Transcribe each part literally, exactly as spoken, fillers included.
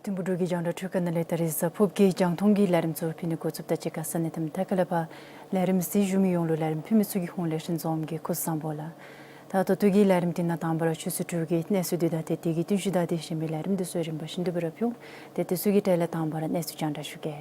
ཐིམ་ཕུག་འབྲུག་གི་རྒྱང་བསྒྲགས་འཕྲུལ་ཁང་ནང་ལས་ད་རིས་གཟའ་ཕུརཔ་གི་རྒྱང་མཐོང་གི་ལས་རིམ་ཚུ་ཕུལ་ནི་འགོ་བཙུགསཔ་ད་གཅིག་ཁར་ས་གནས་དང་མཐའ་ཁ་ལས་ཕར་ལས་རིམ་གཟིགས་བཞུགས་མི་ཡོངས་ལུ་ལས་རིམ་ཕུལ་མི་ཚུ་གི་ཧོངས་ལས་ཤིང་འཛོམས་ཀྱི་སྐུ་གཟུགས་བཟང་པོ་ལགས། ད་ད་ལྟོ་གི་ལས་རིམ་འདི་ནང་དང་པ་ར་ཆུ་ཚོད་དྲུག་གི་གནས་ཚུལ་འདི་དང་ཏེ་དེ་གི་བསྟུན་ཞུ་དང་དེ་བཞིན་མི་ལས་རིམ་འདི་ཚུ་རིམ་པ་བཞིན་དུ་སྤེལ་ར་ཕུལ་འོང་། ཏེ་དེ་ཚུ་གི་གྲས་ལས་དང་པ་ར་གནས་ཚུལ་རྒྱང་བསྒྲགས་ཞུ་གེ།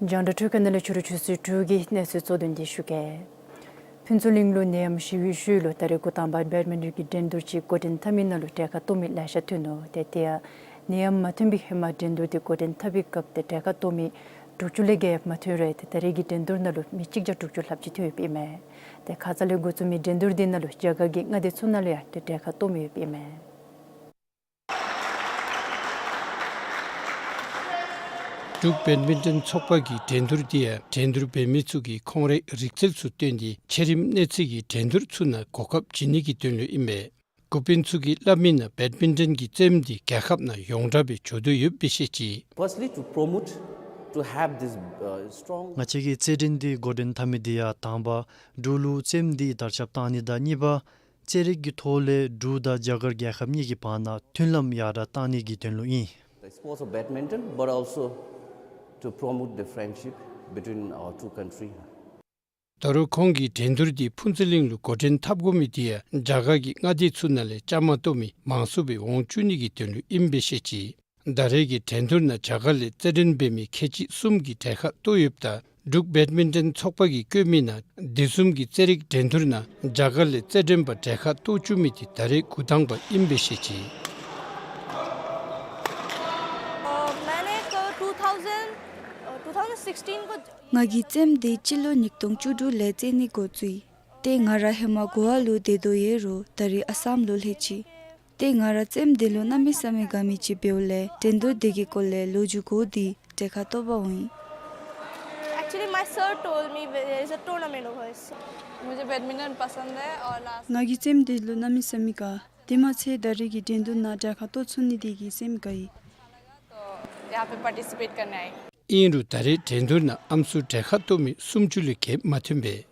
རྒྱང་བསྒྲགས་འཕྲུལ་ཁང་ནང་ལས་ཕྱི་རུ་ཆུ་ཚོད་དྲུག་གི་གནས་ཚུལ་གཙོ་དོན་འདི་ཞུ་གེ། ཕུན་ཚོགས་གླིང་ལུ་ནད་ཡམས་ཞི་བའི་ཤུལ་ལུ་ད་རེས་འགོ་དང་པ་བེཌ་མིན་ཊོན་གྱི་འགྲན་བསྡུར་ཅིག་འགོ་འདྲེན་འཐབ་མི་ནང་ལུ་གྲལ་ཁར་གཏོགས་མི་ལེ་ཤ་ཐོན་ནུག། ཏེ་དེ་ཡང་ནད་ཡམས་མ་ཐོན་པའི་ཧེ་མ་འགྲན་བསྡུར་འདི་འགོ་འདྲེན་འཐབ་པའི་སྐབས་ཏེ་གྲལ་ཁར་གཏོགས་མི་དྲུག་ཅུ་ལས་བརྒལ་མ་ཐོན་རུང་ཏེ་ད་རེས་ཀྱི་འགྲན་བསྡུར་ནང་ལུ་མི་གཅིག་བརྒྱ་དྲུག་ཅུ་ལྷགཔ་ཅིག་ཐོན་ཡོདཔ་ཨིན་མས། ཏེ་ཁ་ཙ་ལས་འགོ་བཙུགས་མི་འགྲན་བསྡུར་འདི་ནང་ལུ་རྒྱ་གར་གྱི་མངའ་སྡེ་ཚུ་ནང་ལས་ཡང་ཏེ་གྲལ་ཁར་གཏོགས་མི་ཡོདཔ་ཨིན་མས། འབྲུག་བེཌ་མིན་ཊོན་ཚོགས་པ་གི་འགྲན་བསྡུར་འདི་ཡང་འགྲན་བསྡུར་འབད་མི་ཚུ་གིས་ཁོང་རའི་རིག་རྩལ་ཚུ་བཏོན་ཏེ་ཆེ་རིམ་གནས་ཚད་ཀྱི་འགྲན་བསྡུར་ཚུ་ནང་གོ་སྐབས་བྱིན་ནི་གི་དོན་ལུ་ཨིན་པས། འགོ་དཔོན་ཚུ་གིས་སླབ་མི་ནང་བེཌ་མིན་ཊོན་གྱི་རྩེདམོ་འདི་རྒྱལ་ཁབ་ནང་ཡོངས་གྲགས་སྦེ་འགྱོ་དོ་ཡོདཔ་སྦེ་བཤད་ཅི། Firstly, to promote, to have this, uh, strong ང་བཅས་ཀྱིས་རྩེད་འགྲན་འདི་འགོ་འདྲེན་འཐབ་མི་འདི་ཡང་དང་པ་འབྲུག་ལུ་རྩེདམོ་འདི་དར་ཁྱབ་བཏང་ནི་དང་གཉིས་པ་རྩེད་རིགས་ཀྱི་ཐོག་ལས་འབྲུག་དང་རྒྱ་གར་རྒྱལ་ཁབ་གཉིས་ཀྱི་བར་ན་མཐུན་ལམ་ཡར་དྲག་བཏང་ནི་གི་དོན་ལུ་ཨིན། The sports of badminton, but also to promote the friendship between our two countries. ད་རུང་ཁོང་གིས་འགྲན་བསྡུར་འདི་ཕུན་ཚོགས་གླིང་ལུ་འགོ་འདྲེན་འཐབ་དགོ་མི་འདི་ཡང་རྒྱ་གར་གྱི་མངའ་སྡེ་ཚུ་ནང་ལས་བཅའ་མར་གཏོགས་མི་མང་སུ་སྦེ་འོང་བཅུག་ནི་གི་དོན་ལུ་ཨིནམ་སྦེ་བཤད་ཅི། ད་རེས་ཀྱི་འགྲན་བསྡུར་ནང་རྒྱ་གར་ལས་རྩེད་འགྲན་འབད་མི་ཁལ་གཅིག་གསུམ་གྱིས་གྲལ་ཁར་གཏོགས་ཡོདཔ་ད་འབྲུག་བེཌ་མིན་ཊོན་ཚོགས་པ་གིས་བཀོད་མི་ནང་དེ་བཟུམ་གྱི་རྩེད་རིགས་འགྲན་བསྡུར་ནང་རྒྱ་གར་ལས་རྩེད་འགྲན་པ་གྲལ་ཁར་གཏོགས་བཅུག་མི་འདི་ད་རེས་འགོ་དང་པ་ཨིནམ་སྦེ་བཤད་ཅི། अ, मैंने एक two thousand, अ, two thousand sixteen को ང་གིས་རྩེདམོ་འདི་སྤྱི་ལོ་ཉིས་སྟོང་བཅུ་དྲུག་ལས་རྩེད་ནི་འགོ་བཙུགས་ཡི། ཏེ་ང་ར་ཧེ་མ་གོ་ཝ་ལུ་སྡོད་དོ་ཡོད་རུང་ད་རེས་ཨ་སམ་ལུ་སླེབས་ཅི། ཏེ་ང་ར་རྩེདམོ་འདི་ལུ་གནམ་མེད་ས་མེད་དགའ་མི་ཅིག་འབདཝ་ལས་འགྲན་བསྡུར་འདི་གི་སྐོར་ལས་ལོ་རྒྱུས་གོ་སྟེ་གྲལ་ཁར་གཏོགས་པར་འོང་ཡི། Actually, my sir told me there is a tournament over here. मुझे बैडमिंटन पसंद है और लास्ट ང་གིས་རྩེདམོ་འདི་ལུ་གནམ་མེད་ས་མེད་དགའ། དེ་མ་ཚད་ད་རེས་ཀྱི་འགྲན་བསྡུར་ནང་གྲལ་ཁར་གཏོགས་ཚུགས་ནི་འདི་གིས་སེམས་དགའ་ཡི། तो यहाँ पे पार्टिसिपेट करने आई। ཨིན་རུང་ད་རེས་འགྲན་བསྡུར་ནང་ཨམ་སྲུ་གྲལ་ཁར་གཏོགས་མི་སུམ་ཅུ་ལས་བརྒལ་མ་ཐོན་པས།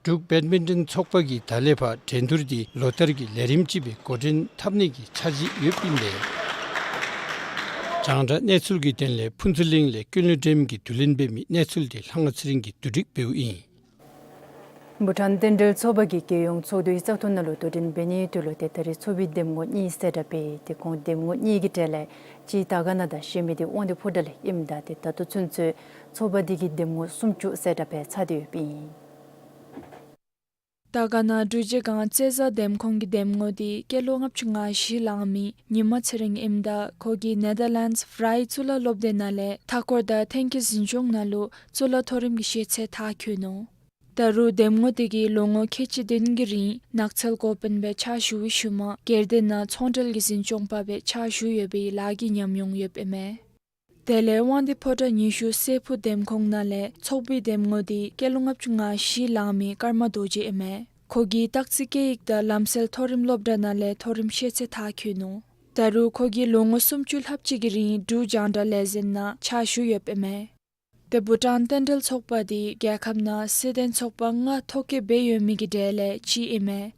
འབྲུག་བེཌ་མིན་ཊོན་ཚོགས་པ་གིས་ད་ལས་ཕར་འགྲན་བསྡུར་འདི་ལོ་བསྟར་གྱི་ལས་རིམ་ཅིག་སྦེ་འགོ་འདྲེན་འཐབ་ནི་གི་འཆར་གཞི་ཡོདཔ་ཨིན་པས། རྒྱང་བསྒྲགས་གནས་ཚུལ་གྱི་དོན་ལས་ཕུན་ཚོགས་གླིང་ལས་ཀུན་ལེགས་སྒྲོལམ་གྱིས་བསྡུ་ལེན་འབད་མི་གནས་ཚུལ་འདི་ལྷ་དབང་ཚེ་རིང་གིས་བསྡུ་སྒྲིག་འབདཝ་ཨིན། བྷུ་ཊཱན་རྟེན་འབྲེལ་ཚོགས་པ་གིས་རྒྱལ་ཡོངས་ཚོགས་འདུའི་བཙག་འཐུ་ནང་ལུ་དོ་འགྲན་འབད་ནིའི་དོན་ལུ་ཏེ་ད་རེས་ཚོགས་པའི་འདེམས་ངོ་གཉིས་གསལ་བསྒྲགས་འབད་དེ་ཁོང་འདེམས་ངོ་གཉིས་ཀྱི་གྲས་ལས་གཅིག་དར་དཀར་ན་དང་གཞན་མི་འདི་དབང་འདུས་ཕོ་བྲང་ལས་ཨིནམ་ད་ཏེ་ད་ལྟོ་ཚུན་ཚོད་ཚོགས་པ་འདི་གིས་འདེམས་ངོ་སུམ་ཅུ་གསལ་བསྒྲགས་འབད་ཚར་ཏེ་ཡོདཔ་ཨིན། དར་དཀར་ན་འབྲུག་རྗེས་སྒང་རྩེད་བཟའ་འདེམས་ཁོངས་ཀྱི་འདེམས་ངོ་འདི་སྐྱེས་ལོ་ལྔ་བཅུ་ང་བཞི་ལང་མི་ཉི་མ་ཚེ་རིང་ཨིནམ་ད་ཁོ་གིས་ནེ་དར་ལེནཌསི་ཝི་རའི་གཙུག་ལག་སློབ་སྡེ་ནང་ལས་མཐའ་འཁོར་དང་ཐོན་སྐྱེད་འཛིན་སྐྱོང་ནང་ལུ་གཙུག་ལག་མཐོ་རིམ་གྱི་ཤེས་ཚད་མཐར་འཁྱོལ་ནུག། ད་རུང་འདེམས་ངོ་དེ་གིས་ལོ་ངོ་ཁལ་གཅིག་བདུན་གྱི་རིང་ནགས་ཚལ་འགོ་དཔོན་སྦེ་ཕྱག་ཞུ་བའི་ཤུལ་མ་སྒེར་སྡེ་ནང་ཚོང་འབྲེལ་གྱི་འཛིན་སྐྱོང་པ་སྦེ་ཕྱག་ཞུ་ཡོད་པའི་ལཱ་གི་ཉམས་མྱོང་ཡོདཔ་ཨིན་མས། དེ་ལས་དབང་འདུས་ཕོ་བྲང་ཉི་ཤུ་སྲས་ཕུག་འདེམས་ཁོངས་ནང་ལས་ཚོགས་པའི་འདེམས་ངོ་དེ་སྐྱེས་ལོ་ལྔ་བཅུ་ང་བཞི་ལང་མི་ཀརྨ་རྡོ་རྗེ་ཨིན་མས། ཁོ་གིས་སྟག་རྩེ་སྐད་ཡིག་དང་ལམ་སྲོལ་མཐོ་རིམ་སློབ་གྲྭ་ནང་ལས་མཐོ་རིམ་ཤེས་ཚད་མཐར་འཁྱོལ་ནུག། ད་རུང་ཁོ་གིས་ལོ་ངོ་སུམ་ཅུ་ལྷགཔ་ཅིག་གི་རིང་འབྲུག་རྒྱང་བསྒྲགས་ལས་འཛིན་ནང་ཕྱག་ཞུ་ཡོདཔ་ཨིན་མས། ཏེ་བྷུ་ཊཱན་རྟེན་འབྲེལ་ཚོགས་པ་འདི་རྒྱལ་ཁབ་ནང་སྲིད་དོན་ཚོགས་པ་ལྔ་ཐོ་བཀོད་འབད་ཡོད་མི་གི་གྲས་ལས་གཅིག་ཨིན་མས།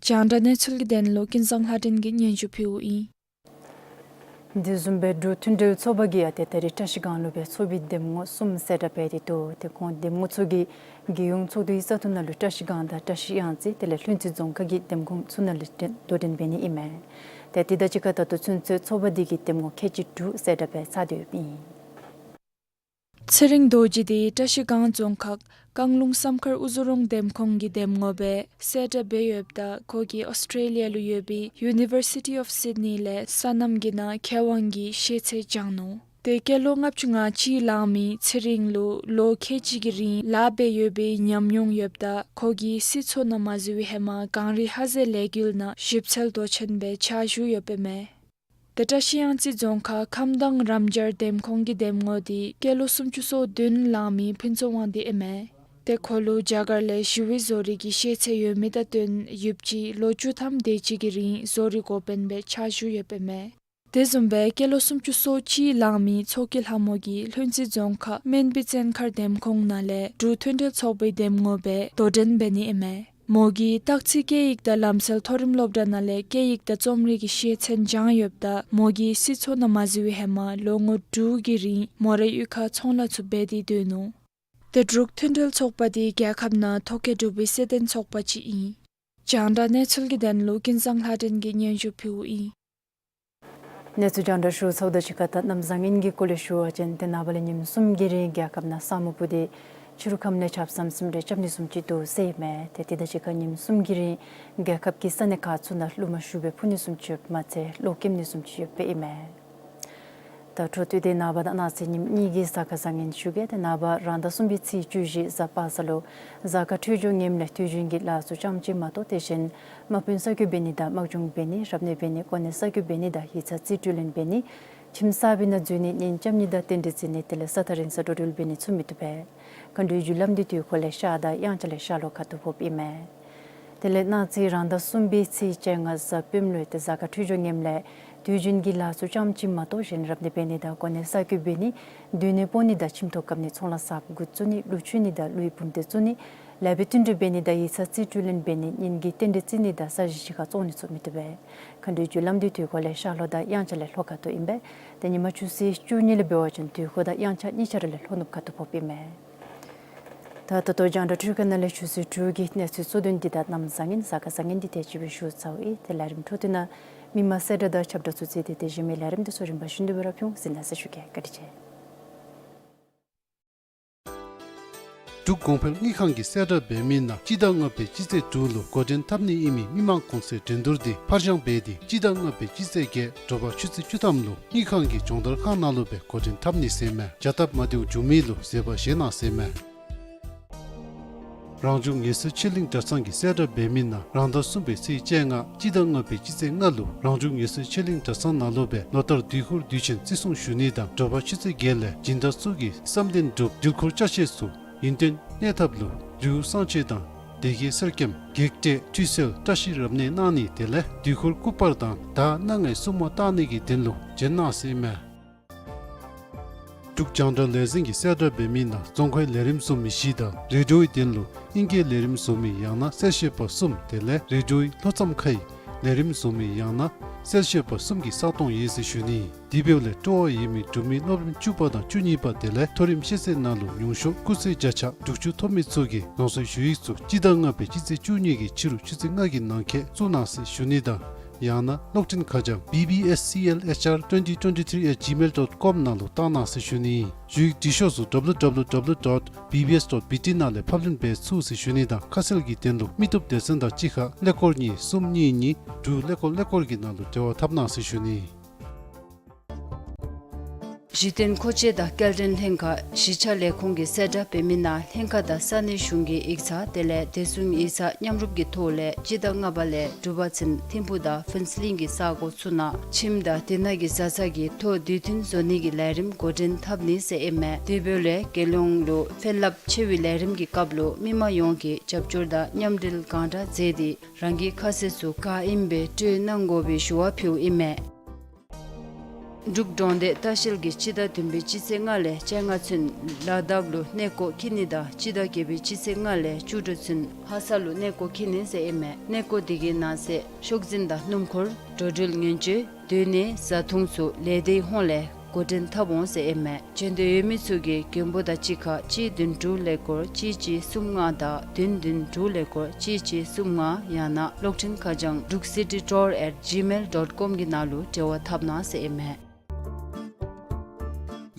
རྒྱང་བསྒྲགས་གནས་ཚུལ་གྱི་དོན་ལུ་ཀུན་བཟང་ལྷ་སྒྲོན་གྱིས་སྙན་ཞུ་ཕུལཝ་ཨིན། དེ་བཟུམ་སྦེ་འབྲུག་མཐུན་འབྲེལ་ཚོགས་པ་གིས་ཡང་ཏེ་ད་རེས་བཀྲ་ཤིས་སྒང་ལུ་སྦེ་ཚོགས་པའི་འདེམས་ངོ་གསུམ་གསལ་བསྒྲགས་འབད་དེ་འདུག། ཏེ་ཁོང་འདེམས་ངོ་ཚུ་གིས་རྒྱལ་ཡོངས་ཚོགས་འདུའི་བཙག་འཐུ་ནང་ལུ་བཀྲ་ཤིས་སྒང་དང་བཀྲ་ཤིས་གཡང་རྩེ་དེ་ལས་ལྷུན་རྩེ་རྫོང་ཁག་གི་འདེམས་ཁོངས་ཚུ་ནང་ལུ་དོ་འགྲན་འབད་ནི་ཨིན་མས། ཏེ་དེ་དང་གཅིག་ཁར་ད་ལྟོ་ཚུན་ཚོད་ཚོགས་པ་འདི་གིས་འདེམས་ངོ་ཁལ་གཅིག་དྲུག་གསལ་བསྒྲགས་འབད་ཚར་ཏེ་ཡོདཔ་ཨིན། ཚེ་རིང་རྡོ་རྗེ་འདི་བཀྲ་ཤིས་སྒང་རྫོང་ཁག་རྐང་ལུང་བསམ་མཁར་དབུ་རྫོང་འདེམས་ཁོངས་ཀྱི་འདེམས་ངོ་སྦེ་གསལ་བསྒྲགས་འབད་ཡོདཔ་ད་ཁོ་གིས་ཨོསི་ཊེ་ལི་ཡ་ལུ་ཡོད་པའི་ཡུ་ནི་ཝར་སི་ཊི་ཨོཕ་སིཌ་ནི་ལས་སོ་ནམ་གྱི་ནང་མཁས་དབང་གི་ཤེས་ཚད་སྦྱངས་ནུག། ཏེ་སྐྱེས་ལོ་ལྔ་བཅུ་ང་གཅིག་ལང་མི་ཚེ་རིང་ལུ་ལོ་ཁལ་གཅིག་གི་རིང་ལཱ་འབད་ཡོད་པའི་ཉམས་མྱོང་ཡོདཔ་ད་ཁོ་གིས་སྲིད་ཚོགས་ནང་མ་འཛུལ་བའི་ཧེ་མ་གངས་རི་ཧ་ཟེ་ལས་འགུལ་ནང་ཞིབ་འཚོལ་མདོ་ཆེན་སྦེ་ཕྱག་ཞུ་ཡོདཔ་ཨིན་མས། ཏེ་བཀྲ་ཤིས་གཡང་རྩེ་རྫོང་ཁག་ཁམས་དྭངས་རམ་སྦྱར་འདེམས་ཁོངས་ཀྱི་འདེམས་ངོ་འདི་སྐྱེས་ལོ་སུམ་ཅུ་སོ་བདུན་ལང་མི་ཕུན་ཚོགས་དབང་འདུས་ཨིན་མས། ཏེ་ཁོ་ལུ་རྒྱ་གར་ལས་ཞི་བའི་བཟོ་རིག་གི་ཤེས་ཚད་ཡོད་མི་དང་བསྟུན་ཡུདཔ་ཅིག་ལོ་བཅུ་ཐམ་དེ་ཅིག་གི་རིང་བཟོ་རིག་འགོ་དཔོན་སྦེ་ཕྱག་ཞུ་ཡོདཔ་ཨིན་མས། དེ་བཟུམ་སྦེ་སྐྱེས་ལོ་སུམ་ཅུ་སོ་གཅིག་ལང་མི་མཚོ་སྐྱེས་ལྷ་མོ་གིས་ལྷུན་རྩེ་རྫོང་ཁག་སྨན་སྦི་བཙན་མཁར་འདེམས་ཁོངས་ནང་ལས་འབྲུག་མཐུན་འབྲེལ་ཚོགས་པའི་འདེམས་ངོ་སྦེ་དོ་འགྲན་འབད་ནི་ཨིན་མས། མོ་གིས་སྟག་རྩེ་སྐད་ཡིག་དང་ལམ་སྲོལ་མཐོ་རིམ་སློབ་གྲྭ་ནང་ལས་སྐད་ཡིག་དང་རྩོམ་རིག་གི་ཤེས་ཚད་སྦྱངས་ཡོདཔ་ད་མོ་གིས་སྲིད་ཚོགས་ནང་མ་འཛུལ་བའི་ཧེ་མ་ལོ་ངོ་དྲུག་གི་རིང་མོ་རའི་གཡུས་ཁར་ཚོང་ལཱ་ཚུ་འབད་དེ་སྡོད་ནུག། ཏེ་འབྲུག་མཐུན་འབྲེལ་ཚོགས་པ་འདི་རྒྱལ་ཁབ་ནང་ཐོ་བཀོད་གྲུབ་པའི་སྲིད་དོན་ཚོགས་པ་ཅིག་ཨིན། རྒྱང་བསྒྲགས་གནས་ཚུལ་གྱི་དོན་ལུ་ཀུན་བཟང་ལྷ་སྒྲོན་གྱིས་སྙན་ཞུ་ཕུལཝ་ཨིན། གནས་ཚུལ་རྒྱང་བསྒྲགས་ཞུ་ཚརཝ་དང་གཅིག་ཁར་ད་གནམ་བཟང་ངན་གྱི་སྐོར་ལས་ཞུ་བ་ཅིན་ཏེ་ནངས་པ་ལས་ཉིནམ་གསུམ་གྱི་རིང་རྒྱལ་ཁབ་ནང་ས་སྨུག་སྤུབས་ཏེ་ཕྱི་རུ་ཁམས་ལས་ཆརཔ་ཟམ་ཟིམ་རེ་རྐྱབ་ནི་བཟུམ་ཅིག་འདུག་ཟེར་ཨིན་མས། ཏེ་དེ་དང་གཅིག་ཁར་ཉིནམ་གསུམ་གྱི་རིང་རྒྱལ་ཁབ་ཀྱི་ས་གནས་ཁག་ཚུ་ནང་རླུང་མ་ཤུགས་སྦེ་འཕུ་ནི་བཟུམ་ཅིག་ཡོདཔ་མ་ཚད་གློག་ཀེམ་ནི་བཟུམ་ཅིག་ཡོདཔ་ཨིན་མས། ད་འཕྲོ་མཐུད་དེ་ནངས་པ་དང་གནངས་ཚེ་ཉིནམ་གཉིས་ཀྱི་གཟའ་སྐར་བཟང་ངན་ཞུ་གེ། ཏེ་ནངས་པ་རང་ཟླ་གསུམ་པའི་ཚེས་བཅུ་བཞི་གཟའ་པ་སངས་ལུ་གཟའ་སྐར་འཕྲོད་སྦྱོར་ངནམ་ལས་དུས་རྒྱུན་གྱི་ལཱ་ཚུ་རྐྱངམ་ཅིག་མ་གཏོགས་དེ་བཞིན་དམག་དཔུང་གསར་བསྐོ་འབད་ནི་དང་དམག་སྦྱོང་འབད་ནི་རབ་གནས་འབད་ནི་གོ་གནས་གསར་བསྐོ་འབད་ནི་དང་ཡིག་ཚང་རྩིས་སྤྲོད་ལེན་འབད་ནི་ཁྱིམ་གསར་པའི་ནང་འཛུལ་ནི་གཉེན་རྐྱབ་ནི་དང་རྟེན་འབྲེལ་བརྩི་ནི་དེ་ལས་ས་ཐག་རིང་སར་འགྲོ་འགྲུལ་འབད་ནི་ཚུ་མི་བཏུབ་པས། མཁའ་འགྲོའི་རྒྱུ་ལམ་འདི་དུས་འཁོར་ལས་ཤར་དང་དབྱངས་འཆར་ལས་ཤར་ལྷོ་ཁ་ཐུག་ཕོགཔ་ཨིན་མས། དེ་ལས་གནངས་ཚེ་རང་ཟླ་གསུམ་པའི་ཚེས་བཅོ་ལྔ་གཟའ་སྤེནམ་ལུ་ཏེ་གཟའ་སྐར་འཕྲོད་སྦྱོར་ངནམ་ལས་དུས་རྒྱུན་གྱི་ལཱ་ཚུ་རྐྱངམ་ཅིག་མ་གཏོགས་གཞན་རབ་གནས་འབད་ནི་དང་གོ་གནས་གསར་བསྐོ་འབད་ནི་སྡོད་གནས་སྤོ་ནི་དང་ཁྱིམ་ཐོག་བཀབ་ནི་ཚོང་ལཱ་གསརཔ་འགོ་བཙུགས་ནི་གླུ་མཆོད་ནི་དང་གླུ་ཡི་བུམ་སྡེ་བཙུགས་ནི་ལེགས་པའི་བསྟུན་གྲོས་འབད་ནི་དང་ཡིག་ཚང་རྩིས་སྤྲོད་ལེན་འབད་ནི་གཉེན་གྱི་རྟེན་འབྲེལ་བརྩི་ནི་དང་ས་གཞི་གཅིག་ཁར་བཙོང་ནི་ཚུ་མི་བཏུབ་པས། མཁའ་འགྲོའི་རྒྱུ་ལམ་འདི་དུས་འཁོར་ལས་ཤར་ལྷོ་དང་དབྱངས་འཆར་ལས་ལྷོ་ཁ་ཐུག་ཨིན་པས། ཏེ་ཉིན་མ་ཆུ་ཚོད་བཅུ་གཉིས་ལས་འབད་བ་ཅིན་དུས་འཁོར་དང་དབྱངས་འཆར་གཉིས་ཆ་ར་ལས་ལྷོ་ནུབ་ཁ་ཐུག་ཕོགཔ་ཨིན་མས། ད་ད་ལྟོ་རྒྱང་བསྒྲགས་འཕྲུལ་ཁང་ནང་ལས་ཆུ་ཚོད་དྲུག་གི་གནས་ཚུལ་གཙོ་དོན་འདི་དང་གནམ་བཟང་ངན་གཟའ་སྐར་བཟང་ངན་འདི་དེ་ཅིག་སྦེ་ཞུ་ཚརཝ་ཨིན། ཏེ་ལས་རིམ་འཕྲོ་མཐུད་ནང་མི་མང་གསལ་བསྒྲགས་དང་ཁྱབ་བསྒྲགས་ཚུ་བརྩིས་ཏེ་དེ་བཞིན་མི་ལས་རིམ་འདི་ཚུ་རིམ་པ་བཞིན་དུ་སྦེ་ར་ཕུལ་འོང་ཟེར་གནང་ཟེར་ཞུ་གེ། བཀའ་དྲིན་ཆེ། འབྲུག་གོང་འཕེལ་དངུལ་ཁང་གིས་གསལ་བསྒྲགས་འབད་མི་ནང་སྤྱི་ཟླ་ལྔ་པའི་སྤྱི་ཚེས་དྲུག་ལུ་འགོ་འདྲེན་འཐབ་ནི་ཨིན་མི་མི་མང་གོང་ཚད་འགྲན་བསྡུར་འདི་ཕར་འགྱངས་འབད་དེ་སྤྱི་ཟླ་ལྔ་པའི་སྤྱི་ཚེས་བརྒྱད་དྲོ་པ་ཆུ་ཚོད་བཅུ་ཐམ་ལུ་དངུལ་ཁང་གི་སྦྱོང་བརྡར་ཁང་ནང་ལུ་སྦེ་འགོ་འདྲེན་འཐབ་ནི་ཟེར་ཨིན་མས། བྱ་སྟབས་མ་བདེཝ་བྱུང་མི་ལུ་བཟོད་པ་བཞེས་གནང་ཟེར་ཨིན་མས། རང་བྱུང་ངལ་གསོའི་ཆེད་གླིང་གྲྭ་ཚང་གིས་གསལ་བསྒྲགས་འབད་མི་ནང་རང་ཟླ་གསུམ་པའི་ཚེས་བཅོ་ལྔ་སྤྱི་ཟླ་ལྔ་པའི་སྤྱི་ཚེས་ལྔ་ལུ་རང་བྱུང་ངལ་གསོའི་ཆེད་གླིང་གྲྭ་ཚང་ནང་ལུ་སྦེ་ལོ་ལྟར་དུས་འཁོར་དུས་ཆེན་བརྩི་སྲུང་ཞུ་ནི་དང་དྲོ་པ་ཆུ་ཚོད་བརྒྱད་ལས་སྦྱིན་བདག་ཚུ་གིས་བསམ་གཏན་སྒྲུབ་དུས་འཁོར་ཅ་ཆས་ཚུ་ཡུན་བརྟན་གནས་ཐབས་ལུ་རིའུ་གསང་སྤྱོད་དང་སྡེ་དགེ་གསེར་སྐྱེམས་བགེགས་བསྐྲད་ཁྲུས་གསོལ་བཀྲ་ཤིས་རབ་གནས་གནང་ནི་དེ་ལས་དུས་འཁོར་སྐུ་པར་དང་དར་སྣ་ལྔའི་སྲུང་མ་བཏང་ནི་གི་དོན་ལུ་བྱོན་གནང་ཟེར་ཨིན་མས། འབྲུག་རྒྱང་བསྒྲགས་ལས་འཛིན་གྱིས་གསལ་བསྒྲགས་འབད་མི་ནང་རྫོང་ཁའི་ལས་རིམ་བཟོ་མི་བཞི་དང་རེ་ཌིའོའི་དོན་ལུ་ཨིང་སྐད་ལས་རིམ་བཟོ་མི་ཡང་ན་གསལ་བཤད་པ་གསུམ་དེ་ལས་རེ་ཌིའོའི་ལྷོ་མཚམས་ཁའི་ལས་རིམ་བཟོ་མི་ཡང་ན་གསལ་བཤད་པ་གསུམ་གྱི་ས་སྟོང་ཡོད་ཟེར་ཞུ་ནི། དེ་འབདཝ་ལས་སྤྲོ་བ་ཡོད་མི་འབྲུག་མི་སློབ་རིམ་བཅུ་པ་དང་བཅུ་གཉིས་པ་དེ་ལས་མཐོ་རིམ་ཤེས་ཚད་ནང་ལུ་ཉུང་ཤོས་སྐུགས་ཚད་བརྒྱ་ཆ་དྲུག་ཅུ་ཐོབ་མི་ཚུ་གིས་རང་སོའི་ཞུ་ཡིག་ཚུ་སྤྱི་ཟླ་ལྔ་པའི་སྤྱི་ཚེས་བཅུ་གཉིས་ཀྱི་ཕྱི་རུ་ཆུ་ཚོད་ལྔ་གི་ནང་འཁོད་བཙུགས་གནང་ཟེར་ཞུ་ནི་དང་ཡང་ན་གློག་འཕྲིན་ཁ་བྱང་B B S C L H R twenty twenty-three at gmail dot com ནང་ལུ་བཏང་གནང་ཟེར་ཞུ་ནི། ཞུ་ཡིག་འབྲི་ཤོག་ཚུ་W W W dot B B S dot B T ནང་ལས་ཕབ་ལེན་འབད་ཚུགས་ཟེར་ཞུ་ནི་དང་ཁ་གསལ་གྱི་དོན་ལུ་མི་བཏུབ་སྡེ་ཚན་དང་གཅིག་ཁར་ཀླད་ཀོར་གཉིས་གསུམ་གཉིས་གཉིས་དྲུག་ཀླད་ཀོར་ཀླད་ཀོར་གྱི་ནང་ལུ་འབྲེལ་བ་འཐབ་གནང་ཟེར་ཞུ་ནི། གཞི་རྟེན་མཁོ་ཆས་དང་སྐྱེལ་འདྲེན་ལྷན་ཁག་གཞིས་ཆགས་ལས་ཁུངས་ཀྱིས་གསལ་བསྒྲགས་འབད་མི་ནང་ལྷན་ཁག་དང་ས་གནས་གཞུང་གི་ཡིག་ཚང་དེ་ལས་བདེ་སྲུང་ཡིག་ཚང་མཉམ་རུབ་ཀྱི་ཐོག་ལས་སྤྱི་ཟླ་ལྔ་པ་ལས་དྲུག་པ་ཚུན་ཐིམ་ཕུག་དང་ཕུན་ཚོགས་གླིང་གི་ས་གོ་ཚུ་ནང་ཁྱིམ་དང་དེ་ནང་གི་བཟའ་ཚང་གི་ཐོ་དུས་མཐུན་བཟོ་ནི་གི་ལས་རིམ་འགོ་འདྲེན་འཐབ་ནི་ཟེར་ཨིན་མས། དེ་འབདཝ་ལས་རྒྱལ་ཡོངས་ལུ་ཕན་རླབས་ཆེ་བའི་ལས་རིམ་གྱི་སྐབས་ལུ་མི་མང་ཡོངས་ཀྱིས་རྒྱབ་སྐྱོར་དང་མཉམ་འབྲེལ་གང་དྲག་མཛད་དེ་རང་གི་ཁ་གསལ་ཚུ་ག་ཨིནམ་སྦེ་སྤྲོད་གནང་དགོ་པའི་ཞུ་བ་ཕུལཝ་ཨིན་མས། འབྲུག་གྲོང་སྡེ་ལྟ་བཤལ་གྱིས་སྤྱི་ཟླ་བདུན་པའི་སྤྱི་ཚེས་ལྔ་ལས་བཅོ་ལྔ་ཚུན་ལ་དྭགས་ལུ་གནས་སྐོར་འཁྱིད་ནི་དང་སྤྱི་ཟླ་བརྒྱད་པའི་སྤྱི་ཚེས་ལྔ་ལས་བཅུ་དྲུག་ཚུན་ལྷ་ས་ལུ་གནས་སྐོར་འཁྱིད་ནི་ཟེར་ཨིན་མས། གནས་སྐོར་དེ་གི་ནང་གསེས་ཤོག་འཛིན་དང་སྣུམ་འཁོར་འགྲོ་འགྲུལ་ཉེན་བཅོལ་སྡོད་གནས་བཟའ་འཐུང་ཚུ་ལས་སྡེའི་ཧོངས་ལས་འགོ་འདྲེན་འཐབ་འོང་ཟེར་ཨིན་མས། བྱོན་འདོད་ཡོད་མི་ཚུ་གིས་མགོན་པོ་དང་གཅིག་ཁར་གཅིག་བདུན་དྲུག་ཀླད་ཀོར་གཅིག་གཅིག་གསུམ་ལྔ་དང་བདུན་བདུན་དྲུག་ཀླད་ཀོར་གཅིག་གཅིག་གསུམ་ལྔ་ཡང་ན་གློག་འཕྲིན་ཁ་བྱང་druk city tour at gmail dot com གི་ནང་ལུ་འབྲེལ་བ་འཐབ་གནང་ཟེར་ཨིན་མས།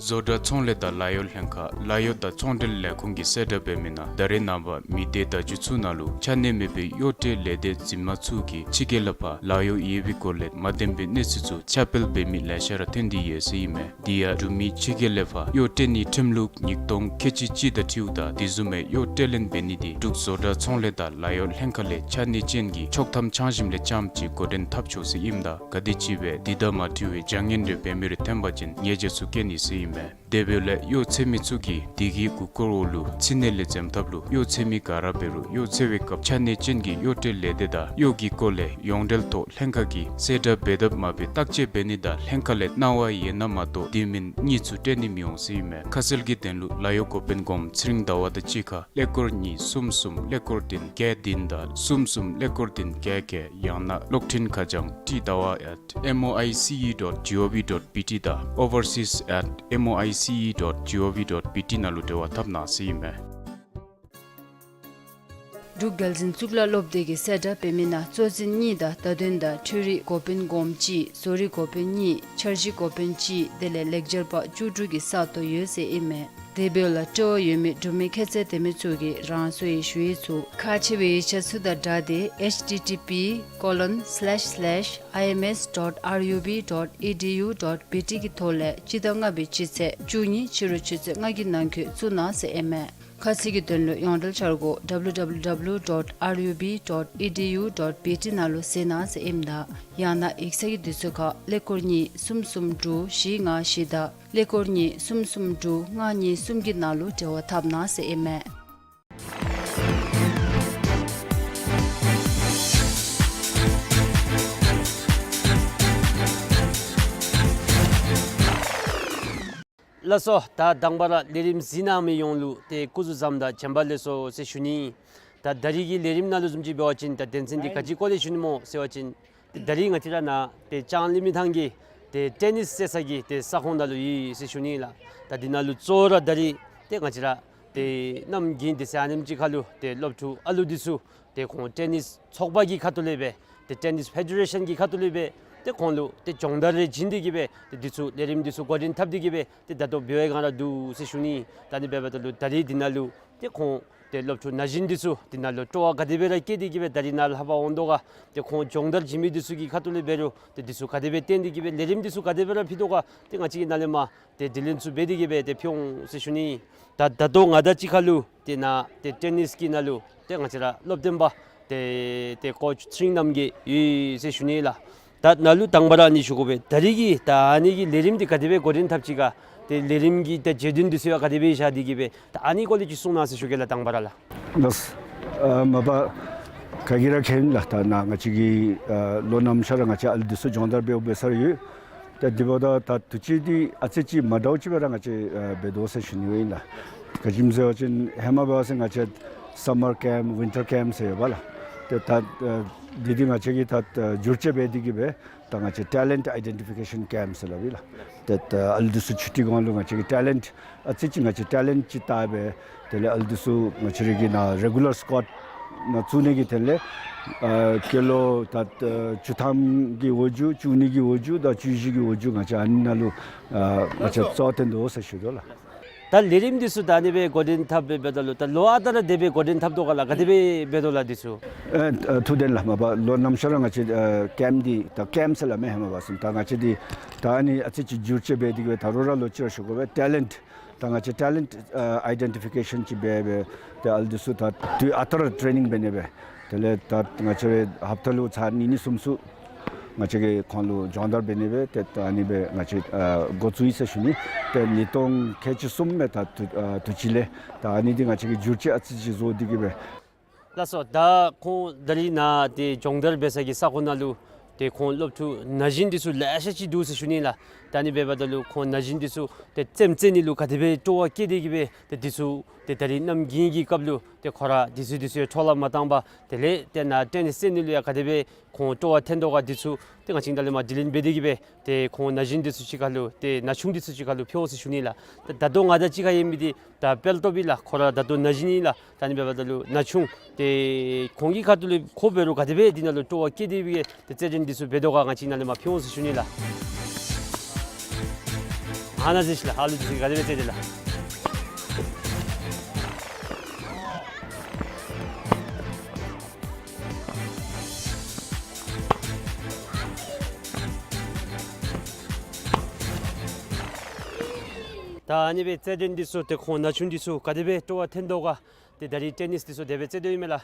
བཟོ་གྲྭ་ཚོང་ལས་དང་ལཱ་གཡོག་ལྷན་ཁག་ལཱ་གཡོག་དང་ཚོང་འབྲེལ་ལས་ཁུངས་ཀྱིས་གསལ་བསྒྲགས་འབད་མི་ནང་ད་རེས་ནངས་པ་མི་སྡེ་བརྡ་བརྒྱུད་ཚུ་ནང་ལུ་ཆ་གནས་མེད་པའི་གཡོག་ཁྲལ་ལས་སྡེ་འཛིན་མ་ཚུ་གིས་ཕྱི་རྒྱལ་ལས་ཕར་ལཱ་གཡོག་ཡོད་པའི་སྐོར་ལས་མ་བདེན་པའི་གནས་ཚུལ་ཚུ་ཁྱབ་སྤེལ་འབད་མི་ལེ་ཤ་ར་ཐོན་ཏེ་ཡོད་ཟེར་ཨིན་མས། དེ་ཡང་འབྲུག་མི་ཕྱི་རྒྱལ་ལས་ཕར་གཡོག་སྤྲོད་ནིའི་ཁྲིམས་ལུགས་ཉིས་སྟོང་ཁལ་གཅིག་གཅིག་དང་འཁྲིལཝ་ད་དེ་བཟུམ་མའི་གཡོག་སྤྲོད་ལེན་འབད་ནི་དེ་འབྲུག་བཟོ་གྲྭ་ཚོང་ལས་དང་ལཱ་གཡོག་ལྷན་ཁག་ལས་ཆ་གནས་ཅན་གྱི་ཆོག་ཐམ་འཆང་ཞིནམ་ལས་རྐྱངམ་གཅིག་འགོ་འདྲེན་འཐབ་ཆོག་ཟེར་ཨིནམ་ད་ག་དེམ་ཅིག་སྦེ་དེ་དང་མ་འཁྲིལ་བའི་བྱ་ངན་རེ་འབད་མི་རེ་ཐོན་པ་ཅིན་ཉེས་བྱ་ཚུ་བཀལ་ནི་ཟེར་ཨིན་མས། དེ་འབདཝ་ལས་གཡོག་འཚོལ་མི་ཚུ་གིས་དེ་གི་མགུ་སྐོར་འོག་ལུ་ཕྱི་ནང་ལས་འཛེམ་ཐབས་ལུ་གཡོག་འཚོལ་མི་ག་ར་འབད་རུང་གཡོག་འཚོལ་བའི་སྐབས་ཆ་གནས་ཅན་གྱི་གཡོག་བྲལ་ལས་སྡེ་དང་གཡོག་གི་སྐོར་ལས་ཡོངས་འབྲེལ་ཐོག་ལྷན་ཁག་གིས་གསལ་བསྒྲགས་འབད་དཔ་མ་འབད་བརྟག་དཔྱད་འབད་ནི་དང་ལྷན་ཁག་ལས་གནང་བ་ཡོད་ན་མ་གཏོགས་དེ་མིན་གཉིས་ཚུ་སྤྲོད་ནི་མི་འོང་ཟེར་ཨིན་མས། ཁ་གསལ་གྱི་དོན་ལུ་ལཱ་གཡོག་འགོ་དཔོན་གོངམ་ཚེ་རིང་ཟླ་བ་དང་གཅིག་ཁར་ཀླད་ཀོར་གཉིས་གསུམ་གསུམ་ཀླད་ཀོར་བདུན་བརྒྱད་བདུན་དང་གསུམ་གསུམ་ཀླད་ཀོར་བདུན་བརྒྱད་བརྒྱད། ཡང་ན་གློག་འཕྲིན་ཁ་བྱང་ཏི་ཟླ་བ་at M O I C E dot G O V dot B T དང་overseas at M O I C E dot G O V dot B T ནང་ལུ་འབྲེལ་བ་འཐབ་གནང་ཟེར་ཨིན་མས། འབྲུག་རྒྱལ་འཛིན་གཙུག་ལག་སློབ་སྡེ་གི་གསལ་བསྒྲགས་འབད་མི་ནང་གཙོ་འཛིན་གཉིས་དང་བརྡ་དོན་དང་འཕྲུལ་རིག་འགོ་དཔོན་གོངམ་གཅིག་བཟོ་རིག་འགོ་དཔོན་གཉིས་འཆར་གཞི་འགོ་དཔོན་གཅིག་དེ་ལས་ལེགས་སྦྱར་པ་བཅུ་དྲུག་གི་ས་སྟོང་ཡོད་ཟེར་ཨིན་མས། དེ་འབདཝ་ལས་སྤྲོ་བ་ཡོད་མི་འབྲུག་མི་ཁྱད་ཚད་ལྡན་མི་ཚུ་གིས་རང་སོའི་ཞུ་ཡིག་ཚུ་ཁག་ཆེ་བའི་ཡིག་ཆ་ཚུ་དང་སྦྲགས་ཏེ་H T T P colon slash slash I M S dot R U B dot E D U dot B T གི་ཐོག་ལས་སྤྱི་ཟླ་ལྔ་པའི་སྤྱི་ཚེས་བཅུ་གཉིས་ཕྱི་རུ་ཆུ་ཚོད་ལྔ་གི་ནང་འཁོད་བཙུགས་གནང་ཟེར་ཨིན་མས། ཁ་གསལ་གྱི་དོན་ལུ་ཡོངས་འབྲེལ་འཆར་སྒོ་W W W dot R U B dot E D U dot B T ནང་ལུ་གཟིགས་གནང་ཟེར་ཨིནམ་ད་ཡང་ན་ཡིག་ཚང་གི་དུས་ཚོད་ཁར་ཀླད་ཀོར་གཉིས་གསུམ་གསུམ་དྲུག་བཞི་ལྔ་བཞི་དང་ཀླད་ཀོར་གཉིས་གསུམ་གསུམ་དྲུག་ལྔ་གཉིས་གསུམ་གྱི་ནང་ལུ་འབྲེལ་བ་འཐབ་གནང་ཟེར་ཨིན་མས། ལགས་སོ། ད་དང་པ་ར་ལས་རིམ་གཟིགས་གནང་མི་ཡོངས་ལུ་ཏེ་སྐུ་གཟུགས་བཟངམ་དང་བྱོན་པ་ལེགས་སོ་ཟེར་ཞུ་ནི། ད་ད་རིས་ཀྱི་ལས་རིམ་ནང་ལུ་བཟུམ་ཅིག་འབད་བ་ཅིན་ད་དོན་ཚན་འདི་ག་ཅིའི་སྐོར་ལས་ཞུ་ནི་སྨོ་ཟེར་བ་ཅིན་ད་རིས་ང་བཅས་ར་ནཱ་ཏེ་ལྕང་གླིང་མི་ཐང་གི་ཏེ་ཊེ་ནིས་རྩེད་ས་གི་ཏེ་ས་ཁོངས་ནང་ལུ་ཡོད་ཟེར་ཞུ་ནི་ལགས། ད་འདི་ནང་ལུ་གཙོ་བོ་ར་ད་རིས་ཏེ་ང་བཅས་ར་ཏེ་གནམ་དགུན་དུས་ཚོད་ཨ་ནེམ་ཅིག་ཁར་ལུ་ཏེ་སློབ་ཕྲུག་ཨ་ལུ་འདི་ཚུ་ཏེ་ཁོང་ཊེ་ནིས་ཚོགས་པ་གི་ཁ་ཐུག་ལས་སྦེ་ཏེ་ཊེ་ནིས་ཕེ་ཌེ་རེ་ཤཱན་གྱི་ཁ་ཐུག་ལས་སྦེ་ཏེ་ཁོང་ལུ་ཏེ་སྦྱོང་བརྡར་རེ་བྱིན་ཏེ་གི་སྦེ་ཏེ་འདི་ཚུ་ལས་རིམ་འདི་ཚུ་འགོ་འདྲེན་འཐབ་སྟེ་གི་སྦེ་ཏེ་ད་ལྟོ་འབད་བའི་སྒང་ར་འདུག་ཟེར་ཞུ་ནི། ད་ཨ་ནི་འབདཝ་ད་ལུ་ད་རིས་འདི་ནང་ལུ་ཏེ་ཁོང་ཏེ་སློབ་ཕྲུག་ན་གཞོན་འདི་ཚུ་འདི་ནང་ལུ་སྤྲོ་བ་ག་དེ་སྦེ་ར་བསྐྱེད་དེ་གི་སྦེ་ད་རིས་ནཱ་ལྷབ་པར་འོང་དོ་ག། ཏེ་ཁོང་སྦྱོང་བརྡར་བྱིན་མི་འདི་ཚུ་གི་ཁ་ཐུག་ལས་འབད་རུང་ཏེ་འདི་ཚུ་ག་དེ་སྦེ་བཏོན་ཏེ་གི་སྦེ་ལས་རིམ་འདི་ཚུ་ག་དེ་སྦེ་ར་ཕུལ་དོ་ག། ཏེ་ང་བཅས་ཀྱིས་ནཱ་ལས་མར་ཏེ་དྲི་ལན་ཚུ་འབད་དེ་གི་སྦེ་ཏེ་ཕུལ་འོང་ཟེར་ཞུ་ནི། ད་ད་ལྟོ་ང་དང་གཅིག་ཁར་ལུ་ཏེ་ནཱ་ཏེ་ཊེ་ནིས་ཀྱི་ནང་ལུ་ཏེ་ང་བཅས་ར་སློབ་སྟོན་པ་ཏེ་ཏེ་ཀོ་ཆི་ཚེ་རིང་རྣམ་རྒྱལ་ཡོད་ཟེར་ཞུ་ནི་ལགས། ད་ནཱ་ལུ་དང་པ་ར་ཨ་ནི་ཞུ་དགོ་པས། ད་རིས་ཀྱི་ད་ཨ་ནི་གི་ལས་རིམ་འདི་ག་དེ་སྦེ་འགོ་འདྲེན་འཐབ་ཅི་ག། ཏེ་ལས་རིམ་གྱི་ད་བརྗོད་དོན་འདི་ཚུ་ཡང་ག་དེ་སྦེ་བཞག་སྟེ་གི་སྦེ་ད་ཨ་ནི་སྐོར་ལས་ཅིག་གསུང་གནང་ཟེར་ཞུ་གེ་ལགས། དང་པ་ར་ལགས། ལགས། ཨ་མ་པ་ག་གིས་ར་མཁྱེན་ལགས། ད་ནཱ་ང་བཅས་ཀྱི་ཨ་ལོ་ནམ་ཤར་ར་ང་བཅས་ཨ་ལུ་འདི་ཚུ་སྦྱོང་བརྡར་འབད་འབད་ས་ར་ཡོད། ད་འདི་འབདཝ་ད་ད་དུས་ཅི་འདི་ཨ་ཙི་ཅིག་མ་འདྲཝ་ཅིག་སྦེ་ར་ང་བཅས་ཨ་འབད་དོ་ཟེར་ཞུ་ནི་ཨིན་ལགས། ག་ཅི་སྨོ་ཟེར་བ་ཅིན་ཧེ་མ་འབད་བ་ཅིན་ང་བཅས་སམ་མར་ཀེམཔ་ཝིན་ཊར་ཀེམཔ་ཟེར་ཡོདཔ་ལགས། ཏེ་ད་ཨ་འདི་འདི་ང་བཅས་ཀྱིས་ད་ཨ་བསྒྱུར་བཅོས་འབད་དེ་གི་སྦེ་ད་ང་བཅས་ཊེ་ལེནཊ་ཨའི་ཌེན་ཊི་ཕི་ཀེ་ཤཱན་ཀེམཔ་ཟེར་སླབ་ཨིན་ལགས། ཏེ་ད་ཨ་ལུ་འདི་ཚུ་ཆུ་ཊི་སྒང་ལུ་ང་བཅས་ཀྱིས་ཊེ་ལེནཊ་ཨ་ཙི་ཅིག་ང་བཅས་ཊེ་ལེནཊ་ཅིག་བལྟ་སྦེ་དེ་ལས་ཨ་ལུ་འདི་ཚུ་ང་བཅས་ར་གི་ནཱ་རེ་གུ་ལར་སི་ཀོཌ་ནང་བཙུགས་ནི་གི་དོན་ལས་ཨ་སྐྱེས་ལོ་ད་ཨ་བཅུ་ཐམ་གྱི་འོག་འཇུག་བཅུ་གཉིས་ཀྱི་འོག་འཇུག་དང་བཅུ་བཞི་གི་འོག་འཇུག་ང་བཅས་ཨ་ནི་ནང་ལུ་ཨ་ང་བཅས་གཙོ་བོ་བཏོན་དོ་ཟེར་ཞུ་དོ་ལགས། ད་ལས་རིམ་འདི་ཚུ་ད་ཨ་ནི་སྦེ་འགོ་འདྲེན་འཐབ་སྦེ་འབདཝ་ད་ལུ་ད་ལོ་ཨ་རྟག་ར་དེ་སྦེ་འགོ་འདྲེན་འཐབ་དོ་ག་ལགས། ག་དེ་སྦེ་འབད་དོ་ལགས་འདི་ཚུ། ཨ་ཨ་ཐུགས་བདེན་ལགས། མ་པ་ལོ་ནམ་ཤར་ར་ང་བཅས་ཨ་ཀེམཔ་འདི་ད་ཀེམཔ་ཟེར་སླབ་མས། ཧེ་མ་འབད་བ་ཅིན་ད་ང་བཅས་འདི་ད་ཨ་ནི་ཨ་ཙི་ཅིག་བསྒྱུར་བཅོས་འབད་དེ་གི་སྦེ་ད་རུང་ར་ལོག་ཅི་ར་ཞུ་དགོ་པས། ཊེ་ལེནཊ་ད་ང་བཅས་ཊེ་ལེནཊ་ཨ་ཨའི་ཌེན་ཊི་ཕི་ཀེ་ཤཱན་ཅིག་འབད་སྦེ་ཏེ་ཨ་ལུ་འདི་ཚུ་ད་དུས་ཨ་རྟག་ར་ཊེ་རེ་ནིང་འབད་ནི་སྦེ་དེ་ལས་ད་ང་བཅས་ར་ཧབ་ཏ་ལུ་ཚར་གཉིས་གཉིས་གསུམ་གསུམ་ང་བཅས་ཀྱིས་ཁོང་ལུ་སྦྱོང་བརྡར་འབད་ནི་སྦེ་ཏེ་ད་ཨ་ནི་སྦེ་ང་བཅས་ཨ་འགོ་བཙུགས་ཡི་ཟེར་ཞུ་ནི། ཏེ་ཉིས་སྟོང་ཁལ་གཅིག་གསུམ་མེན་ད་དུས་ཨ་དུས་ཅི་ལས་ད་ཨ་ནི་འདི་ང་བཅས་ཀྱིས་བསྒྱུར་བཅོས་ཨ་ཙི་ཅིག་བཟོ་སྟེ་གི་སྦེ། ལགས་སོ། ད་ཁོང་ད་རིས་ནཱ་ཏེ་སྦྱོང་བརྡར་འབད་ས་གི་ས་ཁོངས་ནང་ལུ་ཏེ་ཁོང་སློབ་ཕྲུག་ན་གཞོན་འདི་ཚུ་ལེ་ཤ་ཅིག་འདུག་ཟེར་ཞུ་ནི་ལགས། ད་ཨ་ནི་འབདཝ་ད་ལུ་ཁོང་ན་གཞོན་འདི་ཚུ་ཏེ་རྩེདམོ་རྩེ་ནི་ལུ་ག་དེ་སྦེ་སྤྲོ་བ་བསྐྱེད་དེ་གི་སྦེ་ཏེ་འདི་ཚུ་ཏེ་ད་རིས་གནམ་དགུན་གྱི་སྐབས་ལུ་ཏེ་ཁོང་ར་འདི་ཚུ་འདི་ཚུ་འཕྲོ་བརླག་མ་བཏང་པར་དེ་ལས་ཏེ་ནཱ་ཊེ་ནིས་རྩེ་ནི་ལུ་ཡང་ག་དེ་སྦེ་ཁོང་སྤྲོ་བ་འཐོན་དོ་ག་འདི་ཚུ་ཏེ་ང་བཅས་ཀྱིས་ནཱ་ལས་མར་དྲི་ལན་འབད་དེ་གི་སྦེ་ཏེ་ཁོང་ན་གཞོན་འདི་ཚུ་ཅིག་ཁར་ལུ་ཏེ་ན་ཆུང་འདི་ཚུ་ཅིག་ཁར་ལུ་ཕུལ་འོང་ཟེར་ཞུ་ནི་ལགས། ཏེ་ད་ལྟོ་ང་དང་གཅིག་ཁར་ཡོད་མི་འདི་ད་དཔལ་སྟོབས་ཨིན་ལགས། ཁོ་ར་ད་ལྟོ་ན་གཞོན་ཨིན་ལགས། ད་ཨ་ནི་འབདཝ་ད་ལུ་ན་ཆུང་ཏེ་ཁོང་གི་ཁ་ཐུག་ལས་ཁོ་འབད་རུང་ག་དེ་སྦེ་འདི་ནང་ལུ་སྤྲོ་བ་བསྐྱེད་དེ་སྦེ་ཏེ་རྩེད་འགྲན་འདི་ཚུ་འབད་དོ་ག་ང་བཅས་ནཱ་ལས་མར་ཕུལ་འོང་ཟེར་ཞུ་ནི་ལགས། ཨ་ནཱ་གཟིགས་ཤིག་ལགས། ཨ་ལུ་འདི་ཚུ་ག་དེ་སྦེ་རྩེད་དེས་ལགས། ད་ཨ་ནི་སྦེ་རྩེད་འགྲན་འདི་ཚུ་ཏེ་ཁོང་ན་ཆུང་འདི་ཚུ་ག་དེ་སྦེ་སྤྲོ་བ་འཐོན་དོ་ག། ཏེ་ད་རིས་ཊེ་ནིས་འདི་ཚུ་དེ་སྦེ་རྩེད་དོ་ཨིན་མས་ལགས།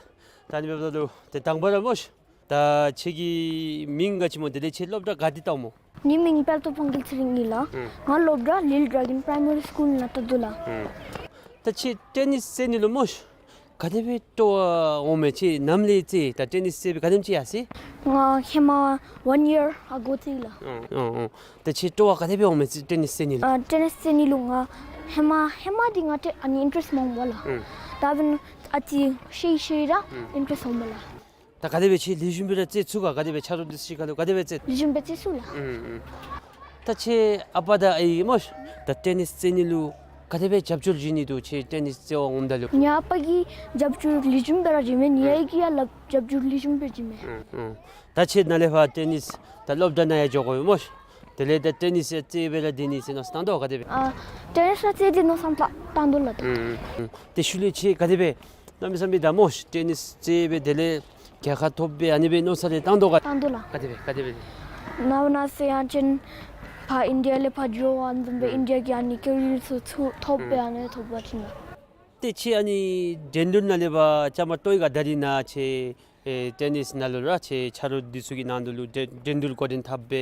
ད་ཨ་ནི་འབདཝ་ད་ལུ་ཏེ་དང་པ་ར་སྨོ་ཤིག། ད་ཁྱེད་ཀྱི་མིང་ག་ཅི་སྨོ། དེ་ལས་ཁྱེད་སློབ་གྲྭ་ག་ཏེ་བལྟཝ་སྨོ། ངེའི་མིང་དཔལ་སྟོབས་དབང་རྒྱལ་ཚེ་རིང་ཨིན་ལགས། ཨུམ། ང་སློབ་གྲྭ་Little Dragon Primary School ནང་བལྟ་དོ་ལགས། ཨུམ། ད་ཁྱེད་ཊེ་ནིས་རྩེ་ནི་ལུ་སྨོ་ཤ། ག་དེ་སྦེ་སྤྲོ་བ་འོང་མས། ཁྱེད་ནམ་ལས་རྩེ། ད་ཊེ་ནིས་རྩེ་སྦེ་ག་དེམ་ཅིག་ཡར་སོ་ཡི། ང་ཧེ་མ་one year ago རྩེ་ཡི་ལགས། ཨོ་ཨོ་ཨོ། ད་ཁྱེད་སྤྲོ་བ་ག་དེ་སྦེ་འོང་མས་ཊེ་ནིས་རྩེ་ནི་ལུ། ཨ་ཊེ་ནིས་རྩེ་ནི་ལུ་ང་ཧེ་མ་ཧེ་མ་འདི་ང་ཏེ་ཨ་ནི་ཨིན་ཊེ་རེསཊ་མ་འོང་པ་ལགས། ཨུམ། ད་འབདན་ཨ་ཙི་ཤེས་ཤེས་ར་ཨུམ་ཨིན་ཊེ་རེསཊ་འོང་པ་ལགས། ད་ག་དེ་སྦེ་ཁྱེད་ལེགས་ཤོམ་སྦེ་ར་རྩེ་ཚུགས་ག། ག་དེ་སྦེ་ཆ་རོགས་འདི་ཚུ་གཅིག་ཁར་ལུ་ག་དེ་སྦེ་རྩེ། ལེགས་ཤོམ་སྦེ་རྩེ་ཚུགས་ལགས། ཨུམ་ཨུམ། ད་ཁྱེད་ཨ་པ་དང་ཨའི་སྨོ་ཤ། ད་ཊེ་ནིས་རྩེ་ནི་ལུ་ག་དེ་སྦེ་རྒྱབ་སྐྱོར་བྱིན་ནི་འདུག། ཁྱེད་ཊེ་ནིས་རྩེ་བར་འོངམ་ད་ལུ། ངེའི་ཨ་པ་གིས་རྒྱབ་སྐྱོར་ལེགས་ཤོམ་སྦེ་ར་བྱིན་མས། ངེའི་ཨའི་གིས་ཡང་ལགས་རྒྱབ་སྐྱོར་ལེགས་ཤོམ་སྦེ་བྱིན་མས། ཨུམ་ཨུམ། ད་ཁྱེད་ནཱ་ལས་ཕར་ཊེ་ནིས་ད་སློབ་གྲྭ་ནང་ཡང་འགྱོ་དགོ་པས་སྨོ་ཤ། དེ་ལས་ད་ཊེ་ནིས་ཡང་རྩེ་སྦེ་ར་སྡོད་ནི་ཟེར་མནོ་བསམ་བཏང་དོ་ག་དེ་སྦེ། ཨ་ཊེ་ནིས་ར་རྩེ་སྟེ་མནོ་བསམ་བཏང་བཏང་དོ་ལགས། ཨུམ་ཨུམ། དེ་ཤུལ་ལས་ཁྱེད་ག་དེ་སྦེ་གནམ་མེད་ས་མེད་ད་སྨོ་ཤ་ཊེ་ནིས་རྩེ་སྦེ་དེ་ལས་རྒྱལ་ཁ་ཐོབ་སྦེ་ཨ་ནི་སྦེ་མནོ་བསམ་རེ་བཏང་དོ་ག། བཏང་དོ་ལགས། ག་དེ་སྦེ་ག་དེ་སྦེ། ནཱ་ནཱ་ཟེར་ཡང་ཅིན་ཕར་ཨིན་ཌི་ཡ་ལས་ཕར་འགྱོ་བ་འཛོམས་སྦེ་ཨུམ་ཨིན་ཌི་ཡ་གི་ཨ་ནི་ཀེ་རིར་ཚུ་ཚུ་ཐོབ་སྦེ་ཨུམ་ཨ་ནི་ཐོབ་པ་ཅིན་ལགས། ཏེ་ཁྱེད་ཨ་ནི་འགྲན་བསྡུར་ནང་ལས་ཕར་བཅའ་མར་གཏོགས་ཡི་ག། ད་རིས་ནཱ་ཁྱེད་ཨེ་ཊེ་ནིས་ནང་ལུ་ར་ཁྱེད་ཆ་རོགས་འདི་ཚུ་གི་ནང་དུ་ལུ་འགྲན་འགྲན་བསྡུར་འགོ་འདྲེན་འཐབ་སྦེ་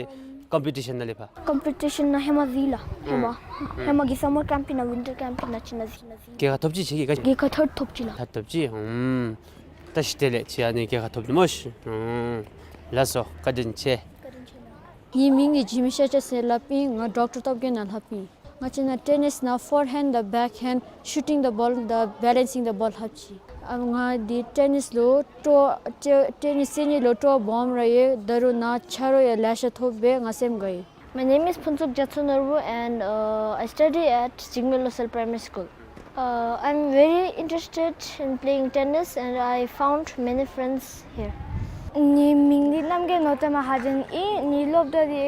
ཀམ་པི་ཊི་ཤཱན་ནང་ལས་ཕར། ཀམ་པི་ཊི་ཤཱན་ནང་ཧེ་མ་གཟིགས་ལགས། ཧེ་མ་ཨུམ་ཧེ་མ་གི་སམ་མར་ཀེམཔ་ནང་ཝིན་ཊར་ཀེམཔ་ནང་ཅིག་ནང་གཟིགས་ནང་གཟིགས། རྒྱལ་ཁ་ཐོབ་ཅི། ཁྱེད་ཀྱིས་རྒྱལ་ཁ་ཐོབ་ཐོབ་ཅི་ལགས། ཐོབ་ཐོབ་ཅི། ཨུམ། ད་ཤི་དེ་ལས་ཁྱེད་ཨ་ནི་རྒྱལ་ཁ་ཐོབ་ནི་སྨོ་ཤ། ཨུམ། ལགས་སོ། བཀའ་དྲིན་ཆེ། བཀའ་དྲིན་ཆེ་ལགས། ངེའི་མིང་གི་ཇི་མི་ཤཱ་ཅཱ་ཟེར་སླབ་ཨིན། ང་ཌོག་ཊར་སྟོབས་རྒྱས་ནང་ལྷབ་ཨིན། ང་བཅས་ནཱ་ཊེ་ནིས་ནང་ཕོར་ཧེནཌ་དང་བེཀ་ཧེནཌ། ཤུ་ཊིང་ད་བོལ་དང་བེ་ལེནསིང་ད་བོལ་ལྷབ་ཅི། ཨ་ང་འདི་ཊེ་ནིས་ལུ་སྤྲོ་ཊེ་ཊེ་ནིས་རྩེ་ནི་ལུ་སྤྲོ་བ་སྦོམ་ར་ཡོད། ད་རུང་ནཱ་ཆ་རོགས་ཡང་ལེ་ཤ་ཐོབ་སྦེ་ང་སེམས་དགའ་ཡི། My name is Phuntsog Gyatso Norbu and, uh, I study at Jigme Losel Primary School. Uh, I'm very interested in playing tennis and I found many friends here. ངེའི་མིང་འདི་རྣམ་རྒྱལ་ནོར་བདེ་མ་ཧ་ཇན་ཨིན། ངེའི་སློབ་གྲྭ་འདི་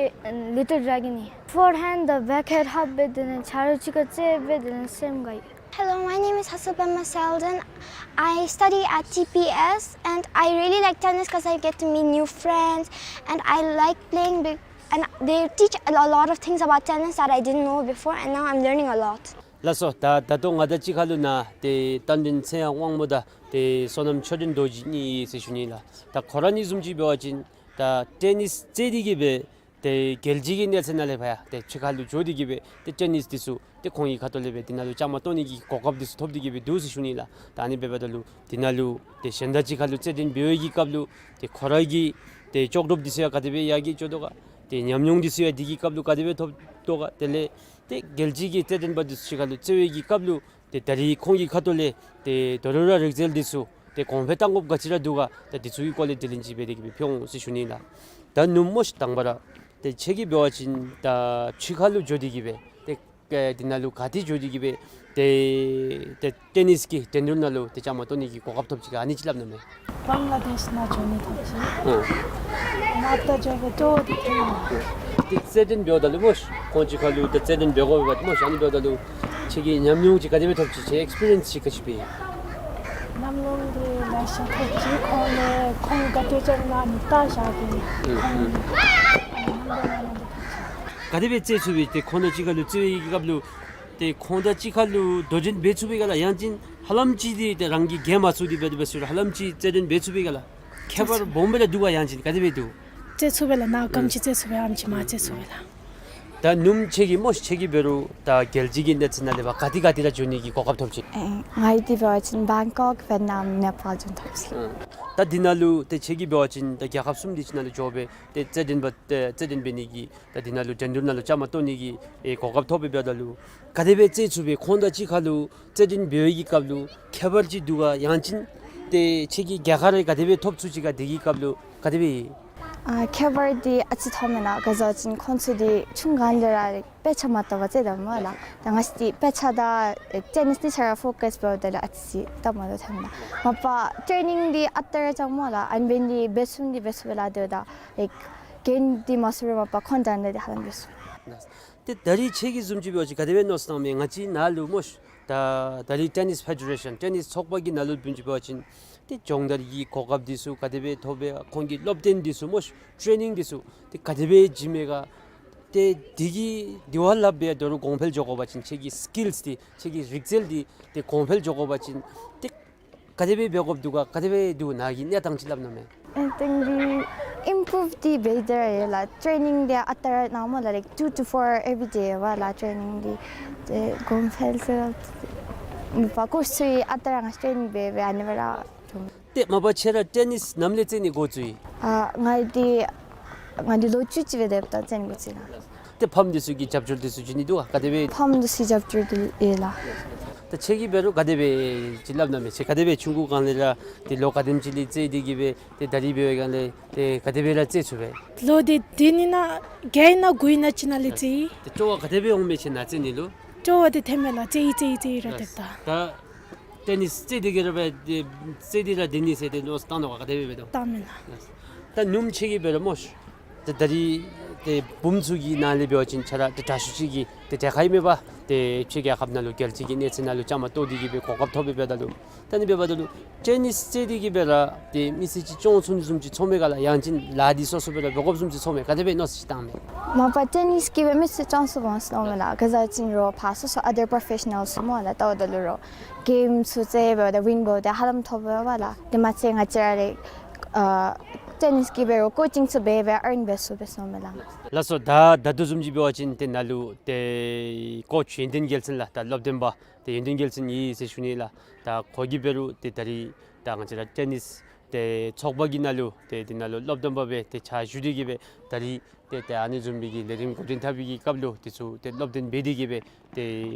ལིཊལ་ཌེ་གཱན་ཨིན། ཕོར་ཧེནཌ་དང་བེཀ་ཧེནཌ་ལྷབ་སྦེ་དེ་ལས་ཆ་རོགས་གཅིག་ཁར་རྩེ་སྦེ་དེ་ལས་སེམས་དགའ་ཡི། Hello, my name is Hasupema Selden. I study at T P S and I really like tennis 'cause I get to meet new friends and I like playing big and they teach a lo- lot of things about tennis that I didn't know before and now I'm learning a lot. ལགས་སོ། ད་ད་ལྟོ་ང་དང་གཅིག་ཁར་ལུ་ནཱ་ཏེ་རྟ་མགྲིན་ཚེ་དབང་དབང་མོ་དང་ཏེ་བསོད་ནམས་ཆོས་སྒྲོན་རྡོ་རྗེ་གཉིས་ཡོད་ཟེར་ཞུ་ནི་ལགས། ད་ཁོང་ར་གཉིས་བཟུམ་ཅིག་འབད་བ་ཅིན་ད་ཊེ་ནིས་རྩེ་སྟེ་གིས་སྦེ་ཏེ་རྒྱལ་སྤྱི་གི་གནས་ཚད་ནང་ལས་ཕར་ཡང་ཏེ་ཕྱི་ཁར་ལུ་འགྱོ་སྟེ་གིས་སྦེ་ཏེ་ཊེ་ནིས་འདི་ཚུ་ཏེ་ཁོང་གི་ཁ་ཐུག་ལས་སྦེ་འདི་ནང་ལུ་བཅའ་མར་གཏོགས་ནི་གི་གོ་སྐབས་འདི་ཚུ་ཐོབ་སྟེ་གིས་སྦེ་འདུག་ཟེར་ཞུ་ནི་ལགས། ད་ཨ་ནི་འབདཝ་ད་ལུ་འདི་ནང་ལུ་ཏེ་གཞན་དང་གཅིག་ཁར་ལུ་རྩེད་འགྲན་འབད་བའི་གི་སྐབས་ལུ་ཏེ་ཁོ་ར་གི་ཏེ་ལྕོགས་གྲུབ་འདི་ཚུ་ཡང་ག་དེ་སྦེ་ཡར་རྒྱས་འགྱོ་དོ་ག། ཏེ་ཉམས་མྱོང་འདི་ཚུ་ཡང་འདི་གི་སྐབས་ལུ་ག་དེ་སྦེ་ཐོབ་དོ་ག། དེ་ལས་ཏེ་རྒྱལ་སྤྱི་གི་རྩེད་འགྲན་པ་འདི་ཚུ་གཅིག་ཁར་ལུ་རྩེ་བའི་གི་སྐབས་ལུ་ཏེ་ད་རིས་ཁོང་གི་ཁ་ཐུག་ལས་ཏེ་ད་རུང་ར་རིག་རྩལ་འདི་ཚུ་ཏེ་གོང་འཕེལ་གཏང་དགོཔ་ག་ཅི་ར་འདུག་ག། ད་འདི་ཚུ་གི་སྐོར་ལས་དྲི་ལན་ཅིག་འབད་དེ་གིས་སྦེ་ཕུལ་འོང་ཟེར་ཞུ་ནི་ལགས། ད་ནུབ་མོ་ཤ་དང་པ་ར་ཏེ་ཁྱེད་ཀྱིས་འབད་བ་ཅིན་ད་ཕྱི་ཁར་ལུ་འགྱོ་སྟེ་གིས་སྦེ་ཏེ་ཨེ་འདི་ནང་ལུ་ག་ཏེ་འགྱོ་སྟེ་གིས་སྦེ་ཏེ་ཏེ་ཊེ་ནིས་ཀྱི་འགྲན་བསྡུར་ནང་ལུ་ཏེ་བཅའ་མར་གཏོགས་ནི་གི་གོ་སྐབས་ཐོབ་ཅི་ག། ཨ་ནི་ཅིག་སླབ་གནང་མས། བང་ལ་དེཤ་ནང་འགྱོ་ནི་ཐོབ་ཅི། ཨོ། ནཱ་ད་འགྱོ་སྦེ་སྤྲོ་བ་འདི་ཐོན་ནུག། ཏེ་རྩེད་འགྲན་འབདཝ་ད་ལུ་མོ་ཤ་ཁོང་གཅིག་ཁར་ལུ་ཏེ་རྩེད་འགྲན་འབད་དགོ་པས་མོ་ཤ། ཨ་ནི་འབདཝ་ད་ལུ་ཁྱེད་ཀྱིས་ཉམས་མྱོང་ཅིག་ག་དེ་སྦེ་ཐོབ་ཅི། ཁྱེད་ཨེགསི་པི་རི་ཡེནསི་ཅིག་ག་ཅི་སྦེ། ཉམས་མྱོང་འདི་ལེ་ཤ་ཐོབ་ཅི། ཁོང་ལས་ཁོང་ག་དེ་སྦེ་ཨ་ནི་བལྟ་བཞག་སྟེ་ཁོང་ཨ་ནི་ཉམས་མྱོང་ཨ་ནི་འདི་ཐོབ་ཅི། ག་དེ་སྦེ་རྩེ་ཚུགས་པས། ཏེ་ཁོང་དང་གཅིག་ཁར་ལུ་རྩེ་བའི་གི་སྐབས་ལུ་ཏེ་ཁོང་དང་གཅིག་ཁར་ལུ་དོ་འགྲན་འབད་ཚུགས་པས་ག་ལགས། ཡང་ཅིན་ཧ་ལམ་ཅིག་འདི་ཏེ་རང་གིས་རྒྱལ་མ་ཚུགས་ཏེ་འབད་དེ་འབད་ཟེར་རུང་ཧ་ལམ་ཅིག་རྩེད་འགྲན་འབད་ཚུགས་པས་ག་ལགས། ཁྱད་པར་སྦོམ་སྦེ་ར་འདུག་ག། ཡང་ཅིན་ག་དེ་སྦེ་འདུག། རྩེ་ཚུགས་པས་ལགས། ནཱ་ག་དེམ་ཅིག་རྩེ་ཚུགས་པས་ཨ་ནེམ་ཅིག་མར་རྩེ་ཚུགས་པས་ལགས། ད་ནུབ་མོ་ཁྱེད་ཀྱིས་མོ་ཤ་ཁྱེད་ཀྱིས་འབད་རུང་ད་རྒྱལ་སྤྱི་གི་གནས་ཚད་ནང་ལས་ཕར་ག་ཏེ་ག་ཏེ་ར་འགྱོ་ནི་གི་གོ་སྐབས་ཐོབ་ཅི། ཨེ་ང་འདི་འབད་བ་ཅིན་བེང་ཀོག་ཝེཊ་ནམ་ནེ་པཱལ་འགྱོ་ནི་ཐོབ་ཅི། ཨ་ད་འདི་ནང་ལུ་ཏེ་ཁྱེད་ཀྱིས་འབད་བ་ཅིན་ད་རྒྱལ་ཁབ་གསུམ་དེ་ཅིག་ནང་ལུ་འགྱོ་སྦེ་ཏེ་རྩེད་འགྲན་པ་ཏེ་རྩེད་འགྲན་འབད་ནི་གི་ད་འདི་ནང་ལུ་འགྲན་བསྡུར་ནང་ལུ་བཅའ་མར་གཏོགས་ནི་གི་ཨེ་གོ་སྐབས་ཐོབ་པས། འབདཝ་ད་ལུ་ག་དེ་སྦེ་རྩེ་ཚུགས་པས། ཁོང་དང་གཅིག་ཁར་ལུ་རྩེད་འགྲན་འབད་བའི་གི་སྐབས་ལུ་ཁྱད་པར་ཅིག་འདུག་ག། ཡང་ཅིན་ཏེ་ཁྱེད་ཀྱིས་རྒྱལ་ཁ་རེ་ག་དེ་སྦེ་ཐོབ་ཚུགས་ཅི་ག། དེ་གི་སྐབས་ལུ་ག་དེ་སྦེ་ཨིན། ཨ་ཁྱད་པར་འདི་ཨ་ཙི་ཐོབ་མེན་ན། ག་ཟེར་བ་ཅིན་ཁོང་ཚུ་འདི་ཆུང་སྒང་ལས་ར་དཔེ་ཆ་མ་ལྟ་བར་རྩེ་དོ་སྨོ་ལགས། ད་ང་བཅས་འདི་དཔེ་ཆ་དང་ཨེ་ཊེ་ནིས་འདི་ཆ་ར་ཕོ་ཀཱས་འབདཝ་ད་ལུ་ཨ་ཙི་སྟབས་མ་བདེཝ་ཐོན་ད། མ་པ་ཊེ་ནིང་འདི་ཨ་རྟག་ར་རྐྱབ་སྨོ་ལགས། ཨ་ནི་འབད་ནི་འདི་འབད་ཚུགས་འདི་འབད་ཚུགས་པས་ལགས། དེ་འབདཝ་ད་ཨེ་གྱེན་འདི་མ་སོར་རུང་མ་པ་ཁོང་དང་འདི་ཧ་ལམ་འབད་ཚུགས། ཏེ་ད་རིས་ཁྱེད་ཀྱིས་བཟུམ་ཅིག་འབད་བ་ཅིན་ག་དེ་སྦེ་མནོ་བསམ་བཏངམ་མས། ང་བཅས་ནཱ་ལུ་མོ་ཤ་ད་ད་རིས་ཊེ་ནིས་ཕེ་ཌེ་རེ་ཤཱན་ཊེ་ནིས་ཚོགས་པ་གི་ནང་ལུ་བཟུམ་ཅིག་འབད་བ་ཅིན་ཏེ་སྦྱོང་བརྡར་གྱི་གོ་སྐབས་འདི་ཚུ་ག་དེ་སྦེ་ཐོབ་པས། ཁོང་གི་སློབ་སྟོན་འདི་ཚུ་མོ་ཤ་ཊེ་ནིང་འདི་ཚུ་ཏེ་ག་དེ་སྦེ་བྱིན་མས་ག། ཏེ་འདི་གིས་འདི་བ་ལྷག་སྦེ་ད་རུང་གོང་འཕེལ་འགྱོ་དགོ་པ་ཅིན་ཁྱེད་ཀྱི་སི་ཀིལསི་འདི་ཁྱེད་ཀྱི་རིག་རྩལ་འདི་ཏེ་གོང་འཕེལ་འགྱོ་དགོ་པ་ཅིན་ཏེ་ ག་དེ་སྦེ་འབད་དགོཔ་འདུག་ག། ག་དེ་སྦེ་འདུག། ནཱ་གི་གནས་སྟངས་ཅིག་སླབ་གནང་མས། གནས་སྟངས་འདི་ཨིམ་པུརུབ་འདི་འབད་དེ་ར་ཡོད་ལགས། ཊེ་ནིང་འདི་ཨ་རྟག་ར་གནང་སྨོ་ལགས། ལའིཀ་ཊུ་ཊུ་ཕོར་ཨེ་བི་རི་ཌེ་ཡོད་པ་ལགས་ཊེ་ནིང་འདི། ཏེ་གོམ་ཕལ་ཚེ་མ་པ་ཀོ་ཆི་ཚུ་ཡང་ཨ་རྟག་ར་ང་ཊེ་ནིང་འབད་འབད་ཨ་ནི་སྦེ་ར། ཏེ་མ་པ་ཁྱོད་ར་ཊེ་ནིས་ནམ་ལས་རྩེད་ནི་འགོ་བཙུགས་ཡི། ཨ་ང་འདི་ང་འདི་ལོ་བཅུ་གཅིག་སྦེ་སྡོདཔ་ད་རྩེད་ནི་འགོ་བཙུགས་ཡི་ལགས། ཏེ་ཕམ་འདི་ཚུ་གིས་རྒྱབ་སྐྱོར་འདི་ཚུ་བྱིན་ནི་འདུག་ག། ག་དེ་སྦེ། ཕམ་འདི་ཚུ་རྒྱབ་སྐྱོར་འདི་ཡོད་ལགས། ད་ཁྱོད་ཀྱིས་འབད་རུང་ག་དེ་སྦེ་ཅིག་སླབ་གནང་མས། ཁྱོད་ག་དེ་སྦེ་ཆུང་ཀུ་སྒང་ལས་ར་ཏེ་ལོ་ག་དེམ་ཅིག་ལས་རྩེད་དེ་གིས་སྦེ་ཏེ་ད་རིས་འབད་བའི་སྒང་ལས་ཏེ་ག་དེ་སྦེ་ར་རྩེད་ཚུགས་པས། ལོ་འདི་བདུན་ཨིན་ན་བརྒྱད་ཨིན་ན་དགུ་ཨིན་ན་ཅིག་ནང་ལས་རྩེད་ཡི། ཏེ་སྤྲོ་བ་ག་དེ་སྦེ་འོང་མས་ཁྱོད་ནཱ་རྩེད་ནི་ལུ། སྤྲོ་བ་འདི་ཐོནམ་མས་ལགས། རྩེད་ཡི་རྩེད་ཡི་རྩེད་ཡི་ར་སྡོདཔ་ད། ད་ཊེ་ནིས་རྩེད་དེ་གིས་ར་འབད་ཏེ་རྩེད་དེ་ར་སྡོད་ནི་ཟེར་ཏེ་མནོ་བསམ་བཏང་དོ་ག། ག་དེ་སྦེ་འབད་དོ། བཏངམ་མས་ལགས། ད་སྣུམ་ཆེ་གི་འབད་ར་སྨོ། ཏེ་ད་རིས་ཏེ་བུམོ་ཚུ་གི་ནང་ལས་འབད་བ་ཅིན་ཁྱོད་ར་ཏེ་དྲག་ཤོས་ཅིག་གི་ཏེ་གྲལ་ཁར་ཨིན་མས་པ། ཏེ་ཕྱི་རྒྱལ་ཁབ་ནང་ལུ་རྒྱལ་སྤྱི་གི་གནས་ཚད་ནང་ལུ་བཅའ་མར་གཏོགས་ཏེ་གིས་སྦེ་གོ་སྐབས་ཐོབ་སྦེ་འབདཝ་ད་ལུ། ད་ཨ་ནི་འབདཝ་ད་ལུ་ཊེ་ནིས་རྩེད་དེ་གིས་སྦེ་ར་ཏེ་མི་ཚེ་ཅིག་སྐྱོང་ཚུགས་ནི་བཟུམ་ཅིག་ཚོར་མས་ག་ལགས། ཡང་ཅིན་ལཱ་འདི་སོ་སོ་སྦེ་ར་འབད་དགོཔ་བཟུམ་ཅིག་ཚོར་མས་ག། དེ་སྦེ་མནོ་བསམ་ཅིག་བཏང་མས། མ་པ་ཊེ་ནིས་གིས་སྦེ་མི་ཚེ་སྐྱོང་ཚུགས་འོང་ཟེར་མནོཝ་མས་ལགས། ག་ཟེར་བ་ཅིན་རོགས་ཕར་སོ་སོ་ཨ་དར་པོརོ་ཕེ་ཤ་ནཱལ་ཚུ་སྨོ་ལགས། ལྟཝ་ད་ལུ་རོགས་གེམ་ཚུ་རྩེད་འབདཝ་ད་ཝིན་འབདཝ་ད་ཧ་ལམ་ཐོབ་པས་ལགས། དེ་མ་ཚད་ང་བཅས་ར་ལས་ཨ་ཊེ་ནིས་གིས་སྦེ་རོགས་ཀོ་ཅིང་ཚུ་འབད་འབད་ཨརན་འབད་ཚུགས་པས་ཟེར་མནོཝ་མས་ལགས། ལགས་སོ། ད་ད་ལྟོ་བཟུམ་ཅིག་འབད་བ་ཅིན་ཏེ་ནཱ་ལུ་ཏེ་ཀོ་ཆི་ཡོན་ཏན་རྒྱལ་མཚན་ལགས། ད་སློབ་སྟོན་པ་ཏེ་ཡོན་ཏན་རྒྱལ་མཚན་ཡོད་ཟེར་ཞུ་ནི་ལགས། ད་ཁོ་གིས་འབད་རུང་ཏེ་ད་རིས་ད་ང་བཅས་ར་ཊེ་ནིས་ཏེ་ཚོགས་པ་གི་ནང་ལུ་ཏེ་དེ་ནང་ལུ་སློབ་སྟོན་པ་སྦེ་ཏེ་ཕྱག་ཞུ་སྟེ་གིས་སྦེ་ད་རིས་ཏེ་ཏེ་ཨ་ནི་བཟུམ་སྦེ་གི་ལས་རིམ་འགོ་འདྲེན་འཐབ་པའི་གི་སྐབས་ལུ་དེ་ཚུ་ཏེ་སློབ་སྟོན་འབད་དེ་གིས་སྦེ་ཏེ་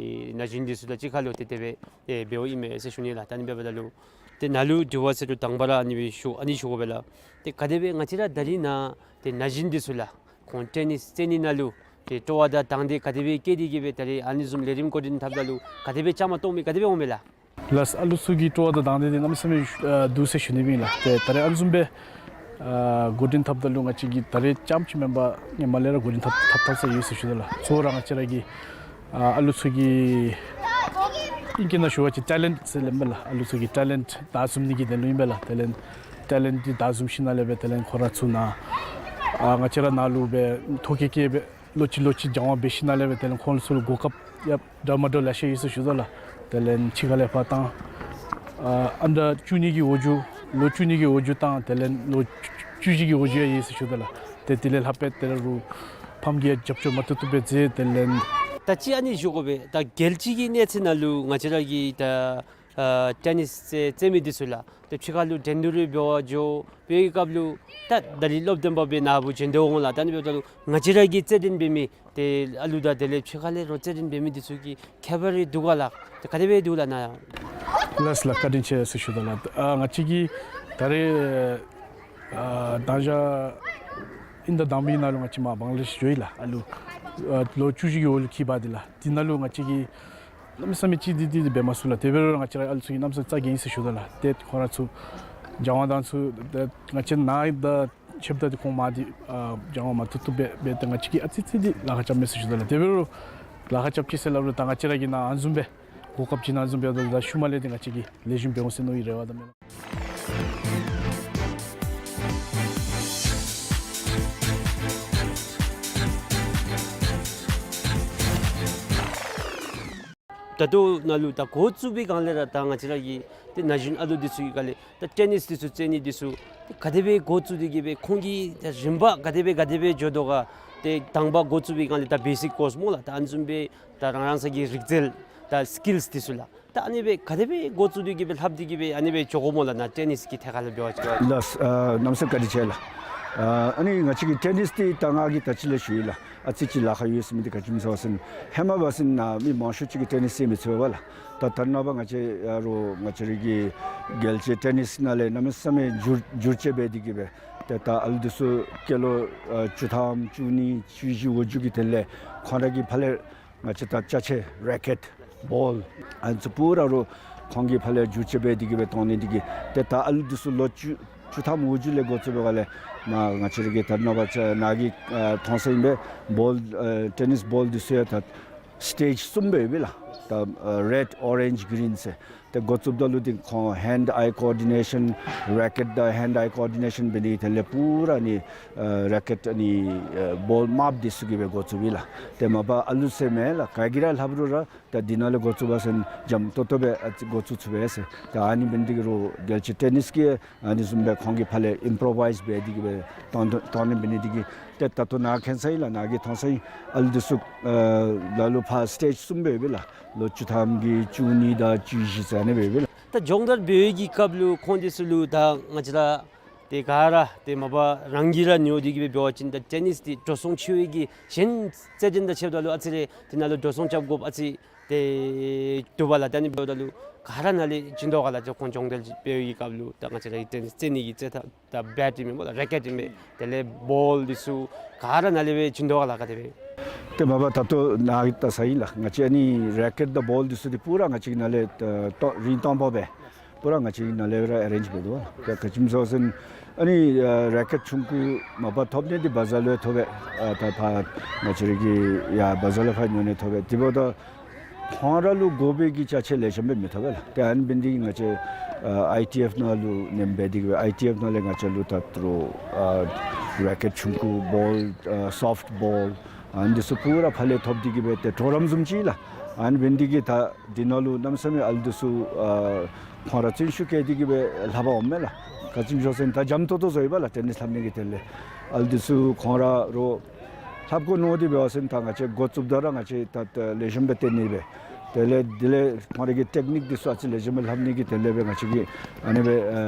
ན་གཞོན་འདི་ཚུ་དང་གཅིག་ཁར་ལུ་ཏེ་དེ་སྦེ་ཏེ་འབདཝ་ཨིན་མས་ཟེར་ཞུ་ནི་ལགས། ད་ཨ་ནི་འབདཝ་ད་ལུ་ཏེ་ནཱ་ལུ་དྲི་བ་ཟེར་རུང་དང་པ་ར་ཨ་ནི་སྦེ་ཞུ་ཨ་ནི་ཞུ་དགོ་པས་ལགས། ཏེ་ག་དེ་སྦེ་ང་བཅས་ར་ད་རིས་ནཱ་ཏེ་ན་གཞོན་འདི་ཚུ་ལགས་ཁོང་ཊེ་ནིས་རྩེད་ནི་ནང་ལུ་ཏེ་སྤྲོ་བ་དང་དང་འདོད་ག་དེ་སྦེ་བསྐྱེད་དེ་གིས་སྦེ་ད་རིས་ཨ་ནི་བཟུམ་ལས་རིམ་འགོ་འདྲེན་འཐབ་ད་ལུ་ག་དེ་སྦེ་བཅའ་མར་གཏོགས་མི་ག་དེ་སྦེ་འོང་མས་ལགས། ལགས། ཨ་ལུ་ཚུ་གི་སྤྲོ་བ་དང་དང་འདོད་འདི་གནམ་མེད་ས་མེད་ཨ་འདུག་ཟེར་ཞུ་ནི་ཨིན་ལགས། ཏེ་ད་རེས་ཨ་ནི་བཟུམ་སྦེ་ཨ་འགོ་འདྲེན་འཐབ་ད་ལུ་ང་བཅས་ཀྱིས་ད་རེས་རྐྱངམ་ཅིག་མེན་པར་ཧེ་མ་ལས་ར་འགོ་འདྲེན་འཐབ་འཐབ་འཐབ་ས་ཡོད་ཟེར་ཞུ་དོ་ལགས། གཙོ་བོ་ར་ང་བཅས་ར་གི་ཨ་ཨ་ལུ་ཚུ་གི་ཨིང་སྐད་ནང་ཞུ་བ་ཅིན་ཊེ་ལེནཊ་ཟེར་སླབ་མས་ལགས། ཨ་ལུ་ཚུ་གི་ཊེ་ལེནཊ་བདའ་འཛོམས་ནི་གི་དོན་ལུ་ཨིན་པས་ལགས། ཊེ་ལེནཊ་ཊེ་ལེནཊ་འདི་བདའ་འཛོམས་ཞིནམ་ལས་སྦེ་དེ་ལས་ཁོང་ར་ཚུ་ནཱ་ཨ་ང་བཅས་ར་ནཱ་ལུ་སྦེ་ཐོ་བཀོད་བཀོད་སྦེ་ལོག་ཅི་ལོག་ཅི་སྦྱང་བ་འབད་ཞིནམ་ལས་སྦེ་དེ་ལས་ཁོང་ཚུ་ལུ་གོ་སྐབས་ཡང་འདྲ་མ་འདྲཝ་ལེ་ཤ་ཡོད་ཟེར་ཞུ་དོ་ལགས། དེ་ལས་ཕྱི་ཁ་ལས་ཕར་བཏང་ཨ་ཨ་ནི་བཅུ་གཉིས་ཀྱི་འོག་འགྱོ་ལོ་བཅུ་གཉིས་ཀྱི་འོག་འགྱོ་དང་དེ་ལས་ལོ་བཅུ་བཞི་གི་འོག་འགྱོ་ཡང་ཡོད་ཟེར་ཞུ་དོ་ལགས། ཏེ་དེ་ལས་ལྷག་སྦེ་དེ་ལས་རུང་ཕམ་གྱིས་ཡང་རྒྱབ་སྐྱོར་མ་ཐུབ་ཐུབ་སྦེ་མཛད། དེ་ལས་ད་ཅི་ཨ་ནི་ཞུ་དགོ་པས། ད་རྒྱལ་སྤྱི་གི་གནས་ཚད་ནང་ལུ་ང་བཅས་ར་གི་ད་ཨ་ཊེ་ནིས་རྩེད་རྩེད་མི་འདི་ཚུ་ལགས་ཏེ་ཕྱི་ཁ་ལུ་འགྲན་བསྡུར་འབད་བར་འགྱོ་བའི་སྐབས་ལུ་ད་ད་རིས་སློབ་སྟོན་པ་སྦེ་ནཱ་བུ་བྱོན་ཏེ་འོང་ལགས། ད་ཨ་ནི་འབདཝ་ད་ལུ་ང་བཅས་ར་གི་རྩེད་འགྲན་འབད་མི་ཏེ་ཨ་ལུ་དང་དེ་ལས་ཕྱི་ཁ་ལས་རོགས་རྩེད་འགྲན་འབད་མི་འདི་ཚུ་གི་ཁྱད་པར་རེ་འདུག་ག་ལགས། ཏེ་ག་དེ་སྦེ་འདུག་ལགས་ནཱ་ཡང་། ལགས་ལགས། བཀའ་དྲིན་ཆེ་ཟེར་ཞུ་དོ་ལགས། ཨ་ང་བཅས་ཀྱིས་ད་རེས་ཨ་ད་ཅི་ཨིན་ཟླ་དང་པའི་ནང་ལུ་ང་བཅས་མར་བང་ལ་དེཤ་འགྱོ་ཡི་ལགས། ཨ་ལུ་ཨ་ལོ་བཅུ་བཞི་གི་འོག་ལུ་འཁྱིད་པ་འདི་ལགས། དེ་ནང་ལུ་ང་བཅས་ཀྱིས་གནམ་མེད་ས་མེད་ཅིག་འདི་འདི་འདི་འབད་མ་ཚུགས་ལགས། དེ་འབད་རུང་ང་བཅས་ར་ཨ་ལུ་ཚུ་གིས་གནམ་མེད་ས་མེད་རྩ་འགེངས་ཡི་ཟེར་ཞུ་དོ་ལགས། ཏེ་ཁོང་ར་ཚུ་སྦྱང་བ་དང་ཚུ་ཏེ་ང་བཅས་ནཱ་ད་ཆིབས་རྟ་འདི་ཁོང་མར་འདི་ཨ་སྦྱང་བ་མ་ཐུབ་ཐུབ་སྦེ་འབད་དེ་ང་བཅས་ཀྱིས་ཨ་ཙི་ཙི་འདི་ལཱ་ཁག་རྐྱབ་མས་ཟེར་ཞུ་དོ་ལགས། དེ་འབད་རུང་ལཱ་ཁག་རྐྱབ་ཅི་ཟེར་སླབ་རུང་ད་ང་བཅས་ར་གིས་ནཱ་ཨ་ནི་བཟུམ་སྦེ་གོ་སྐབས་ཅིག་ནཱ་ཨ་ནི་བཟུམ་སྦེ་ཡོད་དོ་ད་ཤུལ་མ་ལས་འདི་ང་བཅས་ཀྱིས་ལེགས་ཤོམ་འབད་འོང་ཟེར་མནོ་བའི་རེ་བ་དང་སྨོན་ལམ། ད་ལྟོ་ནཱ་ལུ་ད་འགོ་བཙུགས་པའི་སྒང་ལས་ར་ད་ང་བཅས་ར་གི་ཏེ་ན་གཞོན་ཨ་ལུ་འདི་ཚུ་གི་སྒང་ལས་ད་ཊེ་ནིས་འདི་ཚུ་རྩེད་ནི་འདི་ཚུ་ཏེ་ག་དེ་སྦེ་འགོ་བཙུགས་ཏེ་གི་སྦེ་ཁོང་གི་ད་རིམ་པ་ག་དེ་སྦེ་ག་དེ་སྦེ་འགྱོ་དོ་ག། ཏེ་དང་པ་འགོ་བཙུགས་པའི་སྒང་ལས་ད་བེ་སིཀ་ཀོརསི་སྨོ་ལགས། ད་ཨ་ནི་བཟུམ་སྦེ་ད་རང་རང་སོ་གི་རིག་རྩལ་ད་སི་ཀིལསི་འདི་ཚུ་ལགས། ད་ཨ་ནི་སྦེ་ག་དེ་སྦེ་འགོ་བཙུགས་ཏེ་གི་སྦེ་ལྷབ་སྟེ་གི་སྦེ་ཨ་ནི་སྦེ་འགྱོ་དགོཔ་སྨོ་ལགས། ནཱ་ཊེ་ནིས་ཀྱི་ཐད་ཁར་ལུ་འབད་བ་ཅིན། ལགས། ཨ་གནམ་མེད་ས་མེད་བཀའ་དྲིན་ཆེ་ལགས། ཨ་ཨ་ནི་ང་བཅས་ཀྱི་ཊེ་ནིས་འདི་ད་ང་གིས་ད་ཅི་ལས་ཞུ་ཡི་ལགས། ཨ་ཙི་ཅིག་ལཱ་ཁག་ཡོད་ཟེར་མི་འདི་ག་ཅི་སྨོ་ཟེར་བ་ཅིན་ཧེ་མ་འབད་བ་ཅིན་ནཱ་མི་མང་ཤོས་ཅིག་གིས་ཊེ་ནིས་རྩེད་མི་ཚུགས་པས་ལགས། ད་ད་རེས་ནངས་པ་ང་བཅས་ཨ་རོགས་ང་བཅས་ར་གི་རྒྱལ་སྤྱི་ཊེ་ནིས་ནང་ལས་གནམ་མེད་ས་མེད་འགྱུར་འགྱུར་བཅོས་འབད་དེ་གི་སྦེ་ཏེ་ད་ཨ་ལུ་འདི་ཚུ་སྐྱེས་ལོ་ཨ་བཅུ་ཐམ་བཅུ་གཉིས་བཅུ་བཞི་འོག་འགྱོ་གི་དོན་ལས་ཁོང་ར་གི་ཕར་ལས་ང་བཅས་ད་ཅ་ཆས་རེ་ཀེཊ་བཱོལ་ཨ་ནི་ཚུ་པུ་ར་རོགས་ཁོང་གི་ཕར་ལས་འགྱུར་བཅོས་འབད་དེ་གི་སྦེ་གཏང་ནི་འདི་གིས་ཏེ་ད་ཨ་ལུ་འདི་ཚུ་ལོ་བཅུ་བཅུ་ཐམ་འོག་འགྱོ་ལས་འགོ་བཙུགས་པའི་སྒང་ལས་མར་ང་བཅས་ར་གིས་ད་རེས་ནངས་པ་ཅིག་ནཱ་གིས་ཨ་མཐོང་ས་ཨིན་པས། བཱོལ་ཨ་ཊེ་ནིས་བཱོལ་འདི་ཚུ་ཡང་ད་སི་ཊེཇ་གསུམ་སྦེ་ཡོད་པས་ལགས། ད་ཨ་རེཌ་ཨོ་རེནཇ་གི་རིན་ཟེར། ཏེ་འགོ་བཙུགསཔ་ད་ལུ་འདི་ཁོང་hand eye coordination, racket དང་hand eye coordination འབད་ནི་དེ་ལས་པུ་ར་ནི་ཨ་རེ་ཀེཊ་ཨ་ནི་ཨ་བོལ་དམརཔོ་འདི་ཚུ་གིས་སྦེ་འགོ་བཙུགས་པས་ལགས། ཏེ་མ་པ་ཨ་ལུ་ཟེར་མེན་ལགས། ག་གིས་ར་ལྷབ་རུང་ར་ད་འདི་ནང་ལས་འགོ་བཙུགས་པ་ཟེར་འཇམ་ཏོང་ཏོ་སྦེ་ཨ་ཙི་འགོ་བཙུགས་ཚུགས་པས་ཟེར། ད་ཨ་ནི་འབད་ནི་འདི་གིས་རོགས་རྒྱལ་སྤྱི་ཊེ་ནིས་ཀྱིས་ཨ་ནི་བཟུམ་སྦེ་ཁོང་གིས་ཕར་ལས་ཨིམ་པོ་རོ་བའིཛ་འབད་དེ་གིས་སྦེ་བཏང་བཏང་ནི་འབད་ནི་འདི་གིས་ཏེ་ད་ལྟོ་ནཱ་མཁྱེན་ས་ཨིན་ལགས། ནཱ་གིས་མཐོང་ས་ཨིན། ཨ་ལུ་འདི་ཚུ་ཨ་ལ་ལུ་ཕར་སི་ཊེཇ་གསུམ་སྦེ་ཡོད་པས་ལགས། ལོ་བཅུ་ཐམ་གྱི་བཅུ་གཉིས་དང་བཅུ་བཞི་ཟེར་ཨ་ནི་སྦེ་ཡོད་པས་ལགས། ད་སྦྱོང་བརྡར་འབད་བའི་གི་སྐབས་ལུ་ཁོང་འདི་ཚུ་ལུ་ད་ང་བཅས་ར་ཏེ་ག་ར་ཏེ་མ་པ་རང་གིས་ར་ཉོ་སྟེ་གིས་སྦེ་འབད་བ་ཅིན་ད་ཊེ་ནིས་འདི་འགྲོ་སོང་ཆེ་བའི་གི་གཞན་རྩེད་འགྲན་དང་ཕྱདཔ་ད་ལུ་ཨ་ཙི་རེ་དེ་ནང་ལུ་འགྲོ་སོང་རྐྱབ་དགོཔ་ཨ་ཙི་ཏེ་འདུག་པས་ལགས། ད་ཨ་ནི་འབདཝ་ད་ལུ་ག་ར་ནཱ་ལས་བྱིན་དོ་ག་ལགས། ཏེ་ཁོང་སྦྱོང་བརྡར་འབད་བའི་གི་སྐབས་ལུ་ད་ང་བཅས་ར་གི་ཊེ་ནིས་རྩེད་ནི་གི་རྩེད་ཐངས་ད་བེཊ་ཨིན་མས་སྨོ་ལགས། རེ་ཀེཊ་ཨིན་མས། དེ་ལས་བོལ་འདི་ཚུ་ག་ར་ནཱ་ལས་སྦེ་བྱིན་དོ་ག་ལགས། ག་དེ་སྦེ། ཏེ་མ་པ་ད་ལྟོ་ནཱ་གིས་བལྟ་ས་ཨིན་ལགས། ང་བཅས་ཨ་ནི་རེ་ཀེཊ་དང་བོལ་འདི་ཚུ་འདི་པུ་ར་ང་བཅས་ཀྱིས་ནཱ་ལས་ཨ་ཏོ་རིན་སྟོང་པ་སྦེ་པུ་ར་ང་བཅས་ཀྱིས་ནཱ་ལས་ར་ཨེ་རེནཇ་འབད་དོ་ལགས། ཏེ་ག་ཅི་སྨོ་ཟེར་བ་ཅིན་ཨ་ནི་ཨ་རེ་ཀེཊ་ཆུང་ཀུ་མ་པ་ཐོབ་ནི་འདི་བ་ཛར་ལུ་ཡང་ཐོབ་པས། ཨ་ད་ཕར་ང་བཅས་ར་གིས་ཡར་བ་ཛར་ལས་ཕར་ཉོ་ནི་ཐོབ་པས། དེ་འབདཝ་ད་ཁོང་ར་ལུ་དགོ་པའི་གི་ཅ་ཆས་ལེགས་ཤོམ་སྦེ་མི་ཐོབ་པས་ལགས། ཏེ་ཨ་ནི་འབད་ནི་འདི་གིས་ང་བཅས་ཨ་ཨའི་ཊི་ཨེཕ་ནང་ལུ་ནེམ་འབད་དེ་གིས་སྦེ་ཨའི་ཊི་ཨེཕ་ནང་ལས་ང་བཅས་ལུ་ད་རུང་ཨ་རེ་ཀེཊ་ཆུང་ཀུ་བོལ་ཨ་སོཕཊ་བོལ་ཨ་ནི་འདི་ཚུ་པུ་ར་ཕར་ལས་ཐོབ་སྟེ་གིས་སྦེ་ཏེ་གྲོགས་རམ་བཟུམ་ཅིག་ལགས། ཨ་ནི་འབད་ནི་འདི་གིས་ད་འདི་ནང་ལུ་གནམ་མེད་ས་མེད་ཨ་ལུ་འདི་ཚུ་ཨ་ཁོང་ར་བརྩོན་ཤུགས་བསྐྱེད་དེ་གིས་སྦེ་ལྷབ་པར་འོངམ་མས་ལགས། ག་ཅི་སྨོ་ཟེར་བ་ཅིན་ད་འཇམ་ཏོང་ཏོ་བཟོ་ཡི་པས་ལགས། ཊེ་ནིས་ལྷབ་ནི་གི་དོན་ལས་ཨ་ལུ་འདི་ཚུ་ཁོང་ར་རོགས་ལྷབ་དགོ་མནོ་སྟེ་འབད་བ་ཅིན་ད་ང་བཅས་འགོ་བཙུགསཔ་ད་ར་ང་བཅས་ད་ད་ལེགས་ཤོམ་སྦེ་སྟོན་ནི་སྦེ། དེ་ལས་དེ་ལས་ཁོང་ར་གི་ཊེཀ་ནིཀ་འདི་ཚུ་ཨ་ཙི་ལེགས་ཤོམ་སྦེ་ལྷབ་ནི་གི་དོན་ལས་སྦེ་ང་བཅས་ཀྱིས་ཨ་ནི་སྦེ་ཨ་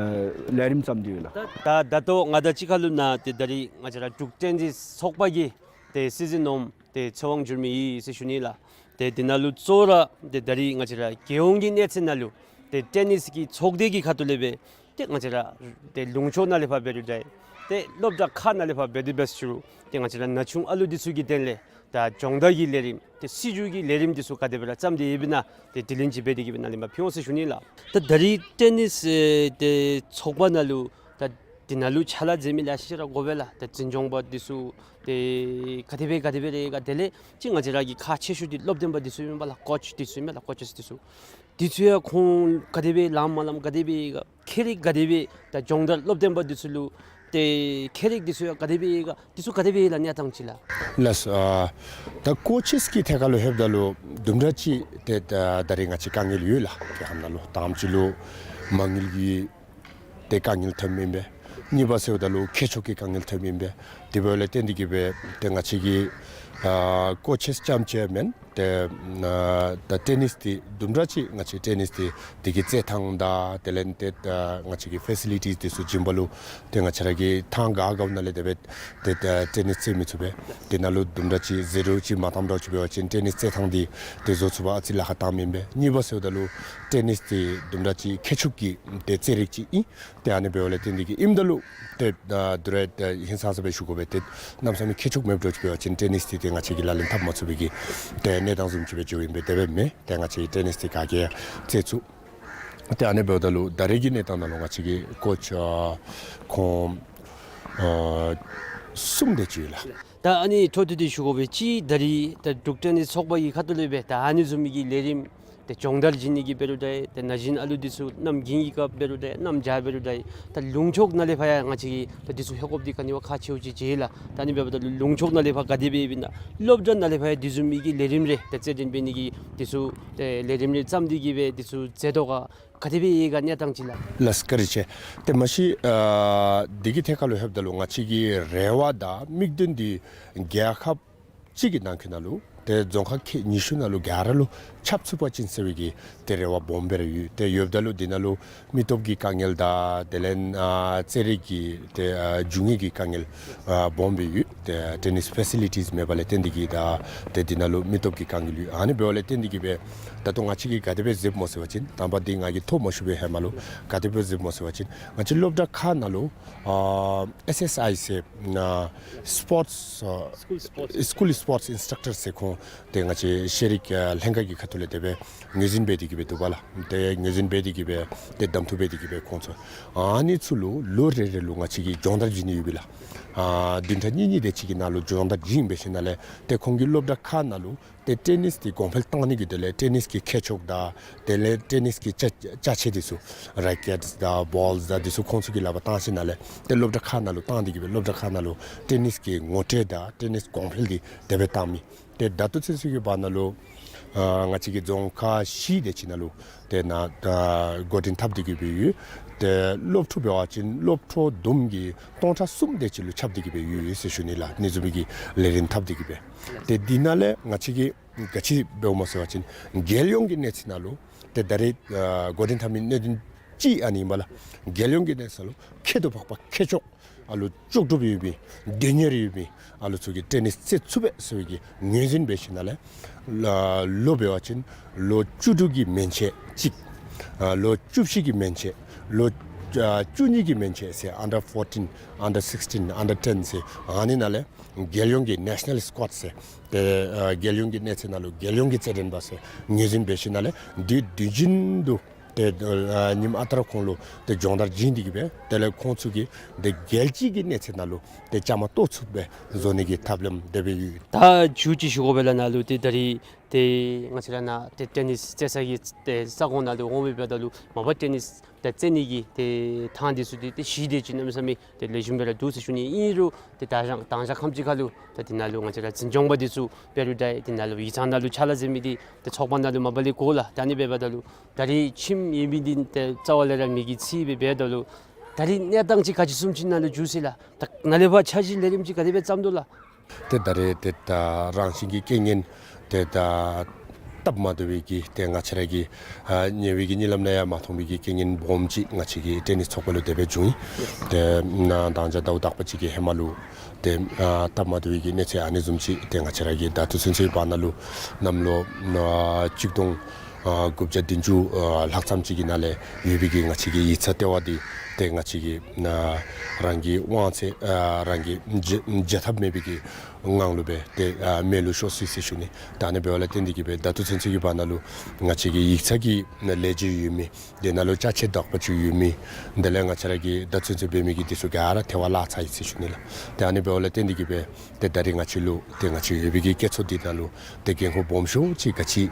ལས་རིམ་བརྩམས་ཏེ་ཡོད་ལགས། ད་ད་ད་ལྟོ་ང་དང་གཅིག་ཁར་ལུ་ནཱ་ཏེ་ད་རིས་ང་བཅས་ར་འབྲུག་ཊེ་ནིས་ཚོགས་པ་གི་ཏེ་སྲིད་འཛིན་ནོར་བུ་ཏེ་ཚེ་དབང་འགྱུར་མེད་ཡོད་ཟེར་ཞུ་ནི་ལགས། ཏེ་འདི་ནང་ལུ་གཙོ་བོ་ར་ཏེ་ད་རིས་ང་བཅས་ར་རྒྱལ་ཡོངས་ཀྱི་གནས་ཚད་ནང་ལུ་ཏེ་ཊེ་ནིས་ཀྱི་ཚོགས་སྡེ་གི་ཁ་ཐུག་ལས་སྦེ་ཏེ་ང་བཅས་ར་ཏེ་ལུང་ཕྱོགས་ནང་ལས་ཕར་འབད་རུང་འདྲ་ཏེ་སློབ་གྲྭ་ཁག་ནང་ལས་ཕར་འབད་དེ་འབད་ཞུ་རུང་ཏེ་ང་བཅས་ར་ན་ཆུང་ཨ་ལུ་འདི་ཚུ་གི་དོན་ལས་ད་སྦྱོང་བརྡར་གྱི་ལས་རིམ་ཏེ་སྲིད་བྱུས་ཀྱི་ལས་རིམ་འདི་ཚུ་ག་དེ་སྦེ་ར་བརྩམས་ཏེ་ཡོདཔ་ཨིན་ན་ཏེ་དྲི་ལན་ཅིག་འབད་དེ་གིས་སྦེ་ནཱ་ལས་མར་ཕུལ་འོང་ཟེར་ཞུ་ནི་ལགས། ད་ད་རིས་ཊེ་ནིས་ཨེ་ཏེ་ཚོགས་པ་ནང་ལུ་ད་འདི་ནང་ལུ་ཕྱག་ལཱ་མཛད་མི་ལེ་ཤ་ར་དགོ་པས་ལགས། ད་འཛིན་སྐྱོང་པ་འདི་ཚུ་ཏེ་ག་དེ་སྦེ་ག་དེ་སྦེ་རེ་ག་དེ་ལས་ཅིག་ང་བཅས་ར་གི་ཁག་ཆེ་ཤོས་འདི་སློབ་སྟོན་པ་འདི་ཚུ་ཨིན་པས་ལགས། ཀོཆ་འདི་ཚུ་ཨིན་པས་ལགས། ཀོ་ཅེས་འདི་ཚུ། འདི་ཚུ་ཡང་ཁོང་ག་དེ་སྦེ་ལངམ་མ་ལངམ་ག་དེ་སྦེ་ཡོད་ག་ཁྱད་རིག་ག་དེ་སྦེ་ད་སྦྱོང་བརྡར་སློབ་སྟོན་པ་འདི་ཚུ་ལུ་ཏེ་ཁྱད་རིག་འདི་ཚུ་ཡང་ག་དེ་སྦེ་ཡོད་ག་འདི་ཚུ་ག་དེ་སྦེ་ཡོད་ལགས་གནས་སྟངས་ཅིག་ལགས། ལགས་སོ། ཨ་ད་ཀོ་ཅེས་ཀྱི་ཐད་ཁར་ལུ་ལྷོདཔ་ད་ལུ་དུམ་གྲ་ཅིག་ཏེ་ད་ད་རིས་ང་བཅས་དཀའ་ངལ་ཡོད་ལགས། དེ་ཧེ་མ་ལུ་དང་པ་ཅིག་ལུ་མ་དངུལ་གྱི་ཏེ་དཀའ་ངལ་ཐོནམ་ཨིན་པས། གཉིས་པ་ཟེརཝ་ད་ལུ་ཁྱད་ཆོས་ཀྱི་དཀའ་ངལ་ཐོནམ་ཨིན་པས། དེ་འབདཝ་ལས་བརྟེན་ཏེ་གིས་སྦེ་ཏེ་ང་བཅས་ཀྱིས་ཨ་ཀོ་ཅེས་རྐྱངམ་ཅིག་མེན་ཏེ་ཨ་ད་ཊེ་ནིས་འདི་དུམ་གྲ་ཅིག་ང་བཅས་ཊེ་ནིས་འདི་འདི་གི་རྩེད་ཐངས་དང་དེ་ལས་ཏེ་ད་ང་བཅས་ཀྱི་ཕེ་སི་ལི་ཊིས་འདི་ཚུ་བྱིན་པ་ལུ་ཏེ་ང་བཅས་ར་གིས་ཐང་ག་ག་ནང་ལས་དེ་སྦེ་ཏེ་ད་ཊེ་ནིས་རྩེད་མི་ཚུགས་པས། དེ་ནང་ལུ་དུམ་གྲ་ཅིག་ཟད་འགྲོ་ཅིག་མ་བཏངམ་འདྲཝ་ཅིག་འབད་བ་ཅིན་ཊེ་ནིས་རྩེད་ཐངས་འདི་ཏེ་བཟོ་ཚུགས་པར་ཨ་ཙི་ལཱ་ཁག་བཏངམ་ཨིན་པས། གཉིས་པ་ཟེརཝ་ད་ལུ་ཊེ་ནིས་འདི་དུམ་གྲ་ཅིག་ཁྱད་ཆོས་ཀྱི་ཏེ་རྩེད་རིགས་ཅིག་ཨིན། ཏེ་ཨ་ནི་འབདཝ་ལས་བརྟེན་ཏེ་གིས་ཨིནམ་ད་ལུ་ཏེ་ཨ་དུས་རེ་ཏེ་ཧིང་སངས་ས་སྦེ་ཞུ་དགོ་པས། ཏེ་གནམ་མེད་ས་མེད་ཁྱད་ཆོས་མེདཔ་འདྲཝ་ཅིག་འབད་བ་ཅིན་ཊེ་ནིས་འདི་ཏེ་ང་བཅས་ཀྱིས་ལག་ལེན་འཐབ་མ་ཚུགས་པའི་གི་ཏེ་གནས་སྟངས་བཟུམ་ཅིག་སྦེ་འགྱོཝ་ཨིན་པས། དེ་སྦེ་མེན། ཏེ་ང་བཅས་ཀྱིས་ཊེ་ནིས་འདི་ག་གིས་རྩེད་ཚུགས། ཏེ་ཨ་ནི་འབདཝ་ད་ལུ་ད་རེས་ཀྱི་གནས་སྟངས་ནང་ལུ་ང་བཅས་ཀྱི་ཀོ་ཅེས་ཨ་ཁོང་ཨ་གསུམ་དེ་ཅིག་ཡོད་ལགས། ད་ཨ་ནི་འཕྲོ་མཐུད་དེ་ཞུ་དགོ་པའི་ཅིག་ད་རིས་ད་འབྲུག་ཊེ་ནིས་ཚོགས་པ་གི་ཁ་ཐུག་ལས་སྦེ་ད་ཨ་ནི་བཟུམ་མའི་གི་ལས་རིམ་ཏེ་སྦྱོང་བརྡར་བྱིན་ནི་གི་འབད་རུང་འདྲ་ཏེ་ན་གཞོན་ཨ་ལུ་འདི་ཚུ་གནམ་དགུན་གྱི་སྐབས་འབད་རུང་འདྲ་གནམ་བྱཱར་འབད་རུང་འདྲ་ད་ལུང་ཕྱོགས་ནང་ལས་ཕར་ཡང་ང་བཅས་ཀྱིས་ད་འདི་ཚུ་ལྷོད་དགོཔ་འདི་ག་ནི་བ་ཁག་ཆེཝ་ཅིག་མཇལ་ལགས། ད་ཨ་ནི་འབདཝ་ད་ལུ་ལུང་ཕྱོགས་ནང་ལས་ཕར་ག་དེ་སྦེ་ཡོདཔ་ཨིན་ན་སློབ་གྲྭ་ནང་ལས་ཕར་ཡང་འདི་བཟུམ་མའི་གི་ལས་རིམ་རེ་ཏེ་རྩེད་འགྲན་འབད་ནི་གི་འདི་ཚུ་ཏེ་ལས་རིམ་རེ་བརྩམས་ཏེ་གིས་སྦེ་འདི་ཚུ་མཛད་དོ་ག་ག་དེ་སྦེ་ཡོད་ག་གནས་སྟངས་ཅིག་ལགས། ལགས་བཀའ་དྲིན་ཆེ། ཏེ་མ་གཞི་ཨ་འདི་གི་ཐད་ཁར་ལུ་ལྷོདཔ་ད་ལུ་ང་བཅས་ཀྱི་རེ་བ་དང་དམིགས་དོན་འདི་རྒྱལ་ཁབ་ཅིག་གི་ནང་འཁོད་ནང་ལུ་ཏེ་རྫོང་ཁག་ཁལ་ཉི་ཤུ་ནང་ལུ་ག་ར་ལུ་ཁྱབ་ཚུགས་པ་ཅིན་ཟེར་བའི་གི་ཏེ་རེ་བ་སྦོམ་སྦེ་ར་ཡོད། ཏེ་ཡོདཔ་ད་ལུ་འདི་ནང་ལུ་མི་སྟོབས་ཀྱི་དཀའ་ངལ་དང་དེ་ལས་ཨ་རྩེད་རིགས་ཀྱི་ཏེ་ཨ་རྒྱུ་དངོས་ཀྱི་དཀའ་ངལ་ཨ་སྦོམ་སྦེ་ཡོད། ཏེ་ཊེ་ནིས་ཕེ་སི་ལི་ཊིས་མེད་པ་ལས་བརྟེན་ཏེ་གིས་ད་ཏེ་འདི་ནང་ལུ་མི་སྟོབས་ཀྱི་དཀའ་ངལ་ཡོད། ཨ་ནི་འབདཝ་ལས་བརྟེན་ཏེ་གིས་སྦེ་ད་ལྟོ་ང་བཅས་ཀྱིས་ག་དེ་སྦེ་མཛདཔ་སྨོ་ཟེར་བ་ཅིན་དང་པ་འདི་ང་གིས་ཐོ་མ་ཞུ་བའི་ཧེ་མ་ལུ་ག་དེ་སྦེ་མཛདཔ་སྨོ་ཟེར་བ་ཅིན་ང་བཅས་སློབ་གྲྭ་ཁག་ནང་ལུ་ཨ་ཨེས་ཨེས་ཨའི་ཟེར་ཨ་སི་པོརཊས་ཨ་སི་ཀུལ་སི་པོརཊས་ཨིན་སི་ཊྲག་ཊར་ཟེར་ཁོང་ཏེ་ང་བཅས་ཤེས་རིག་ཨ་ལྷན་ཁག་གི་ཁ་ ལས་དེ་སྦེ་ངོས་འཛིན་འབད་དེ་གི་སྦེ་འདུག་པ་ལགས། ཏེ་ངོས་འཛིན་འབད་དེ་གི་སྦེ་ཏེ་གདམ་འཐུ་འབད་དེ་གི་སྦེ་ཁོང་ཚུ་ཨ་ནི་ཚུ་ལུ་ལོ་རེ་རེ་ལུ་ང་བཅས་ཀྱིས་སྦྱོང་བརྡར་བྱིན་ནི་ཡོད་པས་ལགས། ཨ་བདུན་ཕྲག་གཉིས་གཉིས་དེ་ཅིག་གི་ནང་ལུ་སྦྱོང་བརྡར་བྱིན་འབད་ཞིནམ་ལས་ཏེ་ཁོང་གི་སློབ་གྲྭ་ཁག་ནང་ལུ་ཏེ་ཊེ་ནིས་འདི་གོང་འཕེལ་བཏང་ནི་གི་དོན་ལས་ཊེ་ནིས་ཀྱི་ཁྱད་ཆོས་དང་དེ་ལས་ཊེ་ནིས་ཀྱི་ཅ་ཅ་ཆས་འདི་ཚུ་རེ་ཀེཊས་དང་བཱོལསི་དང་འདི་ཚུ་ཁོང་ཚུ་གིས་ལག་པར་བཏང་ཞིནམ་ལས་ཏེ་སློབ་གྲྭ་ཁག་ནང་ལུ་བཏང་སྟེ་གི་སྦེ་སློབ་གྲྭ་ཁག་ནང་ལུ་ཊེ་ནིས་ཀྱི་ངོ་སྤྲོད་དང་ཊེ་ནིས་གོང་འཕེལ་འདི་དེ་སྦེ་བཏང་མི། ཏེ་ད་ལྟོ་ཚུན་ཚོད་ཀྱི་བར་ན་ལུ་ཨ་ང་བཅས་ཀྱི་རྫོང་ཁག་བཞི་དེ་ཅིག་ནང་ལུ་ཏེ་ནཱ་ཨ་འགོ་འདྲེན་འཐབ་སྟེ་གི་སྦེ་ཡོད། ཏེ་སློབ་ཕྲུག་འབད་བ་ཅིན་སློབ་ཕྲུག་བསྡོམས་ཀྱིས་སྟོང་ཕྲག་གསུམ་དེ་ཅིག་ལུ་ཁྱབ་སྟེ་གི་སྦེ་ཡོད་ཟེར་ཞུ་ནི་ལགས། ཨ་ནི་བཟུམ་མའི་གི་ལས་རིམ་འཐབ་སྟེ་གི་སྦེ། ཏེ་འདི་ནང་ལས་ང་བཅས་ཀྱིས་ག་ཅི་འབདཝ་སྨོ་ཟེར་བ་ཅིན་རྒྱལ་ཡོངས་ཀྱི་གནས་ཚད་ནང་ལུ་ཏེ་ད་རེས་ཨ་འགོ་འདྲེན་འཐབ་མི་གནད་དོན་ཅིག་ཨ་ནི་ཨིན་པས་ལགས། རྒྱལ་ཡོངས་ཀྱི་གནས་ཚད་ལུ་ཁྱད་དུ་འཕགས་པ་ཁྱད་ཆོས་ཨ་ལུ་ལྕོགས་གྲུབ་ཡོད་མི་དོན་གཉེར་ཡོད་མི་ཨ་ལུ་ཚུ་གིས་ཊེ་ནིས་རྩེད་ཚུགས་པས་ཟེར་བའི་གི་ངོས་འཛིན་འབད་ཞིནམ་ལས་ལོ་འབད་བ་ཅིན་ལོ་བཅུ་དྲུག་གི་མན་ཆད་གཅིག། ཨ་ལོ་བཅུ་བཞི་གི་མན་ཆད། ལོ་ཨ་བཅུ་གཉིས་ཀྱི་མན་ཆད་ཟེར་under fourteen, under sixteen, under ten ཟེར་ཨ་ནི་ནང་ལས་རྒྱལ་ཡོངས་ཀྱི་ནེ་ཤ་ནཱལ་སི་ཀོཌ་ཟེར་ཏེ་ཨ་རྒྱལ་ཡོངས་ཀྱི་གནས་ཚད་ནང་ལུ་རྒྱལ་ཡོངས་ཀྱི་རྩེད་འགྲན་པ་ཟེར་ངོས་འཛིན་འབད་ཞིནམ་ལས་དུས་དུས་རྒྱུན་དུ་ཏེ་ཨ་ཉིནམ་ཨ་རྟག་ར་ཁོང་ལུ་ཏེ་སྦྱོང་བརྡར་བྱིན་ཏེ་གི་སྦེ་དེ་ལས་ཁོང་ཚུ་གིས་ཏེ་རྒྱལ་སྤྱི་གི་གནས་ཚད་ནང་ལུ་ཏེ་བཅའ་མར་གཏོགས་ཚུགས་པའི་བཟོ་ནི་གི་ཐབས་ལམ་དེ་སྦེ་ཡོད། ད་མཇུག་ཅིག་ཞུ་དགོ་པས་ལགས། ནཱ་ལུ་ཏེ་ད་རེས་ཏེ་ང་བཅས་ར་ནཱ་ཏེ་ཊེ་ནིས་རྩེད་ས་གི་ཏེ་ས་ཁོངས་ནང་ལུ་འོང་མི་འབདཝ་ད་ལུ་མ་པ་ཊེ་ནིས་ཏེ་རྩེད་ནི་གི་ཏེ་ཐང་འདི་ཚུ་འདི་ཏེ་གཞི་དེ་ཅིག་གནམ་མེད་ས་མེད་ཏེ་ལེགས་ཤོམ་སྦེ་ར་འདུག་ཟེར་ཞུ་ནི། ཨིན་རུང་ཏེ་ད་རང་དང་ཞག་ཁམས་ཅིག་ཁར་ལུ་ཏེ་འདི་ནང་ལུ་ང་བཅས་ར་འཛིན་སྐྱོང་པ་འདི་ཚུ་པེ་རུ་ཌའི་འདི་ནང་ལུ་ཡིག་ཚང་ནང་ལུ་ཕྱག་ལཱ་མཛད་མི་འདི་ཏེ་ཚོགས་པ་ནང་ལུ་མ་པ་ལས་གོ་ལགས། ད་ཨ་ནི་འབདཝ་ད་ལུ་ད་རེས་ཁྱིམ་ཡོད་མི་འདི་ཏེ་རྩ་བ་ལས་ར་མི་གི་རྩིས་སྦེ་འབདཝ་ད་ལུ་ད་རེས་གནས་སྟངས་ཅིག་ག་ཅི་བཟུམ་ཅིག་ནང་ལུ་འགྱུར་ཅི་ལགས། ད་ནཱ་ལས་ཕར་འཆར་གཞི་ལས་རིམ་ཅིག་ག་དེ་སྦེ་བརྩམ་དོ་ལགས། ཏེ་ད་རེས་ཏེ་ད་རང་བཞིན་གྱི་རྐྱེན་ངན་ཏེ་ད་སྟབས་མ་བདེ་བའི་གི་ཏེ་ང་བཅས་ར་གི་ཨ་ཉེ་བའི་གི་གཉིད་ལམ་ནང་ཡང་མ་མཐོང་བའི་གི་རྐྱེན་ངན་སྦོམ་ཅིག་ང་བཅས་ཀྱི་ཊེ་ནིས་ཚོགས་པ་ལུ་དེ་སྦེ་བྱུང་ཡི། ཏེ་ནཱ་ད་ལྟོ་ཟླཝ་དག་པ་ཅིག་གི་ཧེ་མ་ལུ་ཏེ་ཨ་སྟབས་མ་བདེ་བའི་གི་གནས་ཚུལ་ཨ་ནི་བཟུམ་ཅིག་ཏེ་ང་བཅས་ར་གི་ད་ལྟོ་ཚུན་ཚོད་བར་ན་ལུ་གནམ་ལོ་ཨ་གཅིག་སྟོང་ཨ་དགུ་བརྒྱ་བདུན་ཅུ་ཨ་ལྷག་ཙམ་ཅིག་གི་ནང་ལས་ཡོད་པའི་གི་ང་བཅས་ཀྱི་ཡིག་ཚང་ལྟེ་བ་འདི་ཏེ་ང་བཅས་ཀྱི་ཨ་རང་གི་དབང་ཚད་ཨ་རང་གི་བྱ་བྱ་ཐབས་མེད་པའི་གི་ངང་ལུ་སྦེ་ཏེ་ཨ་མེད་ལུ་ཤོར་སོ་ཡི་ཟེར་ཞུ་ནི། ད་ཨ་ནི་འབདཝ་ལས་བརྟེན་ཏེ་གི་སྦེ་ད་ལྟོ་ཚུན་ཚོད་ཀྱི་བར་ན་ལུ་ང་བཅས་ཀྱི་ཡིག་ཚང་གི་ལས་བྱེད་ཡོད་མི་དེ་ནང་ལུ་ཅ་ཆས་དག་པ་ཅིག་ཡོད་མི་དེ་ལས་ང་བཅས་ར་གི་ད་ལྟོ་ཚུན་ཚོད་འབད་མི་གི་འདི་ཚུ་ག་ར་ཐལ་བར་བརླག་ཚར་ཡི་ཟེར་ཞུ་ནི་ལགས། ཏེ་ཨ་ནི་འབདཝ་ལས་བརྟེན་ཏེ་གི་སྦེ་ཏེ་ད་རེས་ང་བཅས་ལུ་ཏེ་ང་བཅས་ཡོད་པའི་གི་སྐྱེད་ཚོར་འདི་ནང་ལུ་ཏེ་འགན་ཁུར་སྦོམ་ཤོས་ཅིག་ག་ཅི་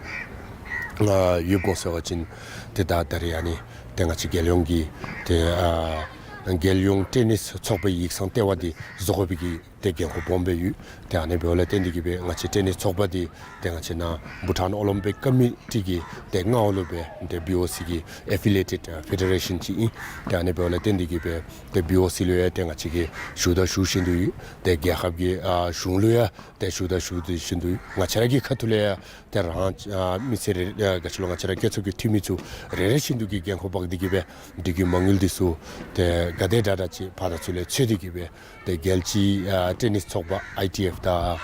ཨ་ཡོདཔ་སྨོ་ཟེར་བ་ཅིན་ཏེ་ད་ད་རེས་ཨ་ནི་ཏེ་ང་བཅས་རྒྱལ་ཡོངས་ཀྱི་ཏེ་ཨ་རྒྱལ་ཡོངས་ཊེ་ནིས་ཚོགས་པའི་ཡིག་ཚང་ལྟེ་བ་འདི་བཟོ་དགོ་པའི་གི་ཏེ་འགན་ཁུར་སྦོམ་སྦེ་ཡོད། ཏེ་ཨ་ནི་འབདཝ་ལས་བརྟེན་ཏེ་གི་སྦེ་ང་བཅས་ཊེ་ནིས་ཚོགས་པ་འདི་ཏེ་ང་བཅས་ནཱ་བྷུ་ཊཱན་ཨོ་ལིམ་པིག་ཀོ་མི་ཊི་གི་ཏེ་མངའ་འོག་ལུ་སྦེ་ཏེ་བི་ཨོ་སི་གི་ཨེ་ཕི་ལི་ཨེ་ཊེཌ་ཨ་ཕེ་ཌེ་རེ་ཤཱན་ཅིག་ཨིན། ཏེ་ཨ་ནི་འབདཝ་ལས་བརྟེན་ཏེ་གི་སྦེ་ཏེ་བི་ཨོ་སི་ལུ་ཡང་ཏེ་ང་བཅས་ཀྱིས་ཞུ་དག་ཞུ་བཞིན་དུ་ཡོད། ཏེ་རྒྱལ་ཁབ་ཀྱི་ཨ་གཞུང་ལུ་ཡང་ཏེ་ཞུ་དག་ཞུ་བཞིན་དུ་ཡོད། ང་བཅས་ར་གི་ཁ་ཐུག་ལས་ཡང་ཏེ་རང་ཨ་མི་སེར་རེ་ཨ་ག་ཅི་ལོ་ང་བཅས་ར་སྐྱེད་ཚོར་གྱི་འཐུས་མི་ཚུ་རེ་རེ་བཞིན་དུ་གིས་འགན་ཁུར་འབག་སྟེ་གི་སྦེ་འདི་གི་མ་དངུལ་འདི་ཚུ་ཏེ་ག་དེ་དྲག་དྲག་ཅིག་ཕར་དང་ཚུར་ལས་འཚོལ་ཏེ་གི་སྦེ་ཏེ་རྒྱལ་སྤྱིའི་ཨ་ཊེ་ནིས་ཚོགས་པ་ཨའི་ཊི་ཨེཕ་དང་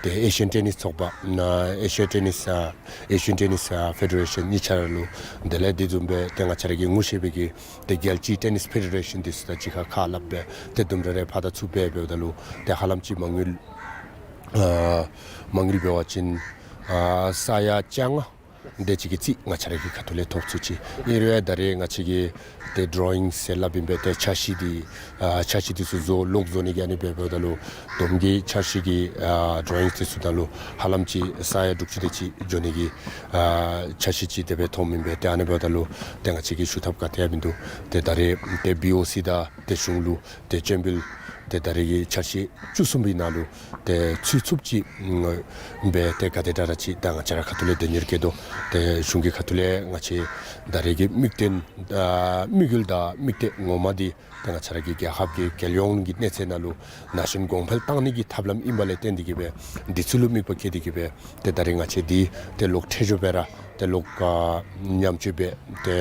ཏེ་ཨེ་ཤི་ཡན་ཊེ་ནིས་ཚོགས་པ་ཨ་ཨེ་ཤི་ཡ་ཊེ་ནིས་ཨ་ཨེ་ཤི་ཡན་ཊེ་ནིས་ཨ་ཕེ་ཌེ་རེ་ཤཱན་གཉིས་ཆ་ར་ལུ་དེ་ལས་དེ་བཟུམ་སྦེ་ཏེ་ང་བཅས་ར་གིས་ངོ་ཤེས་པའི་གི་ཏེ་རྒྱལ་སྤྱིའི་ཊེ་ནིས་ཕེ་ཌེ་རེ་ཤཱན་འདི་ཚུ་དང་གཅིག་ཁར་ཁ་སླབ་སྦེ་ཏེ་དུམ་གྲ་རེ་ཕར་དང་ཚུར་འབད་འབདཝ་ད་ལུ་ཏེ་ཧ་ལམ་ཅིག་མ་དངུལ་ཨ་མ་དངུལ་འབད་བ་ཅིན་ཨ་ས་ཡ་བཅོ་ལྔ་དེ་ཅིག་གི་རྩིས་ང་བཅས་ར་གི་ཁ་ཐུག་ལས་ཐོབ་ཚུགས་ཅི། ཨིན་རུང་ཡང་ད་རེས་ང་བཅས་ཀྱིས་ཏེ་ཌོ་རོ་ཡིང་ཟེར་སླབ་ཨིན་པས། ཏེ་འཆར་གཞི་འདི་ཨ་འཆར་གཞི་འདི་ཚུ་བཟོ་ལོག་བཟོ་ནི་གི་ཨ་ནི་འབད་འབདཝ་ད་ལུ་བསྡོམས་ཀྱི་འཆར་གཞི་གི་ཨ་ཌོ་རོ་ཡིང་འདི་ཚུ་ནང་ལུ་ཧ་ལམ་ཅིག་ས་ཡ་དྲུག་ཅུ་དེ་ཅིག་འགྱོ་ནི་གི་ཨ་འཆར་གཞི་ཅིག་དེ་སྦེ་མཐོངམ་ཨིན་པས། ཏེ་ཨ་ནི་འབདཝ་ད་ལུ་ཏེ་ང་བཅས་ཀྱིས་ཞུ་ཐབས་ག་ཏེ་ཡང་མིན་འདུག། ཏེ་ད་རེས་ཏེ་བི་ཨོ་སི་དང་ཏེ་གཞུང་ལུ་ཏེ་སྤྱན་འབུལ་ཏེ་ད་རེས་ཀྱི་འཆར་གཞི་བཅུ་གསུམ་པའི་ནང་ལུ་ཏེ་ཚུད་ཚུགསཔ་ཅིག་སྦེ་ཏེ་ག་དེ་དྲག་དྲག་ཅིག་ད་ང་བཅས་ར་ཁ་ཐུག་ལས་དོན་གཉེར་བསྐྱེད་དོ། ཏེ་གཞུང་གི་ཁ་ཐུག་ལས་ང་བཅས་ད་རེས་ཀྱི་དམིགས་དོན་ཨ་དམིགས་ཡུལ་དང་དམིགས་གཏད་ངོ་མ་འདི་ཏེ་ང་བཅས་ར་གི་རྒྱལ་ཁབ་ཀྱི་རྒྱལ་ཡོངས་ཀྱི་གནས་ཚད་ནང་ལུ་ན་གཞོན་གོང་འཕེལ་བཏང་ནི་གི་ཐབས་ལམ་ཨིན་པ་ལས་བརྟེན་ཏེ་གི་སྦེ་འདི་ཚུ་ལུ་དམིགས་པ་བསྐྱེད་དེ་གི་སྦེ་ཏེ་ད་རེས་ང་བཅས་འདི་ཏེ་ལོག་འཕྲལ་མགྱོགས་སྦེ་ར་ཏེ་ལོག་ཨ་མཉམ་སྤྱོད་འབད་ཏེ་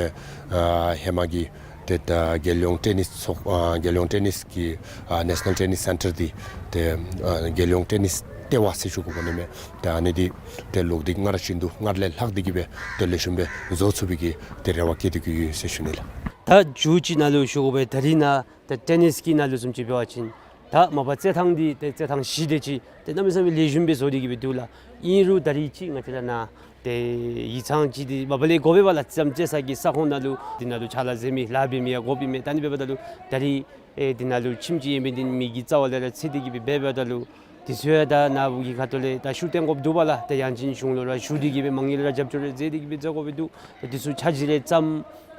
ཨ་ཧེ་མ་གི་ཏེ་ད་རྒྱལ་ཡོངས་ཊེ་ནིས་ཚོགས་ཨ་རྒྱལ་ཡོངས་ཊེ་ནིས་ཀྱི་ཨ་ནེ་ཤ་ནཱལ་ཊེ་ནིས་སེན་ཊར་འདི་ཏེ་ཨ་རྒྱལ་ཡོངས་ཊེ་ནིས་ལྟེ་བ་ཟེར་ཞུ་དགོཔ་ཨིན་མས། ཏེ་ཨ་ནི་འདི་ཏེ་ལོག་སྟེ་སྔར་བཞིན་དུ་སྔར་ལས་ལྷག་སྟེ་གི་སྦེ་ཏེ་ལེགས་ཤོམ་སྦེ་བཟོ་ཚུགས་པའི་གི་ཏེ་རེ་བ་བསྐྱེད་དེ་གི་ཡོད་ཟེར་ཞུ་ནི་ལགས། ད་མཇུག་ཅིག་ནང་ལུ་ཞུ་དགོ་པས། ད་རེས་ནཱ་ད་ཊེ་ནིས་ཀྱི་ནང་ལུ་བཟུམ་ཅིག་འབད་བ་ཅིན་ ད་མ་པ་རྩེད་ཐང་འདི་ཏེ་རྩེད་ཐང་བཞི་དེ་ཅིག་ཏེ་གནམ་མེད་ས་མེད་ལེགས་ཤོམ་སྦེ་བཟོ་སྟེ་གི་སྦེ་འདུག་ལགས། ཨིན་རུང་ད་རིས་ཅིག་ང་བཅས་ར་ནཱ་ཏེ་ཡིག་ཚང་ཅིག་འདི་མ་པ་ལས་དགོ་པས་པ་ལགས། རྩེདམོ་རྩེ་ས་གི་ས་ཁོངས་ནང་ལུ་འདི་ནང་ལུ་ཕྱག་ལཱ་མཛད་མི་ལཱ་འབད་མི་ཡང་དགོཔ་ཨིན་མས། ད་ཨ་ནི་འབདཝ་ད་ལུ་ད་རིས་ཨེ་འདི་ནང་ལུ་ཁྱིམ་ཅིག་ཡོད་མི་འདི་མི་གི་རྩ་བ་ལས་ར་འཚོལ་ཏེ་གི་སྦེ་འབདཝ་ད་ལུ་དེ་ཚུ་ཡང་ད་ནཱ་བུ་གི་ཁ་ཐུག་ལས་ད་ཤུགས་བཏོན་དགོཔ་འདུག་པ་ལགས། ཏེ་ཡང་ཅིན་གཞུང་ལུ་ར་ཞུ་སྟེ་གི་སྦེ་མ་དངུལ་ར་རྒྱབ་སྐྱོར་ར་མཛད་དེ་གི་སྦེ་མཛད་དགོཔ་སྦེ་འདུག། ཏེ་དེ་ཚུ་ཆ་འཇིག་རེ་བརྩམ་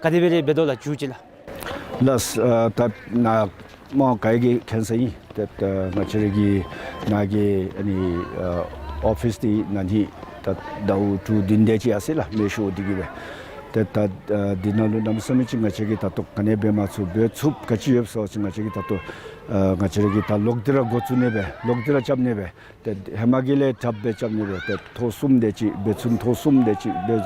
ག་དེ་སྦེ་རེ་འབད་དོ་ལགས་མཇུག་ཅིག་ལགས། ལགས། ཨ་ད་ནཱ་མོ་ག་གིས་མཁྱེན་ས་ཨིན། ཏེ་ད་ང་བཅས་ར་གི་ནཱ་གི་ཨ་ནི་ཨ་ཨོ་ཕིསི་འདི་ནཱ་ནི་ད་ཟླཝ་དྲུག་བདུན་དེ་ཅིག་ཡར་སོང་ཡི་ལགས། མེ་ཤོར་ཏེ་གི་སྦེ། ཏེ་ད་ཨ་འདི་ནང་ལུ་གནམ་མེད་ས་མེད་ཅིག་ང་བཅས་ཀྱིས་ད་ལྟོ་ག་ནི་འབད་མ་ཚུགས། འབད་ཚུགསཔ་ག་ཅི་ཡོདཔ་ཟེར་བ་ཅིན་ང་བཅས་ཀྱིས་ད་ལྟོ་ཨ་ང་བཅས་ར་གིས་ད་ལོག་སྟེ་ར་འགོ་བཙུགས་ནི་སྦེ་ལོག་སྟེ་ར་རྐྱབ་ནི་སྦེ། ཏེ་ཧེ་མ་གི་ལས་དྲགཔ་སྦེ་རྐྱབ་ནི་སྦེ། ཏེ་ཐོག་གསུམ་དེ་ཅིག་འབད་ཚུགས། ཐོག་གསུམ་དེ་ཅིག་འབད།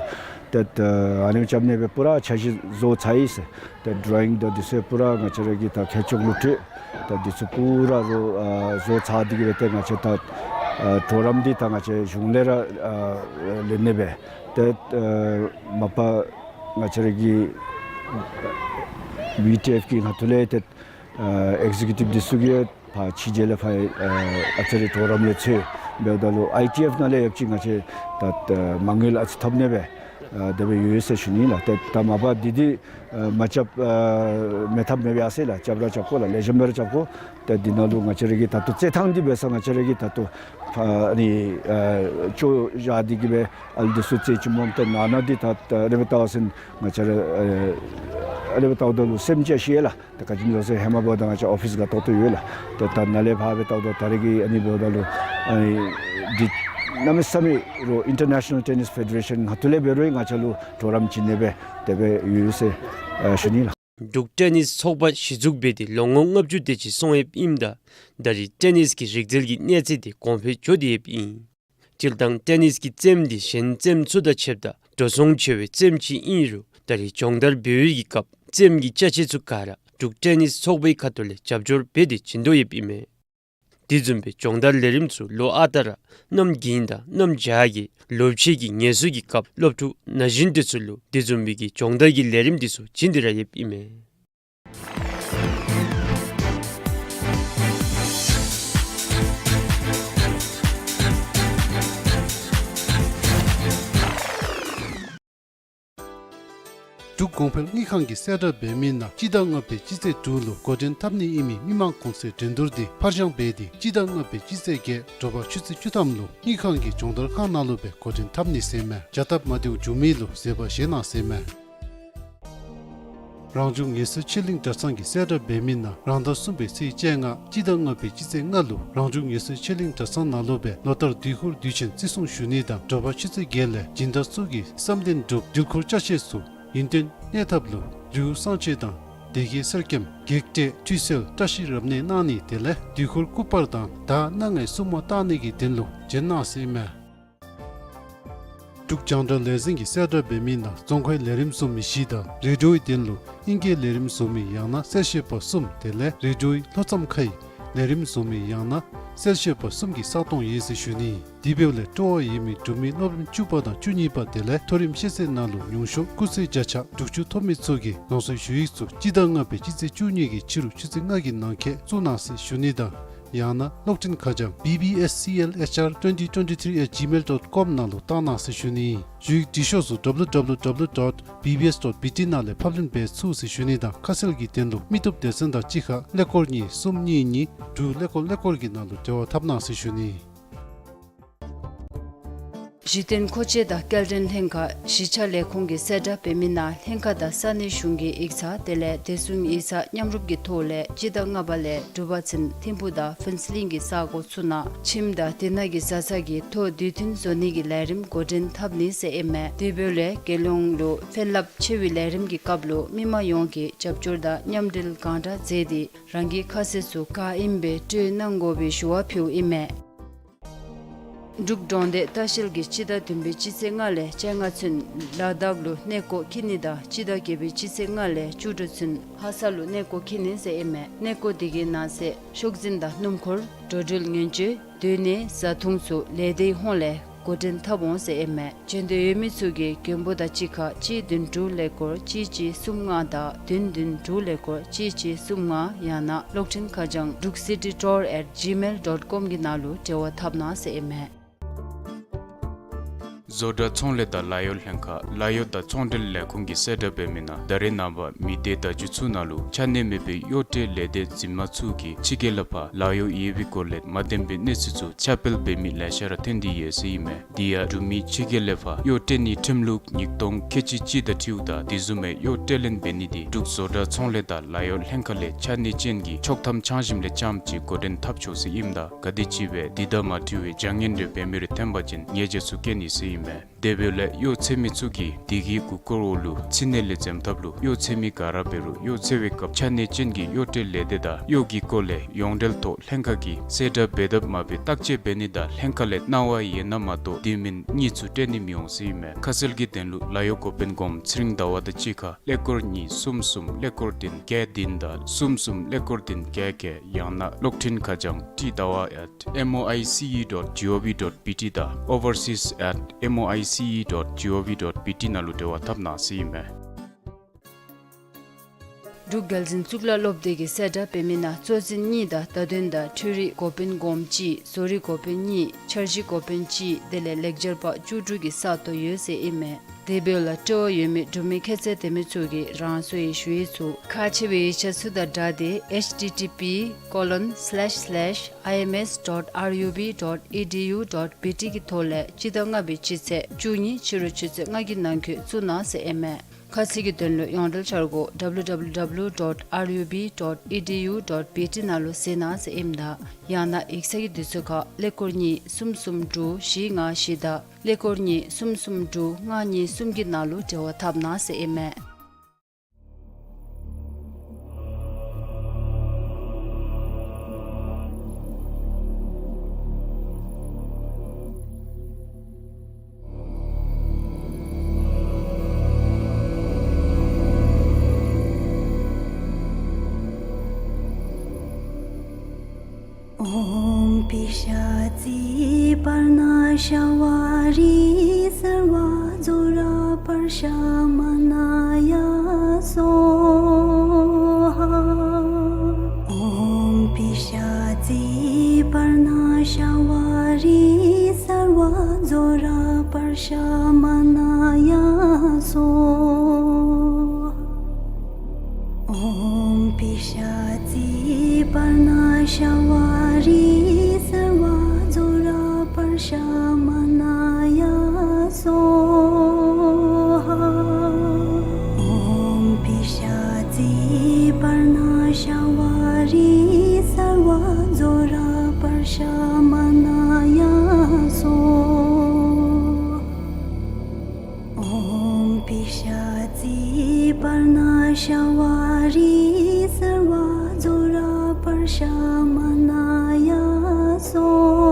ཏེ་ཨ་ནི་རྐྱབ་ནི་སྦེ་པུ་ར་འཆར་གཞི་བཟོ་ཚར་ཡི་ཟེར། ཏེ་ཌོ་རོ་ཡིང་དང་དེ་ཚུ་པུ་ར་ང་བཅས་ར་གིས་ད་ཁྱད་ཆོས་ལུ་སྤྲོད། ཏེ་དེ་ཚུ་པུ་ར་རོ་ཨ་བཟོ་ཚར་ཏེ་གི་སྦེ་ཏེ་ང་བཅས་ད་ཨ་གྲོགས་རམ་འདི་ད་ང་བཅས་གཞུང་ལས་ར་ཨ་ལེན་ནི་སྦེ། ཏེ་ཨ་མ་པ་ང་བཅས་ར་གི་བི་ཊི་ཨེཕ་གི་ཁ་ཐུག་ལས་ཏེ་ཨ་ཨེག་ཟི་ཀིའུ་ཊིབ་འདི་ཚུ་གིས་ཕར་ཕྱི་རྒྱལ་ལས་ཕར་ཨ་ཨ་ཙི་རེ་གྲོགས་རམ་ལས་འཚོལ་འབདཝ་ད་ལུ་ཨའི་ཊི་ཨེཕ་ནང་ལས་ཡང་ཅིན་ང་བཅས་ད་ཨ་མ་དངུལ་ཨ་ཙི་ཐོབ་ནི་སྦེ་ཨ་དེ་སྦེ་ཡོད་ཟེར་ཞུ་ནི་ལགས། ཏེ་ད་མ་པ་འདི་འདི་ཨ་མ་རྐྱབ་ཨ་མེད་ཐབས་མེད་པས་ཟེར་ལགས། རྐྱབ་ར་རྐྱབ་དགོ་ལགས། ལེགས་ཤོམ་སྦེ་ར་རྐྱབ་དགོ། ཏེ་འདི་ནང་ལུ་ང་བཅས་ར་གི་ད་ལྟོ་རྩེད་ཐང་འདི་འབད་ས་ང་བཅས་ར་གི་ད་ལྟོ་ཨ་ཨ་ནི་ཨ་ཅོག་བཞག་སྟེ་གི་སྦེ་ཨ་ལུ་འདི་ཚུ་རྩེད་ཅི་སྨོ། ཏེ་ནང་ན་འདི་ད་ཨ་རེ་སྦེ་བལྟ་བ་ཅིན་ང་བཅས་ར་ཨ་ཨ་རེ་སྦེ་བལྟཝ་ད་ལུ་སེམས་ཅིག་ཤི་ཡི་ལགས། ཏེ་ག་ཅི་སྨོ་ཟེར་ཧེ་མ་འབདཝ་ད་ང་བཅས་ཨོ་ཕིསི་ག་ཏོག་ཏོ་ཡོད་ལགས། ཏེ་ད་ནཱ་ལས་ཕར་སྦེ་བལྟཝ་ད་ད་རེས་ཀྱི་ཨ་ནི་འབདཝ་ད་ལུ་ཨ་ནི་འདི་གནམ་མེད་ས་མེད་རོགས་ཨིན་ཊར་ནེ་ཤ་ནཱལ་ཊེ་ནིསི་ཕེ་ཌེ་རེ་ཤཱན་ཁ་ཐུག་ལས་འབད་རུང་ང་བཅས་ལུ་གྲོགས་རམ་བྱིན་ནི་སྦེ་དེ་སྦེ་ཡོད་ཟེར་ཨ་ཞུ་ནི་ལགས། འབྲུག་ཊེ་ནིསི་ཚོགས་པ་གཞི་བཙུགས་འབད་དེ་ལོ་ངོ་ལྔ་བཅུ་དེ་ཅིག་སོང་ཡོདཔ་ཨིནམ་ད་ད་རེས་ཊེ་ནིསི་གི་རིག་རྩལ་གྱི་གནས་ཚད་དེ་གོང་འཕེལ་འགྱོ་སྟེ་ཡོདཔ་ཨིན། སྤྱིར་བཏང་ཊེ་ནིསི་གི་རྩེདམོ་འདི་གཞན་རྩེདམོ་ཚུ་དང་ཕྱདཔ་ད་འགྲོ་སོང་ཆེ་བའི་རྩེདམོ་ཅིག་ཨིན་རུང་ད་རེས་སྦྱོང་བརྡར་འབད་བའི་གི་སྐབས་རྩེདམོ་གི་ཅ་ཆས་ཚུ་ག་ར་འབྲུག་ཊེ་ནིསི་ཚོགས་པའི་ཁ་ཐུག་ལས་རྒྱབ་སྐྱོར་འབད་དེ་བྱིན་དོ་ཡོདཔ་ཨིན་མས། དེ་བཟུམ་སྦེ་སྦྱོང་བརྡར་ལས་རིམ་ཚུ་ལོ་ཨ་རྟག་ར་གནམ་དགུན་དང་གནམ་བྱཱར་གྱི་ལོ་ཕྱེད་ཀྱི་ངལ་གསོའི་གི་སྐབས་སློབ་ཕྲུག་ན་གཞོན་དེ་ཚུ་ལུ་དེ་བཟུམ་སྦེ་གི་སྦྱོང་བརྡར་གྱི་ལས་རིམ་དེ་ཚུ་བྱིན་ཏེ་ར་ཡོདཔ་ཨིན་མས། འབྲུག་གོང་འཕེལ་དངུལ་ཁང་གིས་གསལ་བསྒྲགས་འབད་མི་ནང་སྤྱི་ཟླ་ལྔ་པའི་སྤྱི་ཚེས་དྲུག་ལུ་འགོ་འདྲེན་འཐབ་ནི་ཨིན་མི་མི་མང་གུང་སེང་འགྲན་བསྡུར་འདི་ཕར་འགྱངས་འབད་དེ་སྤྱི་ཟླ་ལྔ་པའི་སྤྱི་ཚེས་བརྒྱད་དྲོ་པ་ཆུ་ཚོད་བཅུ་ཐམ་ལུ་དངུལ་ཁང་གི་སྦྱོང་བརྡར་ཁང་ནང་ལུ་སྦེ་འགོ་འདྲེན་འཐབ་ནི་ཟེར་མས། བྱ་སྟབས་མ་བདེཝ་བྱུང་མི་ལུ་བཟོད་པ་བཞེས་གནང་ཟེར་མས། རང་བྱུང་ངལ་གསོའི་ཆེད་གླིང་གྲྭ་ཚང་གིས་གསལ་བསྒྲགས་འབད་མི་ནང་རང་ཟླ་གསུམ་པའི་ཚེས་བཅོ་ལྔ་སྤྱི་ཟླ་ལྔ་པའི་སྤྱི་ཚེས་ལྔ་ལུ་རང་བྱུང་ངལ་གསོའི་ཆེད་གླིང་གྲྭ་ཚང་ནང་ལུ་སྦེ་ལོ་ལྟར་དུས་འཁོར་དུས་ཆེན་བརྩི་སྲུང་ཞུ་ནི་དང་དྲོ་པ་ཆུ་ཚོད་བརྒྱད་ལས་སྦྱིན་བདག་ཚུ་གིས་བསམ་གཏན་སྒྲུབ་འདུལ་འཁོར་ཅ་ཆས་ཚུ་ཡུན་བརྟན་གནས་ཐབས་ལུ་རི་བོ་གསང་ཆེན་དང་སྡེ་དགེ་གསེར་སྐྱེམས་བགེགས་བསྐྲད་ཁྲུས་གསོལ་བཀྲ་ཤིས་རབ་གནས་གནང་ནི་དེ་ལས་དུས་འཁོར་སྐུ་པར་དང་ཟླ་སྣ་ལྔའི་སྲུང་མ་བཏང་ནི་གི་དོན་ལུ་བྱོན་གནང་ཟེར་མས། འབྲུག་རྒྱང་བསྒྲགས་ལས་འཛིན་གྱིས་གསལ་བསྒྲགས་འབད་མི་ནང་རྫོང་ཁའི་ལས་རིམ་བཟོ་མི་བཞི་དང་རེ་ཌིའོའི་དོན་ལུ་ཨིང་སྐད་ལས་རིམ་བཟོ་མི་ཡང་ན་གསལ་བཤད་པ་གསུམ་དེ་ལས་རེ་ཌིའོའི་ལྷོ་མཚམས་ཁའི་ལས་རིམ་བཟོ་མི་ཡང་ན་གསལ་བཤད་པ་གསུམ་གྱི་ས་སྟོང་ཡོད་ཟེར་ཞུ་ནི། དེ་འབདཝ་ལས་སྤྲོ་བ་ཡོད་མི་འབྲུག་མི་སློབ་རིམ་བཅུ་པ་དང་བཅུ་གཉིས་པ་དེ་ལས་མཐོ་རིམ་ཤེས་ཚད་ནང་ལུ་མྱོང་ཤོག་སྐུགས་ཚད་བརྒྱ་ཆ་དྲུག་ཅུ་ཐོབ་མི་ཚུ་གིས་རང་སོའི་ཞུ་ཡིག་ཚུ་སྤྱི་ཟླ་ལྔ་པའི་སྤྱི་ཚེས་བཅུ་གཉིས་ཀྱི་ཕྱི་རུ་ཆུ་ཚོད་ལྔ་གི་ནང་འཁོད་བཙུགས་གནང་ཟེར་ཞུ་ནི་དང་ཡང་ན་གློག་འཕྲིན་ཁ་བྱང་B B S C L H R twenty twenty-three at gmail dot com ནང་ལུ་བཏང་གནང་ཟེར་ཞུ་ནི། ཞུ་ཡིག་འབྲི་ཤོག་ཚུ་W W W dot B B S dot B T ནང་ལས་ཕབ་ལེན་འབད་ཚུགས་ཟེར་ཞུ་ནི་དང་ཁ་གསལ་གྱི་དོན་ལུ་མི་སྟོབས་སྡེ་ཚན་དང་གཅིག་ཁར་ཀླད་ཀོར་གཉིས་གསུམ་གཉིས་གཉིས་དྲུག་ཀླད་ཀོར་ཀླད་ཀོར་གྱི་ནང་ལུ་འབྲེལ་བ་འཐབ་གནང་ཟེར་ཞུ་ནི། གཞི་རྟེན་མཁོ་ཆས་དང་སྐྱེལ་འདྲེན་ལྷན་ཁག་གཞིས་ཆགས་ལས་ཁུངས་ཀྱིས་གསལ་བསྒྲགས་འབད་མི་ནང་ལྷན་ཁག་དང་ས་གནས་གཞུང་གི་ཡིག་ཚང་དེ་ལས་བདེ་སྲུང་ཡིག་ཚང་མཉམ་རུབ་ཀྱི་ཐོག་ལས་སྤྱི་ཟླ་ལྔ་པ་ལས་དྲུག་པ་ཚུན་ཐིམ་ཕུག་དང་ཕུན་ཚོགས་གླིང་གི་ས་གོ་ཚུ་ནང་ཁྱིམ་དང་དེ་ནང་གི་བཟའ་ཚང་གི་ཐོག་དུས་མཐུན་བཟོ་ནི་གི་ལས་རིམ་འགོ་འདྲེན་འཐབ་ནི་ཟེར་ཨིན་མས། དེ་འབདཝ་ལས་རྒྱལ་ཡོངས་ལུ་ཕན་རླབས་ཆེ་བའི་ལས་རིམ་གྱི་སྐབས་ལུ་མི་མང་ཡོངས་ཀྱིས་རྒྱབ་སྐྱོར་དང་མཉམ་འབྲེལ་གང་དྲག་མཛད་དེ་རང་གི་ཁ་ཟས་ཚུ་ག་ཨིནམ་སྦེ་སྤྲོད་གནང་དགོ་པའི་ཞུ་བ་ཕུལཝ་ཨིན་མས། འབྲུག་གྲོང་སྡེ་ལྟ་བཤལ་གྱིས་སྤྱི་ཟླ་བདུན་པའི་སྤྱི་ཚེས་ལྔ་ལས་བཅོ་ལྔ་ཚུན་ལ་དྭགས་ལུ་གནས་སྐོར་འཁྱིད་ནི་དང་སྤྱི་ཟླ་བརྒྱད་པའི་སྤྱི་ཚེས་ལྔ་ལས་བཅུ་དྲུག་ཚུན་ལྷ་ས་ལུ་གནས་སྐོར་འཁྱིད་ནི་ཟེར་ཨིན་མས། གནས་སྐོར་དེ་གི་ནང་གསེས་ཤོག་འཛིན་དང་སྣུམ་འཁོར་འགྲོ་འགྲུལ་ཉེན་བཅོལ་སྡོད་གནས་བཟའ་འཐུང་ཚུ་ལས་སྡེའི་ཧོངས་ལས་ འགོ་འདྲེན་འཐབ་འོང་ཟེར་ཨིན་མས། འབྱོན་འདོད་ཡོད་མི་ཚུ་གིས་མགོན་པོ་དང་གཅིག་ཁར་གཅིག་བདུན་དྲུག་ཀླད་ཀོར་གཅིག་གཅིག་གསུམ་ལྔ་དང་བདུན་བདུན་དྲུག་ཀླད་ཀོར་གཅིག་གཅིག་གསུམ་ལྔ་ཡང་ན་གློག་འཕྲིན་ཁ་བྱང་drugscitytour at gmail dot com གི་ནང་ལུ་འབྲེལ་བ་འཐབ་གནང་ཟེར་ཨིན་མས། བཟོ་གྲྭ་ཚོང་ལས་དང་ལཱ་གཡོག་ལྷན་ཁག་ལཱ་གཡོག་དང་ཚོང་འབྲེལ་ལས་ཁུངས་ཀྱིས་གསལ་བསྒྲགས་འབད་མི་ནང་ད་རེས་ནངས་པ་མི་སྡེ་བརྡ་བརྒྱུད་ཚུ་ནང་ལུ་ཆ་གནས་མེད་པའི་གཡོག་ཁྲལ་ལས་སྡེ་འཛིན་མ་ཚུ་གིས་ཕྱི་རྒྱལ་ལས་ཕར་ལཱ་གཡོག་ཡོད་པའི་སྐོར་ལས་མ་བདེན་པའི་གནས་ཚུལ་ཚུ་ཁྱབ་སྤེལ་འབད་མི་ལེ་ཤ་ར་ཐོན་ཏེ་ཡོད་ཟེར་ཨིན་མས། དེ་ཡང་འབྲུག་མི་ཕྱི་རྒྱལ་ལས་ཕར་གཡོག་སྤྲོད་ནིའི་ཁྲིམས་ལུགས་ཉིས་སྟོང་ཁལ་གཅིག་གཅིག་དང་འཁྲིལཝ་ད་དེ་བཟུམ་མའི་གཡོག་སྤྲོད་ལེན་འབད་ནི་དེ་འབྲུག་བཟོ་གྲྭ་ཚོང་ལས་དང་ལཱ་གཡོག་ལྷན་ཁག་ལས་ཆ་གནས་ཅན་གྱི་ཆོག་ཐམ་ཚང་ཞིནམ་ལས་རྐྱངམ་གཅིག་འགོ་འདྲེན་འཐབ་ཆོག་ཟེར་ཨིནམ་ད་ག་དེམ་ཅིག་སྦེ་དེ་དང་མ་འཁྲིལ་བའི་བྱ་ངན་རེ་འབད་མི་རེ་ཐོན་པ་ཅིན་ཉེས་བྱ་ཚུ་བཀལ་ནི་ཟེར་ཨིན་མས། དེ་འབདཝ་ལས་གཡོག་ཚད་མི་ཚུ་གིས་དེ་གི་མགུ་སྐོར་འོག་ལུ་ཚིག་གནས་ལས་འཛེམ་ཐབས་ལུ་གཡོག་ཚད་མི་ག་ར་འབད་རུང་གཡོག་ཚད་པའི་སྐབས་ཆ་གནས་ཅན་གྱི་གཡོག་སྤྲོད་ལས་སྡེ་དང་གཡོག་གི་སྐོར་ལས་ཡོངས་འབྲེལ་ཐོག་ལྷན་ཁག་གིས་གསལ་བསྒྲགས་འབད་དཔ་མ་འབད་བརྟག་དཔྱད་འབད་ནི་དང་ལྷན་ཁག་ལས་གནང་བ་ཡོད་ན་མ་གཏོགས་དེ་མིན་གཉིས་ཚུ་སྤྲོད་ནི་མི་འོང་ཟེར་ཨིན་མས། ཁ་གསལ་གྱི་དོན་ལུ་ལཱ་གཡོག་འགོ་དཔོན་སྒོམ་ཚེ་རིང་ཟླ་བ་དང་གཅིག་ཁར་ཀླད་ཀོར་གཉིས་གསུམ་གསུམ་ཀླད་ཀོར་བདུན་བརྒྱད་བདུན་དང་གསུམ་གསུམ་ཀླད་ཀོར་བདུན་བརྒྱད་བརྒྱད་ཡང་ན་གློག་འཕྲིན་ཁ་བྱང་ཊི་ཟླ་བ་at M O I C E dot G O V dot B T དང་overseas at M O I C E dot G O V dot B T ནང་ལུ་འབྲེལ་བ་འཐབ་གནང་ཟེར་ཨིན་མས། འབྲུག་རྒྱལ་འཛིན་གཙུག་ལག་སློབ་སྡེ་གིས་གསལ་བསྒྲགས་འབད་མི་ནང་གཙོ་འཛིན་གཉིས་དང་བརྡ་དོན་དང་འཕྲུལ་རིག་འགོ་དཔོན་སྒོམ་གཅིག་བཟོ་རིག་འགོ་དཔོན་གཉིས་འཆར་གཞི་འགོ་དཔོན་གཅིག་དེ་ལས་ལེགས་སྦྱར་པ་བཅུ་དྲུག་གི་ས་སྟོང་ཡོད་ཟེར་ཨིན་མས། དེ་འབདཝ་ལས་སྤྲོ་བ་ཡོད་མི་འབྲུག་མི་ཁྱད་ཚད་ལྡན་མི་ཚུ་གིས་རང་སོའི་ཞུ་ཡིག་ཚུ་ཁག་ཆེ་བའི་ཡིག་ཆ་ཚུ་དང་སྦྲགས་ཏེ་H T T P colon slash slash I M S dot R U B dot E D U dot B T གི་ཐོག་ལས་སྤྱི་ཟླ་ལྔ་པའི་སྤྱི་ཚེས་བཅུ་གཉིས་ཕྱི་རུ་ཆུ་ཚོད་ལྔ་གི་ནང་འཁོད་བཙུགས་གནང་ཟེར་ཨིན་མས། ཁ་གསལ་གྱི་དོན་ལུ་ཡོངས་འབྲེལ་འཆར་སྒོ་W W W dot R U B dot E D U dot B T ནང་ལུ་གཟིགས་གནང་ཟེར་ཨིནམ་ད་ཡང་ན་ཡིག་ཚང་གི་དུས་ཚོད་ཁར་ཀླད་ཀོར་གཉིས་གསུམ་གསུམ་དྲུག་བཞི་ལྔ་བཞི་དང་ཀླད་ཀོར་གཉིས་གསུམ་གསུམ་དྲུག་ལྔ་གཉིས་གསུམ་གྱི་ནང་ལུ་འབྲེལ་བ་འཐབ་གནང་ཟེར་ཨིན་མས། ཨོཾ་པི་ཤ་ཙི་པར་ཎ་ཤ་བ་རི་སརྦ་ཛྭ་ར་པྲ་ཤ་མ་ཎཱ་ཡ་སྭཱ་ཧཱ། ཨོཾ་པི་ཤ་ཙི་པར་ཎ་ཤ་བ་རི་སརྦ་ཛྭ་ར་པྲ་ཤ་མ་ཎཱ་ཡ་སྭཱ་ཧཱ། ཨོཾ་པི་ཤ་ཙི་པར་ཎ་ཤ་བ་རི་སརྦ་ཛྭ་ར་པྲ་ཤ་མ་ཎཱ་ཡ་སྭཱ་ཧཱ། ཨོཾ་པི་ཤ་ཙི་པར་ཎ་ཤ་བ་རི་སརྦ་ཛྭ་ར་པྲ་ཤ་མ་ཎཱ་ཡ་སྭཱ་ཧཱ། ཨོཾ་པི་ཤ་ཙི་པར་ཎ་ཤ་བ་རི་སརྦ་ཛྭ་ར་པྲ་ཤ་མ་ཎཱ་ཡ་སྭཱ་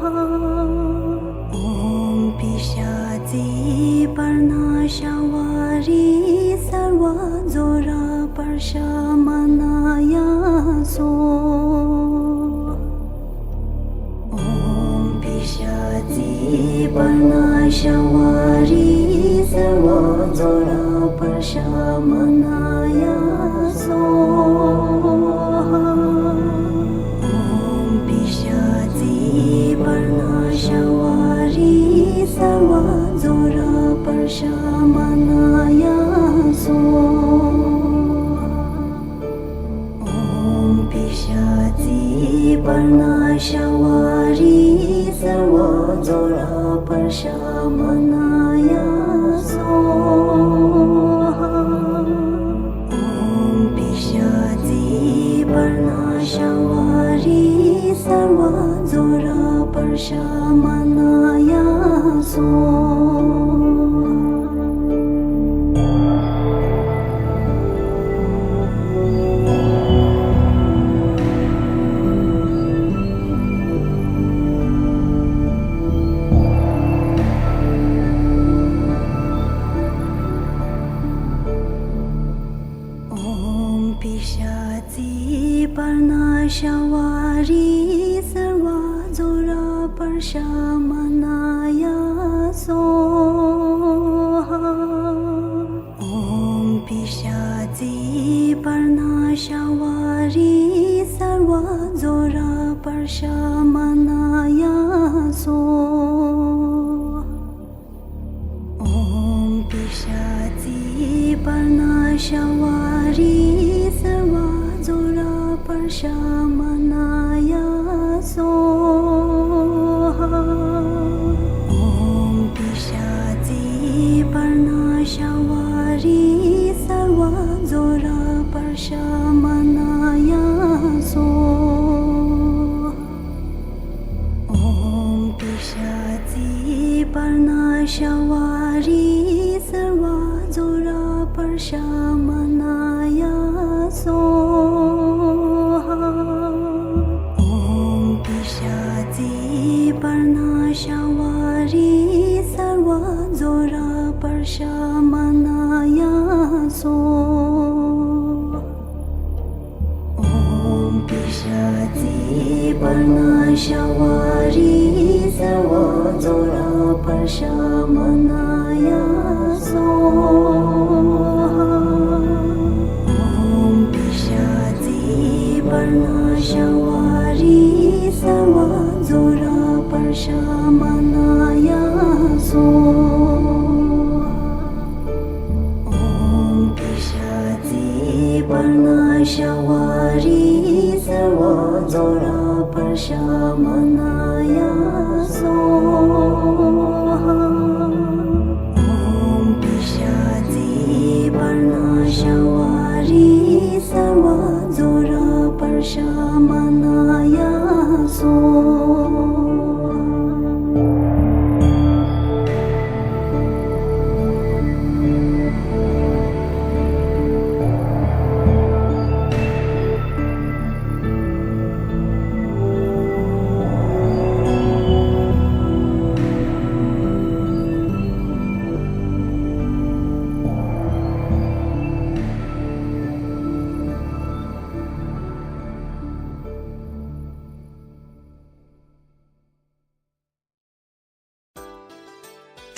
ཧཱ། ཨོཾ་པི་ཤ་ཙི་པར་ཎ་ཤ་བ་རི་སརྦ་ཛྭ་ར་པྲ་ཤ་མ་ཎཱ་ཡ་སྭཱ་ཧཱ། ཨོཾ་པི་ཤ་ཙི་པར་ཎ་ཤ་བ་རི་སརྦ་ཛྭ་ར་པྲ་ཤ་མ་ཎཱ་ཡ་སྭཱ་ཧཱ། ཨོཾ་པི་ཤ་ཙི་པར་ཎ་ཤ་བ་རི་སརྦ་ཛྭ་ར་པྲ་ཤ་མ་ཎཱ་ཡ་སྭཱ་ཧཱ། ཨོཾ་པི་ཤ་ཙི་པར་ཎ་ཤ་བ་རི་སརྦ་ཛྭ་ར་པྲ་ཤ་མ་ཎཱ་ཡ་སྭཱ་ཧཱ། ཨོཾ་པི་ཤ་ཙི་པར་ཎ་ཤ་བ་རི་སརྦ་ཛྭ་ར་པྲ་ཤ་མ་ཎཱ་ཡ་སྭཱ་ཧཱ། ཨོཾ་པི་ཤ་ཙི་པར་ཎ་ཤ་བ་རི་སརྦ་ཛྭ་ར་ པར་ཤ་མ་ན་ཡ་སྭཱ་ཧཱ། ཨོཾ་པི་ཤ་ཙི་པར་ན་ཤ་བ་རི་སརྦ་ཛྭ་ར་པར་ཤ་མ་ན་ཡ་སྭཱ་ཧཱ། ཨོཾ་པི་ཤ་ཙི་པར་ན་ཤ་བ་རི་སརྦ་ཛྭ་ར་པར་ཤ་མ་ན་ཡ་སྭཱ་ཧཱ། ཨོཾ་པི་ཤ་ཙི་པར་ན་ཤ་བ་རི་སརྦ་ཛྭ་ར་པར་ཤ་མ་ན་ཡ་སྭཱ་ཧཱ། ཨོཾ་པི་ཤ་ཙི་པར་ན་ཤ་བ་རི་སརྦ་ཛྭ་ར་པར་ཤ་མ་ན་ཡ་སྭཱ་ཧཱ། ཨོཾ་པི་ཤ་ཙི་པར་ན་ཤ་བ་རི་སརྦ་ཛྭ་ར་པར་ཤ་མ་ན་ཡ་སྭཱ་ཧཱ། ཨོཾ་པི་ཤ་ཙི་པར་ན་ཤ་བ་རི་སརྦ་ཛྭ་ར་པར་ཤ་མ་ན་ཡ་སྭཱ་ཧཱ། ཨོཾ་པི་ཤ་ཙི་པར་ན་ཤ་བ་རི་སརྦ་ཛྭ་ར་པར་ཤ་མ་ན་ཡ་སྭཱ་ཧཱ། ཨོཾ་པི་ཤ་ཙི་པར་ན་ཤ་བ་རི་སརྦ་ཛྭ་ར་པར་ཤ་མ་ན་ཡ་སྭཱ་ཧཱ། ཨོཾ་པི་ཤ་ཙི་པར་ན་ཤ་བ་རི་སརྦ་ཛྭ་ར་པར་ཤ་མ་ན་ཡ་སྭཱ་ཧཱ།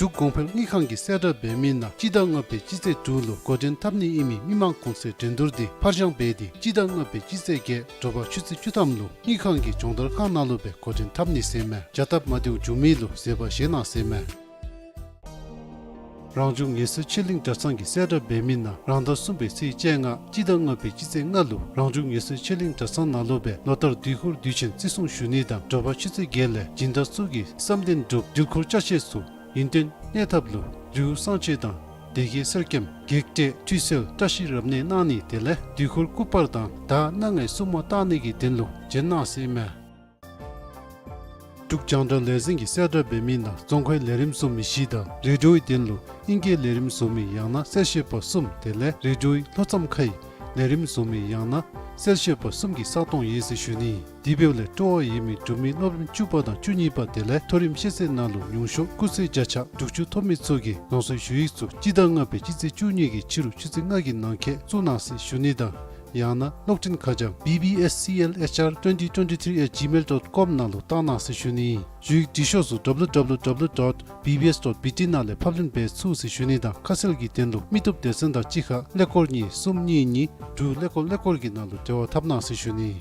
འབྲུག་གོང་འཕེལ་དངུལ་ཁང་གིས་གསལ་བསྒྲགས་འབད་མི་ནང་སྤྱི་ཟླ་ལྔ་པའི་སྤྱི་ཚེས་དྲུག་ལུ་འགོ་འདྲེན་འཐབ་ནི་ཨིན་མི་མི་མང་གོང་ཚད་འགྲན་བསྡུར་འདི་ཕར་འགྱངས་འབད་དེ་སྤྱི་ཟླ་ལྔ་པའི་སྤྱི་ཚེས་བརྒྱད་དྲོ་པ་ཆུ་ཚོད་བཅུ་ཐམ་ལུ་དངུལ་ཁང་གི་སྦྱོང་བརྡར་ཁང་ནང་ལུ་སྦེ་འགོ་འདྲེན་འཐབ་ནི་ཟེར་མས། བྱ་སྟབས་མ་བདེཝ་བྱུང་མི་ལུ་བཟོད་པ་བཞེས་གནང་ཟེར་མས། རང་བྱུང་ངལ་གསོའི་ཆེད་གླིང་གྲྭ་ཚང་གིས་གསལ་བསྒྲགས་འབད་མི་ནང་རང་ཟླ་གསུམ་པའི་ཚེས་བཅོ་ལྔ་སྤྱི་ཟླ་ལྔ་པའི་སྤྱི་ཚེས་ལྔ་ལུ་རང་བྱུང་ངལ་གསོའི་ཆེད་གླིང་གྲྭ་ཚང་ནང་ལུ་སྦེ་ལོ་ལྟར་དུས་འཁོར་དུས་ཆེན་བརྩི་སྲུང་ཞུ་ནི་དང་དྲོ་པ་ཆུ་ཚོད་བརྒྱད་ལས་སྦྱིན་བདག་ཚུ་གིས་བསམ་དོན་འགྲུབ་འདྲིལ་འཁོར་ཅ་ཆས་ཚུ་ཡུན་བརྟན་གནས་ཐབས་ལུ་རི་བོ་གསང་ཆེན་དང་སྡེ་དགེ་གསེར་སྐྱེམས་བགེགས་བསྐྲད་ཁྲུས་གསོལ་བཀྲ་ཤིས་རབ་གནས་གནང་ནི་དེ་ལས་དུས་འཁོར་སྐུ་པར་དང་བདག་སྣ་ལྔའི་སྲུང་མ་བཏང་ནི་གི་དོན་ལུ་བྱོན་གནང་ཟེར་མས། འབྲུག་རྒྱང་བསྒྲགས་ལས་འཛིན་གྱིས་གསལ་བསྒྲགས་འབད་མི་ནང་རྫོང་ཁའི་ལས་རིམ་བཟོ་མི་བཞི་དང་རེ་ཌིའོའི་དོན་ལུ་ཨིང་སྐད་ལས་རིམ་བཟོ་མི་ཡང་ན་གསལ་བཤད་པ་གསུམ་དེ་ལས་རེ་ཌིའོའི་ལྷོ་མཚམས་ཁའི་ལས་རིམ་བཟོ་མི་ཡང་ན་གསལ་བཤད་པ་གསུམ་གྱི་ས་སྟོང་ཡོད་ཟེར་ཞུ་ནི། དེ་འབདཝ་ལས་སྤྲོ་བ་ཡོད་མི་འབྲུག་མི་སློབ་རིམ་བཅུ་པ་དང་བཅུ་གཉིས་པ་དེ་ལས་མཐོ་རིམ་ཤེས་ཚད་ནང་ལུ་ཉུང་ཤོས་སྐུགས་ཚད་བརྒྱ་ཆ་དྲུག་ཅུ་ཐོབ་མི་ཚུ་གིས་རང་སོའི་ཞུ་ཡིག་ཚུ་སྤྱི་ཟླ་ལྔ་པའི་སྤྱི་ཚེས་བཅུ་གཉིས་ཀྱི་ཕྱི་རུ་ཆུ་ཚོད་ལྔ་གི་ནང་འཁོད་བཙུགས་གནང་ཟེར་ཞུ་ནི་དང་ཡང་ན་གློག་འཕྲིན་ཁ་བྱང་B B S C L H R twenty twenty-three at gmail dot com ནང་ལུ་བཏང་གནང་ཟེར་ཞུ་ནི། ཞུ་ཡིག་འབྲི་ཤོག་ཚུ་W W W dot B B S dot B T ནང་ལས་ཕབ་ལེན་འབད་ཚུགས་ཟེར་ཞུ་ནི་དང་ཁ་གསལ་གྱི་དོན་ལུ་མི་བཏུབ་སྡེ་ཚན་དང་གཅིག་ཁར་ཀླད་ཀོར་གཉིས་གསུམ་གཉིས་གཉིས་དྲུག་ཀླད་ཀོར་ཀླད་ཀོར་གྱི་ནང་ལུ་འབྲེལ་བ་འཐབ་གནང་ཟེར་ཞུ་ནི།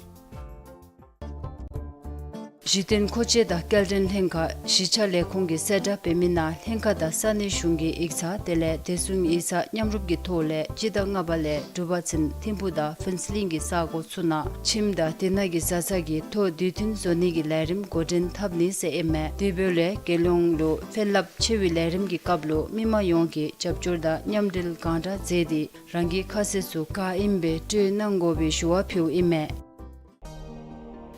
གཞི་རྟེན་མཁོ་ཆས་དང་སྐྱེལ་འདྲེན་ལྷན་ཁག་གཞིས་ཆགས་ལས་ཁུངས་ཀྱིས་གསལ་བསྒྲགས་འབད་མི་ནང་ལྷན་ཁག་དང་ས་གནས་གཞུང་གི་ཡིག་ཚང་དེ་ལས་བདེ་སྲུང་ཡིག་ཚང་མཉམ་རུབ་ཀྱི་ཐོག་ལས་སྤྱི་ཟླ་ལྔ་པ་ལས་དྲུག་པ་ཚུན་ཐིམ་ཕུག་དང་ཕུན་ཚོགས་གླིང་གི་ས་གོ་ཚུ་ནང་ཁྱིམ་དང་དེ་ནང་གི་བཟའ་ཚང་གི་ཐོ་དུས་མཐུན་བཟོ་ནི་གི་ལས་རིམ་འགོ་འདྲེན་འཐབ་ནི་ཟེར་ཨིན་མས། དེ་འབདཝ་ལས་རྒྱལ་ཡོངས་ལུ་ཕན་རླབས་ཆེ་བའི་ལས་རིམ་གྱི་སྐབས་ལུ་མི་མང་ཡོངས་ཀྱིས་རྒྱབ་སྐྱོར་དང་མཉམ་འབྲེལ་གང་དྲག་མཛད་དེ་རང་གི་ཁ་གསལ་ཚུ་ག་ཨིནམ་སྦེ་སྤྲོད་གནང་དགོ་པའི་ཞུ་བ་ཕུལཝ་ཨིན་མས།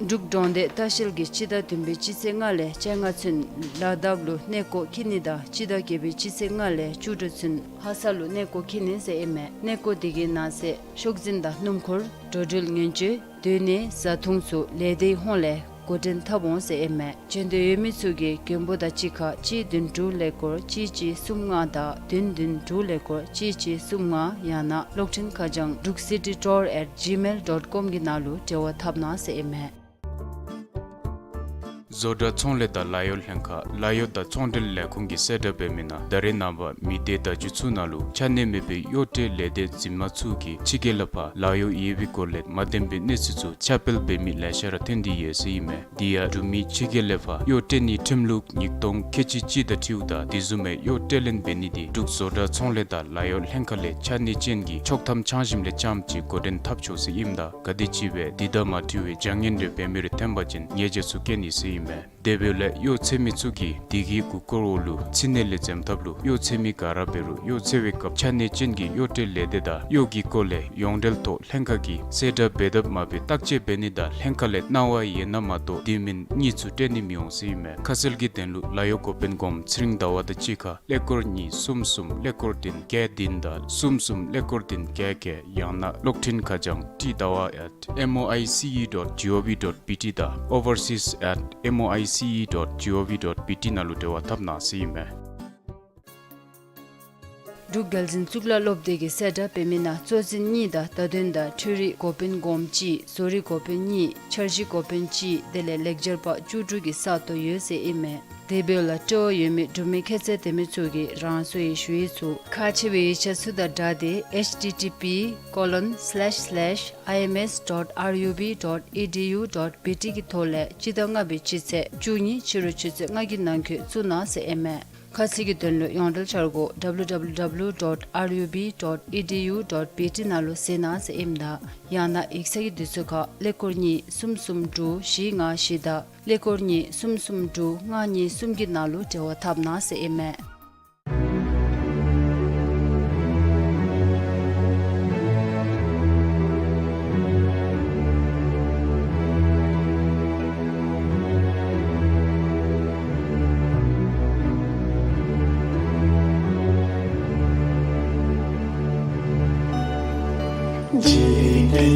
འབྲུག་འབྲོང་སྡེ་ལྟ་བཤལ་གྱིས་སྤྱི་ཟླ་བདུན་པའི་སྤྱི་ཚེས་ལྔ་ལས་བཅོ་ལྔ་ཚུན་ལ་དྭགས་ལུ་གནས་སྐོར་འཁྱིད་ནི་དང་སྤྱི་ཟླ་བརྒྱད་པའི་སྤྱི་ཚེས་ལྔ་ལས་བཅུ་དྲུག་ཚུན་ལྷ་ས་ལུ་གནས་སྐོར་འཁྱིད་ནི་ཟེར་ཨིན་མས། གནས་སྐོར་དེ་གི་ནང་གསེས་ཤོག་འཛིན་དང་སྣུམ་འཁོར་འགྲོ་འགྲུལ་ངན་བྱུས་སྡོད་གནས་བཟའ་འཐུང་ཚུ་ལས་སྡེའི་ཧོངས་ལས་འགོ་འདྲེན་འཐབ་འོང་ཟེར་ཨིན་མས། བྱོན་འདོད་ཡོད་མི་ཚུ་གིས་མགོན་པོ་དང་གཅིག་ཁར་གཅིག་བདུན་དྲུག་ཀླད་ཀོར་གཅིག་གཅིག་གསུམ་ལྔ་དང་བདུན་བདུན་དྲུག་ཀླད་ཀོར་གཅིག་གཅིག་གསུམ་ལྔ་ཡང་ན་གློག་འཕྲིན་ཁ་བྱང་druk city tour at gmail dot com གི་ནང་ལུ་འབྲེལ་བ་འཐབ་གནང་ཟེར་ཨིན་མས། བཟོ་གྲྭ་ཚོང་ལས་དང་ལཱ་གཡོག་ལྷན་ཁག་ལཱ་གཡོག་དང་ཚོང་འབྲེལ་ལས་ཁུངས་ཀྱིས་གསལ་བསྒྲགས་འབད་མི་ནང་ད་རེས་ནངས་པ་མི་སྡེ་བརྡ་བརྒྱུད་ཚུ་ནང་ལུ་ཆ་གནས་མེད་པའི་གཡོག་ཁྲལ་ལས་སྡེ་འཛིན་མ་ཚུ་གིས་ཕྱི་རྒྱལ་ལས་ཕར་ལཱ་གཡོག་ཡོད་པའི་སྐོར་ལས་མ་བདེན་པའི་གནས་ཚུལ་ཚུ་ཁྱབ་སྤེལ་འབད་མི་ལེ་ཤ་ར་ཐོན་ཏེ་ཡོད་ཟེར་ཨིན་མས། དེ་ཡང་འབྲུག་མི་ཕྱི་རྒྱལ་ལས་ཕར་གཡོག་ཁྲལ་ནི་ཁྲིམས་ལུགས་ཉིས་སྟོང་ཁལ་གཅིག་གཅིག་དང་འཁྲིལཝ་ད་དེ་བཟུམ་མའི་གཡོག་ཁྲལ་ལེན་འབད་ནི་དེ་འབྲུག་བཟོ་གྲྭ་ཚོང་ལས་དང་ལཱ་གཡོག་ལྷན་ཁག་ལས་ཆ་གནས་ཅན་གྱི་ཆོག་ཐམ་འཆང་ཞིནམ་ལས་རྐྱངམ་ཅིག་འགོ་འདྲེན་འཐབ་ཆོག་ཟེར་ཨིནམ་ད་ག་དེམ་ཅིག་སྦེ་དེ་དང་མ་འཁྲིལ་བའི་བྱ་ངན་རེ་འབད་མི་རེ་ཐོན་པ་ཅིན་ཉེས་བྱ་ཚུ་བཀལ་ནི་ཟེར་ཨིན་མས། དེ་འབདཝ་ལས་གཡོག་འཚོལ་མི་ཚུ་གིས་དེ་གི་མགུ་སྐོར་འོག་ལུ་ཚིག་གནས་ལས་འཛེམ་ཐབས་ལུ་གཡོག་འཚོལ་མི་ག་ར་འབད་རུང་གཡོག་འཚོལ་བའི་སྐབས་ཆ་གནས་ཅན་གྱི་གཡོག་ཁྲལ་ལས་སྡེ་དང་གཡོག་གི་སྐོར་ལས་ཡོངས་འབྲེལ་ཐོག་ལྷན་ཁག་གིས་གསལ་བསྒྲགས་འབད་དཔ་མ་འབད་བརྟག་དཔྱད་འབད་ནི་དང་ལྷན་ཁག་ལས་གནང་བ་ཡོད་ན་མ་གཏོགས་དེ་མེན་གཉིས་ཚུ་སྤྲོད་ནི་མི་འོང་ཟེར་ཨིན་མས། ཁ་གསལ་གྱི་དོན་ལུ་ལཱ་གཡོག་འགོ་དཔོན་སྒོམ་ཚེ་རིང་ཟླ་བ་དང་གཅིག་ཁར་ཀླད་ཀོར་གཉིས་གསུམ་གསུམ་ཀླད་ཀོར་བདུན་བརྒྱད་བདུན་དང་གསུམ་གསུམ་ཀླད་ཀོར་བདུན་བརྒྱད་བརྒྱད། ཡང་ན་གློག་འཕྲིན་ཁ་བྱང་ཏི་ཟླ་བ་at M O I C E dot G O V dot B T དང་overseas at M O I C E dot G O V dot B T ནང་ལུ་འབྲེལ་བ་འཐབ་གནང་ཟེར་ཨིན་མས། འབྲུག་རྒྱལ་འཛིན་གཙུག་ལག་སློབ་སྡེ་གིས་གསལ་བསྒྲགས་འབད་མི་ནང་གཙོ་འཛིན་གཉིས་དང་བརྡ་དོན་དང་འཕྲུལ་རིག་འགོ་དཔོན་སྒོམ་གཅིག། བཟོ་རིག་འགོ་དཔོན་གཉིས། འཆར་གཞི་འགོ་དཔོན་གཅིག། དེ་ལས་ལེགས་སྦྱར་པ་བཅུ་དྲུག་གི་ས་སྟོང་ཡོད་ཟེར་ཨིན་མས། དེ་འབདཝ་ལས་སྤྲོ་བ་ཡོད་མི་འབྲུག་མི་ཁྱད་ཚད་ལྡན་མི་ཚུ་གིས་རང་སོའི་ཞུ་ཡིག་ཚུ་ཁག་ཆེ་བའི་ཡིག་ཆ་ཚུ་དང་སྦྲགས་ཏེ་H T T P colon slash slash I M S dot R U B dot E D U dot B T གི་ཐོག་ལས་སྤྱི་ཟླ་ལྔ་པའི་སྤྱི་ཚེས་བཅུ་གཉིས་ཕྱི་རུ་ཆུ་ཚོད་ལྔ་གི་ནང་འཁོད་བཙུགས་གནང་ཟེར་ཨིན་མས། ཁ་གསལ་གྱི་དོན་ལུ་ཡོངས་འབྲེལ་འཆར་སྒོ་W W W dot R U B dot E D U dot B T ནང་ལུ་གཟིགས་གནང་ཟེར་ཨིནམ་ད་ཡང་ན་ཡིག་ཚང་གི་དུས་ཚོད་ཁར་ཀླད་ཀོར་གཉིས་གསུམ་གསུམ་དྲུག་བཞི་ལྔ་བཞི་དང་ཀླད་ཀོར་གཉིས་གསུམ་གསུམ་དྲུག་ལྔ་གཉིས་གསུམ་གྱི་ནང་ལུ་འབྲེལ་བ་འཐབ་གནང་ཟེར་ཨིན་མས། འཇིག་རྟེན་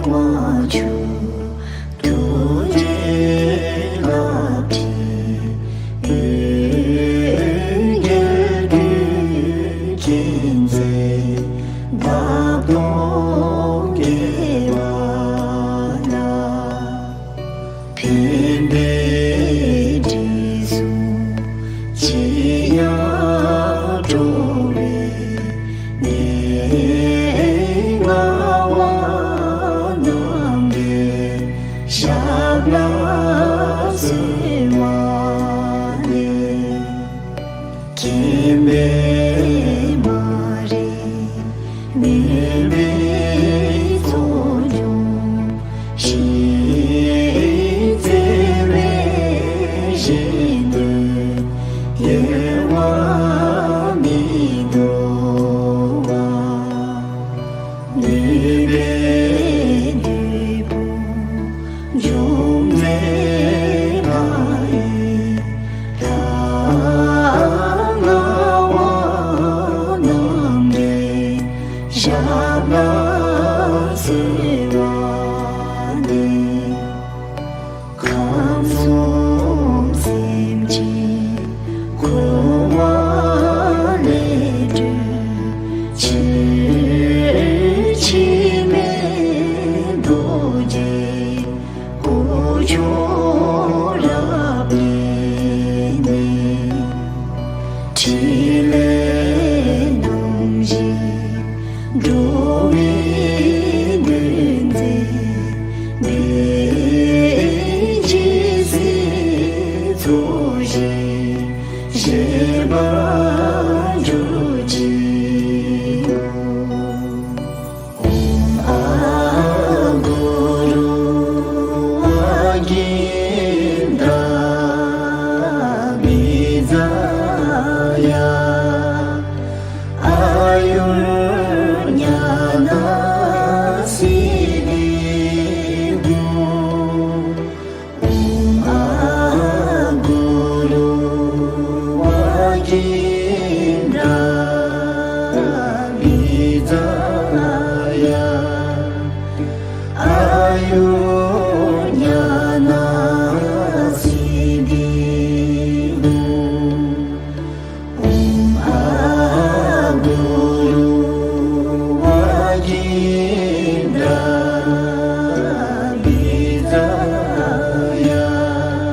དབང་ཕྱུག་ཐུགས་རྗེའི་བླ་བྲེ། འོད་གསལ་ཀུན་གྱི་མཛད་པ་སྟོང་བསྐལ་པ་ན། ཕན་བདེའི་དྲི་བསུང་ཅི་ཡང་སྒྲོག་པའི་གནས་ལྔ་པ་རྣམས་ཀྱི་ཞབས་ལ་གསོལ་བ་འདེབས། མཁྱེན་པས་མ་རིག་མུན་པའི་ཚོགས་འཇོམས་ཤིང་། བརྩེ་བའི་ཞལ་དུ་གཡེང་བ་མི་འདོར་བར། ནུས་པའི་བདུད་དཔུང་འཇོམས་མཛད་ལྷ་ཡི་ལྷ་ལྔ་པ་རྣམས་ཀྱི་ཞབས་ལ་གསོལ་བ་འདེབས། ཁམས་གསུམ་སེམས་ཅན་འཁོར་བ་ལས་སྒྲོལ་ཕྱིར། འཆི་མེད་རྡོ་རྗེ་སྐུ་མཆོག་རབ་བརྟན་ནས། ཕྲིན་ལས་རྣམ་བཞི་འགྲོ་བའི་དོན་མཛད་པའི། ཇི་སྲིད་ཚོགས་ཞིང་གཤེགས་པར་གྱུར་ཅིག། ཨོཾ་ཨ་གུ་རུ་ཝ་གིནྡ་བི་ཛ་ཡ། ཨཱ་ཡུར་ཉ་ན་སིདྡྷི་ཧཱུྃ། ཨོཾ་ཨ་གུ་རུ་ཝ་གིནྡ་བི་ཛ་ཡ། ཨཱ་ཡུར་ཉ་ན་སིདྡྷི་ཧཱུྃ། ཨོཾ་ཨ་གུ་རུ་ཝ་གིནྡ་བི་ཛ་ཡ།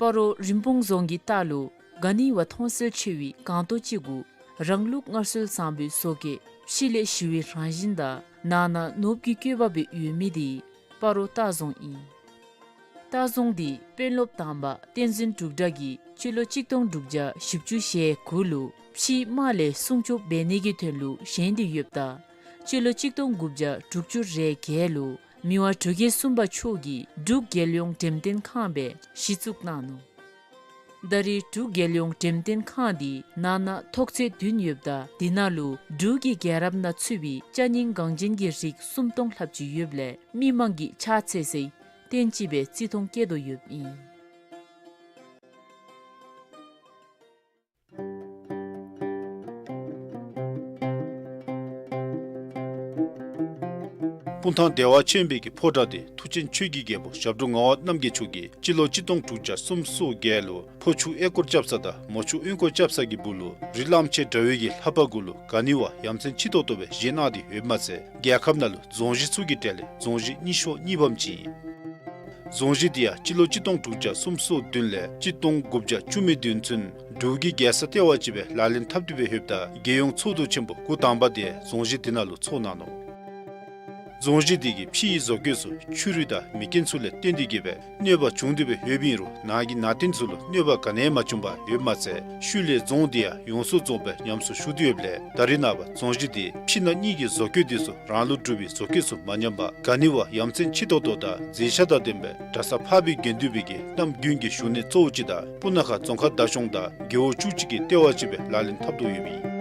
སྤ་རོ་རིན་སྤུངས་རྫོང་གི་ལྟག་ལུ་ག་ནི་བ་མཐོང་གསལ་ཆེ་བའི་སྒང་ཏོག་ཅིག་གུ་རང་ལུགས་སྔར་སྲོལ་བཟང་པོའི་བཟོ་བཀོད་ཕྱི་ལས་ཞི་བའི་རང་བཞིན་དང་ནང་ན་ནོར་བུ་གི་བཀོད་པ་སྦེ་ཡོད་མི་དེ་སྤ་རོ་ལྟ་རྫོང་ཨིན། ལྟ་རྫོང་དེ་དཔོན་སློབ་དང་པ་བསྟན་འཛིན་འབྲུག་གྲགས་ཀྱིས་སྤྱི་ལོ་གཅིག་སྟོང་དྲུག་བརྒྱ་བཞི་བཅུ་ཞེ་དགུ་ལུ་ཕྱིའི་དམག་ལས་སྲུང་སྐྱོབ་འབད་ནི་གི་དོན་ལུ་བཞེངས་ཏེ་ཡོདཔ་ད་སྤྱི་ལོ་གཅིག་སྟོང་དགུ་བརྒྱ་དྲུག་ཅུ་རེ་བརྒྱད་ལུ་མི་དབང་འབྲུག་རྒྱལ་གསུམ་པ་མཆོག་གིས་འབྲུག་རྒྱལ་ཡོངས་འགྲེམས་སྟོན་ཁང་སྦེ་གཞི་བཙུགས་གནང་ནུག། ད་རེས་འབྲུག་རྒྱལ་ཡོངས་འགྲེམས་སྟོན་ཁང་འདི་ནང་ན་ཐོག་ཚད་བདུན་ཡོདཔ་ད་དེ་ནང་ལུ་འབྲུག་གི་རྒྱལ་རབས་ནང་ཚུད་པའི་ཅ་རྙིང་འགངས་ཅན་གྱི་རིགས་སུམ་སྟོང་ལྷགཔ་ཅིག་ཡོདཔ་ལས་མི་མང་གིས་ཕྱག་འཚལ་སའི་རྟེན་ཅིག་སྦེ་བརྩི་མཐོང་བསྐྱེད་དོ་ཡོདཔ་ཨིན། སྤུངས་ཐང་བདེ་བ་ཆེན་པོའི་གི་ཕོ་བྲང་དེ་མཐུ་ཆེན་ཆོས་ཀྱི་རྒྱལ་པོ་ཞབས་དྲུང་ངག་དབང་རྣམ་རྒྱལ་མཆོག་གིས་སྤྱི་ལོ་གཅིག་སྟོང་དྲུག་བརྒྱ་སུམ་ཅུ་སོ་བརྒྱད་ལུ་ཕོ་ཆུ་གཡས་སྐོར་རྐྱབ་ས་དང་མོ་ཆུ་གཡོན་སྐོར་རྐྱབ་ས་གི་སྦུག་ལུ་རི་གླང་ཆེན་འདྲ་བའི་གི་ལྷ་པ་གུ་ལུ་ག་ནི་བ་ཡ་མཚན་ཆེ་ཏོག་ཏོ་སྦེ་བཞེངས་གནང་སྟེ་ཡོདཔ་མ་ཚད་རྒྱལ་ཁབ་ནང་ལུ་རྫོང་གཞི་ཚུ་གི་གྲས་ལས་རྫོང་གཞི་རྙིང་ཤོས་གཉིས་པམ་ཅིག་ཨིན། རྫོང་གཞི་དེ་ཡང་སྤྱི་ལོ་གཅིག་སྟོང་དྲུག་བརྒྱ་སུམ་ཅུ་སོ་བདུན་ལས་གཅིག་སྟོང་དགུ་བརྒྱ་བཅུ་མེད་བདུན་ཚུན་འབྲུག་གི་རྒྱལ་ས་ལྟེ་བ་ཅིག་སྦེ་ལག་ལེན་འཐབ་སྟེ་སྦེ་ཡོདཔ་ད་རྒྱལ་ཡོངས་ཚོགས་འདུ་ཆེན་པོ་འགོ་དང་པ་དེ་རྫོང་གཞི་དེ་ནང་ལུ་ཚོགས་གནང་ནུག། རྫོང་གཞི་དེ་གི་ཕྱི་ཡི་བཟོ་བཀོད་ཚུ་ཆུ་རུད་དང་མེ་རྐྱེན་ཚུ་ལས་བརྟེན་ཏེ་གི་སྦེ་གནོད་པ་བྱུང་སྟེ་སྦེ་ཡོདཔ་ཨིན་རུང་ནང་གི་ནང་རྟེན་ཚུ་ལུ་གནོད་པ་ག་ནི་ཡང་མ་བྱུང་པར་ཡོདཔ་མ་ཚད་ཤུལ་ལས་རྫོང་དེ་ཡང་ཡོངས་སུ་རྫོགས་སྦེ་ཉམས་གསོ་ཞུ་སྟེ་ཡོདཔ་ལས་ད་རེས་ནངས་པ་རྫོང་གཞི་དེ་ཕྱི་ནང་གཉིས་ཀྱི་བཟོ་བཀོད་དེ་ཚུ་རང་ལུགས་འབྲུག་པའི་བཟོ་བཀོད་ཚུ་མ་ཉམས་པར་ག་ནི་བ་ཡ་མཚན་ཆེ་ཏོག་ཏོ་དང་མཛེས་ཆ་དང་ལྡན་པའི་གྲྭ་ས་འཕགས་པའི་དགེ་འདུན་པའི་གི་རྣམ་རྒྱུན་གྱི་བཞུགས་གནས་གཙོ་བོ་ཅིག་དང་སྤུ་ན་ཁ་རྫོང་ཁག་བདག་སྐྱོང་དང་རྒེད་འོག་བཅུ་གཅིག་གི་ལྟེ་བ་ཅིག་སྦེ་ལག་ལེན་འཐབ་དོ་ཡོདཔ་ཨིན།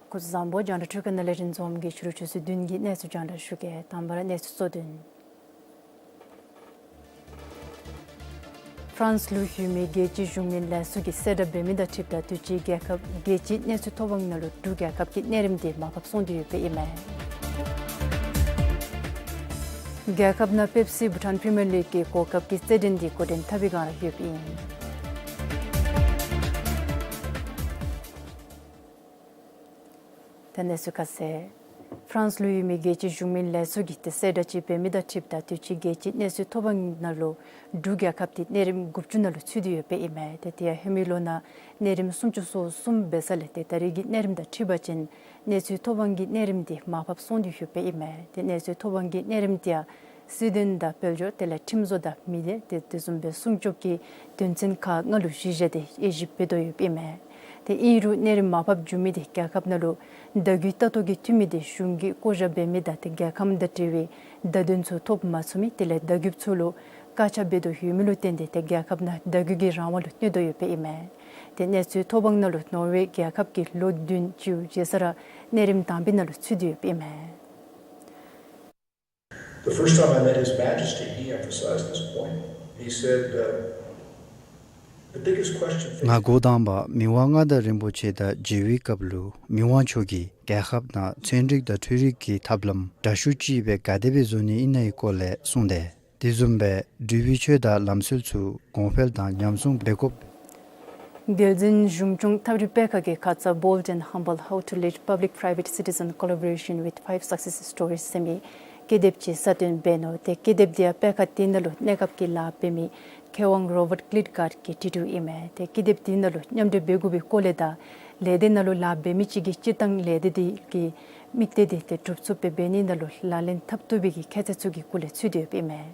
སྐུ་གཟུགས་བཟང་པོ། རྒྱང་བསྒྲགས་འཕྲུལ་ཁང་ནང་ལས་རིན་འཛོམས་ཀྱིས་ཕྱི་རུ་ཆུ་ཚོད་བདུན་གྱི་གནས་ཚུལ་རྒྱང་བསྒྲགས་ཞུ་གེ། དང་པ་ར་གནས་ཚུལ་གཙོ་དོན། ཧྥ་རན་སི་ལུ་ཡོད་མི་རྒྱལ་སྤྱིའི་གཞུང་མིན་ལས་ཚོགས་ཀྱིས་གསལ་བསྒྲགས་འབད་མི་དང་འཁྲིལཝ་ད་དུས་ཅི་རྒྱལ་ཁབ་རྒྱལ་སྤྱིའི་གནས་ཚུལ་ཐོབ་དབང་ནང་ལུ་འབྲུག་རྒྱལ་ཁབ་ཀྱི་གནས་རིམ་དེ་མར་ཕབ་སོང་སྟེ་ཡོདཔ་ཨིན་མས། རྒྱལ་ཁབ་ནང་པེབ་སི་བྷུ་ཊཱན་པི་རི་མི་ཡར་ལིག་གི་གོ་སྐབས་ཀྱི་རྩེད་འགྲན་དེ་འགོ་འདྲེན་འཐབ་པའི་བསྒང་ར་ཡོདཔ་ཨིན། ད་གནས་ཚུལ་ཁ་གསལ། ཧྥ་རན་སི་ལུ་ཡོད་མི་རྒྱལ་སྤྱིའི་གཞུང་མིན་ལས་ཚོགས་ཀྱིས་ཏེ་གསལ་བསྒྲགས་ཅིག་འབད་མི་དང་འཁྲིལཝ་ད་དུས་ཅི་རྒྱལ་སྤྱིའི་གནས་ཚུལ་ཐོབ་དབང་ནང་ལུ་འབྲུག་རྒྱལ་ཁབ་དེ་གནས་རིམ་དགུ་བཅུ་ནང་ལུ་ཚུད་དེ་ཡོདཔ་ཨིན་མས། ཏེ་དེ་ཡང་ཧེ་མའི་ལོ་ནང་གནས་རིམ་སུམ་ཅུ་སོ་གསུམ་འབད་ས་ལས་ཏེ་ད་རེས་ཀྱི་གནས་རིམ་དང་འཁྲིལ་བ་ཅིན་གནས་ཚུལ་ཐོབ་དབང་གི་གནས་རིམ་དེ་མར་ཕབ་སོང་སྟེ་ཡོདཔ་ཨིན་མས། ཏེ་གནས་ཚུལ་ཐོབ་དབང་གི་གནས་རིམ་དེ་ཡང་སི་ཌན་དང་དཔལ་འབྱོར་དེ་ལས་ཁྲིམས་བཟོ་དང་མི་སྡེ་ཏེ་དེ་བཟུམ་སྦེ་སྲུང་སྐྱོབ་ཀྱི་དོན་ཚན་ཁག་ལྔ་ལུ་གཞི་བཞག་སྟེ་དབྱེ་ཞིབ་འབད་དོ་ཡོདཔ་ཨིན་མས། ཏེ་ཨིན་རུང་གནས་རིམ་མར་ཕབ་འགྱོ་མི་དེ་རྒྱལ་ཁབ་ནང་ལུ་བརྡ་བརྒྱུད་ལྟ་རྟོག་གི་འཐུས་མི་དེ་གཞུང་གིས་བསྐོ་བཞག་འབད་མི་དང་ཏེ་རྒྱལ་ཁམས་དང་འབྲེལ་བའི་བརྡ་དོན་ཚུ་ཐོབ་མ་ཚུགས་མི་དེ་ལས་བརྡ་བརྒྱུདཔ་ཚུ་ལུ་བཀག་ཆ་འབད་དོ་ཡོད་མི་ལུ་བརྟེན་ཏེ་ཏེ་རྒྱལ་ཁབ་ནང་བརྡ་བརྒྱུད་ཀྱི་རང་དབང་ལུ་གནོད་དོ་ཡོདཔ་ཨིན་མས། ཏེ་གནས་ཚུལ་ཐོབ་དབང་ནང་ལུ་ནོར་ཝེ་རྒྱལ་ཁབ་ཀྱིས་ལོ་བདུན་ཅིག་བཞེས་ས་ར་གནས་རིམ་དང་པའི་ནང་ལུ་ཚུད་དེ་ཡོདཔ་ཨིན་མས། The first time I met His Majesty, he emphasized this point. He said, uh, the biggest question facing ང་འགོ་དང་པ་མི་དབང་མངའ་བདག་རིན་པོ་ཆེ་དང་མཇལ་བའི་སྐབས་ལུ་མི་དབང་མཆོག་གིས་རྒྱལ་ཁབ་ནང་ཚན་རིག་དང་འཕྲུལ་རིག་གི་ཐབས་ལམ་འདྲ་ཤུགས་ཅིག་སྦེ་ག་དེ་སྦེ་བཟོ་ནི་ཨིན་ན་གི་སྐོར་ལས་གསུངས་ཏེ། དེ་བཟུམ་སྦེ་འབྲུག་པའི་ཆོས་དང་ལམ་སྲོལ་ཚུ་གོང་འཕེལ་དང་ཉམས་སྲུང་འབད་དགོཔ། བདེ་སྲུང་གཞུང་སྐྱོང་ཐབས་རིག་པད་ཁ་གི་ཁ་ཙ་Bold and Humble, How to Lead Public Private Citizen Collaboration with Five Success Stories ཟེར་མི་ཀི་དེབ་ཅིག་གསར་བཏོན་འབད་ནུག། ཏེ་ཀི་དེབ་དེ་ཡང་པད་ཁ་དེ་ནང་ལུ་གནས་སྐབས་ཀྱི་ལཱ་འབད་མི་མཁས་དབང་རོ་བཊ་ཀླིཊ་གཱརཌ་ཀྱིས་བྲི་བྲིཝ་ཨིན་མས། ཏེ་ཀི་དེབ་དེ་ནང་ལུ་མཉམ་འབྲེལ་འབད་དགོ་པའི་སྐོར་ལས་དང་ལས་སྡེ་ནང་ལུ་ལཱ་འབད་མི་ཅིག་གིས་སྤྱིར་བཏང་ལས་སྡེ་དེ་གི་དམིགས་གཏད་དེ་ཏེ་འགྲུབ་ཚུགསཔ་སྦེ་འབད་ནི་ནང་ལུ་ལག་ལེན་འཐབ་བཏུབ་པའི་གི་ཁྱད་ཚད་ཚུ་གི་སྐོར་ལས་ཚུད་དེ་ཡོདཔ་ཨིན་མས།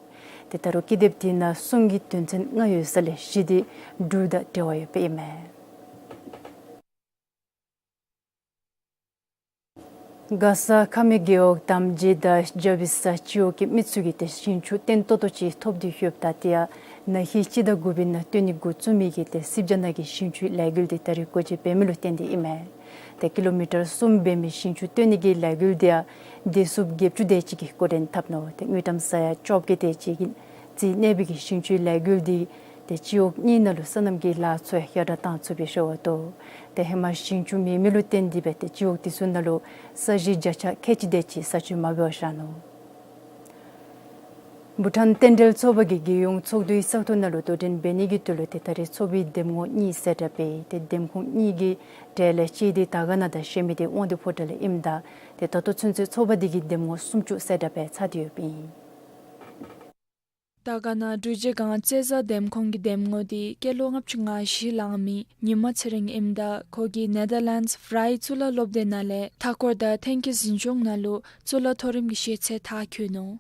ཏེ་ད་རུང་ཀི་དེབ་དེ་ནང་གསུང་གི་དོན་ཚན་ལྔ་ཡོད་ས་ལས་བཞི་དེ་འབྲུག་དང་འབྲེལ་བ་ཡོདཔ་ཨིན་མས། མགར་ས་ཁ་སྨད་རྒེད་འོག་དམ་རྗེ་དང་རྒྱབ་པའི་ས་སྤྱི་འོག་གི་མི་ཚུ་གིས་ཏེ་ཞིང་ཆུ་བཏོན་ཏོག་ཏོ་ཅིག་ཐོབ་སྟེ་ཡོདཔ་ད་དེ་ཡང་ན་ཧིང་སྤྱི་ཟླ་དགུ་པའི་ནང་བཏོན་ནི་འགོ་བཙུགས་མི་གི་ཏེ་སིབ་ཇ་ནང་གི་ཞིང་ཆུའི་ལས་འགུལ་དེ་ད་རེས་འགོ་འབྱེད་འབད་མི་ལུ་བརྟེན་ཏེ་ཨིན་མས། ཏེ་ཀི་ལོ་མི་ཊར་གསུམ་འབད་མི་ཞིང་ཆུ་བཏོན་ནི་གི་ལས་འགུལ་དེ་ཡང་སྡེ་སྲིད་བརྒྱད་ཅུ་དེ་ཅིག་གིས་འགོ་འདྲེན་འཐབ་ནུག། ཏེ་དངུལ་ཀྲམ་ས་ཡ་བཅོ་བརྒྱད་དེ་ཅིག་གིས་རྩིས་གནས་པའི་གི་ཞིང་ཆུའི་ལས་འགུལ་དེ་ ཏེ་སྤྱི་འོག་གཉིས་ནང་ལུ་སོ་ནམ་གྱི་ལཱ་ཚུ་ཡང་ཡར་དྲག་གཏང་ཚུགས་པའི་ཤོར་བ་དོ། ཏེ་ཧེ་མ་ཞིང་ཆུ་མེད་མི་ལུ་བརྟེན་ཏེ་སྦེ་ཏེ་སྤྱི་འོག་དེ་ཚུ་ནང་ལུ་ས་གཞི་བརྒྱ་ཆ་ཁལ་གཅིག་དེ་ཅིག་ས་ཆུ་མ་འབད་བར་བཞག་ནུག། བྷུ་ཊཱན་རྟེན་འབྲེལ་ཚོགས་པ་གིས་རྒྱལ་ཡོངས་ཚོགས་འདུའི་བཙག་འཐུ་ནང་ལུ་དོ་འགྲན་འབད་ནི་གི་དོན་ལུ་ཏེ་ད་རེས་ཚོགས་པའི་འདེམས་ངོ་གཉིས་གསལ་བསྒྲགས་འབད་ཡི། ཏེ་འདེམས་ཁོངས་གཉིས་ཀྱི་གྲས་ལས་གཅིག་འདི་དར་དཀར་ན་དང་གཞན་མི་འདི་དབང་འདུས་ཕོ་བྲང་ལས་ཨིནམ་ད་ཏེ་ད་ལྟོ་ཚུན་ཚོད་ཚོགས་པ་འདི་གིས་འདེམས་ངོ་སུམ་ཅུ་གསལ་བསྒྲགས་འབད་ཚར་ཏེ་ཡོདཔ་ཨིན། དར་དཀར་ན་འབྲུག་རྗེས་སྒང་རྩེ་བཟའ་འདེམས་ཁོངས་ཀྱི་འདེམས་ངོ་འདི་སྐྱེས་ལོ་ལྔ་བཅུ་ང་བཞི་ལང་མི་ཉི་མ་ཚེ་རིང་ཨིནམ་ད་ཁོ་གིས་ནེ་དར་ལེནཌསི་ཝི་རའི་གཙུག་ལག་སློབ་སྡེ་ནང་ལས་མཐའ་འཁོར་དང་ཐོན་སྐྱེད་འཛིན་སྐྱོང་ནང་ལུ་གཙུག་ལག་མཐོ་རིམ་གྱི་ཤེས་ཚད་མཐར་འཁྱོལ་ནུག།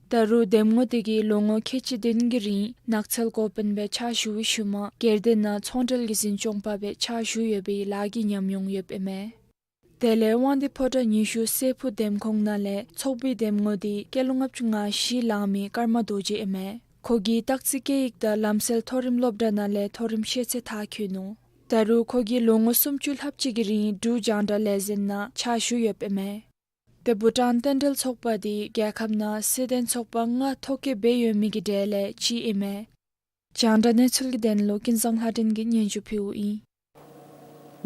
ད་རུང་འདེམས་ངོ་དེ་གིས་ལོ་ངོ་ཁལ་གཅིག་བདུན་གྱི་རིང་ནགས་ཚལ་འགོ་དཔོན་སྦེ་ཕྱག་ཞུ་བའི་ཤུལ་མ་སྒེར་སྡེ་ནང་ཚོང་འབྲེལ་གྱི་འཛིན་སྐྱོང་པ་སྦེ་ཕྱག་ཞུ་ཡོད་པའི་ལཱ་གི་ཉམས་མྱོང་ཡོདཔ་ཨིན་མས། དེ་ལས་དབང་འདུས་ཕོ་བྲང་ཉི་ཤུ་སྲས་ཕུག་འདེམས་ཁོངས་ནང་ལས་ཚོགས་པའི་འདེམས་ངོ་འདི་སྐྱེས་ལོ་ལྔ་བཅུ་ང་བཞི་ལང་མི་ཀརྨ་རྡོ་རྗེ་ཨིན་མས། ཁོ་གིས་སྟག་རྩེ་སྐད་ཡིག་དང་ལམ་སྲོལ་མཐོ་རིམ་སློབ་གྲྭ་ནང་ལས་མཐོ་རིམ་ཤེས་ཚད་མཐར་འཁྱོལ་ནུག། ད་རུང་ཁོ་གིས་ལོ་ངོ་སུམ་ཅུ་ལྷགཔ་ཅིག་གི་རིང་འབྲུག་རྒྱང་བསྒྲགས་ལས་འཛིན་ནང་ཕྱག་ཞུ་ཡོདཔ་ཨིན་མས། ཏེ་བྷུ་ཊཱན་རྟེན་འབྲེལ་ཚོགས་པ་འདི་རྒྱལ་ཁབ་ནང་སྲིད་དོན་ཚོགས་པ་ལྔ་ཐོ་བཀོད་འབད་ཡོད་མི་གི་གྲས་ལས་གཅིག་ཨིན་མས། རྒྱང་བསྒྲགས་གནས་ཚུལ་གྱི་དོན་ལུ་ཀུན་བཟང་ལྷ་སྒྲོན་གྱིས་སྙན་ཞུ་ཕུལཝ་ཨིན།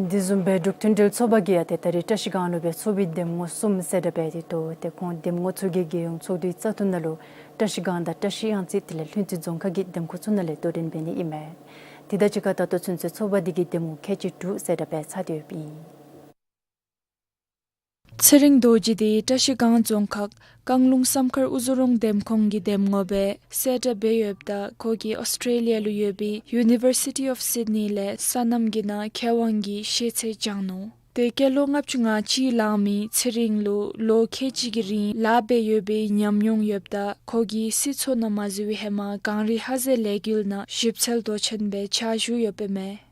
དེ་བཟུམ་སྦེ་འབྲུག་མཐུན་སྒྲིལ་ཚོགས་པ་གིས་ཡང་ཏེ་ད་རེས་བཀྲ་ཤིས་སྒང་ལུ་སྦེ་ཚོགས་པའི་འདེམས་ངོ་གསུམ་གསལ་བསྒྲགས་འབད་དེ་འདུག། ཏེ་ཁོང་འདེམས་ངོ་ཚུ་གིས་རྒྱལ་ཡོངས་ཚོགས་འདུའི་བཙག་འཐུ་ནང་ལུ་བཀྲ་ཤིས་སྒང་དང་བཀྲ་ཤིས་གཡང་རྩེ་དེ་ལས་ལྷུན་རྩེ་རྫོང་ཁག་གི་འདེམས་ཁོངས་ཚུ་ནང་ལས་དོ་འགྲན་འབད་ནི་ཨིན་མས། དེ་དང་གཅིག་ཁར་ད་ལྟོ་ཚུན་ཚོད་ཚོགས་པ་འདི་གིས་འདེམས་ངོ་ཁལ་གཅིག་དྲུག་གསལ་བསྒྲགས་འབད་ཚར་ཏེ་ཡོདཔ་ཨིན། ཚེ་རིང་རྡོ་རྗེ་འདི་བཀྲ་ཤིས་སྒང་རྫོང་ཁག་རྐང་ལུང་བསམ་མཁར་དབུ་རྫོང་འདེམས་ཁོངས་ཀྱི་འདེམས་ངོ་སྦེ་གསལ་བསྒྲགས་འབད་ཡོདཔ་ད་ཁོ་གིས་ཨོསི་ཊེ་ལི་ཡ་ལུ་ཡོད་པའི་ཡུ་ནི་ཝར་སི་ཊི་ཨོཕ་སིཌ་ནི་ལས་སོ་ནམ་གྱི་ནང་མཁས་དབང་གི་ཤེས་ཚད་སྦྱངས་ནུག། ཏེ་སྐྱེས་ལོ་ལྔ་བཅུ་ང་གཅིག་ལང་མི་ཚེ་རིང་ལུ་ལོ་ཁལ་གཅིག་གི་རིང་ལཱ་འབད་ཡོད་པའི་ཉམས་མྱོང་ཡོདཔ་ད་ཁོ་གིས་སྲིད་ཚོགས་ནང་མ་འཛུལ་བའི་ཧེ་མ་གངས་རི་ཧ་ཟེ་ལས་འགུལ་ནང་ཞིབ་འཚོལ་མདོ་ཆེན་སྦེ་ཕྱག་ཞུ་ཡོདཔ་ཨིན་མས།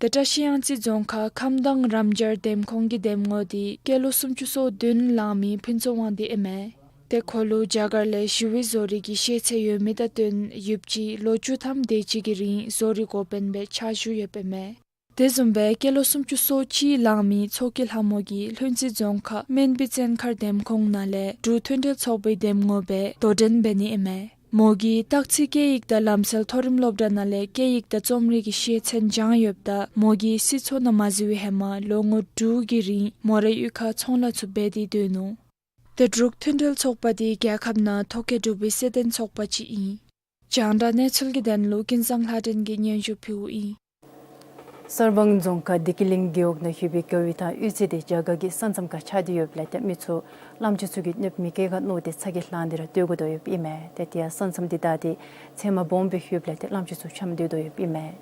ཏེ་བཀྲ་ཤིས་གཡང་རྩེ་རྫོང་ཁག་ཁམས་དྭངས་རམ་སྦྱར་འདེམས་ཁོངས་ཀྱི་འདེམས་ངོ་འདི་སྐྱེས་ལོ་སུམ་ཅུ་སོ་བདུན་ལང་མི་ཕུན་ཚོགས་དབང་འདུས་ཨིན་མས། ཏེ་ཁོ་ལུ་རྒྱ་གར་ལས་ཞི་བའི་བཟོ་རིག་གི་ཤེས་ཚད་ཡོད་མི་དང་བསྟུན་ཡོདཔ་ཅིག་ལོ་བཅུ་ཐམ་དེ་ཅིག་གི་རིང་བཟོ་རིག་འགོ་དཔོན་སྦེ་ཕྱག་ཞུ་ཡོདཔ་ཨིན་མས། དེ་བཟུམ་སྦེ་སྐྱེས་ལོ་སུམ་ཅུ་སོ་གཅིག་ལང་མི་མཚོ་སྐྱིད་ལྷ་མོ་གིས་ལྷུན་རྩེ་རྫོང་ཁག་སྨན་སྦི་བཙན་མཁར་འདེམས་ཁོངས་ནང་ལས་འབྲུག་མཐུན་སྒྲིལ་ཚོགས་པའི་འདེམས་ངོ་སྦེ་དོ་འགྲན་འབད་ནི་ཨིན་མས། མོ་གིས་སྟག་རྩེ་སྐད་ཡིག་དང་ལམ་སྲོལ་མཐོ་རིམ་སློབ་གྲྭ་ནང་ལས་སྐད་ཡིག་དང་རྩོམ་རིག་གི་ཤེས་ཚད་སྦྱངས་ཡོདཔ་ད་མོ་གིས་སྲིད་ཚོགས་ནང་མ་འཛུལ་བའི་ཧེ་མ་ལོ་ངོ་དྲུག་གི་རིང་མོ་རའི་གཡུས་ཁར་ཚོང་ལཱ་ཚུ་འབད་དེ་སྡོད་ནུག། ཏེ་འབྲུག་མཐུན་སྒྲིལ་ཚོགས་པ་འདི་རྒྱལ་ཁབ་ནང་ཐོ་བཀོད་གྲུབ་པའི་སྲིད་དོན་ཚོགས་པ་ཅིག་ཨིན། རྒྱང་བསྒྲགས་གནས་ཚུལ་གྱི་དོན་ལུ་ཀུན་བཟང་ལྷ་སྒྲོན་གྱིས་སྙན་ཞུ་ཕུལཝ་ཨིན། གསར་སྤང་རྫོང་ཁག་བདེ་སྐྱིད་གླིང་རྒེད་འོག་ནང་ཡོད་པའི་དགའ་བའི་ཐང་གཡུས་ཚན་འདི་རྒྱ་གར་གྱི་ས་མཚམས་ཁར་ཆགས་ཏེ་ཡོདཔ་ལས་ཏེ་མི་ཚུ་གླང་ཆེན་ཚུ་གིས་གནོདཔ་མི་བཀལ་ག་མནོ་སྟེ་ཚ་གྱང་ལང་སྟེ་ར་སྡོད་དགོ་དོ་ཡོདཔ་ཨིན་མས། ཏེ་དེ་ཡང་ས་མཚམས་འདི་བདའ་སྟེ་ཚལ་མ་སྦོམ་སྦེ་ཡོདཔ་ལས་ཏེ་གླང་ཆེན་ཚུ་འཁྱམས་སྡོད་དོ་ཡོདཔ་ཨིན་མས།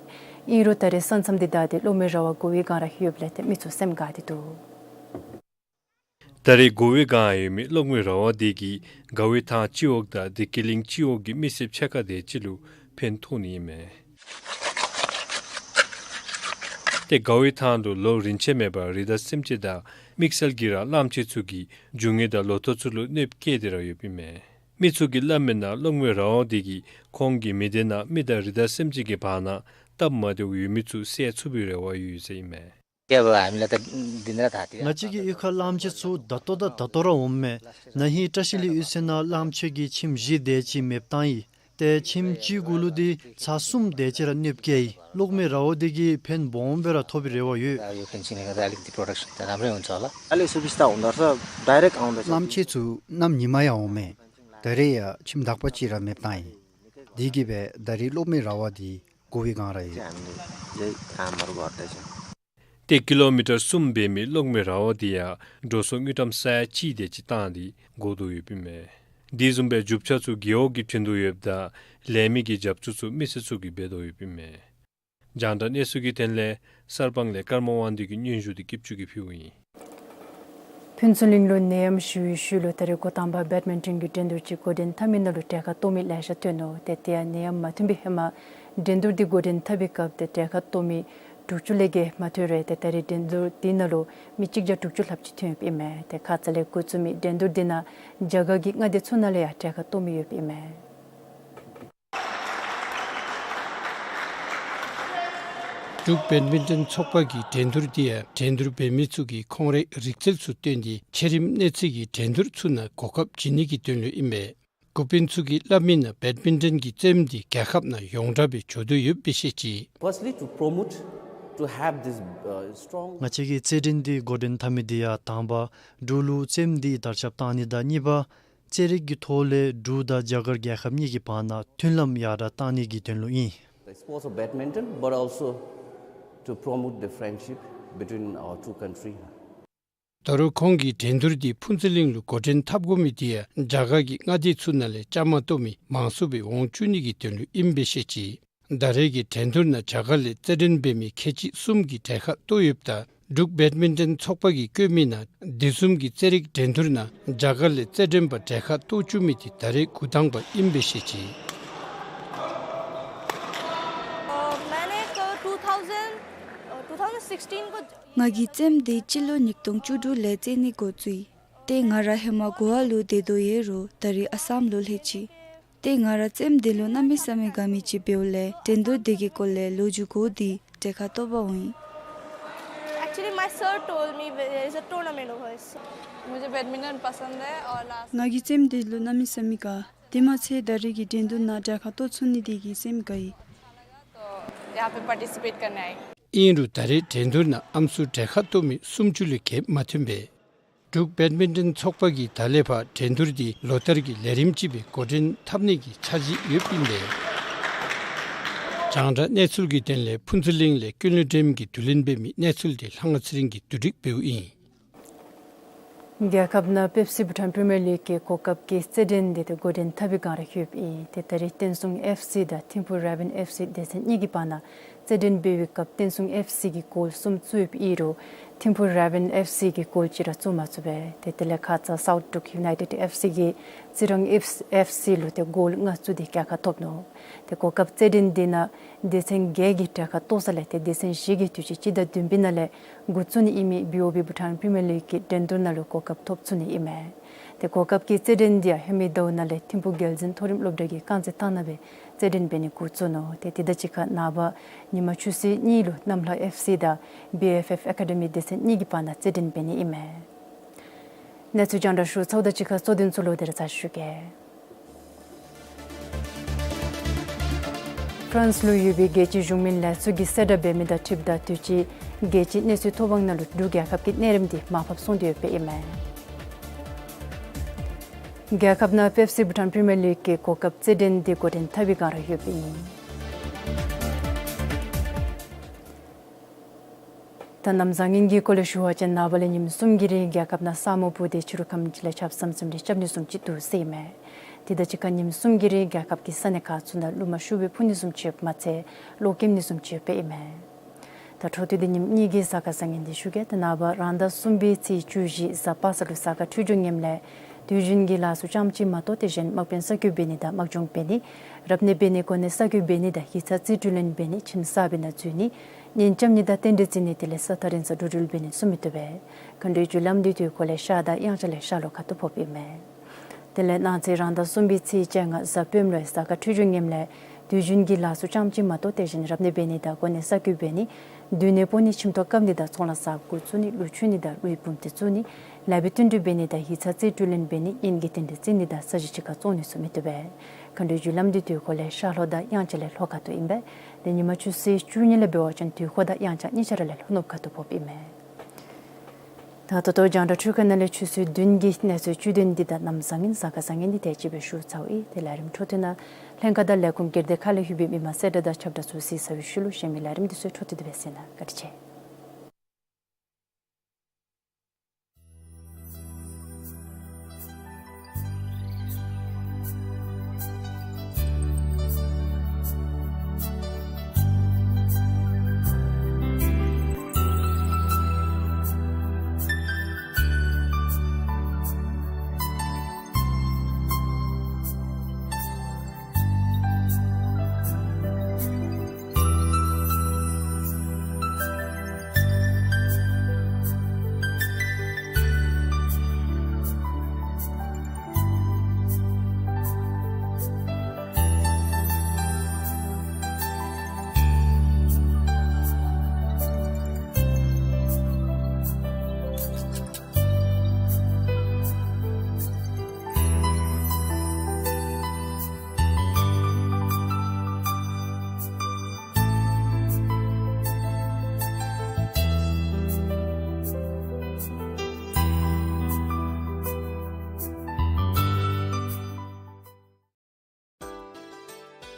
ཨིན་རུང་ད་རེས་ས་མཚམས་འདི་བདའ་སྟེ་གློག་མེ་ར་བ་དགོ་པའི་སྒང་ར་ཡོདཔ་ལས་ཏེ་མི་ཚུ་སེམས་དགའ་སྟེ་འདུག། ད་རེས་དགོ་པའི་སྒང་ཡོད་མི་གློག་མེ་ར་བ་འདི་གིས་དགའ་བའི་ཐང་སྤྱི་འོག་དང་བདེ་སྐྱིད་གླིང་སྤྱི་འོག་གི་མི་སེར་ཕྱེད་ཀ་དེ་ཅིག་ལུ་ཕན་ཐོགས་ནི་ཨིན་མས། ཏེ་དགའ་བའི་ཐང་ལུ་ལོ་རིན་ཆེན་མེད་པར་རི་དྭགས་སེམས་ཅན་དང་དམིགས་བསལ་གྱིས་ར་གླང་ཆེན་ཚུ་གིས་རྒྱུ་དངོས་དང་ལོ་ཐོག་ཚུ་ལུ་གནོདཔ་བཀལ་ཏེ་ར་ཡོདཔ་ཨིན་མས། མི་ཚུ་གིས་སླབ་མིའི་ནང་གློག་མེ་ར་བ་འདི་གིས་ཁོང་གི་མི་སྡེ་ནང་མི་དང་རི་དྭགས་སེམས་ཅན་གྱི་བར་ན་སྟབས་མ་བདེཝ་ཡོད་མི་ཚུ་བསལ་ཚུགས་པའི་རེ་བ་ཡོད་ཟེར་ཨིན་མས། ང་བཅས་ཀྱི་གཡུས་ཁར་གླང་ཆེན་ཚུ་ད་ལྟོ་དང་ད་ལྟོ་ར་འོངམ་མས། ན་ཧིང་བཀྲ་ཤིས་གླིང་གཡུས་ཚན་ནང་གླང་ཆེན་གྱི་ཁྱིམ་བཞི་དེ་ཅིག་མེདཔ་བཏང་ཡི། ཏེ་ཁྱིམ་གཅིག་གུ་ལུ་འདི་ཚར་གསུམ་དེ་ཅིག་ར་གནོདཔ་བཀལ་ཡི། གློག་མེ་ར་བ་འདི་གིས་ཕན་སྦོམ་སྦེ་ར་ཐོགས་པའི་རེ་བ་ཡོད། གླང་ཆེན་ཚུ་གནམ་ཉིནམ་ཡང་འོང་མས། ད་རེས་ཡང་ཁྱིམ་བདག་པ་ཅིག་ར་མེདཔ་བཏང་ཡི། དེ་གིས་སྦེ་ད་རེས་གློག་མེ་ར་བ་འདི་དགོ་པའི་སྒང་ར་ཡོད། ཏེ་ཀི་ལོ་མི་ཊར་གསུམ་འབད་མི་གློག་མེ་ར་བ་འདི་ཡང་འགྲོ་སོང་དངུལ་ཀྲམ་ས་ཡ་གཅིག་དེ་ཅིག་བཏང་སྟེ་དགོ་དོ་ཡོདཔ་ཨིན་མས། དེ་བཟུམ་སྦེ་རྒྱུ་ཆ་ཚུ་རྒེད་འོག་གིས་བྱིན་དོ་ཡོདཔ་ད་ལས་མི་གི་རྒྱབ་སྐྱོར་ཚུ་མི་སེར་ཚུ་གིས་འབད་དོ་ཡོདཔ་ཨིན་མས། རྒྱང་བསྒྲགས་གནས་ཚུལ་གྱི་དོན་ལས་གསར་སྤང་ལས་ཀརྨ་དབང་འདུས་ཀྱི་སྙན་ཞུ་འདི་སྐྱིད་ཆུ་གིས་ཕུལཝ་ཨིན། ཕུན་ཚོགས་གླིང་ལུ་ནད་ཡམས་ཞི་བའི་ཤུལ་ལུ་ད་རེས་འགོ་དང་པ་བེཌ་མིན་ཊོན་གྱི་འགྲན་བསྡུར་ཅིག་འགོ་འདྲེན་འཐབ་མི་ནང་ལུ་གྲལ་ཁར་གཏོགས་མི་ལེ་ཤ་ཐོན་ནུག། ཏེ་དེ་ཡང་ནད་ཡམས་མ་ཐོན་པའི་ཧེ་མ་འགྲན་བསྡུར་འདི་འགོ་འདྲེན་འཐབ་པའི་སྐབས་ཏེ་གྲལ་ཁར་གཏོགས་མི་དྲུག་ཅུ་ལས་བརྒལ་མ་ཐོན་རུང་ཏེ་ད་རེས་འགྲན་བསྡུར་འདི་ནང་ལུ་མི་གཅིག་བརྒྱ་དྲུག་ཅུ་ལྷགཔ་ཅིག་ཐོན་ཡོདཔ་ཨིན་མས། ཏེ་ཁ་ཙ་ལས་འགོ་བཙུགས་མི་འགྲན་བསྡུར་འདི་ནང་རྒྱ་གར་གྱི་མངའ་སྡེ་ཚུ་ནང་ལས་ཡང་གྲལ་ཁར་གཏོགས་མི་ཡོདཔ་ཨིན་མས། འབྲུག་བེཌ་མིན་ཊོན་ཚོགས་པ་གི་འགྲན་བསྡུར་འདི་ཡང་འགྲན་བསྡུར་འབད་མི་ཚུ་གིས་ཁོང་རའི་རིག་རྩལ་ཚུ་སྟོན་ཏེ་ཆེ་རིམ་གནས་ཚད་ཀྱི་འགྲན་བསྡུར་ཚུ་ནང་གོ་སྐབས་བྱིན་ནི་གི་དོན་ལུ་ཨིན་པས། འགོ་དཔོན་ཚུ་གིས་སླབ་མི་ནང་བེཌ་མིན་ཊོན་གྱི་རྩེདམོ་འདི་རྒྱལ་ཁབ་ནང་ཡོངས་གྲགས་སྦེ་འགྱོ་དོ་ཡོདཔ་སྦེ་བཤད་ཅི། Firstly, to promote, to have this, uh, strong ང་བཅས་ཀྱིས་རྩེད་འགྲན་འདི་འགོ་འདྲེན་འཐབ་མི་འདི་ཡང་དང་པ་འབྲུག་ལུ་རྩེདམོ་འདི་དར་ཁྱབ་གཏང་ནི་དང་གཉིས་པ་རྩེད་རིགས་ཀྱི་ཐོག་ལས་འབྲུག་དང་རྒྱ་གར་རྒྱལ་ཁབ་གཉིས་ཀྱི་བར་ན་མཐུན་ལམ་ཡར་དྲག་གཏང་ནི་གི་དོན་ལུ་ཨིན། The sports of badminton, but also to promote the friendship between our two countries. ད་རུང་ཁོང་གིས་འགྲན་བསྡུར་འདི་ཕུན་ཚོགས་གླིང་ལུ་འགོ་འདྲེན་འཐབ་དགོ་མི་འདི་ཡང་རྒྱ་གར་གྱི་མངའ་སྡེ་ཚུ་ནང་ལས་བཅའ་མར་གཏོགས་མི་མང་སུ་སྦེ་འོང་བཅུག་ནི་གི་དོན་ལུ་ཨིནམ་སྦེ་བཤད་ཅི། ད་རེས་ཀྱི་འགྲན་བསྡུར་ནང་རྒྱ་གར་ལས་རྩེད་འགྲན་འབད་མི་ཁལ་གཅིག་གསུམ་གྱིས་གྲལ་ཁར་གཏོགས་ཡོདཔ་ད་འབྲུག་བེཌ་མིན་ཊོན་ཚོགས་པ་གིས་བཀོད་མི་ནང་དེ་བཟུམ་གྱི་རྩེད་རིགས་འགྲན་བསྡུར་ནང་རྒྱ་གར་ལས་རྩེད་འགྲན་པ་གྲལ་ཁར་གཏོགས་བཅུག་མི་འདི་ད་རེས་འགོ་དང་པ་ཨིནམ་སྦེ་བཤད་ཅི། मैंने एक two thousand, two thousand sixteen को ང་གིས་རྩེདམོ་འདི་སྤྱི་ལོ་ཉིས་སྟོང་བཅུ་དྲུག་ལས་རྩེད་ནི་འགོ་བཙུགས་ཡི། ཏེ་ང་ར་ཧེ་མ་གོ་ཝ་ལུ་སྡོད་དོ་ཡོད་རུང་ད་རེས་ཨ་སམ་ལུ་ལྷོད་ཅི། ཏེ་ང་ར་རྩེདམོ་འདི་ལུ་གནམ་མེད་ས་མེད་དགའ་མི་ཅིག་འབདཝ་ལས་འགྲན་བསྡུར་འདི་གི་སྐོར་ལས་ལོ་རྒྱུས་གོ་སྟེ་གྲལ་ཁར་གཏོགས་པར་འོང་ཡི། Actually, my sir told me there is a tournament over here. मुझे बैडमिंटन पसंद है और लास्ट ང་གིས་རྩེདམོ་འདི་ལུ་གནམ་མེད་ས་མེད་དགའ། དེ་མ་ཚད་ད་རེས་ཀྱི་འགྲན་བསྡུར་ནང་གྲལ་ཁར་གཏོགས་ཚུགས་ནི་འདི་གིས་སེམས་དགའ་ཡི། तो यहाँ पे पार्टिसिपेट करने आई। ཨིན་རུང་ད་རེས་འགྲན་བསྡུར་ནང་ཨམ་སྲུ་གྲལ་ཁར་གཏོགས་མི་སུམ་ཅུ་ལས་བརྒལ་མ་ཐོན་པས། འབྲུག་བེཌ་མིན་ཊོན་ཚོགས་པ་གིས་ད་ལས་ཕར་འགྲན་བསྡུར་འདི་ལོ་ལྟར་གྱི་ལས་རིམ་ཅིག་སྦེ་འགོ་འདྲེན་འཐབ་ནི་གི་འཆར་གཞི་ཡོདཔ་ཨིན་པས། རྒྱང་བསྒྲགས་གནས་ཚུལ་གྱི་དོན་ལས་ཕུན་ཚོགས་གླིང་ལས་ཀུན་ལེགས་སྒྲོལམ་གྱིས་བསྡུ་ལེན་འབད་མི་གནས་ཚུལ་འདི་ལྷ་དབང་ཚེ་རིང་གིས་བསྡུ་སྒྲིག་འབདཝ་ཨིན། རྒྱལ་ཁབ་ནང་པེབ་སི་བྷུ་ཊཱན་པི་རི་མི་ཡར་ལིག་གི་གོ་སྐབས་ཀྱི་རྩེད་འགྲན་འདི་ཏེ་འགོ་འདྲེན་འཐབ་པའི་སྒང་ར་ལྷོདཔ་ཨིན། ཏེ་ད་རེས་བསྟན་སྲུང་ཨེཕ་སི་དང་ཐིམ་ཕུ་རེ་བཱན་ཨེཕ་སི་སྡེ་ཚན་གཉིས་ཀྱི་བར་ན་རྩེད་འགྲན་འབད་བའི་སྐབས་བསྟན་སྲུང་ཨེཕ་སི་གིས་གོལ་གསུམ་བཙུགས་ཡོདཔ་ཨིན་རུང་ཐིམ་ཕུ་རེ་བཱན་ཨེཕ་སི་གིས་གོལ་གཅིག་ར་བཙུགས་མ་ཚུགས་པས། ཏེ་དེ་ལས་ཁ་ཙ་སའུཐ་འབྲུག་ཡུ་ནའི་ཊེཌ་ཨེཕ་སི་གིས་རྩི་རང་ཨེཕ་སི་ལུ་ཏེ་གོལ་ལྔ་བཙུགས་ཏེ་གྲལ་ཁར་ཐོབ་ནུག། ཏེ་གོ་སྐབས་རྩེད་འགྲན་འདི་ནང་སྡེ་ཚན་བརྒྱད་ཀྱིས་གྲལ་ཁར་གཏོགས་ས་ལས་ཏེ་སྡེ་ཚན་བཞི་གིས་དུས་ཅི་སྤྱི་ཟླ་བདུན་པའི་ནང་ལས་འགོ་བཙུགས་ནི་ཨིན་མི་བི་ཨོ་བི་བྷུ་ཊཱན་པི་རི་མི་ཡར་ལིག་གི་འགྲན་བསྡུར་ནང་ལུ་གོ་སྐབས་ཐོབ་ཚུགས་ནི་ཨིན་མས། ཏེ་གོ་སྐབས་ཀྱི་རྩེད་འགྲན་འདི་ཡང་ཧེ་མའི་ཟླཝ་ནང་ལས་ཐིམ་ཕུ་རྒྱལ་འཛིན་མཐོ་རིམ་སློབ་གྲྭ་གི་རྐང་རྩེད་ཐང་ནང་སྦེ་རྩེད་འགྲན་འབད་ནི་འགོ་བཙུགས་ནུག། ཏེ་དེ་དང་གཅིག་ཁར་ནངས་པ་ཉིན་མ་ཆུ་ཚོད་གཉིས་ལུ་གནམ་ལྷ་ཨེཕ་སི་དང་བི་ཨེཕ་ཨེཕ་ཨེ་ཀ་ཌི་མི་སྡེ་ཚན་གཉིས་ཀྱི་བར་ན་རྩེད་འགྲན་འབད་ནི་ཨིན་མས། གནས་ཚུལ་རྒྱང་བསྒྲགས་ཞུ་ཚརཝ་དང་གཅིག་ཁར་གཙོ་དོན་ཚུ་ལོག་སྟེ་ར་ཚར་ཞུ་གེ། ཧྥ་རན་སི་ལུ་ཡོད་པའི་རྒྱལ་སྤྱིའི་གཞུང་མིན་ལས་ཚོགས་ཀྱིས་གསལ་བསྒྲགས་འབད་མི་དང་འཁྲིལཝ་ད་དུས་ཅི་རྒྱལ་སྤྱིའི་གནས་ཚུལ་ཐོ་འབངས་ནང་ལུ་འབྲུག་རྒྱལ་ཁབ་ཀྱི་གནས་རིམ་འདི་མར་ཕབ་སོང་སྟེ་ཡོདཔ་ཨིན་མས། རྒྱལ་ཁབ་ནང་པེབ་སི་བྷུ་ཊཱན་པི་རི་མི་ཡར་ལིག་གི་གོ་སྐབས་རྩེད་འགྲན་འདི་འགོ་འདྲེན་འཐབ་པའི་སྒང་ར་ཡོདཔ་ཨིན། ད་གནམ་བཟང་ངན་གྱི་སྐོར་ལས་ཞུ་བ་ཅིན་ནངས་པ་ལས་ཉིནམ་གསུམ་གྱི་རིང་རྒྱལ་ཁབ་ནང་ས་སྨུག་སྤུབས་ཏེ་ཕྱི་རུ་ཁམས་ཅིག་ལས་ཆརཔ་ཟམ་ཟིམ་རེ་རྐྱབ་ནི་བཟུམ་ཅིག་འདུག་ཟེར་ཨིན་མས། དེ་དང་གཅིག་ཁར་ཉིནམ་གསུམ་གྱི་རིང་རྒྱལ་ཁབ་ཀྱི་ས་གནས་ཁག་ཚུ་ནང་རླུང་མ་ཤུགས་སྦེ་འཕུ་ནི་བཟུམ་ཅིག་ཡོདཔ་མ་ཚད་གློག་ཀེམ་ནི་བཟུམ་ཅིག་ཡོདཔ་ཨིན་མས། ད་འཕྲོ་མཐུད་དེ་ཉིནམ་གཉིས་ཀྱི་གཟའ་སྐར་བཟང་ངན་འདི་ཞུ་གེ། ད་ནངས་པ་རང་ཟླ་གསུམ་པའི་ཚེས་བཅུ་བཞི་གཟའ་པ་སངས་ལུ་གཟའ་སྐར་འཕྲོད་སྦྱོར་ངནམ་ལས་དུས་རྒྱུན་གྱི་ལཱ་ཚུ་ཙམ་ཅིག་མ་གཏོགས་ཏེ་གཞན་དམག་དཔོན་གསར་བསྐོ་འབད་ནི་དང་དམག་སྦྱོང་འབད་ནི་རབ་གནས་འབད་ནི་གོ་གནས་གསར་བསྐོ་འབད་ནི་དང་ཡིག་ཚང་རྩིས་སྤྲོད་ལེན་འབད་ནི་ཁྱིམ་གསར་པའི་ནང་འཛུལ་ནི་གཉེན་རྐྱབ་ནི་དང་རྟེན་འབྲེལ་བརྩི་ནི་དེ་ལས་ས་ཐག་རིང་སར་འགྲོ་འགྲུལ་འབད་ནི་ཚུ་མི་བཏུབ་པས། མཁའ་འགྲོའི་རྒྱུ་ལམ་འདི་དུས་འཁོར་ལས་ཤར་དང་དབྱངས་འཆར་ལས་ཤར་ལྷོ་ཁ་ཐུག་ཕོགཔ་ཨིན་མས། དེ་ལས་གནངས་ཚེ་རང་ཟླ་གསུམ་པའི་ཚེས་བཅོ་ལྔ་གཟའ་སྤེནམ་ལུ་གཟའ་སྐར་འཕྲོད་སྦྱོར་ངནམ་ལས་དུས་རྒྱུན་གྱི་ལཱ་ཚུ་ཙམ་ཅིག་མ་གཏོགས་ཏེ་གཞན་རབ་གནས་འབད་ནི་དང་གོ་གནས་གསར་བསྐོ་འབད་ནི་སྡོད་གནས་སྤོ་ནི་ཁྱིམ་ཐོག་བཀབ་ནི་དང་ཚོང་ལཱ་གསརཔ་འགོ་བཙུགས་ནི་ལུག་མཆོད་ནི་དང་ལུག་གི་བུམ་སྡེ་བཙུགས་ནི་ལེགས་པའི་བསྟུན་གྲོས་འབད་ནི་དང་ཡིག་ཚང་རྩིས་སྤྲོད་ལེན་འབད་ནི་གཉེན་གྱི་རྟེན་འབྲེལ་བརྩི་ནི་དང་ས་གཞི་གཅིག་ཁར་བཙོང་ནི་ཚུ་མི་བཏུབ་པས། མཁའ་འགྲོའི་རྒྱུ་ལམ་འདི་དུས་འཁོར་ལས་ཤར་ལྷོ་དང་དབྱངས་འཆར་ལས་ལྷོ་ཁ་ཐུག་ཨིན་པས། དེ་ཉིནམ་ཆུ་ཚོད་བཅུ་གཉིས་ལས་འབད་བ་ཅིན་དུས་འཁོར་དང་དབྱངས་འཆར་གཉིས་ཆ་ར་ལས་ལྷོ་ནུབ་ཁ་ཐུག་ཕོགཔ་ཨིན་མས། ད་ད་ལྟོ་རྒྱང་བསྒྲགས་འཕྲུལ་ཁང་ནང་ལས་ཆུ་ཚོད་བདུན་གྱི་གནས་ཚུལ་བཅུད་དོན་འདི་དང་གནམ་བཟང་ངན་གཟའ་སྐར་བཟང་ངན་འདི་དེ་ཅིག་སྦེ་ཞུ་ཚརཝ་ཨིན། ཏེ་ལས་རིམ་འཕྲོ་མཐུད་ནང་ལྷན་ཁག་དང་ལས་ཁུངས་སྒེར་སྡེ་ཁག་ལས་ལྷོད་པའི་མི་མང་གསལ་བསྒྲགས་དང་ཁྱབ་བསྒྲགས་ཚུ་གཟིགས་ཚར་བའི་ཤུལ་ལུ་གཞན་མི་ལས་རིམ་འདི་ཚུ་འཕྲོ་མཐུད་དེ་སྦེ་གཟིགས་གནང་། བཀའ་དྲིན་ཆེ།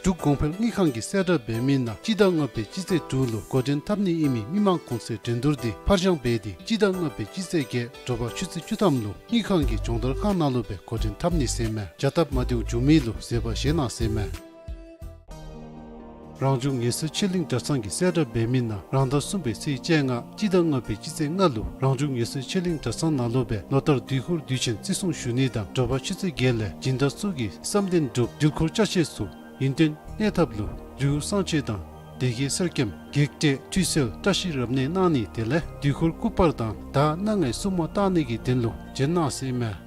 འབྲུག་གོང་འཕེལ་དངུལ་ཁང་གིས་གསལ་བསྒྲགས་འབད་མི་ནང་སྤྱི་ཟླ་ལྔ་པའི་སྤྱི་ཚེས་དྲུག་ལུ་འགོ་འདྲེན་འཐབ་ནི་ཨིན་མི་མི་མང་གུང་སེང་འགྲན་བསྡུར་འདི་ཕར་འགྱངས་འབད་དེ་སྤྱི་ཟླ་ལྔ་པའི་སྤྱི་ཚེས་བརྒྱད་དྲོ་པ་ཆུ་ཚོད་བཅུ་ཐམ་ལུ་དངུལ་ཁང་གི་སྦྱོང་བརྡར་ཁང་ནང་ལུ་སྦེ་འགོ་འདྲེན་འཐབ་ནི་ཟེར་མས། བྱ་སྟབས་མ་བདེཝ་བྱུང་མི་ལུ་བཟོད་པ་བཞེས་གནང་ཟེར་མས། རང་བྱུང་ངལ་གསོའི་ཆོས་གླིང་གྲྭ་ཚང་གིས་གསལ་བསྒྲགས་འབད་མི་ནང་རང་ཟླ་གསུམ་པའི་ཚེས་བཅོ་ལྔ་སྤྱི་ཟླ་ལྔ་པའི་སྤྱི་ཚེས་ལྔ་ལུ་རང་བྱུང་ངལ་གསོའི་ཆོས་གླིང་གྲྭ་ཚང་ནང་ལུ་སྦེ་ལོ་ལྟར་དུས་འཁོར་དུས་ཆེན་བརྩི་སྲུང་ཞུ་ནི་དང་དྲོ་པ་ཆུ་ཚོད་བརྒྱད་ལས་སྦྱིན་བདག་ཚུ་གིས་བསམ་གཏན་སྒྲུབ་འདུལ་འཁོར་ཅ་ཆས་ཚུ་ཡུན་བརྟན་གནས་ཐབས་ལུ་རི་བོ་གསང་ཆེན་དང་སྡེ་དགེ་གསེར་སྐྱེམས་བགེགས་བསྐྲད་ཁྲུས་གསོལ་བཀྲ་ཤིས་རབ་གནས་གནང་ནི་དེ་ལས་དུས་འཁོར་སྐུ་པར་དང་ད་གནངས་ངན་སྲུང་མ་བཏང་ནི་གི་དོན་ལུ་བྱོན་གནང་ཟེར་མས།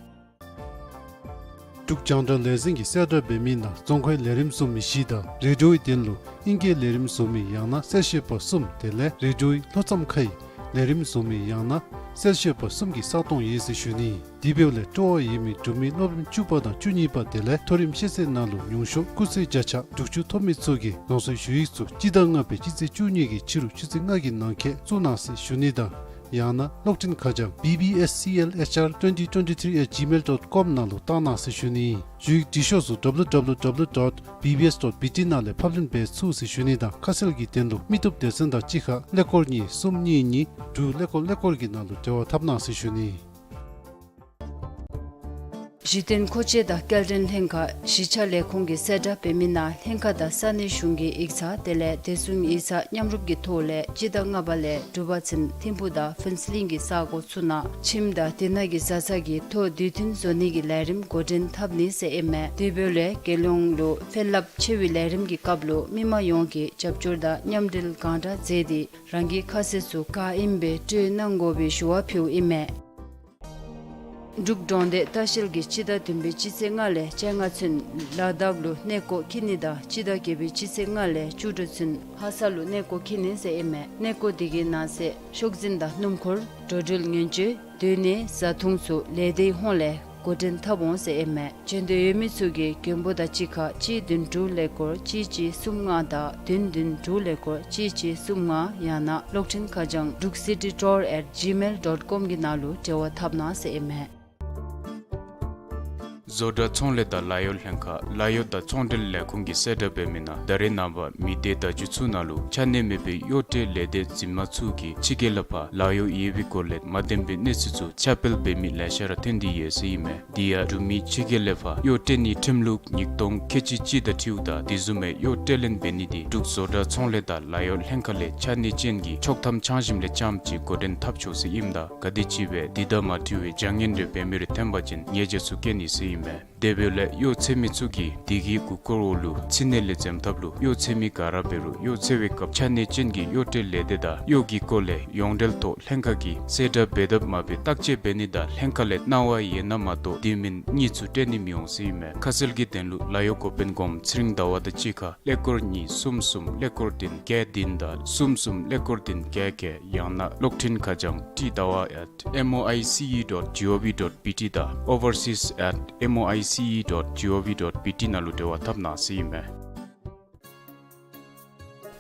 འབྲུག་རྒྱང་བསྒྲགས་ལས་འཛིན་གྱིས་གསལ་བསྒྲགས་འབད་མི་ནང་རྫོང་ཁའི་ལས་རིམ་བཟོ་མི་བཞི་དང་རེ་ཌིའོའི་དོན་ལུ་ཨིང་སྐད་ལས་རིམ་བཟོ་མི་ཡང་ན་གསལ་བཤད་པ་གསུམ་དེ་ལས་རེ་ཌིའོའི་ལྷོ་མཚམས་ཁའི་ལས་རིམ་བཟོ་མི་ཡང་ན་གསལ་བཤད་པ་གསུམ་གྱི་ས་སྟོང་ཡོད་ཟེར་ཞུ་ནི། དེ་འབདཝ་ལས་སྤྲོ་བ་ཡོད་མི་འབྲུག་མི་སློབ་རིམ་བཅུ་པ་དང་བཅུ་གཉིས་པ་དེ་ལས་མཐོ་རིམ་ཤེས་ཚད་ནང་ལུ་ཉུང་ཤོས་སྐུགས་ཚད་བརྒྱ་ཆ་དྲུག་ཅུ་ཐོབ་མི་ཚུ་གིས་རང་སོའི་ཞུ་ཡིག་ཚུ་སྤྱི་ཟླ་ལྔ་པའི་སྤྱི་ཚེས་བཅུ་གཉིས་ཀྱི་ཕྱི་རུ་ཆུ་ཚོད་ལྔ་གི་ནང་འཁོད་བཙུགས་གནང་ཟེར་ཞུ་ནི་དང་ཡང་ན་གློག་འཕྲིན་ཁ་བྱང་B B S C L H R twenty twenty three at gmail dot com ནང་ལུ་བཏང་གནང་ཟེར་ཞུ་ནི། ཞུ་ཡིག་འབྲི་ཤོག་ཚུ་W W W dot B B S dot B T ནང་ལས་ཕབ་ལེན་འབད་ཚུགས་ཟེར་ཞུ་ནི་དང་ཁ་གསལ་གྱི་དོན་ལུ་མི་བཏུབ་སྡེ་ཚན་དང་གཅིག་ཁར་ཀླད་ཀོར་གཉིས་གསུམ་གཉིས་གཉིས་དྲུག་ཀླད་ཀོར་ཀླད་ཀོར་གྱི་ནང་ལུ་འབྲེལ་བ་འཐབ་གནང་ཟེར་ཞུ་ནི། གཞི་རྟེན་མཁོ་ཆས་དང་སྐྱེལ་འདྲེན་ལྷན་ཁག་གཞིས་ཆགས་ལས་ཁུངས་ཀྱིས་གསལ་བསྒྲགས་འབད་མི་ནང་ལྷན་ཁག་དང་ས་གནས་གཞུང་གི་ཡིག་ཚང་དེ་ལས་བདེ་སྲུང་ཡིག་ཚང་མཉམ་རུབ་ཀྱི་ཐོག་ལས་སྤྱི་ཟླ་ལྔ་པ་ལས་དྲུག་པ་ཚུན་ཐིམ་ཕུག་དང་ཕུན་ཚོགས་གླིང་གི་ས་གོ་ཚུ་ནང་ཁྱིམ་དང་དེ་ནང་གི་བཟའ་ཚང་གི་ཐོ་དུས་མཐུན་བཟོ་ནི་གི་ལས་རིམ་འགོ་འདྲེན་འཐབ་ནི་ཟེར་ཨིན་མས། དེ་འབདཝ་ལས་རྒྱལ་ཡོངས་ལུ་ཕན་རླབས་ཆེ་བའི་ལས་རིམ་གྱི་སྐབས་ལུ་མི་མང་ཡོངས་ཀྱིས་རྒྱབ་སྐྱོར་དང་མཉམ་འབྲེལ་གང་དྲག་མཛད་དེ་རང་གི་ཁ་གསལ་ཚུ་ག་ཨིནམ་སྦེ་སྤྲོད་གནང་དགོ་པའི་ཞུ་བ་ཕུལཝ་ཨིན་མས། འབྲུག་འབྲོང་སྡེ་ལྟ་བཤལ་གྱིས་སྤྱི་ཟླ་བདུན་པའི་སྤྱི་ཚེས་ལྔ་ལས་བཅོ་ལྔ་ཚུན་ལ་དྭགས་ལུ་གནས་སྐོར་འཁྱིད་ནི་དང་སྤྱི་ཟླ་བརྒྱད་པའི་སྤྱི་ཚེས་ལྔ་ལས་བཅུ་དྲུག་ཚུན་ལྷ་ས་ལུ་གནས་སྐོར་འཁྱིད་ནི་ཟེར་ཨིན་མས། གནས་སྐོར་དེ་གི་ནང་གསེས་ཤོག་འཛིན་དང་སྣུམ་འཁོར་འགྲོ་འགྲུལ་ཉེན་བཅོལ་སྡོད་གནས་བཟའ་འཐུང་ཚུ་ལས་སྡེའི་ཧོངས་ལས་འགོ་འདྲེན་འཐབ་འོང་ཟེར་ཨིན་མས། འབྱོན་འདོད་ཡོད་མི་ཚུ་གིས་མགོན་པོ་དང་གཅིག་ཁར་གཅིག་བདུན་དྲུག་ཀླད་ཀོར་གཅིག་གཅིག་གསུམ་ལྔ་དང་བདུན་བདུན་དྲུག་ཀླད་ཀོར་གཅིག་གཅིག་གསུམ་ལྔ་ཡང་ན་གློག་འཕྲིན་ཁ་བྱང་འབྲུག་སི་ཊི་ཊུར་ཨེཊ་ཇི་མེལ་ཌོཊ་ཀོམ་གྱི་ནང་ལུ་འབྲེལ་བ་འཐབ་གནང་ཟེར་ཨིན་མས། བཟོ་གྲྭ་ཚོང་ལས་དང་ལཱ་གཡོག་ལྷན་ཁག་ལཱ་གཡོག་དང་ཚོང་འབྲེལ་ལས་ཁུངས་ཀྱིས་གསལ་བསྒྲགས་འབད་མི་ནང་ད་རེས་ནངས་པ་མི་སྡེ་བརྡ་བརྒྱུད་ཚུ་ནང་ལུ་ཆ་གནས་མེད་པའི་གཡོག་ཁྲལ་ལས་སྡེ་འཛིན་མ་ཚུ་གིས་ཕྱི་རྒྱལ་ལས་ཕར་ལཱ་གཡོག་ཡོད་པའི་སྐོར་ལས་མ་བདེན་པའི་གནས་ཚུལ་ཚུ་ཁྱབ་སྤེལ་འབད་མི་ལེ་ཤ་ར་ཐོན་ཏེ་ཡོད་ཟེར་ཨིན་མས། དེ་ཡང་འབྲུག་མི་ཕྱི་རྒྱལ་ལས་ཕར་གཡོག་སྤྲོད་ནིའི་ཁྲིམས་ལུགས་ཉིས་སྟོང་ཁལ་གཅིག་གཅིག་དང་འཁྲིལཝ་ད་དེ་བཟུམ་མའི་གཡོག་སྤྲོད་ལེན་འབད་ནི་དེ་འབྲུག་བཟོ་གྲྭ་ཚོང་ལས་དང་ལཱ་གཡོག་ལྷན་ཁག་ལས་ཆ་གནས་ཅན་གྱི་ཆོག་ཐམ་ཆ་བཞག་ལས་རྐྱངམ་ཅིག་འགོ་འདྲེན་འཐབ་ཆོག་ཟེར་ཨིནམ་ད་ག་དེམ་ཅིག་སྦེ་དེ་དང་མ་འཁྲིལ་བའི་བྱ་ངན་རེ་འབད་མི་རེ་ཐོན་པ་ཅིན་ཉེས་བྱ་ཚུ་བཀལ་ནི་ཟེར་ཨིན་མས། དེ་འབདཝ་ལས་གཡོག་འཚོལ་མི་ཚུ་གིས་དེ་གི་མགུ་སྐོར་འོག་ལུ་མཚན་གནས་ལས་འཛེམ་ཐབས་ལུ་གཡོག་འཚོལ་མི་ག་ར་འབད་རུང་གཡོག་འཚོལ་བའི་སྐབས་ཆ་གནས་ཅན་གྱི་གཡོག་སྤྲོད་ལས་སྡེ་དང་གཡོག་གི་སྐོར་ལས་ཡོངས་འབྲེལ་ཐོག་ལྷན་ཁག་གིས་གསལ་བསྒྲགས་འབད་དཔ་མ་འབད་བརྟག་དཔྱད་འབད་ནི་དང་ལྷན་ཁག་ལས་གནང་བ་ཡོད་ན་མ་གཏོགས་དེ་མིན་གཉིས་ཚུ་སྤྲོད་ནི་མི་འོང་ཟེར་ཨིན་མས། ཁ་གསལ་གྱི་དོན་ལུ་ལཱ་གཡོག་འགོ་དཔོན་སྒོམ་ཚེ་རིང་ཟླ་བ་དང་གཅིག་ཁར་ཀླད་ཀོར་གཉིས་གསུམ་གསུམ་ཀླད་ཀོར་བདུན་བརྒྱད་བདུན་དང་གསུམ་གསུམ་ཀླད་ཀོར་བདུན་བརྒྱད་བརྒྱད་ཡང་ན་གློག་འཕྲིན་ཁ་བྱང་ཊི་ཟླ་བ་at M O I C E dot G O V dot B T དང་overseas at M O I C E dot G O V dot B T ནང་ལུ་འབྲེལ་བ་འཐབ་གནང་ཟེར་ཨིན་མས།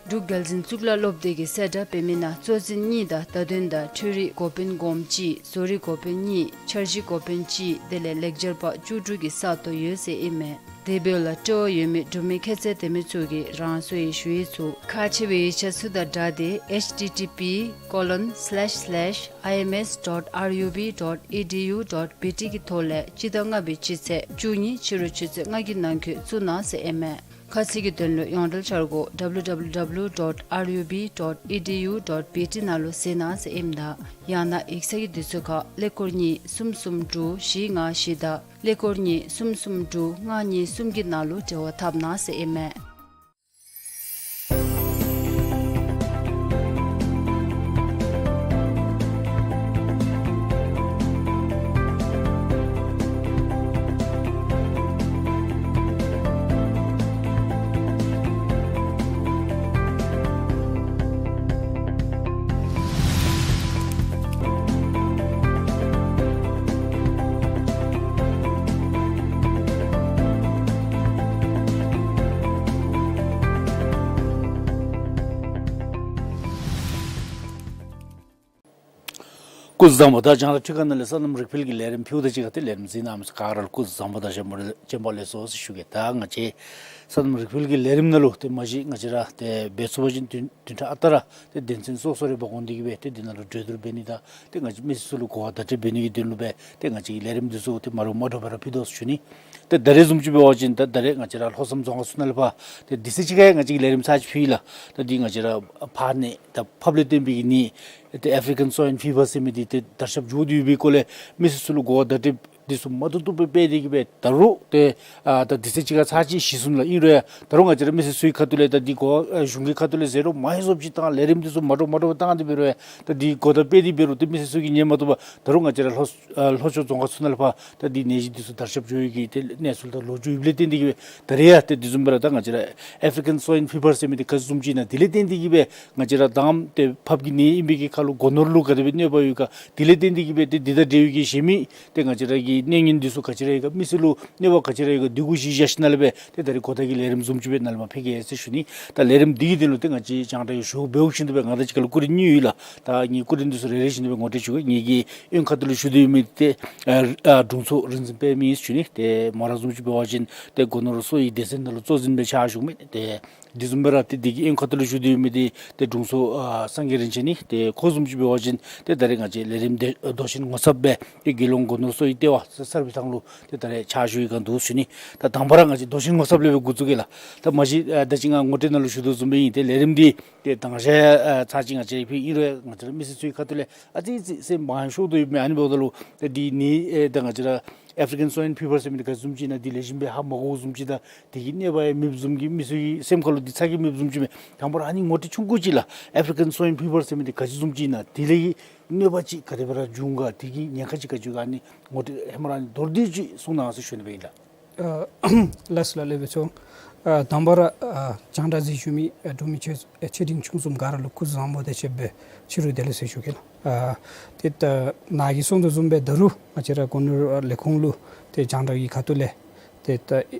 འབྲུག་རྒྱལ་འཛིན་གཙུག་ལག་སློབ་སྡེ་གིས་གསལ་བསྒྲགས་འབད་མི་ནང་གཙོ་འཛིན་གཉིས་དང་བརྡ་དོན་དང་འཕྲུལ་རིག་འགོ་དཔོན་སྒོམ་གཅིག་བཟོ་རིག་འགོ་དཔོན་གཉིས་འཆར་གཞི་འགོ་དཔོན་གཅིག་དེ་ལས་ལེགས་སྦྱར་པ་བཅུ་དྲུག་གི་ས་སྟོང་ཡོད་ཟེར་ཨིན་མས། དེ་འབདཝ་ལས་སྤྲོ་བ་ཡོད་མི་འབྲུག་མི་ཁྱད་ཚད་ལྡན་མི་ཚུ་གིས་རང་སོའི་ཞུ་ཡིག་ཚུ་ཁག་ཆེ་བའི་ཡིག་ཆ་ཚུ་དང་སྦྲགས་ཏེ་H T T P colon slash slash I M S dot R U B dot E D U dot B T གི་ཐོག་ལས་སྤྱི་ཟླ་ལྔ་པའི་སྤྱི་ཚེས་བཅུ་གཉིས་ཕྱི་རུ་ཆུ་ཚོད་ལྔ་གི་ནང་འཁོད་བཙུགས་གནང་ཟེར་ཨིན་མས། ཁ་གསལ་གྱི་དོན་ལུ་ཡོངས་འབྲེལ་འཆར་སྒོ་W W W dot R U B dot E D U dot B T ནང་ལུ་གཟིགས་གནང་ཟེར་ཨིནམ་ད་ཡང་ན་ཡིག་ཚང་གི་དུས་ཚོད་ཁར་ཀླད་ཀོར་གཉིས་གསུམ་གསུམ་དྲུག་བཞི་ལྔ་བཞི་དང་ཀླད་ཀོར་གཉིས་གསུམ་གསུམ་དྲུག་ལྔ་གཉིས་གསུམ་གྱི་ནང་ལུ་འབྲེལ་བ་འཐབ་གནང་ཟེར་ཨིན་མས། སྐུ་གཟུགས་བཟང་པོ། ད་རྒྱང་བསྒྲགས་ཁྲི་ཁ་ནང་ལས་སོ་ནམ་རིག་འཕེལ་གྱི་ལས་རིམ་ཕུལཝ་ད་གཅིག་ཁར་ཏེ་ལས་རིམ་གཟིགས་གནང་མི་ག་ར་ལུ་སྐུ་གཟུགས་བཟང་པོ་དང་བྱོན་པ་ལེགས་སོ་ཟེར་ཞུ་གེ། ད་ང་བཅས་ སོ་ནམ་རིག་དཔལ་གྱི་ལས་རིམ་ནང་ལུ་ཏེ་མ་གཞི་ང་བཅས་ར་ཏེ་འབད་ཚུགས་པ་ཅིན་བདུན་བདུན་ཕྲག་ཨ་རྟག་ར་ཏེ་དོན་ཚན་སོ་སོ་རེ་འབག་འོང་སྟེ་གི་སྦེ་ཏེ་འདི་ནང་ལུ་གྲོས་བསྡུར་འབད་ནི་དང་ཏེ་ང་བཅས་མི་སེར་ཚུ་ལུ་གོ་བ་བརྡ་སྤྲོད་འབད་ནི་གི་དོན་ལུ་སྦེ་ཏེ་ང་བཅས་ཀྱི་ལས་རིམ་འདི་ཚུ་ཏེ་མ་འདྲཝ་མ་འདྲཝ་སྦེ་ར་ཕུལ་དོ་ཟེར་ཞུ་ནི། ཏེ་ད་རེས་བཟུམ་ཅིག་འབད་བ་ཅིན་ད་ད་རེས་ང་བཅས་ར་ལྷོ་མཚམས་རྫོང་ཁག་ཚུ་ནང་ལས་ཕར་ཏེ་དུས་ཚོད་ཅིག་ཁར་ང་བཅས་ཀྱིས་ལས་རིམ་ཚར་ཅིག་ཕུལ་ཡི་ལགས། ད་འདི་ང་བཅས་ར་ཕར་ནི་ད་ཕགཔ་ལས་བརྟེན་པའི་གི་ནད་ཏེ་ཨེཕ་རི་ཀཱན་སོའིན་ཕི་བར་ཟེར་མི་འདི་ཏེ་དར་ཁྱབ་འགྱོ་སྟེ་ཡོད་པའི་སྐོར་ལས་མི་སེར་ཚུ་ལུ་གོ་བ་བརྡ་སྤྲོད་འདི་ཚུ་མ་བཏུབ་བཏུབ་སྦེ་འབད་དེ་གི་སྦེ་ད་རུང་ཏེ་ཨ་ད་དུས་ཚོད་ཅིག་ཁར་ཚར་ཅིག་ཞི་སོང་ལགས། ཨིན་རུང་ཡང་ད་རུང་ང་བཅས་ར་མི་སེར་ཚུའི་ཁ་ཐུག་ལས་ད་འདི་གོ་ཨ་གཞུང་གི་ཁ་ཐུག་ལས་ཟེར་རོགས་མ་ཡེ་བཟུམ་ཅིག་དང་ལས་རིམ་འདི་ཚུ་མ་འདྲཝ་མ་འདྲཝ་བཏང་སྟེ་འབད་རུང་ཡང་ད་འདི་གོ་བརྡ་སྤེལ་ཏེ་འབད་རུང་ཏེ་མི་སེར་ཚུ་གིས་ཉན་མ་བཏུབ་པར་ད་རུང་ང་བཅས་ར་ལྷོ་ཨ་ལྷོ་ཕྱོགས་རྫོང་ཁག་ཚུ་ནང་ལས་ཕར་ད་འདི་ནད་གཞི་འདི་ཚུ་དར་ཁྱབ་འགྱོ་ཡི་གི་ཏེ་གནས་ཚུལ་དང་ལོ་རྒྱུས་ཡོདཔ་ལས་བརྟེན་ཏེ་གི་སྦེ་ད་རེས་ཡང་ཏེ་འདི་བཟུམ་སྦེ་ར་ད་ང་བཅས་ར་ཨེཕ་རི་ཀཱན་སོའིན་ཕི་བར་ཟེར་མི་འདི་ག་ཅི་བཟུམ་ཅིག་ཨིན་ན་དེ་ལས་བརྟེན་ཏེ་གི་སྦེ་ང་བཅས་ར་དང་ཏེ་ཕགཔ་གི་ནད་ཨིན་པའི་གི་ཁར་ལུ་སྒོ་ནོར་ལུ་ག་དེ་སྦེ་གནོད་པ་ཡོད་ག། དེ་ལས་བརྟེན་ཏེ་གི་སྦེ་ཏེ་འདི་དང་འབྲེལ་བའི་གི་གཞན་མི་ཏེ་ང་བཅས་ར་གི་གནོད་ཉེན་འདི་ཚུ་ག་ཅི་ར་ཡོད་ག། མི་སེར་ལུ་གནོད་པ་ག་ཅི་ར་ཡོད་ག། འདི་གུ་གཞི་བཞག་ཞིནམ་ལས་སྦེ་ཏེ་ད་རེས་གོ་བརྡ་གི་ལས་རིམ་བཟུམ་ཅིག་སྦེ་ནཱ་ལས་མར་ཕུལ་གེ་ཟེར་ཞུ་ནི། ད་ལས་རིམ་འདི་གི་དོན་ལུ་ཏེ་ང་བཅས་རྒྱང་བསྒྲགས་ཀྱི་ཞུ་སྦེ་འོང་ཞིནམ་ལས་སྦེ་ང་དང་གཅིག་ཁར་ལུ་སྐུ་རིམ་གཉིས་ཡོད་ལགས། ད་ངེའི་སྐུ་རིམ་འདི་ཚུ་རེ་རེ་བཞིན་དུ་སྦེ་ངོ་སྤྲོད་ཞུ་གེ། ངེ་གི་གཡོན་ཁ་ཐུག་ལུ་བཞུགས་ཏེ་ཡོད་མི་ཏེ་ཨ་ཨ་དྲུང་འཚོ་རིག་འཛིན་པདྨ་ཨིན་ཟེར་ཞུ་ནི། ཏེ་མོ་ར་བཟུམ་ཅིག་འབད་བ་ཅིན་ཏེ་སྒོ་ནོར་གསོ་བའི་སྡེ་ཚན་ནང་ལུ་གཙོ་འཛིན་སྦེ་ཕྱག་ཞུ་མི་ཏེ་འདི་བཟུམ་སྦེ་ར་ཏེ་འདི་གི་གཡོན་ཁ་ཐུག་ལུ་བཞུགས་ཏེ་ཡོད་མི་འདི་ཏེ་དྲུང་འཚོ་ཨ་སངས་རྒྱས་རིན་ཆེན་ཨིན། ཏེ་ཁོ་བཟུམ་ཅིག་འབད་བ་ཅིན་ཏེ་ད་རེས་ང་བཅས་ལས་རིམ་འདི་མདོ་ཆེན་ངོ་ཚབ་སྦེ་ཏེ་དགེ་སློང་སྒོ་ནོར་གསོ་བའི་ལྟེ་བ་གསར་སྦས་ཐང་ལུ་ཏེ་ད་རེས་ཕྱག་ཞུ་བའི་སྒང་འདུག་ཟེར་ཞུ་ནི། ད་དང་པ་ར་ང་བཅས་མདོ་ཆེན་ངོ་ཚབ་ལས་སྦེ་འགོ་བཙུགས་གེ་ལགས། ད་མ་གཞི་ཨ་ད་ཅི་ང་ངོ་སྤྲོད་ནང་ལུ་ཞུ་དོ་བཟུམ་སྦེ་ཨིན། ཏེ་ལས་རིམ་འདི་ཏེ་དང་ཞག་ཨ་ཚར་ཅིག་ང་བཅས་ཕུལ་ཡི། ཨིན་རུང་ང་བཅས་ར་མི་སེར་ཚུའི་ཁ་ཐུག་ལས་ཨ་ཙི་ཙི་སེམས་མ་ཤོར་དོ་ཡོད་མི་ཨ་ནི་འབདཝ་ད་ལུ་ཏེ་འདི་ནི་ཨེ་ད་ང་བཅས་ར་ཨེཕ་རི་ཀཱན་སོའིན་ཕི་བར་ཟེར་མི་འདི་ག་བཟུམ་ཅིག་ཨིན་ན་འདི་ལེགས་ཤོམ་སྦེ་ཧ་མ་གོཝ་བཟུམ་ཅིག་དང་དེ་གི་གནོད་པ་ཡང་མེདཔ་བཟུམ་གྱི་མི་སེར་གྱི་སེམས་ཁར་ལུ་འདི་ཚ་གྱང་མེདཔ་བཟུམ་ཅིག་མས། དང་པ་ར་ཨ་ནི་ངོ་སྤྲོད་ཆུང་ཀུ་ཅིག་ལགས། ཨེཕ་རི་ཀཱན་སོའིན་ཕི་བར་ཟེར་མི་འདི་ག་ཅི་བཟུམ་ཅིག་ཨིན་ན་དེ་ལས་གནོད་པ་ཅིག་ག་དེ་སྦེ་ར་འབྱུང་ག། དེ་གི་ཉེན་ཁ་ཅིག་ག་ཅི་ཡོད་ག། ཨ་ནི་ངོ་སྤྲོད་ཧེ་མ་ར་ཨ་ནི་མདོར་བསྡུས་ཅིག་གསུང་གནང་ཟེར་ཞུ་ནི་སྦེ་ཨིན་ལགས། ཨ་ལགས་སོ་ལགས། ལེགས་པའི་ཚོགས། ཨ་དང་པ་ར་ཨ་རྒྱང་བསྒྲགས་གཟིགས་བཞུགས་མི་ཨ་འབྲུག་མི་ཆེ་ཆེ་འབྲིང་ཆུང་གསུམ་ག་ར་ལུ་སྐུ་གཟུགས་བཟང་པོ་དང་བཅས་པའི་ཕྱི་རུ་བདེ་ལེགས་ཟེར་ཞུ་གེ་ལགས། ཨ་ཏེ་ད་ནཱ་གིས་གསུངས་དོ་བཟུམ་སྦེ་ད་རུང་ང་བཅས་ར་སྒོ་ནོར་ལས་ཁུངས་ལུ་ཏེ་རྒྱང་བསྒྲགས་ཀྱི་ཁ་ཐུག་ལས་ཏེ་ད་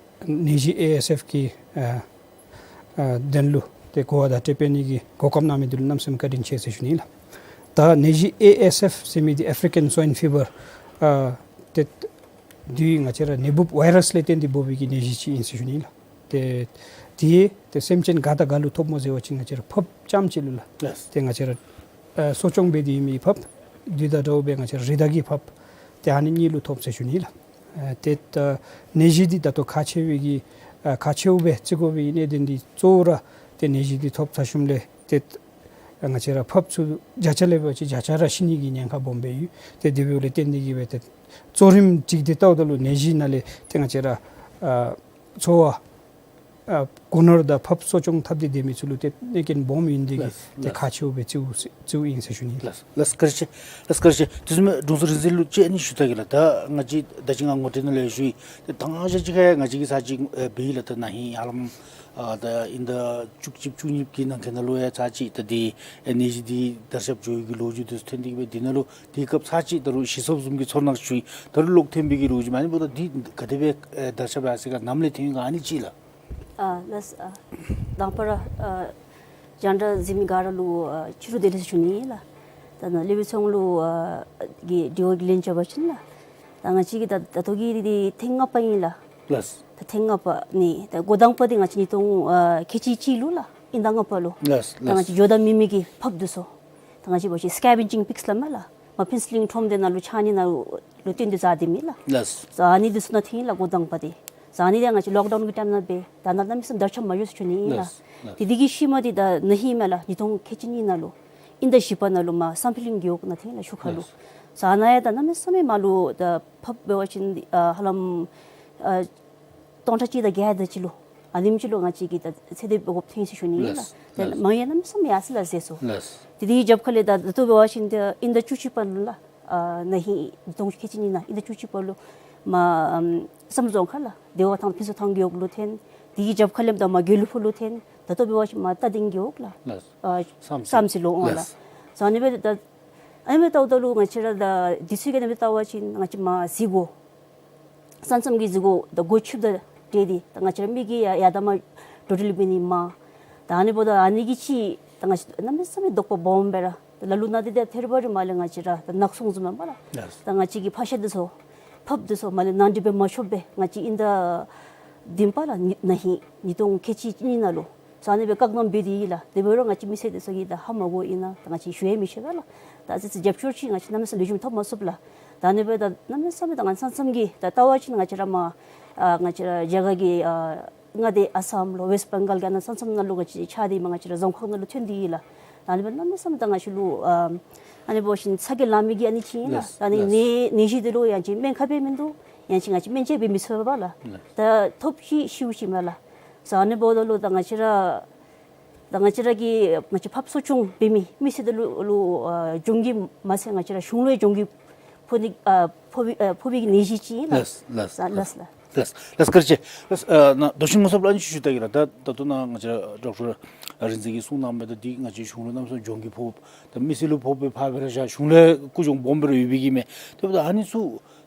ནད་གཞི་ཨེ་ཨེསི་ཨེཕ་གི་ཨ་ཨ་དོན་ལུ་ཏེ་གོ་བ་བརྡ་སྤྲོད་འབད་ནི་གི་གོ་སྐབས་གནང་མི་འདི་ལུ་གནམ་མེད་ས་མེད་བཀའ་དྲིན་ཆེ་ཟེར་ཞུ་ནི་ལགས། ད་ནད་གཞི་ཨེ་ཨེསི་ཨེཕ་ཟེར་མི་འདི་ཨེཕ་རི་ཀཱན་སོའིན་ཕི་བར་ཨ་ཏེ་འདི་ང་བཅས་ར་ནད་འབུཔ་ཝའི་རཱསི་ལས་བརྟེན་ཏེ་འབོ་བའི་གི་ནད་གཞི་ཅིག་ཨིན་ཟེར་ཞུ་ནི་ལགས། ཏེ་དེ་ཏེ་སེམས་ཅན་ག་དང་ག་ལུ་ཐོབ་སྨོ་ཟེར་བ་ཅིན་ང་བཅས་ར་ཕགཔ་རྐྱངམ་ཅིག་ལུ་ལགས། ལགས། ཏེ་ང་བཅས་ར་ཨ་གསོ་སྐྱོང་འབད་དེ་ཡོད་མི་ཕགཔ་འདི་དང་འདྲཝ་སྦེ་ང་བཅས་ར་རི་དྭགས་ཀྱི་ཕགཔ་ཏེ་ཨ་ནི་གཉིས་ལུ་ཐོབ་ཟེར་ཞུ་ནི་ལགས། ཨ་ཏེ་ད་ནད་གཞི་འདི་ད་ལྟོ་ཁག་ཆེ་བའི་གི་ཨ་ཁག་ཆེཝ་སྦེ་བརྩི་དགོ་པའི་གནད་དོན་འདི་གཙོ་བོ་ར་ཏེ་ནད་གཞི་འདི་ཐོབ་ཚར་ཞིནམ་ལས་ཏེ་ང་བཅས་ར་ཕགཔ་ཚུ་བརྒྱ་ཆ་ལས་འབད་བ་ཅིན་བརྒྱ་ཆ་ར་ཤི་ནི་གི་ཉེན་ཁ་སྦོམ་སྦེ་ཡོད། ཏེ་དེ་འབདཝ་ལས་བརྟེན་ཏེ་གི་སྦེ་ཏེ་གཙོ་རིམ་ཅིག་འདི་བལྟཝ་ད་ལུ་ནད་གཞི་ནང་ལས་ཏེ་ང་བཅས་ར་ཨ་འཚོ་བ་ཨ་སྒོ་ནོར་དང་ཕགཔ་གསོ་སྐྱོང་འཐབ་སྟེ་སྡོད་མི་ཚུ་ལུ་ཏེ་གནོད་རྐྱེན་སྦོམ་ཨིན་དེ་གིས་ལགས་ཏེ་ལགས། ཁག་ཆེཝ་སྦེ་བརྩིཝ་བརྩིཝ་ཨིན་ཟེར་ཞུ་ནི། ལགས་ལགས་བཀའ་དྲིན་ཆེ། ལགས་བཀའ་དྲིན་ཆེ། དེ་བཟུམ་སྦེ་དྲུང་འཚོ་རིག་འཛིན་ལུ་ཅིག་ཨ་ནི་ཞུ་ད་གེ་ལགས། ད་ང་བཅས་ད་ཅི་ང་ངོ་སྤྲོད་ནང་ལས་ཞུ་ཡི། ད་དང་ཞག་ཅིག་ཁར་ང་བཅས་ཀྱིས་ཚར་ཅིག་ཨེ་འབད་ཡི་ལགས། ད་ན་ཧིང་ཧ་ལམ་ཨ་ད་དབྱིན་ཟླ་བཅུ་གཅིག་བཅུ་གཉིས་ཀྱི་ནང་འཁོད་ནང་ལུ་ཡང་ཚར་ཅིག་ད་འདི་ཨེ་ནད་གཞི་འདི་དར་ཁྱབ་འགྱོ་ཡི་གི་ལོ་རྒྱུས་འདི་ཚུ་ཐོན་ཏེ་གི་སྦེ་འདི་ནང་ལུ་དེའི་སྐབས་ཚར་ཅིག་ད་རུང་ཞི་སོངམ་བཟུམ་གྱི་ཚོར་སྣང་ཞུ་ཡི། ད་རུང་ལོག་ཐོན་པའི་གི་ལོ་རྒྱུས་མ་ཨ་ནི་འབདཝ་ད་འདི་ག་དེ་སྦེ་ཨེ་དར་ཁྱབ་ཡར་སོ་ཡི་ག་ནམ་ལས་ཐོན་ཡི་ག་ཨ་ནི་ཅིག་ལགས། ཨ་ལགས། ཨ་དང་པ་ར་ཨ་རྒྱང་བསྒྲགས་གཟིགས་མི་ག་ར་ལུ་ཨ་ཕྱི་རུ་བདེ་ལེགས་ཟེར་ཞུ་ནི་ལགས། ད་ནཱ་ལེགས་པའི་ཚོགས་ལུ་ཨ་གི་དྲི་བ་གི་ལན་རྐྱབ་པ་ཅིན་ལགས། ད་ང་བཅས་ཀྱི་ད་ད་ལྟོ་གི་འདི་ཐེངས་ལྔ་པ་ཨིན་ལགས། ལགས། ད་ཐེངས་ལྔ་པ་ནི་ད་འགོ་དང་པ་འདི་ང་བཅས་ཉིས་སྟོང་ཨ་ཁལ་གཅིག་གཅིག་ལུ་ལགས། དབྱིན་ཟླ་ལྔ་པ་ལུ། ལགས་ལགས། ད་ང་བཅས་འགྱོ་དང་མེད་མི་གི་ཕགཔ་འདི་ཚུ་ད་ང་བཅས་འབད་བ་ཅིན་སི་ཀེ་བེཇ་ཇིང་པིགསི་སླབ་མས་ལགས། མ་ཕུན་ཚོགས་གླིང་ཁྲོམ་སྡེ་ནང་ལུ་ཕྱགས་སྙིགས་ནང་ལུ་བཏོན་ཏེ་བཟའ་སྡོད་མི་ལགས། ལགས། ཨ་ནི་འདི་ཚུ་ནང་ཐོན་ཡི་ལགས་འགོ་དང་པ་འདི། ཨ་ནི་འདི་ང་བཅས་ལོག་ཌའུན་གྱི་ཊའིམ་ནང་སྦེ་ད་ནཱ་གནམ་མེད་ས་མེད་དར་ཁྱབ་མ་འགྱོ་ཟེར་ཞུ་ནི་ཨིན་ལགས། ལགས་ལགས། དེ་དེ་གི་ཤུལ་མ་འདི་ད་ན་ཧིང་མས་ལགས། ཉིས་སྟོང་ཁལ་གཅིག་གཉིས་ནང་ལུ་དབྱིན་ཟླ་བཞི་པ་ནང་ལུ་མར་སམ་ཕི་ལིང་རྒེད་འོག་ནང་ཐོན་ཡི་ལགས་ཤུག་ཁ་ལུ། ལགས། ཨ་ནཱ་ཡང་ད་གནམ་མེད་ས་མེད་མར་ལུ་ད་ཕགཔ་འབད་བ་ཅིན་ཨ་ཧ་ལམ་ཨ་སྟོང་ཕྲག་གཅིག་དང་བརྒྱད་དེ་ཅིག་ལུ་ཨ་ནེམ་ཅིག་ལུ་ང་བཅས་ཀྱིས་ད་ཚོད་སྡེ་འབད་དགོཔ་ཐོན་ཡི་ཟེར་ཞུ་ནི་ཨིན་ལགས། ལགས་ལགས། ད་མང་ཡང་གནམ་མེད་ས་མེད་ཡར་སོ་ཡི་ལགས་ཟེར་སོ། ལགས། དེ་དེའི་རྒྱབ་ཁ་ལས་ད་ད་ལྟོ་འབད་བ་ཅིན་ད་དབྱིན་ཟླ་བཅུ་གཅིག་པ་ལུ་ལགས། ཨ་ན་ཧིང་ཉིས་སྟོང་ཁལ་གཅིག་གཉིས་ནང་དབྱིན་ཟླ་བཅུ་གཅིག་པ་ལུ་མར་ཨམ་བསམ་གྲུབ་རྫོང་ཁག་ལགས་བདེ་བ་ཐང་ཕུན་ཚོགས་ཐང་རྒེད་འོག་ལུ་ཐོན། དེའི་རྒྱབ་ཁ་ལས་ད་མར་དགེ་ལུ་ཕུག་ལུ་ཐོན། ད་ལྟོ་འབད་བ་ཅིན་མར་རྟ་སྡིང་རྒེད་འོག་ལགས། ལགས། ཨ་བསམ་རྩེ། བསམ་རྩེ་ལུ་འོང་ལགས། ལགས། ཟེར་ཨ་ནི་སྦེ་ད་ཨ་ནི་སྦེ་ལྟཝ་ད་ལུ་ང་བཅས་ར་ད་དུས་ཚོད་ཀྱི་ཨ་ནི་སྦེ་ལྟ་བ་ཅིན་ང་བཅས་མར་འཛུལ་སྒོ་ས་མཚམས་ཀྱི་འཛུལ་སྒོ་ད་སྒོ་ཕྱེཝ་དང་འབྲེལ་ཏེ་ད་ང་བཅས་ར་མི་གིས་ཡར་ཡར་དང་མར་འགྲོ་འགྲུལ་འབད་ནི་མང་། ད་ཨ་ནི་འབདཝ་ད་ཨ་ནི་གི་ཅིག་ད་ང་བཅས་གནམ་མེད་ས་མེད་དོགས་པ་སྦོམ་སྦེ་ར་ད་ལ་ལུ་ནང་འདི་ད་ཐེར་པ་རེ་མར་ལས་ང་བཅས་ར་ད་ནག་ཚོང་བཟུམ་མས་པ་ལགས། ལགས། ད་ང་བཅས་ཀྱི་ཕག་ཤ་འདི་ཚུ་ཕགཔ་འདི་ཚུ་མར་ལས་ནང་འདྲེན་འབད་མ་ཆོགཔ་སྦེ་ང་བཅས་དབྱིན་ཟླ་ བདུན་པ་ལགས། ན་ཧིང་ཉིས་སྟོང་ཁལ་གཅིག་གཉིས་ནང་ལུ་ཨ་ནི་སྦེ་བཀག་སྡོམ་འབད་དེ་ཡི་ལགས། དེ་འབད་རུང་ང་བཅས་མི་སེར་དེ་ཚུ་གིས་ད་ཧ་མ་གོ་ཨིན་ན་ད་ང་བཅས་ཞུ་ཡང་མི་ཤེས་པས་ལགས། ད་ཨ་ཙི་ཙི་རྒྱབ་སྐྱོར་ཅིག་ང་བཅས་གནམ་མེད་ས་མེད་ལེགས་ཤོམ་ཐོབ་མ་ཚུགས་ལགས། ད་ཨ་ནི་སྦེ་ད་གནམ་མེད་ས་མེད་ད་ང་བཅས་ས་མཚམས་ཀྱི་ད་ལྟ་བ་ཅིན་ང་བཅས་ར་མར་ཨ་ང་བཅས་ར་རྒྱ་གར་གྱི་ཨ་མངའ་སྡེ་ཨ་སམ་ལོ་ཝེསཊ་བེང་གཱལ་གྱི་ཨ་ནཱ་ས་མཚམས་ནང་ལུ་ང་བཅས་ཆགས་ཏེ་མར་ང་བཅས་ར་རྫོང་ཁག་ནང་ལུ་ཐོན་ཏེ་ཡི་ལགས། ད་ཨ་ནི་སྦེ་གནམ་མེད་ས་མེད་ད་ང་བཅས་ལུ་ཨ་ཨ་ནི་འབད་བ་ཅིན་ཚ་གྱང་ལང་མི་གི་ཨ་ནི་ཅིག་ཨིན་ལགས། ལགས། ད་ཨ་ནི་ལགས། ནད་ནད་གཞི་དེ་ལུ་ཡང་ཅིན་སྨན་ཁབ་ཡང་མིན་འདུག། ཡང་ཅིན་ང་བཅས་སྨན་བཅོས་འབད་མི་ཚུགས་པས་ལགས། ལགས། ད་ཐོབ་ཅི་ཤིཝ་ཅིག་མས་ལགས། ཨ་ནི་འབདཝ་ད་ལུ་ད་ང་བཅས་ར་ད་ང་བཅས་ར་གི་ང་བཅས་ཕགཔ་གསོ་སྐྱོང་འབད་མི་མི་སེར་དེ་ལུ་ལུ་ཨ་གྱོང་གུད་མ་ཚད་ང་བཅས་ར་གཞུང་ལུ་ཡང་གྱོང་གུད་ཕོག་ནི་ཨ་ཕོག་པའི་ཨ་ཕོག་པའི་གི་ནད་གཞི་ཅིག་ཨིན་ལགས། ལགས། ལགས། ལགས། ལགས། ལགས། ལགས། བཀའ་དྲིན་ཆེ། ལགས། ཨ་ནཱ་མདོ་ཆེན་ངོ་ཚབ་ལུ་ཨ་ནི་ཅིག་ཞུ་ད་གེ་ལགས། ད་ད་ལྟོ་ནཱ་ང་བཅས་ར་ཌོག་ཊར་རིག་འཛིན་གྱིས་གསུང་གནང་མི་ད་འདི་ང་བཅས་གཞུང་ལུ་གནམ་མེད་ས་མེད་གྱོང་གུད་ཕོག། ད་མི་སེར་ལུ་ཕོག་པའི་ཕར་སྦེ་ར་བཞག། གཞུང་ལུ་ཡང་རྒུད་གྱོང་སྦོམ་སྦེ་ར་ཡོད་པའི་གི་མས། དེ་འབདཝ་ད་ཨ་ནི་ཚུ་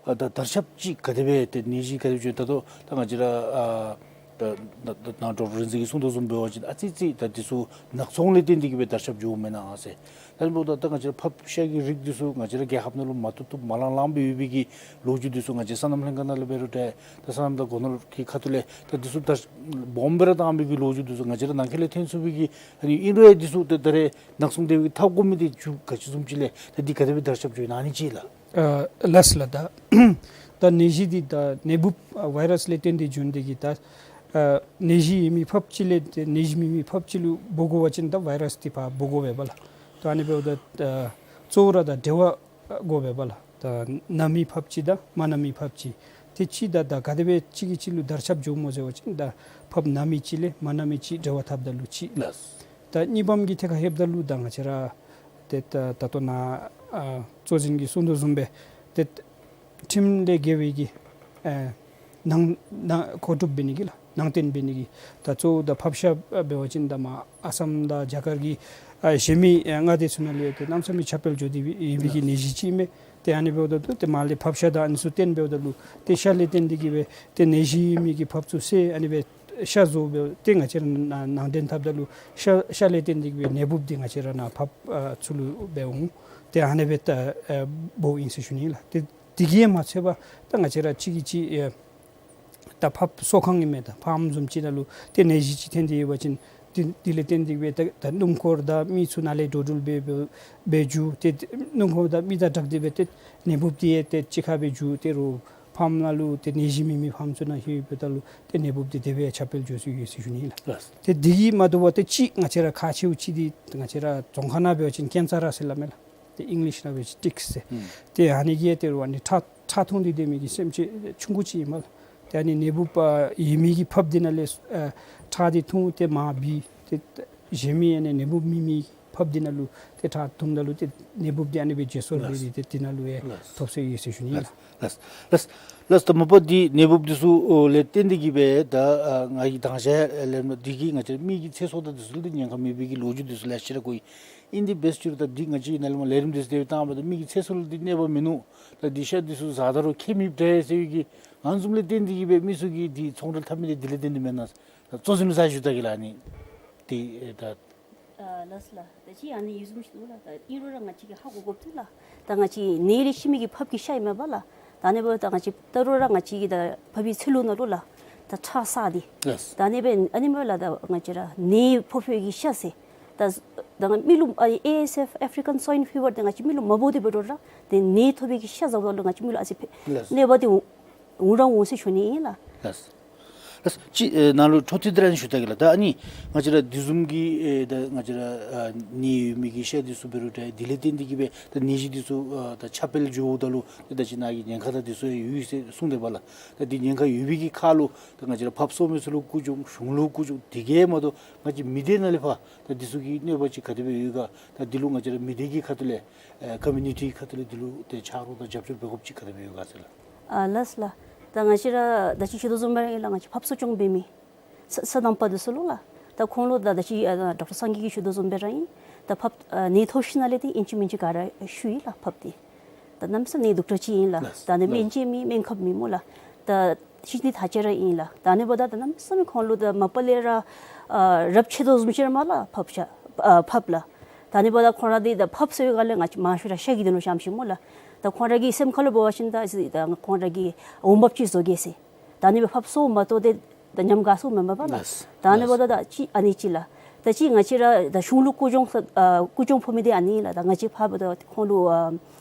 ཨ་ད་དར་ཁྱབ་ཅིག་ག་དེ་སྦེ་ཏེ་ནད་གཞི་ག་དེ་སྦེ་འགྱོ་ད་ལྟོ་ད་ང་བཅས་ར་ཨ་ད་ད་ད་ནཱ་ཌོག་ཊར་རིག་འཛིན་གྱིས་གསུང་དོ་བཟུམ་འབད་བ་ཅིན་ཨ་ཙི་ཙི་ད་འདི་ཚུ་ནག་ཚོང་ལས་བརྟེན་ཏེ་གི་སྦེ་དར་ཁྱབ་འགྱོཝ་མེན་ན་ཟེར། ད་ཨ་ནི་འབདཝ་ད་ད་ང་བཅས་ར་ཕགཔ་ཤ་གི་རིགས་འདི་ཚུ་ང་བཅས་ར་རྒྱལ་ཁབ་ནང་ལུ་མ་བཏུབ་བཏུབ་མ་ལང་ལངམ་སྦེ་ཡོད་པའི་གི་ལོ་རྒྱུས་འདི་ཚུ་ང་བཅས་སོ་ནམ་ལྷན་ཁག་ནང་ལུ་འབད་རུང་འདྲ། ད་སོ་ནམ་དང་སྒོ་ནོར་གྱི་ཁ་ཐུག་ལས་ད་འདི་ཚུ་ད་སྦོམ་སྦེ་ར་བཏང་བའི་གི་ལོ་རྒྱུས་འདི་ཚུ་ང་བཅས་ར་ནང་འཁོད་ལས་ཐོན་ཚུགས་པའི་གི་ཨ་ནི་ཨིན་རུང་ཡང་འདི་ཚུ་ད་ད་རེས་ནག་ཚོང་དེ་གིས་འཐབ་དགོ་མི་འདི་ཅིག་ག་ཅི་བཟུམ་ཅིག་ལས་ད་འདི་ག་དེ་སྦེ་དར་ཁྱབ་འགྱོ་ཡི་ན་ཨ་ནི་ཅིག་ལགས། ཨ་ལགས་ལགས། ད་ད་ནད་གཞི་འདི་ད་ནད་འབུཔ་ཨ་ཝའི་རཱསི་ལས་བརྟེན་ཏེ་འབྱུང་འདི་གིས་ད་ཨ་ནད་གཞི་ཡོད་མི་ཕགཔ་ཅིག་ལས་ཏེ་ནད་གཞི་མེད་མི་ཕགཔ་ཅིག་ལུ་འབོ་དགོ་པ་ཅིན་ད་ཝའི་རཱསི་འདི་ཕར་འབོ་དགོ་པས་པ་ལགས། ད་ཨ་ནི་འབདཝ་ད་ཨ་གཙོ་བོ་ར་ད་འབྲེལ་བ་དགོ་པས་པ་ལགས། ད་ན་མི་ཕགཔ་ཅིག་དང་མ་ན་མི་ཕགཔ་ཅིག་དེ་ཅིག་ད་ད་ག་དེ་སྦེ་གཅིག་གིས་གཅིག་ལུ་དར་ཁྱབ་འགྱོཝ་སྨོ་ཟེར་བ་ཅིན་ད་ཕགཔ་ན་མི་ཅིག་ལས་མ་ན་མི་ཅིག་འབྲེལ་བ་འཐབ་ད་ལུ་ཅིག། ལགས། ད་གཉིས་པམ་གི་ཐད་ཁར་ལྷོདཔ་ད་ལུ་ད་ང་བཅས་ར་ཏེ་ད་ད་ལྟོ་ནཱ་ཨ་གཙོ་འཛིན་གྱིས་གསུང་དོ་བཟུམ་སྦེ་ཏེ་ཁྲིམས་ལས་འགལ་བའི་གི་ཨེ་ནང་ནང་མཁོ་སྒྲུབ་འབད་ནི་གི་ལགས་ནང་རྟེན་འབད་ནི་གི་ད་གཙོ་བོ་ད་ཕགཔ་ཤ་འབད་བ་ཅིན་ད་མར་ཨ་སམ་དང་རྒྱ་གར་གྱི་ཨ་གཞན་མི་ཨེ་མངའ་སྡེ་ཚུ་ནང་ལུ་ཡང་ཏེ་གནམ་མེད་ས་མེད་ཁྱབ་སྤེལ་འགྱོ་སྟེ་ཡོད་པའི་གི་ནད་གཞི་ཅིག་མས། ཏེ་ཨ་ནི་འབདཝ་ད་ལུ་ཏེ་མར་ལས་ཕགཔ་ཤ་དང་ཨ་ནི་ཚུ་བཏོན་འབདཝ་ད་ལུ་ཏེ་ཤ་ལས་བརྟེན་ཏེ་གི་སྦེ་ཏེ་ནད་གཞི་ཡོད་མི་གི་ཕགཔ་ཚུ་བསད། ཨ་ནི་སྦེ་ཤ་བཟོ་སྦེ་ཏེ་ང་བཅས་ར་ནང་ནང་རྟེན་འཐབ་ད་ལུ་ཤ་ཤ་ལས་བརྟེན་ཏེ་གི་སྦེ་ནད་འབུཔ་འདི་ང་བཅས་ར་ནཱ་ཕགཔ་ཨ་ཚུ་ལུ་འབད་འོང་། ཏེ་ཨ་ནི་སྦེ་ད་ཨ་འབོཝ་ཨིན་ཟེར་ཞུ་ནི་ལགས། ཏེ་དེ་གིས་མ་ཚད་པར་ད་ང་བཅས་ར་གཅིག་གིས་གཅིག་ཨེ་ད་ཕགཔ་གསོ་ཁང་ཨིན་མས། ད་ཕཱམ་བཟུམ་ཅིག་ནང་ལུ་ཏེ་ནད་གཞི་ཅིག་ཐོན་ཏེ་ཡོད་པ་ཅིན་དེ་དེ་ལས་བརྟེན་ཏེ་སྦེ་ད་ད་སྣུམ་འཁོར་དང་མི་ཚུ་ནཱ་ལས་འགྲོ་འགྲུལ་འབད་འབད་འབད་འགྱོ། ཏེ་སྣུམ་འཁོར་དང་མི་དང་སྦྲགས་ཏེ་སྦེ་ཏེ་ནད་འབུཔ་འདི་ཡང་ཏེ་གཅིག་ཁར་སྦེ་འགྱོ། ཏེ་རོགས་ཕཱམ་ནང་ལུ་ཏེ་ནད་གཞི་མེད་མི་ཕཱམ་ཚུ་ནང་ལྷོད་འབདཝ་ད་ལུ་ཏེ་ནད་འབུཔ་འདི་དེ་སྦེ་ཁྱབ་སྤེལ་འགྱོ་སྲོལ་ཡོད་ཟེར་ཞུ་ནི་ལགས། ལགས། ཏེ་དེ་གིས་མ་དོ་བར་ཏེ་གཅིག་ང་བཅས་ར་ཁག་ཆེཝ་ཅིག་འདི་ང་བཅས་ར་རྫོང་ཁ་ནང་འབད་བ་ཅིན་ཀེན་ཙར་རཱསི་ཟེར་སླབ་མས་ལགས། ཏེ་ཨིང་ལིཤ་ནང་འབད་བ་ཅིན་ཊིཀསི་ཟེར། ཨུམ། ཏེ་ཨ་ནི་གིས་ཏེ་རོགས་ཨ་ནི་ཁྲག་ཁྲག་འཐུང་སྟེ་སྡོད་མི་གི་སེམས་ཅན་ཆུང་ཀུ་ཅིག་ཨིན་མས་ལགས། ཏེ་ཨ་ནི་ནད་འབུཔ་ཨ་ཡོད་མི་གི་ཕགཔ་འདི་ནང་ལས་ཨ་ཁྲག་འདི་འཐུང་སྟེ་མར་འབུད། ཏེ་གཞན་མི་ཨ་ནི་ནད་འབུཔ་མེད་མི་ཕགཔ་འདི་ནང་ལུ་ཏེ་ཁྲག་འཐུངམ་ད་ལུ་ཏེ་ནད་འབུཔ་འདི་ཨ་ནི་སྦེ་བརྗེ་སོར་འབད་དེ་ཏེ་དེ་ནང་ལུ་ཡང་ལགས། ཐོབ་སྲོལ་ཡོད་ཟེར་ཞུ་ནི་ལགས། ལགས། ལགས། ལགས། ད་མ་པ་འདི་ནད་འབུཔ་འདི་ཚུ་ལས་བརྟེན་ཏེ་གི་སྦེ་ད་ཨ་ང་གིས་དང་ཞག་ལས་མ་འདི་གིས་ང་བཅས་མི་གི་ཚེ་སྲོག་དང་འདི་ཚུ་ལུ་ཏེ་ཉེན་ཁ་མེད་པའི་གི་ལོ་རྒྱུས་འདི་ཚུ་ལེ་ཤ་ར་གོ་ཡི། ཨིན་དེ་འབད་རུང་ད་འདི་ང་བཅས་ནཱ་ལས་མར་ལས་རིམ་འདི་ཚུ་དེ་སྦེ་བཏང་བ་ད་མི་གི་ཚེ་སྲོག་ལུ་འདི་གནོད་པ་མིན་ནུག། ད་འདི་ཤ་འདི་ཚུ་བཟའ་ད་རུང་ཁྱད་མེདཔ་འདྲས་ཟེར་བའི་གི་ང་བཟུམ་ལས་བརྟེན་ཏེ་གི་སྦེ་མི་ཚུ་གིས་འདི་ཚོང་འབྲེལ་འཐབ་མི་འདི་དེ་ལས་བརྟེན་ཏེ་མེན་ན་ཟེར། ད་གཙོ་འཛིན་ལུ་ཞུ་ད་གེ་ལགས། ཨ་ནི་འདི་ད་ཨ་ལགས་ལགས། ད་ཅི་ཨ་ནི་ཡོད་བཟུམ་ཅིག་འདུག་ལགས། ད་ཨིན་རུང་ར་ང་བཅས་ཀྱིས་ཧ་གོ་དགོཔ་འདི་ལགས། ད་ང་བཅས་ནད་ལས་ཤི་མི་གི་ཕགཔ་གི་ཤ་ཨིན་མས་པ་ལགས། ད་ཨ་ནི་འབདཝ་ད་ང་བཅས་ད་རུང་ར་ང་བཅས་ཀྱི་ད་ཕགཔ་གི་ཚེ་ལུ་ནང་ལུ་ལགས། ད་ཁྲག་བསགས་ཏེ། ལགས། ད་ཨ་ནི་སྦེ་ཨ་ནི་སྨོ་ལགས། ད་ང་བཅས་ར་ནད་ཕོག་ཕོག་གི་ཤ་ཟེར། ད་ད་ང་མི་ལུ་ཨ་ཨེ་ཨེསི་ཨེཕ་ཨེཕ་རི་ཀན་སོའིན་ཕི་བར་འདི་ང་བཅས་མི་ལུ་མ་འབོ་སྟེ་འབད་རུང་ར་ཏེ་ནད་ཐོབ་པའི་གི་ཤ་བཟའཝ་ད་ལུ་ང་བཅས་མི་ལུ་ཨ་ཙི་ཕན་ལགས། གནོད་པ་འདི་འོང་ར་འོང་ཟེར་ཞུ་ནི་ཨིན་ལགས། ལགས། ལགས། ཅིག་ཨེ་ནཱ་ལུ་འཕྲོ་མཐུད་དེ་ར་ཞུ་ད་གེ་ལགས། ད་ཨ་ནི་ང་བཅས་ར་འདི་བཟུམ་གྱི་ཨེ་ད་ང་བཅས་ར་ཨ་ནད་ཡོད་མི་གི་ཤ་འདི་ཚུ་འབད་རུང་འདྲ་དེ་ལས་བརྟེན་ཏེ་གི་སྦེ་ད་ནད་གཞི་འདི་ཚུ་ཨ་ད་ཁྱབ་སྤེལ་འགྱོཝ་ད་ལུ་ད་ད་ཅི་ནཱ་གི་ཉེན་ཁ་དང་འདི་ཚུ་ཡང་ཡོད་ཟེར་གསུངས་ཏེ་པ་ལགས། ད་འདི་ཉེན་ཁ་ཡོད་པའི་གི་ཁར་ལུ་ད་ང་བཅས་ར་ཕགཔ་གསོ་མི་ཚུ་ལུ་རྒུད་གྱོང་གཞུང་ལུ་རྒུད་གྱོང་དེ་གིས་མ་དོ་ང་བཅས་མི་སྡེ་ནང་ལས་ཕར་ད་འདི་ཚུ་གི་གནོད་པ་ཅིག་ག་དེ་སྦེ་ཡོད་ག། ད་འདི་ལུ་ང་བཅས་ར་མི་སྡེ་གི་ཁ་ཐུག་ལས་ཨེ་ཀོ་མིའུ་ནི་ཊི་ཁ་ཐུག་ལས་འདི་ལུ་ཏེ་ཕྱག་རོགས་དང་རྒྱབ་སྐྱོར་འབད་དགོཔ་ཅིག་ག་དེ་སྦེ་ཡོད་ག་ཟེར་ལགས། ཨ་ལགས་ལགས། ད་ང་བཅས་ར་ད་ཅི་ཞུ་དོ་བཟུམ་སྦེ་ར་ཨིན་ལགས། ང་བཅས་ཕགཔ་གསོ་སྐྱོང་འབད་མི་ས་སོ་ནམ་པ་འདི་ཚུ་ལུ་ལགས། ད་ཁོང་ལུ་ད་ད་ཅི་ཨ་ཌོག་ཊར་སངས་རྒྱས་ཀྱིས་ཞུ་དོ་བཟུམ་སྦེ་ར་ཨིན། ད་ཕགཔ་ཨ་ནད་ཐོབ་ཞིནམ་ལས་ཏེ་ཨིན་ཅི་མིན་ཅི་ག་ར་ཤི་ཡི་ལགས་ཕགཔ་འདི། ད་གནམ་མེད་ས་མེད་ནད་དུག་དྲགས་ཅིག་ཨིན་ལགས། ལགས། ད་ཨ་ནི་ལགས། སྨན་བཅོས་མེད་སྨན་ཁབ་མེད་སྨོ་ལགས། ད་ཤི་ནི་ཐག་བཅད་ར་ཨིན་ལགས། ད་ཨ་ནི་འབདཝ་ད་ད་གནམ་མེད་ས་མེད་ཁོང་ལུ་ད་མ་པ་ལས་ར་ཨ་རབས་ཆད་དོ་བཟུམ་ཅིག་ར་མས་ལགས་ཕགཔ་ཤ་ཨ་ཕགཔ་ལགས། ད་ཨ་ནི་འབདཝ་ད་ཁོང་ར་འདི་ད་ཕགཔ་གསོ་བའི་སྒང་ལས་ང་བཅས་མང་ཤོས་ར་ཤ་གི་དོན་ལུ་བཤམས་ཅི་སྨོ་ལགས། ད་ཁོང་ར་གི་སེམས་ཁར་ལུ་འབད་བ་ཅིན་ད་ཨ་ཙི་ད་ཁོང་ར་གིས་འོང་འབབ་ཅིག་བཟོ་གེ་ཟེར། ད་ཨ་ནི་སྦེ་ཕགཔ་གསོ་མ་གཏོགས་ཏེ་ ད་ཉམས་དགའ་སོང་མེན་པ་ལགས། ལགས། ད་ཨ་ནི་འབདཝ་ད་ད་ཅིག་ཨ་ནི་ཅིག་ལགས། ད་ཅིག་ང་བཅས་ར་ད་གཞུང་ལུ་སྐུ་སྦྱོང་ཨ་སྐུ་སྦྱོང་ཕུལ་མི་འདི་ཨ་ནི་ལགས། ད་ང་བཅས་ཕར་འབདཝ་ད་ཁོང་ལུ་ཨ་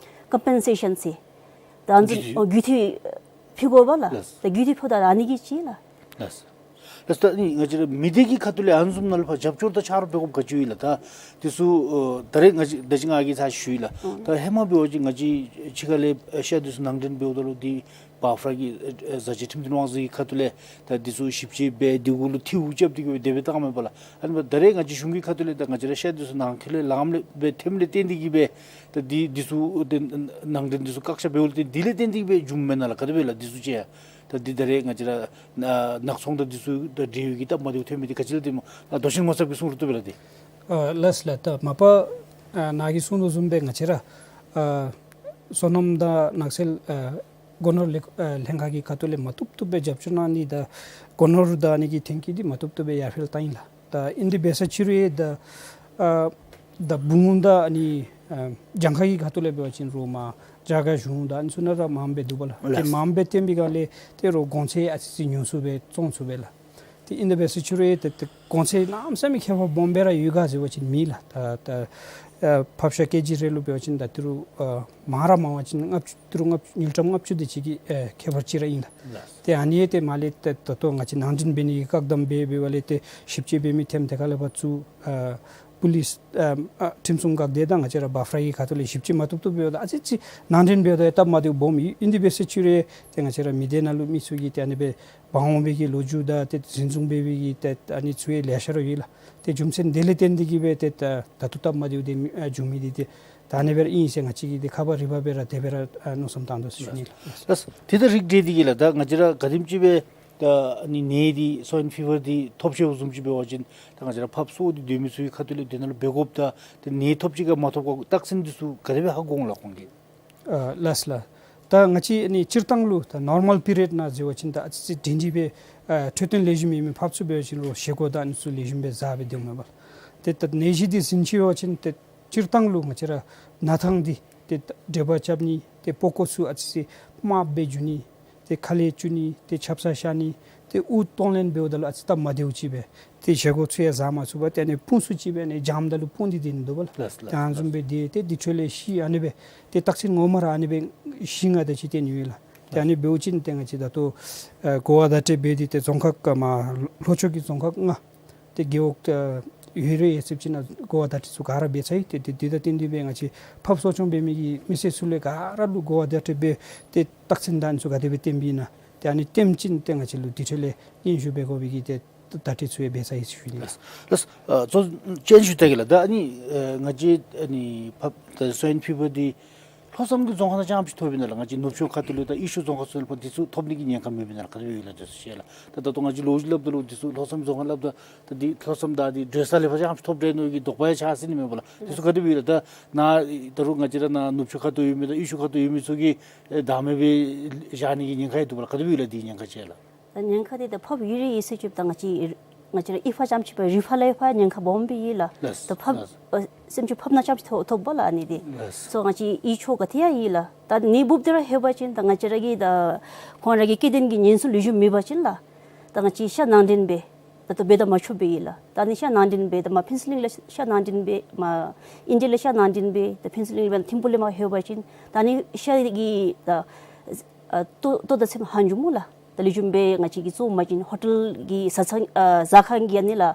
ཀམ་པེན་སེ་ཤཱན་ཟེར། ད་ཨ་ནི་རྒུད་འཐུས། ཨ་རྒུད་འཐུས་ཕུལ་དགོ་པས་ལགས། ལགས། ད་རྒུད་འཐུས་ཕུལཝ་ད་ཨ་ནི་གི་ཅིག་ལགས། ལགས། ལགས། ད་ནི་ང་བཅས་ར་མི་སྡེ་གི་ཁ་ཐུག་ལས་ཨ་ནི་བཟུམ་ནང་ལུ་ཕར་རྒྱབ་སྐྱོར་དང་ཆ་རོགས་འབད་དགོཔ་ག་ཅི་ཡོད་ལགས། ད་འདི་ཚུ་ཨ་ད་རེས་ང་བཅས་ད་ཅི་ང་གིས་ཚར་ཞུ་ཡི་ལགས། ཨང་། ད་ཧེ་མ་འབད་བ་ཅིན་ང་བཅས་ཕྱི་ཁ་ལས་ཨེ་ཤ་འདི་ཚུ་ནང་འདྲེན་འབདཝ་ད་ལུ་འདི་བཱ་ཕ་ར་གི་ཨེ་ཨེ་བཟའ་བཅའ་ཁྲིམས་དོན་དབང་འཛིན་གྱི་ཁ་ཐུག་ལས་ད་འདི་ཚུ་ཞིབ་དཔྱད་འབད་དེ་གུ་ལུ་འཐུས་འགོ་རྐྱབ་སྟེ་གིས་སྦེ་དེ་སྦེ་བཏང་མེན་པ་ལགས། ཨ་ནི་འབདཝ་ད་རེས་ང་བཅས་གཞུང་གི་ཁ་ཐུག་ལས་ད་ང་བཅས་ར་ཤ་འདི་ཚུ་ནང་འཁོད་ལས་ལངམ་ལས་སྦེ་ཐོནམ་ལས་བརྟེན་ཏེ་གིས་སྦེ་ད་འདི་འདི་ཚུ་ཏེ་ནང་འདྲེན་འདི་ཚུ་བཀག་ཆ་འབདཝ་ལས་བརྟེན་འདི་ལས་བརྟེན་ཏེ་གིས་སྦེ་བྱུངམ་མེན་ན་ལགས། ག་དེ་སྦེ་ལགས་འདི་ཚུ་ཅིག་ཡང་ད་འདི་ད་རེས་ང་བཅས་ར་ཨ་ནག་ཚོང་དང་འདི་ཚུ་དང་འབྲེལ་བའི་གི་སྟབས་མ་བདེཝ་ཐོན་མི་འདི་ག་ཅི་ལས་བརྟེན་སྨོ་ལགས། མདོ་ཆེན་ངོ་ཚབ་ཀྱིས་གསུང་རུང་བཏུབ་པས་ལགས་འདི། ཨ་ལགས་ལགས། ད་མ་པ་ཨ་ནཱ་གིས་གསུང་དོ་བཟུམ་སྦེ་ང་བཅས་ར་ཨ་སོ་ནམ་དང་ནགས་ཚལ་ཨ་སྒོ་ནོར་ལས་ཨ་ལྷན་ཁག་གི་ཁ་ཐུག་ལས་མ་བཏུབ་བཏུབ་སྦེ་རྒྱབ་སྐྱོར་གནང་ནི་དང་སྒོ་ནོར་དང་ཨ་ནི་གི་ཐོན་སྐྱེད་འདི་མ་བཏུབ་བཏུབ་སྦེ་ཡར་འཕེལ་བཏང་ཡི་ལགས། ད་ཨིན་དེ་འབད་ས་ཅིག་རུང་ཡང་ད་ཨ་ད་འབུམ་དང་ཨ་ནི་ཨ་གྱངས་ཁ་གི་ཁ་ཐུག་ལས་འབད་བ་ཅིན་རུང་མར་རྒྱ་གར་གཞུང་དང་ཨ་ནི་ཚུ་ནང་ར་མངམ་སྦེ་འདུག་པ་ལགས། ལགས། ཏེ་མངམ་སྦེ་བཏོན་པའི་སྒང་ལས་ཏེ་རོགས་གོང་ཚད་ཨ་ཙི་ཅིག་ཉུང་སུ་སྦེ་བཙོང་ཚུགས་པས་ལགས། ཏེ་ཨིན་དེ་འབད་ས་ཅིག་རུང་ཡང་ཏེ་ཏེ་གོང་ཚད་གནམ་མེད་ས་མེད་ཁྱད་པར་སྦོམ་སྦེ་ར་ཡོད་ག་ཟེར་བ་ཅིན་མེད་ལགས། ད་ད་ཨ་ཕགཔ་ཤ་ཀེ་ཇི་རེ་ལུ་འབད་བ་ཅིན་ད་ཏི་རུ་ཨ་མང་ར་མང་བ་ཅིན་ལྔ་བཅུ་ཏི་རུ་ལྔ་བཅུ་དངུལ་ཀྲམ་ལྔ་བཅུ་དེ་ཅིག་གི་ཨ་ཁྱད་པར་ཅིག་ར་ཨིན་ལགས། ལགས། ཏེ་ཨ་ནི་ཡང་ཏེ་མར་ལས་ཏེ་ད་ལྟོ་ང་བཅས་ནང་འདྲེན་འབད་ནི་གི་བཀག་དམ་འབད་འབད་བ་ལས་ཏེ་ཞིབ་དཔྱད་འབད་མི་ཐེམ་དེ་ཁ་ལས་ཕར་ཚུར་ཨ་པུ་ལིསི་ཨ་ཨ་ཁྲིམས་སྲུང་འགག་སྡེ་དང་ང་བཅས་ར་བཱ་ཕ་ར་གི་ཁ་ཐུག་ལས་ཞིབ་དཔྱད་མ་བཏུབ་བཏུབ་འབདཝ་ད་ཨ་ཙི་ཅིག་ནང་འདྲེན་འབདཝ་ད་ཡང་སྟབས་མ་བདེཝ་སྦོམ་ཨིན། ཨིན་དེ་འབད་ས་ཅིག་རུང་ཡང་ཏེ་ང་བཅས་ར་མི་སྡེ་ནང་ལུ་མི་ཚུ་གིས་ཏེ་ཨ་ནི་སྦེ་འབག་འོང་བའི་གི་ལོ་རྒྱུས་དང་ཏེ་འཛིན་བཟུང་འབད་བའི་གི་ཏེ་ཨ་ནི་ཚུ་ཡང་ལེ་ཤ་ར་ཡོད་ལགས། ཏེ་རྒྱུ་མཚན་དེ་ལས་བརྟེན་ཏེ་གིས་སྦེ་ཏེ་ད་ད་ལྟོ་སྟབས་མ་བདེཝ་དེ་མི་ཨ་བྱུང་མི་འདི་ཏེ་ད་ཨ་ནི་སྦེ་ར་ཨིན་ཟེར་ང་བཅས་ཀྱིས་ཏེ་ཁ་པར་རིག་པ་སྦེ་ར་དེ་སྦེ་ར་ཨ་མནོ་བསམ་བཏང་དོ་ཟེར་ཞུ་ནི་ལགས། ལགས། ཏེ་ད་རིགས་འགྲེ་འདི་གིས་ལགས་ད་ང་བཅས་ར་ག་དེམ་ཅིག་སྦེ་ད་ཨ་ནི་ནད་འདི་སོའིན་ཕི་བར་འདི་ཐོབ་ཅི་བཟུམ་ཅིག་འབད་བ་ཅིན་ད་ང་བཅས་ར་ཕགཔ་གསོ་སྟེ་སྡོད་མི་ཚུ་གི་ཁ་ཐུག་ལས་དེ་ནང་ལུ་འབད་དགོཔ་དང་ཏེ་ནད་ཐོབ་ཅི་ག་མ་ཐོབ་ག་རྟགས་མཚན་འདི་ཚུ་ག་དེ་སྦེ་ཧ་གོ་འོང་ལགས་ཁོང་གིས། ཨ་ལགས་ལགས། ད་ང་བཅས་ཨ་ནི་སྤྱིར་བཏང་ལུ་ད་ནོར་མཱལ་པི་རི་ཡོཌ་ནང་ཟེར་བ་ཅིན་ད་ཨ་ཙི་ཅིག་སྒྲིང་སྒྲི་སྦེ་ཨ་འཕྲོད་བསྟེན་ལེགས་ཤོམ་ཡོད་མི་ཕགཔ་ཚུ་འབད་བ་ཅིན་རོགས་བཞེས་སྒོ་དང་ཨ་ནི་ཚུ་ལེགས་ཤོམ་སྦེ་བཟའ་སྦེ་སྡོདཔ་མས་པ་ལགས། ཏེ་ད་ནད་གཞི་འདི་ཟིན་ཅི་བ་ཅིན་ཏེ་སྤྱིར་བཏང་ལུ་ང་བཅས་ར་ན་ཐང་འདི་ཏེ་འདྲེད་པ་རྐྱབ་ནི་ཏེ་པགས་ཀོ་ཚུ་ཨ་ཙི་ཅིག་དམརཔོ་སྦེ་འགྱུར་ནི་ཏེ་ཁ་ལས་སྐྱུག་ནི་ཏེ་ཆབ་གསང་ཤར་ནི་ཏེ་དབུགས་གཏོང་ལེན་འབདཝ་ད་ལུ་ཨ་ཙི་སྟབས་མ་བདེཝ་ཅིག་སྦེ་ཏེ་བཞེས་སྒོ་ཚུ་ཡང་བཟའ་མ་ཚུགས་པར་ཏེ་ཨ་ནི་དཔུང་སུ་ཅིག་སྦེ་ཨ་ནི་འཇམ་ད་ལུ་སྤུངས་ཏེ་སྡོད་ནི་འདུག་པ་ལགས། ལགས་ལགས། ཏེ་ཨ་ནི་བཟུམ་སྦེ་སྡོད་ཏེ་འདི་འཕྲོ་ལས་ཤི་ཨ་ནི་སྦེ་ཏེ་རྟགས་མཚན་ངོ་མ་ར་ཨ་ནི་སྦེ་ཤི་ནི་དང་གཅིག་ཁར་ཡོད་ལགས། ཏེ་ཨ་ནི་འབདཝ་ཅིན་ཏེ་ང་བཅས་ད་ལྟོ་ཨ་གོ་བ་བརྡ་སྤྲོད་འབད་དེ་ཏེ་རྫོང་ཁག་ཀ་མ་ལྷོ་ཕྱོགས་ཀྱི་རྫོང་ཁག་ལྔ་ཏེ་རྒེད་འོག་ཨ་ཡོད་རེ་ཡོད་ཚད་ཅིག་ནང་གོ་བ་བརྡ་སྤྲོད་ཚུ་ག་ར་འབད་ཚར་ཡི། ཏེ་ཏེ་དེ་དང་བསྟུན་ཏེ་སྦེ་ང་བཅས་ཕགཔ་གསོ་སྐྱོང་འབད་མི་གི་མི་སེར་ཚུ་ལས་ག་ར་ལུ་གོ་བ་བརྡ་སྤྲོད་འབད་ཏེ་རྟགས་མཚན་དང་ཨ་ནི་ཚུ་ག་དེ་སྦེ་བསྟན་པས་ན་ཏེ་ཨ་ནི་བསྟན་ཅིན་ཏེ་ང་བཅས་ལུ་དེ་འཕྲོ་ལས་སྙན་ཞུ་འབད་དགོ་པའི་གི་ཏེ་བརྡ་སྤྲོད་ཚུ་ཡང་འབད་ཚར་ཡི་ཟེར་ཞུ་ནི་ལགས། ལགས། ཨ་གཙོ་ཅན་ཞུ་ད་གེ་ལགས། ད་ཨ་ནི་ཨ་ང་བཅས་ཨ་ནི་ཕགཔ་ད་སོའིན་ཕི་བར་འདི་ལྷོ་མཚམས་ཀྱི་རྫོང་ཁག་ནང་རྐྱངམ་ཅིག་ཐོབ་ཨིན་ན་ལགས། ང་བཅས་ནུབ་ཕྱོགས་ཁ་ཐུག་ལུ་དང་དབུས་ཕྱོགས་རྫོང་ཁག་ཚུ་ལུ་ཕར་འདི་ཚུ་ཐོབ་ནི་གི་ཉེན་ཁ་མེད་པས་ན་ལགས། ག་དེ་སྦེ་ཡོད་ལགས་འདི་ཚུ་ཤེས་ལགས། ད་ད་ལྟོ་ང་བཅས་ལོ་རྒྱུས་སླབ་ད་ལུ་འདི་ཚུ་ལྷོ་མཚམས་རྫོང་ཁག་སླབ་ད་ད་འདི་ལྷོ་མཚམས་ད་འདི་བྲོས་ས་ལས་ཕར་རྐྱངམ་ཅིག་ཐོབ་འདྲས་མནོ་གི་དོགས་པ་ཡང་ཆགས་སྲིད་ནི་མས་པ་ལགས། འདི་ཚུ་ག་དེ་སྦེ་ཡོད་ལགས། ད་ནཱ་ད་རུང་ང་བཅས་ར་ནཱ་ནུབ་ཕྱོགས་ཁ་ཐུག་ཡོད་མི་དང་དབུས་ཕྱོགས་ཁ་ཐུག་ཡོད་མི་ཚུ་གིས་ཨེ་བདག་མེད་སྦེ་བཞག་ནི་གི་ཉེན་ཁ་ཡོད་འདུག་པ་ལགས། ག་དེ་སྦེ་ཡོད་ལགས་འདི་ཉེན་ཁ་ཅིག་ལགས། ད་ཉེན་ཁ་འདི་ད་ཕགཔ་ཡོད་རེ་ཡོད་ཟེར་ཅིག་ད་ང་བཅས་ང་བཅས་ར་ཨི་ཕ་རྐྱངམ་ཅིག་ཕར་རི་ཕ་ལས་ཕར་ཉེན་ཁ་སྦོམ་སྦེ་ཡོད་ལགས། ལགས། ད་ཕགཔ་ལགས། ཨ་སེམས་ཅན་ཕགཔ་ནང་རྐྱངམ་ཅིག་ཐོབ་ཐོབ་པ་ལགས་ཨ་ནི་འདི། ལགས། སོ་ང་བཅས་ཨི་ཕྱོགས་ག་ཏེ་ཡང་ཡོད་ལགས། ད་ནད་འབུཔ་འདི་ར་ལྷོད་པ་ཅིན་ད་ང་བཅས་ར་གི་ད་ཁོང་ར་གི་སྐྱེ་ལྡན་གྱི་གཉེན་ཚུ་ལུ་ལེགས་ཤོམ་མེད་པ་ཅིན་ལགས། ད་ང་བཅས་ཤ་ནང་འདྲེན་འབད་ད་ལྟོ་འབད་དང་མ་ཆོགཔ་སྦེ་ཡོད་ལགས། ད་ཨ་ནི་ཤ་ནང་འདྲེན་འབད་ད་མར་ཕུན་ཚོགས་གླིང་ལས་ཤ་ནང་འདྲེན་འབད་མར་ཨིན་ཌི་ཡ་ལས་ཤ་ནང་འདྲེན་འབད་ད་ཕུན་ཚོགས་གླིང་ལས་འབད་ཐིམ་ཕུག་ལས་མར་ལྷོད་པ་ཅིན་ད་ཨ་ནི་ཤ་གི་ད་ཨ་ལྟོ་ལྟོ་དང་ཚོདམ་ཧ་འགྱོཝ་སྨོ་ལགས། ད་ལེགས་ཤོམ་སྦེ་ང་བཅས་ཀྱིས་བཙོང་མ་བྱིན་ཧོ་ཊེལ་གྱི་ཟ་ཚང་ཨ་ཟ་ཁང་གི་ཨ་ནི་ལགས་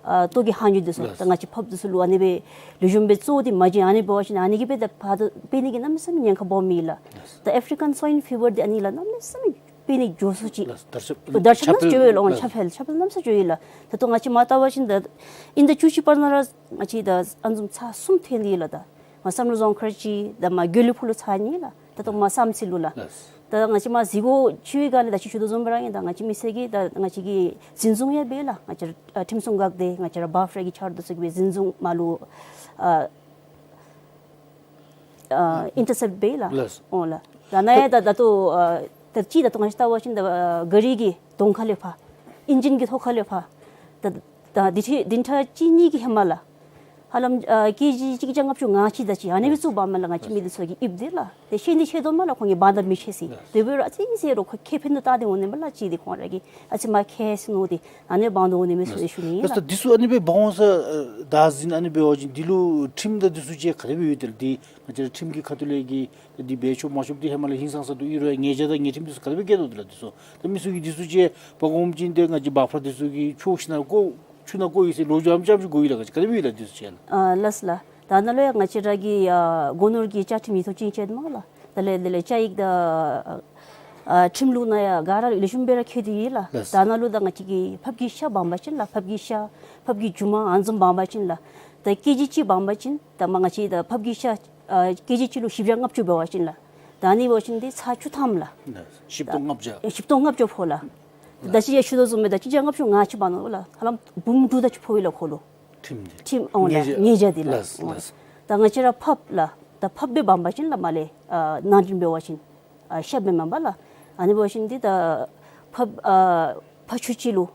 ཨ་ལྟོ་གི་ཧ་འགྱོཝ་འདི་ཚུ་ལགས། ད་ང་བཅས་ཕགཔ་འདི་ཚུ་ལུ་ཨ་ནི་སྦེ་ལེགས་ཤོམ་སྦེ་བཙོང་སྟེ་མ་བྱིན་ཨ་ནི་འབད་བ་ཅིན་ཨ་ནི་གིས་སྦེ་ད་ཕར་ད་འབད་ནི་གི་གནམ་མེད་ས་མེད་ཉེན་ཁ་སྦོམ་ཡོད་ལགས། ལགས། ད་ཨེཕ་རི་ཀཱན་སོའིན་ཕི་བར་འདི་ཨ་ནི་ལགས་གནམ་མེད་ས་མེད་འབད་ནི་འགྱོ་སུ་ཅིག་ལགས། དར་ཁྱབ་དར་ཁྱབ་གནམ་ས་མེད་འགྱོ་ཡི་ལགས། ཁྱབ་སྤེལ་ཁྱབ་སྤེལ་གནམ་མེད་ས་མེད་འགྱོ་ཡི་ལགས། ད་ལྟོ་ང་བཅས་མར་བལྟ་བ་ཅིན་ད་དབྱིན་ཟླ་བཅུ་གཅིག་བར་ན་ར་ང་བཅས་ད་ཨ་ནི་བཟུམ་ཚར་གསུམ་ཐོན་ཏེ་ཡོད་ལགས། ད་མར་བསམ་གྲུབ་རྫོང་མཁར་གཅིག་ད་མར་དགེ་ལེགས་ཕུག་ལུ་ཚར་གཉིས་ལགས། ད་ལྟོ་མར་བསམ་རྩེ་ལུ་ལགས། ལགས། ད་ང་བཅས་མར་གཟིགས་སྐོར་ཅིག་ག་ལས་ད་ཅི་ཞུ་དོ་བཟུམ་སྦེ་ར་ཨིན། ད་ང་བཅས་མི་སེར་གྱིས་ད་ང་བཅས་ཀྱིས་འཛིན་བཟུང་ཡང་འབད་ལགས། ང་བཅས་ཨ་ཁྲིམས་སྲུང་འགག་སྡེ་ང་བཅས་ར་བཱ་ཕ་ར་གི་ཕྱག་རྡོར་ཚུ་གིས་འཛིན་བཟུང་མར་ལུ་ཨ་ཨ་ཨིན་ཊར་སེཔཊ་འབད་ལགས། ལགས། འོང་ལགས། ད་ནཱ་ཡང་ད་ད་ལྟོ་ཨ་ད་ཅི་ད་ལྟོ་ང་བཅས་བལྟ་བ་ཅིན་ད་ཨ་ག་རི་གི་གདོང་ཁ་ལས་ཕར་ཨིན་ཇིན་གྱི་ཐོག་ཁ་ལས་ཕར་ད་ད་འདི་འཕྲལ་འདི་འཕྲལ་གཅིག་གཉིས་ཀྱི་ཧེ་མ་ལགས། ཧ་ལམ་ཨ་ཀེ་ཇི་གཅིག་བརྒྱ་ལྔ་བཅུ་ང་གཅིག་དེ་ཅིག་ཨ་ནི་སྦེ་བཙུགས་པ་མས་ལགས། ང་བཅས་མི་འདི་ཚུ་གིས་ཨིབ་དེ་ལགས། དེ་ཤེས་ནི་ཤེས་དོ་མས་ལགས། ཁོང་གིས་བར་ན་མི་ཤེས་ཟེར། དེ་འབད་རུང་ཨ་ཙི་ཟེར་རུང་ཁོ་ཁེ་ཕན་དུ་བལྟ་སྟེ་འོང་ནི་མས་ལགས། ཅིག་དེ་ཁོང་ར་གིས་ཨ་ཙི་མ་མཁྱེན་ཟེར་མནོ་སྟེ་ཨ་ནི་སྦེ་འབག་འོང་ནི་མས་ཟེར་ཞུ་ནི་ཨིན་ལགས། ད་འདི་ཚུ་ཨ་ནི་སྦེ་འབག་འོང་ས་ཨ་བདག་འཛིན་ཨ་ནི་འབད་བ་ཅིན་འདི་ལུ་ཁྲིམས་དང་འདི་ཚུ་ཅིག་ག་དེ་སྦེ་ཡོད་དེ་ལགས། འདི་ང་བཅས་ར་ཁྲིམས་ཀྱི་ཁ་ཐུག་ལས་ཀྱི་འདི་འབད་ཆོག་མ་ཆོག་འདི་ཧེ་མ་ལས་ཧིང་སངས་ས་འདུག། ཨིན་རུང་ཡང་ཉེས་བྱ་དང་ཉེས་ཁྲིམས་འདི་ཚུ་ག་དེ་སྦེ་བཀལ་དོ་དེ་ལགས། འདི་ཚུ་ད་མི་ཚུ་གིས་འདི་ཚུ་ཅིག་འབག་འོང་པ་ཅིན་ཏེ་ང་བཅས་འབག་ཕར་འདི་ཚུ་གིས་ཁྱོག་ཞིནམ་ལས་བཀོ་ཆུ་ནང་བཀོ་ཡི་ཟེར་ལོ་རྒྱུས་ཨ་ཙམ་ཅིག་གོ་ཡི་ལགས། ག་དེ་སྦེ་ཡོད་ལགས་འདི་ཚུ་ཅིག་ལགས། ཨ་ལགས་སོ་ལགས། ད་ནཱ་ལུ་ཡང་ང་བཅས་ར་གི་ཨ་སྒོ་ནོར་གྱི་བཅའ་ཁྲིམས་ཡིག་ཐོག་ཅིག་བཅད་མས་ལགས། དེ་ལས་དེ་ལས་བཅའ་ཡིག་དང་ཨ་ཁྲིམས་ལུགས་ནང་ཡང་ག་ར་ལེགས་ཤོམ་སྦེ་ར་བཀོད་དེ་ཡོད་ལགས། ལགས། ད་ནཱ་ལུ་ད་ང་བཅས་ཀྱིས་ཕགཔ་གི་ཤ་འབག་འབག་ཅིན་ལགས། ཕགཔ་གི་ཤ་ཕགཔ་གི་རྒྱུ་མ་ཨ་ནི་བཟུམ་འབག་འབག་ཅིན་ལགས། ད་ཀེ་ཇི་གཅིག་འབག་འབག་ཅིན་ད་མ་ང་བཅས་ད་ཕགཔ་གི་ཤ་ཨ་ཀེ་ཇི་གཅིག་ལུ་བཞི་བརྒྱ་ལྔ་བཅུ་འབད་བ་ཅིན་ལགས། ད་ཨ་ནི་འབད་བ་ཅིན་འདི་ཚར་བཅུ་ཐམ་ལགས། ལགས། བཞི་སྟོང་ལྔ་བརྒྱ། ཨེ་བཞི་སྟོང་ལྔ་བརྒྱ་ཕོག་ལགས། ད་ཅི་ཡང་ཞུ་དོ་བཟུམ་སྦེ་ད་གཅིག་བརྒྱ་ལྔ་བཅུ་ང་གཅིག་འབག་ནུག་ལགས། ཧ་ལམ་འབུམ་དྲུག་དེ་ཅིག་ཕོག་ཡི་ལགས་ཁོ་ལུ། ཁྲིམས་འདི། ཁྲིམས་ཨོ་ལགས། ཉེས་བྱ། ཉེས་བྱ་འདི་ལགས། ལགས་ལགས། ད་ང་བཅས་ར་ཕགཔ་ལགས། ད་ཕགཔ་སྦེ་འབག་འབག་ཅིན་ལགས་མ་ལས་ཨ་ནང་འདྲེན་འབད་བ་ཅིན་ཨ་ཤ་སྦེ་མེན་པར་ལགས། ཨ་ནི་འབད་བ་ཅིན་འདི་ད་ཕགཔ་ཨ་ཕགཔ་ཤུ་གཅིག་ལུ་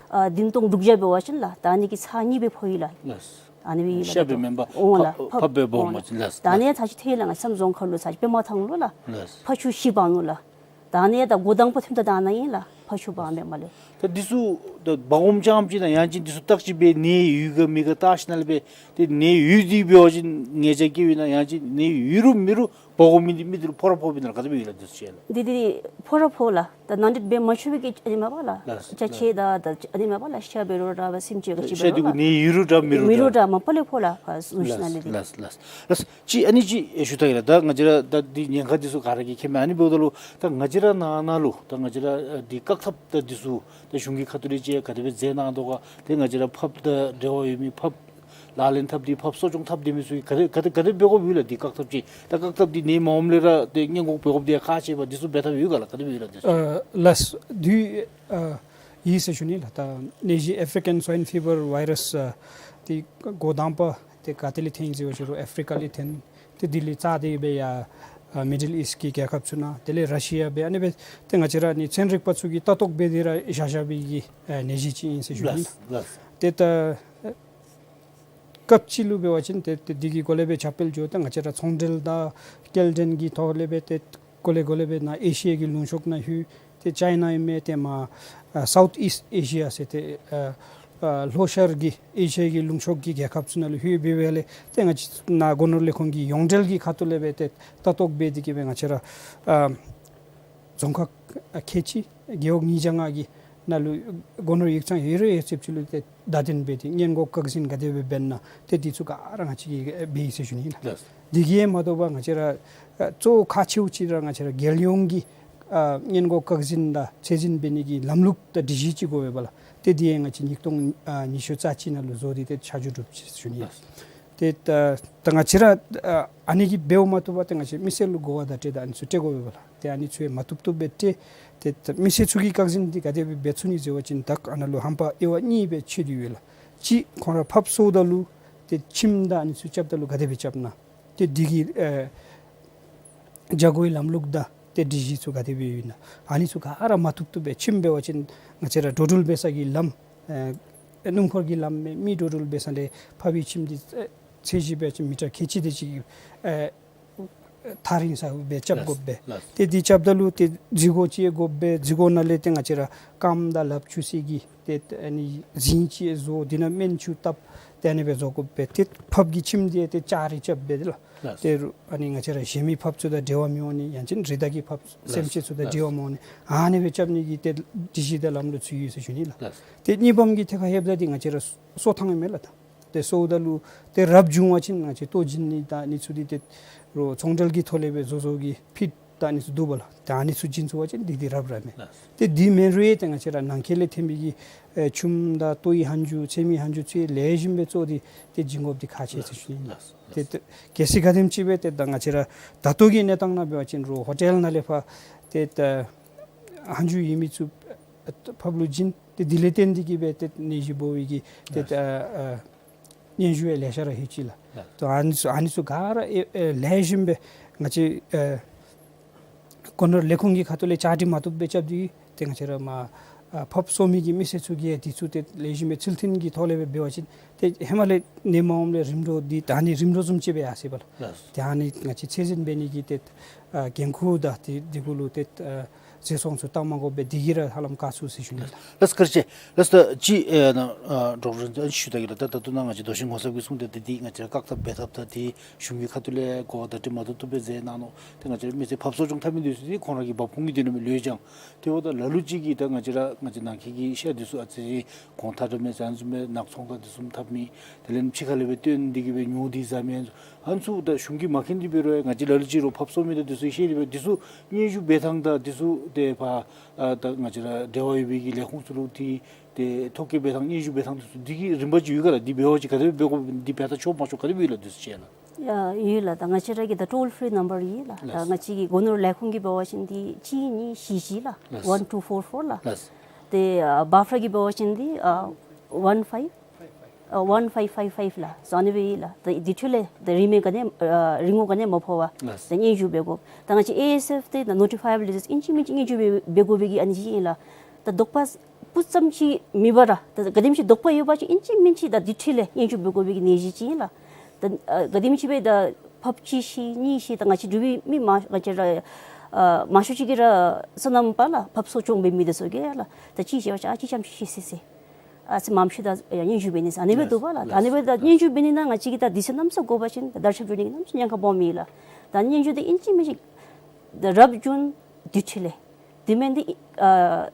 ཨ་བདུན་སྟོང་དྲུག་བརྒྱ་འབད་བ་ཅིན་ལགས། ད་ཨ་ནི་གི་ཚར་གཉིས་སྦེ་ཕོག་ཡི་ལགས། ལགས། ཨ་ནི་སྦེ་ཡོད་ལགས། ཤ་སྦེ་མེན་པར་ཨོ་ལགས། ཕགཔ་ཕགཔ་སྦེ་འབག་འོང་པ་ཅིན་ལགས། ད་ཨ་ནི་ཡང་ཚར་གཅིག་ཐོན་ཡི་ལགས། ང་བསམ་རྫོང་ཁ་ལུ་ཚར་གཅིག་པདྨ་ཐང་ལུ་ལགས། ལགས། ཕགཔ་ཤུ་བཞི་འབག་ནུག་ལགས། ད་ཨ་ནི་ཡང་ད་འགོ་དང་པ་ཐོནམ་ད་ད་ཨ་ནཱ་ཨིན་ལགས། ཕགཔ་ཤུ་འབག་མས་མ་ལས། ད་འདི་ཚུ་ད་འབག་འོངམ་ཙམ་ཅིག་ནང་ཡང་ཅིན་འདི་ཚུ་བརྟག་དཔྱད་འབད་ནད་ཡོད་ག་མེད་ག་བལྟ་ཞིནམ་ལས་འབད་ཏེ་ནད་ཡོད་དེ་འབད་བ་ཅིན་ཉེས་བྱ་བཀལཝ་ཨིན་ན་ཡང་ཅིན་ནད་ཡོད་རུང་མེད་རུང་འབག་འོང་མི་འདི་མི་འདི་ལུ་ཕོག་ར་ཕོགཔ་ཨིན་ན་ག་དེ་སྦེ་ཡོད་ལགས་འདི་ཚུ་ཅིག་ལགས། འདི་འདི་ཕོག་ར་ཕོག་ལགས། ད་ནང་འདྲེན་འབད་མ་ཆོག་པའི་གི་ཨ་ནི་མས་པ་ལགས། ལགས། ཅ་ཆས་དང་ད་ཨ་ནི་མས་པ་ལགས། ཤ་འབད་རུང་ར་སེམས་ཅན་ག་ཅི་འབད་རུང་ཤ་འདི་གུ་ནད་ཡོད་རུང་འདྲ་མེད་རུང་འདྲ། མེད་རུང་འདྲ་མ་པ་ལས་ཕོག་ལགས། ཨ་ཟུར་ཞིནམ་ལས་འདི། ལགས་ལགས་ལགས། ཅིག་ཨ་ནི་ཅིག་ཞུ་ད་ཡི་ལགས། ད་ང་བཅས་ར་ད་འདི་ཉེན་ཁ་འདི་ཚུ་ག་ར་གིས་མཁྱེན་མས། ཨ་ནི་འབདཝ་ད་ལུ་ད་ང་བཅས་ར་ནང་ན་ལུ་ད་ང་བཅས་ར་ཨ་འདི་བཀག་ཐབས་ད་འདི་ཚུ་ད་གཞུང་གི་ཁ་ཐུག་ལས་ཅིག་ག་དེ་སྦེ་མཛད་གནང་དོ་ག། ཏེ་ང་བཅས་ར་ཕགཔ་དང་འབྲེལ་བ་ཡོད་མི་ཕགཔ་ལག་ལེན་འཐབ་སྟེ་ཕགཔ་གསོ་སྐྱོང་འཐབ་སྡོད་མི་ཚུ་གིས་ག་དེ་ག་དེ་ག་དེ་འབད་དགོཔ་ཡོད་ལགས། འདི་བཀག་ཐབས་ཅིག་ད་བཀག་ཐབས་འདི་ནད་མ་འོངམ་ལས་ར་ཏེ་སྔོན་འགོག་འབད་དགོཔ་འདི་ཁག་ཆེ་བས། འདི་ཚུ་འབད་ཐབས་ཡོད་ག་ལགས། ག་དེ་སྦེ་ཡོད་ལགས་འདི་ཚུ། ཨ་ལགས། དུས་ཨ་ཡིན་ཟེར་ཞུ་ནི་ལགས། ད་ནད་གཞི་ཨེཕ་རི་ཀན་སུའིན་ཕི་བར་ཝའི་རཱས་ཨ་འདི་འགོ་དང་པ་འདི་ག་ཏེ་ལས་ཐོན་ཡི་ཟེར་བ་ཅིན་རུང་ཨེཕ་རི་ཀ་ལས་ཐོན། ཏེ་དེ་ལས་རྩ་དེ་སྦེ་ཡར་ཨ་མི་ཌལ་ཨིསཊ་གི་རྒྱལ་ཁབ་ཚུ་ནང་དེ་ལས་ར་ཤི་ཡ་སྦེ་ཨ་ནི་སྦེ་ཏེ་ང་བཅས་ར་ཨ་ནི་ཚན་རིག་པ་ཚུ་གིས་ལྟ་རྟོག་འབད་དེ་ར་བཞག་བཞག་པའི་གི་ཨ་ནད་གཞི་ཅིག་ཨིན་ཟེར་ཞུ་ནི་ལགས། ལགས། ཏེ་ད་སྐབས་ཅིག་ལུ་འབད་བ་ཅིན་ཏེ་ཏེ་འདི་གི་སྒོ་ལས་སྦེ་ཁྱབ་སྤེལ་འགྱོ་ད་ང་བཅས་ར་ཚོང་འབྲེལ་དང་སྐྱེལ་འདྲེན་གྱི་ཐོག་ལས་སྦེ་ཏེ་སྒོ་ལས་སྒོ་ལས་སྦེ་ནཱ་ཨེ་ཤི་ཡ་གི་ལུང་ཕྱོགས་ནང་ལྷོད། ཏེ་ཅའི་ན་ཨིན་མས། ཏེ་མར་ཨ་སའུཐ་ཨིསཊ་ཨེ་ཤི་ཡ་ཟེར་ཏེ་ཨ་ཨ་ལྷོ་ཤར་གྱི་ཨེ་ཤི་ཡ་གི་ལུང་ཕྱོགས་ཀྱི་རྒྱལ་ཁབ་ཚུ་ནང་ལུ་ལྷོད་སྦེ་སྦེ་ལས་ཏེ་ང་བཅས་ནཱ་སྒོ་ནོར་ལས་ཁུངས་ཀྱི་ཡོངས་འབྲེལ་གྱི་ཁ་ཐུག་ལས་སྦེ་ཏེ་ལྟ་རྟོག་འབད་དེ་གིས་སྦེ་ང་བཅས་ར་ཨ་རྫོང་ཁག་ཁལ་གཅིག་རྒེད་འོག་ཉིས་བརྒྱ་ལྔ་གི་ནང་ལུ་སྒོ་ནོར་ཡིག་ཚང་ཡོད་རུང་ཡོད་ཚད་ཅིག་ལུ་ཏེ་བརྡ་དོན་འབད་དེ་སྔོན་འགོག་བཀག་འཛིན་ག་དེ་སྦེ་འབད་ན་ཏེ་འདི་ཚུ་ག་ར་ང་བཅས་ཀྱིས་འབད་ཡི་ཟེར་ཞུ་ནི་ལགས། ལགས། འདི་གིས་མ་དོ་བར་ང་བཅས་ར་ཨ་གཙོ་བོ་ཁག་ཆེཝ་ཅིག་ར་ང་བཅས་ར་རྒྱལ་ཡོངས་ཀྱི་ཨ་སྔོན་འགོག་བཀག་འཛིན་དང་ཚད་འཛིན་འབད་ནི་གི་ལམ་ལུགས་དང་སྒྲིག་གཞི་ཅིག་དགོ་པས་ལགས། ཏེ་འདི་ཡང་ང་བཅས་ཉིས་སྟོང་ཨ་ཉི་ཤུ་རྩ་གཅིག་ནང་ལུ་བཟོ་སྟེ་ཏེ་ཆ་འཇོག་གྲུབ་ཅི་ཟེར་ཞུ་ནི་ལགས། ཏེ་ད་ད་ང་བཅས་ར་ཨ་ཨ་ནི་གིས་འབདཝ་མ་གཏོགས་པ་ཏེ་ང་བཅས་མི་སེར་ལུ་གོ་བ་བརྡ་སྤྲོད་དང་ཨ་ནི་ཚུ་སྤྲོད་དགོ་པས་ལགས། ཏེ་ཨ་ནི་ཚུ་ཡང་མ་བཏུབ་བཏུབ་སྦེ་སྤྲོད། ཏེ་ད་མི་སེར་ཚུ་གིས་བཀག་འཛིན་འདི་ག་དེ་སྦེ་འབད་ཚུགས་ནི་ཟེར་བ་ཅིན་ད་ཨ་ནཱ་ལུ་ཧམ་པ་དབྱེ་བ་གཉིས་སྦེ་ཕྱེ་སྟེ་ཡོད་ལགས། གཅིག་ཁོང་ར་ཕགཔ་གསོཝ་ད་ལུ་ཏེ་ཁྱིམ་དང་ཨ་ནི་ཚུ་རྐྱབ་ད་ལུ་ག་དེ་སྦེ་རྐྱབ་ན། ཏེ་འདི་གི་ཨེ་བྱ་སྒོའི་ལམ་ལུགས་དང་ཏེ་སྒྲིག་གཞི་ཚུ་ག་དེ་སྦེ་ཡོད་ན། ཨ་ནི་ཚུ་ག་ར་མ་བཏུབ་བཏུབ་སྦེ་ཁྱིམ་འབད་བ་ཅིན་ང་བཅས་ར་འགྲོ་འགྲུལ་འབད་ས་གི་ལམ་ཨེ་སྣུམ་འཁོར་གྱི་ལམ་མེན། མི་འགྲོ་འགྲུལ་འབད་ས་ལས་ཕགཔ་གི་ཁྱིམ་འདི་ཨེ་ཚད་གཞི་འབད་བ་ཅིན་མི་ཊར་ཁལ་གཅིག་དེ་ཅིག་ཨེ་ཐག་རིང་ས་སྦེ་རྐྱབ་དགོ་པས། ལགས། ཏེ་འདི་རྐྱབ་ད་ལུ་ཏེ་རྫི་གོ་ཅིག་དགོ་པས། རྫི་གོ་ནང་ལས་ཏེ་ང་བཅས་ར་རྐངམ་དང་ལགཔ་འཁྱུ་སའི་གི་ཏེ་ཨ་ནི་རྫིང་ཅིག་བཟོ། དེ་ནང་སྨན་ཆུ་བཏབ། ཏེ་ཨ་ནི་སྦེ་བཟོ་དགོ་པས། ཏེ་ཕགཔ་གི་ཁྱིམ་འདི་ཏེ་ལྕགས་རི་རྐྱབ་སྦེ་ཏེ་ལགས། ལགས། ཏེ་རུང་ཨ་ནི་ང་བཅས་ར་གཞན་མི་ཕགཔ་ཚུ་དང་འབྲེལ་བ་མི་འོང་ནི་ཡང་ཅིན་རི་དྭགས་ཀྱི་ཕགཔ་ལགས། སེམས་ཅན་ཚུ་དང་ལགས། འབྲེལ་བ་མི་འོང་ནི་ཨ་ནི་སྦེ་རྐྱབ་ནི་གི་ཏེ་སྒྲིག་གཞི་དང་ལམ་ལུགས་ཚུ་ཡོད་ཟེར་ཞུ་ནི་ལགས། ལགས། ཏེ་གཉིས་པམ་གི་ཐད་ཁར་ལྷོདཔ་ད་འདི་ང་བཅས་ར་གསོ་ཐངས་ཨིན་མས་ལགས། ད་ཏེ་གསོཝ་ད་ལུ་ཏེ་རབ་བྱུང་བ་ཅིན་ང་བཅས་ལྟོ་བྱིན་ནི་དང་ཨ་ནི་ཚུ་འདི་ཏེ་རོགས་ཚོང་འབྲེལ་གྱི་ཐོག་ལས་སྦེ་བཟོ་བཟོཝ་གི་ཕིཌ་དང་ཨ་ནི་ཚུ་འདུག་པ་ལགས། ད་ཨ་ནི་ཚུ་བྱིན་ཚུགས་པ་ཅིན་འདི་འདི་རབ་ར་མས། ལགས། ཏེ་འདི་མེན་རུང་ཡང་ཏེ་ང་བཅས་ར་ནང་འཁོད་ལས་ཐོན་པའི་གི་ཨེ་ཆུམ་དང་ལྟོའི་ལྷན་ཅུང་ཚལ་མའི་ལྷན་ཅུང་ཚུ་ལེགས་ཤོམ་སྦེ་བཙོ་སྟེ་ཏེ་བྱིན་དགོཔ་འདི་ཁག་ཆེ་ཟེར་ཞུ་ནི་ལགས། ལགས། ཏེ་ཏེ་གལ་སྲིད་ག་དེམ་ཅིག་སྦེ་ཏེ་ད་ང་བཅས་ར་ད་ལྟོ་གི་གནས་སྟངས་ནང་འབད་བ་ཅིན་རོགས་ཧོ་ཊེལ་ནང་ལས་ཕར་ཏེ་ད་ལྷན་ཅུང་ཡོད་མི་ཚུ་ཕགཔ་ལུ་བྱིན། ཏེ་འདི་ལས་བརྟེན་ཏེ་གིས་སྦེ་ཏེ་ནད་གཞི་འབོ་བའི་གི་ཏེ་ལགས། ད་ཨ་སྙན་ཞུ་ཡང་ལེ་ཤ་ར་ལྷོད་ཅི་ལགས། ལགས། ཏེ་ཨ་ནི་ཚུ་ཨ་ནི་ཚུ་ག་ར་ཨེ་ཨེ་ལེགས་ཤོམ་སྦེ་ང་བཅས་ཨེ་སྒོ་ནོར་ལས་ཁུངས་ཀྱི་ཁ་ཐུག་ལས་བཅའ་སྒྲིག་མ་བཏུབ་སྦེ་རྐྱབ་སྟེ་ཏེ་ང་བཅས་ར་མར་ ཨ་ཕགཔ་གསོ་མི་གི་མི་སེར་ཚུ་གིས་ཡང་འདི་ཚུ་ཏེ་ལེགས་ཤོམ་སྦེ་ཚུལ་མཐུན་གྱི་ཐོག་ལས་སྦེ་འབད་བ་ཅིན་ཏེ་ཧེ་མ་ལས་ནད་མ་འོངམ་ལས་རིམ་གྲོ་འདི་ད་ཨ་ནི་རིམ་གྲོ་བཟུམ་ཅིག་སྦེ་ཡར་སོ་ཡི་པ་ལགས། ལགས། ཏེ་ཨ་ནི་ང་བཅས་ཚད་འཛིན་འབད་ནི་གི་ཏེ་ཨ་འགན་ཁུར་དང་ཏེ་འདི་གུ་ལུ་ཏེ་ཨ་བཟོད་ཚོང་ཚུ་བཏང་མ་དགོ་པར་འདི་གིས་ར་ཧ་ལམ་བཀག་ཚུགས་ཟེར་ཞུ་ནི་ལགས། ལགས་བཀའ་དྲིན་ཆེ། ལགས་ད་ཅི་ཨེ་ན་ཨ་ཌོག་ཊར་ཨ་ནི་ཞུ་ད་གེ་ལགས། ད་ད་ལྟོ་ནཱ་ང་བཅས་རྡོ་ཆེན་ངོ་ཚབ་ཀྱིས་གསུངས་ཏེ་ད་འདི་ང་བཅས་ར་བཀག་ཐབས་འབད་ཐབས་དང་ཏེ་གཞུང་གི་ཁ་ཐུག་ལས་གོ་བརྡ་འདི་མ་ཐུབ་ཐུབ་སྦེ་མཛད་གནང་ནུག། ཏེ་ང་བཅས་ར་མི་སེར་ཕགཔ་གསོ་སྐྱོང་འཐབ་མི་འདི་ཚུ་འདི་ཁོང་ར་གི་འབབ་ཁུངས་ཀྱི་དོན་ལུ་ལོས་ཀྱང་ཏེ་འབདཝ་ད་ལ་ལུ་ཅིག་གིས་ད་ང་བཅས་ར་ང་བཅས་ནང་འཁོད་ཀྱི་ཤ་འདི་ཚུ་ཨ་ཙི་གོང་ཐ་དྲགས་མས་ཟེར་ཨ་ནི་བཟུམ་སྦེ་ནག་ཚོང་ཁང་འདི་ཚུ་འཐབ་མི་དེ་ལས་ཕྱི་ཁ་ལས་སྦེ་བཏོན་ཏེ་གིས་སྦེ་ཉོ་སྟེ་ཟ་མི་ཨ་ནི་ཚུ་ད་གཞུང་གིས་མ་མཁྱེན་ཏེ་འབད་རུང་ཡང་ང་བཅས་ལ་ལུ་ཅིག་རོགས་ཕགཔ་གསོ་མི་དང་འདི་ཚུ་ཤེས་ཏེ་སྦེ་འདི་ཚུ་སྙན་ཞུ་འབད་ཐངས་དང་འདི་ཚུ་ཏེ་ཕར་ཨ་ད་ང་བཅས་ར་འབྲེལ་བ་ཡོད་པའི་གི་ལས་ཁུངས་ཚུ་ལུ་ཏེ་ཏེ་ཐོ་བཀོད་འབད་ཐངས་སྙན་ཞུ་འབད་ཐངས་འདི་ཚུ་འདི་གི་རིམ་པ་ཅིག་ཡོད་ག་ལགས། འདི་འབད་བ་ཅིན་ག་དེ་སྦེ་འབད་དགོ་འདི་འབད་ད་ཆོག་མ་ཆོག་ག་དེ་སྦེ་ཡོད་ལགས་འདི་ཚུ་ཅིག་ལགས། ཡ་ཡོད་ལགས། ད་ང་བཅས་ར་གི་ད་ཊོལ་ཕི་རི་ནམ་བར་ཡོད་ལགས། ད་ལགས། ང་བཅས་ཀྱི་སྒོ་ནོར་ལས་ཁུངས་ཀྱི་འབད་བ་ཅིན་འདི་གཅིག་གཉིས་བཞི་བཞི་ལགས། ལགས། ཝན་ཊུ་ཕོར་ཕོར་ལགས། ལགས། ཏེ་ཨ་བཱཕ་ར་གི་འབད་བ་ཅིན་འདི་ཨ་ཝན་ཕའིབ་ཨ་ཝན་ཕའིབ་ཕའིབ་ཕའིབ་ལགས། ཟེར་ཨ་ནི་སྦེ་ཡོད་ལགས། ད་འདི་འཕྲོ་ལས་ད་རིན་མེད་ག་ནི་ཨ་རིན་གོང་ག་ནི་མ་ཕོག་པར་ལགས། ད་སྙན་ཞུ་འབད་དགོ། ད་ང་བཅས་ཨེ་ཨེས་ཨེཕ་ཏེ་ད་ནོ་ཊི་ཕའི་ཡ་བི་ལི་ཊིས་ཨིན་ཅི་མིན་ཅི་སྙན་ཞུ་འབད་འབད་དགོ་པའི་གི་ཨ་ནི་ཅིག་ཨིན་ལགས། ད་དོགས་པ་སྤུ་ཙམ་ཅིག་མེད་པར་ར་ད་ག་དེམ་ཅིག་དོགས་པ་ཡོད་པ་ཅིན་ཨིན་ཅི་མིན་ཅི་ད་འདི་འཕྲོ་ལས་སྙན་ཞུ་འབད་དགོ་པའི་གི་ནད་གཞི་ཅིག་ཨིན་ལགས། ད་ཨ་ག་དེམ་ཅིག་སྦེ་ད་ཕགཔ་གཅིག་ཤི་གཉིས་ཤི་ད་ང་བཅས་འབྲུག་པའི་མི་མང་ང་བཅས་ར་ཨ་མང་ཤོས་ཅིག་གིས་ར་སོ་ནམ་པ་ལགས། ཕགཔ་གསོ་སྐྱོང་འབད་མི་འདི་ཚུ་གིས་ལགས། ད་གཅིག་ཤི་བ་ཅིན་ཨ་གཅིག་ཙམ་ཅིག་ཤི་སི་སི་ཨ་ཙི་མངམ་ཤོས་ད་ཡང་སྙན་ཞུ་འབད་ནི་ཟེར་ཨ་ནི་སྦེ་འདུག་པ་ལགས། ད་ཨ་ནི་སྦེ་ད་སྙན་ཞུ་འབད་ནི་ནང་ང་བཅས་ཀྱིས་ད་དུས་ཚོད་གནམ་མེད་ས་མེད་འགོར་བ་ཅིན་ད་བརྡ་ཁྱབ་འགྱོ་ནི་གནམ་མེད་ས་མེད་ཉེན་ཁ་སྦོམ་ཨིན་ལགས། ད་སྙན་ཞུ་འདི་ཨིན་ཅི་མིན་ཅི་ད་རབ་བྱུང་དུས་ཚོད་ལས་དེ་མེན་འདི་ཨ་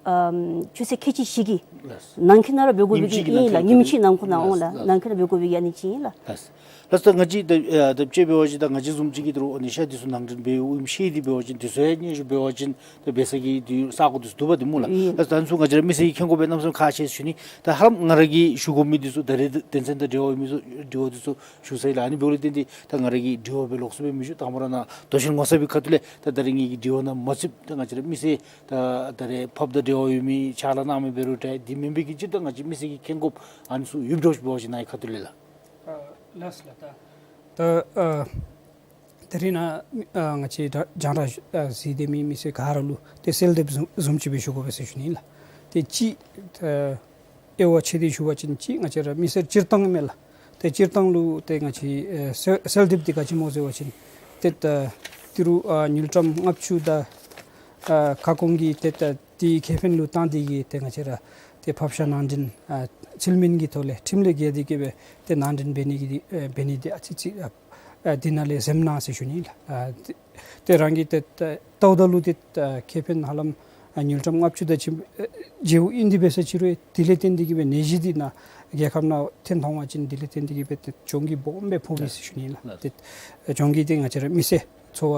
ཨམ་ཆུ་ཚོད་ཁལ་གཅིག་བཞི་གི་ལགས། ནང་འཁོད་ནང་ར་འབད་དགོ་པའི་གི་ཨིན་ལགས། ཉིནམ་གཅིག་ནང་འཁོད་ནང་འོང་ལགས། ནང་འཁོད་ནང་འབད་དགོ་པའི་གི་ཨ་ནི་ཅིག་ཨིན་ལགས། ལགས། ལགས་ད་ང་བཅས་ད་ཨ་ད་དཔྱེ་འབད་བ་ཅིན་ད་ང་བཅས་བཟུམ་ཅིག་གིས་ད་རུང་ཨ་ནི་ཤ་འདི་ཚུ་ནང་འདྲེན་འབད་འོངམ་ཤེས་ཏེ་འབད་བ་ཅིན་འདི་ཚུ་ཡང་སྙན་ཞུ་འབད་བ་ཅིན་ད་འབད་ས་གི་འདི་ས་གོ་འདི་ཚུ་འདུག་པ་འདི་སྨོ་ལགས། ལགས། ལགས་ད་ཨ་ནི་ཚུ་ང་བཅས་ར་མི་སེར་གྱིས་མཁྱེན་དགོ་པའི་གནམ་མེད་ས་མེད་ཁག་ཆེ་ཟེར་ཞུ་ནི། ད་ཧ་ལམ་ང་ར་གིས་ཞུ་དགོ་མི་འདི་ཚུ་ད་རེས་དོན་ཚན་དང་འབྲེལ་བ་ཡོད་མི་ཚུ་དྲི་བ་འདི་ཚུ་ཞུ་ཚར་ཡི་ལགས། ཨ་ནི་འབདཝ་ལས་བརྟེན་ཏེ་ད་ང་ར་གིས་དྲི་བ་སྦེ་ལོགས་སུ་སྦེ་མི་ཞུ། དང་པ་ར་ནཱ་རྡོ་ཆེན་ངོ་ཚབ་པའི་ཁ་ཐུག་ལས་ད་ད་རེས་ངེ་གི་དྲི་བ་ནང་མ་ཚུད་ད་ང་བཅས་ར་མི་སེར་ད་ད་རེས་ཕགཔ་དང་འབྲེལ་བ་ཡོད་མི་ཕྱག་ལཱ་གནང་མི་འབད་རུང་འདྲ་འདི་མེན་པའི་གི་ཅིག་ད་ང་བཅས་མི་སེར་གྱིས་མཁྱེན་དགོཔ་ཨ་ནི་ཚུ་ཡོདཔ་འདྲཝ་ཅིག་འབད་བ་ཅིན་ནཱ་གི་ཁ་ཐུག་ལས་ལགས། ཨ་ལགས་ལགས། ད་ད་ཨ་ད་རིས་ནཱ་ཨ་ང་བཅས་ར་རྒྱང་བསྒྲགས་ཨ་གཟིགས་སྡོད་མི་མི་སེར་ག་ར་ལུ་ཏེ་གསལ་འདེབས་བཟུམ་བཟུམ་ཅིག་སྦེ་ཞུ་དགོ་པས་ཟེར་ཞུ་ནི་ལགས། ཏེ་གཅིག་ཨ་དབྱེ་བ་ཕྱེ་སྟེ་ཞུ་བ་ཅིན་གཅིག་ང་བཅས་ར་མི་སེར་སྤྱིར་བཏང་མས་ལགས། ཏེ་སྤྱིར་བཏང་ལུ་ཏེ་ང་བཅས་ཨ་གསལ་གསལ་འདེབས་འདི་ག་ཅི་སྨོ་ཟེར་བ་ཅིན་ཏེ་ད་ཏི་རུ་ཨ་དངུལ་ཀྲམ་ལྔ་བཅུ་དང་ཨ་ཁ་སྐོང་གི་ཏེ་ད་འདི་ཁེ་ཕན་ལུ་བཏང་སྟེ་གིས་ཏེ་ང་བཅས་ར་ཏེ་ཕགཔ་ཤ་ནང་འདྲེན་ཨ་ཚུལ་མིན་གྱི་ཐོག་ལས་ཁྲིམས་ལས་འགལ་ཏེ་གིས་སྦེ་ཏེ་ནང་འདྲེན་འབད་ནི་གི་ཨ་འབད་ནི་འདི་ཨ་ཙི་ཅིག་ཨ་ཨ་འདི་ནང་ལས་འཛེམ་གནང་ཟེར་ཞུ་ནི་ལགས། ཨ་ཏེ་ཏེ་རང་གིས་ཏེ་ད་ལྟཝ་ད་ལུ་ཏེ་ད་ཁེ་ཕན་ཧ་ལམ་ཨ་དངུལ་ཀྲམ་ལྔ་བཅུ་དང་ཅིག་ཨ་བརྗེ་པོ་ཨིན། དེ་འབད་ས་ཅིག་རུང་དེ་ལས་བརྟེན་ཏེ་གིས་སྦེ་ནད་གཞི་འདི་ནཱ་རྒྱལ་ཁབ་ནང་ཐོན་འོང་བ་ཅིན་དེ་ལས་བརྟེན་ཏེ་གིས་སྦེ་ཏེ་གྱོང་གུད་སྦོམ་སྦེ་ཕོག་པས་ཟེར་ཞུ་ནི་ལགས། ལགས། ཏེ་གྱོང་གུད་འདི་ང་བཅས་ར་མི་སེར་འཚོ་བ་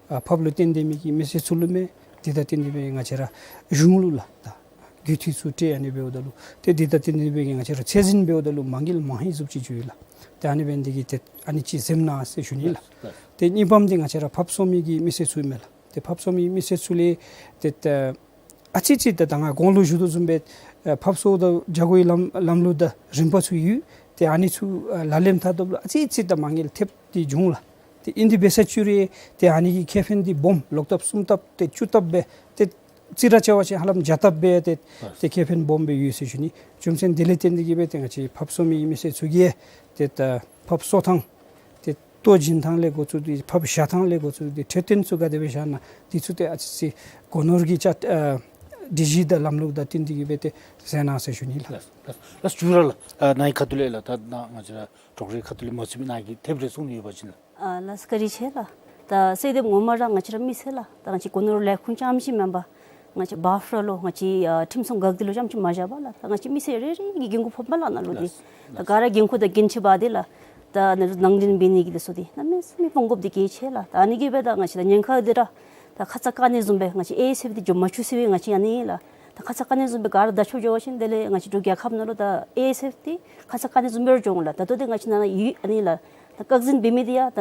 ཨ་ཕགཔ་ལུ་བརྟེན་ཏེ་མི་གི་མི་སེར་ཚུ་ལུ་མས། དེ་དང་བརྟེན་ཏེ་སྦེ་ང་བཅས་ར་གཞུང་ལུ་ལགས། ད་རྒུད་འཐུས་ཚུ་སྤྲོད་ཨ་ནི་འབདཝ་ད་ལུ་ཏེ་དེ་དང་བརྟེན་ཏེ་སྦེ་ང་བཅས་ར་ཚད་འཛིན་འབདཝ་ད་ལུ་མ་དགེ་བ་མང་ཧེང་བཟུམ་ཅིག་འགྱོ་ཡི་ལགས། ཏེ་ཨ་ནི་འབད་ནི་འདི་གིས་ཏེ་ཨ་ནི་ཅིག་འཛེམ་གནང་ཟེར་ཞུ་ནི་ལགས། ལགས། ཏེ་གཉིས་པམ་འདི་ང་བཅས་ར་ཕགཔ་གསོ་མི་གི་མི་སེར་ཚུ་མས་ལགས། ཏེ་ཕགཔ་གསོ་མི་མི་སེར་ཚུ་ལས་ཏེ་ད་ཨ་ཙི་ཅིག་ད་ད་ང་གོང་ལུ་ཞུ་དོ་བཟུམ་སྦེ་ཨ་ཕགཔ་གསོ་དང་བྱ་སྒོ་གི་ལམ་ལམ་ལུགས་དང་རིམ་པ་ཚུ་ཡོད། ཏེ་ཨ་ནི་ཚུ་ཨ་ལག་ལེན་འཐབ་ད་ལུ་ཨ་ཙི་ཅིག་ད་མ་དངུལ་ཐེབས་ཏེ་འབྱུང་ལགས། ཏེ་ཨིན་དེ་འབད་ས་ཅིག་རུང་ཏེ་ཨ་ནི་གི་ཁེ་ཕན་འདི་སྦོམ་ལོག་ལྟབ་གསུམ་ལྟབ་ཏེ་བཅུ་ལྟབ་སྦེ་ཏེ་རྩིས་ར་རྐྱབ་པ་ཅིན་ཧ་ལམ་བརྒྱ་ལྟབ་སྦེ་ཏེ་ལགས། ཏེ་ཁེ་ཕན་སྦོམ་སྦེ་ཡོད་ཟེར་ཞུ་ནི། རྒྱུ་མཚན་དེ་ལས་བརྟེན་ཏེ་གིས་སྦེ་ཏེ་ང་བཅས་ཕགཔ་གསོ་མི་མི་སེར་ཚུ་གིས་ཏེ་ད་ཕགཔ་གསོ་ཐངས་ཏེ་ལྟོ་བྱིན་ཐངས་ལས་འགོ་བཙུགས་ཏེ་ཕགཔ་བཞག་ཐངས་ལས་འགོ་བཙུགས་ཏེ་འཕྲོད་བསྟེན་ཚུ་ག་དེ་སྦེ་བཞག་ན་འདི་ཚུ་ཏེ་ཨ་ཙི་ཅིག་སྒོ་ནོར་གྱི་ཅ་ཨ་སྒྲིག་གཞི་དང་ལམ་ལུགས་དང་བསྟུན་ཏེ་གིས་སྦེ་ཏེ་མཛད་གནང་ཟེར་ཞུ་ནི་ལགས། ལགས་ལགས་ལགས། ཞུ་ར་ལགས། ཨ་ནཱ་གི་ཁ་ཐུག་ལས་ལགས། ད་ནཱ་ང་བཅས་ར་ཌོག་ཊར་གྱི་ཁ་ཐུག་ལས་མ་ཚུད་མི་ནཱ་གིས་ཐེབས་རེ་གསུང་ནི་ཡོད་པ་ཅིན་ལགས། ཨ་ལགས་བཀའ་དྲིན་ཆེ་ལགས། ད་གསལ་འདེབས་ངོ་མ་ར་ང་བཅས་ར་མི་སེར་ལགས། ད་ང་བཅས་སྒོ་ནོར་ལས་ཁུངས་རྐྱངམ་ཅིག་མེན་པར་ང་བཅས་བཱཕ་ར་ལུ་ང་བཅས་ཨ་ཁྲིམས་སྲུང་འགག་སྡེ་ལུ་རྐྱངམ་ཅིག་མ་བཞག་པར་ལགས། ད་ང་བཅས་མི་སེར་རེ་རེ་གིས་འགན་ཁུར་ཕོགཔ་མས་ལགས་ནཱ་ལུ་འདི། ལགས་ལགས། ད་ག་ར་འགན་ཁུར་དང་འགན་འཁྲི་འབག་སྟེ་ལགས། ད་ནང་འདྲེན་འབད་ནི་གི་འདི་ཚུ་འདི་གནམ་མེད་ས་མེད་སྤོང་དགོཔ་འདི་གལ་ཆེ་ལགས། ད་ཨ་ནི་གིས་སྦེ་ད་ང་བཅས་ད་ཉེན་ཁ་འདི་ར་ད་ཁ་ཙ་བཀག་ནི་བཟུམ་སྦེ་ང་བཅས་ཨེ་ཨེས་ཨེཕ་འདི་འགྱོ་མ་བཅུག་ཟེར་བའི་ང་བཅས་ཨ་ནི་ལགས། ད་ཁ་ཙ་བཀག་ནི་བཟུམ་སྦེ་ག་ར་བརྡ་ཆོད་འགྱོ་བ་ཅིན་དེ་ལས་ང་བཅས་འབྲུག་རྒྱལ་ཁབ་ནང་ལུ་ད་ཨེ་ཨེས་ཨེཕ་འདི་ཁ་ཙ་བཀག་ནི་བཟུམ་སྦེ་ར་འགྱོ་འོང་ལགས། ད་ལྟོ་འདི་ང་བཅས་ནང་ན་ཡོད་ཨ་ནི་ལགས། ད་བཀག་འཛིན་འབད་མི་འདི་ཡང་ད་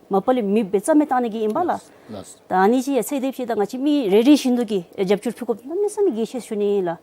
མ་པ་ལས་མེདཔ་རྩ་མེད་བཏང་ནི་གི་ཨིན་པས་ལགས། ལགས་ལགས། ད་ཨ་ནི་ཅིག་ཡང་གསལ་འདེབས་ཅིག་ད་ང་བཅས་མི་རེ་རེ་བཞིན་དུ་གིས་རྒྱབ་སྐྱོར་ཕུལ་དགོཔ་གནམ་མེད་ས་མེད་གལ་ཆེ་ཟེར་ཞུ་ནི་ལགས།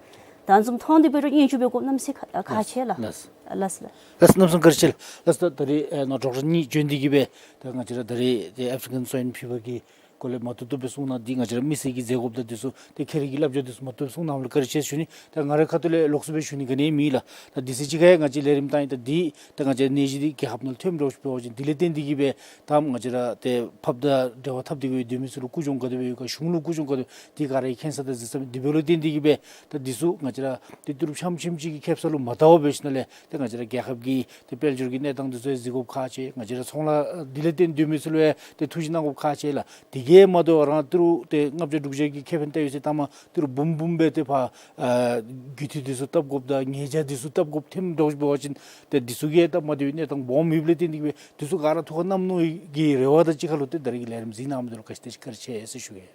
ད་ཨ་ནི་བཟུམ་མཐོང་སྟེ་འབད་རུང་སྙན་ཞུ་འབད་དགོཔ་གནམ་མེད་ས་མེད་ཁག་ཁག་ཆེ་ལགས། ལགས་ལགས། ལགས་ལགས། ལགས་གནམ་མེད་ས་མེད་བཀའ་དྲིན་ཆེ་ལགས། ལགས་ད་ད་རེས་ཨེ་ནཱ་ཌོག་ཊར་གཉིས་བྱོན་ཏེ་གིས་སྦེ་ད་ང་བཅས་ར་ད་རེས་ཏེ་ཨེཕ་རི་ཀན་སོའིན་ཕི་བར་གྱི་ སྐོར་ལས་མ་བཏུབ་བཏུབ་སྦེ་གསུང་གནང་། འདི་ང་བཅས་ར་མི་སེར་གྱི་མཛད་སྒོ་ད་འདི་ཚུ་ཏེ་ཁྱེད་རའི་གི་བསླབ་བྱ་འདི་ཚུ་མ་བཏུབ་གསུང་གནང་ལུ་བཀའ་དྲིན་ཆེ་ཞུ་ནི། ད་ང་རའི་ཁ་ཐུག་ལས་ལོགས་སུ་སྦེ་ཞུ་ནི་ག་ནི་མེད་ལགས། ད་དུས་ཚོད་ཅིག་ཁར་ཡང་ང་བཅས་ལས་རིམ་བཏང་ཡི། ད་འདི་ད་ང་བཅས་ར་ནད་གཞི་འདི་རྒྱལ་ཁབ་ནང་ལུ་ཐོནམ་འདྲཝ་ཅིག་འབད་བ་ཅིན་འདི་ལས་བརྟེན་ཏེ་གིས་སྦེ་ད་ང་བཅས་ར་ཏེ་ཕར་དང་འབྲེལ་བ་འཐབ་སྟེ་གིས་སྡོད་མི་ཚུ་ལུ་ཀུན་སྦྱོང་ག་དེ་སྦེ་ཡོད་ག་གཞུང་ལུ་ཀུན་སྦྱོང་ག་དེ་འདི་ག་ར་གིས་མཁྱེན་ས་དང་གཟིགས་ས་མས། དེ་འབདཝ་ལས་བརྟེན་ཏེ་གིས་སྦེ་ད་འདི་ཚུ་ང་བཅས་ར་ཏེ་ཏི་རུ་ཆམ་ཆིམ་ཅིག་གི་ཁེབ་ས་ལུ་མ་བལྟ་བར་འབད་ཞིནམ་ལས་ཏེ་ང་བཅས་ར་རྒྱལ་ཁབ་ཀྱི་ཏེ་དཔལ་འབྱོར་གྱི་གནས་སྟངས་འདི་ཚུ་ཡང་གཟིགས་དགོཔ་ཁག་ཆེ། ང་བཅས་ར་ཚོང་ལཱ་འདི་ལས་བརྟེན་སྡོད་མི་ཚུ་ལུ་ཡང་ཏེ་ཐུགས་ཞིབ་གནང་དགོཔ་ཁག་ཆེ་ལགས། དེ་གིས་མ་དོ་རང་ཏི་རུ་ཏེ་ལྔ་བརྒྱ་དྲུག་བརྒྱ་གི་ཁེ་ཕན་བལྟ་ཡི་ཟེར་ལྟ་མ་ཏི་རུ་འབུམ་འབུམ་སྦེ་ཏེ་ཕར་ཨ་རྒུད་འཐུས་འདི་ཚུ་བཏབ་དགོཔ་དང་ཉེས་བྱ་འདི་ཚུ་བཏབ་དགོཔ་ཐོནམ་འདྲཝ་ཅིག་འབད་བ་ཅིན་ཏེ་འདི་ཚུ་གིས་སྟབས་མ་བདེ་བའི་གནས་སྟངས་སྦོམ་ཡོདཔ་ལས་བརྟེན་ཏེ་གིས་སྦེ་འདི་ཚུ་ག་ར་ཐུགས་ཁར་བསྣམ་ནུག་གི་རེ་བ་དང་གཅིག་ཁར་ལུ་ཏེ་ད་རེས་ཀྱི་ལས་རིམ་གཟིགས་གནང་མི་འདི་ལུ་བཀའ་དྲིན་ཆེ་ཟེར་ཞུ་གེ།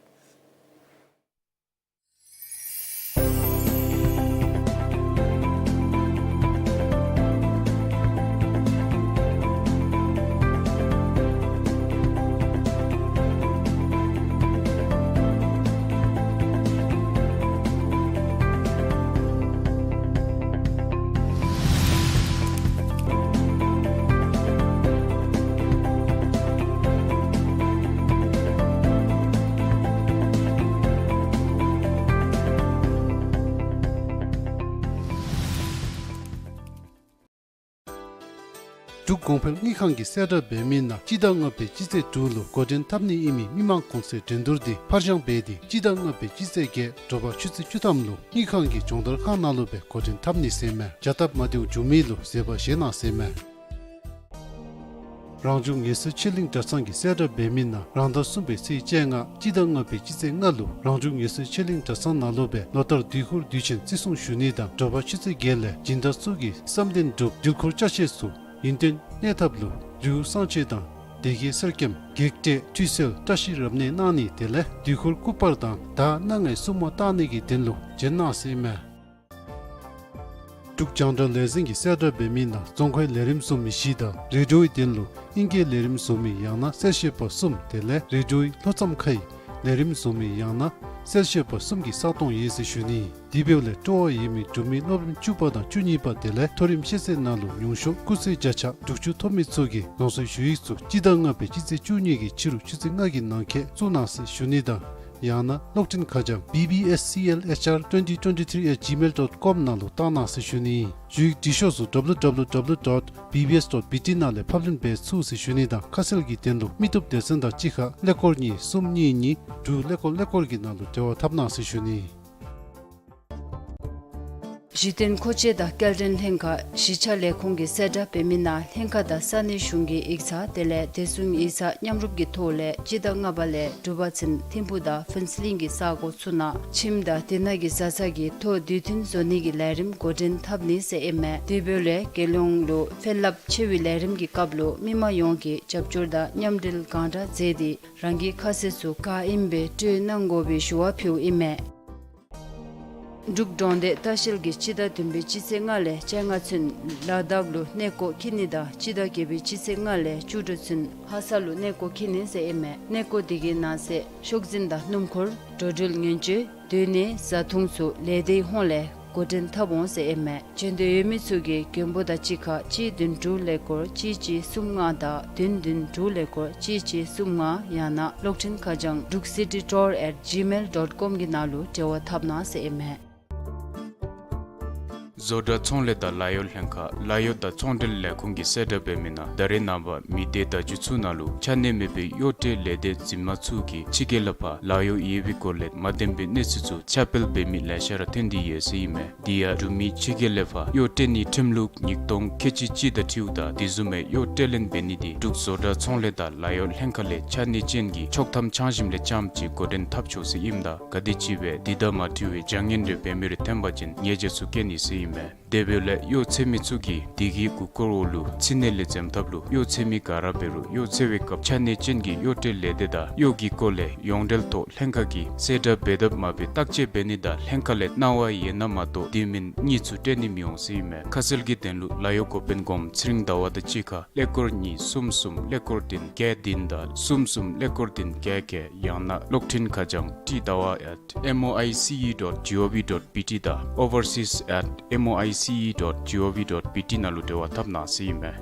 འབྲུག་གོང་འཕེལ་དངུལ་ཁང་གིས་གསལ་བསྒྲགས་འབད་མི་ནང་སྤྱི་ཟླ་ལྔ་པའི་སྤྱི་ཚེས་དྲུག་ལུ་འགོ་འདྲེན་འཐབ་ནི་ཨིན་མི་མི་མང་གུང་སེང་འགྲན་བསྡུར་འདི་ཕར་འགྱངས་འབད་དེ་སྤྱི་ཟླ་ལྔ་པའི་སྤྱི་ཚེས་བརྒྱད་དྲོ་པ་ཆུ་ཚོད་བཅུ་ཐམ་ལུ་དངུལ་ཁང་གི་སྦྱོང་བརྡར་ཁང་ནང་ལུ་སྦེ་འགོ་འདྲེན་འཐབ་ནི་ཟེར་མས། བྱ་སྟབས་མ་བདེཝ་འབྱུང་མི་ལུ་བཟོད་པ་བཞེས་གནང་ཟེར་མས། རང་བྱུང་ངལ་གསོའི་ཆོས་གླིང་གྲྭ་ཚང་གིས་གསལ་བསྒྲགས་འབད་མི་ནང་རང་ཟླ་གསུམ་པའི་ཚེས་བཅོ་ལྔ་སྤྱི་ཟླ་ལྔ་པའི་སྤྱི་ཚེས་ལྔ་ལུ་རང་བྱུང་ངལ་གསོའི་ཆོས་གླིང་གྲྭ་ཚང་ནང་ལུ་སྦེ་ལོ་ལྟར་དུས་འཁོར་དུས་ཆེན་བརྩི་སྲུང་ཞུ་ནི་དང་དྲོ་པ་ཆུ་ཚོད་བརྒྱད་ལས་སྦྱིན་བདག་ཚུ་གིས་བསམ་དོན་འགྲུབ་འདྲིལ་འཁོར་ཅ་ཆས་ཚུ་ཡུན་བརྟན་གནས་ཐབས་ལུ་ལེའུ་བསང་མཆོད་དང་སྡེ་དགེ་གསེར་སྐྱེམས་བགེགས་བསྐྲད་ཁྲུས་གསོལ་བཀྲ་ཤིས་རབ་གནས་གནང་ནི་དེ་ལས་དུས་འཁོར་སྐུ་པར་དང་དར་སྣ་ལྔའི་སྲུང་མ་བཏང་ནི་གི་དོན་ལུ་བྱོན་གནང་ཟེར་མས། འབྲུག་རྒྱང་བསྒྲགས་ལས་འཛིན་གྱིས་གསལ་བསྒྲགས་འབད་མི་ནང་རྫོང་ཁའི་ལས་རིམ་བཟོ་མི་བཞི་དང་རེ་ཌིའོའི་དོན་ལུ་ཨིང་སྐད་ལས་རིམ་བཟོ་མི་ཡང་ན་གསལ་བཤད་པ་གསུམ་དེ་ལས་རེ་ཌིའོའི་ལྷོ་མཚམས་ཁའི་ལས་རིམ་བཟོ་མི་ཡང་ན་གསལ་བཤད་པ་གསུམ་གྱི་ས་སྟོང་ཡོད་ཟེར་ཞུ་ནི། དེ་འབདཝ་ལས་སྤྲོ་བ་ཡོད་མི་འབྲུག་མི་སློབ་རིམ་བཅུ་པ་དང་བཅུ་གཉིས་པ་དེ་ལས་མཐོ་རིམ་ཤེས་ཚད་ནང་ལུ་མྱོང་ཤོག་སྐུགས་ཚད་བརྒྱ་ཆ་དྲུག་ཅུ་ཐོབ་མི་ཚུ་གིས་ལམ་སང་ཞུ་ཡིག་ཚུ་སྤྱི་ཟླ་ལྔ་པའི་སྤྱི་ཚེས་བཅུ་གཉིས་ཀྱི་ཕྱི་རུ་ཆུ་ཚོད་ལྔ་གི་ནང་འཁོད་བཙུགས་གནང་ཟེར་ཞུ་ནི་དང་ཡང་ན་གློག་འཕྲིན་ཁ་བྱང་B B S C L H R twenty twenty-three at gmail dot com ནང་ལུ་བཏང་གནང་ཟེར་ཞུ་ནི། ཞུ་ཡིག་འབྲི་ཤོག་ཚུ་W W W dot B B S dot B T ནང་ལས་ཕབ་ལེན་འབད་ཚུགས་ཟེར་ཞུ་ནི་དང་ཁ་གསལ་གྱི་དོན་ལུ་མི་བཏུབ་སྡེ་ཚན་དང་གཅིག་ཁར་ཀླད་ཀོར་གཉིས་གསུམ་གཉིས་གཉིས་དྲུག་ཀླད་ཀོར་ཀླད་ཀོར་གྱི་ནང་ལུ་འབྲེལ་བ་འཐབ་གནང་ཟེར་ཞུ་ནི། གཞི་རྟེན་མཁོ་ཆས་དང་སྐྱེལ་འདྲེན་ལྷན་ཁག་གཞིས་ཆགས་ལས་ཁུངས་ཀྱིས་གསལ་བསྒྲགས་འབད་མི་ནང་ལྷན་ཁག་དང་ས་གནས་གཞུང་གི་ཡིག་ཚང་དེ་ལས་བདེ་སྲུང་ཡིག་ཚང་མཉམ་རུབ་ཀྱི་ཐོག་ལས་སྤྱི་ཟླ་ལྔ་པ་ལས་དྲུག་པ་ཚུན་ཐིམ་ཕུག་དང་ཕུན་ཚོགས་གླིང་གི་ས་གོ་ཚུ་ནང་ཁྱིམ་དང་དེ་ནང་གི་བཟའ་ཚང་གི་ཐོ་དུས་མཐུན་བཟོ་ནི་གི་ལས་རིམ་འགོ་འདྲེན་འཐབ་ནི་ཟེར་ཨིན་མས། དེ་འབདཝ་ལས་རྒྱལ་ཡོངས་ལུ་ཕན་རླབས་ཆེ་བའི་ལས་རིམ་གྱི་སྐབས་ལུ་མི་མང་ཡོངས་ཀྱིས་རྒྱབ་སྐྱོར་དང་མཉམ་འབྲེལ་གང་དྲག་མཛད་དེ་རང་གི་ཁ་གསལ་ཚུ་ག་ཨིནམ་སྦེ་སྤྲོད་གནང་དགོ་པའི་ཞུ་བ་ཕུལཝ་ཨིན་མས། འབྲུག་གྲོང་སྡེ་ལྟ་བཤལ་གྱིས་སྤྱི་ཟླ་བདུན་པའི་སྤྱི་ཚེས་ལྔ་ལས་བཅོ་ལྔ་ཚུན་ལ་དྭགས་ལུ་གནས་སྐོར་འཁྱིད་ནི་དང་སྤྱི་ཟླ་བརྒྱད་པའི་སྤྱི་ཚེས་ལྔ་ལས་བཅུ་དྲུག་ཚུན་ལྷ་ས་ལུ་གནས་སྐོར་འཁྱིད་ནི་ཟེར་ཨིན་མས། གནས་སྐོར་དེ་གི་ནང་གསེས་ཤོག་འཛིན་དང་སྣུམ་འཁོར་འགྲོ་འགྲུལ་ཉེན་བཅོལ་སྡོད་གནས་བཟའ་འཐུང་ཚུ་ལས་སྡེའི་ཧོངས་ལས་འགོ་འདྲེན་འཐབ་འོང་ཟེར་ཨིན་མས། འབྱོན་འདོད་ཡོད་མི་ཚུ་གིས་མགོན་པོ་དང་གཅིག་ཁར་གཅིག་བདུན་དྲུག་ཀླད་ཀོར་གཅིག་གཅིག་གསུམ་ལྔ་དང་བདུན་བདུན་དྲུག་ཀླད་ཀོར་གཅིག་གཅིག་གསུམ་ལྔ་ཡང་ན་གློག་འཕྲིན་ཁ་བྱང་འབྲུག་སི་ཊི་ཊུར་ཨེཊ་ཇི་མེལ་ཌོཊ་ཀོམ་གྱི་ནང་ལུ་འབྲེལ་བ་འཐབ་གནང་ཟེར་ཨིན་མས། བཟོ་གྲྭ་ཚོང་ལས་དང་ལཱ་གཡོག་ལྷན་ཁག་ལཱ་གཡོག་དང་ཚོང་འབྲེལ་ལས་ཁུངས་ཀྱིས་གསལ་བསྒྲགས་འབད་མི་ནང་ད་རེས་ནངས་པ་མི་སྡེ་བརྡ་བརྒྱུད་ཚུ་ནང་ལུ་ཆ་གནས་མེད་པའི་གཡོག་ཁྲལ་ལས་སྡེ་འཛིན་མ་ཚུ་གིས་ཕྱི་རྒྱལ་ལས་ཕར་ལཱ་གཡོག་ཡོད་པའི་སྐོར་ལས་མ་བདེན་པའི་གནས་ཚུལ་ཚུ་ཁྱབ་སྤེལ་འབད་མི་ལེ་ཤ་ར་ཐོན་ཏེ་ཡོད་ཟེར་ཨིན་མས། དེ་ཡང་འབྲུག་མི་ཕྱི་རྒྱལ་ལས་ཕར་གཡོག་སྤྲོད་ནིའི་ཁྲིམས་ལུགས་ཉིས་སྟོང་ཁལ་གཅིག་གཅིག་དང་འཁྲིལཝ་ད་དེ་བཟུམ་མའི་གཡོག་སྤྲོད་ལེན་འབད་ནི་དེ་འབྲུག་བཟོ་གྲྭ་ཚོང་ལས་དང་ལཱ་གཡོག་ལྷན་ཁག་ལས་ཆ་གནས་ཅན་གྱི་ཆོག་ཐམ་ཆང་ཞིམ་ལས་རྐྱངམ་ཅིག་འགོ་འདྲེན་འཐབ་ཆོག་ཟེར་ཨིནམ་ད་ག་དེམ་ཅིག་སྦེ་དེ་དང་མ་འཁྲིལ་བའི་བྱ་ངན་རེ་འབད་མི་རེ་ཐོན་པ་ཅིན་ཉེས་བྱ་ཚུ་བཀལ་ནི་ཟེར་ཨིན་མས། དེ་འབདཝ་ལས་གཡོག་འཚོལ་མི་ཚུ་གིས་དེ་གི་མགུ་སྐོར་འོག་ལུ་ཕྱི་ནད་ལས་འཛེམ་ཐབས་ལུ་གཡོག་འཚོལ་མི་ག་ར་འབད་རུང་གཡོག་འཚོལ་བའི་སྐབས་ཆ་གནས་ཅན་གྱི་གཡོག་སྤྲོད་ལས་སྡེ་དང་གཡོག་གི་སྐོར་ལས་ཡོངས་འབྲེལ་ཐོག་ལྷན་ཁག་གིས་གསལ་བསྒྲགས་འབད་དཔ་མ་འབད་བརྟག་དཔྱད་འབད་ནི་དང་ལྷན་ཁག་ལས་གནང་བ་ཡོད་ན་མ་གཏོགས་དེ་མིན་གཉིས་ཚུ་སྤྲོད་ནི་མི་འོང་ཟེར་ཨིན་མས། ཁ་གསལ་གྱི་དོན་ལུ་ལཱ་གཡོག་འགོ་དཔོན་སྒོམ་ཚེ་རིང་ཟླ་བ་དང་གཅིག་ཁར་ཀླད་ཀོར་གཉིས་གསུམ་གསུམ་ཀླད་ཀོར་བདུན་བརྒྱད་བདུན་དང་གསུམ་གསུམ་ཀླད་ཀོར་བདུན་བརྒྱད་བརྒྱད་ཡང་ན་གློག་འཕྲིན་ཁ་བྱང་ཊི་ཟླ་བ་at M O I C E dot G O V dot B T དང་overseas at M O I C E dot G O V dot B T ནང་ལུ་འབྲེལ་བ་འཐབ་གནང་ཟེར་ཨིན་མས།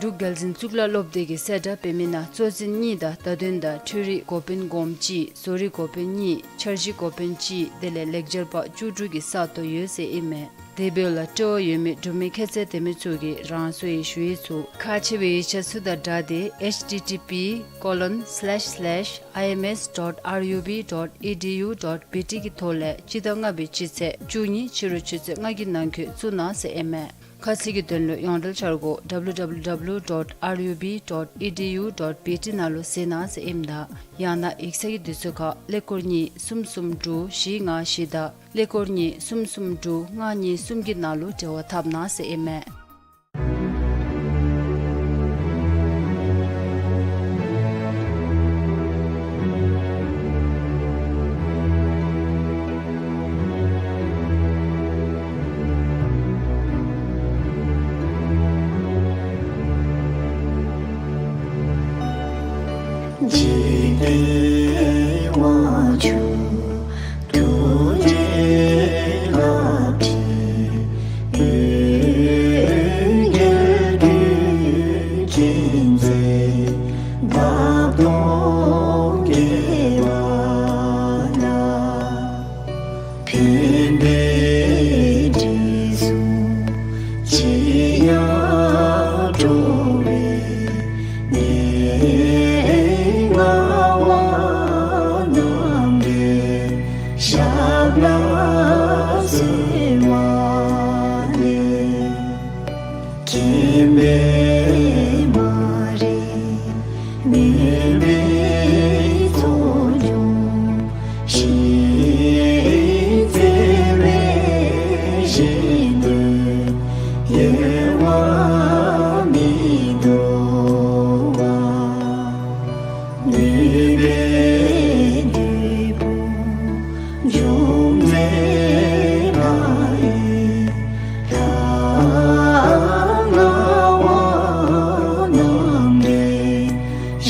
འབྲུག་རྒྱལ་འཛིན་གཙུག་ལག་སློབ་སྡེ་གི་གསལ་བསྒྲགས་སྤེལ་མི་ནང་གཙོ་འཛིན་གཉིས་དང་བརྡ་དོན་དང་འཕྲུལ་རིག་འགོ་དཔོན་སྒོམ་གཅིག། བཟོ་རིག་འགོ་དཔོན་གཉིས། འཆར་གཞི་འགོ་དཔོན་གཅིག། དེ་ལས་ལེགས་སྦྱར་པ་བཅུ་དྲུག་གི་ས་སྟོང་ཡོད་ཟེར་ཨིན་མས། དེ་འབདཝ་ལས་སྤྲོ་བ་ཡོད་མི་འབྲུག་མི་ཁྱད་ཚད་ལྡན་མི་ཚུ་གིས་རང་སོའི་ཞུ་ཡིག་ཚུ་ཁག་ཆེ་བའི་ཡིག་ཆ་ཚུ་དང་སྦྲགས་ཏེ་H T T P colon slash slash I M S dot R U B dot E D U dot B T གི་ཐོག་ལས་སྤྱི་ཟླ་ལྔ་པའི་སྤྱི་ཚེས་བཅུ་གཉིས་ཕྱི་རུ་ཆུ་ཚོད་ལྔ་གི་ནང་འཁོད་བཙུགས་གནང་ཟེར་ཨིན་མས། ཁ་གསལ་གྱི་དོན་ལུ་ཡོངས་འབྲེལ་འཆར་སྒོ་W W W dot R U B dot E D U dot B T ནང་ལུ་གཟིགས་གནང་ཟེར་ཨིནམ་ད་ཡང་ན་ཡིག་ཚང་གི་དུས་ཚོད་ཁར་ཀླད་ཀོར་གཉིས་གསུམ་གསུམ་དྲུག་བཞི་ལྔ་བཞི་དང་ཀླད་ཀོར་གཉིས་གསུམ་གསུམ་དྲུག་ལྔ་གཉིས་གསུམ་གྱི་ནང་ལུ་འབྲེལ་བ་འཐབ་གནང་ཟེར་ཨིན་མས། འཇིག་རྟེན་དབང་ཕྱུག་ཐུགས་རྗེའི་རླབས་ཕྲེང་། འོད་བརྒྱལ་དུས་ཀྱི་མཛེས་འདབ་སྟོང་བརྒྱད་པ་ན། ཕན་བདེའི་དྲི་བསུང་ཅི་ཡང་སྤྲོ་བའི་གནས་ལྔ་བ་རྣམ་འདྲེན་ཞབས་ལ་གསོལ་བ་འདེབས། སྐྱེད་པའི་མ་རིག་མུན་པའི་ཚོགས་འཇོམས་ཤིང་། བརྩེ་བའི་བཞེད་དོན་ཡལ་བ་མི་འདོར་བ། ནུས་པའི་བདུད་དཔུང་འཇོམས་མཛད་ལྷ་ཡི་ལྷ་ལྔ་བ་རྣམ་འདྲེན་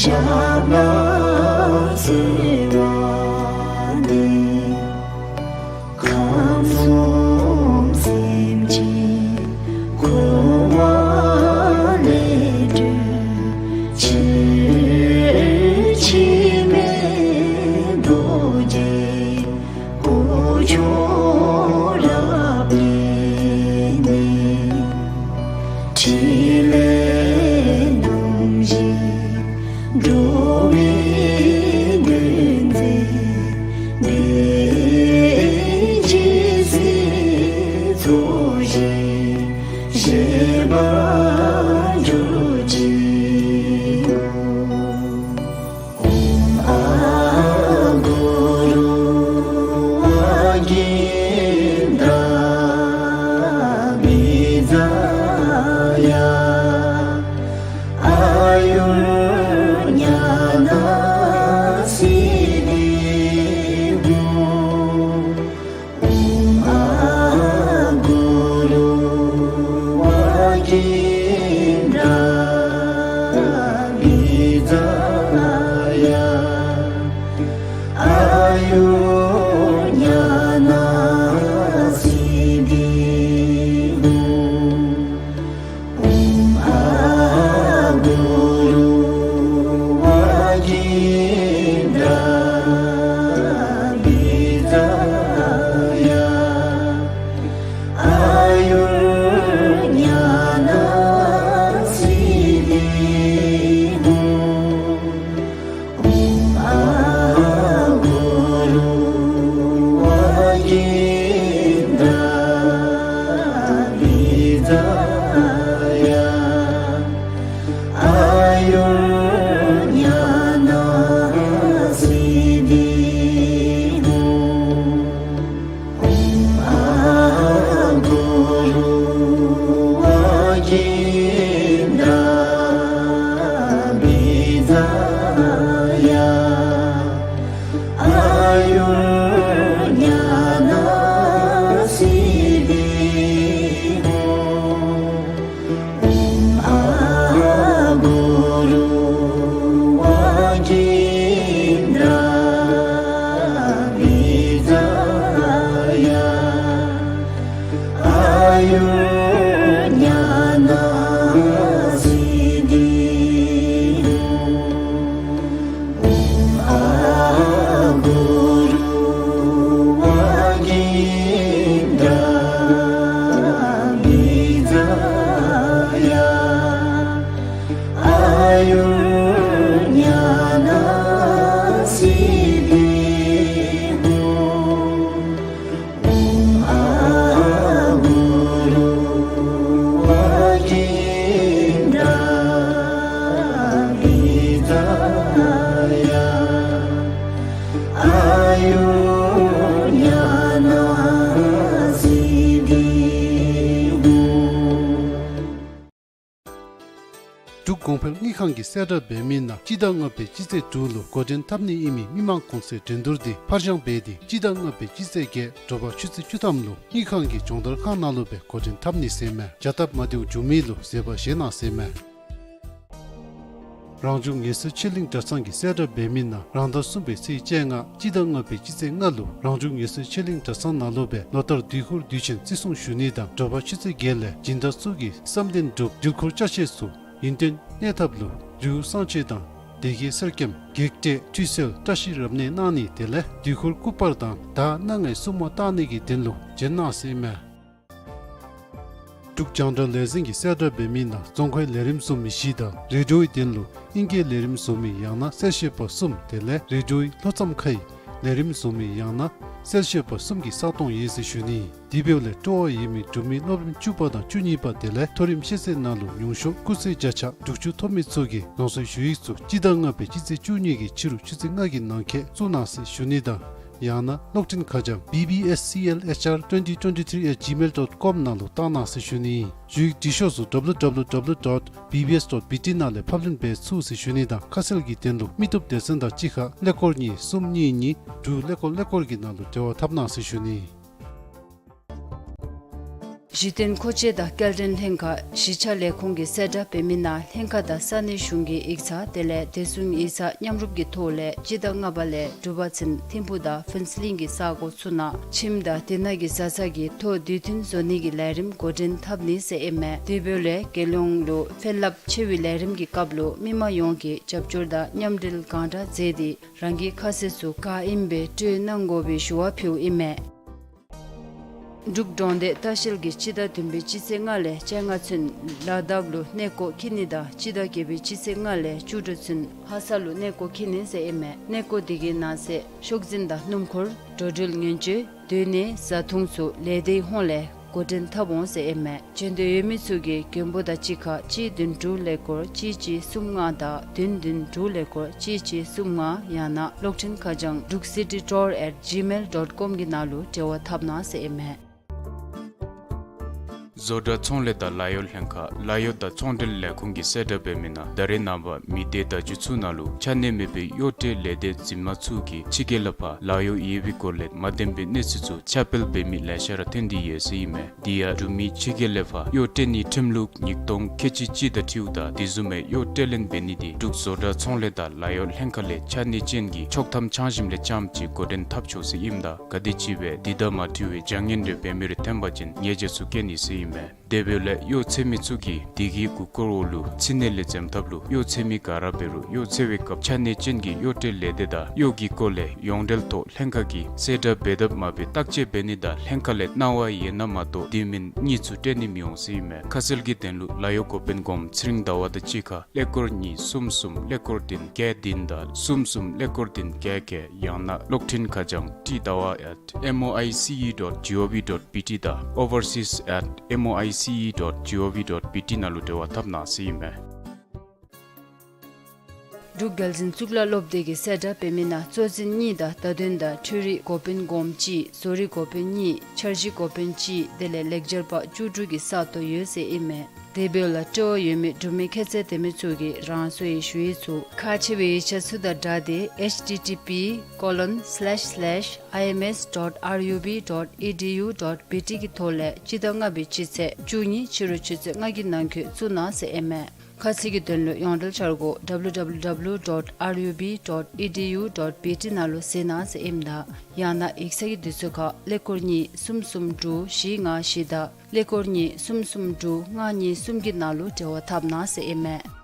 ཞབས་ལ་གསོལ་བ་འདེབས། ཁམས་གསུམ་སེམས་ཅན་འཁོར་བ་ལས་སྒྲོལ་ཕྱིར། འཆི་མེད་རྡོ་རྗེ་སྐུ་མཆོག་རབ་བརྟན་ནས། ཕྲིན་ལས་རྣམ་བཞི་འགྲོ་བའི་དོན་མཛད་པའི། ཇི་སྲིད་ཚོགས་ཞིང་གཞེས་པར་གྱུར་ཅིག། ཨོཾ་ཨ་གུ་རུ་ཝ་གི་དྷ་མི་ཛ་ཡ། ཨ་ཡུར་ཉ་ན་སིདྡྷི་ཧཱུྃ། ཨོཾ་ཨ་གུ་རུ་ཝ་གི་དྷ་མི་ཛ་ཡ། ཨ་ཡུར་ཉ་ན་སིདྡྷི་ཧཱུྃ། ཨོཾ་ཨ་གུ་རུ་ཝ་གི་དྷ་མི་ཛ་ཡ། ཨ་ཡུར་ཉ་ན་སིདྡྷི་ཧཱུྃ། ཨོཾ་ཨ་གུ་རུ་ འབྲུག་གོང་འཕེལ་དངུལ་ཁང་གིས་གསལ་བསྒྲགས་འབད་མི་ནང་སྤྱི་ཟླ་ལྔ་པའི་སྤྱི་ཚེས་དྲུག་ལུ་འགོ་འདྲེན་འཐབ་ནི་ཨིན་མི་མི་མང་གུང་སེང་འགྲན་བསྡུར་འདི་ཕར་འགྱངས་འབད་དེ་སྤྱི་ཟླ་ལྔ་པའི་སྤྱི་ཚེས་བརྒྱད་དྲོ་པ་ཆུ་ཚོད་བཅུ་ཐམ་ལུ་དངུལ་ཁང་གི་སྦྱོང་བརྡར་ཁང་ནང་ལུ་སྦེ་འགོ་འདྲེན་འཐབ་ནི་ཟེར་མས། བྱ་སྟབས་མ་བདེཝ་བྱུང་མི་ལུ་བཟོད་པ་བཞེས་གནང་ཟེར་མས། རང་བྱུང་ངལ་གསོའི་ཆེད་གླིང་གྲྭ་ཚང་གིས་གསལ་བསྒྲགས་འབད་མི་ནང་རང་ཟླ་གསུམ་པའི་ཚེས་བཅོ་ལྔ་སྤྱི་ཟླ་ལྔ་པའི་སྤྱི་ཚེས་ལྔ་ལུ་རང་བྱུང་ངལ་གསོའི་ཆེད་གླིང་གྲྭ་ཚང་ནང་ལུ་སྦེ་ལོ་ལྟར་དུས་འཁོར་དུས་ཆེན་བརྩི་སྲུང་ཞུ་ནི་དང་དྲོ་པ་ཆུ་ཚོད་བརྒྱད་ལས་སྦྱིན་བདག་ཚུ་གིས་བསམ་དོན་འགྲུབ་འགྲུལ་འཁོར་ཅ་ཆས་ཚུ་ཡུན་བརྟན་གནས་ཐབས་ལུ་རི་བོ་གསང་ཆེན་དང་སྡེ་དགེ་གསེར་སྐྱེམས་བགེགས་བསྐྲད་ཁྲུས་གསོལ་བཀྲ་ཤིས་རབ་གནས་གནང་ནི་དེ་ལས་དུས་འཁོར་སྐུ་པར་དང་ད་གནངས་ངེ་སྲུང་མ་བཏང་ནི་གི་དོན་ལུ་བྱོན་གནང་ཟེར་མས། འབྲུག་རྒྱང་བསྒྲགས་ལས་འཛིན་གྱིས་གསལ་བསྒྲགས་འབད་མི་ནང་རྫོང་ཁའི་ལས་རིམ་བཟོ་མི་བཞི་དང་རེ་ཌིའོའི་དོན་ལུ་ཨིང་སྐད་ལས་རིམ་བཟོ་མི་ཡང་ན་གསལ་བཤད་པ་གསུམ་དེ་ལས་རེ་ཌིའོའི་ལྷོ་མཚམས་ཁའི་ལས་རིམ་བཟོ་མི་ཡང་ན་གསལ་བཤད་པ་གསུམ་གྱི་ས་སྟོང་ཡོད་ཟེར་ཞུ་ནི། དེ་འབདཝ་ལས་སྤྲོ་བ་ཡོད་མི་འབྲུག་མི་སློབ་རིམ་བཅུ་པ་དང་བཅུ་གཉིས་པ་དེ་ལས་མཐོ་རིམ་ཤེས་ཚད་ནང་ལུ་ཉུང་ཤོས་སྐུགས་ཚད་བརྒྱ་ཆ་དྲུག་ཅུ་ཐོབ་མི་ཚུ་གིས་རང་སོའི་ཞུ་ཡིག་ཚུ་སྤྱི་ཟླ་ལྔ་པའི་སྤྱི་ཚེས་བཅུ་གཉིས་ཀྱི་ཕྱི་རུ་ཆུ་ཚོད་ལྔ་གི་ནང་འཁོད་བཙུགས་གནང་ཟེར་ཞུ་ནི་དང་ཡང་ན་གློག་འཕྲིན་ཁ་བྱང་B B S C L H R twenty twenty-three at gmail dot com ནང་ལུ་བཏང་གནང་ཟེར་ཞུ་ནི། ཞུ་ཡིག་འབྲི་ཤོག་ཚུ་W W W dot B B S dot B T ནང་ལས་ཕབ་ལེན་འབད་ཚུགས་ཟེར་ཞུ་ནི་དང་ཁ་གསལ་གྱི་དོན་ལུ་མི་བཏུབ་སྡེ་ཚན་དང་གཅིག་ཁར་ཀླད་ཀོར་གཉིས་གསུམ་གཉིས་གཉིས་དྲུག་ཀླད་ཀོར་ཀླད་ཀོར་གྱི་ནང་ལུ་འབྲེལ་བ་འཐབ་གནང་ཟེར་ཞུ་ནི། གཞི་རྟེན་མཁོ་ཆས་དང་སྐྱེལ་འདྲེན་ལྷན་ཁག་གཞིས་ཆགས་ལས་ཁུངས་ཀྱིས་གསལ་བསྒྲགས་འབད་མི་ནང་ལྷན་ཁག་དང་ས་གནས་གཞུང་གི་ཡིག་ཚང་དེ་ལས་བདེ་སྲུང་ཡིག་ཚང་མཉམ་རུབ་ཀྱི་ཐོག་ལས་སྤྱི་ཟླ་ལྔ་པ་ལས་དྲུག་པ་ཚུན་ཐིམ་ཕུག་དང་ཕུན་ཚོགས་གླིང་གི་ས་གོ་ཚུ་ནང་ཁྱིམ་དང་དེ་ནང་གི་བཟའ་ཚང་གི་ཐོ་དུས་མཐུན་བཟོ་ནི་གི་ལས་རིམ་འགོ་འདྲེན་འཐབ་ནི་ཟེར་ཨིན་མས། དེ་འབདཝ་ལས་རྒྱལ་ཡོངས་ལུ་ཕན་རླབས་ཆེ་བའི་ལས་རིམ་གྱི་སྐབས་ལུ་མི་མང་ཡོངས་ཀྱིས་རྒྱབ་སྐྱོར་དང་མཉམ་འབྲེལ་གང་དྲག་མཛད་དེ་རང་གི་ཁ་གསལ་ཚུ་ག་ཨིནམ་སྦེ་སྤྲོད་གནང་དགོ་པའི་ཞུ་བ་ཕུལཝ་ཨིན་མས། འབྲུག་གྲོང་སྡེ་ལྟ་བཤལ་གྱིས་སྤྱི་ཟླ་བདུན་པའི་སྤྱི་ཚེས་ལྔ་ལས་བཅོ་ལྔ་ཚུན་ལ་དྭགས་ལུ་གནས་སྐོར་འཁྱིད་ནི་དང་སྤྱི་ཟླ་བརྒྱད་པའི་སྤྱི་ཚེས་ལྔ་ལས་བཅུ་དྲུག་ཚུན་ལྷ་ས་ལུ་གནས་སྐོར་འཁྱིད་ནི་ཟེར་ཨིན་མས། གནས་སྐོར་དེ་གི་ནང་གསེས་ཤོག་འཛིན་དང་སྣུམ་འཁོར་འགྲོ་འགྲུལ་ཉེན་བཅོལ་སྡོད་གནས་བཟའ་འཐུང་ཚུ་ལས་སྡེའི་ཧོངས་ལས་འགོ་འདྲེན་འཐབ་འོང་ཟེར་ཨིན་མས། འབྱོན་འདོད་ཡོད་མི་ཚུ་གིས་མགོན་པོ་དང་གཅིག་ཁར་གཅིག་བདུན་དྲུག་ཀླད་ཀོར་གཅིག་གཅིག་གསུམ་ལྔ་དང་བདུན་བདུན་དྲུག་ཀླད་ཀོར་གཅིག་གཅིག་གསུམ་ལྔ་ཡང་ན་གློག་འཕྲིན་ཁ་བྱང་འབྲུག་སི་ཊི་ཊུར་ཨེཊ་ཇི་མེལ་ཌོཊ་ཀོམ་གྱི་ནང་ལུ་འབྲེལ་བ་འཐབ་གནང་ཟེར་ཨིན་མས། བཟོ་གྲྭ་ཚོང་ལས་དང་ལཱ་གཡོག་ལྷན་ཁག་ལཱ་གཡོག་དང་ཚོང་འབྲེལ་ལས་ཁུངས་ཀྱིས་གསལ་བསྒྲགས་འབད་མི་ནང་ད་རེས་ནངས་པ་མི་སྡེ་བརྡ་བརྒྱུད་ཚུ་ནང་ལུ་ཆ་གནས་མེད་པའི་གཡོག་ཁྲལ་ལས་སྡེ་འཛིན་མ་ཚུ་གིས་ཕྱི་རྒྱལ་ལས་ཕར་ལཱ་གཡོག་ཡོད་པའི་སྐོར་ལས་མ་བདེན་པའི་གནས་ཚུལ་ཚུ་ཁྱབ་སྤེལ་འབད་མི་ལེ་ཤ་ར་ཐོན་ཏེ་ཡོད་ཟེར་ཨིན་མས། དེ་ཡང་འབྲུག་མི་ཕྱི་རྒྱལ་ལས་ཕར་གཡོག་སྤྲོད་ནིའི་ཁྲིམས་ལུགས་ཉིས་སྟོང་ཁལ་གཅིག་གཅིག་དང་འཁྲིལཝ་ད་དེ་བཟུམ་མའི་གཡོག་སྤྲོད་ལེན་འབད་ནི་དེ་འབྲུག་བཟོ་གྲྭ་ཚོང་ལས་དང་ལཱ་གཡོག་ལྷན་ཁག་ལས་ཆ་གནས་ཅན་གྱི་ཆོག་ཐམ་འཆང་ཞིནམ་ལས་རྐྱངམ་ཅིག་འགོ་འདྲེན་འཐབ་ཆོག་ཟེར་ཨིནམ་ད་ག་དེམ་ཅིག་སྦེ་དེ་དང་མ་འཁྲིལ་བའི་བྱ་ངན་རེ་འབད་མི་རེ་ཐོན་པ་ཅིན་ཉེས་བྱ་ཚུ་བཀལ་ནི་ཟེར་ཨིན་མས། དེ་འབདཝ་ལས་གཡོག་འཚོལ་མི་ཚུ་གིས་དེ་གི་མགུ་སྐོར་འོག་ལུ་ཕྱི་ནང་ལས་འཛེམ་ཐབས་ལུ་གཡོག་འཚོལ་མི་ག་ར་འབད་རུང་གཡོག་འཚོལ་བའི་སྐབས་ཆ་གནས་ཅན་གྱི་གཡོག་སྤྲོད་ལས་སྡེ་དང་གཡོག་གི་སྐོར་ལས་ཡོངས་འབྲེལ་ཐོག་ལྷན་ཁག་གིས་གསལ་བསྒྲགས་འབད་དཔ་མ་འབད་བརྟག་དཔྱད་འབད་ནི་དང་ལྷན་ཁག་ལས་གནང་བ་ཡོད་ན་མ་གཏོགས་དེ་མིན་གཉིས་ཚུ་སྤྲོད་ནི་མི་འོང་ཟེར་ཨིན་མས། ཁ་གསལ་གྱི་དོན་ལུ་ལཱ་གཡོག་འགོ་དཔོན་སྒོམ་ཚེ་རིང་ཟླ་བ་དང་གཅིག་ཁར་ཀླད་ཀོར་གཉིས་གསུམ་གསུམ་ཀླད་ཀོར་བདུན་བརྒྱད་བདུན་དང་གསུམ་གསུམ་ཀླད་ཀོར་བདུན་བརྒྱད་བརྒྱད་ཡང་ན་གློག་འཕྲིན་ཁ་བྱང་ཏི་ཟླ་བ་at M O I C E dot G O V dot B T དང་overseas at M O I C E dot G O V dot B T ནང་ལུ་འབྲེལ་བ་འཐབ་གནང་ཟེར་ཨིན་མས། འབྲུག་རྒྱལ་འཛིན་གཙུག་ལག་སློབ་སྡེ་གིས་གསལ་བསྒྲགས་འབད་མི་ནང་གཙོ་འཛིན་གཉིས་དང་བརྡ་དོན་དང་འཕྲུལ་རིག་འགོ་དཔོན་སྒོམ་གཅིག་བཟོ་རིག་འགོ་དཔོན་གཉིས་འཆར་གཞི་འགོ་དཔོན་གཅིག་དེ་ལས་ལེགས་སྦྱར་པ་བཅུ་དྲུག་གི་ས་སྟོང་ཡོད་ཟེར་ཨིན་མས། དེ་འབདཝ་ལས་སྤྲོ་བ་ཡོད་མི་འབྲུག་མི་ཁྱད་ཚད་ལྡན་མི་ཚུ་གིས་རང་སོའི་ཞུ་ཡིག་ཚུ་ཁག་ཆེ་བའི་ཡིག་ཆ་ཚུ་དང་སྦྲགས་ཏེ་H T T P colon slash slash I M S dot R U B dot E D U dot B T གི་ཐོག་ལས་སྤྱི་ཟླ་ལྔ་པའི་སྤྱི་ཚེས་བཅུ་གཉིས་ཕྱི་རུ་ཆུ་ཚོད་ལྔ་གི་ནང་འཁོད་བཙུགས་གནང་ཟེར་ཨིན་མས། ཁ་གསལ་གྱི་དོན་ལུ་ཡོངས་འབྲེལ་འཆར་སྒོ་W W W dot R U B dot E D U dot B T ནང་ལུ་གཟིགས་གནང་ཟེར་ཨིནམ་ད་ཡང་ན་ཡིག་ཚང་གི་དུས་ཚོད་ཁར་ཀླད་ཀོར་གཉིས་གསུམ་གསུམ་དྲུག་བཞི་ལྔ་བཞི་དང་ཀླད་ཀོར་གཉིས་གསུམ་གསུམ་དྲུག་ལྔ་གཉིས་གསུམ་གྱི་ནང་ལུ་འབྲེལ་བ་འཐབ་གནང་ཟེར་ཨིན་མས།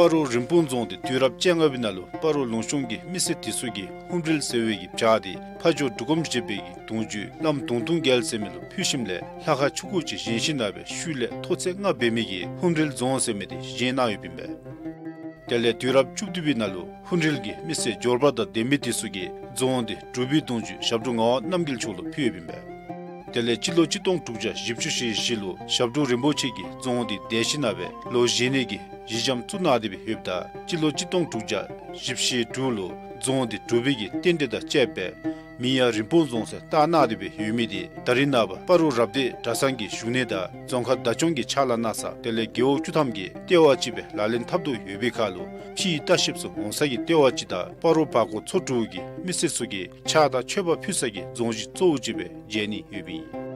སྤ་རོ་རིན་སྤུངས་རྫོང་དེ་དུས་རབས་བཅོ་ལྔ་པའི་ནང་ལུ་སྤ་རོ་ལུང་གཤོང་གི་མི་སེར་དེ་ཚུ་གིས་ཧཱུྃ་རལ་ཟེར་བའི་གི་བྱག་དེ་ཕ་ཇོ་འབྲུག་སྒོམ་བཞད་པའི་གི་གདུང་བརྒྱུད་བླམ་གདུང་སྟོང་རྒྱལ་ཟེར་མི་ལུ་ཕུལ་ཞིནམ་ལས་ལྷ་ཁང་ཆུང་ཀུ་ཅིག་བཞེངས་ཞིནམ་ལས་ཤུལ་ལས་མཐོ་ཚད་ལྔ་འབད་མི་གི་ཧཱུྃ་རལ་རྫོང་ཟེར་མི་དེ་བཞེངས་གནང་ཡོདཔ་ཨིན་པས། དེ་ལས་དུས་རབས་བཅུ་བདུན་པའི་ནང་ལུ་ཧུན་རིལ་གྱི་མི་སེར་འབྱོར་པ་དང་ལྡན་མི་དེ་ཚུ་གིས་རྫོང་འདི་གྲུབ་པའི་གདུང་བརྒྱུད་ཞབས་དྲུང་ངག་དབང་རྣམ་རྒྱལ་མཆོག་ལུ་ཕུལ་ཡོདཔ་ཨིན་པས། དེ་ལས་སྤྱི་ལོ་གཅིག་སྟོང་དྲུག་བརྒྱ་བཞི་བཅུ་ཞེ་བཞི་ལུ་ཞབས་དྲུང་རིན་པོ་ཆེ་གིས་རྫོང་འདི་གདན་ཞུ་གནང་སྦེ་ལོ་བཞི་གནས་ཀྱི་གཞི་འགྱམ་བཙུགས་གནང་སྟེ་སྦེ་ཡོདཔ་ད་སྤྱི་ལོ་གཅིག་སྟོང་དྲུག་བརྒྱ་བཞི་བཅུ་ཞེ་དྲུག་ལུ་རྫོང་འདི་གྲུབ་པའི་གི་རྟེན་འབྲེལ་དང་བཅསཔ་སྦེ་མིང་ཡང་རིན་སྤུངས་རྫོང་ཟེར་བཏགས་གནང་སྟེ་སྦེ་ཡོད་མི་འདི་ད་རེས་ནངས་པ་སྤ་རོ་རབ་སྡེ་གྲྭ་ཚང་གི་བཞུགས་གནས་དང་རྫོང་ཁག་བདག་སྐྱོང་གི་ཕྱག་ལཱ་གནང་ས་དེ་ལས་རྒེད་འོག་བཅུ་ཐམ་གྱིས་ལྟེ་བ་ཅིག་སྦེ་ལག་ལེན་འཐབ་དོ་ཡོད་པའི་ཁར་ལུ་ཕྱིའི་ལྟ་བཤལཔ་ཚུ་འོང་ས་གི་ལྟེ་བ་ཅིག་དང་སྤ་རོ་བར་སྐོར་ཚོ་དྲུག་གི་མི་སེར་ཚུ་གིས་ཕྱག་དང་མཆོད་པ་ཕུལ་ས་གི་རྫོང་གཞི་གཙོ་བོ་ཅིག་སྦེ་མཇལ་ནི་ཡོདཔ་ཨིན།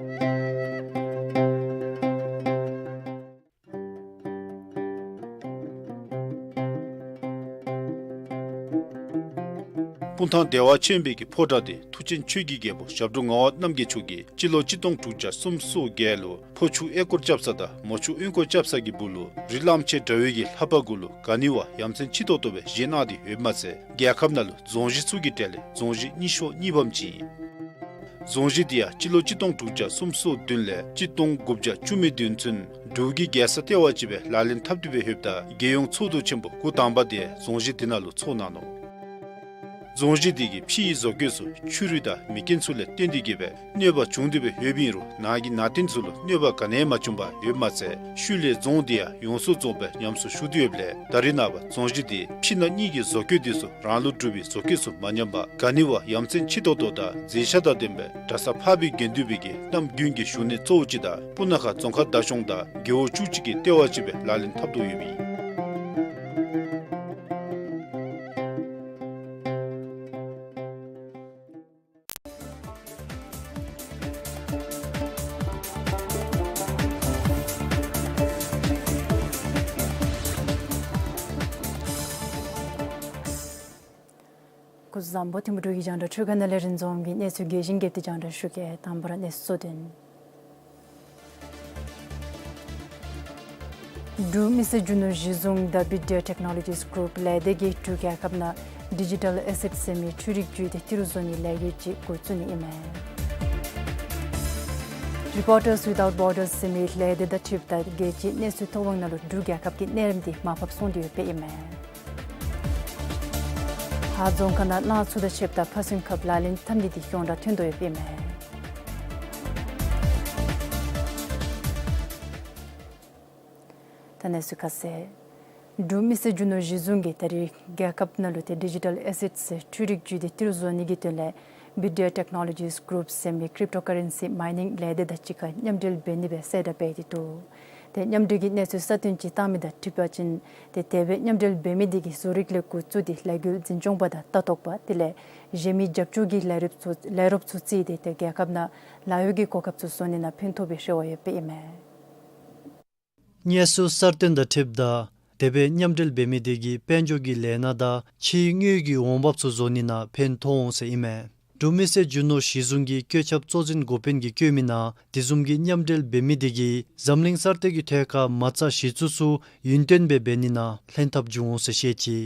སྤུངས་ཐང་བདེ་བ་ཆེན་པོའི་གི་ཕོ་བྲང་འདི་མཐུ་ཆེན་ཆོས་ཀྱི་རྒྱལ་པོ་ཞབས་དྲུང་ངག་དབང་རྣམ་རྒྱལ་མཆོག་གིས་སྤྱི་ལོ་གཅིག་སྟོང་དྲུག་བརྒྱ་སུམ་ཅུ་སོ་བརྒྱད་ལུ་ཕོ་ཆུ་ཨེ་སྐོར་རྐྱབ་ས་དང་མོ་ཆུ་གཡོན་སྐོར་རྐྱབ་ས་གི་སྦུག་ལུ་རི་གླངམོ་ཆེ་དྲ་བའི་གི་ལྷ་པ་གུ་ལུ་ག་ནི་བ་ཡ་མཚན་ཆེ་ཏོག་ཏོ་སྦེ་བཞེངས་གནང་སྟེ་ཡོདཔ་མ་ཚད་རྒྱལ་ཁབ་ནང་ལུ་རྫོང་གཞི་ཚུ་གི་གྲས་ལས་རྫོང་གཞི་རྙིང་ཤོས་གཉིས་པམ་ཅིག་ཨིན། རྫོང་གཞི་འདི་ཡང་སྤྱི་ལོ་གཅིག་སྟོང་དྲུག་བརྒྱ་སུམ་ཅུ་སོ་བདུན་ལས་གཅིག་སྟོང་དགུ་བརྒྱ་བཅུ་མེད་བདུན་ཚུན་འབྲུག་གི་རྒྱལ་ས་ལྟེ་བ་ཅིག་སྦེ་ལག་ལེན་འཐབ་སྟེ་སྦེ་ཡོདཔ་ད་རྒྱལ་ཡོངས་ཚོགས་འདུ་ཆེན་པོ་འགོ་དང་པ་དེ་རྫོང་གཞི་འདི་ནང་ལུ་ཚོགས་གནང་ནུག། རྫོང་གཞི་འདི་གི་ཕྱིའི་བཟོ་བཀོད་ཚུ་ཆུ་རུད་དང་མེ་རྐྱེན་ཚུ་ལས་བརྟེན་ཏེ་གིས་སྦེ་གནོད་པ་བྱུང་སྟེ་སྦེ་ཡོདཔ་ཨིན་རུང་ནང་གི་ནང་རྟེན་ཚུ་ལུ་གནོད་པ་ག་ནི་ཡང་མ་བྱུང་པར་ཡོདཔ་མ་ཚད་ཤུལ་ལས་རྫོང་འདི་ཡང་ཡོངས་སུ་རྫོགསཔ་སྦེ་ཉམས་གསོ་ཞུ་སྟེ་ཡོདཔ་ལས་ད་རེས་ནངས་པ་རྫོང་གཞི་འདི་ཕྱི་ནང་གཉིས་ཀྱི་བཟོ་བཀོད་འདི་ཚུ་རང་ལུགས་འབྲུག་པའི་བཟོ་བཀོད་ཚུ་མ་ཉམས་པར་ག་ནི་བ་ཡ་མཚན་ཆེ་ཏོག་ཏོ་དང་མཛེས་ཆ་དང་ལྡནམ་སྦེ་གྲྭ་ས་འཕགས་པའི་དགེ་འདུན་པའི་གི་རྣམ་རྒྱུན་གྱི་བཞུགས་གནས་གཙོ་བོ་ཅིག་དང་སྤུ་ན་ཁ་རྫོང་ཁག་བདག་སྐྱོང་དང་རྒེད་འོག་བཅུ་གཅིག་གི་ལྟེ་བ་ཅིག་སྦེ་ལག་ལེན་འཐབ་དོ་ཡོདཔ་ཨིན། སྐུ་གཟུགས་བཟང་པོ། ཐིམ་ཕུ་འབྲུག་གི་རྒྱང་བསྒྲགས་འཕྲུལ་ཁང་ནང་ལས་རིན་འཛོམས་ཀྱིས་གནས་ཚུལ་རྒྱས་ཤིང་རྒྱས་པ་དེ་རྒྱང་བསྒྲགས་ཞུ་གེ། དང་པ་ར་གནས་ཚུལ་གཙོ་དོན། འབྲུག་མི་སེར་རྒྱུ་ནོར་གཞི་བཟུང་དང་བི་ཌི་ཨར་ཊེཀ་ནོ་ལོ་ཇིས་གུ་རུབ་ལས་སྡེ་གིས་འབྲུག་རྒྱལ་ཁབ་ནང་ཌི་ཇི་ཊལ་ཨེ་སེཊ་ཟེར་མི་འཕྲུལ་རིག་བརྒྱུད་དེ་ཏི་རུ་བཟོ་ནིའི་ལས་འགུལ་ཅིག་འགོ་བཙུགས་ནི་ཨིན་མས། རི་པོར་ཊརསི་ཝི་ཐའུཊ་བོར་ཌརསི་ཟེར་མི་ལས་སྡེ་དང་འཁྲིལཝ་ད་རྒྱལ་སྤྱིའི་གནས་ཚུལ་ཐོ་འགོད་ནང་ལུ་འབྲུག་རྒྱལ་ཁབ་ཀྱི་གནས་རིམ་འདི་མར་ཕབ་སོང་སྟེ་ཡོདཔ་ཨིན་མས། ཧཱ་རྫོང་ཁག་ནང་ནག་ཆུ་དང་ཕྱདཔ་ད་ཕ་སུན་ཁབ་ལག་ལེན་འཐབ་ནི་འདི་ཡོངས་གྲགས་ཐོན་དོ་ཡོདཔ་ཨིན་མས། ད་གནས་ཚུལ་ཁ་གསལ། འབྲུག་མི་སེར་རྒྱུ་ནོར་གཞི་བཟུང་གིས་ད་རེས་རྒྱལ་ཁབ་ནང་ལུ་ཏེ་ཌི་ཇི་ཊལ་ཨེ་སེཊ་ཟེར་འཕྲུལ་རིག་བརྒྱུད་དེ་ཏི་རུ་བཟོ་ནི་གི་དོན་ལས་བི་ཌི་ཨར་ཊེཀ་ནོ་ལོ་ཇིས་གུ་རུབ་ཟེར་མི་ཀྲིབ་ཊོ་ཀ་རེན་སི་མའི་ནིང་ལས་སྡེ་དང་གཅིག་ཁར་མཉམ་འབྲེལ་འབད་ནི་སྦེ་གསལ་བསྒྲགས་འབད་དེ་འདུག། ཏེ་མཉམ་འབྲེལ་གྱི་གནས་ཚུལ་གསར་བཏོན་ཅིག་བཏང་མི་དང་འཁྲིལ་བ་ཅིན་ཏེ་དེ་སྦེ་མཉམ་འབྲེལ་འབད་མི་དེ་གིས་བཟོ་རིག་ལས་འགོ་བཙུགས་ཏེ་ལས་འགུལ་འཛིན་སྐྱོང་པ་དང་ལྟ་རྟོག་པ་དེ་ལས་གཞན་མི་རྒྱབ་སྐྱོར་གྱི་ལས་རོགསཔ་ཚུ་ལས་རོགསཔ་ཚུ་བརྩིས་ཏེ་ཏེ་རྒྱལ་ཁབ་ནང་ལཱ་གཡོག་གི་གོ་སྐབས་ཚུ་བཟོ་ནི་ནང་ཕན་ཐོགས་པའི་རེ་བ་ཡོདཔ་ཨིན་མས། གནས་ཚུལ་གསར་བཏོན་དང་འཁྲིལཝ་ད་དེ་སྦེ་མཉམ་འབྲེལ་འབད་མི་དེ་གིས་དཔལ་འབྱོར་གྱི་ལས་སྣ་དང་ཕྱིའི་དངུལ་གྱི་འོང་འབབ་ཚུ་བཟོ་ནི་ནང་ཕན་ཐོགས་འོང་ཟེར་ཨིན་མས། འབྲུག་མི་སེར་རྒྱུ་ནོར་གཞི་བཟུང་གི་བཀོད་ཁྱབ་གཙོ་འཛིན་འགོ་དཔོན་གྱིས་བཀོད་མི་ནང་དེ་བཟུམ་གྱི་མཉམ་འབྲེལ་འབད་མི་དེ་གིས་འཛམ་གླིང་གསར་གཏོད་ཀྱི་ཐད་ཁར་མ་རྩ་གཞི་བཙུགས་ཚུ་ཡུན་བརྟན་སྦེ་འབད་ནི་ནང་ལྷན་ཐབས་འབྱུང་འོང་ཟེར་བཤད་ཅི།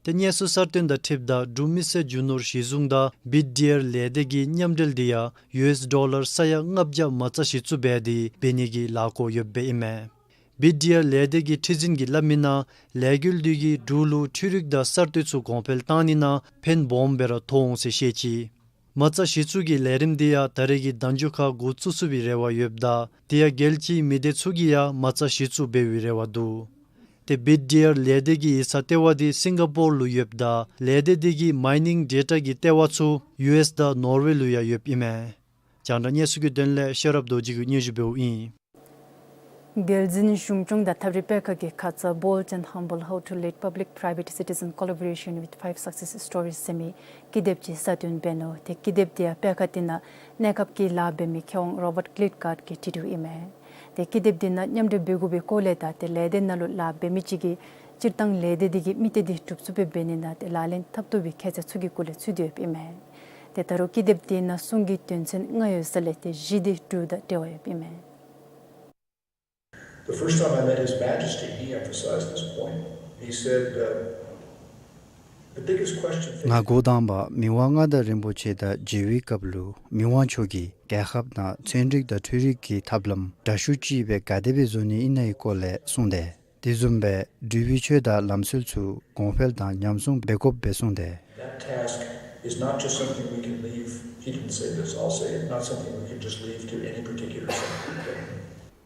ཏེ་གནས་ཚུལ་གསར་བཏོན་དང་འཁྲིལཝ་ད་འབྲུག་མི་སེར་རྒྱུ་ནོར་གཞི་བཟུང་དང་བི་ཌི་ཨར་ལས་སྡེ་གི་མཉམ་འབྲེལ་དེ་ཡང་ཡུ་ཨེསི་ཌོ་ལར་ས་ཡ་ལྔ་བརྒྱ་མ་རྩ་གཞི་བཙུགས་འབད་དེ་འབད་ནི་གི་ལཱ་འགོ་ཡོདཔ་ཨིན་མས། བི་ཌི་ཨར་ལས་སྡེ་གི་ཁྲི་འཛིན་གྱིས་སླབ་མི་ནང་ལས་འགུལ་དེ་གིས་འབྲུག་ལུ་འཕྲུལ་རིག་དང་གསར་གཏོད་ཚུ་གོང་འཕེལ་བཏང་ནི་ནང་ཕན་སྦོམ་སྦེ་ར་ཐོགས་འོང་ཟེར་བཤད་ཅི། མ་རྩ་གཞི་བཙུགས་ཀྱི་ལས་རིམ་དེ་ཡང་ད་རེས་ཀྱི་ཟླ་མཇུག་ཁར་འགོ་བཙུགས་ཚུགས་པའི་རེ་བ་ཡོདཔ་ད་དེ་ཡང་རྒྱལ་སྤྱིའི་མི་སྡེ་ཚུ་གིས་ཡང་མ་རྩ་གཞི་བཙུགས་འབད་བའི་རེ་བ་འདུག། ཏེ་བི་ཌི་ཨར་ལས་སྡེ་གི་ཡིག་ཚང་ལྟེ་བ་དེ་སིང་ག་པོར་ལུ་ཡོདཔ་ད་ལས་སྡེ་དེ་གི་མའི་ནིང་ཌེ་ཊ་གི་ལྟེ་བ་ཚུ་ཡུ་ཨེསི་དང་ནོར་ཝེ་ལུ་ཡང་ཡོདཔ་ཨིན་མས། རྒྱང་བསྒྲགས་གནས་ཚུལ་གྱི་དོན་ལས་ཤེས་རབ་རྡོ་རྗེ་གིས་སྙན་ཞུ་འབདཝ་ཨིན། རྒྱལ་འཛིན་གཞུང་སྐྱོང་དང་ཐབས་རིག་སྤེལ་ཁང་གིས་ཁ་ཙ་Bold and Humble, How to Lead Public Private Citizen Collaboration with Five Success Stories ཟེར་མི་ཀི་དེབ་ཅིག་གསར་བཏོན་འབད་ནུག། ཏེ་ཀི་དེབ་དེ་ཡང་སྤེལ་ཁང་དེ་ནང་གནས་སྐབས་ཀྱི་ལཱ་འབད་མི་མཁས་དབང་རོ་བཊ་གླིཊ་གཱརཌ་ཀྱིས་བྲིས་དོ་ཨིན་མས། ཏེ་ཀི་དེབ་དེ་ནང་མཉམ་འབྲེལ་འབད་དགོ་པའི་སྐོར་ལས་དང་ཏེ་ལས་སྡེ་ནང་ལུ་ལཱ་འབད་མི་ཅིག་གིས་སྤྱིར་བཏང་ལས་སྡེ་དེ་གིས་དམིགས་གཏད་དེ་གྲུབ་ཚུགསཔ་སྦེ་འབད་ནི་ནང་ཏེ་ལག་ལེན་འཐབ་བཏུབ་པའི་ཁྱད་ཚད་ཚུ་གི་སྐོར་ལས་ཚུད་དེ་ཡོདཔ་ཨིན་མས། ཏེ་ད་རུང་ཀི་དེབ་དེ་ནང་གསུང་གི་དོན་ཚན་ལྔ་ཡོད་ས་ལས་ཏེ་བཞི་དེ་འབྲུག་དང་འབྲེལ་བ་ཡོདཔ་ཨིན་མས། The first time I met His Majesty, he emphasized this point. He said, uh, the biggest question facing ང་འགོ་དང་པ་མི་དབང་མངའ་བདག་རིན་པོ་ཆེ་དང་མཇལ་བའི་སྐབས་ལུ་མི་དབང་མཆོག་གིས་རྒྱལ་ཁབ་ནང་ཚན་རིག་དང་འཕྲུལ་རིག་གི་ཐབས་ལམ་འདྲ་ཤུགས་ཅིག་སྦེ་ག་དེ་སྦེ་བཟོ་ནི་ཨིན་ན་ཡི་སྐོར་ལས་གསུངས་ཏེ། དེ་བཟུམ་སྦེ་འབྲུག་པའི་ཆོས་དང་ལམ་སྲོལ་ཚུ་གོང་འཕེལ་དང་ཉམས་སྲུང་འབད་དགོཔ་སྦེ་གསུངས་ཏེ། That task is not just something we can leave, he didn't say this, I'll say it, not something we can just leave to any particular sect.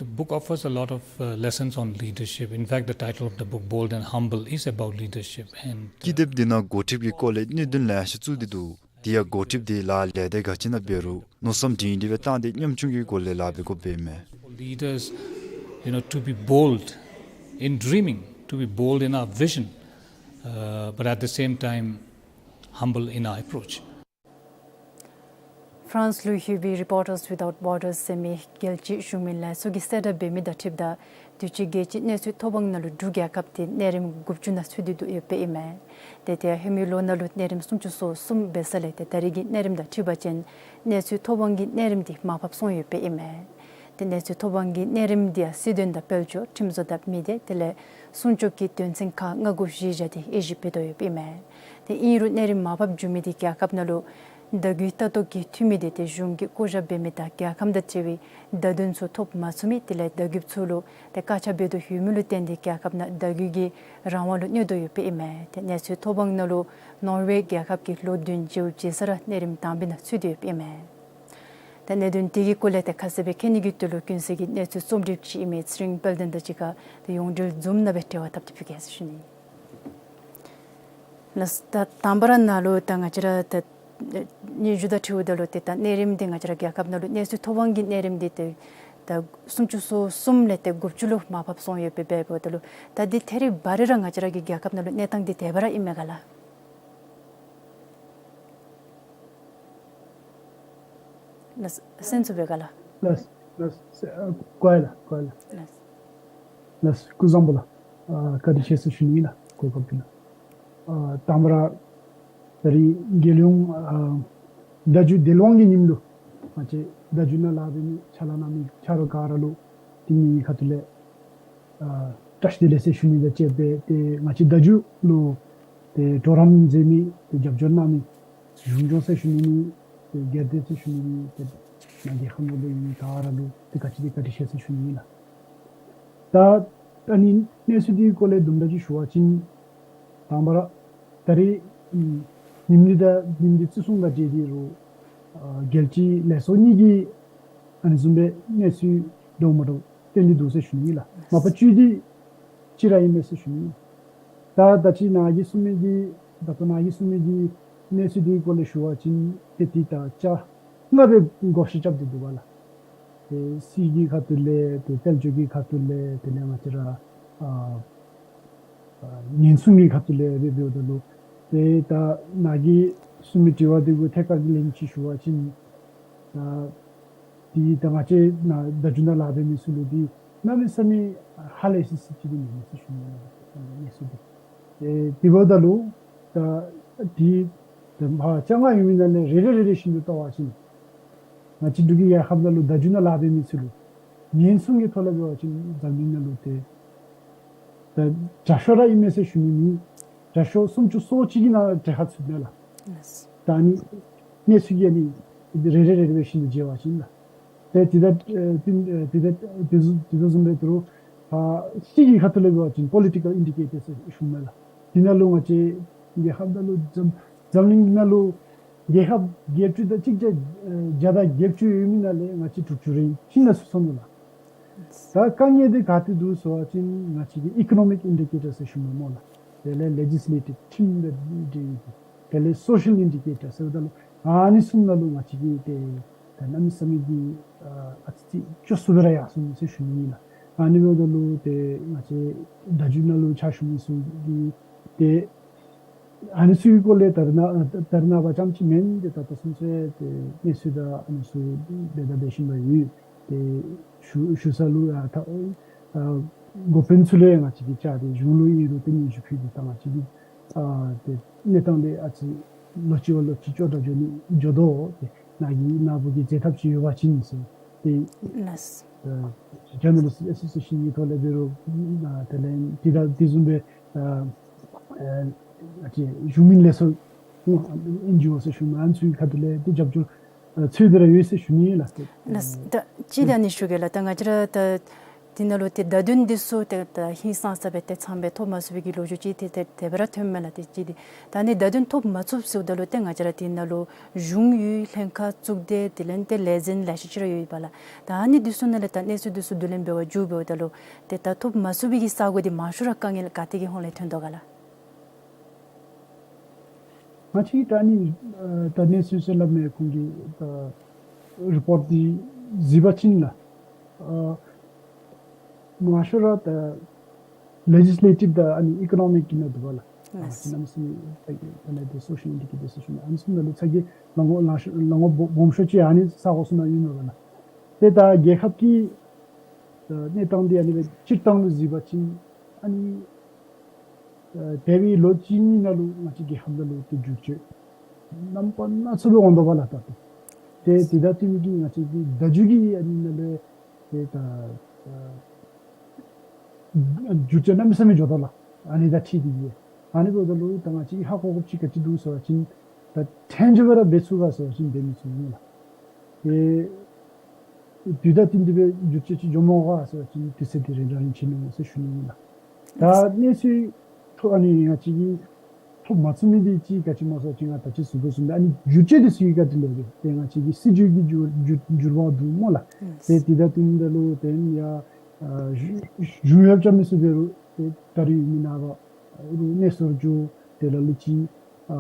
The book offers a lot of uh, lessons on leadership. In fact, the title of the book, Bold and Humble, is about leadership. And uh, ཀི་དེབ་འདི་ནང་འགོ་ཁྲིདཔ་གི་སྐོར་ལས་གནད་དོན་ལེ་ཤ་བཙུགས་ཏེ་འདུག། དེ་ཡང་འགོ་ཁྲིདཔ་འདི་ལཱ་ལས་སྡེ་ག་ཅི་ནང་འབད་རུང་མནོ་བསམ་སྒྲིང་སྒྲི་སྦེ་བཏང་སྟེ་ཉམ་ཆུང་གི་སྒོ་ལས་ལཱ་འབད་དགོཔ་སྦེ་ཨིན་མས། For leaders, you know, to be bold in dreaming, to be bold in our vision, uh, but at the same time, humble in our approach. ཕ་རན་སི་ལུ་ཡོད་པའི་རི་པོར་ཊརསི་ཝི་ཐའུཊ་བོར་ཌརསི་ཟེར་མི་རྒྱལ་སྤྱིའི་གཞུང་མིན་ལས་ཚོགས་ཀྱིས་གསལ་བསྒྲགས་འབད་མི་དང་འཁྲིལཝ་ད་དུས་ཅི་རྒྱལ་སྤྱིའི་གནས་ཚུལ་ཐོབ་དབང་ནང་ལུ་འབྲུག་རྒྱལ་ཁབ་འདི་གནས་རིམ་དགུ་བཅུ་ནང་ཚུད་དེ་འདུག་ཡོདཔ་ཨིན་མས། ཏེ་ཏེ་ཧེ་མའི་ལོ་ནང་ལུ་གནས་རིམ་སུམ་ཅུ་སོ་གསུམ་འབད་ས་ལས་ཏེ་ད་རེས་ཀྱི་གནས་རིམ་དང་འཁྲིལ་བ་ཅིན་གནས་ཚུལ་ཐོབ་དབང་གི་གནས་རིམ་འདི་མར་ཕབ་སོང་ཡོདཔ་ཨིན་མས། ཏེ་གནས་ཚུལ་ཐོབ་དབང་གི་གནས་རིམ་འདི་ཡང་སྲིད་དོན་དང་དཔལ་འབྱོར་ཁྲིམས་བཟོ་དང་མི་སྡེ་དེ་ལས་སྲུང་སྐྱོབ་ཀྱི་དོན་ཚན་ཁག་ལྔ་དགུ་བཞི་བཞག་སྟེ་དབྱེ་ཞིབ་འབད་དོ་ཡོདཔ་ཨིན་མས། ཏེ་ཨིན་རུང་གནས་རིམ་མར་ཕབ་འགྱོ་མི་འདི་རྒྱལ་ཁབ་ནང་ལུ་བརྡ་བརྒྱུད་ལྟ་རྟོག་གི་འཐུས་མི་འདི་ཏེ་གཞུང་གིས་བསྐོ་བཞག་འབད་མི་དང་རྒྱལ་ཁམས་དང་འབྲེལ་བའི་བརྡ་དོན་ཚུ་ཐོབ་མ་ཚུགས་མི་དེ་ལས་བརྡ་བརྒྱུདཔ་ཚུ་ལུ་ཏེ་བཀག་ཆ་འབད་དོ་ཡོད་མི་ལུ་བརྟེན་ཏེ་རྒྱལ་ཁབ་ནང་བརྡ་བརྒྱུད་ཀྱི་རང་དབང་ལུ་གནོད་དོ་ཡོདཔ་ཨིན་མས། ཏེ་གནས་ཚུལ་ཐོབ་དབང་ནང་ལུ་ནོར་ཝེ་རྒྱལ་ཁབ་ཀྱིས་ལོ་བདུན་བྱོན་རྗེས་ས་ར་གནས་རིམ་དང་པའི་ནང་ཚུད་དེ་ཡོདཔ་ཨིན་མས། ཏེ་གནད་དོན་དེ་གི་སྐོར་ལས་ཏེ་ཁ་གསལ་སྦེ་མཁྱེན་ནི་གི་དོན་ལུ་ཀུན་གསལ་གྱི་གནས་ཚུལ་རྩོམ་སྒྲིགཔ་ཅིག་ཨིན་མི་ཚེ་རིང་དཔལ་ལྡན་དང་གཅིག་ཁར་ཏེ་ཡོངས་འབྲེལ་ཛུམ་ནང་སྦེ་འབྲེལ་བ་འཐབ་སྟེ་ཕུལ་གེ་ཟེར་ཞུ་ནི། ལགས། ད་དང་པ་ར་ནཱ་ལུ་ད་ང་བཅས་ར་ད་སྙན་ཞུ་དང་འཁྲིལཝ་ད་ལུ་ཏེ་ད་གནས་རིམ་འདི་ང་བཅས་ར་རྒྱལ་ཁབ་ནང་ལུ་གནས་ཚུལ་ཐོབ་དབང་གི་གནས་རིམ་འདི་ཏེ་ད་སུམ་ཅུ་སོ་གསུམ་ལས་ཏེ་དགུ་བཅུ་ལུ་མར་ཕབ་སོང་ཡོདཔ་སྦེ་འབདཝ་ད་ལུ་ད་འདི་ཐད་རི་བ་རི་ར་ང་བཅས་ར་གི་རྒྱལ་ཁབ་ནང་ལུ་གནས་སྟངས་འདི་དེ་སྦེ་ར་ཨིན་མས་ག་ལགས། ལགས། གསན་ཚུགས་པས་ག་ལགས། ལགས་ལགས། ཨ་གོ་ཡི་ལགས། གོ་ཡི་ལགས། ལགས། ལགས། སྐུ་གཟུགས་བཟང་པོ་ལགས། ཨ་བཀའ་དྲིན་ཆེ་ཟེར་ཞུ་ནི་ཨིན་ལགས། གོ་སྐབས་ཀྱི་ལགས། ཨ་དང་པ་ར་ད་རིས་རྒྱལ་ཡོངས་ཨ་བརྡ་བརྒྱུད་བདེ་སློང་གི་ཉིནམ་ལུ་ང་བཅས་བརྡ་བརྒྱུད་ནང་ལཱ་འབད་མི་ཕྱག་ལཱ་གནང་མི་ཆ་རོགས་ག་ར་ལུ་དེ་ཉིད་ཀྱི་ཁ་ཐུག་ལས་ཨ་བཀྲ་ཤིས་བདེ་ལེགས་ཟེར་ཞུ་ནི་དང་བཅསཔ་སྦེ་ཏེ་ང་བཅས་བརྡ་བརྒྱུད་ལུ་ཏེ་གྲོགས་རམ་མཛད་མི་ཏེ་རྒྱབ་སྐྱོར་གནང་མི་གཞུང་སྐྱོང་ཟེར་ཞུ་ནི་ཨིན། ཏེ་སྒེར་སྡེ་ཟེར་ཞུ་ནི་ཨིན། ཏེ་ནཱ་རྒྱལ་ཁབ་ནང་ལུ་ཡོད་མི་ག་ར་ལུ་ཏེ་ག་ཅི་ཏེ་བཀའ་དྲིན་ཆེ་ཟེར་ཞུ་ནི་ཨིན་ལགས། ད་ཨ་ནི་གནས་ཚུལ་འདི་གི་སྐོར་ལས་དུམ་གྲ་ཅིག་ཞུ་བ་ཅིན་དང་པ་ར་ད་རིས་ཨམ་ཉིནམ་འདི་དང་ཉིནམ་འདི་བརྩི་སྲུང་དང་འབྲེལ་ཏེ་རུང་ཨ་རྒྱལ་སྤྱིའི་ལས་ཚོགས་གཉིས་ཀྱིས་ཨ་ནི་བཟུམ་སྦེ་གནས་ཚུལ་འདྲཝ་མ་འདྲཝ་སྟོན་ཏེ་འདུག་ཟེར་ཞུ་ནི་ཨིན་ལགས། མ་པ་བཅུད་འདི་གཅིག་ར་ཨིན་མས་ཟེར་ཞུ་ནི་ཨིན། ད་ད་ཅི་ནཱ་གིས་གསུངས་མི་འདི་ད་ལྟོ་ནཱ་གིས་གསུངས་མི་འདི་གནས་ཚུལ་འདི་གི་སྐོར་ལས་ཞུ་བ་ཅིན་ཏེ་ཏེ་ད་ཆ་ལྔ་སྦེ་བགོ་བཤའ་རྐྱབ་སྟེ་འདུག་པ་ལགས། ཏེ་སྲིད་ཀྱི་ཁ་ཐུག་ལས་ཏེ་དཔལ་འབྱོར་གྱི་ཁ་ཐུག་ལས་དེ་ལས་ང་བཅས་ར་ཨ་ཨ་ཉེན་སྲུང་གི་ཁ་ཐུག་ལས་སྦེ་འབདཝ་ད་ལུ་ཏེ་ད་ནཱ་གིས་གསུངས་མི་དྲི་བ་འདི་གུ་ཐད་ཀར་གྱི་ལན་ཅིག་ཞུ་བ་ཅིན་ད་འདི་ད་ང་བཅས་ནཱ་བརྡ་བརྒྱུད་ནང་ལཱ་འབད་མི་ཚུ་ལུ་འདི་གནམ་མེད་ས་མེད་ཧ་ལས་སི་སི་ཅིག་འདི་མེན་ཟེར་ཞུ་ནི་ཨིན་ལགས། གནས་ཚུལ་འདི་ཨེ་དེ་འབདཝ་ད་ལུ་ད་འདི་ད་ཕར་བཅོ་ལྔ་ཡོད་མི་ནང་ལས་རེ་རེ་རེ་རེ་བཞིན་དུ་བལྟ་བ་ཅིན་ང་བཅས་འབྲུག་གི་རྒྱལ་ཁབ་ནང་ལུ་བརྡ་བརྒྱུད་ནང་ལཱ་འབད་མི་ཚུ་ལུ་ཉེན་སྲུང་གི་ཐོག་ལས་འབད་བ་ཅིན་འཛམ་གླིང་ནང་ལུ་ཏེ་ད་དྲག་ཤོས་ར་ཨིན་མས་ཟེར་ཞུ་ནི་མེད། དྲག་ཤོས་སུམ་ཅུ་སོ་གཅིག་གི་ནང་གྲལ་ཁར་ཚུད་མས་ལགས། ལགས། ད་ཨ་ནི་གནས་ཚུལ་གྱི་ཨ་ནི་རེ་རེ་རེ་རེ་སྦེ་བཞིན་དུ་མཇལ་བ་ཅིན་ལགས། ཏེ་དེ་ད་ཨེ་དེ་ཨེ་དེ་ད་དེ་བཟུམ་དེ་བཟུམ་སྦེ་ད་རུང་ཕར་ཕྱི་གི་ཁ་ཐུག་ལས་འབད་བ་ཅིན་པོ་ལི་ཊི་ཀལ་ཨིན་ཌི་ཀེ་ཊར་ཟེར་ཞུཝ་མས་ལགས། དེ་ནང་ལུ་ང་བཅས་རྒྱལ་ཁབ་ནང་ལུ་འཛམ་འཛམ་གླིང་ནང་ལུ་རྒྱལ་ཁབ་བརྒྱད་ཅུ་དང་གཅིག་བརྒྱ་ཨེ་བརྒྱ་དང་བརྒྱད་ཅུ་ཡོད་མི་ནང་ལས་ང་བཅས་དྲུག་ཅུ་རེ་བཞི་ནང་ཚུད་སོང་ནུག་ལགས། ད་དཀའ་ངལ་འདི་ག་ཏེ་འདུག་ཟེར་བ་ཅིན་ང་བཅས་ཀྱི་ཨི་ཀོ་ནོ་མིག་ཨིན་ཌི་ཀེ་ཊར་ཟེར་ཞུཝ་མས་སྨོ་ལགས། དེ་ལས་ལེ་ཇིས་ལེ་ཊིབ་ཁྲིམས་དང་འབྲེལ་ཏེ་དེ་ལས་སོ་ཤལ་ཨིན་ཌི་ཀེ་ཊར་ཟེརཝ་ད་ལུ་ཨ་ནི་གསུམ་ནང་ལུ་ང་བཅས་ཀྱི་ཏེ་ད་གནམ་མེད་ས་མེད་ཀྱི་ཨ་ཨ་ཙི་ཅིག་སྐྱོ་སུ་སྦེ་ར་ཡར་སོང་ཟེར་ཞུ་ནི་ཨིན་ལགས། ཨ་ནི་འབདཝ་ད་ལུ་ཏེ་ང་བཅས་བརྡ་བརྒྱུད་ནང་ལུ་ཕྱག་ཞུ་མི་ཚུ་གིས་ཏེ་ཨ་ནི་ཚུ་གི་སྐོར་ལས་ད་རེས་ནངས་ད་རེས་ནངས་པ་ཙམ་ཅིག་མེན། ཏེ་ད་ལྟོ་ཚུན་ཚོད་ཏེ་གནས་ཚུལ་དང་ཨ་ནི་ཚུ་འབད་དང་འབད་བཞིན་པ་ཡོད། ཏེ་ཞུ་ཞུ་ས་ལུ་ཡང་ད་ཨ་འགོ་དཔོན་ཚུ་ལས་ང་བཅས་ཀྱིས་བཅར་ཏེ་གཞུང་ལུ་ཨིན་རུང་ཏེ་སྙན་ཞུ་ཕུལ་ཏེ་ད་ང་བཅས་ཀྱིས་ཨ་ཏེ་གནས་སྟངས་འདི་ཨ་ཙི་ལོག་ཅི་བ་ལོག་ཅི་ཅོག་འཐདཔ་འགྱོ་ནི་འགྱོ་དོ། ཏེ་ནཱ་གི་ནཱ་བུ་གིས་མཛད་ཐབས་ཅིག་ཡོད་པ་ཅིན་ཟེར་ཏེ་ལགས། ཨ་ཇར་ནལ་ལིསཊ་ཨེ་སོ་སི་ཨེ་ཤན་གྱི་ཐོག་ལས་འབད་རུང་ཨ་དེ་ལས་དེ་དང་དེ་བཟུམ་སྦེ་ཨ་ཨ་ཅིག་གཞུང་མིན་ལས་ཚོགས་ཨེན་ཇི་ཨོ་ཟེར་ཞུ་མི་ཨ་ནི་ཚུ་གི་ཁ་ཐུག་ལས་ཏེ་རྒྱབ་སྐྱོར་ཨ་ཚུད་དེ་ར་ཡོད་ཟེར་ཞུ་ནི་ལགས། ལགས། ད་ཅི་ད་ནི་ཞུ་གེ་ལགས། ད་ང་བཅས་ར་ད་ ཨིན་ན་ལུ་ཏེ་བརྡ་དོན་འདི་ཚུ་ཏེ་ད་ཧིང་སངས་ས་སྦེ་ཏེ་ཚངམ་སྦེ་ཐོབ་མ་ཚུགས་པའི་གི་ལོ་རྒྱུས་ཅིག་ཏེ་ཏེ་དེ་སྦེ་ར་ཐོནམ་མས་ལགས། ཏེ་ཅིག་འདི་ད་ཨ་ནི་བརྡ་དོན་ཐོབ་མ་ཚུགསཔ་ཟེརཝ་ད་ལུ་ཏེ་ང་བཅས་ར་དེ་ནང་ལུ་གཞུང་ཡོད། ལྷན་ཁག་གཙུག་སྡེ་དེ་ལས་ཏེ་ལས་འཛིན་ལེ་ཤ་ཅིག་ར་ཡོདཔ་ལགས། ད་ཨ་ནི་འདི་ཚུ་ནང་ལས་ད་གནས་ཚུལ་འདི་ཚུ་བསྡུ་ལེན་འབད་བར་འགྱོཝ་ད་ལུ་ཏེ་ད་ཐོབ་མ་ཚུགས་པའི་གི་ས་གོ་འདི་མང་ཤོས་ར་དཀའ་ངལ་ག་ཏེ་གི་ཧོང་ལས་ཐོན་དོ་ག་ལགས། ང་བཅས་ད་ཨ་ནི་ཨ་ད་གནས་ཚུལ་ཟེར་སླབ་མི་ཁོང་གི་ད་རི་པོརཊ་འདི་གཟིགས་པ་ཅིན་ལགས། ཨ་མང་ཤོས་ར་ད་ལེ་ཇིས་ལེ་ཊིབ་དང་ཨ་ནི་ཨི་ཀོ་ནོ་མིག་གི་ནང་འདུག་པ་ལགས། ལགས། ཨ་ནི་གནམ་མེད་ས་མེད་ད་གི་ད་ལས་ཏེ་སོ་ཤལ་འདི་གི་ཏེ་སོ་ཤལ་ཨ་ནི་ཚུ་ནང་ལུ་ཚ་གྱང་ལང་ངོ་ལང་ཤོར་ལང་ངོ་སྦོམ་ཤོས་ཅིག་ཨ་ནི་ས་གོ་ཚུ་ནང་ཡོད་མས་པ་ལགས། ཏེ་ད་རྒྱལ་ཁབ་ཀྱི་ཨ་གནས་སྟངས་འདི་ཨ་ནི་སྦེ་སྤྱིར་བཏང་ལུ་གཟིགས་པ་ཅིན་ཨ་ནི་ཨ་འདས་པའི་ལོ་གཅིག་གཉིས་ནང་ལུ་ང་བཅས་རྒྱལ་ཁབ་ནང་ལུ་ཏེ་འགྱུར་བཅོས་རྣམ་པ་སྣ་ཚོགས་སྦེ་འོང་དོ་བ་ལགས། ད་ཏེ་ཏེ་དེ་དང་བསྟུན་གྱི་ང་བཅས་ཀྱི་བརྡ་བརྒྱུད་ཀྱི་ཨ་ནི་ནང་ལས་ཏེ་ད་ཨ་འགྱུར་བཅོས་གནམ་མེད་ས་མེད་འགྱོ་དོ་ལགས། ཨ་ནི་དང་འཁྲིལ་ཏེ་གི་ཨ་ནི་འབདཝ་ད་ལུ་ད་ང་བཅས་ཀྱིས་ཧ་གོ་དགོཔ་ཅིག་ག་ཅི་འདུག་ཟེར་བ་ཅིན་ད་ཐེངས་མཇུག་སྦེ་ར་འབད་ཚུགས་ག་ཟེར་བ་ཅིན་འབད་མི་ཚུགས་སྨོ་ལགས། ཏེ་དུས་དང་བསྟུན་ཏེ་སྦེ་འགྱུར་བཅོས་ཅིག་འགྱོ་མི་དགོ་ག་ཟེར་བ་ཅིན་དུས་ཚོད་འདི་རིང་དང་རིང་ཕྱིན་ནུག་ཟེར་ཞུ་ནི་ཨིན་ལགས། ད་གནས་ཚུལ་ཐོ་ཨ་ནི་ང་བཅས་ཀྱིས་ཐོབ་མ་ཚུགས་མི་འདི་ཅིག་ག་ཅི་སྨོ་ཟེར་བ་ཅིན་ང་ད་ཅི་ཟེར་དོ་བཟུམ་སྦེ་ཨ་ནི་འགྱུར་བཅོས་འདི་ཚུ་གི་བཀའ་དྲིན་ལུ་ཏེ་ང་བཅས་ཀྱི་སྲིད་བྱུས་ཀྱི་འགྱུར་འགྱུར་འགྱུར་བ་འདུག་སྨོ་ལགས། ཏེ་དེ་དང་བསྟུན་ད་ལུ་ཏེ་ཡ་ཨ་གཞུང་གཞུང་གཡོགཔ་རྐྱབ་མི་ཚུ་འབད་རུང་ཏེ་ད་རིས་ཡོད་མི་ནང་ར་རུང་གནས་སོར་འགྱོ་ཏེ་ལ་ལུ་ཅིག་ཨ་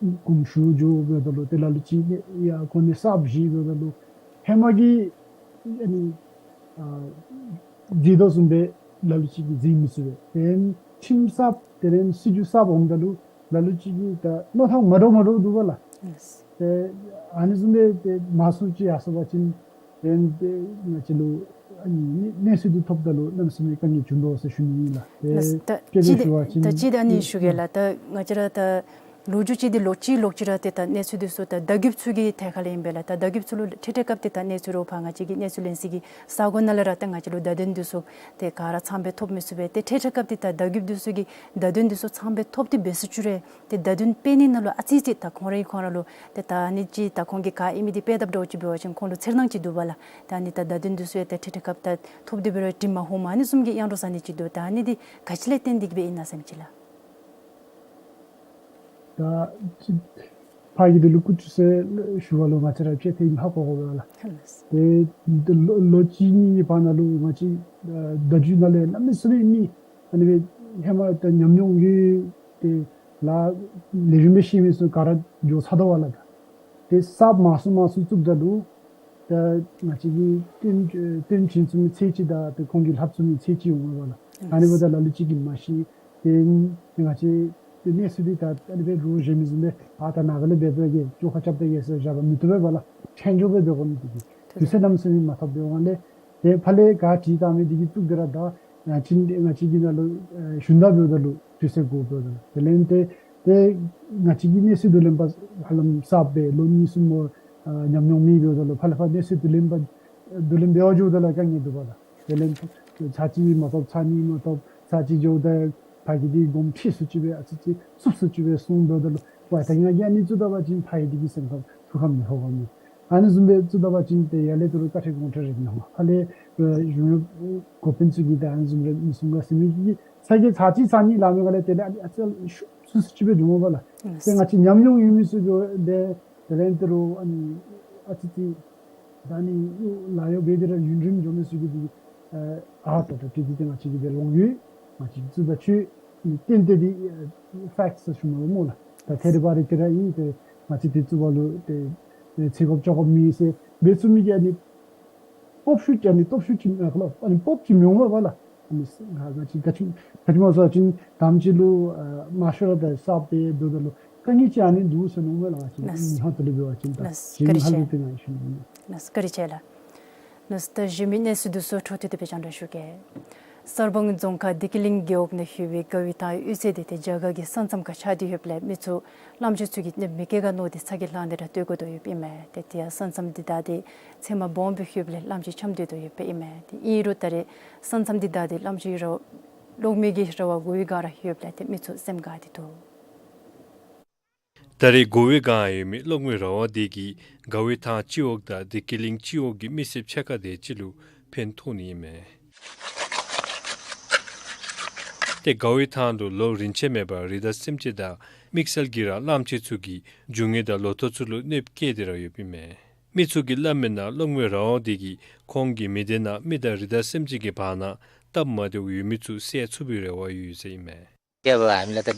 དགོངསམ་ཞུ་འགྱོ་འབདཝ་ད་ལུ་ཏེ་ལ་ལུ་ཅིག་ཡ་གོ་གནས་གསརཔ་བཞེས་འབདཝ་ད་ལུ་ཧེ་མ་གི་ཨ་ནི་ཨ་མཛད་དོ་བཟུམ་སྦེ་ལ་ལུ་ཅིག་གིས་མཛད་མི་ཚུགས་པས། ཏེ་ཁྲིམས་གསརཔ་དེ་ལས་སྲིད་བྱུས་གསརཔ་འོངམ་ད་ལུ་ལ་ལུ་ཅིག་གིས་ད་མནོ་ཐངས་མ་འདྲཝ་མ་འདྲཝ་འདུག་པ་ལགས། ལགས། ཏེ་ཨ་ནི་བཟུམ་སྦེ་ཏེ་མང་སུ་ཅིག་ཡར་སོང་པ་ཅིན་ཏེ་ཏེ་ང་བཅས་ལུ་ཨ་ནི་གནས་ཚུལ་འདི་ཐོབ་ད་ལུ་གནམ་མེད་ས་མེད་དཀའ་ངལ་བྱུང་དོ་ཟེར་ཞུ་ནི་ཨིན་ལགས། ཏེ་ལགས། ད་དཔེ་ཅིག་འདི་ཞུ་བ་ཅིན་ད་ཅིག་འདི་ཨ་ནི་ཞུ་གེ་ལགས། ད་ང་བཅས་ར་ད་ལོ་རྒྱུས་ཅིག་འདི་ལོག་ཅི་ལོག་ཅི་ར་ཏེ་ད་གནས་ཚུལ་འདི་ཚུ་ད་བརྡ་བརྒྱུདཔ་ཚུ་གི་ཐད་ཁ་ལས་ཨིན་པས་ལགས། ད་བརྡ་བརྒྱུདཔ་ཚུ་ལུ་འཕྲལ་འཕྲལ་སྐབས་ཏེ་ད་གནས་ཚུལ་རོགས་ཕར་ང་བཅས་ཀྱི་གནས་ཚུལ་ལེན་ས་གི་ས་གོ་ནང་ལས་ར་ད་ང་བཅས་ལུ་བརྡ་དོན་འདི་ཚུ་ཏེ་ག་ར་ཚངམ་སྦེ་ཐོབ་མི་ཚུགས་པས། ཏེ་འཕྲལ་འཕྲལ་སྐབས་ཏེ་ད་བརྡ་བརྒྱུདཔ་འདི་ཚུ་གིས་བརྡ་དོན་འདི་ཚུ་ཚངམ་སྦེ་ཐོབ་སྟེ་འབད་ས་བཅུག་རུང་ཏེ་བརྡ་དོན་སྤེལ་ནི་ནང་ལུ་ཨ་ཙི་ཅིག་ད་ཁོང་ར་གིས་ཁོང་ར་ལུ་ཏེ་ད་ཨ་ནི་ཅིག་ད་ཁོང་གིས་ག་ཨིན་མི་འདི་སྤེལ་དཔ་འདྲཝ་ཅིག་འབད་བ་ཅིན་ཁོང་ལུ་འཚེར་སྣང་ཅིག་འདུག་པ་ལགས། ད་ཨ་ནི་ད་བརྡ་དོན་འདི་ཚུ་ཡང་ད་འཕྲལ་འཕྲལ་སྐབས་ད་ཐོབ་སྟེ་འབད་རུང་དྲི་མ་ཧོ་མ་ཨ་ནི་བཟུམ་གྱི་ཡང་འདྲོག་ས་ནི་ཅིག་འདུག། ད་ཨ་ནི་འདི་ག་ཅི་ལས་བརྟེན་ཏེ་གི་སྦེ་ཨིན་ན་ཟེར་མི་ཅིག་ལགས། ད་ཅིག་ཕར་གྱི་འདི་ལུ་སྐུ་བཅུག་ཟེར་ཞུ་བ་ལུ་ང་བཅས་ར་ཕྱེད་དེ་ཧ་གོ་དགོ་པས་ལགས། ལགས། ཏེ་འདི་ལོ་ལོ་གཅིག་གཉིས་ཀྱི་བར་ན་ལུ་ང་བཅས་ཨ་བརྡ་བརྒྱུད་ནང་ལས་གནམ་མེད་ས་མེད་མི་ཨ་ནི་སྦེ་ཧེ་མ་ད་ཉམས་མྱོང་ཡོད་ཏེ་ལགས་ལས་རིམ་སྦེ་ཤེས་མི་ཚུ་ག་ར་འགྱོ་ཚར་དོ་བ་ལགས། ད་ཏེ་གསརཔ་མང་སུ་མང་སུ་བཙུགསཔ་ད་ལུ་ད་ང་བཅས་ཀྱི་བསྟན་བསྟན་བྱིན་ཚུགས་མི་ཚད་ཅིག་དང་ཏེ་ཁོང་གིས་ལྷབ་ཚུགས་མི་ཚད་ཅིག་འོང་བ་ལགས། ཨ་ནི་འབདཝ་ད་ལ་ལུ་ཅིག་གིས་མ་ཤེས། ཏེ་ང་བཅས་ཏེ་གནས་ཚུལ་འདི་ད་ཨ་ནི་སྦེ་རོགས་གཞན་མི་བཟུམ་སྦེ་ཨ་ད་ནཱ་ག་ལས་འབད་འབད་གེ་བཅོ་ཁ་རྐྱབ་ད་གེ་ཟེར་བཞག་པ་མི་བཏུབ་པས་པ་ལགས། ཆ་འཇོག་སྦེ་འབད་དགོ་ནི་འདི་གིས་དུས་ཚོད་གནམ་མེད་ས་མེད་མ་ཐོབ་པའི་དབང་ལས། ཏེ་ཕར་ལས་ག་བྲིས་བཏང་མི་འདི་གིས་བཙུགས་ཏེ་ར་ད་ང་བཅས་ང་བཅས་ཀྱི་ནང་ལུ་ཨེ་ཞུན་དག་འབདཝ་ད་ལུ་དུས་ཚོད་འགོར་འབདཝ་ད་ལུ་དེ་ལས་ཏེ་ཏེ་ང་བཅས་ཀྱི་གནས་ཚུལ་བསྡུ་ལེན་པ་ཧ་ལམ་གསརཔ་སྦེ་ལོ་གཉིས་གསུམ་མོ་ཨ་ཉམས་མྱོང་མེད་འབདཝ་ད་ལུ་ཕར་ལས་ཕར་གནས་ཚུལ་བསྡུ་ལེན་པ་བསྡུ་ལེན་འབད་བར་འགྱོཝ་ད་ལུ་དཀའ་ངལ་འདུག་པ་ལགས། དེ་ལས་ཚར་གཅིག་མ་ཐོབ་ཚར་གཉིས་མ་ཐོབ་ཚར་གཅིག་འགྱོཝ་ད་ཕ་གི་འདི་དགོངསམ་ཁྲེལ་སུ་ཅིག་སྦེ་ཨ་ཙི་ཅིག་སུབ་སུ་ཅིག་སྦེ་སོང་འབདཝ་ད་ལུ་ཝའི་ད་ང་གིས་ཨ་ནི་བཙུགས་ད་པ་ཅིན་ཕ་གི་འདི་གི་སེམས་ཁར་ཐུགས་ཁར་མི་ལྷོད་ག་མི། ཨ་ནི་བཟུམ་སྦེ་བཙུགས་ད་པ་ཅིན་ཏེ་ཡར་ལས་ད་རུང་བཀའ་ཁྲིད་དགོངས་ཁྲེལ་རེ་མི་འོང་། ཕར་ལས་ཨེ་གཞུང་གཡོགཔ་འགོ་དཔོན་ཚུ་གིས་ད་ཨ་ནི་བཟུམ་རེ་མི་གསུང་ག་ཟེར་མི་གི་ཚ་གྱང་ཚར་གཅིག་ཚར་གཉིས་ལང་མི་ག་ལས་དེ་ལས་ཨ་ནི་ཨ་ཙི་ཤུགས་སུ་སུབ་སུབ་ཅིག་སྦེ་འགྱོ་འོང་པ་ལགས། ཏེ་ང་བཅས་ཉམས་མྱོང་ཡོད་མི་ཚུ་གིས་དེ་དེ་ལས་ད་རུང་ཨ་ནི་ཨ་ཙི་ཅིག་ད་ཨ་ནི་ལཱ་གཡོག་འབད་དེ་ར་ཡུན་རིངམོ་འགྱོ་མི་ཚུ་གིས་འདི་ཨ་ད་ད་ཏེ་འདི་ཏེ་ང་བཅས་ཀྱི་འདི་ལོང་ཡོད། ང་བཅས་ཀྱིས་བཙུགས་ད་ཆོག། ཏན་ཏན་འདི་ཨེ་ཕེཀཊ་ཟེར་ཞུ་མི་སྨོ་ལགས། ད་ཐད་རི་བ་རི་དེ་ར་ཨིན། ཏེ་ང་བཅས་འདི་བཙུགས་པ་ལུ་ཏེ་ཨེ་ཚེ་དགོཔ་བཅག་དགོཔ་མེད་ཟེར་འབད་ཚུགས་མི་གི་ཨ་ནི་སྤོབས་ཤུགས་ཅིག་ཨ་ནི་སྟོབས་ཤུགས་ཅིག་ཨ་ཁ་ལོ་ཨ་ནི་སྤོབས་ཅིག་མི་འོང་བ་ལགས། ཨ་ནི་ང་ང་བཅས་ག་ཅི་ག་ཅི་སྨོ་ཟེར་བ་ཅིན་དང་པ་ཅིག་ལུ་ཨ་མང་ཤོས་ར་ད་གསརཔ་སྦེ་འབདཝ་ད་ལུ་དཀའ་ངལ་ཅིག་ཨ་ནི་འདུག་ཟེར་མནོཝ་མས་ལགས། ང་བཅས་ལགས། མི་ཧོང་ཏོ་ལས་འབད་བ་ཅིན་ད་ལགས། གཞན་བཀའ་དྲིན་ཧ་ལུགས་ཆེ། ཏེ་ང་ཞུ་ནི། ལགས། བཀའ་དྲིན་ཆེ་ལགས། ལགས། ད་གཞན་མི་གནས་ཚུལ་འདི་ཚུ་འཕྲོ་མཐུད་དེ་སྦེ་རྒྱང་བསྒྲགས་ཞུ་གེ། གསར་སྤང་རྫོང་ཁག་བདེ་སྐྱིད་གླིང་རྒེད་འོག་ནང་ཡོད་པའི་དགའ་བའི་ཐང་གཡུས་ཚན་འདི་ཏེ་རྒྱ་གར་གྱི་ས་མཚམས་ཁར་ཆགས་ཏེ་ཡོདཔ་ལས་མི་ཚུ་གླངམོ་ཆེ་ཚུ་གིས་ནི་མི་སྐྱེལ་ག་མནོ་སྟེ་ཚ་གྱང་ལངས་ཏེ་ར་སྡོད་དགོ་དོ་ཡོདཔ་ཨིན་མས། ཏེ་དེ་ཡང་ས་མཚམས་འདི་བདའ་སྟེ་མཚན་མ་སྦོམ་སྦེ་ཡོདཔ་ལས་གླངམོ་ཆེ་འཁྱམས་སྡོད་དོ་ཡོདཔ་ཨིན་མས། ཏེ་ཨིན་རུང་ད་རེས་ས་མཚམས་འདི་བདའ་སྟེ་གླངམོ་ཆེ་ར་ལོག་མི་གི་རེ་བ་དགོ་པའི་སྒང་ར་ཡོདཔ་ལས་ཏེ་མི་ཚུ་སེམས་དགའ་སྟེ་འདུག། ད་རེས་དགོ་པའི་སྒང་ཡོད་མི་གློག་མེའི་ར་བ་འདི་གིས་དགའ་བའི་ཐང་སྤྱི་འོག་དང་བདེ་སྐྱིད་གླིང་སྤྱི་འོག་གི་མི་སེར་ཕྱེད་ཀ་དེ་ཅིག་ལུ་ཕན་ཐོགས་ནི་ཨིན་མས། ཏེ་དགའ་བའི་ཐང་དུ་ལོ་རིན་ཆེན་མེད་པར་རི་དྭགས་སེམས་ཅན་དང་དམིགས་བསལ་གྱིས་ར་གླངམོ་ཆེ་ཚུ་གིས་རྒྱུ་དངོས་དང་ལོ་ཐོག་ཚུ་ལུ་གནོདཔ་བཀལ་ཏེ་ར་ཡོདཔ་ཨིན་མས། མི་ཚུ་གིས་སླབ་མིའི་ནང་གློག་མེའི་ར་བ་འདི་གིས་ཁོང་གི་མི་སྡེ་ནང་མི་དང་རི་དྭགས་སེམས་ཅན་གྱི་བར་ན་སྟབས་མ་བདེཝ་ཡོད་མི་ཚུ་བསལ་ཚུགས་པའི་རེ་བ་ཡོད་ཟེར་ཨིན་མས།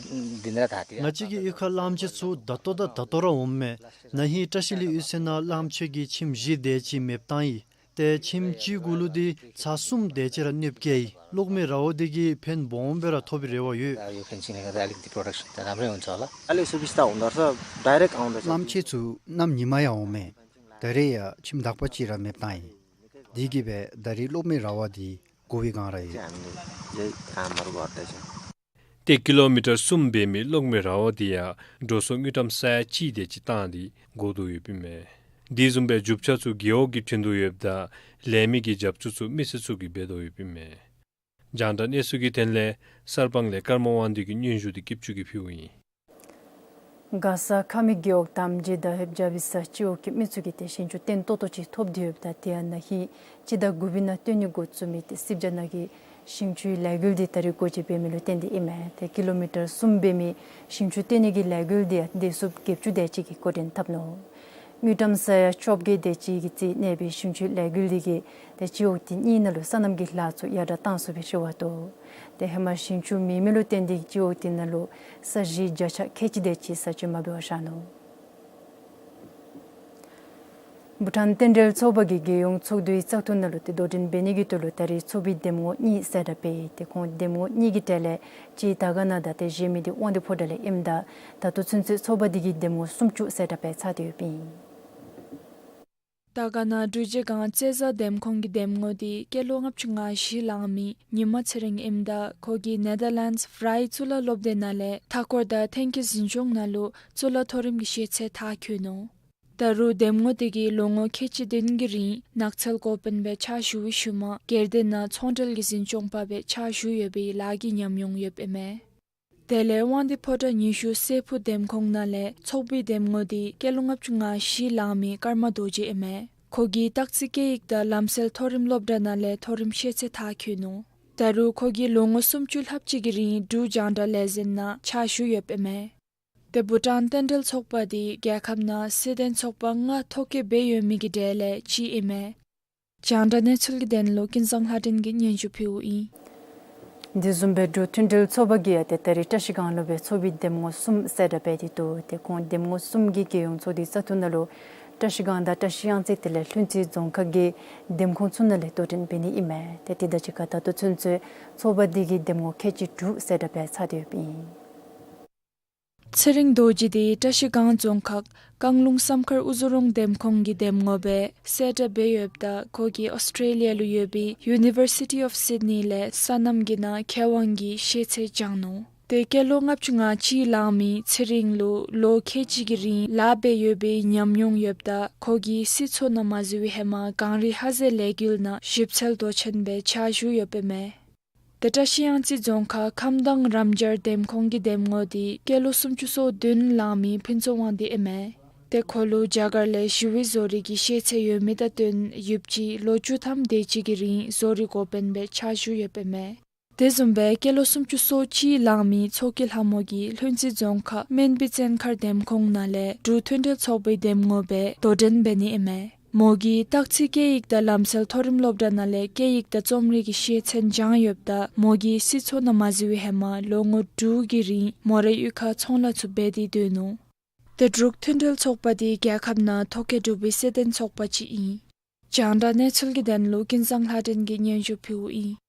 ང་བཅས་ཀྱི་གཡུས་ཁར་གླངམོ་ཆེ་ཚུ་ད་ལྟོ་དང་ད་ལྟོ་ར་འོངམ་མས། ན་ཧིང་བཀྲ་ཤིས་གླིང་གཡུས་ཚན་ནང་གླངམོ་ཆེ་གིས་ཁྱིམ་བཞི་དེ་ཅིག་མེདཔ་བཏང་ཡི། ཏེ་ཁྱིམ་གཅིག་གུ་ལུ་འདི་ཚར་གསུམ་དེ་ཅིག་ར་གནོདཔ་བཀལ་ཡི། གློག་མེའི་ར་བ་འདི་གིས་ཕན་སྦོམ་སྦེ་ར་ཐོབ་པའི་རེ་བ་ཡོད། གླངམོ་ཆེ་ཚུ་གནམ་ཉིནམ་ཡང་འོངམ་མས། ད་རེས་ཡང་ཁྱིམ་བདག་པ་ཅིག་ར་མེདཔ་བཏང་ཡི། དེ་གིས་སྦེ་ད་རེས་གློག་མེའི་ར་བ་འདི་དགོ་པའི་སྒང་ར་ཡོད། ཏེ་ཀི་ལོ་མི་ཊར་གསུམ་འབད་མི་གློག་མེའི་ར་བ་འདི་ཡང་འགྲོ་སོང་དངུལ་ཀྲམ་ས་ཡ་གཅིག་དེ་ཅིག་བཏང་སྟེ་དགོ་དོ་ཡོདཔ་ཨིན་མས། དེ་བཟུམ་སྦེ་རྒྱུ་ཆ་ཚུ་རྒེད་འོག་གིས་བྱིན་དོ་ཡོདཔ་ད་ལས་མི་གི་རྒྱབ་སྐྱོར་ཚུ་མི་སེར་ཚུ་གིས་འབད་དོ་ཡོདཔ་ཨིན་མས། རྒྱང་བསྒྲགས་གནས་ཚུལ་གྱི་དོན་ལས་གསར་སྤང་ལས་ཀརྨ་དབང་འདུས་ཀྱི་སྙན་ཞུ་འདི་སྐྱིད་ཆུ་གིས་ཕུལཝ་ཨིན། མགར་ས་ཁ་མི་རྒེད་འོག་དམ་རྗེ་དང་ལྷེབ་རྒྱ་བི་ས་སྤྱི་འོག་གི་མི་ཚུ་གིས་ཏེ་ཞིང་ཆུ་བརྟན་ཏོག་ཏོ་ཅིག་ཐོབ་སྟེ་ཡོདཔ་ད་དེ་ཡང་ན་ཧིང་སྤྱི་ཟླ་དགུ་པའི་ནང་བཏོན་ནི་འགོ་བཙུགས་མི་ཏེ་སིབ་ཇ་ནང་གི་ཞིང་ཆུའི་ལས་འགུལ་འདི་ད་རེས་སྒོ་འབྱེད་འབད་མི་ལུ་བརྟེན་ཏེ་ཨིན་མས། ཏེ་ཀི་ལོ་མི་ཊར་གསུམ་འབད་མི་ཞིང་ཆུ་བཏོན་ནི་གི་ལས་འགུལ་འདི་ཡང་སྡེ་ཚན་བརྒྱད་ཅུ་དེ་ཅིག་གིས་འགོ་འདྲེན་འཐབ་ནུག། དངུལ་ཀྲམ་ས་ཡ་བཅོ་བརྒྱད་དེ་ཅིག་གི་རྩིས་གནས་པའི་ཞིང་ཆུའི་ལས་འགུལ་འདི་གིས་ཏེ་སྤྱི་འོག་དེ་གཉིས་ནང་ལུ་སོ་ནམ་གྱི་ལཱ་ཚུ་ཡར་དྲགས་བཏང་ཚུགས་པའི་རེ་བ་འདུག། ཏེ་ཧེ་མ་ཞིང་ཆུ་མེད་མི་ལུ་བརྟེན་ཏེ་སྤྱི་འོག་དེ་ནང་ལུ་ས་གཞི་བརྒྱ་ཆ་ཁལ་གཅིག་དེ་ཅིག་ས་སྤྱོད་མ་འབད་བར་བཞག་ནུག། བྷུ་ཊཱན་རྟེན་འབྲེལ་ཚོགས་པ་གིས་རྒྱལ་ཡོངས་ཚོགས་འདུའི་བཙག་འཐུ་ནང་ལུ་ཏེ་དོ་འགྲན་འབད་ནི་གི་དོན་ལུ་ད་རེས་ཚོགས་པའི་འདེམས་ངོ་གཉིས་གསལ་བསྒྲགས་འབད་ཡི། ཏེ་ཁོང་འདེམས་ངོ་གཉིས་ཀྱི་གྲས་ལས་གཅིག་དར་དཀར་ན་དང་ཏེ་གཞན་མི་འདི་དབང་འདུས་ཕོ་བྲང་ལས་ཨིནམ་ད་ད་ལྟོ་ཚུན་ཚོད་ཚོགས་པ་འདི་གིས་འདེམས་ངོ་སུམ་ཅུ་གསལ་བསྒྲགས་འབད་ཚར་ཏེ་ཡོདཔ་ཨིན། དར་དཀར་ན་འབྲུག་རྗེས་སྒང་རྩེ་བཟའ་འདེམས་ཁོངས་ཀྱི་འདེམས་ངོ་འདི་སྐྱེས་ལོ་ལྔ་བཅུ་ང་བཞི་ལང་མི་ཉི་མ་ཚེ་རིང་ཨིནམ་ད་ཁོ་གིས་ནེ་དར་ལེནཌསི་ཝི་རའི་གཙུག་ལག་སློབ་སྡེ་ནང་ལས་མཐའ་འཁོར་དང་ཐོན་སྐྱེད་འཛིན་སྐྱོང་ནང་ལུ་གཙུག་ལག་མཐོ་རིམ་གྱི་ཤེས་ཚད་མཐར་འཁྱོལ་ནུག། ད་རུང་འདེམས་ངོ་འདི་གིས་ལོ་ངོ་ཁལ་གཅིག་བདུན་གྱི་རིང་ནགས་ཚལ་འགོ་དཔོན་སྦེ་ཕྱག་ཞུ་བའི་ཤུལ་མ་སྒེར་སྡེ་ནང་ཚོང་འབྲེལ་གྱི་འཛིན་སྐྱོང་པ་སྦེ་ཕྱག་ཞུ་ཡོད་པའི་ལཱ་གི་ཉམས་མྱོང་ཡོདཔ་ཨིན་མས། དེ་ལས་དབང་འདུས་ཕོ་བྲང་ཉི་ཤུ་སྲས་ཕུག་འདེམས་ཁོངས་ནང་ལས་ཚོགས་པའི་འདེམས་ངོ་འདི་སྐྱེས་ལོ་ལྔ་བཅུ་ང་བཞི་ལང་མི་ཀརྨ་རྡོ་རྗེ་ཨིན་མས། ཁོ་གིས་སྟག་རྩེ་སྐད་ཡིག་དང་ལམ་སྲོལ་མཐོ་རིམ་སློབ་གྲྭ་ནང་ལས་མཐོ་རིམ་ཤེས་ཚད་མཐར་འཁྱོལ་ནུག། ད་རུང་ཁོ་གིས་ལོ་ངོ་སུམ་ཅུ་ལྷགཔ་ཅིག་གི་རིང་འབྲུག་རྒྱང་བསྒྲགས་ལས་འཛིན་ནང་ཕྱག་ཞུ་ཡོདཔ་ཨིན་མས། ཏེ་བྷུ་ཊཱན་རྟེན་འབྲེལ་ཚོགས་པ་འདི་རྒྱལ་ཁབ་ནང་སྲིད་དོན་ཚོགས་པ་ལྔ་ཐོ་བཀོད་འབད་ཡོད་མི་གི་གྲས་ལས་གཅིག་ཨིན་མས། རྒྱང་བསྒྲགས་གནས་ཚུལ་གྱི་དོན་ལུ་ཀུན་བཟང་ལྷ་སྒྲོན་གྱིས་སྙན་ཞུ་ཕུལཝ་ཨིན། དེ་བཟུམ་སྦེ་འབྲུག་མཐུན་སྒྲིལ་ཚོགས་པ་གིས་ཡང་ཏེ་ད་རེས་བཀྲ་ཤིས་སྒང་ལུ་སྦེ་ཚོགས་པའི་འདེམས་ངོ་གསུམ་གསལ་བསྒྲགས་འབད་དེ་འདུག། ཏེ་ཁོང་འདེམས་ངོ་གསུམ་གྱིས་རྒྱལ་ཡོངས་ཚོགས་འདུའི་བཙག་འཐུ་ནང་ལུ་བཀྲ་ཤིས་སྒང་དང་བཀྲ་ཤིས་གཡང་རྩེ་དེ་ལས་ལྷུན་རྩེ་རྫོང་ཁག་གི་འདེམས་ཁོངས་ཚུ་ནང་ལས་དོ་འགྲན་འབད་ནི་ཨིན་མས། ཏེ་དེ་དང་གཅིག་ཁར་ད་ལྟོ་ཚུན་ཚོད་ཚོགས་པ་འདི་གིས་འདེམས་ངོ་ཁལ་གཅིག་དྲུག་གསལ་བསྒྲགས་འབད་ཚར་ཏེ་ཡོདཔ་ཨིན། ཚེ་རིང་རྡོ་རྗེ་འདི་བཀྲ་ཤིས་སྒང་རྫོང་ཁག་རྐང་ལུང་བསམ་མཁར་ཨུ་ཛོ་རོང་འདེམས་ཁོངས་ཀྱི་འདེམས་ངོ་སྦེ་གསལ་བསྒྲགས་འབད་ཡོདཔ་ད་ཁོ་གིས་ཨོསི་ཊེ་ལི་ཡ་ལུ་ཡོད་པའི་ཡུ་ནི་ཝར་སི་ཊི་ཨོཕ་སིཌ་ནི་ལས་སོ་ནམ་གྱི་ནང་མཁས་དབང་གི་ཤེས་ཚད་སྦྱངས་ནུག། ཏེ་སྐྱེས་ལོ་ལྔ་བཅུ་ང་གཅིག་ལང་མི་ཚེ་རིང་ལུ་ལོ་ཁལ་གཅིག་གི་རིང་ལཱ་འབད་ཡོད་པའི་ཉམས་མྱོང་ཡོདཔ་ད་ཁོ་གིས་སྲིད་ཚོགས་ནང་མ་འཛུལ་བའི་ཧེ་མ་གངས་རི་ཧ་ཟེ་ལས་འགུལ་ནང་ཞིབ་འཚོལ་མདོ་ཆེན་སྦེ་ཕྱག་ཞུ་ཡོདཔ་ཨིན་མས། ཏེ་བཀྲ་ཤིས་གཡང་རྩེ་རྫོང་ཁག་ཁམས་དྭངས་རམ་སྦྱར་འདེམས་ཁོངས་ཀྱི་འདེམས་ངོ་འདི་སྐྱེས་ལོ་སུམ་ཅུ་སོ་བདུན་ལང་མི་ཕུན་ཚོགས་དབང་འདུས་ཨིན་མས། ཏེ་ཁོ་ལུ་རྒྱ་གར་ལས་ཞི་བའི་བཟོ་རིག་གི་ཤེས་ཚད་ཡོད་མི་དང་བསྟུན་ཡོདཔ་ཅིག་ལོ་བཅུ་ཐམ་དེ་ཅིག་གི་རིང་བཟོ་རིག་འགོ་དཔོན་སྦེ་ཕྱག་ཞུ་ཡོདཔ་ཨིན་མས། དེ་བཟུམ་སྦེ་སྐྱེས་ལོ་སུམ་ཅུ་སོ་གཅིག་ལང་མི་མཚོ་སྐྱེས་ལྷ་མོ་གིས་ལྷུན་རྩེ་རྫོང་ཁག་སྨན་སྦི་བཙན་མཁར་འདེམས་ཁོངས་ནང་ལས་འབྲུག་མཐུན་སྒྲིལ་ཚོགས་པའི་འདེམས་ངོ་སྦེ་དོ་འགྲན་འབད་ནི་ཨིན་མས། མོ་གིས་སྟག་རྩེ་སྐད་ཡིག་དང་ལམ་སྲོལ་མཐོ་རིམ་སློབ་གྲྭ་ནང་ལས་སྐད་ཡིག་དང་རྩོམ་རིག་གི་ཤེས་ཚད་སྦྱངས་ཡོདཔ་ད་མོ་གིས་སྲིད་ཚོགས་ནང་མ་འཛུལ་བའི་ཧེ་མ་ལོ་ངོ་དྲུག་གི་རིང་མོ་རའི་གཡུས་ཁར་ཚོང་ལཱ་ཚུ་འབད་དེ་སྡོད་ནུག། ཏེ་འབྲུག་མཐུན་སྒྲིལ་ཚོགས་པ་འདི་རྒྱལ་ཁབ་ནང་ཐོ་བཀོད་གྲུབ་པའི་སྲིད་དོན་ཚོགས་པ་ཅིག་ཨིན། རྒྱང་བསྒྲགས་གནས་ཚུལ་གྱི་དོན་ལུ་ཀུན་བཟང་ལྷ་སྒྲོན་གྱིས་སྙན་ཞུ་ཕུལཝ་ཨིན།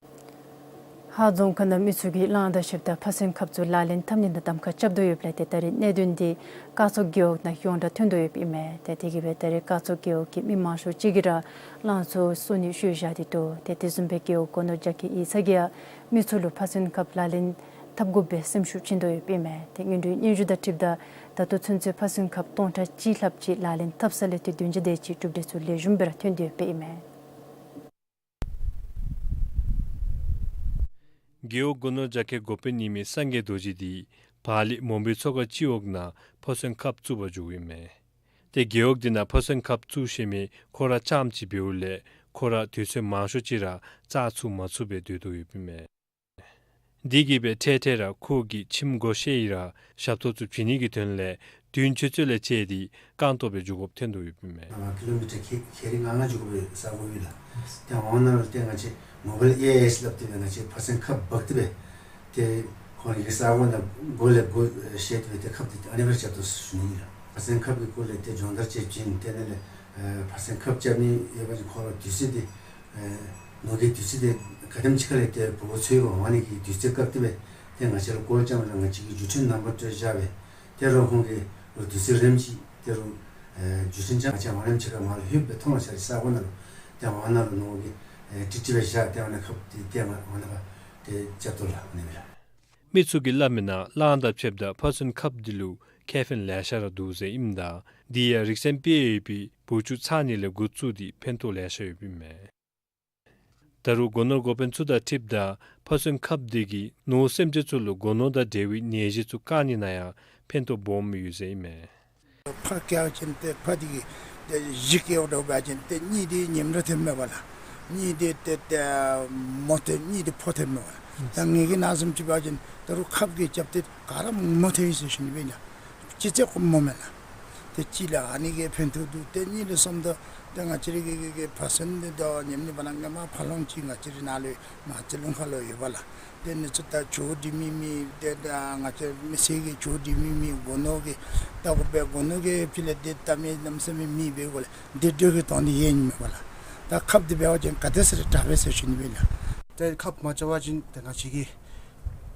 ཧཱ་རྫོང་ཁག་ནང་མི་ཚུ་གིས་གླང་དང་ཞིབ་དང་ཕ་སོན་ཁབ་ཚུ་ལག་ལེན་འཐབ་ནི་ནང་གདམ་ཁ་རྐྱབ་དོ་ཡོདཔ་ལས་ཏེ་ད་རེས་གནད་དོན་འདི་སྐར་ཚོགས་རྒེད་འོག་ནང་ཡོངས་གྲགས་ཐོན་དོ་ཡོདཔ་ཨིན་མས། ཏེ་དེ་གིས་སྦེ་ད་རེས་སྐར་ཚོགས་རྒེད་འོག་གི་མི་མང་ཤོས་ཅིག་གིས་ར་གླང་ཚུ་གསོ་ནི་བཤོལ་བཞག་སྟེ་འདུག། ཏེ་དེ་བཟུམ་སྦེ་རྒེད་འོག་སྒོ་ནོར་རྒྱ་སྐྱེད་ཡིག་ཚང་གིས་ཡང་མི་ཚུ་ལུ་ཕ་སོན་ཁབ་ལག་ལེན་འཐབ་དགོ་པའི་སེམས་ཤུགས་བྱིན་དོ་ཡོདཔ་ཨིན་མས། ཏེ་སྔོན་འགྲོའི་སྙན་ཞུ་དང་འཁྲིལཝ་ད་ད་ལྟོ་ཚུན་ཚོད་ཕ་སོན་ཁབ་སྟོང་ཕྲག་གཅིག་ལྷགཔ་ཅིག་ལག་ལེན་འཐབ་ས་ལས་ཏེ་བདུན་བརྒྱ་དེ་ཅིག་གྲུབ་འབྲས་ཚུ་ལེགས་ཤོམ་སྦེ་ར་ཐོན་ཏེ་ཡོདཔ་ཨིན་མས། རྒེད་འོག་སྒོ་ནོར་རྒྱ་སྐྱེད་འགོ་དཔོན་ཨིན་མི་སངས་རྒྱས་རྡོ་རྗེ་འདི་བག་ལེབ་མོན་བུའི་མཚོ་ཁ་སྤྱི་འོག་ནང་ཕ་སོན་ཁབ་བཙུགས་པར་འགྱོཝ་ཨིན་མས། ཏེ་རྒེད་འོག་འདི་ནང་ཕ་སོན་ཁབ་བཙུགས་ཤེས་མི་ཁོ་ར་རྐྱངམ་ཅིག་འབདཝ་ལས་ཁོ་ར་དུས་ཚོད་མང་ཤོས་ཅིག་ར་བཙག་ཚུགས་མ་ཚུགས་སྦེ་སྡོད་དོ་ཡོདཔ་ཨིན་མས། དེ་གིས་སྦེ་འཕྲལ་འཕྲལ་ར་ཁོ་གིས་ཁྱིམ་སྒོ་ཕྱེ་ཡི་ར་ཞབས་ཏོག་ཚུ་བྱིན་ནི་གི་དོན་ལས་དུས་ཆེན་ཚུ་ལས་བཅད་དེ་རྐང་སྟོང་སྦེ་འགྱོ་དགོཔ་ཐོན་དོ་ཡོདཔ་ཨིན་མས། ཨ་ཀི་ལོ་མི་ཊར་ཁལ་ཁལ་རེ་ལྔ་ལྔ་འགྱོ་དགོ་པའི་ས་སྒོ་ཡོད་ལགས། ཏེ་ཨ་ནཱ་ལུ་ཏེ་ང་བཅས་མོ་བཱའིལ་ཨེ་ཨའི་ཨེསི་སླབ་སྟེ་སྦེ་ང་བཅས་ཕ་སེང་ཁབ་འབག་སྟེ་སྦེ་ཏེ་ཁོང་གི་ས་སྒོ་ནང་སྒོ་ལས་སྒོ་ཕྱེ་སྟེ་སྦེ་ཏེ་ཁབ་འདི་ཨ་ནི་སྦེ་རྐྱབ་དོ་ཟེར་ཞུ་ནི་ཨིན་ལགས། ཕ་སེང་ཁབ་ཀྱི་སྐོར་ལས་ཏེ་སྦྱོང་བརྡར་ཅིག་བྱིན། ཏེ་ཨ་ནི་ལས་ཨེ་ཕ་སེང་ཁབ་རྐྱབ་ནི་ཡོད་པ་ཅིན་ཁོང་ལུ་དུས་ཚོད་འདི་ཨེ་ནོར་གྱི་དུས་ཚོད་འདི་ག་དེམ་ཅིག་ཁ་ལས་ཏེ་བུ་ཚོད་འབད་འོང་ནི་གི་དུས་ཚོད་བཀག་སྟེ་སྦེ་ཏེ་ང་བཅས་ལུ་ཀོལ་རྐྱབ་ར་ང་བཅས་ཀྱིས་བརྒྱུད་འཕྲིན་ནམ་བར་སྤྲོད་བཞག་སྦེ་ཏེ་རོགས་ཁོང་གིས་རོགས་དུས་ཚོད་རནམ་ཅིག་ཏེ་རོགས་ཨེ་བརྒྱུད་འཕྲིན་ཅིག་ང་བཅས་འོང་རནམ་ཅིག་ཁར་མར་ལྷོདཔ་སྦེ་མཐོང་ལགས། ས་སྒོ་ནང་ལུ་ཏེ་ཨ་ནཱ་ལུ་ནོར་གྱིས་ཨེ་ཀྲིག་ཀྲི་སྦེ་བཞག། ཏེ་ཨ་ནཱ་ཁབ་འདི་ཏེ་ང་ཨ་ནཱ་ཁར་ཏེ་རྐྱབ་དོ་ལགས། ཨ་ནི་སྦེ་ལགས། མི་ཚུ་གིས་སླབ་མིའི་ནང་གླང་དང་ཕྱདཔ་ད་ཕ་ཚུན་ཁབ་འདི་ལུ་ཁེ་ཕན་ལེ་ཤ་ར་འདུག་ཟེར་ཨིནམ་ད་དེ་ཡང་རིག་ཚན་དཔེ་ཡོད་པའི་བུ་ཆུང་ཚང་ནི་ལས་འགོ་བཙུགས་ཏེ་ཕན་ཐོགས་ལེ་ཤ་ཡོདཔ་ཨིན་མས། ད་རུང་སྒོ་ནོར་འགོ་དཔོན་ཚུ་དང་འཁྲིལཝ་ད་ཕ་ཚུན་ཁབ་འདི་གིས་ནོར་སེམས་ཅན་ཚུ་ལུ་སྒོ་ནོར་དང་འབྲེལ་བའི་ནད་གཞི་ཚུ་བཀག་ནི་ནང་ཡང་ཕན་ཐོགས་སྦོམ་ཡོད་ཟེར་ཨིན་མས། ཕར་བཀལ་བ་ཅིན་ཏེ་ཕར་འདི་གིས་ཏེ་གཞི་བཀལཝ་འདྲཝ་འབད་བ་ཅིན་ཏེ་གཉིད་འདི་ཉིམ་ར་ཐོནམ་མས་པ་ལགས། གཉིད་འདི་ཏེ་ཏེ་མོ་ཏེ་གཉིད་འདི་ཕོག་ཐོནམ་མས་པ་ལགས། ད་ངེ་གི་ནང་བཟུམ་ཅིག་འབད་བ་ཅིན་ད་རུང་ཁབ་ཀྱིས་རྐྱབ་སྟེ་ག་ར་མོ་ཐོན་ཡི་ཟེར་ཞུ་ནི་སྦེ་ཨིན་ལགས། ཅི་ཅི་ཀོ་མོ་མེན་ན། ཏེ་གཅིག་ལས་ཨ་ནི་གིས་ཕན་ཐོགས་འདུག། ཏེ་གཉིས་ལས་གསུམ་དུ་ཏེ་ང་བཅས་རའི་གི་གི་གི་ཕ་སེང་འདི་དང་ཉམ་ནི་བ་ན་ངོ་མ་ཕ་ལོང་ཅིག་ང་བཅས་རའི་ནང་ལུ་མ་རྩེ་ལུང་ཁ་ལུ་ཡོད་པ་ལགས། ཏེ་ཨ་ནི་ཚུ་ད་ཇོ་འདི་མི་མི་ཏེ་ད་ང་བཅས་མི་སེར་གྱི་ཇོ་འདི་མི་མི་སྒོ་ནོར་གྱི་ད་གོ་སྦེ་སྒོ་ནོར་གྱི་ཕྱི་ལས་ཏེ་ད་མི་གནམ་མེད་ས་མེད་མེད་པའི་སྒོ་ལས་ཏེ་འདི་འདྲ་གི་དོན་འདི་ཡོད་ནི་མས་པ་ལགས། ད་ཁབ་འདི་འབད་བ་ཅིན་ག་དེ་ཟེར་དྲག་པས་ཟེར་ཞུ་ནི་སྦེ་ཨིན་ལགས། ཏེ་ཁབ་མ་རྐྱབ་པ་ཅིན་ཏེ་ང་བཅས་ཀྱིས་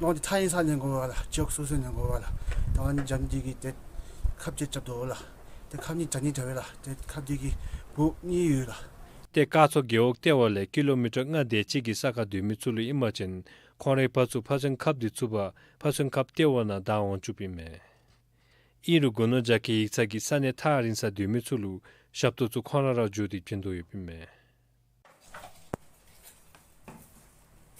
ནོར་འདི་ཐག་ཉེ་སར་ཉན་དགོ་པས་ལགས། ཅོག་སོ་སོ་ཉན་དགོ་པས་ལགས། ད་ཨ་ནི་འཇམ་འདི་གིས་ཏེ་ཁབ་ཅིག་རྐྱབ་དོ་ལགས། ཏེ་ཁབ་གཉིས་དྲག་ནི་དྲག་པས་ལགས། ཏེ་ཁབ་འདི་གིས་བུ་གཉིས་ཡོད་ལགས། ཏེ་སྐར་ཚོགས་རྒེད་འོག་ལྟེ་བ་ལས་ཀི་ལོ་མི་ཊར་ལྔ་དེ་ཅིག་གི་ས་ཁར་སྡོད་མི་ཚུ་ལུ་ཨིན་པ་ཅིན་ཁོང་རའི་ཕ་ཚུ་ཕ་ཚུན་ཁབ་འདི་ཚུ་འབག་ཕ་ཚུན་ཁབ་ལྟེ་བ་ནང་བདའ་འོང་བཅུགཔ་ཨིན་མས། ཨིན་རུང་སྒོ་ནོར་རྒྱ་སྐྱེད་ཡིག་ཚང་གིས་ས་གནས་ཐག་རིང་སར་སྡོད་མི་ཚུ་ལུ་ཞབས་ཏོག་ཚུ་ཁོང་ར་ར་འགྱོ་སྟེ་བྱིན་དོ་ཡོདཔ་ཨིན་མས།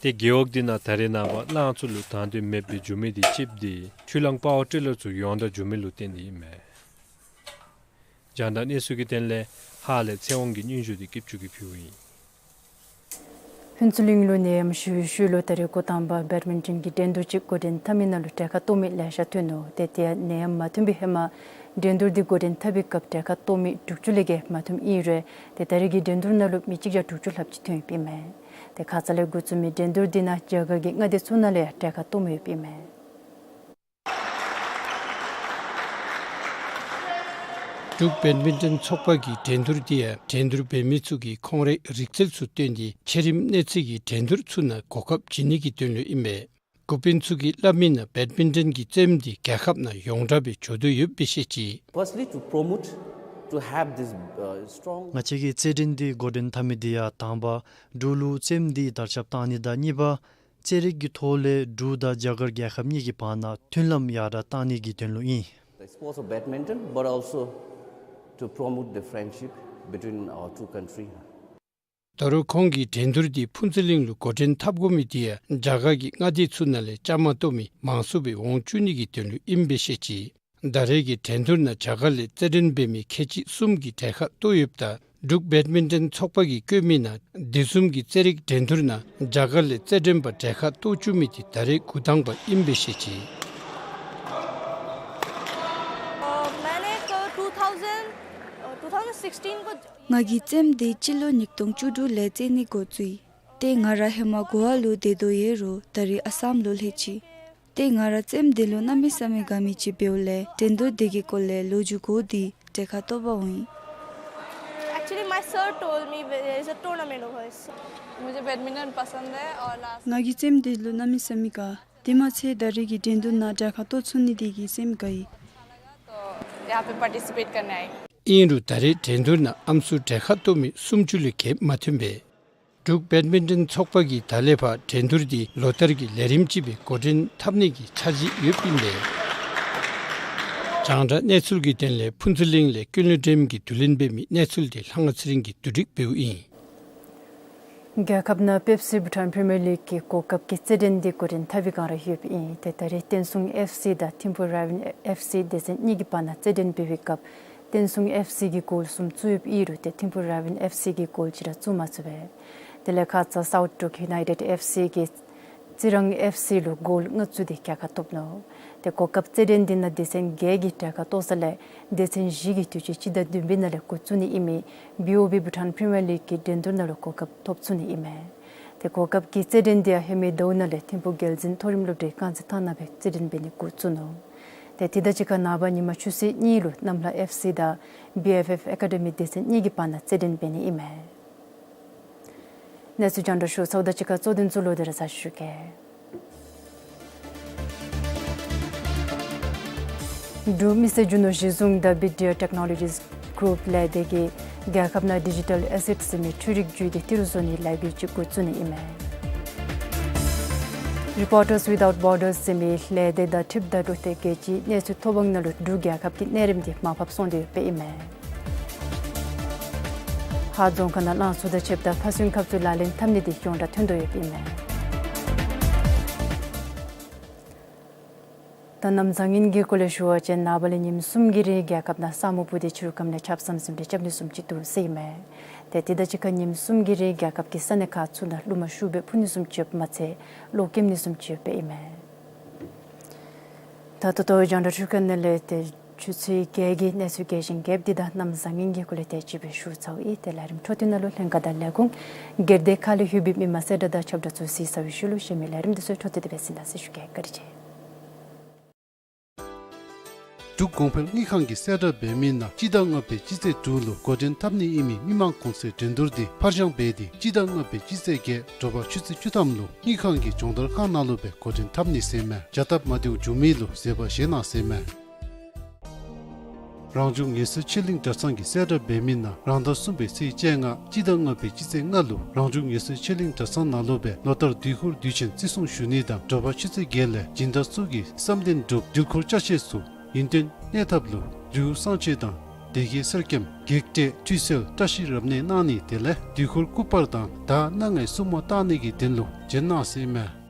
ཏེ་རྒེད་འོག་འདི་ནང་ད་རེས་ནངས་པ་གླང་ཚུ་ལུ་དང་དོད་མེདཔ་སྦེ་འགྱོ་མི་འདི་གཅིག་འདི་འཕྲུལ་གླང་པ་ཝར་ཊི་ལར་ཚུ་ཡོངས་གྲགས་འགྱོ་མི་ལུ་བརྟེན་ཏེ་ཨིན་མས། རྒྱང་བསྒྲགས་གནས་ཚུལ་གྱི་དོན་ལས་ཧཱ་ལས་ཚེ་དབང་གི་སྙན་ཞུ་འདི་སྐྱིད་ཆུ་གིས་ཕུལཝ་ཨིན། ཕུན་ཚོགས་གླིང་ལུ་ནད་ཡམས་ཞི་བའི་ཤུལ་ལུ་ད་རེས་འགོ་དང་པ་བེཌ་མིན་ཊོན་གྱི་འགྲན་བསྡུར་ཅིག་འགོ་འདྲེན་འཐབ་མི་ནང་ལུ་གྲལ་ཁར་གཏོགས་མི་ལེ་ཤ་ཐོན་ནུག། ཏེ་དེ་ཡང་ནད་ཡམས་མ་ཐོན་པའི་ཧེ་མ་འགྲན་བསྡུར་འདི་འགོ་འདྲེན་འཐབ་པའི་སྐབས་གྲལ་ཁར་གཏོགས་མི་དྲུག་ཅུ་ལས་བརྒལ་མ་ཐོནམ་ཨིན་རུང་ཏེ་ད་རེས་ཀྱི་འགྲན་བསྡུར་ནང་ལུ་མི་གཅིག་བརྒྱ་དྲུག་ཅུ་ལྷགཔ་ཅིག་ཐོན་ཡོདཔ་ཨིན་མས། ཏེ་ཁ་ཙ་ལས་འགོ་བཙུགས་མི་འགྲན་བསྡུར་འདི་ནང་རྒྱ་གར་གྱི་མངའ་སྡེ་ཚུ་ནང་ལས་ཡང་གྲལ་ཁར་གཏོགས་མི་ཡོདཔ་ཨིན་མས། འབྲུག་བེཌ་མིན་ཊོན་ཚོགས་པ་གི་འགྲན་བསྡུར་འདི་ཡང་འགྲན་བསྡུར་འབད་མི་ཚུ་གིས་ཁོང་རའི་རིག་རྩལ་ཚུ་སྟོན་ཏེ་ཆེ་རིམ་གནས་ཚད་ཀྱི་འགྲན་བསྡུར་ཚུ་ནང་གོ་སྐབས་བྱིན་ནི་གི་དོན་ལུ་ཨིན་པས། འགོ་དཔོན་ཚུ་གིས་སླབ་མིའི་ནང་བེཌ་མིན་ཊོན་གྱི་རྩེདམོ་འདི་རྒྱལ་ཁབ་ནང་ཡོངས་གྲགས་སྦེ་འགྱོ་དོ་ཡོདཔ་སྦེ་བཤད་ཅི། Firstly, to promote, to have this, uh, strong ང་བཅས་ཀྱིས་རྩེད་འགྲན་འདི་འགོ་འདྲེན་འཐབ་མི་འདི་ཡང་དང་པ་འབྲུག་ལུ་རྩེདམོ་འདི་དར་ཁྱབ་བཏང་ནི་དང་གཉིས་པ་རྩེད་རིགས་ཀྱི་ཐོག་ལས་འབྲུག་དང་རྒྱ་གར་རྒྱལ་ཁབ་གཉིས་ཀྱི་བར་ན་མཐུན་ལམ་ཡར་དྲག་བཏང་ནི་གི་དོན་ལུ་ཨིན། The sports of badminton, but also to promote the friendship between our two countries. ད་རུང་ཁོང་གིས་འགྲན་བསྡུར་འདི་ཕུན་ཚོགས་གླིང་ལུ་འགོ་འདྲེན་འཐབ་དགོ་མི་འདི་ཡང་རྒྱ་གར་གྱི་མངའ་སྡེ་ཚུ་ནང་ལས་བཅའ་མར་གཏོགས་མི་མང་སུ་སྦེ་འོང་བཅུག་ནི་གི་དོན་ལུ་ཨིནམ་སྦེ་བཤད་ཅི། ད་རེས་ཀྱི་འགྲན་བསྡུར་ནང་རྒྱ་གར་ལས་རྩེད་འགྲན་འབད་མི་ཁལ་གཅིག་གསུམ་གྱིས་གྲལ་ཁར་གཏོགས་ཡོདཔ་ད་འབྲུག་བེཌ་མིན་ཊོན་ཚོགས་པ་གིས་བཀོད་མིའི་ནང་དེ་བཟུམ་གྱི་རྩེད་རིགས་འགྲན་བསྡུར་ནང་རྒྱ་གར་ལས་རྩེད་འགྲན་པ་གྲལ་ཁར་གཏོགས་བཅུག་མི་འདི་ད་རེས་འགོ་དང་པ་ཨིནམ་སྦེ་བཤད་ཅི། मैंने एक two thousand, two thousand sixteen को ང་གིས་རྩེདམོ་འདི་སྤྱི་ལོ་ཉིས་སྟོང་བཅུ་དྲུག་ལས་རྩེད་ནི་འགོ་བཙུགས་ཡི། ཏེ་ང་ར་ཧེ་མ་གོ་ཝ་ལུ་སྡོད་དོ་ཡོད་རུང་ད་རེས་ཨ་སམ་ལུ་ལྷོད་ཅི། ཏེ་ང་ར་རྩེདམོ་འདི་ལུ་གནམ་མེད་ས་མེད་དགའ་མི་ཅིག་འབདཝ་ལས་འགྲན་བསྡུར་འདི་གི་སྐོར་ལས་ལོ་རྒྱུས་གོ་སྟེ་གྲལ་ཁར་གཏོགས་པར་འོང་ཡི། Actually, my sir told me there is a tournament over here. मुझे बैडमिंटन पसंद है और लास्ट ང་གིས་རྩེདམོ་འདི་ལུ་གནམ་མེད་ས་མེད་དགའ། དེ་མ་ཚད་ད་རེས་ཀྱི་འགྲན་བསྡུར་ནང་གྲལ་ཁར་གཏོགས་ཚུགས་ནི་དེ་གིས་སེམས་དགའ་ཡི། तो यहाँ पे पार्टिसिपेट करने आई। ཨིན་རུང་ད་རེས་འགྲན་བསྡུར་ནང་ཨམ་སྲུ་གྲལ་ཁར་གཏོགས་མི་སུམ་ཅུ་ལས་བརྒལ་མ་ཐོན་པས། འབྲུག་བེཌ་མིན་ཊོན་ཚོགས་པ་གིས་ད་ལས་ཕར་འགྲན་བསྡུར་འདི་ལོ་ལྟར་གྱི་ལས་རིམ་ཅིག་སྦེ་འགོ་འདྲེན་འཐབ་ནི་གི་འཆར་གཞི་ཡོདཔ་ཨིན་པས། རྒྱང་བསྒྲགས་གནས་ཚུལ་གྱི་དོན་ལས་ཕུན་ཚོགས་གླིང་ལས་ཀུན་ལེགས་སྒྲོལམ་གྱིས་བསྡུ་ལེན་འབད་མི་གནས་ཚུལ་འདི་ལྷ་དབང་ཚེ་རིང་གིས་བསྡུ་སྒྲིག་འབདཝ་ཨིན། རྒྱལ་ཁབ་ནང་པེབ་སི་བྷུ་ཊཱན་པི་རི་མི་ཡར་ལིག་གི་གོ་སྐབས་ཀྱི་རྩེད་འགྲན་འདི་འགོ་འདྲེན་འཐབ་པའི་བསྒང་ར་ཡོདཔ་ཨིན། ཏེ་ད་རེས་བསྟན་སྲུང་ཨེཕ་སི་དང་ཐིམ་ཕུ་ར་ཝིན་ཨེཕ་སི་སྡེ་ཚན་གཉིས་ཀྱི་བར་ན་རྩེད་འགྲན་འབད་བའི་སྐབས་བསྟན་སྲུང་ཨེཕ་སི་གིས་གོལ་གསུམ་བཙུགས་ཡོདཔ་ཨིན་རུང་ཏེ་ཐིམ་ཕུ་ར་ཝིན་ཨེཕ་སི་གིས་གོལ་གཅིག་ར་བཙུགས་མ་ཚུགས་པས། དེ་ལས་ཁ་ཙ་སའུཐ་འབྲུག་ཡུ་ནའི་ཊེཌ་ཨེཕ་སི་གིས་ རྩི་རང་ཨེཕ་སི་ལུ་གོལ་ལྔ་བཙུགས་ཏེ་རྒྱལ་ཁ་ཐོབ་ནུག། ཏེ་གོ་སྐབས་རྩེད་འགྲན་འདི་ནང་སྡེ་ཚན་བརྒྱད་ཀྱི་གྲལ་ཁར་གཏོགས་ས་ལས་སྡེ་ཚན་བཞི་གིས་དུས་ཅི་སྤྱི་ཟླ་བདུན་པའི་ནང་ལས་འགོ་བཙུགས་ནི་ཨིན་མི་བི་ཨོ་བི་བྷུ་ཊཱན་པི་རི་མི་ཡར་ལིག་གི་འགྲན་བསྡུར་ནང་ལུ་གོ་སྐབས་ཐོབ་ཚུགས་ནི་ཨིན་མས། ཏེ་གོ་སྐབས་ཀྱི་རྩེད་འགྲན་འདི་ཡང་ཧེ་མའི་ཟླཝ་ནང་ལས་ཐིམ་ཕུག་རྒྱལ་འཛིན་མཐོ་རིམ་སློབ་གྲྭའི་རྐང་རྩེད་ཐང་ནང་སྦེ་རྩེད་འགྲན་འབད་ནི་འགོ་བཙུགས་ནུག། ཏེ་དེ་དང་གཅིག་ཁར་ནངས་པ་ཉིན་མ་ཆུ་ཚོད་གཉིས་ལུ་གནམ་ལྷ་ཨེཕ་སི་དང་བི་ཨེཕ་ཨེཕ་ཨེ་ཀ་ཌེ་མི་སྡེ་ཚན་གཉིས་ཀྱི་བར་ན་རྩེད་འགྲན་འབད་ནི་ཨིན་མས། གནས་ཚུལ་རྒྱང་བསྒྲགས་ཞུ་ཚརཝ་དང་གཅིག་ཁར་གཙོ་དོན་ཚུ་ལོག་སྟེ་ར་གཟིགས་ཞུ་གེ། འབྲུག་མི་སེར་རྒྱུ་ནོར་གཞི་བཟུང་དང་བི་ཌི་ཨར་ཊེཀ་ནོ་ལོ་ཇིས་གུ་རུབ་ལས་སྡེ་གིས་རྒྱལ་ཁབ་ནང་ཌི་ཇི་ཊཱལ་ཨེ་སེཊསི་ཟེར་མི་འཕྲུལ་རིག་བརྒྱུད་དེ་ཏི་རུ་བཟོ་ནིའི་ལས་འགུལ་ཅིག་འགོ་བཙུགས་ནི་ཨིན་མས། རི་པོར་ཊརསི་ཝི་དའུཊ་བོར་ཌརསི་ཟེར་མི་ལས་སྡེ་དང་འཁྲིལཝ་ད་འབྲུག་སྟོད་རྒྱལ་སྤྱིའི་གནས་ཚུལ་ཐོ་འབངས་ནང་ལུ་འབྲུག་རྒྱལ་ཁབ་ཀྱི་གནས་རིམ་འདི་མར་ཕབ་སོང་སྟེ་ཡོདཔ་ཨིན་མས། ཧཱ་རྫོང་ཁག་ནང་རླངས་འཚུབ་དང་ཕྱདཔ་ད་ཕ་སུན་ཁབ་ཚུ་ལག་ལེན་འཐབ་ནི་འདི་ཡོངས་གྲགས་ཐོན་དོ་ཡོདཔ་ཨིན་མས། ད་གནམ་བཟང་ངན་གྱི་སྐོར་ལས་ཞུ་བ་ཅིན་ནངས་པ་ལས་ཉིནམ་གསུམ་གྱི་རིང་རྒྱལ་ཁབ་ནང་ས་སྨུག་སྤུབས་ཏེ་ཕྱི་རུ་ཁམས་ལས་ཆརཔ་ཟམ་ཟིམ་རེ་རྐྱབ་ནི་བཟུམ་ཅིག་འདུག་ཟེར་ཨིན་མས། ཏེ་དེ་དང་གཅིག་ཁར་ཉིནམ་གསུམ་གྱི་རིང་རྒྱལ་ཁབ་ཀྱི་ས་གནས་ཁག་ཚུ་ནང་རླུང་མ་ཤུགས་སྦེ་འཕུ་ནི་བཟུམ་ཅིག་ཡོདཔ་མ་ཚད་གློག་ཀེམ་ནི་བཟུམ་ཅིག་ཡོདཔ་ཨིན་མས། ད་ལྟོ་ལྟོ་རྒྱང་བསྒྲགས་འཕྲུལ་ཁང་ནང་ལས་ཏེ་ཆུ་ཚོད་བརྒྱད་ཀྱི་གནས་ཚུལ་རྒྱས་ཤིང་རྒྱསཔ་འདི་དང་གནམ་བཟང་ངན་གྱི་སྐོར་ལས་དེ་ཅིག་སྦེ་ཞུ་ཚརཝ་ཨིན། ཏེ་ལས་རིམ་འཕྲོ་མཐུད་ནང་ལུ་ལྷན་ཁག་དང་ལས་ཁུངས་སྒེར་སྡེ་ཁག་ལས་ལྷོད་པའི་མི་མང་གསལ་བསྒྲགས་དང་ཁྱབ་བསྒྲགས་ཚུ་གཟིགས་ཚར་བའི་ཤུལ་ལུ་གཞན་མི་ལས་རིམ་འདི་ཚུ་འཕྲོ་མཐུད་དེ་སྦེ་གཟིགས་གནང་ཟེར་ཞུ་གེ། བཀའ་དྲིན་ཆེ། འབྲུག་གོང་འཕེལ་དངུལ་ཁང་གིས་གསལ་བསྒྲགས་འབད་མི་ནང་སྤྱི་ཟླ་ལྔ་པའི་སྤྱི་ཚེས་དྲུག་ལུ་འགོ་འདྲེན་འཐབ་ནི་ཨིན་མི་མི་མང་གུང་སེང་འགྲན་བསྡུར་འདི་ཕར་འགྱངས་འབད་དེ་སྤྱི་ཟླ་ལྔ་པའི་སྤྱི་ཚེས་བརྒྱད་དྲོ་པ་ཆུ་ཚོད་བཅུ་ཐམ་ལུ་དངུལ་ཁང་གི་སྦྱོང་བརྡར་ཁང་ནང་ལུ་སྦེ་འགོ་འདྲེན་འཐབ་ནི་ཟེར་ཨིན་མས། བྱ་སྟབས་མ་བདེཝ་བྱུང་མི་ལུ་བཟོད་པ་བཞེས་གནང་ཟེར་ཨིན་མས། རང་བྱུང་ངལ་གསོའི་ཆོས་གླིང་གྲྭ་ཚང་གིས་གསལ་བསྒྲགས་འབད་མི་ནང་རང་ཟླ་གསུམ་པའི་ཚེས་བཅོ་ལྔ་སྤྱི་ཟླ་ལྔ་པའི་སྤྱི་ཚེས་ལྔ་ལུ་རང་བྱུང་ངལ་གསོའི་ཆོས་གླིང་གྲྭ་ཚང་ནང་ལུ་སྦེ་ལོ་ལྟར་དུས་འཁོར་དུས་ཆེན་བརྩི་སྲུང་ཞུ་ནི་དང་དྲོ་པ་ཆུ་ཚོད་བརྒྱད་ལས་སྦྱིན་བདག་ཚུ་གིས་བསམ་གཏན་སྒྲུབ་འདྲུལ་འཁོར་ཅ་ཆས་ཚུ་ཡུན་བརྟན་གནས་ཐབས་ལུ་རི་བོ་གསང་མཆོད་དང་སྡེ་དགེ་གསེར་སྐྱེམས་བགེགས་བསྐྲད་ཁྲུས་གསོལ་བཀྲ་ཤིས་རབ་གནས་གནང་ནི་དེ་ལས་དུས་འཁོར་སྐུ་པར་དང་ཟླ་སྣ་ལྔའི་སྲུང་མ་བཏང་ནི་གི་དོན་ལུ་བྱོན་གནང་ཟེར་ཨིན་མས།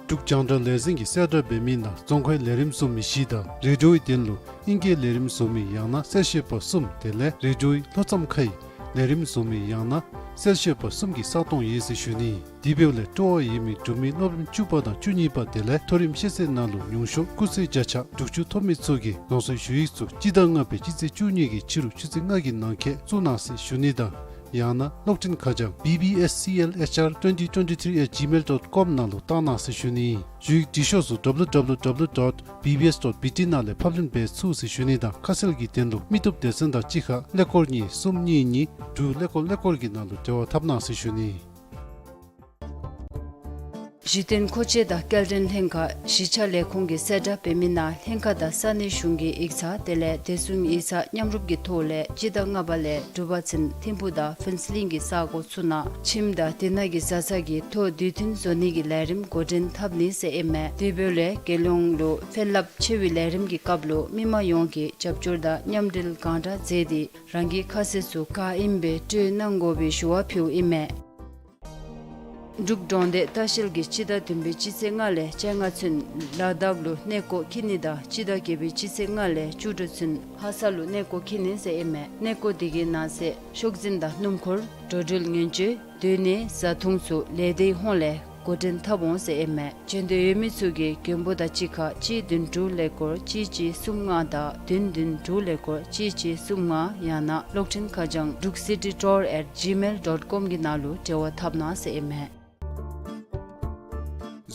འབྲུག་རྒྱང་བསྒྲགས་ལས་འཛིན་གྱིས་གསལ་བསྒྲགས་འབད་མི་ནང་རྫོང་ཁའི་ལས་རིམ་བཟོ་མི་བཞི་དང་རེ་ཌིའོའི་དོན་ལུ་ཨིང་སྐད་ལས་རིམ་བཟོ་མི་ཡང་ན་གསལ་བཤད་པ་གསུམ་དེ་ལས་རེ་ཌིའོའི་ལྷོ་མཚམས་ཁའི་ལས་རིམ་བཟོ་མི་ཡང་ན་གསལ་བཤད་པ་གསུམ་གྱི་ས་སྟོང་ཡོད་ཟེར་ཞུ་ནི། དེ་འབདཝ་ལས་སྤྲོ་བ་ཡོད་མི་འབྲུག་མི་སློབ་རིམ་བཅུ་པ་དང་བཅུ་གཉིས་པ་དེ་ལས་མཐོ་རིམ་ཤེས་ཚད་ནང་ལུ་ཉུང་ཤོས་སྐུགས་ཚད་བརྒྱ་ཆ་དྲུག་ཅུ་ཐོབ་མི་ཚུ་གིས་རང་སོའི་ཞུ་ཡིག་ཚུ་སྤྱི་ཟླ་ལྔ་པའི་སྤྱི་ཚེས་བཅུ་གཉིས་ཀྱི་ཕྱི་རུ་ཆུ་ཚོད་ལྔ་གི་ནང་འཁོད་བཙུགས་གནང་ཟེར་ཞུ་ནི་དང་ཡང་ན་གློག་འཕྲིན་ཁ་བྱང་B B S C L H R twenty twenty-three at gmail dot com ནང་ལུ་བཏང་གནང་ཟེར་ཞུ་ནི། ཞུ་ཡིག་འབྲི་ཤོག་ཚུ་W W W dot B B S dot B T ནང་ལས་ཕབ་ལེན་འབད་ཚུགས་ཟེར་ཞུ་ནི་དང་ཁ་གསལ་གྱི་དོན་ལུ་མི་བཏུབ་སྡེ་ཚན་དང་གཅིག་ཁར་ཀླད་ཀོར་གཉིས་གསུམ་གཉིས་གཉིས་དྲུག་ཀླད་ཀོར་ཀླད་ཀོར་གྱི་ནང་ལུ་འབྲེལ་བ་འཐབ་གནང་ཟེར་ཞུ་ནི། གཞི་རྟེན་མཁོ་ཆས་དང་སྐྱེལ་འདྲེན་ལྷན་ཁག་གཞིས་ཆགས་ལས་ཁུངས་ཀྱིས་གསལ་བསྒྲགས་འབད་མི་ནང་ལྷན་ཁག་དང་ས་གནས་གཞུང་གི་ཡིག་ཚང་དེ་ལས་བདེ་སྲུང་ཡིག་ཚང་མཉམ་རུབ་ཀྱི་ཐོག་ལས་སྤྱི་ཟླ་ལྔ་པ་ལས་དྲུག་པ་ཚུན་ཐིམ་ཕུག་དང་ཕུན་ཚོགས་གླིང་གི་ས་གོ་ཚུ་ནང་ཁྱིམ་དང་དེ་ནང་གི་བཟའ་ཚང་གི་ཐོག་དུས་མཐུན་བཟོ་ནི་གི་ལས་རིམ་འགོ་འདྲེན་འཐབ་ནི་ཟེར་ཨིན་མས། དེ་འབདཝ་ལས་རྒྱལ་ཡོངས་ལུ་ཕན་རླབས་ཆེ་བའི་ལས་རིམ་གྱི་སྐབས་ལུ་མི་མང་ཡོངས་ཀྱིས་རྒྱབ་སྐྱོར་དང་མཉམ་འབྲེལ་གང་དྲག་མཛད་དེ་རང་གི་ཁ་གསལ་ཚུ་ག་ཨིནམ་སྦེ་སྤྲོད་གནང་དགོ་པའི་ཞུ་བ་ཕུལཝ་ཨིན་མས། འབྲུག་གྲོང་སྡེ་ལྟ་བཤལ་གྱིས་སྤྱི་ཟླ་བདུན་པའི་སྤྱི་ཚེས་ལྔ་ལས་བཅོ་ལྔ་ཚུན་ལ་དྭགས་ལུ་གནས་སྐོར་འཁྱིད་ནི་དང་སྤྱི་ཟླ་བརྒྱད་པའི་སྤྱི་ཚེས་ལྔ་ལས་བཅུ་དྲུག་ཚུན་ལྷ་ས་ལུ་གནས་སྐོར་འཁྱིད་ནི་ཟེར་ཨིན་མས། གནས་སྐོར་དེ་གི་ནང་གསེས་ཤོག་འཛིན་དང་སྣུམ་འཁོར་འགྲོ་འགྲུལ་ངན་སྤྱོད་སྡོད་གནས་བཟའ་འཐུང་ཚུ་ལས་སྡེའི་ཧོངས་ལས་འགོ་འདྲེན་འཐབ་འོང་ཟེར་ཨིན་མས། འབྱོན་འདོད་ཡོད་མི་ཚུ་གིས་མགོན་པོ་དང་གཅིག་ཁར་གཅིག་བདུན་དྲུག་ཀླད་ཀོར་གཅིག་གཅིག་གསུམ་ལྔ་དང་བདུན་བདུན་དྲུག་ཀླད་ཀོར་གཅིག་གཅིག་གསུམ་ལྔ་ཡང་ན་གློག་འཕྲིན་ཁ་བྱང་འབྲུག་སི་ཊི་ཊུར་ཨེཊ་ཇི་མེལ་ཌོཊ་ཀོམ་གྱི་ནང་ལུ་འབྲེལ་བ་འཐབ་གནང་ཟེར་ཨིན་མས།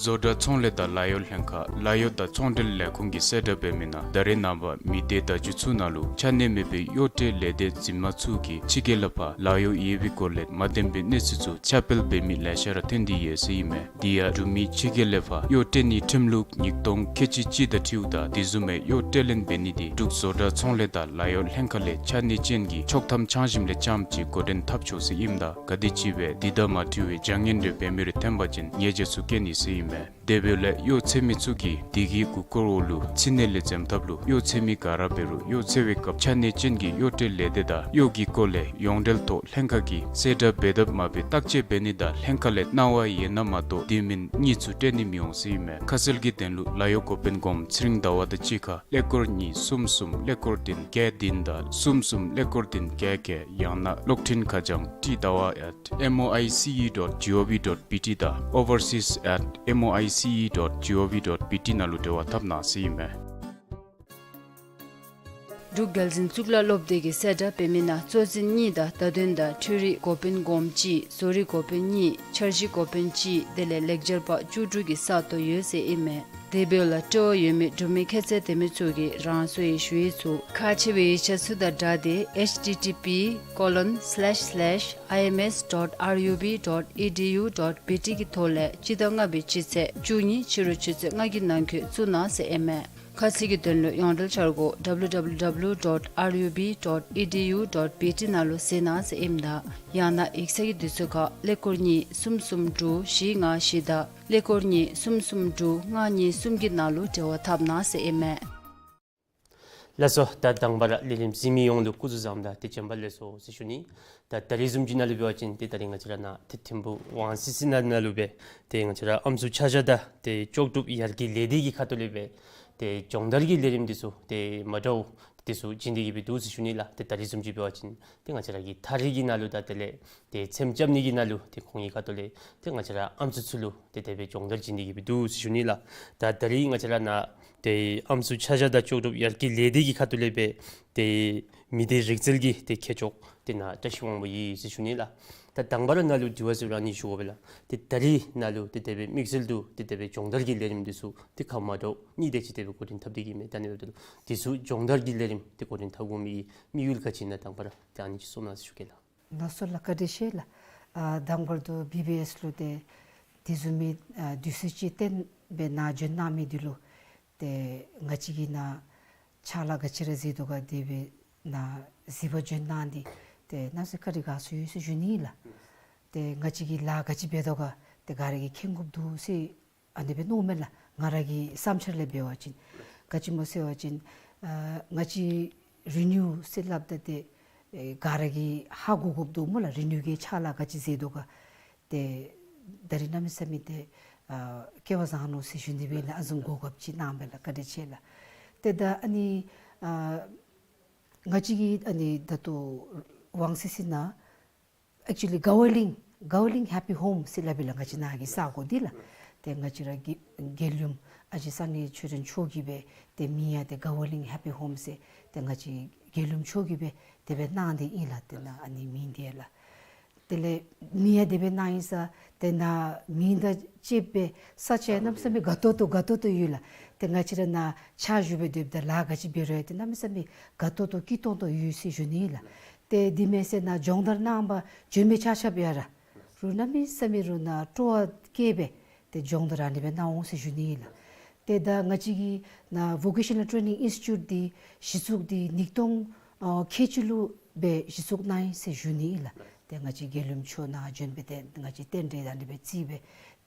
བཟོ་གྲྭ་ཚོང་ལས་དང་ལཱ་གཡོག་ལྷན་ཁག་ལཱ་གཡོག་དང་ཚོང་འབྲེལ་ལས་ཁུངས་ཀྱིས་གསལ་བསྒྲགས་འབད་མི་ནང་ད་རེས་ནངས་པ་མི་སྡེ་བརྡ་བརྒྱུད་ཚུ་ནང་ལུ་ཆ་གནས་མེད་པའི་གཡོག་ཁྲལ་ལས་སྡེ་འཛིན་མ་ཚུ་གིས་ཕྱི་རྒྱལ་ལས་ཕར་ལཱ་གཡོག་ཡོད་པའི་སྐོར་ལས་མ་བདེན་པའི་གནས་ཚུལ་ཚུ་ཁྱབ་སྤེལ་འབད་མི་ལེ་ཤ་ར་ཐོན་ཏེ་ཡོད་ཟེར་ཨིན་མས། དེ་ཡང་འབྲུག་མི་ཕྱི་རྒྱལ་ལས་ཕར་གཡོག་སྤྲོད་ནིའི་ཁྲིམས་ལུགས་ཉིས་སྟོང་ཁལ་གཅིག་གཅིག་དང་འཁྲིལཝ་ད་དེ་བཟུམ་མའི་གཡོག་སྤྲོད་ལེན་འབད་ནི་དེ་འབྲུག་བཟོ་གྲྭ་ཚོང་ལས་དང་ལཱ་གཡོག་ལྷན་ཁག་ལས་ཆ་གནས་ཅན་གྱི་ཆོག་ཐམ་འཆང་ཞིནམ་ལས་རྐྱངམ་ཅིག་འགོ་འདྲེན་འཐབ་ཆོག་ཟེར་ཨིནམ་ད་ག་དེམ་ཅིག་སྦེ་དེ་དང་མ་འཁྲིལ་བའི་བྱ་ངན་རེ་འབད་མི་རེ་ཐོན་པ་ཅིན་ཉེས་བྱ་ཚུ་བཀལ་ནི་ཟེར་ཨིན་མས། དེ་འབདཝ་ལས་གཡོག་འཚོལ་མི་ཚུ་གིས་དེ་གི་མགུ་སྐོར་འོག་ལུ་ཕྱི་ནང་ལས་འཛེམ་ཐབས་ལུ་གཡོག་འཚོལ་མི་ག་ར་འབད་རུང་གཡོག་འཚོལ་བའི་སྐབས་ཕྱགས་སྙིགས་ཅན་གྱི་གཡོག་བྲལ་ལས་སྡེ་དང་གཡོག་གི་སྐོར་ལས་ཡོངས་འབྲེལ་ཐོག་ལྷན་ཁག་གིས་གསལ་བསྒྲགས་འབད་དཔ་མ་འབད་བརྟག་དཔྱད་འབད་ནི་དང་ལྷན་ཁག་ལས་གནང་བ་ཡོད་ན་མ་གཏོགས་དེ་མིན་དངུལ་ཚུ་སྤྲོད་ནི་མི་འོང་ཟེར་ཨིན་མས། ཁ་གསལ་གྱི་དོན་ལུ་ལཱ་གཡོག་འགོ་དཔོན་སྒོམ་ཚེ་རིང་ཟླ་བ་དང་གཅིག་ཁར་ཀླད་ཀོར་གཉིས་གསུམ་གསུམ་ཀླད་ཀོར་བདུན་བརྒྱད་བདུན་དང་གསུམ་གསུམ་ཀླད་ཀོར་བདུན་བརྒྱད་བརྒྱད། ཡང་ན་གློག་འཕྲིན་ཁ་བྱང་ཏི་ཟླ་བ་at M O I C E dot G O V dot B T དང་overseas at M O I C E dot G O V dot B T ནང་ལུ་འབྲེལ་བ་འཐབ་གནང་ཟེར་ཨིན་མས། འབྲུག་རྒྱལ་འཛིན་གཙུག་ལག་སློབ་སྡེ་གི་གསལ་བསྒྲགས་འབད་མི་ནང་གཙོ་འཛིན་གཉིས་དང་བརྡ་དོན་དང་འཕྲུལ་རིག་འགོ་དཔོན་སྒོམ་གཅིག། བཟོ་རིག་འགོ་དཔོན་གཉིས། འཆར་གཞི་འགོ་དཔོན་གཅིག། དེ་ལས་ལེགས་སྦྱར་པ་བཅུ་དྲུག་གི་ས་སྟོང་ཡོད་ཟེར་ཨིན་མས། དེ་འབདཝ་ལས་སྤྲོ་བ་ཡོད་མི་འབྲུག་མི་ཁྱད་ཚད་ལྡན་མི་ཚུ་གིས་རང་སོའི་ཞུ་ཡིག་ཚུ་ཁག་ཆེ་བའི་ཡིག་ཆ་ཚུ་དང་སྦྲགས་ཏེ་H T T P colon slash slash I M S dot R U B dot E D U dot B T གི་ཐོག་ལས་སྤྱི་ཟླ་ལྔ་པའི་སྤྱི་ཚེས་བཅུ་གཉིས་ཕྱི་རུ་ཆུ་ཚོད་ལྔ་གི་ནང་འཁོད་བཙུགས་གནང་ཟེར་ཨིན་མས། ཁ་གསལ་གྱི་དོན་ལུ་ཡོངས་འབྲེལ་འཆར་སྒོ་W W W dot R U B dot E D U dot B T ནང་ལུ་གཟིགས་གནང་ཟེར་ཨིནམ་ད་ཡང་ན་ཡིག་ཚང་གི་དུས་ཚོད་ཁར་ཀླད་ཀོར་གཉིས་གསུམ་གསུམ་དྲུག་བཞི་ལྔ་བཞི་དང་ཀླད་ཀོར་གཉིས་གསུམ་གསུམ་དྲུག་ལྔ་གཉིས་གསུམ་གྱི་ནང་ལུ་འབྲེལ་བ་འཐབ་གནང་ཟེར་ཨིན་མས། ལགས་སོ། ད་དང་པ་ར་ལས་རིམ་གཟིགས་མི་ཡོངས་ལུ་སྐུ་གཟུགས་བཟང་དང་ཏེ་བྱོན་པ་ལེགས་སོ་ཟེར་ཞུ་ནི། ད་ད་རིས་བཟུམ་ཅིག་ནང་ལུ་འབད་བ་ཅིན་ཏེ་ད་རིས་ང་བཅས་ར་ནཱ་ཏེ་ཐིམ་ཕུག་ཝང་སི་སི་ནང་ལུ་སྦེ་ཏེ་ང་བཅས་ར་ཨམ་སྲུ་ཆ་བཞག་དང་ཏེ་ལྕོགས་གྲུབ་ཡར་རྒྱས་ལས་སྡེ་གི་ཁ་ཐུག་ལས་སྦེ་ཏེ་སྦྱོང་བརྡར་གྱི་ལས་རིམ་འདི་ཚུ་ཏེ་མ་འདྲཝ་འདི་ཚུ་བྱིན་ཏེ་གི་སྦེ་འདུག་ཟེར་ཞུ་ནི་ལགས། ཏེ་ད་རིས་བཟུམ་ཅིག་འབད་བ་ཅིན་ཏེ་ང་བཅས་ར་གི་ཐག་རིང་གི་ནང་ལུ་ད་དེ་ལས་ཏེ་ཚེམ་རྐྱབ་ནི་གི་ནང་ལུ་ཏེ་ཁོང་གི་ཁ་ཐུག་ལས་ཏེ་ང་བཅས་ར་ཨམ་སྲུ་ཚུ་ལུ་ཏེ་དེ་སྦེ་སྦྱོང་བརྡར་བྱིན་ཏེ་གི་སྦེ་འདུག་ཟེར་ཞུ་ནི་ལགས། ད་ད་རིས་ང་བཅས་ར་ནཱ་ཏེ་ཨམ་སྲུ་ཆ་བཞག་དང་ལྕོགས་གྲུབ་ཡར་རྒྱས་ལས་སྡེ་གི་ཁ་ཐུག་ལས་སྦེ་ཏེ་མི་སྡེ་རིག་རྩལ་གྱི་ཏེ་མཁས་མཆོག་ཏེ་ནཱ་བཀྲ་ཤིས་དབང་པོ་ཨིན་ཟེར་ཞུ་ནི་ལགས། ད་དང་པ་ར་ནཱ་ལུ་དྲི་བ་ཟེར་རུང་ཨ་ནི་ཞུ་དགོ་པས་ལགས། ཏེ་ད་རིས་ནཱ་ལུ་ཏེ་དེ་སྦེ་དམིགས་བསལ་དུ་ཏེ་དེ་སྦེ་སྦྱོང་བརྡར་གྱི་ལས་རིམ་འདི་ཚུ་ཏེ་ཁག་མ་འདྲཝ་གཉིས་དེ་ཅིག་དེ་སྦེ་འགོ་འདྲེན་འཐབ་སྟེ་གི་མས། ད་ཨ་ནི་འབདཝ་ད་ལུ་འདི་ཚུ་སྦྱོང་བརྡར་གྱི་ལས་རིམ་ཏེ་འགོ་འདྲེན་འཐབ་དགོ་མི་གི་དམིགས་ཡུལ་ག་ཅི་ཨིན་ན་དང་པ་ར་ཏེ་ཨ་ནི་ཅིག་གསུང་གནང་ཟེར་ཞུ་གེ་ལགས། ལགས་སོ་ལགས། བཀའ་དྲིན་ཆེ་ལགས། ཨ་དང་པར་དུ་བི་བི་ཨེསི་ལུ་ཏེ་དེ་བཟུམ་མའི་ཨ་དུས་ཚོད་ཅིག་བཏོན་སྦེ་ནཱ་བྱོན་གནང་མི་འདི་ལུ་ཏེ་ང་བཅས་ཀྱིས་ནཱ་ཕྱག་ལཱ་ག་ཅི་ར་མཛད་དོ་ག་དེ་སྦེ་ནཱ་གཟིགས་པར་བྱོན་གནང་སྟེ་ཏེ་གནམ་མེད་ས་མེད་བཀའ་དྲིན་དགའ་ཚོར་ཡོད་ཟེར་ཞུ་ནི་ལགས། ཏེ་ང་བཅས་ཀྱི་ལཱ་ག་ཅི་འབད་དོ་ག་ཏེ་ག་ར་གིས་མཁྱེན་དགོཔ་འདུག་ཟེར་ཨ་ནི་སྦེ་མནོཝ་མས་ལགས། ང་ར་གི་བསམ་འཆར་ལས་འབད་བ་ཅིན་ག་ཅི་སྨོ་ཟེར་བ་ཅིན་ཨ་ང་བཅས་རི་ནིའུ་ཟེར་སླབ་ད་ཏེ་ཨེ་ག་ར་གིས་ཧ་གོ་དགོཔ་འདུག་སྨོ་ལགས། རི་ནིའུ་གི་ཕྱག་ལཱ་ག་ཅི་མཛད་དོ་ག་ཏེ་ད་རིས་གནམ་མེད་ས་མེད་ཏེ་ཨ་སྐལ་བ་བཟང་ནུག་ཟེར་ཞུ་ནི་སྦེ་ལགས། ཨ་ནི་བཟུམ་གོ་སྐབས་ཅིག་གནང་བས་ལགས། བཀའ་དྲིན་ཆེ་ལགས། ཏེ་ད་ཨ་ནི་ཨ་ང་བཅས་ཀྱི་ཨ་ནི་ད་ལྟོ་ཝང་སི་སི་ནང་ཨེག་ཅུ་ལི་ག་ཝ་ལིང་ག་ཝ་ལིང་ཧེ་པི་ཧོམ་ཟེར་སླབ་ཨིན་ལགས། ང་བཅས་ནཱ་གི་ས་གོ་འདི་ལགས། ཏེ་ང་བཅས་ར་གི་རྒྱལ་ཡུམ་ཨ་ཞེ་གསང་གནས་ཆོས་སྒྲོན་མཆོག་གིས་སྦེ་ཏེ་མིང་ཡང་ཏེ་ག་ཝ་ལིང་ཧེ་པི་ཧོམ་ཟེར་ཏེ་ང་བཅས་རྒྱལ་ཡུམ་མཆོག་གིས་སྦེ་དེ་སྦེ་གནང་སྟེ་ཨིན་ལགས། ཏེ་ནཱ་ཨ་ནི་མིང་འདི་ལགས། དེ་ལས་མིང་ཡང་དེ་སྦེ་གནང་ཡི་ས་ཏེ་ནཱ་མིང་དང་བཅསཔ་སྦེ་ས་ཆ་ཡང་གནམ་མེད་ས་མེད་དགའ་ཏོག་ཏོ་དགའ་ཏོག་ཏོ་ཡོད་ལགས། ཏེ་ང་བཅས་ར་ནཱ་ཕྱག་ཞུ་སྦེ་སྡོདཔ་ད་ལཱ་ག་ཅི་འབད་རུང་ཡང་ཏེ་གནམ་མེད་ས་མེད་དགའ་ཏོག་ཏོ་སྐྱིད་ཏོང་ཏོ་ཡོད་ཟེར་ཞུ་ནི་ལགས། ཏེ་དེ་མེན་ཟེར་ནཱ་སྦྱོང་བརྡར་གནང་པར་བྱོན་མི་ཆ་ཁྱབ་ཡང་ར་རུང་གནམ་མེད་ས་མེད་རུང་ནཱ་སྤྲོ་བ་བསྐྱེད་སྦེ་ཏེ་སྦྱོང་བརྡར་ཨ་ནི་སྦེ་གནང་འོང་ཟེར་ཞུ་ནི་ཨིན་ལགས། ཏེ་ད་ང་བཅས་ཀྱི་ནཱ་ཝོ་ཀེ་ཤ་ནཱལ་ཊེ་ནིང་ཨིནསི་ཊི་ཊུཊ་འདི་གཞི་བཙུགས་འདི་ཉིས་སྟོང་ཨ་ཁལ་གཅིག་ལུ་སྦེ་གཞི་བཙུགས་གནང་ཡི་ཟེར་ཞུ་ནི་ཨིན་ལགས། ཏེ་ང་བཅས་རྒྱལ་ཡུམ་མཆོག་ནཱ་བྱོན་སྦེ་ཏེ་ང་བཅས་རྟེན་འབྲེལ་ཨ་ནི་སྦེ་བརྩིས་སྦེ་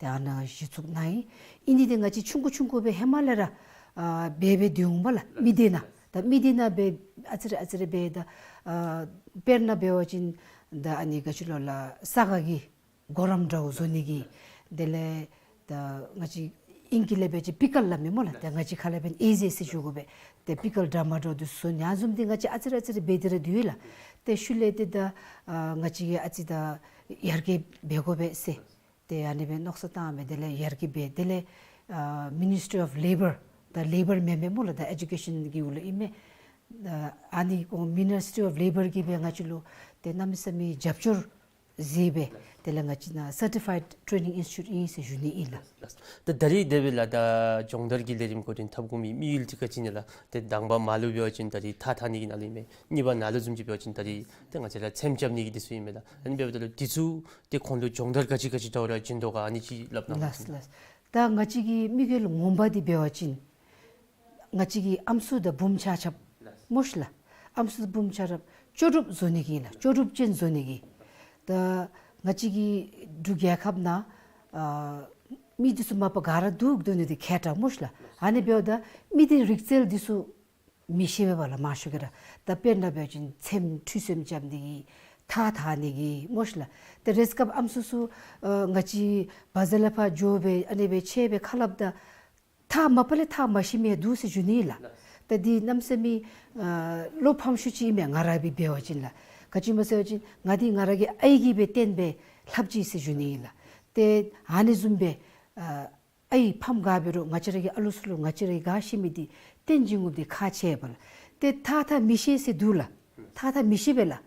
ཏེ་ཨ་ནཱ་གཞི་བཙུགས་གནང་ཡི། ཨིན་ནི་འདི་ང་བཅས་ཆུང་ཀུ་ཆུང་ཀུ་སྦེ་ཧེ་མ་ལས་ར་ཨ་འབད་འབད་སྡོད་འོང་པ་ལགས། མི་སྡེ་ནང་ད་མི་སྡེ་ནང་སྦེ་ཨ་ཙི་རེ་ཨ་ཙི་རེ་འབད་ད་ཨ་དཔེར་ན་འབད་བ་ཅིན་ད་ཨ་ནི་ག་ཅི་ལོ་ལགས་ས་ག་གི་གུ་རམ་འདྲཝ་བཟོ་ནི་གི་དེ་ལས་ད་ང་བཅས་ཨིང་སྐད་ལས་འབད་བ་ཅིན་པི་ཀལ་སླབ་མས་སྨོ་ལགས། ཏེ་ང་བཅས་ཁ་ལས་འབདན་ཨེ་ཟེ་ཟེར་ཞུ་དགོ་པས། ཏེ་པི་ཀལ་འདྲ་མ་འདྲཝ་འདི་བཟོ་ནི་ཨ་ནི་བཟུམ་འདི་ང་བཅས་ཨ་ཙི་རེ་ཨ་ཙི་རེ་འབད་དེ་ར་སྡོད་ཡི་ལགས། ཏེ་ཤུལ་ལས་ཏེ་ད་ཨ་ང་བཅས་ཀྱིས་ཨ་ཙི་ད་ཡར་རྒྱས་འབད་དགོ་པས་ཟེར་ཏེ་ཨ་ནི་སྦེ་མནོ་བསམ་བཏང་སྦེ་དེ་ལས་ཡར་རྒྱས་འབད། དེ་ལས་ཨ་མི་ནི་སི་ཊི་རི་ཨོཕ་ལེ་བར་ད་ལེ་བར་མེན་མས་སྨོ་ལགས། ད་ཨེ་ཌུ་ཀེ་ཤཱན་གྱི་འོག་ལུ་ཨིན་མས། ཨ་ཨ་ནི་ཁོང་མི་ནི་སི་ཊི་རི་ཨོཕ་ལེ་བར་གྱིས་སྦེ་ང་བཅས་ལུ་ཏེ་གནམ་མེད་ས་མེད་རྒྱབ་སྐྱོར་མཛད་སྦེ་དེ་ལས་ང་བཅས་ནཱ་སར་ཊི་ཕའིཌ་ཊེ་ནིང་ཨིནསི་ཊི་ཊུཊ་ཨིན་ཟེར་ཞུ་ནི་ཨིན་ལགས། ད་ད་རིས་དེ་སྦེ་ལགས་ད་སྦྱོང་བརྡར་གྱི་ལས་རིམ་འགོ་འདྲེན་འཐབ་དགོ་མི་དམིགས་ཡུལ་འདི་ག་ཅི་ཨིན་ན་ལགས། ཏེ་དང་པ་མར་ལུ་འབད་བ་ཅིན་ད་རིས་ཐགས་འཐག་ནི་གི་ནང་ལུ་ཨིན་མས། གཉིས་པ་ནཱ་ལུ་བཟུམ་ཅིག་འབད་བ་ཅིན་ད་རིས་ཏེ་ང་བཅས་ར་ཚེམ་རྐྱབ་ནི་གི་འདི་ཚུ་ཨིན་མས་ལགས། ཨ་ནི་འབདཝ་ད་ལུ་འདི་ཚུ་ཏེ་ཁོང་ལུ་སྦྱོང་བརྡར་ག་ཅི་ག་ཅི་འདྲཝ་ར་བྱིན་དོ་ག་ཨ་ནི་ཅིག་སླབ་གནང་། ལགས་ལགས། ད་ང་བཅས་ཀྱི་དམིགས་ཡུལ་ངོ་མ་འདི་འབད་བ་ཅིན་ང་བཅས་ཀྱི་ཨམ་སྲུ་དང་བུམོ་ཆ་ཁྱབ་སྨོ་ཤིག་ལགས། ཨམ་སྲུ་དང་བུམོ་ཆ་ཁྱབ་ལྕོགས་གྲུབ་བཟོ་ནི་གི་ལགས། ལྕོགས་གྲུབ་ཅན་བཟོ་ནི་གི། ད་ང་བཅས་ཀྱི་འབྲུག་རྒྱལ་ཁབ་ནང་ཨ་ མི་འདི་ཚུ་མ་པ་ག་ར་འདུག་སྡོད་ནི་འདི་མཁས་དྲགས་སྨོ་ཤ་ལགས། ཨ་ནི་འབདཝ་ད་མི་འདི་རིག་རྩལ་འདི་ཚུ་མི་ཤེས་པས་པ་ལགས་མང་ཤོས་ཀྱིས་ར། ད་དཔེར་ན་འབད་བ་ཅིན་ཚེམ་ཁྲུས་ཚེམ་རྐྱབ་ནི་གི་ཐགས་འཐག་ནི་གི་སྨོ་ཤ་ལགས། ད་རེས་སྐབས་ཨམ་སྲུ་ཚུ་ཨ་ང་བཅས་བ་ཛར་ལས་ཕར་འགྱོ་སྦེ་ཨ་ནི་སྦེ་ཕྱད་སྦེ་ཁ་སླབ་ད་ཐགས་མ་པ་ལས་ཐགས་མ་ཤེས་མི་འདུག་ཟེར་ཞུ་ནི་ལགས། ད་འདི་གནམ་མེད་ས་མེད་ཨ་བློ་ཕམ་ཤོས་ཅིག་ཨིན་མས། ང་ར་སྦེ་འབད་བ་ཅིན་ལགས། ག་ཅི་སྨོ་ཟེར་བ་ཅིན་ང་འདི་ང་ར་གི་ཨའི་གིས་སྦེ་བསྟན་སྦེ་ལྷབ་ཅི་ཟེར་ཞུ་ནི་ལགས། ཏེ་ཨ་ནི་བཟུམ་སྦེ་ཨ་ཨའི་ཕམ་ག་འབད་རུང་ང་བཅས་ར་གི་ཨ་ལུ་ཚུ་ལུ་ང་བཅས་ར་གིས་ག་ཤེས་མི་འདི་བསྟན་བྱིན་དགོཔ་འདི་ཁག་ཆེ་བས་ལགས། ཏེ་ཐགས་འཐག་མི་ཤེས་ཟེར་འདུག་ལགས། ཐགས་འཐག་མི་ཤེས་པས་ལགས།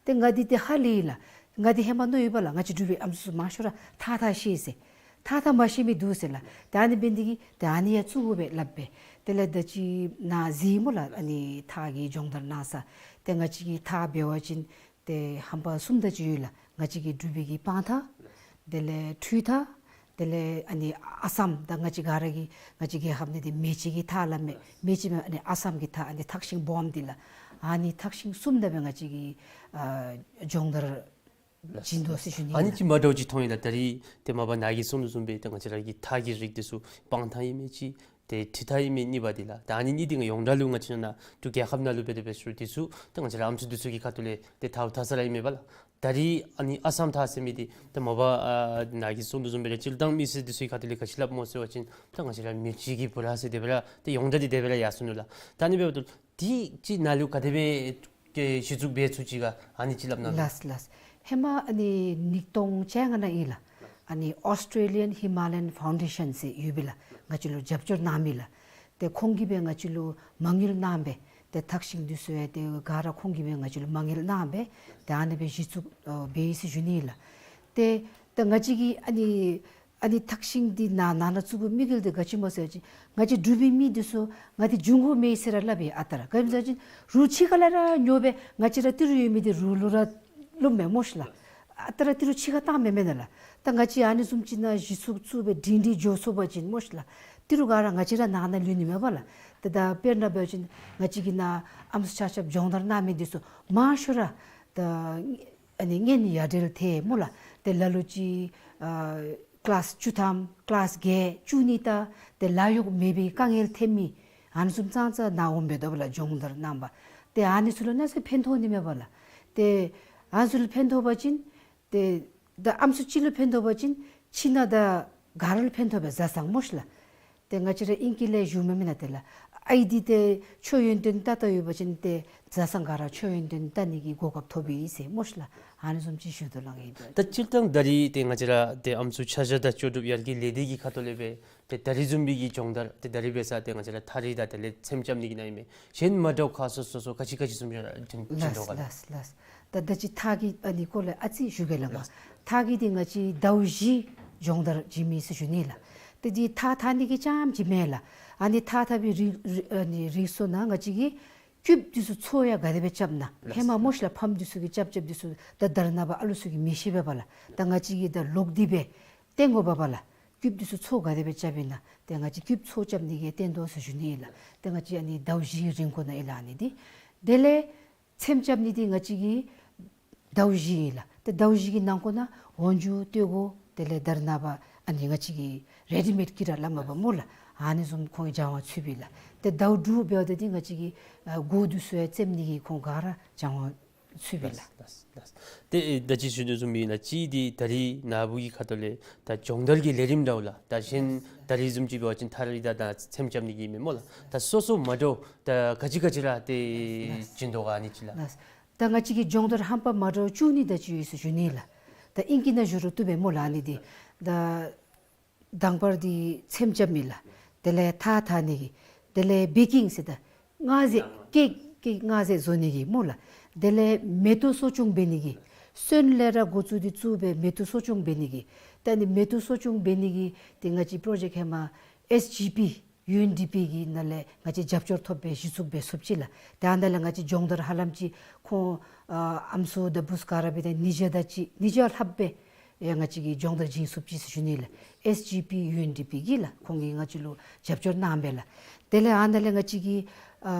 ཏེ་ང་འདི་ཏེ་ཧ་ལས་ཡི་ལགས། ང་འདི་ཧེ་མ་མནོ་ཡོད་པས་ལགས། ང་བཅས་འབྲུག་པའི་ཨམ་སྲུ་མང་ཤོས་ར་ཐགས་འཐག་ཤེས་ཟེར། ཐགས་འཐག་མ་ཤེས་མི་འདུག་ཟེར་ལགས། ཏེ་ཨ་ནི་འབད་ནི་འདི་གིས་ཏེ་ཨ་ནི་ཡང་བཙུགས་དགོ་པས་སླབ་པས། དེ་ལས་ད་ཅི་ནཱ་གཟིགས་སྨོ་ལགས། ཨ་ནི་ཐགས་ཀྱི་སྦྱོང་བརྡར་གནང་ས། ཏེ་ང་བཅས་ཀྱི་ཐགས་འབད་བ་ཅིན་ཏེ་ཧམ་པ་གསུམ་དེ་ཅིག་ཡོད་ལགས། ང་བཅས་ཀྱི་འབྲུག་པའི་གི་སྤང་ཐགས། དེ་ལས་ཁྲུས་ཐགས། དེ་ལས་ཨ་ནི་ཨ་སམ་ད་ང་བཅས་ག་ར་གི་ང་བཅས་རྒྱལ་ཁབ་ནང་འདི་མེ་ལྕེ་གི་ཐགས་སླབ་མས། མེ་ལྕེ་མེན་ཨ་ནི་ཨ་སམ་གི་ཐགས་ཨ་ནི་ཐགས་ཤིང་སྦོམ་འདི་ལགས། ཨ་ནི་ཐགས་ཤིང་གསུམ་དེ་སྦེ་ང་བཅས་ཀྱིས་ཨ་སྦྱོང་བརྡར་བྱིན་དོ་ཟེར་ཞུ་ནི་ཨིན་ལགས། ཨ་ནི་ཅིག་མ་འདྲཝ་ཅིག་མཐོང་ཡི་ལགས། ད་རིས་ཏེ་མ་པ་ནཱ་གིས་གསུངས་དོ་བཟུམ་སྦེ་ཏེ་ང་བཅས་ར་གི་ཐགས་ཀྱི་རིགས་འདི་ཚུ་སྤང་ཐགས་ཨིན་མས་གཅིག། ཏེ་ཁྲུས་ཐགས་ཨིན་མས་གཉིས་པ་འདི་ལགས། ད་ཨ་ནི་གཉིས་འདི་ང་ཡོངས་གྲགས་ལུ་ང་བཅས་ནཱ་འབྲུག་རྒྱལ་ཁབ་ནང་ལུ་འབད་དེ་འབད་ཟེར་འདི་ཚུ་ཏེ་ང་བཅས་ར་ཨམ་སྲུ་འདི་ཚུ་གི་ཁ་ཐུག་ལས་ཏེ་ཐགས་འཐག་ས་ར་ཨིན་མས་པ་ལགས། ད་རིས་ཨ་ནི་ཨ་སམ་ཐགས་ཟེར་མི་འདི་ཏེ་མ་པ་ཨ་ནཱ་གིས་གསུངས་དོ་བཟུམ་སྦེ་ར་སྤྱིར་བཏང་མི་སེར་འདི་ཚུ་གི་ཁ་ཐུག་ལས་ག་ཅི་སླབ་སྨོ་ཟེར་བ་ཅིན་ཏེ་ང་བཅས་ར་མེ་ལྕེ་གི་བུ་ར་ཟེར་དེ་སྦེ་ར་ཏེ་ཡོངས་གྲགས་འདི་དེ་སྦེ་ར་ཡར་སོ་ནུག་ལགས། ད་ཨ་ནི་འབདཝ་ད་འདི་ཅིག་ནཱ་ལུ་ག་དེ་སྦེ་ཏེ་གཞི་བཙུགས་འབད་ཚུགས་ཅི་ག་ཨ་ནི་ཅིག་སླབ་གནང་། ལགས་ལགས། ཧེ་མ་ཨ་ནི་ཉིས་སྟོང་བཅོ་ལྔ་ནང་ཨིན་ལགས། ཨ་ནི་Australian Himalayan Foundation ཟེར་ཡོད་པས་ལགས། ང་བཅས་ལུ་རྒྱབ་སྐྱོར་གནང་མི་ལགས། ཏེ་ཁོང་གིས་སྦེ་ང་བཅས་ལུ་མ་དངུལ་གནང་སྦེ་ཏེ་ཐགས་ཤིང་འདི་ཚུ་ཡང་ཏེ་ག་ར་ཁོང་གིས་སྦེ་ང་བཅས་ལུ་མ་དངུལ་གནང་སྦེ་ཏེ་ཨ་ནི་སྦེ་གཞི་བཙུགས་ཨ་འབད་ཡི་ཟེར་ཞུ་ནི་ལགས། ཏེ་ད་ང་བཅས་ཀྱིས་ཨ་ནི་ཨ་ནི་ཐགས་ཤིང་འདི་ནཱ་ནཱ་ལུ་བཙུགས་དགོ་མི་དམིགས་ཡུལ་འདི་ག་ཅི་སྨོ་ཟེར་བ་ཅིན་ང་བཅས་འབྲུག་པའི་མི་འདི་ཚུ་ང་འདི་འབྱུང་ཁུངས་མེད་ཟེར་ར་སླབ་ཨིན། ཨ་རྟག་ར་ག་ཅི་སྨོ་ཟེར་བ་ཅིན་རུ་ཕྱི་ཁ་ལས་ར་ཉོ་སྦེ་ང་བཅས་ར་ཏི་རུ་ཡོད་མི་འདི་རུ་ལུ་ར་བླུགཔ་མས་སྨོ་ཤ་ལགས། ཨ་རྟག་ར་ཏི་རུ་ཕྱི་ཁར་བཏངམ་མེན་མེན་ན་ལགས། ད་ང་བཅས་ཨ་ནི་བཟུམ་ཅིག་ནང་གཞི་བཙུགས་བཙུགས་སྦེ་སྒྲིང་སྒྲིང་འགྱོ་ཚུགས་པ་ཅིན་སྨོ་ཤ་ལགས། ཏི་རུ་ག་ར་ང་བཅས་ར་ནང་ན་ལུས་ནི་མས་པ་ལགས། ཏེ་ད་དཔེར་ན་འབད་བ་ཅིན་ང་བཅས་ཀྱི་ནཱ་ཨམ་སྲུ་ཆ་ཁྱབ་སྦྱོང་བརྡར་གནང་མི་འདི་ཚུ་མང་ཤོས་ར་ད་ཨ་ནི་མངལ་ཡ་བྲལ་ཐལ་སྨོ་ལགས། ཏེ་ལ་ལུ་ཅིག་ཨ་ཀི་ལཱསི་བཅུ་ཐམ་ཀི་ལཱསི་བརྒྱད་བཅུ་གཉིས་ད་ཏེ་ལཱ་གཡོག་མེད་པའི་དཀའ་ངལ་ཐོན་མི་ཨ་ནི་བཟུམ་ཙང་ཙང་ནཱ་འོངམ་འབད་དོ་བ་ལགས། སྦྱོང་བརྡར་གནང་པ། ཏེ་ཨ་ནི་ཚུ་ལུ་གནམ་མེད་ས་མེད་ཕན་ཐོགས་ནི་མས་པ་ལགས། ཏེ་ཨ་ནི་ཚུ་ལུ་ཕན་ཐོགས་པ་ཅིན་ཏེ་ད་ཨམ་སྲུ་གཅིག་ལུ་ཕན་ཐོགས་པ་ཅིན་ཕྱི་ནང་ད་ག་ར་ལུ་ཕན་ཐོགས་པས། བཟའ་ཚང་སྨོ་ཤ་ལགས། ཏེ་ང་བཅས་ར་ཨིང་སྐད་ལས་ཞུཝ་མེན་མེན་ན་ཏེ་ལགས། ཨའི་འདི་ཏེ་མཆོད་ཡོན་ཏན་བཏབ་བཏབ་ཡོད་པ་ཅིན་ཏེ་བཟའ་ཚང་ག་ར་མཆོད་ཡོན་ཏན་བཏབ་ནི་གི་གོ་སྐབས་ཐོབ་ཨིན་ཟེར་སྨོ་ཤ་ལགས། ཨ་ནི་བཟུམ་ཅིག་ཞུ་དོ་ལགས་ཨིན་པས། ད་སྤྱིར་བཏང་ད་རིས་ཏེ་ང་བཅས་ར་ཏེ་ཨམ་སྲུ་ཆ་བཞག་དང་ལྕོགས་གྲུབ་ཡར་རྒྱས་ལས་སྡེ་གི་ཁ་ཐུག་ལས་སྦེ་ཏེ་ད་རིས་བཟུམ་སྦེ་གི་སྦྱོང་བརྡར་ཏེ་ད་རིས་འབད་ས་ཏེ་ང་བཅས་ར་ཐགས་རིགས་དང་དེ་ལས་ཚེམ་རྐྱབ་ནི་གི་ནང་ཨིན་མས། གཞན་མ་འདྲཝ་ཁག་སོ་སོ་སོ་ག་ཅི་ག་ཅི་བཟུམ་ཅིག་ར་བྱིན་བྱིན་དོ་ག་ལགས། ལགས་ལགས། ད་ད་ཅི་ཐགས་ཀྱི་ཨ་ནི་སྐོར་ལས་ཨ་ཙི་ཞུ་གེ་ལགས། ལགས། ཐགས་ཀྱི་འདི་ང་བཅས་ཟླཝ་བཞི་སྦྱོང་བརྡར་བྱིན་མི་ཟེར་ཞུ་ནི་ལགས། ཏེ་འདི་ཐགས་འཐག་ནི་གི་རྐྱངམ་ཅིག་མེན་ལགས། ཨ་ནི་ཐགས་འཐག་པའི་རིགས་རིགས་ཨ་ནི་རིགས་སོ་ནང་ང་བཅས་ཀྱིས་སྐུདཔ་འདི་ཚུ་ཚོ་ཡང་ག་དེ་སྦེ་རྐྱབ་ན། ལགས། ཧེ་མ་སྨོ་ཤ་ལགས་ཕམ་འདི་ཚུ་གིས་རྐྱབ་རྐྱབ་འདི་ཚུ་ད་ད་རེས་ནངས་པ་ཨ་ལུ་ཚུ་གིས་མི་ཤེས་པས་པ་ལགས། ད་ང་བཅས་ཀྱིས་ད་ལོག་སྟེ་སྦེ་སྟོན་དགོ་པས་པ་ལགས། སྐུདཔ་འདི་ཚུ་ཚོ་ག་དེ་སྦེ་རྐྱབ་ཨིན་ན། ཏེ་ང་བཅས་སྐུདཔ་ཚོ་རྐྱབ་ནི་གི་སྟོན་དོ་ཟེར་ཞུ་ནི་ཨིན་ལགས། ཏེ་ང་བཅས་ཨ་ནི་ཟླཝ་བཞིའི་རིང་ཁོ་ནང་ཨིན་ལགས་ཨ་ནི་འདི། དེ་ལས་ཚེམ་རྐྱབ་ནི་འདི་ང་བཅས་ཀྱིས་ཟླཝ་བཞི་ཨིན་ལགས། ཏེ་ཟླཝ་བཞི་གི་ནང་འཁོད་ནང་འོག་འཇུ་སྟོད་གོ་དེ་ལས་ད་རེས་ནངས་པ་ཨ་ནི་ང་བཅས་ཀྱི་རེ་ཌི་མེཌ་ཀིཊ་ར་སླབ་མས་པ་སྨོ་ལགས། ཨ་ནི་བཟུམ་ཁོང་གིས་སྦྱང་བ་ཚུདཔ་ཨིན་ལགས། ཏེ་ཟླཝ་དྲུག་འབདཝ་ད་འདི་ང་བཅས་ཀྱིས་ཨ་གོ་འདི་ཚུ་ཡང་བཙེམ་ནི་གི་ཁོང་ག་ར་སྦྱང་བ་ཚུདཔ་ཨིན་ལགས། ལགས་ལགས། ཏེ་ད་ཅི་ཞུ་དོ་བཟུམ་ཨིན་ལགས། ཅིག་འདི་ད་རིས་ནཱ་བུ་གི་ཁ་ཐུག་ལས་ད་སྦྱོང་བརྡར་གྱི་ལས་རིམ་འདྲཝ་ལགས། ད་གཞན་ད་རིས་བཟུམ་ཅིག་འབད་བ་ཅིན་ཐགས་རིགས་དང་ད་ཚེམ་རྐྱབ་ནི་གི་མས་སྨོ་ལགས། ད་སོ་སོ་མ་འདྲཝ་ད་ག་ཅི་ག་ཅི་ར་ཏེ་བྱིན་དོ་ག་ཨ་ནི་ཅིག་ལགས། ལགས། ད་ང་བཅས་ཀྱི་སྦྱོང་བརྡར་རྣམ་པ་མ་འདྲཝ་བཅུ་གཉིས་དེ་ཅིག་ཡོད་ཟེར་ཞུ་ནི་ལགས། ད་ཨིང་སྐད་ནང་ཞུ་རུང་བཏུབ་པས་སྨོ་ལགས་ཨ་ནི་འདི། ད་དང་པར་འདི་ཚེམ་རྐྱབ་ནི་ལགས། དེ་ལས་ཐགས་འཐག་ནི་གི། དེ་ལས་བེ་ཀིང་ཟེར་ད་མངར་ཟས་ཀེག་ཀེག་མངར་ཟས་བཟོ་ནི་གི་སྨོ་ལགས། དེ་ལས་མེ་ཏོག་གསོ་སྐྱོང་འབད་ནི་གི། སོན་ལས་ར་འགོ་བཙུགས་ཏེ་བཙུགས་སྦེ་མེ་ཏོག་གསོ་སྐྱོང་འབད་ནི་གི། ད་ཨ་ནི་མེ་ཏོག་གསོ་སྐྱོང་འབད་ནི་གི་ཏེ་ང་བཅས་པྲོ་ཇེཀཊ་ཧེ་མ་ཨེསི་ཇི་པི་ཡུ་ཨེན་ཌི་པི་གི་ནང་ལས་ང་བཅས་རྒྱབ་སྐྱོར་ཐོབ་སྦེ་གཞི་བཙུགས་འབད་ཚུགསཔ་ཅིག་ལགས། ཏེ་ཨ་ནཱ་ལས་ང་བཅས་སྦྱོང་བརྡར་ཧ་ལམ་ཅིག་ཁོང་ཨ་ཨམ་སྲུ་དང་བུཚ་ག་ར་འབད་དེ་ཉིས་བརྒྱ་དེ་ཅིག་ཉིས་བརྒྱ་ལྷགཔ་སྦེ་ཡང་ང་བཅས་ཀྱིས་སྦྱོང་བརྡར་བྱིན་ཚུགསཔ་ཅིག་ཟེར་ཞུ་ནི་ལགས། ཨེསི་ཇི་པི་ཡུ་ཨེན་ཌི་པི་གིས་ལགས། ཁོང་གིས་ང་བཅས་ལུ་རྒྱབ་སྐྱོར་གནང་པས་ལགས། དེ་ལས་ཨ་ནཱ་ལས་ང་བཅས་ཀྱིས་ཨ་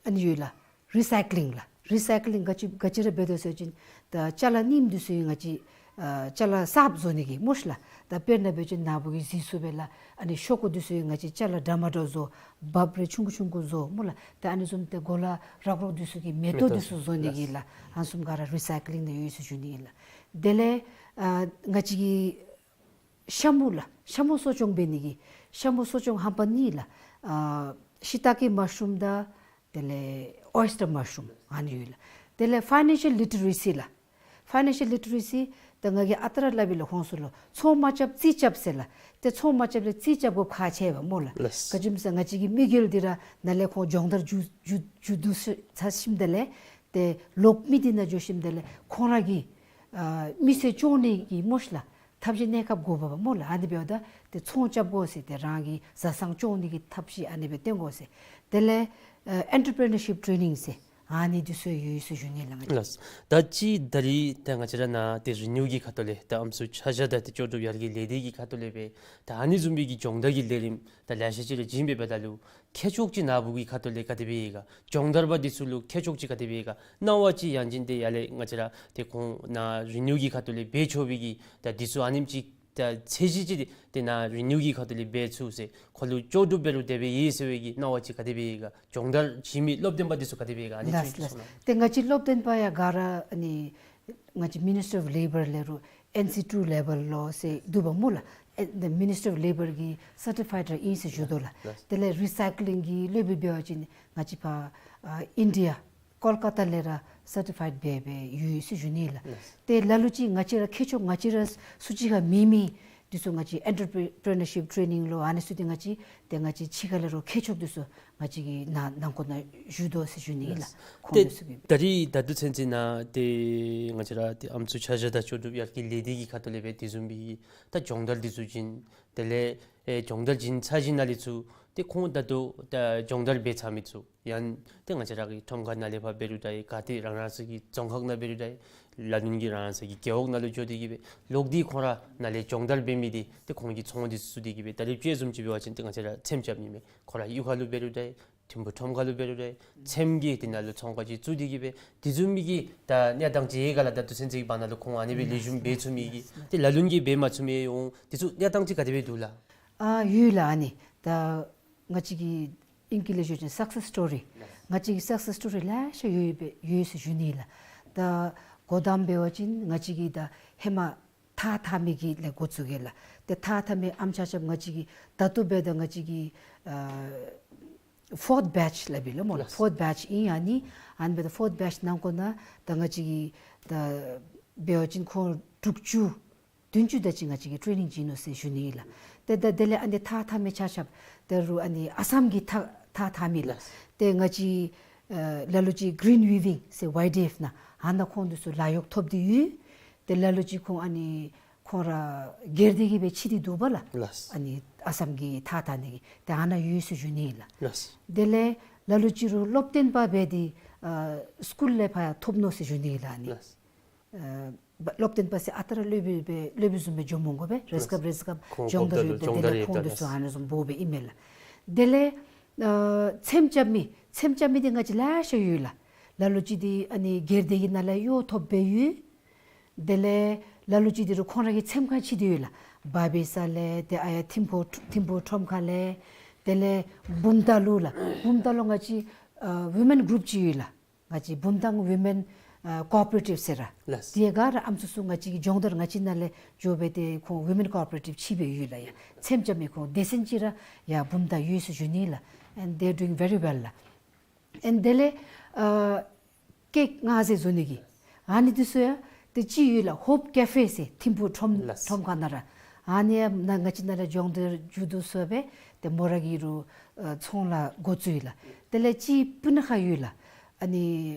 ཨ་ནི་ཡོད་ལགས། རི་སའི་ཀི་ལིང་ལགས། རི་སའི་ཀི་ལིང་ག་ཅི་ག་ཅི་ར་འབད་དོ་ཟེར་བ་ཅིན་ད་ཅ་ལ་རྙིངམ་འདི་ཚུ་ཡང་ང་བཅས་ ཨ་ཅ་ལ་གསརཔ་བཟོ་ནི་གི་སྨོ་ཤ་ལགས། ད་དཔེར་ན་འབད་བ་ཅིན་ན་བུ་གི་གཟིགས་ཚུགས་པས་ལགས། ཨ་ནི་ཤོག་གུ་འདི་ཚུ་ང་བཅས་ཅ་ལ་འདྲ་མ་འདྲཝ་བཟོ། འབག་རེ་ཆུང་ཀུ་ཆུང་ཀུ་བཟོ་སྨོ་ལགས། ད་ཨ་ནི་བཟུམ་ཏེ་གོ་ལ་རག་རོག་འདི་ཚུ་གི་མེ་ཏོག་འདི་ཚུ་བཟོ་ནི་གི་ལགས། ཨ་ནི་བཟུམ་ག་ར་རི་སའི་ཀི་ལིང་ནང་ཡོད་ཟེར་ཞུ་ནི་ལགས། དེ་ལས་ཨ་ང་བཅས་ཀྱི་ཤ་མུ་ལགས། ཤ་མུ་གསོ་སྐྱོང་འབད་ནི་གི་ཤ་མུ་གསོ་སྐྱོང་ཧམ་པ་གཉིས་ལགས། ཨ་ཤི་ཏ་ཀེ་མ་ཤ་རུམ་དང་དེ་ལས་ཨོ་ཡེས་ཊར་མ་ཤ་རུམ་ཨ་ནི་ཡོད་ལགས། དེ་ལས་ཕའི་ནན་ཤལ་ལི་ཊི་རེ་སི་ལགས། ཕའི་ནན་ཤལ་ལི་ཊི་རེ་སི་ད་ང་གིས་ཨ་རྟག་ར་སླབ་ཨིན་ལགས་ཁོང་ཚུ་ལུ། ཚོང་མ་རྐྱབ་རྩིས་རྐྱབ་ཟེར་ལགས། ཏེ་ཚོང་མ་རྐྱབ་ལས་རྩིས་རྐྱབ་དགོཔ་ཁག་ཆེ་བས་སྨོ་ལགས། ལགས། ག་ཅི་སྨོ་ཟེར་ང་བཅས་ཀྱི་དམིགས་ཡུལ་འདི་ར་ནཱ་ལས་ཁོང་སྦྱོང་བརྡར་མཇུག་མཇུག་མཇུག་བསྡུ་ཚར་ཞིནམ་ད་ལས་ཏེ་ལོག་མི་འདི་ནང་འགྱོ་ཞིནམ་ད་ལས་ཁོང་ར་གི་ཨ་མི་སེར་སྐྱོང་ནི་གི་སྨོ་ཤ་ལགས། ཐབས་ཤེས་གནས་སྐབས་དགོ་པས་སྨོ་ལགས། ཨ་ནི་འབདཝ་ད་ཏེ་ཚོང་རྐྱབ་དགོ་ཟེར་ཏེ་རང་གི་བཟའ་ཚང་སྐྱོང་ནི་གི་ཐབས་ཤེས་ཨ་ནི་སྦེ་སྟོན་དགོ་ཟེར། དེ་ལས་ཨེན་ཊར་པི་རི་ནར་ཤིཔ་ཊེ་ནིང་ཟེར་ཨ་ནི་འདི་ཚུ་ཡོད་ཟེར་ཞུ་ནི་ལགས། ལགས། ད་ཅི་ད་རིས་ད་ང་བཅས་ར་ནཱ་ཏེ་རི་ནིའུ་གི་ཁ་ཐུག་ལས་ད་ཨམ་སྲུ་ཆ་བཞག་དང་ཏེ་ལྕོགས་གྲུབ་ཡར་རྒྱས་ལས་སྡེ་གི་ཁ་ཐུག་ལས་སྦེ་ད་ཨ་ནི་བཟུམ་མའི་གི་སྦྱོང་བརྡར་གྱི་ལས་རིམ་ད་ལེ་ཤ་ཅིག་ར་བྱིན་པའི་འབདཝ་ད་ལུ་ཁྱད་ཆོས་ཅིག་ནཱ་བུ་གི་ཁ་ཐུག་ལས་ག་དེ་སྦེ་ཡོད་ག། སྦྱོང་བརྡར་པ་འདི་ཚུ་ལུ་ཁྱད་ཆོས་ཅིག་ག་དེ་སྦེ་ཡོད་ག། སྣང་བ་ཅིག་ཡང་ཅིན་ཏེ་ཡར་ལས་ང་བཅས་ར་ཏེ་ཁོང་ནཱ་རི་ནིའུ་གི་ཁ་ཐུག་ལས་འབད་ཆོག་པའི་གི་ད་འདི་ཚུ་ཨ་ནེམ་ཅིག་ད་ཚད་གཞི་ཅིག་ཏེ་ནཱ་རི་ནིའུ་གི་ཁ་ཐུག་ལས་འབད་ཚུགས་ཟེར་ཁོ་ལུ་ལྕོགས་གྲུབ་འབད་རུང་དེ་སྦེ་ཡོད་ཟེར་བའི་གི་སྣང་བ་ཅིག་ག་དེ་སྦེ་ཡོད་ག། སྦྱོང་བརྡར་བྱིན་མི་སློབ་སྟོན་པ་འདི་ཚུ་ག་དེ་སྦེ་ཡོད་ག། ཨ་ནི་ལགས་ཚུ་ལགས། ཅིག་གསུང་གནང་། ཏེ་ང་བཅས་སློབ་སྟོན་པ་ཡང་ག་ར་ཨ་ནི་ང་བཅས་མི་ནི་སི་ཊི་ཨོཕ་ལེ་བར་ལས་རུང་ཨེན་སི་ཊུ་ལེ་བལ་ལུ་ཟེར་འདུག་པ་སྨོ་ལགས། ཨེ་ད་མི་ནི་སི་ཊི་ཨོཕ་ལེ་བར་གྱི་སར་ཊི་ཕའིཌ་ར་ཨིན་ཟེར་ཞུ་དོ་ལགས། ལགས། དེ་ལས་རི་སའི་ཀི་ལིང་གི་སློབ་དཔོན་འབད་བ་ཅིན་ང་བཅས་ཕར་ཨ་ཨིན་ཌི་ཡ་ཀོལ་ཀ་ཏ་ལས་ར་སར་ཊི་ཕའིཌ་འབད་འབད་ཡོད་ཟེར་ཞུ་ནི་ལགས། ལགས། ཏེ་ལ་ལུ་ཅིག་ང་བཅས་ར་ཁྱད་ཆོས་ང་བཅས་ར་སུ་ཅིག་ཁར་མེད་མི་འདི་ཚུ་ང་བཅས་ཨེན་ཊར་པི་རི་ནར་ཤིཔ་ཊེ་ནིང་ལུ་ཨ་ནི་ཚུ་འདི་ང་བཅས་ཏེ་ང་བཅས་ཕྱི་ཁ་ལས་རུང་ཁྱད་ཆོས་འདི་ཚུ་ང་བཅས་ཀྱི་ནང་ནང་འཁོད་ནང་བཞུགས་དོ་ཟེར་ཞུ་ནི་ཨིན་ལགས། ལགས། ཁོང་ཏེ་འདི་ཚུ་གིས་ད་རིས་ད་ལྟོ་ཚུན་ཚོད་ནང་ཏེ་ང་བཅས་ར་ཏེ་ཨམ་སྲུ་ཆ་བཞག་དང་ལྕོགས་གྲུབ་ཡར་རྒྱས་ལས་སྡེ་གི་ཁ་ཐུག་ལས་སྦེ་དེ་བཟུམ་མའི་ད་སྦྱོང་བརྡར་འདི་ཚུ་བྱིན། དེ་ལས་ཨེ་སྦྱོང་བརྡར་བྱིན་ཚར་ཞིནམ་ལས་ཚུར་ཏེ་ཁོང་ད་ལྟོ་ད་སྦྱོང་བརྡར་འབད་ཚར་མི་ཚུ་ཡང་ཏེ་ང་བཅས་ར་གི་ཁྲོམ་ཁ་ནང་ལས་ཕར་འབད་རུང་འདྲ་ཡི། ག་ཏེ་རང་རང་སོ་གི་རྫོང་ཁག་ནང་འབད་རུང་འདྲ་ཡི། ལ་ལུ་གི་རང་རང་སོ་གི་རྒེད་འོག་ནང་ལུ་འགྱོ་སྟེ་གི་སྦེ་ལོག་སྟེ་ཁོང་ར་ནཱ་ལས་སྦྱོང་བརྡར་འབད་མི་འདི་ཏེ་ཁོང་གི་ཚོང་འདི་ཚུ་བཙུགས་ཏེ་གི་སྦེ་ད་རིས་དཔྱེ་བཟུམ་ཅིག་འབད་བ་ཅིན་ཏེ་ང་བཅས་ར་ཚེམ་རྐྱབ་ནི་མས། ཁོང་ར་གཡུས་ཁ་ལུ་འབད་རུང་འདྲ་ཡི། ཐིམ་ཕུག་ཁྲོམ་ཁ་ལུ་འབད་རུང་འདྲ་ཡི། ཚེམ་གྱི་དེ་ནང་ལུ་ཚོང་ཁང་ཅིག་བཙུགས་ཏེ་གི་སྦེ་དེ་བཟུམ་མའི་གི་ད་གནས་སྟངས་ཅིག་ཡོད་ག་ལགས། ད་ལྟོ་ཚུན་ཚོད་ཀྱི་བར་ན་ལུ་ཁོང་ཨ་ནི་སྦེ་ལེགས་ཤོམ་འབད་ཚུགས་མི་གི་ཏེ་ལ་ལུ་གིས་འབད་མ་ཚུགས་མི་འོང་དེ་ཚུ་གནས་སྟངས་ཅིག་ག་དེ་སྦེ་འདུག་ལགས། ཨ་ཡོད་ལགས། ཨ་ནི་ད་ང་བཅས་ཀྱི་ཨིང་སྐད་ལས་ཞུ་བ་ཅིན་སག་སེས་སི་ཊོ་རི། ང་བཅས་ཀྱི་སག་སེས་སི་ཊོ་རི་ལེ་ཤ་ཡོད་པའི་ཡོད་ཟེར་ཞུ་ནི་ལགས། ད་འགོ་དང་འབད་བ་ཅིན་ང་བཅས་ཀྱིས་ད་ཧེ་མ་ཐགས་འཐག་མི་གི་ལས་འགོ་བཙུགས་ཡི་ལགས། ཏེ་ཐགས་འཐག་མི་ཨམ་ཆ་ཁྱབ་ང་བཅས་ཀྱིས་ད་ལྟོ་འབདཝ་ད་ང་བཅས་ཀྱི་ཨ་ཕོརཐ་བེ་ཆི་སླབ་ཨིན་ལགས་སྨོ་ལགས། ལགས། ཕོརཐ་བེ་ཆི་ཨིན། ཨ་ནི་ཨ་ནི་འབདཝ་ད་ཕོརཐ་བེ་ཆི་ནང་འཁོད་ནང་ད་ང་བཅས་ཀྱིས་ད་འབད་བ་ཅིན་ཁོང་དྲུག་ཅུ་བདུན་ཅུ་དེ་ཅིག་ང་བཅས་ཀྱིས་ཊེ་ནིང་བྱིན་ནུག་ཟེར་ཞུ་ནི་ཨིན་ལགས། ཏེ་ད་དེ་ལས་ཨ་ནི་ཐགས་འཐག་མི་ཆ་ཁྱབ་དེ་རུང་ཨ་ནི་ཨ་སམ་གྱི་ཐགས་ཐགས་འཐག་མི་ལགས། ལགས། ཏེ་ང་བཅས་ཨ་ལ་ལུ་ཅིག་གི་རིན་ཝི་ཝིང་ཟེར་ཝའི་ཌི་ཨེཕ་ནང་ཨ་ནཱ་ཁོང་འདི་ཚུ་ལཱ་གཡོག་ཐོབ་སྟེ་ཡོད། ཏེ་ལ་ལུ་ཅིག་ཁོང་ཨ་ནི་ཁོང་ར་སྒེར་སྡེ་གི་སྦེ་ཕྱེ་སྟེ་འདུག་པ་ལགས། ལགས། ཨ་ནི་ཨ་སམ་གྱི་ཐགས་འཐག་ནི་གི་ཏེ་ཨ་ནཱ་ཡོད་ཟེར་ཞུ་ནི་ཨིན་ལགས། ལགས། དེ་ལས་ལ་ལུ་ཅིག་རུང་སློབ་སྟོན་པ་འབད་དེ་ཨ་སི་ཀུལ་ལས་ཕར་ཐོབ་ནུག་ཟེར་ཞུ་ནི་ཨིན་ལགས། ཨ་ནི་ལགས། ཨ་སློབ་སྟོན་པ་ཟེར་ཨ་རྟག་ར་སློབ་དཔོན་སྦེ་སློབ་དཔོན་བཟུམ་སྦེ་འགྱོ་མི་དགོ་པས། རེས་སྐབས་རེས་སྐབས་ཁོང་སྦྱོང་བརྡར་ཡོདཔ་ད་དེ་ལས་ཁོང་འདི་ཚུ་ཨ་ནི་བཟུམ་འབོ་སྦེ་ཨིན་མས་ལགས། དེ་ལས་ཨ་ཚེམ་རྐྱབ་མི་ཚེམ་རྐྱབ་མི་འདི་ང་བཅས་ལེ་ཤ་ཡོད་ལགས། ལ་ལུ་ཅིག་འདི་ཨ་ནི་སྒེར་སྡེ་གི་ནང་ལས་གཡོག་ཐོབ་སྦེ་ཡོད། དེ་ལས་ལ་ལུ་ཅིག་འདི་རུང་ཁོང་ར་གི་ཚེམ་ཁ་ཕྱེ་སྟེ་ཡོད་ལགས། བར་བེ་ས་ལས་ཏེ་ཨ་ཡར་ཐིམ་ཕུག་ཐིམ་ཕུག་ཁྲོམ་ཁ་ལས། དེ་ལས་བུམ་ཐང་ལུ་ལགས། བུམ་ཐང་ལུ་ང་བཅས་ཨ་ཝི་མེན་གུ་རུབ་ཅིག་ཡོད་ལགས། ང་བཅས་བུམ་ཐང་ཝི་མེན་ཨ་ཀོ་ཨོ་པ་རེ་ཊིབ་ཟེར་ར། ལགས། དེ་ག་ར་ཨམ་སྲུ་ཚུ་ང་བཅས་ཀྱི་སྦྱོང་བརྡར་ང་བཅས་ནང་ལས་འགྱོ་སྦེ་ཏེ་ཁོང་ཝི་མེན་ཀོ་ཨོ་པ་རེ་ཊིབ་ཕྱེ་སྦེ་ཡོད་ལགས། ཡ་ཚེམ་རྐྱབ་མི་ཁོང་སྡེ་ཚན་ཅིག་ར་ཡར་བུམ་ཐང་ཡོད་ཟེར་ཞུ་ནི་ལགས། And they are doing very well ལགས། And དེ་ལས་ཨ་ཀེག་མངར་ཟས་བཟོ་ནི་གི་ཨ་ནི་འདི་ཚུ་ཡང་ཏེ་ཅིག་ཡོད་ལགས། ཧོབ་ཀེ་ཕེ་ཟེར་ཐིམ་ཕུག་ཁྲོམ་ལགས། ཁྲོམ་ཁ་ནང་ར། ཨ་ནི་ཡང་ནཱ་ང་བཅས་ནང་ལས་སྦྱོང་བརྡར་མཇུག་བསྡུ་སོང་སྦེ་ཏེ་མོ་ར་གིས་རུང་ཨ་ཚོང་ལཱ་འགོ་བཙུགས་ཡི་ལགས། དེ་ལས་ཅིག་སྤུ་ན་ཁ་ཡོད་ལགས། ཨ་ནི་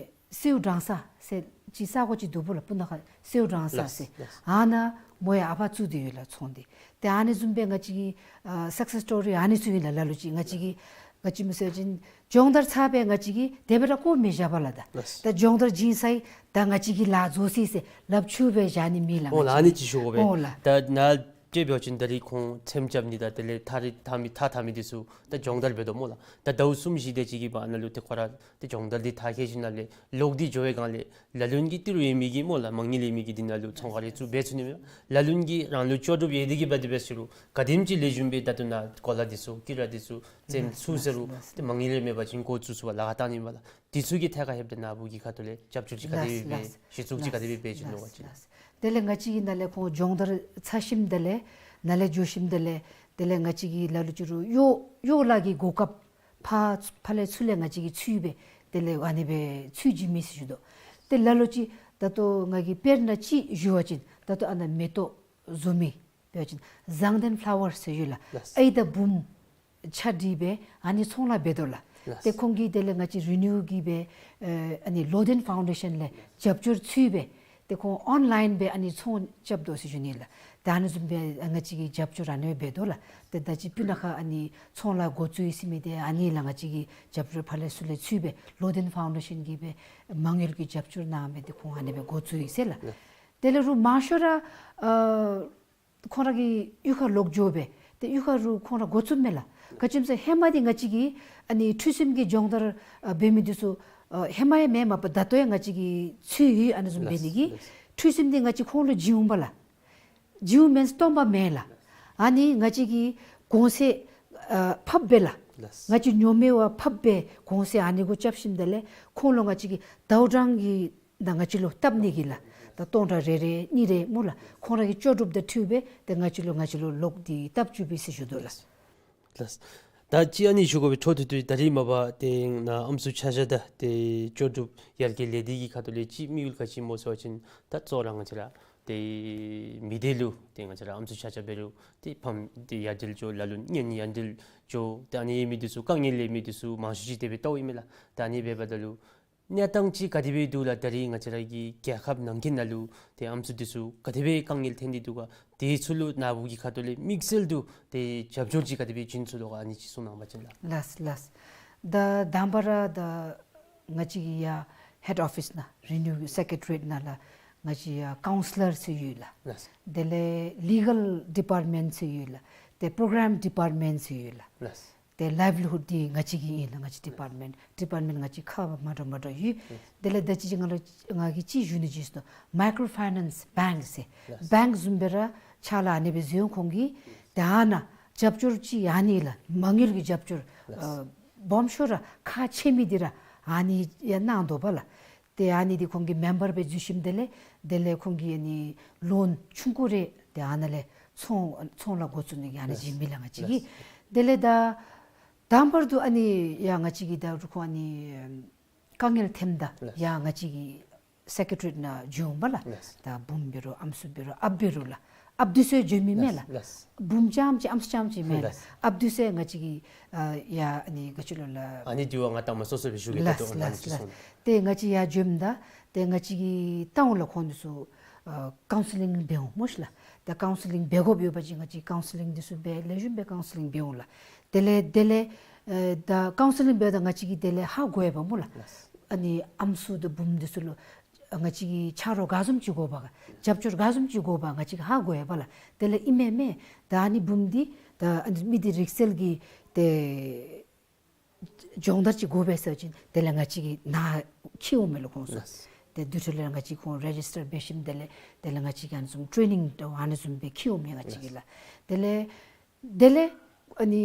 སེའུ་སྦྲང་ས་ཟེར་ཅིག་ས་གོ་ཅིག་འདུག་པ་ལགས། སྤུ་ན་ཁ་སེའུ་སྦྲང་ས་ཟེར། ལགས། ལགས། ཨ་ནཱ་མོ་ཡང་ཨ་ཕར་བཙུགས་ཏེ་ཡོད་ལགས་ཚོང་འདི། ཏེ་ཨ་ནི་བཟུམ་སྦེ་ང་བཅས་ཀྱི་ཨ་སག་སེས་སི་ཊོ་རི་ཨ་ནི་ཚུ་ཨིན་ལགས། ལ་ལུ་ཅིག་ང་བཅས་ཀྱི་ག་ཅི་སྨོ་ཟེར་བ་ཅིན་སྦྱོང་བརྡར་ཚར་སྦེ་ང་བཅས་ཀྱིས་དེ་སྦེ་ར་བཀོ་མི་བཞག་པ་ལགས། ད་ལགས། ད་སྦྱོང་བརྡར་བྱིན་ཚར་ཡི། ད་ང་བཅས་ཀྱི་ལཱ་རྫོགས་ཅི་ཟེར་ལགཔ་འཁྱུ་སྦེ་བཞག་ནི་མེད་ལགས། འོང་ལགས། ང་བཅས་ཨ་ནི་ཅིག་ཞུ་དགོ་པས། འོང་ལགས། ད་ནཱ་ ཅིག་འབད་བ་ཅིན་ད་རིས་ཁོང་ཚེམ་རྐྱབ་ནི་དང་དེ་ལས་ཐག་རིང་ཐག་མི་ཐག་འཐག་མི་འདི་ཚུ་ད་སྦྱོང་བརྡར་འབད་དོ་སྨོ་ལགས། ད་ཟླཝ་གསུམ་བཞི་དེ་ཅིག་གི་བར་ན་ལུ་ཏེ་ཁོ་ར་ཏེ་སྦྱོང་བརྡར་འདི་མཐར་འཁྱོལ་ཞིནམ་ལས་ལོག་སྟེ་འགྱོ་བའི་སྒང་ལས་ལ་ལུ་གིས་ཏི་རུ་ཡོད་མི་གི་སྨོ་ལགས། མ་དངུལ་ཡོད་མི་གི་འདི་ནང་ལུ་ཚོང་ཁང་རེ་བཙུགས་འབད་ཚུགས་ནི་མས། ལ་ལུ་གིས་རང་ལུ་ལྕོགས་གྲུབ་ཡོད་དེ་གིས་འབད་དེ་འབད་ཟེར་རུང་ག་དེམ་ཅིག་ལེགས་ཤོམ་སྦེ་ད་ལྟོ་ནཱ་གོ་ལ་འདི་ཚུ་ཀི་ར་འདི་ཚུ་ཚེམ་ཚུགས་ཟེར་རུང་ཏེ་མ་དངུལ་རེ་མེད་པ་ཅིན་འགོ་བཙུགས་ཚུགས་པར་ལཱ་ཁག་བཏང་ནི་མས་ལགས། འདི་ཚུ་གི་ཐད་ཁར་ལྷོདཔ་ད་ནཱ་བུ་གི་ཁ་ཐུག་ལས་རྒྱབ་སྐྱོར་ཅིག་ག་དེ་སྦེ་འབད་གཞི་བཙུགས་ཅིག་ག་དེ་སྦེ་འབད་བྱིན་ནུག་པ་ཅིན། དེ་ལས་ང་བཅས་ཀྱིས་ནཱ་ལས་ཁོང་སྦྱོང་བརྡར་ཚར་ཞིནམ་དེ་ལས་ནཱ་ལས་འགྱོ་ཞིནམ་དེ་ལས་དེ་ལས་ང་བཅས་ཀྱིས་ལ་ལུ་ཅིག་རུང་གཡོག་གཡོག་ལཱ་གི་གོ་སྐབས་ཕར་ཕར་ལས་ཚུར་ལས་ང་བཅས་ཀྱིས་འཚོལ་སྦེ་དེ་ལས་ཨ་ནི་སྦེ་འཚོལ་བྱིན་མི་ཟེར་ཞུ་དོ། ཏེ་ལ་ལུ་ཅིག་ད་ལྟོ་ང་གིས་དཔེར་ན་ཅིག་ཞུ་བ་ཅིན་ད་ལྟོ་ཨ་ནཱ་མེ་ཏོག་བཟོ་མི་འབད་བ་ཅིན་ཟངས་ལྡན་ཕ་ལ་ཝར་ཟེར་ཡོད་ལགས། ལགས། ཨའི་དང་བུམོ་ཆ་སྒྲིག་སྦེ་ཨ་ནི་ཚོང་ལཱ་འབད་དོ་ལགས། ལགས། ཏེ་ཁོང་གིས་དེ་ལས་ང་བཅས་རི་ནིའུ་གིས་སྦེ་ཨ་ནི་ལོ་ལྡན་ཕའུན་ཌེ་ཤཱན་ལས་རྒྱབ་སྐྱོར་ཚུགས་སྦེ་ཏེ་ཁོང་ཨོན་ལཱའིན་སྦེ་ཨ་ནི་ཚོང་རྐྱབ་དོ་ཟེར་ཞུ་ནི་ལགས། ད་ཨ་ནི་བཟུམ་སྦེ་ང་བཅས་ཀྱིས་རྒྱབ་སྐྱོར་ཨ་ནི་སྦེ་འབད་དོ་ལགས། ཏེ་ད་ཅི་སྤུ་ན་ཁ་ཨ་ནི་ཚོང་ལཱ་འགོ་བཙུགས་ཡི་ཟེར་མི་འདི་ཨ་ནི་ལགས། ང་བཅས་ཀྱིས་རྒྱབ་སྐྱོར་ཕར་ལས་ཚུར་ལས་ཚུགས་སྦེ་ལོ་ལྡན་ཕའུན་ཌེ་ཤཱན་གྱིས་སྦེ་མ་དངུལ་གྱི་རྒྱབ་སྐྱོར་གནང་སྦེ་ཏེ་ཁོང་ཨ་ནི་སྦེ་འགོ་བཙུགས་ཡི་ཟེར་ལགས། ལགས། དེ་ལས་རུང་མང་ཤོས་ར་ཨ་ཁོང་ར་གི་གཡུས་ཁར་ལོག་འགྱོ་སྦེ་ཏེ་གཡུས་ཁར་རུང་ཁོང་ར་འགོ་བཙུགསཔ་མས་ལགས། ག་ཅི་སྨོ་ཟེར་ཧེ་མ་འདི་ང་བཅས་ཀྱིས་ཨ་ནི་ཁྲུས་གསུམ་གྱི་སྦྱོང་བརྡར་ཨ་འབད་མི་འདི་ཚུ་ཨ་ཧེ་མ་ཡང་མེན་མས་པ། ད་ལྟོ་ཡང་ང་བཅས་ཀྱིས་ཚུ་ཡོད། ཨ་ནི་བཟུམ་འབད་ནི་གི་ལགས། ལགས། ཁྲུས་གསུམ་འདི་ང་བཅས་ཁོང་ལུ་བྱིན་འོང་པ་ལགས། བྱིན་འོང་མེན་སྟོན་པ་མེན་ལགས། ཨ་ནི་ང་བཅས་ཀྱིས་གོང་ཚད་ཨ་ཕབ་སྦེ་ལགས། ལགས། ང་བཅས་ཉོ་མི་བ་ཕབ་སྦེ་གོང་ཚད་ཨ་ནི་གུ་རྐྱབ་ཞིནམ་དེ་ལས་ཁོང་ལུ་ང་བཅས་ཀྱིས་ཟླཝ་གྲངས་ཀྱི་ད་ང་བཅས་ལུ་བཏབ་ནི་གི་ལགས། ད་སྟོང་ཕྲག་རེ་རེ་གཉིས་རེ་སྨོ་ལགས། ཁོང་ར་གི་ལྕོགས་གྲུབ་དང་འཁྲིལ་སྦེ་ཏེ་ང་བཅས་ལུ་ང་བཅས་ལུ་ལོག་སྟེ་བཏབ་བཅུག་པས་ཟེར་ཞུ་དོ་ལགས། ལགས། ད་ཅི་ཨ་ནི་ཞུ་དགོ་པའི་འཕྲོ་མཐུད་དེ་ད་རིས་མ་པ་ཏེ་ནཱ་ཨམ་སྲུ་ཆ་བཞག་དང་ཏེ་ལྕོགས་གྲུབ་ཡར་རྒྱས་ལས་སྡེ་གི་ཁ་ཐུག་ལས་ཅིག་དམིགས་ཡུལ་ག་ཅི་སྨོ་ཟེར་བ་ཅིན་ད་གཙོ་བོ་ར་ང་བཅས་ར་ཏེ་མི་སྡེ་ལུ་ཏེ་ང་བཅས་ར་ཨམ་སྲུ་ཆ་ཁྱབ་འབད་རུང་ཏེ་ཕམ་ཏེ་ཡར་འདྲེན་འགྱོ་ལ་ལུ་གཉེན་ཡར་འདྲེན་འགྱོ་ཏེ་ཨ་ནི་ཡོད་མི་འདི་ཚུ་དཀའ་ངལ་ཡོད་མི་འདི་ཚུ་མང་ཤོས་ཅིག་དེ་སྦེ་བལྟཝ་ཨིན་མས་ལགས། ད་ཨ་ནི་འབདཝ་ད་ལུ་གནས་སྟངས་ཅིག་ག་དེ་སྦེ་འདུག་ལགས། ད་རིས་ང་བཅས་ར་གི་རྒྱལ་ཁབ་ནང་འཁོད་ནང་ལུ་ཏེ་ཨམ་སྲུ་འདི་ཚུ་ག་དེ་སྦེ་དཀའ་ངལ་འཐོན་ཏེ་འདུག་ག། དེ་ཚུ་ལུ་ནཱ་བུ་གི་ཁ་ཐུག་ལས་དམིགས་བསལ་དུ་ཏེ་རྒྱབ་སྐྱོར་ཅིག་ག་དེ་སྦེ་བྱིན་ཚུགས་དོ་ག། ཨ་ནི་ཅིག་གསུང་གནང་བ་ཅིན་ལགས། ལགས་ལགས། ད་དང་པ་ར་ད་ང་བཅས་ཀྱི་ཡ་ཧེཌ་ཨོ་ཕིསི་ནང་རི་ནིའུ་སེ་ཀེ་ཊི་རི་ཡེཊ་ནང་ལགས། ང་བཅས་ཡ་ཀའུན་སི་ལར་ཟེར་ཡོད་ལགས། ལགས། དེ་ལས་ལི་གལ་ཌི་པརཊ་མེནཊ་ཟེར་ཡོད་ལགས། ཏེ་པོརོ་གརམ་ཌི་པརཊ་མེནཊ་ཟེར་ཡོད་ལགས། ལགས། ཏེ་ལའིབ་ལི་ཧུཌ་འདི་ང་བཅས་ཀྱི་ཨིན་ལགས། ང་བཅས་ཌི་པརཊ་མེནཊ་ཌི་པརཊ་མེནཊ་ང་བཅས་ཁག་མ་འདྲཝ་མ་འདྲཝ་ཡོད། ལགས། དེ་ལས་ད་ཅི་ཅིག་ང་ལུ་ང་གིས་ཅིག་ཞུ་ནི་ཅིག་ཟེར་ན་མའི་ཀྲོ་ཕའི་ནཱནསི་བེངཀ་ཟེར། ལགས། བེངཀ་བཟུམ་སྦེ་ར་ཕྱག་ལཱ་ཨ་ནི་སྦེ་མཛད་འོང་། ཁོང་གིས་ད་ཨ་ནཱ་རྒྱབ་སྐྱོར་ཅིག་ཨ་ནི་ལགས། མ་དངུལ་གྱི་རྒྱབ་སྐྱོར་ལགས། ཨ་སྦོམ་ཤོས་ར་ཁག་ཆེ་མི་འདི་ར་ཨ་ནི་ཡང་གནང་དོ་བ་ལགས། ཏེ་ཨ་ནི་འདི་ཁོང་གི་མེམ་བར་སྦེ་འཛུལ་ཞིནམ་དེ་ལས་དེ་ལས་ཁོང་གིས་ཨ་ནི་ལོན་ཆུང་ཀུ་རེ་ཏེ་ཨ་ནཱ་ལས་ཚོང་ཚོང་ལཱ་འགོ་བཙུགས་ནི་གི་ཨ་ནི་ལགས། བྱིན་མི་ལགས་ང་བཅས་ཀྱིས། ལགས། དེ་ལས་ད་དང་པར་དུ་ཨ་ནི་ཡ་ང་བཅས་ཀྱིས་ད་རུང་ཁོང་ཨ་ནི་དཀའ་ངལ་འཐོནམ་ད་ལགས། ཡ་ང་བཅས་ཀྱི་སེ་ཀེ་ཊི་རི་ཡེཊ་ནང་འབྱོན་འོང་པ་ལགས། ལགས། ད་བུམོ་འབད་རུང་ཨམ་སྲུ་འབད་རུང་ཨཔ་འབད་རུང་ལགས། ཨཔ་འདི་ཚུ་འབྱོན་མི་མས་ལགས། ལགས། བུམོ་རྐྱངམ་ཅིག་ཨམ་སྲུ་རྐྱངམ་ཅིག་མེན་ལགས། ལགས། ཨཔ་འདི་ཚུ་ང་བཅས་ཀྱིས་ཨ་ཡ་ཨ་ནི་ག་ཅི་ལོ་ལགས། ཨ་ནི་འདི་བ་ང་ལྟ་མ་སོ་སོ་སྦེ་ཞུ་གེ། ལགས་ད་ལྟོ་ལགས་ཨ་ནི་ཅིག་ལགས། གསུང་། ཏེ་ང་བཅས་ཡར་འབྱོནམ་ད་ཏེ་ང་བཅས་ཀྱིས་བལྟ་འོང་ལགས། ཁོང་འདི་ཚུ་ཨ་ཀའུན་སི་ལིང་འབད་འོང་སྨོ་ཤི་ལགས། ཏེ་ཀའུན་སི་ལིང་འབད་དགོཔ་ཡོད་པ་ཅིན་ང་བཅས་ཀའུན་སི་ལིང་འདི་ཚུ་འབད་ལེགས་ཤོམ་སྦེ་ཀའུན་སི་ལིང་འབད་འོང་ལགས། དེ་ལས་དེ་ལས་ཨེ་ད་ཀའུན་སི་ལིང་འབདཝ་ད་ང་བཅས་ཀྱིས་དེ་ལས་ཧ་གོ་ཡི་པ་སྨོ་ལགས། ལགས། ཨ་ནི་ཨམ་སྲུ་དང་བུམོ་འདི་ཚུ་ལུ་ང་བཅས་ཀྱིས་ཆ་རོགས་ག་བཟུམ་ཅིག་དགོ་པ་ག་རྒྱབ་སྐྱོར་ག་བཟུམ་ཅིག་དགོ་པ་ང་བཅས་ཀྱིས་ཧ་གོ་ཡི་པ་ལགས། དེ་ལས་ཨིན་མས་མས། ད་ཨ་ནི་བུམོ་འདི་ད་ཨ་ནི་མི་འདི་རིག་རྩལ་གྱི་ཏེ་སྦྱོང་བརྡར་ཅིག་དགོ་པས་ཟེར་བ་ཅིན་དེ་ལས་ང་བཅས་ཀྱིས་ནཱ་འཁྱིད་འོང་མས་ལགས་ཁོང་ཚུ། ལགས། ཏེ་དེ་འཕྲོ་ལས་ང་བཅས་ཁོང་རེ་ཇིས་ཊར་འབད་ཞིནམ་དེ་ལས་དེ་ལས་ང་བཅས་ཀྱིས་ཨ་ནི་བཟུམ་ཊེ་ནིང་དང་ཨ་ནི་བཟུམ་སྦེ་འཁྱིད་འོང་མས་ང་བཅས་ཀྱིས་ལགས། དེ་ལས་དེ་ལས་ཨ་ནི་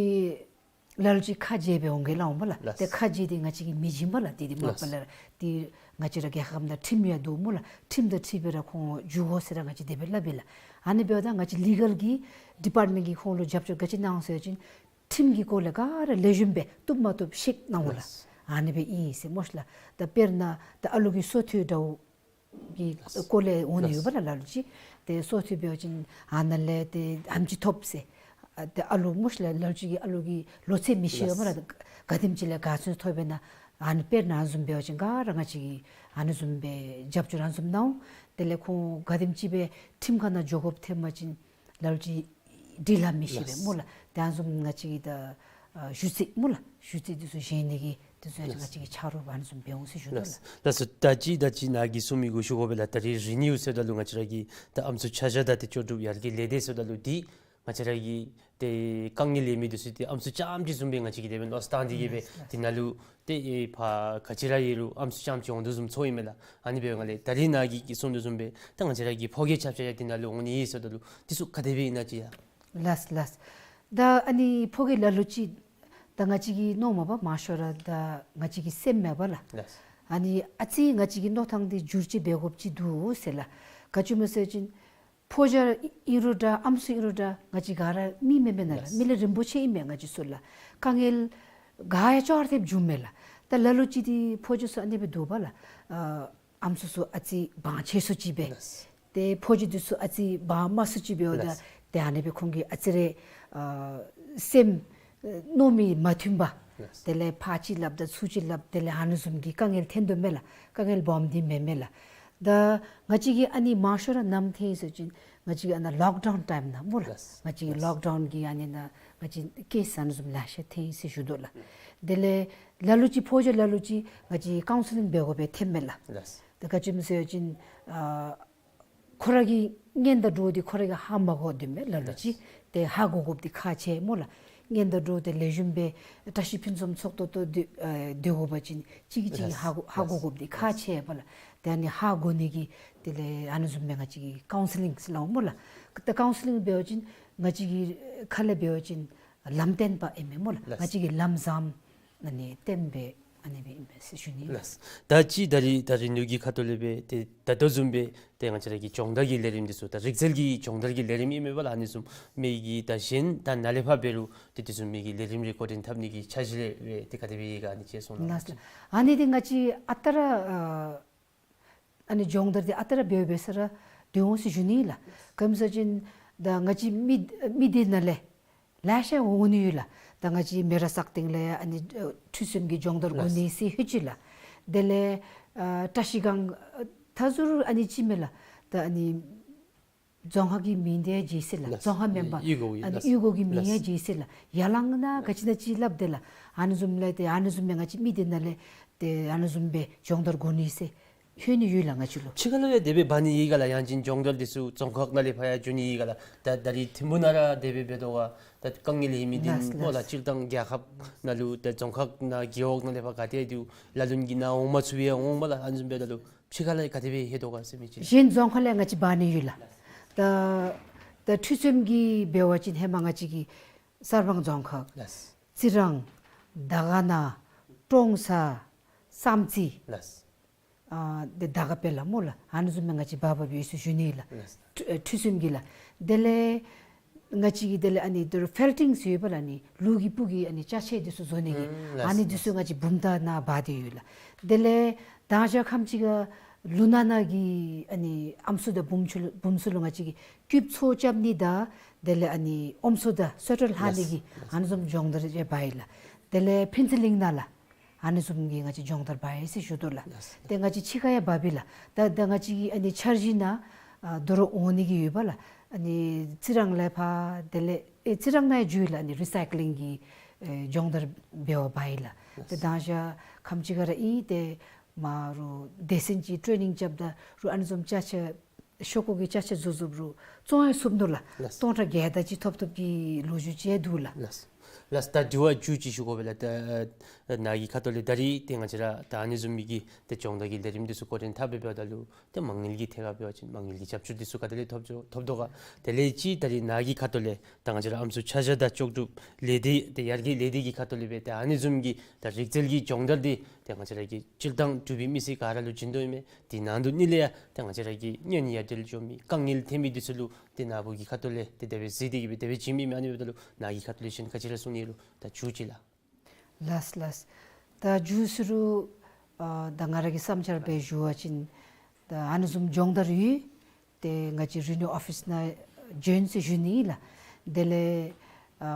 ལ་ལུ་ཅིག་ཁ་འབྱལ་སྦེ་འོང་གེ་སླབ་འོང་པ་ལགས། ལགས། ཏེ་ཁ་འབྱལ་ཏེ་ང་བཅས་ཀྱིས་མི་བྱིན་པ་ལགས། ཏེ་དེ་མ་པ་ལགས། ལགས། ཏེ་ང་བཅས་ར་རྒྱལ་ཁབ་ནང་ཁྲིམས་ཡང་འདུག་སྨོ་ལགས། ཁྲིམས་དང་འཁྲིལ་སྦེ་ར་ཁོང་འགྱོ་དགོ་ཟེར་ར་ང་བཅས་དེ་སྦེ་སླབ་ཨིན་ལགས། ཨ་ནི་འབདཝ་ད་ང་བཅས་ལི་གལ་གྱི་ཌི་པརཊ་མེནཊ་གིས་ཁོང་ལུ་རྒྱབ་སྐྱོར་ག་ཅི་གནང་ཟེར་བ་ཅིན་ཁྲིམས་ཀྱི་སྐོར་ལས་ག་ར་ལེགས་ཤོམ་སྦེ་བཏུབ་མ་བཏུབ་ཤེས་གནང་འོང་ལགས། ལགས། ཨ་ནི་སྦེ་ཨིན་ཟེར་སྨོ་ཤི་ལགས། ད་དཔེར་ན་ད་ཨ་ལུ་གི་སོ་ཐོག་འདྲཝ་གི་ལགས། སྐོར་ལས་འོང་ནི་ཡོད་པ་ལགས། ལ་ལུ་ཅིག་ཏེ་སོ་ཐོག་འབད་བ་ཅིན་ཨ་ནཱ་ལས་ཏེ་ཨེམ་ཆི་ཐོབ་ཟེར། ཨ་ཏེ་ཨ་ལུ་སྨོ་ཤི་ལགས། ལ་ལུ་ཅིག་གི་ཨ་ལུ་གི་ལོ་ཚད་མི་ཤེས་པ་ལགས། ག་དེམ་ཅིག་ལས་ག་ཚོད་ཐོབ་པས་ན་ཨ་ནི་དཔེར་ན་ཨ་ནི་བཟུམ་འབད་བ་ཅིན་ག་ར་ང་བཅས་ཀྱིས་ཨ་ནི་བཟུམ་སྦེ་རྒྱབ་སྐྱོར་ཨ་ནི་བཟུམ་གནང་འོང་། དེ་ལས་ཁོང་ག་དེམ་ཅིག་སྦེ་ཁྲིམས་ཁང་ནང་འགྱོ་དགོཔ་ཐོན་པ་ཅིན་ལ་ལུ་ཅིག་འབྲི་ལྷག་མི་ཤེས་པས་ལགས། སྨོ་ལགས། ཏེ་ཨ་ནི་བཟུམ་ང་བཅས་ཀྱིས་ད་ཨ་ཞུ་ཚིག་སྨོ་ལགས། ཞུ་ཚིག་འདི་ཚུ་བཞེངས་ནི་གི་ དེ་ཚུ་ཡང་ང་བཅས་ཀྱིས་ཆ་རོགས་ཨ་ནི་བཟུམ་འབད་འོང་ཟེར་ཞུ་དོ་ལགས། ལགས་སོ། ད་ཅི་ད་ཅི་ནཱ་གིས་གསུང་མི་གུ་ཞུ་དགོ་པས་ལགས། ད་རིས་རི་ནིའུ་ཟེརཝ་ད་ལུ་ང་བཅས་ར་གི་ད་ཨམ་སྲུ་ཆ་བཞག་དང་ཏེ་ལྕོགས་གྲུབ་ཡར་རྒྱས་ལས་སྡེ་ཟེརཝ་ད་ལུ་འདི་ང་བཅས་ར་གི་ཏེ་དཀའ་ངལ་ཡོད་མི་འདི་ཚུ་ཏེ་ཨམ་སྲུ་རྐྱངམ་ཅིག་བཟུམ་སྦེ་ང་བཅས་ཀྱིས་དེ་སྦེ་མནོ་བསམ་བཏང་སྟེ་གིས་སྦེ་ལགས་སོ། ཏེ་ནཱ་ལུ་ཏེ་ཨེ་ཕར་ག་ཅི་ར་ཡོད་རུང་ཨམ་སྲུ་རྐྱངམ་ཅིག་འོང་དོ་བཟུམ་ཚོརཝ་ཨིན་མས་ལགས། ཨ་ནི་འབདཝ་ལས་ད་རིས་ནཱ་གིས་གསུང་དོ་བཟུམ་སྦེ་ད་ང་བཅས་ར་གི་ཕོ་སྐྱེས་ཆ་ཁྱབ་ཡང་དེ་ནང་ལུ་འོང་ནི་ཨིན་ཟེརཝ་ད་ལུ་འདི་ཚུ་ག་དེ་སྦེ་ཨིན་ན་ཅིག་ཡ། ལགས་ལགས། ད་ཨ་ནི་ཕོ་སྐྱེས་ལ་ལུ་ཅིག་ད་ང་བཅས་ཀྱིས་མནོཝ་མས་པ་མང་ཤོས་ར་ད་ང་བཅས་ཀྱི་སེམས་མས་པ་ལགས། ལགས། ཨ་ནི་ཨ་ཙི་ང་བཅས་ཀྱི་མནོ་ཐངས་འདི་འགྱུར་བཅོས་འབད་དགོཔ་ཅིག་འདུག་ཟེར་ལགས། ག་ཅི་སྨོ་ཟེར་བ་ཅིན་ཕོ་རྒྱས་ཨིན་རུང་འདྲ་ཨམ་སྲུ་ཨིན་རུང་འདྲ་ང་བཅས་ག་ར་མི་མེན་མས་ན་ལགས། ལགས། མི་ལས་རིན་པོ་ཆེ་ཨིན་མས་ང་བཅས་ཚུ་ལགས། དཀའ་ངལ་ག་ཡང་ཅོག་ར་འཐདཔ་འབྱུངམ་མས་ལགས། ད་ལ་ལུ་ཅིག་འདི་ཕོ་རྒྱས་ཚུ་ཨ་ནི་སྦེ་འདུག་པ་ལགས། ཨ་ཨམ་སྲུ་ཚུ་ཨ་ཙི་དབང་ཆེ་སུ་ཅིག་སྦེ། ལགས། ཏེ་ཕོ་རྒྱས་འདི་ཚུ་ཨ་ཙི་དབང་དམན་སུ་ཅིག་འབདཝ་ད། ལགས། ཏེ་ཨ་ནི་སྦེ་ཁོང་གིས་ཨ་ཙི་རེ་ཨ་སེམས་ཨ་མནོ་མི་མ་མཐུན་པ། ལགས། དེ་ལས་ཕར་ཅིག་སླབ་ད་ཚུར་ཅིག་སླབ་དེ་ལས་ཨ་ནི་བཟུམ་གྱི་དཀའ་ངལ་འཐོན་དོ་མས་ལགས། དཀའ་ངལ་སྦོམ་འདི་མེན་མས་ལགས། ད་ང་བཅས་ཀྱིས་ཨ་ནི་མང་ཤོས་ར་ནམ་འཐོན་ཡི་ཟེར་བ་ཅིན་ང་བཅས་ཀྱི་ཨ་ནཱ་ལོག་ཌའུན་ཊའིམ་ནང་སྨོ་ལགས། ལགས། ང་བཅས་ཀྱི་ལགས། ལོག་ཌའུན་གྱི་ཨ་ནི་ནང་ང་བཅས་ཀེསི་ཨ་ནི་བཟུམ་ལེ་ཤ་འཐོན་ཡི་ཟེར་ཞུ་དོ་ལགས། དེ་ལས་ལ་ལུ་ཅིག་ཕོ་རྒྱས་ལ་ལུ་ཅིག་ང་བཅས་ཀའུན་སི་ལིང་འབད་དགོཔ་སྦེ་ཐོནམ་མས་ལགས། ལགས། ད་ག་ཅི་སྨོ་ཟེར་བ་ཅིན་ཨ་ཁོ་ར་གི་གཉེན་དང་གྲོགས་འདི་ཁོ་ར་གིས་ཧ་མ་གོ་དོ་མས་ལ་ལུ་ཅིག། ལགས། ཏེ་ཧ་གོ་དགོཔ་འདི་ཁག་ཆེ་སྨོ་ལགས། གཉེན་དང་གྲོགས་འདི་ལེགས་ཤོམ་སྦེ་བཀྲ་ཤིས་ཕུན་སུམ་ཚོགས་ཏོག་ཏོ་སྡོད་ཨ་སྡོད་དགོ་པ་ཅིན་གཅིག་གིས་གཅིག་ལགས། ཧ་གོ་ཧ་གོ་ལགས། དགོཔ་འདི་ཁག་ཆེ་བས་ལགས། ཏེ་ཨ་ནི་ཧ་གོ་ནི་གི་དེ་ལས་ཨ་ནི་བཟུམ་སྦེ་ང་བཅས་ཀྱིས་ཀའུན་སི་ལིང་ཟེར་སླབ་སྨོ་ལགས། ད་ཀའུན་སི་ལིང་འབད་བ་ཅིན་ང་བཅས་ཀྱི་ཁ་ལས་འབད་བ་ཅིན་ལམ་སྟོན་པ་ཨིན་མས་སྨོ་ལགས། ལགས། ང་བཅས་ཀྱི་ལམ་བཟངམ་ཨ་ནི་སྟོན་པ་ཨ་ནི་སྦེ་ཨིན་པས་ཟེར་ཞུ་ནི། ལགས། ད་ཅི་ད་རིས་ད་རིས་ནུ་གི་ཁ་ཐུག་ལས་སྦེ་ཏེ་ད་ལྟོ་བཟུམ་སྦེ་ཏེ་ང་བཅས་ར་གི་སྦྱོང་བརྡར་གྱི་ལས་རིམ་འདི་ཚུ་ད་རིག་རྩལ་གྱི་སྦྱོང་བརྡར་གྱི་ལས་རིམ་ཨིན་མས་པ་ལགས། ཨ་ནི་བཟུམ་མི་གི་ད་གཞན་ད་ནཱ་ལས་ཕར་འབད་རུང་ཏེ་དེ་བཟུམ་མི་གི་ལས་རིམ་རེ་འགོ་འདྲེན་འཐབ་ནི་གི་འཆར་གཞི་རེ་རེ་ཏེ་ག་དེ་སྦེ་ཡོད་ག་ཨ་ནི་ཅིག་གསུང་གནང་། ལགས་ལགས། ཨ་ནི་འདི་ང་བཅས་ཨ་རྟག་ར་ཨ་ཨ་ནི་སྦྱོང་བརྡར་འདི་ཨ་རྟག་ར་འབད་འབད་ས་ར་སྡོད་འོང་ཟེར་ཞུ་ནི་ལགས། ག་ཅི་སྨོ་ཟེར་བ་ཅིན་ད་ང་བཅས་མི་མི་སྡེ་ནང་ལས་ལེ་ཤ་འོང་ནི་ཡོད་ལགས། ད་ང་བཅས་མེ་རག་སག་སྟེང་ལས་ཨ་ནི་ཨ་ཁྲུས་གསུམ་གྱི་སྦྱོང་བརྡར་དགོ་ནི་ཟེར་ལྷོད་ཅི་ལགས། དེ་ལས་ཨ་བཀྲ་ཤིས་སྒང་ཨ་ད་ཟུར་ཨ་ནི་ཅིག་མས་ལགས། ད་ཨ་ནི་རྫོང་ཁག་གི་མིང་འདི་ཡང་བརྗེ་ས་ལགས། ལགས། རྫོང་ཁག་མེན་པར་གཡུས་སྒོ་གི་ཨ་ནི་ལགས། གཡུས་སྒོ་གི་མིང་ཡང་ལགས། བརྗེ་ས་ལགས། ཡར་ལངས་ན་ག་ཅི་ན་ཅིག་སླབ་དེ་ལགས། ཨ་ནི་བཟུམ་ལས་ཏེ་ཨ་ནི་བཟུམ་སྦེ་ང་བཅས་མི་སྡེ་ནང་ལས་ཏེ་ཨ་ནི་བཟུམ་སྦེ་སྦྱོང་བརྡར་དགོ་ནི་ཟེར་ལྷོད་ནི་ཡོད་ལགས་ང་བཅས་ལུ། ཕྱི་ཁ་ལུ་ཡང་དེ་སྦེ་འབག་ནི་ཡོད་ག་ལགས། ཡང་ཅིན་སྦྱོང་བརྡར་འདི་ཚུ་རྫོང་ཁག་ནང་ལས་ཕར་ཡང་འགྱོ་ནི་ཡོད་ག་ལགས། ད་ད་རིས་ཐིམ་ཕུ་ནང་ར་དེ་སྦེ་འབད་དོ་ག། ད་དཀའ་ངལ་ཡོད་མི་འདི་ལགས་སྨོ་ལགས། ལགས། སྤྱིར་བཏང་རྒྱལ་ཁབ་ནང་ལུ་ད་རྫོང་ཁག་ནང་རྒེད་འོག་ནང་ལས་ཕར་ག་ཏེ་འདུག་ལ་ལུ་གི་ནང་འོང་མ་ཚུགས་པའི་འོང་མས་ལགས། ཨ་ནི་བཟུམ་འབདཝ་ད་ལུ་ཕྱི་ཁ་ལས་ག་དེ་སྦེ་ལྷོད་དོ་ག་ཟེར་མི་ཅིག། གཞན་རྫོང་ཁག་ལས་ང་བཅས་འབག་ནི་ཡོད་ལགས། ད་ད་ཁྲུས་གསུམ་གྱི་འབད་བ་ཅིན་ཧེ་མ་ང་བཅས་ཀྱི་གསར་སྤང་རྫོང་ཁག། ལགས། རྩི་རང་། དར་དཀར་ན། ཀྲོང་གསར། བསམ་རྩེ། ལགས། ཨ་དེ་དར་དཀར་སྦེ་ལགས་སྨོ་ལགས། ཨ་ནི་བཟུམ་སྦེ་ང་བཅས་འབག་འབགཔ་ཡོད་ཟེར་ཞུ་ནི་ལགས། ལགས། ཁྲུས་ཨ་ཁྲུས་གསུམ་གྱི་ལགས། དེ་ལས་ང་བཅས་ཀྱི་དེ་ལས་ཨ་ནི་དོ་རུང་ཕེལ་ཊིང་ཟེར་ཡོད་པ་ལགས། ཨ་ནི་ལུག་གི་སྤུ་གི་ཨ་ནི་ཅ་ཆས་འདི་ཚུ་བཟོ་ནི་གི། ཨུམ་ལགས། ཨ་ནི་འདི་ཚུ་ང་བཅས་བུམ་ཐང་ནང་འབག་སྟེ་ཡོད་ལགས། དེ་ལས་མདང་ཞག་ཁམས་ཅིག་ཁར་ལུང་ནག་ནང་གི་ཨ་ནི་ཨམ་སྲུ་དང་བུམོ་ཚུ་ལུ་བུམོ་ཚུ་ལུ་ང་བཅས་ཀྱིས་རྒྱུ་ཚོ་རྐྱབ་ནི་དང་དེ་ལས་ཨ་ནི་ཨོམ་སྲུ་དང་སོ་ཊར་ལྷག་ནི་གི། ལགས། ཨ་ནི་བཟུམ་སྦྱོང་བརྡར་ཅིག་འབག་ཡི་ལགས། དེ་ལས་ཕུན་ཚོགས་གླིང་ནང་ལགས། ཨ་ནི་བཟུམ་གྱི་ང་བཅས་སྦྱོང་བརྡར་འབག་ཡི་ཟེར་ཞུ་དོ་ལགས། ལགས། ཏེ་ང་བཅས་ཕྱི་ཁར་ཡང་འབག་པས་ལགས། ད་ད་ང་བཅས་ཀྱི་ཨ་ནི་འཆར་གཞི་ནང་ཨ་དོ་རུང་འོང་ནི་གི་ཡོད་པ་ལགས། ཨ་ནི་རྩི་རང་ལས་ཕར་དེ་ལས་ཨེ་རྩི་རང་ནང་ཡང་འགྱོ་ཡི་ལགས། ཨ་ནི་རི་སའི་ཀི་ལིང་གི་ཨེ་སྦྱོང་བརྡར་འབད་བར་འབག་ཡི་ལགས། ལགས། ཏེ་མདང་ཞག་ཁམས་ཅིག་ཁར་ར་ཨིན་ཏེ་མ་རུ་སྡེ་ཚན་ཅིག་ཊེ་ནིང་རྐྱབ་ད་རུང་ཨ་ནི་བཟུམ་ཅ་ཆས་ཤོག་ཀུ་གི་ཅ་ཆས་བཟོ་བཟོཝ་རུང་བཙོང་ཡང་ཚུགས་ནུག་ལགས། ལགས། སྟོང་ཕྲག་བརྒྱད་དེ་ཅིག་ཐོབ་ཐོབ་ཀྱི་ལོ་རྒྱུས་ཅིག་འདུག་ལགས། ལགས། ལགས། ད་དྲི་བ་མཇུག་ཅིག་ཞུ་དགོ་པས་ལགས། ད་ནཱ་གི་ཁ་ཐུག་ལས་ད་རིས་ཏེ་ང་བཅས་ར་ད་ཨ་ནི་བཟུམ་མའི་གི་ཏེ་སྦྱོང་བརྡར་གྱི་ལས་རིམ་འདི་ཚུ་འགོ་འདྲེན་འཐབ་འབདཝ་ད་ལུ་ཏེ་མ་དངུལ་གྱི་ཐད་ཁར་འབད་བ་ཅིན་མ་དངུལ་གྱི་རྒྱབ་སྐྱོར་འདི་ཚུ་ག་དེ་ལས་ཐོབ་ཚུགས་ཐོབ་དོ་ག། དེ་ལས་ཅིག་ད་རིས་ནཱ་གི་ཁ་ཐུག་ལས་ད་ང་བཅས་ར་ཨམ་སྲུ་ཆ་བཞག་དང་ལྕོགས་གྲུབ་ལས་སྡེ་ཏེ་ཡར་རྒྱས་ལས་སྡེ་གི་ཁ་ཐུག་ལས་སྦེ་ཏེ་ཨ་ནི་བཟུམ་གྱི་ད་རིག་རྩལ་གྱི་སྦྱོང་བརྡར་འདི་ཏེ་ང་བཅས་ར་གི་སྤྱིར་བཏང་འབྲུག་པའི་མི་སེར་ག་ར་ལུ་བྱིན་དོ་ཨིན་མས། དེ་ནང་དུ་ནི་ལས་ཡང་ཏེ་ང་བཅས་ར་གི་གཉེན་ཉེ་ཡ་འབྲེལ་འགྱོ་མི་དཀའ་ངལ་ཐོན་མི་འདི་ཚུ་ལུ་ཏེ་ནཱ་བུ་གི་ཁ་ཐུག་ལས་ཏེ་དེ་སྦེ་གཟིགས་ཏེ་གིས་སྦེ་དེ་སྦེ་བྱིན་མི་མས། ཨ་ནི་འབདཝ་ད་ལུ་ནཱ་གི་ཁ་ཐུག་ལས་གཞན་ག་ཅི་ར་གསུང་ནི་ཡོད་རུང་ད་མཇུག་ཅིག་ལགས། ལགས་ལགས། ད་མཇུག་ཟེར་རུང་ཨ་ད་ང་ར་གི་བསམ་འཆར་སྦེ་ཞུ་བ་ཅིན་ད་ཨ་ནི་བཟུམ་སྦྱོང་བརྡར་ཡོད། ཏེ་ང་བཅས་རི་ནིའུ་ཨོ་ཕིསི་ནང་བྱོན་ཟེར་ཞུ་ནི་ལགས། དེ་ལས་ཨ་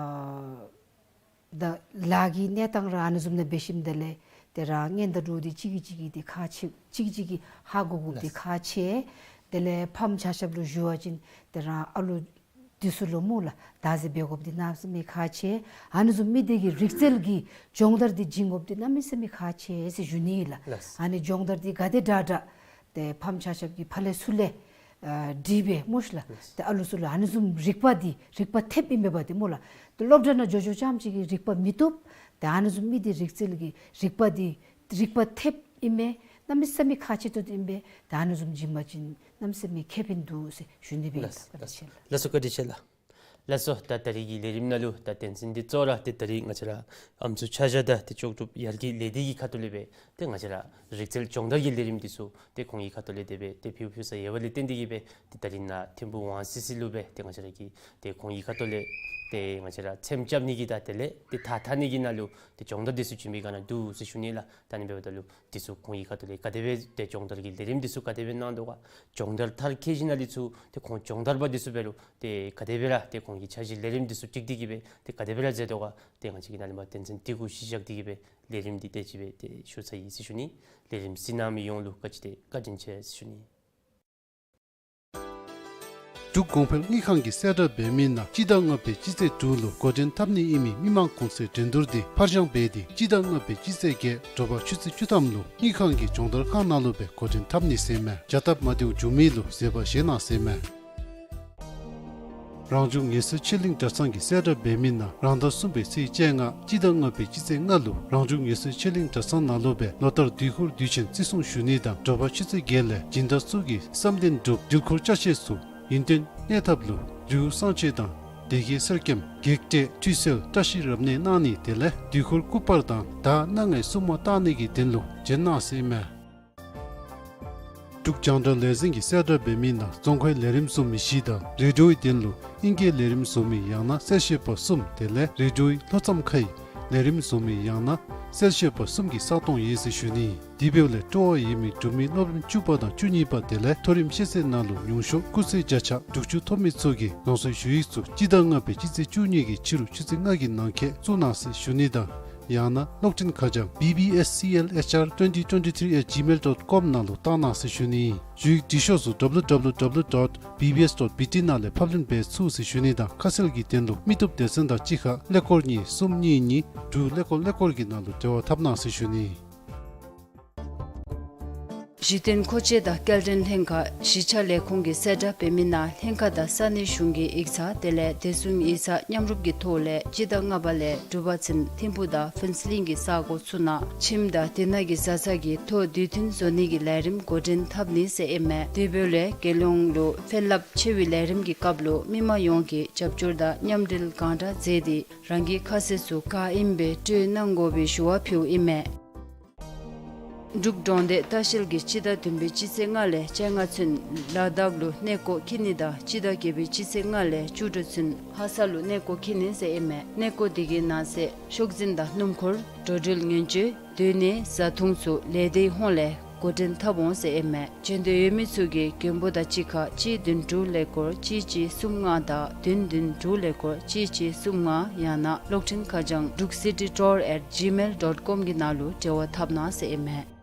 ད་ལཱ་གི་གནས་སྟངས་ར་ཨ་ནི་བཟུམ་ནང་འབད་ཞིནམ་དེ་ལས་ཏེ་རང་གཉེན་དང་གྲོགས་འདི་གཅིག་གིས་གཅིག་གི་འདི་ཁག་ཆེ་གཅིག་གིས་གཅིག་གི་ཧ་གོ་དགོཔ་འདི་ལགས། ཁག་ཆེ། དེ་ལས་ཕམ་ཆ་ཁྱབ་ལུ་ཞུ་བ་ཅིན་ཏེ་རང་ཨ་ལུ་ འདི་ཚུ་ལུ་སྨོ་ལགས། བདག་འཛིན་འབད་དགོཔ་འདི་གནམ་མེད་ས་མེད་ཁག་ཆེ། ཨ་ནི་བཟུམ་མི་འདི་གི་རིག་རྩལ་གྱི་སྦྱོང་བརྡར་འདི་བྱིན་དགོཔ་འདི་གནམ་མེད་ས་མེད་ཁག་ཆེ་ཟེར་ཞུ་ནི་ལགས། ལགས། ཨ་ནི་སྦྱོང་བརྡར་འདི་ག་དེ་དྲག་དྲག་ཏེ་ཕམ་ཆ་ཁྱབ་ཀྱིས་ཕར་ལས་ཚུར་ལས་ཨ་དྲིས་སྦེ་སྨོ་ཤིག་ལགས། ལགས། ཏེ་ཨ་ལུ་ཚུ་ལུ་ཨ་ནི་བཟུམ་རིག་པ་འདི་རིག་པ་ཐེབས་ཨིན་མས་པ་ཏེ་སྨོ་ལགས། ཏེ་སློབ་གྲྭ་ནང་འགྱོ་འགྱོ་རྐྱངམ་ཅིག་གིས་རིག་པ་མི་ཐོབ། ཏེ་ཨ་ནི་བཟུམ་མི་འདི་རིག་རྩལ་གྱི་རིག་པ་འདི་རིག་པ་ཐེབས་ཨིན་མས། གནམ་མེད་ས་མེད་ཁག་ཆེ་ཏོག་ཏོ་ཨིན་པས། ཏེ་ཨ་ནི་བཟུམ་བྱིན་པ་ཅིན་གནམ་མེད་ས་མེད་ཁེ་ཕན་འདུག་ཟེར་ཞུ་ནི་སྦེ་ཨིན། ལགས། ལགས། བཀའ་དྲིན་ཆེ་ལགས། ལགས་སོ། བཀའ་དྲིན་ཆེ་ལགས། ལགས་སོ། ད་ད་རིས་ཀྱི་ལས་རིམ་ནང་ལུ་ད་དོན་ཚན་འདི་གཙོ་བོ་ར་ཏེ་ད་རིས་ང་བཅས་ར་ཨམ་སྲུ་ཆ་བཞག་དང་ཏེ་ལྕོགས་གྲུབ་ཡར་རྒྱས་ལས་སྡེ་གི་ཁ་ཐུག་ལས་སྦེ་ཏེ་ང་བཅས་ར་རིག་རྩལ་སྦྱོང་བརྡར་གྱི་ལས་རིམ་འདི་ཚུ་ཏེ་ཁོང་གི་ཁ་ཐུག་ལས་དེ་སྦེ་ཏེ་ཕུལ་ཕུལ་ས་ཡོད་པ་ལས་བརྟེན་ཏེ་གིས་སྦེ་ཏེ་ད་རིས་ནཱ་ཐིམ་ཕུག་ཝང་སི་སི་ལུ་སྦེ་ཏེ་ང་བཅས་ར་གིས་ཏེ་ཁོང་གི་ཁ་ཐུག་ལས་ཏེ་ང་བཅས་ར་ཚེམ་རྐྱབ་ནི་གི་དང་དེ་ལས་ཏེ་ཐགས་འཐག་ནི་གི་ནང་ལུ་ཏེ་སྦྱོང་བརྡར་འདི་ཚུ་བྱིན་པའི་སྒང་ན་འདུག་ཟེར་ཞུ་ནི་ལགས། ད་ཨ་ནི་འབདཝ་ད་ལུ་འདི་ཚུ་ཁོང་གི་ཁ་ཐུག་ལས་ག་དེ་སྦེ་ཏེ་སྦྱོང་བརྡར་གྱི་ལས་རིམ་འདི་ཚུ་ག་དེ་སྦེ་གནང་དོ་ག། སྦྱོང་བརྡར་མཐར་འཁྱོལ་ཞིནམ་ལས་ཚུར་ཏེ་ཁོང་སྦྱོང་བརྡར་པ་འདི་ཚུ་འབད་རུང་ཏེ་ག་དེ་སྦེ་ར་ཏེ་ཁོང་གི་འཆར་གཞི་ལས་རིམ་འདི་ཚུ་བསྒྲིགས་ཏེ་གིས་སྦེ་ཏེ་ག་དེ་སྦེ་ར་མཛད་དོ་ག། ཏེ་ང་བཅས་ཀྱིས་ནཱ་ལས་མར་དོན་ཚན་འདི་གུ་གཞི་བཞག་སྟེ་གིས་སྦེ་ལས་རིམ་འདི་དེ་ཅིག་སྦེ་ཏེ་ཞུ་ཚར་ཡི་ཟེར་ཞུ་ནི། ལས་རིམ་གཟིགས་གནང་མི་ཡོངས་ལུ་བཀའ་དྲིན་ཏེ་བཀའ་དྲིན་ཆེ་ཟེར་ཞུ་ནི། འབྲུག་གོང་འཕེལ་དངུལ་ཁང་གིས་གསལ་བསྒྲགས་འབད་མི་ནང་སྤྱི་ཟླ་ལྔ་པའི་སྤྱི་ཚེས་དྲུག་ལུ་འགོ་འདྲེན་འཐབ་ནི་ཨིན་མི་མི་མང་གུང་སེང་འགྲན་བསྡུར་འདི་ཕར་འགྱངས་འབད་དེ་སྤྱི་ཟླ་ལྔ་པའི་སྤྱི་ཚེས་བརྒྱད་དྲོ་པ་ཆུ་ཚོད་བཅུ་ཐམ་ལུ་དངུལ་ཁང་གི་སྦྱོང་བརྡར་ཁང་ནང་ལུ་སྦེ་འགོ་འདྲེན་འཐབ་ནི་ཟེར་མས། བྱ་སྟབས་མ་བདེཝ་བྱུང་མི་ལུ་བཟོད་པ་བཞེས་གནང་ཟེར་མས། རང་བྱུང་ངལ་གསོའི་ཆོས་གླིང་གྲྭ་ཚང་གིས་གསལ་བསྒྲགས་འབད་མི་ནང་རང་ཟླ་གསུམ་པའི་ཚེས་བཅོ་ལྔ་སྤྱི་ཟླ་ལྔ་པའི་སྤྱི་ཚེས་ལྔ་ལུ་རང་བྱུང་ངལ་གསོའི་ཆོས་གླིང་གྲྭ་ཚང་ནང་ལུ་སྦེ་ལོ་ལྟར་དུས་འཁོར་དུས་ཆེན་བརྩི་སྲུང་ཞུ་ནི་དང་དྲོ་པ་ཆུ་ཚོད་བརྒྱད་ལས་སྦྱིན་བདག་ཚུ་གིས་བསམ་གཏན་སྒྲུབ་འདུལ་འཁོར་ཅ་ཆས་ཚུ་ཡུན་བརྟན་གནས་ཐབས་ལུ་ལེའུ་གསང་སྤྱོད་དང་སྡེ་དགེ་གསེར་སྐྱེམས་བགེགས་བསྐྲད་ཁྲུས་གསོལ་བཀྲ་ཤིས་རབ་གནས་གནང་ནི་དེ་ལས་དུས་འཁོར་སྐུ་པར་དང་ད་སྣ་ལྔའི་སྲུང་མ་བཏང་ནི་གི་དོན་ལུ་བྱོན་གནང་ཟེར་མས། འབྲུག་རྒྱང་བསྒྲགས་ལས་འཛིན་གྱིས་གསལ་བསྒྲགས་འབད་མི་ནང་རྫོང་ཁའི་ལས་རིམ་བཟོ་མི་བཞི་དང་རེ་ཌིའོའི་དོན་ལུ་ཨིང་སྐད་ལས་རིམ་བཟོ་མི་ཡང་ན་གསལ་བཤད་པ་གསུམ་དེ་ལས་རེ་ཌིའོའི་ལྷོ་མཚམས་ཁའི་ལས་རིམ་བཟོ་མི་ཡང་ན་གསལ་བཤད་པ་གསུམ་གྱི་ས་སྟོང་ཡོད་ཟེར་ཞུ་ནི། དེ་འབདཝ་ལས་སྤྲོ་བ་ཡོད་མི་འབྲུག་མི་སློབ་རིམ་བཅུ་པ་དང་བཅུ་གཉིས་པ་དེ་ལས་མཐོ་རིམ་ཤེས་ཚད་ནང་ལུ་ཉུང་ཤོས་སྐུགས་ཚད་བརྒྱ་ཆ་དྲུག་ཅུ་ཐོབ་མི་ཚུ་གིས་རང་སོའི་ཞུ་ཡིག་ཚུ་སྤྱི་ཟླ་ལྔ་པའི་སྤྱི་ཚེས་བཅུ་གཉིས་ཀྱི་ཕྱི་རུ་ཆུ་ཚོད་ལྔ་གི་ནང་འཁོད་བཙུགས་གནང་ཟེར་ཞུ་ནི་དང་ཡང་ན་གློག་འཕྲིན་ཁ་བྱང་B B S C L H R twenty twenty-three at gmail dot com ནང་ལུ་བཏང་གནང་ཟེར་ཞུ་ནི། ཞུ་ཡིག་འབྲི་ཤོག་ཚུ་W W W dot B B S dot B T ནང་ལས་ཕབ་ལེན་འབད་ཚུགས་ཟེར་ཞུ་ནི་དང་ཁ་གསལ་གྱི་དོན་ལུ་མི་བཏུབ་སྡེ་ཚན་དང་གཅིག་ཁར་ཀླད་ཀོར་གཉིས་གསུམ་གཉིས་གཉིས་དྲུག་ཀླད་ཀོར་ཀླད་ཀོར་གྱི་ནང་ལུ་འབྲེལ་བ་འཐབ་གནང་ཟེར་ཞུ་ནི། གཞི་རྟེན་མཁོ་ཆས་དང་སྐྱེལ་འདྲེན་ལྷན་ཁག་གཞིས་ཆགས་ལས་ཁུངས་ཀྱིས་གསལ་བསྒྲགས་འབད་མི་ནང་ལྷན་ཁག་དང་ས་གནས་གཞུང་གི་ཡིག་ཚང་དེ་ལས་བདེ་སྲུང་ཡིག་ཚང་མཉམ་རུབ་ཀྱི་ཐོག་ལས་སྤྱི་ཟླ་ལྔ་པ་ལས་དྲུག་པ་ཚུན་ཐིམ་ཕུག་དང་ཕུན་ཚོགས་གླིང་གི་ས་གོ་ཚུ་ནང་ཁྱིམ་དང་དེ་ནང་གི་བཟའ་ཚང་གི་ཐོ་དུས་མཐུན་བཟོ་ནི་གི་ལས་རིམ་འགོ་འདྲེན་འཐབ་ནི་ཟེར་ཨིན་མས། དེ་འབདཝ་ལས་རྒྱལ་ཡོངས་ལུ་ཕན་རླབས་ཆེ་བའི་ལས་རིམ་གྱི་སྐབས་ལུ་མི་མང་ཡོངས་ཀྱིས་རྒྱབ་སྐྱོར་དང་མཉམ་འབྲེལ་གང་དྲག་མཛད་དེ་རང་གི་ཁ་གསལ་ཚུ་ག་ཨིནམ་སྦེ་སྤྲོད་གནང་དགོ་པའི་ཞུ་བ་ཕུལཝ་ཨིན་མས། འབྲུག་འབྲོང་སྡེ་ལྟ་བཤལ་གྱིས་སྤྱི་ཟླ་བདུན་པའི་སྤྱི་ཚེས་ལྔ་ལས་བཅོ་ལྔ་ཚུན་ལ་དྭགས་ལུ་གནས་སྐོར་འཁྱིད་ནི་དང་སྤྱི་ཟླ་བརྒྱད་པའི་སྤྱི་ཚེས་ལྔ་ལས་བཅུ་དྲུག་ཚུན་ལྷ་ས་ལུ་གནས་སྐོར་འཁྱིད་ནི་ཟེར་ཨིན་མས། གནས་སྐོར་དེ་གི་ནང་གསེས་ཤོག་འཛིན་དང་སྣུམ་འཁོར་འགྲོ་འགྲུལ་ཉེན་བཅོལ་སྡོད་གནས་བཟའ་འཐུང་ཚུ་ལས་སྡེའི་ཧོངས་ལས་འགོ་འདྲེན་འཐབ་འོང་ཟེར་ཨིན་མས། བྱོན་འདོད་ཡོད་མི་ཚུ་གིས་མགོན་པོ་དང་གཅིག་ཁར་གཅིག་བདུན་དྲུག་ཀླད་ཀོར་གཅིག་གཅིག་གསུམ་ལྔ་དང་བདུན་བདུན་དྲུག་ཀླད་ཀོར་གཅིག་གཅིག་གསུམ་ལྔ་ཡང་ན་གློག་འཕྲིན་ཁ་བྱང་འབྲུག་སི་ཊི་ཊུར་ཨེཊ་ཇི་མེལ་ཌོཊ་ཀོམ་གྱི་ནང་ལུ་འབྲེལ་བ་འཐབ་གནང་ཟེར་ཨིན་མས།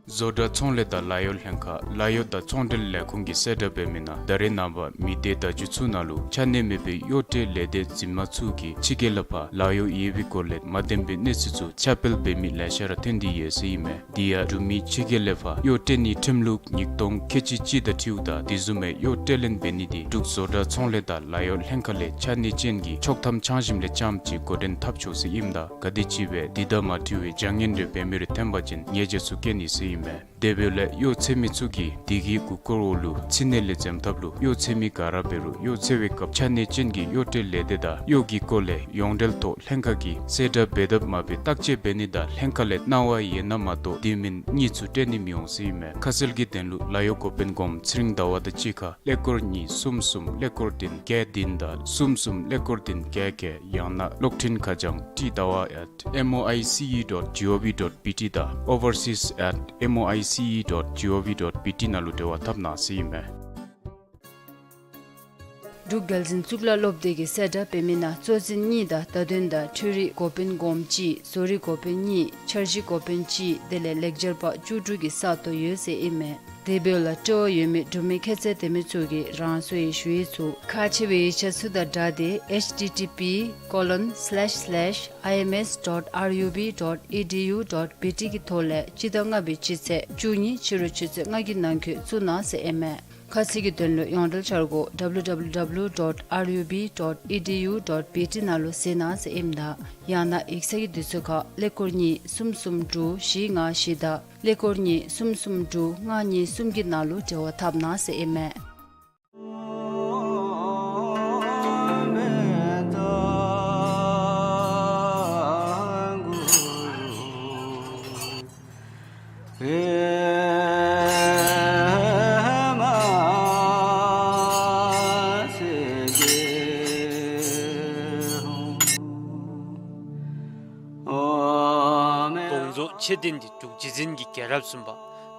བཟོ་གྲྭ་ཚོང་ལས་དང་ལཱ་གཡོག་ལྷན་ཁག་ལཱ་གཡོག་དང་ཚོང་འབྲེལ་ལས་ཁུངས་ཀྱིས་གསལ་བསྒྲགས་འབད་མི་ནང་ད་རེས་ནངས་པ་མི་སྡེ་བརྡ་བརྒྱུད་ཚུ་ནང་ལུ་ཆ་གནས་མེད་པའི་གཡོག་སྤྲོད་ལས་སྡེ་འཛིན་མ་ཚུ་གིས་ཕྱི་རྒྱལ་ལས་ཕར་ལཱ་གཡོག་ཡོད་པའི་སྐོར་ལས་མ་བདེན་པའི་གནས་ཚུལ་ཚུ་ཁྱབ་སྤེལ་འབད་མི་ལེ་ཤ་ར་ཐོན་ཏེ་ཡོད་ཟེར་ཨིན་མས། དེ་ཡང་འབྲུག་མི་ཕྱི་རྒྱལ་ལས་ཕར་གཡོག་སྤྲོད་ནིའི་ཁྲིམས་ལུགས་ཉིས་སྟོང་ཁལ་གཅིག་གཅིག་དང་འཁྲིལཝ་ད་དེ་བཟུམ་མའི་གཡོག་སྤྲོད་ལེན་འབད་ནི་དེ་འབྲུག་བཟོ་གྲྭ་ཚོང་ལས་དང་ལཱ་གཡོག་ལྷན་ཁག་ལས་ཆ་གནས་ཅན་གྱི་ཆོག་ཐམ་འཆང་ཞིནམ་ལས་རྐྱངམ་ཅིག་འགོ་འདྲེན་འཐབ་ཆོག་ཟེར་ཨིནམ་ད་ག་དེམ་ཅིག་སྦེ་དེ་དང་མ་འཁྲིལ་བའི་བྱ་ངན་རེ་འབད་མི་རེ་ཐོན་པ་ཅིན་ཉེས་ཆད་ཚུ་བཀལ་ནི་ཟེར་ཨིན་མས། དེ་འབདཝ་ལས་གཡོག་འཚོལ་མི་ཚུ་གིས་དེ་གི་མགུ་སྐོར་འོག་ལུ་ཕྱི་ནང་ལས་འཛེམ་ཐབས་ལུ་གཡོག་འཚོལ་མི་ག་ར་འབད་རུང་གཡོག་འཚོལ་བའི་སྐབས་ཆ་གནས་ཅན་གྱི་གཡོག་སྤྲོད་ལས་སྡེ་དང་གཡོག་གི་སྐོར་ལས་ཡོངས་འབྲེལ་ཐོག་ལྷན་ཁག་གིས་གསལ་བསྒྲགས་འབད་དཔ་མ་འབད་བརྟག་དཔྱད་འབད་ནི་དང་ལྷན་ཁག་ལས་གནང་བ་ཡོད་ན་མ་གཏོགས་དེ་མེན་གཉིས་ཚུ་སྤྲོད་ནི་མི་འོང་ཟེར་ཨིན་མས། ཁ་གསལ་གྱི་དོན་ལུ་ལཱ་གཡོག་འགོ་དཔོན་སྒོམ་ཚེ་རིང་ཟླ་བ་དང་གཅིག་ཁར་ཀླད་ཀོར་གཉིས་གསུམ་གསུམ་ཀླད་ཀོར་བདུན་བརྒྱད་བདུན་དང་གསུམ་གསུམ་ཀླད་ཀོར་བདུན་བརྒྱད་བརྒྱད་ཡང་ན་གློག་འཕྲིན་ཁ་བྱང་ཊི་ཟླ་བ་at M O I C E dot G O V dot B T དང་overseas at M O I C E dot G O V dot B T ནང་ལུ་འབྲེལ་བ་འཐབ་གནང་ཟེར་ཨིན་མས། འབྲུག་རྒྱལ་འཛིན་གཙུག་ལག་སློབ་སྡེ་གིས་གསལ་བསྒྲགས་འབད་མི་ནང་གཙོ་འཛིན་གཉིས་དང་བརྡ་དོན་དང་འཕྲུལ་རིག་འགོ་དཔོན་སྒོམ་གཅིག་བཟོ་རིག་འགོ་དཔོན་གཉིས་འཆར་གཞི་འགོ་དཔོན་གཅིག་དེ་ལས་ལེགས་སྦྱར་པ་བཅུ་དྲུག་གི་ས་སྟོང་ཡོད་ཟེར་ཨིན་མས། དེ་འབདཝ་ལས་སྤྲོ་བ་ཡོད་མི་འབྲུག་མི་ཁྱད་ཚད་ལྡན་མི་ཚུ་གིས་རང་སོའི་ཞུ་ཡིག་ཚུ་ཁག་ཆེ་བའི་ཡིག་ཆ་ཚུ་དང་སྦྲགས་ཏེ་H T T P colon slash slash I M S dot R U B dot E D U dot B T གི་ཐོག་ལས་སྤྱི་ཟླ་ལྔ་པའི་སྤྱི་ཚེས་བཅུ་གཉིས་ཕྱི་རུ་ཆུ་ཚོད་ལྔ་གི་ནང་འཁོད་བཙུགས་གནང་ཟེར་ཨིན་མས། ཁ་གསལ་གྱི་དོན་ལུ་ཡོངས་འབྲེལ་འཆར་སྒོ་W W W dot R U B dot E D U dot B T ནང་ལུ་གཟིགས་གནང་ཟེར་ཨིནམ་ད་ཡང་ན་ཡིག་ཚང་གི་དུས་ཚོད་ཁར་ཀླད་ཀོར་གཉིས་གསུམ་གསུམ་དྲུག་བཞི་ལྔ་བཞི་དང་ཀླད་ཀོར་གཉིས་གསུམ་གསུམ་དྲུག་ལྔ་གཉིས་གསུམ་གྱི་ནང་ལུ་འབྲེལ་བ་འཐབ་གནང་ཟེར་ཨིན་མས། ཀོང་ཇོ་ཆོས་ལྡན་འདི་འབྲུག་རྗེ་བཙུན་གྱི་རྒྱལ་རབས་གསུམ་པ་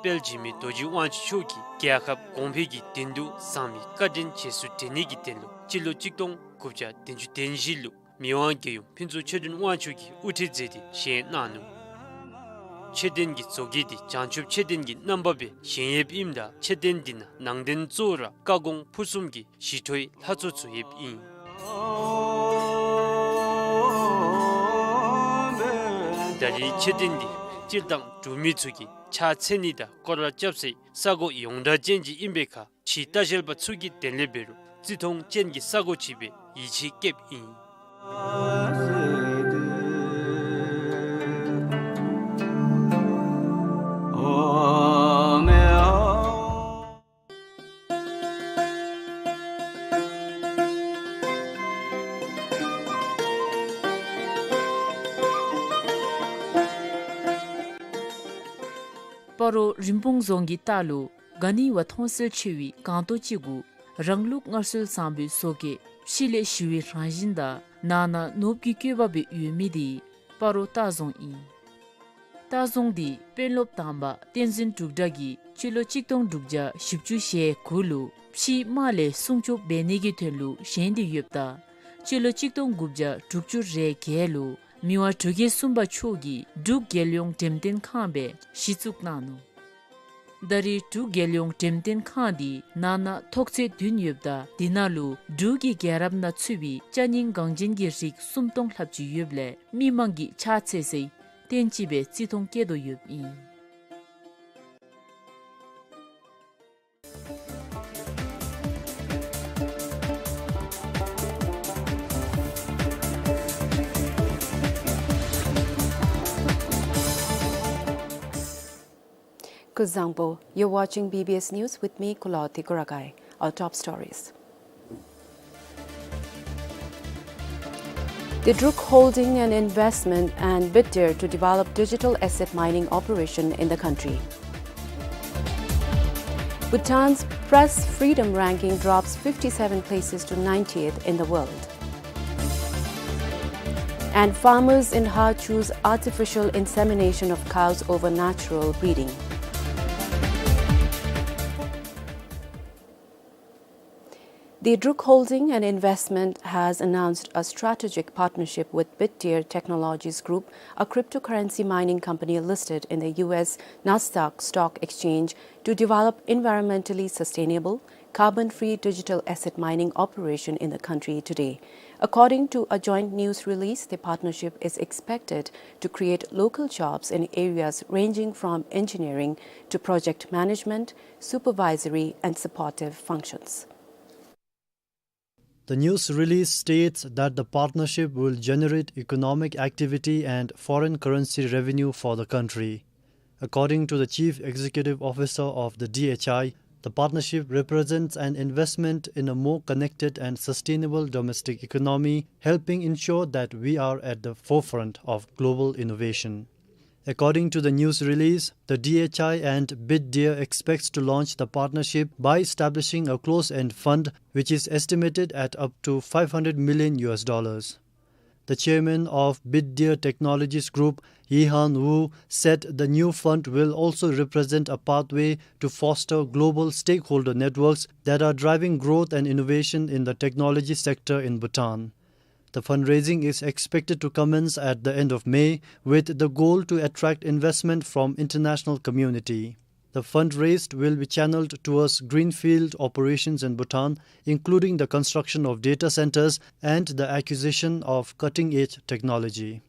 དཔལ་འཇིགས་མེད་རྡོ་རྗེ་དབང་ཕྱུག་མཆོག་གིས་རྒྱལ་ཁབ་གོང་འཕེལ་གྱི་དོན་དུ་བཟང་མི་བཀའ་དྲིན་རྗེས་སུ་དྲན་ནི་གི་དོན་ལུ་སྤྱི་ལོ་གཅིག་སྟོང་དགུ་བརྒྱ་བདུན་ཅུ་དོན་བཞི་ལུ་མི་དབང་རྒྱལ་ཡུམ་ཕུན་ཚོགས་ཆོས་སྒྲོན་དབང་ཕྱུག་གིས་དབུ་ཁྲིད་མཛད་དེ་བཞེངས་གནང་ནུག། མཆོད་རྟེན་གྱི་མཛོད་དཀྱིལ་འདི་བྱང་ཆུབ་མཆོད་རྟེན་གྱི་རྣམ་པ་སྦེ་བཞེངས་ཡོདཔ་ཨིནམ་ད་མཆོད་རྟེན་འདི་ནང་ནང་རྟེན་གཙོ་བོ་ར་བཀའ་དགོངས་ཕུར་གསུམ་གྱི་ཞི་ཁྲོའི་ལྷ་ཚོགས་ཚུ་ཡོདཔ་ཨིན། ད་རེས་མཆོད་རྟེན་འདི་སྤྱིར་བཏང་འབྲུག་མི་ཚུ་གིས་ཕྱག་འཚལ་ནི་དང་སྐོར་ར་རྐྱབ་སའི་ས་གོ་ཡོངས་གྲགས་ཅན་ཅིག་ཨིན་པའི་ཁར་ཕྱིའི་ལྟ་བཤལ་པ་ཚུ་གི་དོན་ལས་འབད་རུང་བརྩི་མཐོང་ཅན་གྱི་ས་གོ་ཅིག་སྦེ་ཡིད་ཆེས་བསྐྱེདཔ་ཨིན། སྤ་རོ་རིན་སྤུངས་རྫོང་གི་ལྟག་ལུ་ག་ནི་བ་མཐོང་གསལ་ཆེ་བའི་སྒང་ཏོག་ཅིག་གུ་རང་ལུགས་སྔར་སྲོལ་བཟང་པོའི་བཟོ་བཀོད་ཕྱི་ལས་ཞི་བའི་རང་བཞིན་དང་ནང་ན་ནོར་བུ་གི་བཀོད་པ་སྦེ་ཡོད་མི་འདི་སྤ་རོ་ལྟ་རྫོང་ཨིན། ལྟ་རྫོང་འདི་དཔོན་སློབ་དང་པ་བསྟན་འཛིན་འབྲུག་གྲགས་ཀྱིས་སྤྱི་ལོ་གཅིག་སྟོང་དྲུག་བརྒྱ་བཞི་བཅུ་ཞེ་དགུ་ལུ་ཕྱིའི་དམག་ལས་སྲུང་སྐྱོབ་འབད་ནི་གི་དོན་ལུ་བཞེངས་ཏེ་ཡོདཔ་ད་སྤྱི་ལོ་གཅིག་སྟོང་དགུ་བརྒྱ་དྲུག་ཅུ་རེ་བརྒྱད་ལུ་མི་དབང་འབྲུག་རྒྱལ་གསུམ་པ་མཆོག་གིས་འབྲུག་རྒྱལ་ཡོངས་འགྲེམས་སྟོན་ཁང་སྦེ་གཞི་བཙུགས་གནང་ནུག། ད་རེས་འབྲུག་རྒྱལ་ཡོངས་འགྲེམས་སྟོན་ཁང་འདི་ནང་ན་ཐོག་ཚད་བདུན་ཡོདཔ་ད་འདི་ནང་ལུ་འབྲུག་གི་རྒྱལ་རབས་ནང་ཚུད་པའི་ཅ་རྙིང་འགངས་ཅན་གྱི་རིགས་སུམ་སྟོང་ལྷགཔ་ཅིག་ཡོདཔ་ལས་མི་མང་གིས་ཕྱག་འཚལ་སའི་རྟེན་ཅིག་སྦེ་བརྩི་མཐོང་བསྐྱེད་དོ་ཡོདཔ་ཨིན། སྐུ་གཟུགས་བཟང་པོ། You're watching B B S News with me, Kulawarti Kurakai. Our top stories. The Druk Holding an investment and BITDIR to develop digital asset mining operation in the country. Bhutan's press freedom ranking drops fifty-seven places to ninetieth in the world. And farmers in Har choose artificial insemination of cows over natural breeding. The Druk Holding an investment has announced a strategic partnership with BITDIR Technologies Group, a cryptocurrency mining company listed in the U S Nasdaq Stock Exchange, to develop environmentally sustainable, carbon-free digital asset mining operation in the country today. According to a joint news release, the partnership is expected to create local jobs in areas ranging from engineering to project management, supervisory and supportive functions. The news release states that the partnership will generate economic activity and foreign currency revenue for the country. According to the Chief Executive Officer of the D H I, the partnership represents an investment in a more connected and sustainable domestic economy, helping ensure that we are at the forefront of global innovation. According to the news release, the D H I and BITDIR expects to launch the partnership by establishing a closed-end fund, which is estimated at up to five hundred million U S dollars. The chairman of BITDIR Technologies Group, Yihan Wu, said the new fund will also represent a pathway to foster global stakeholder networks that are driving growth and innovation in the technology sector in Bhutan. The fundraising is expected to commence at the end of May, with the goal to attract investment from international community. The fund raised will be channeled towards greenfield operations in Bhutan, including the construction of data centers and the acquisition of cutting-edge technology.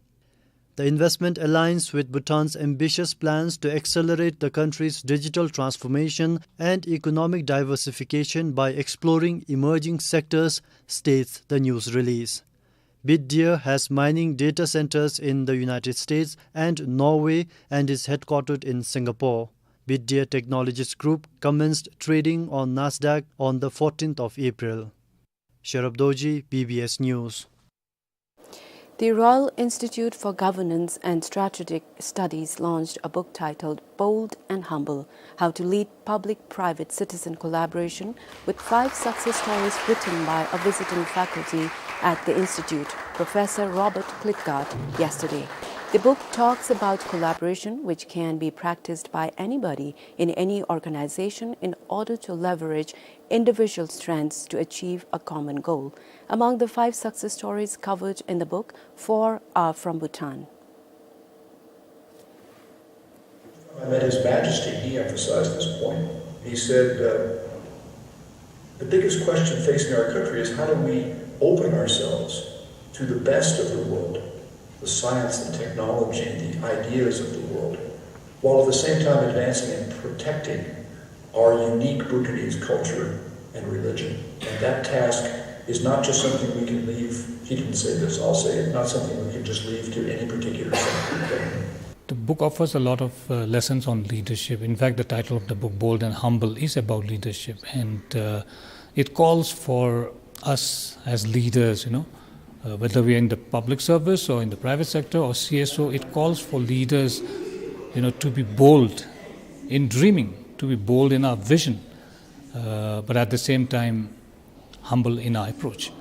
The investment aligns with Bhutan's ambitious plans to accelerate the country's digital transformation and economic diversification by exploring emerging sectors, states the news release. Bitdeer has mining data centers in the United States and Norway and is headquartered in Singapore. Bitdeer Technologies Group commenced trading on Nasdaq on the fourteenth of April. Sherab Dorji, B B S News. The Royal Institute for Governance and Strategic Studies launched a book titled Bold and Humble: How to Lead Public-Private Citizen Collaboration, with five success stories written by a visiting faculty at the institute, Professor Robert Klitgaard, yesterday. The book talks about collaboration, which can be practiced by anybody in any organization, in order to leverage individual strengths to achieve a common goal. Among the five success stories covered in the book, four are from Bhutan. I met His Majesty, he emphasized this point. He said, uh, "The biggest question facing our country is, how do we open ourselves to the best of the world, the science and technology and the ideas of the world, while at the same time advancing and protecting our unique Bhutanese culture and religion? And that task is not just something we can leave," he didn't say this, I'll say it, "not something we can just leave to any particular sector." The book offers a lot of, uh, lessons on leadership. In fact, the title of the book, Bold and Humble, is about leadership. And, uh, it calls for us as leaders, you know, uh, whether we are in the public service or in the private sector or C S O, it calls for leaders, you know, to be bold in dreaming, to be bold in our vision, uh, but at the same time, humble in our approach.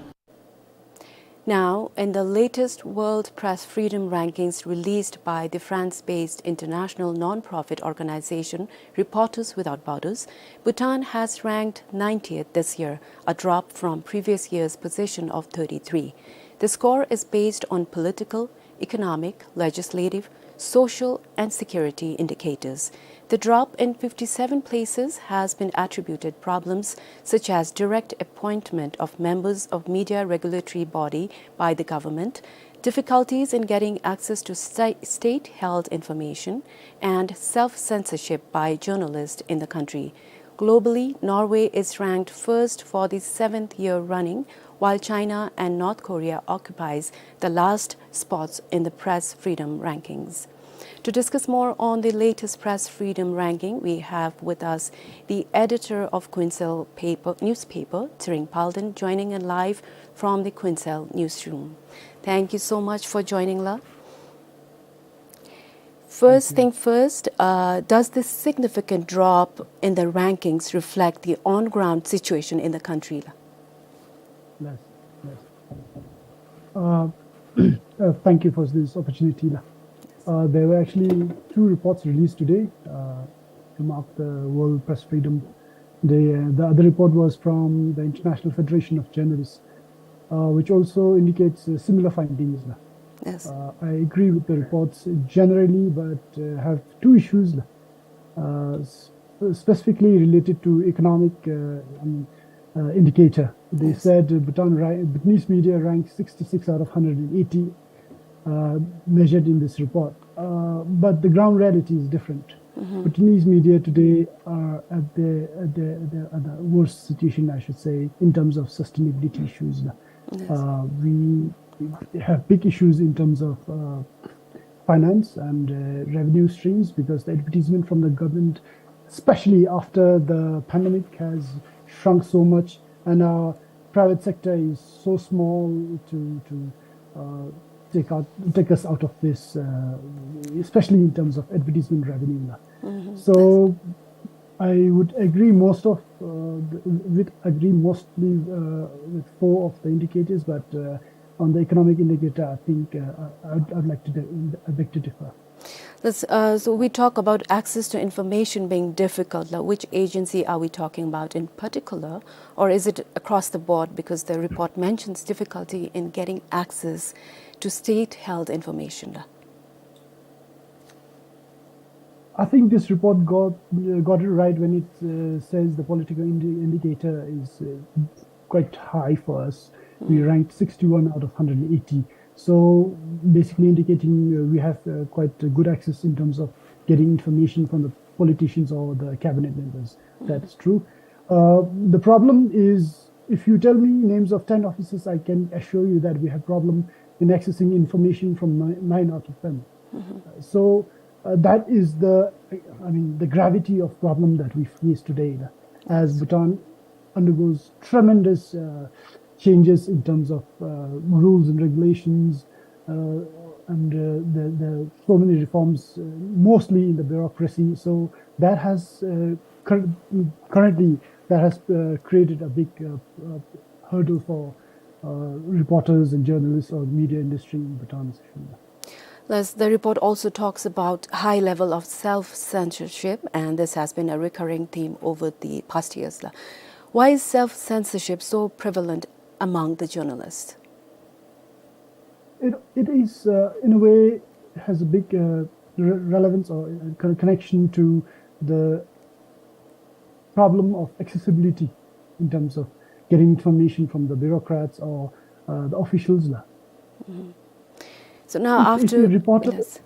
Now, in the latest World Press Freedom Rankings released by the France-based international non-profit organization Reporters Without Borders, Bhutan has ranked ninetieth this year, a drop from previous year's position of thirty-three. The score is based on political, economic, legislative, social, and security indicators. The drop in fifty-seven places has been attributed problems such as direct appointment of members of media regulatory body by the government, difficulties in getting access to sta-, state-held information, and self-censorship by journalists in the country. Globally, Norway is ranked first for the seventh year running, while China and North Korea occupies the last spots in the press freedom rankings. To discuss more on the latest press freedom ranking, we have with us the editor of Kwinsel paper, newspaper, Tshering Palden, joining in live from the Kwinsel newsroom. Thank you so much for joining, la. First thing first, uh, does this significant drop in the rankings reflect the on-ground situation in the country, la? Yes, yes. Uh, uh, thank you for this opportunity, la. Uh, there were actually two reports released today, uh, to mark the World Press Freedom Day. Uh, the other report was from the International Federation of Journalists, uh, which also indicates, uh, similar findings, la. Yes. Uh, I agree with the reports generally, but, uh, have two issues, la. Uh, s-, specifically related to economic, uh, um, uh, indicator. They said, uh, Bhutan ra-, Bhutanese media ranked sixty-six out of hundred and eighty, uh, measured in this report. Uh, but the ground reality is different. Bhutanese media today are at the, at the, at the, at the worst situation, I should say, in terms of sustainability issues. Yes. Uh, we have big issues in terms of, uh, finance and, uh, revenue streams, because the advertisement from the government, especially after the pandemic, has shrunk so much, and our private sector is so small to, to, uh, take out, take us out of this, uh, especially in terms of advertisement revenue. So I would agree most of, uh, the, with, agree mostly, uh, with four of the indicators, but, uh, on the economic indicator, I think, uh, I, I'd, I'd like to di-, I beg to differ. That's, uh, so we talk about access to information being difficult. Like, which agency are we talking about in particular, or is it across the board? Because the report mentions difficulty in getting access to state-held information. I think this report got, uh, got it right when it, uh, says the political indi-, indicator is, uh, quite high for us. We ranked sixty-one out of hundred eighty. So basically indicating, uh, we have, uh, quite a good access in terms of getting information from the politicians or the cabinet members. That's true. Uh, the problem is, if you tell me names of ten officers, I can assure you that we have problem in accessing information from ni-, nine out of ten. Uh, so, uh, that is the, I mean, the gravity of problem that we face today, as Bhutan undergoes tremendous, uh, changes in terms of, uh, rules and regulations, uh, and, uh, the, the so many reforms, uh, mostly in the bureaucracy. So that has, uh, cur-, currently that has, uh, created a big, uh, uh, hurdle for, uh, reporters and journalists or media industry in Bhutan. Thus, the report also talks about high level of self-censorship, and this has been a recurring theme over the past years. Why is self-censorship so prevalent among the journalists? It, it is, uh, in a way, has a big, uh, re-, relevance or, uh, con-, connection to the problem of accessibility in terms of getting information from the bureaucrats or, uh, the officials la. So now, if, if after a reporter, yes.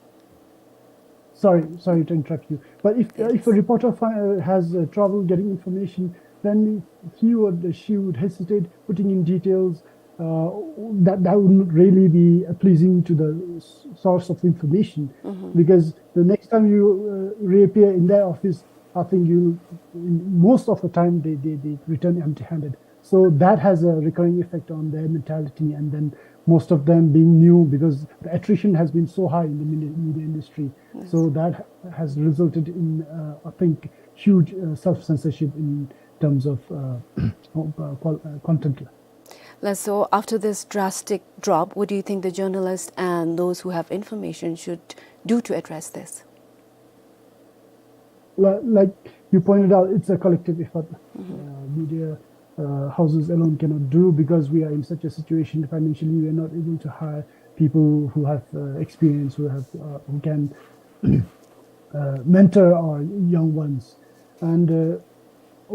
Sorry, sorry to interrupt you. But if, uh, if a reporter fi-, uh, has, uh, trouble getting information, then he or she would hesitate putting in details, uh, that, that wouldn't really be, uh, pleasing to the s-, source of information. Because the next time you, uh, reappear in their office, I think you, most of the time they, they, they return empty-handed. So that has a recurring effect on their mentality, and then most of them being new, because the attrition has been so high in the media, media industry. So that has resulted in, uh, I think, huge, uh, self-censorship in terms of, uh, uh, qual-, uh, content. Like, so after this drastic drop, what do you think the journalists and those who have information should do to address this? Li-, like you pointed out, it's a collective effort. Uh, media, uh, houses alone cannot do, because we are in such a situation financially, we are not able to hire people who have, uh, experience, who have, uh, who can, uh, mentor our young ones. And, uh,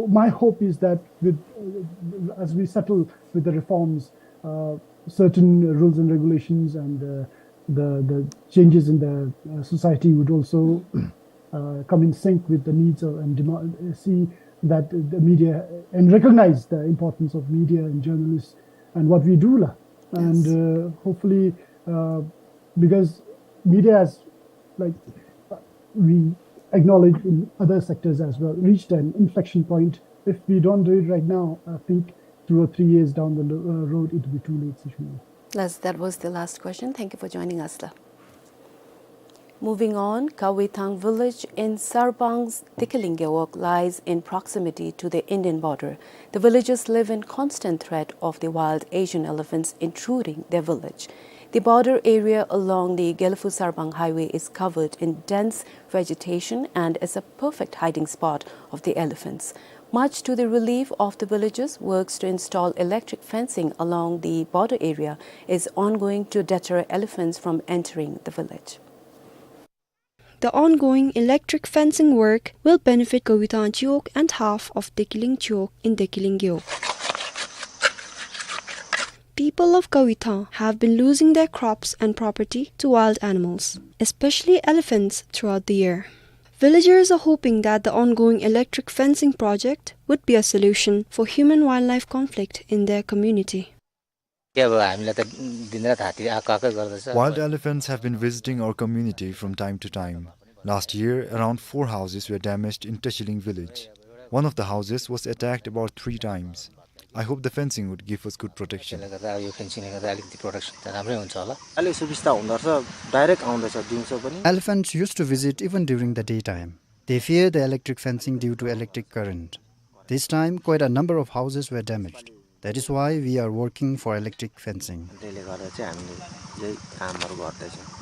my hope is that with, uh, as we settle with the reforms, uh, certain rules and regulations and, uh, the, the changes in the, uh, society would also, uh, come in sync with the needs of and demand, uh, see that the media and recognize the importance of media and journalists and what we do la. And, uh, hopefully, uh, because media has, like, uh, we acknowledge in other sectors as well, reached an inflection point. If we don't do it right now, I think two or three years down the lo-, uh, road, it will be too late, sir. Yes, that was the last question. Thank you for joining us, sir. Moving on, Kawithang village in Sarbang's Dekeling Gewog lies in proximity to the Indian border. The villagers live in constant threat of the wild Asian elephants intruding their village. The border area along the Gelephu-Sarbang highway is covered in dense vegetation and is a perfect hiding spot of the elephants. Much to the relief of the villagers, works to install electric fencing along the border area is ongoing to deter elephants from entering the village. The ongoing electric fencing work will benefit Kawithang Chiwog and half of Dekeling Chiwog in Dekeling Gewog. People of Kawithang have been losing their crops and property to wild animals, especially elephants, throughout the year. Villagers are hoping that the ongoing electric fencing project would be a solution for human-wildlife conflict in their community. के अब हामीलाई त दिनरात हात्ती आएको आएकै गर्दछ। Wild elephants have been visiting our community from time to time. Last year, around four houses were damaged in Tachiling village. One of the houses was attacked about three times. I hope the fencing would give us good protection. त्यसले गर्दा अब यो फेन्सिङले गर्दा अलिकति प्रोटेक्सन त राम्रै हुन्छ होला। अलि सुविस्ता हुँदो रहेछ, डाइरेक्ट आउँदछ दिउँसो पनि। Elephants used to visit even during the daytime. They fear the electric fencing due to electric current. This time, quite a number of houses were damaged. That is why we are working for electric fencing. त्यसले गर्दा चाहिँ हामीले यही कामहरू गर्दैछौँ।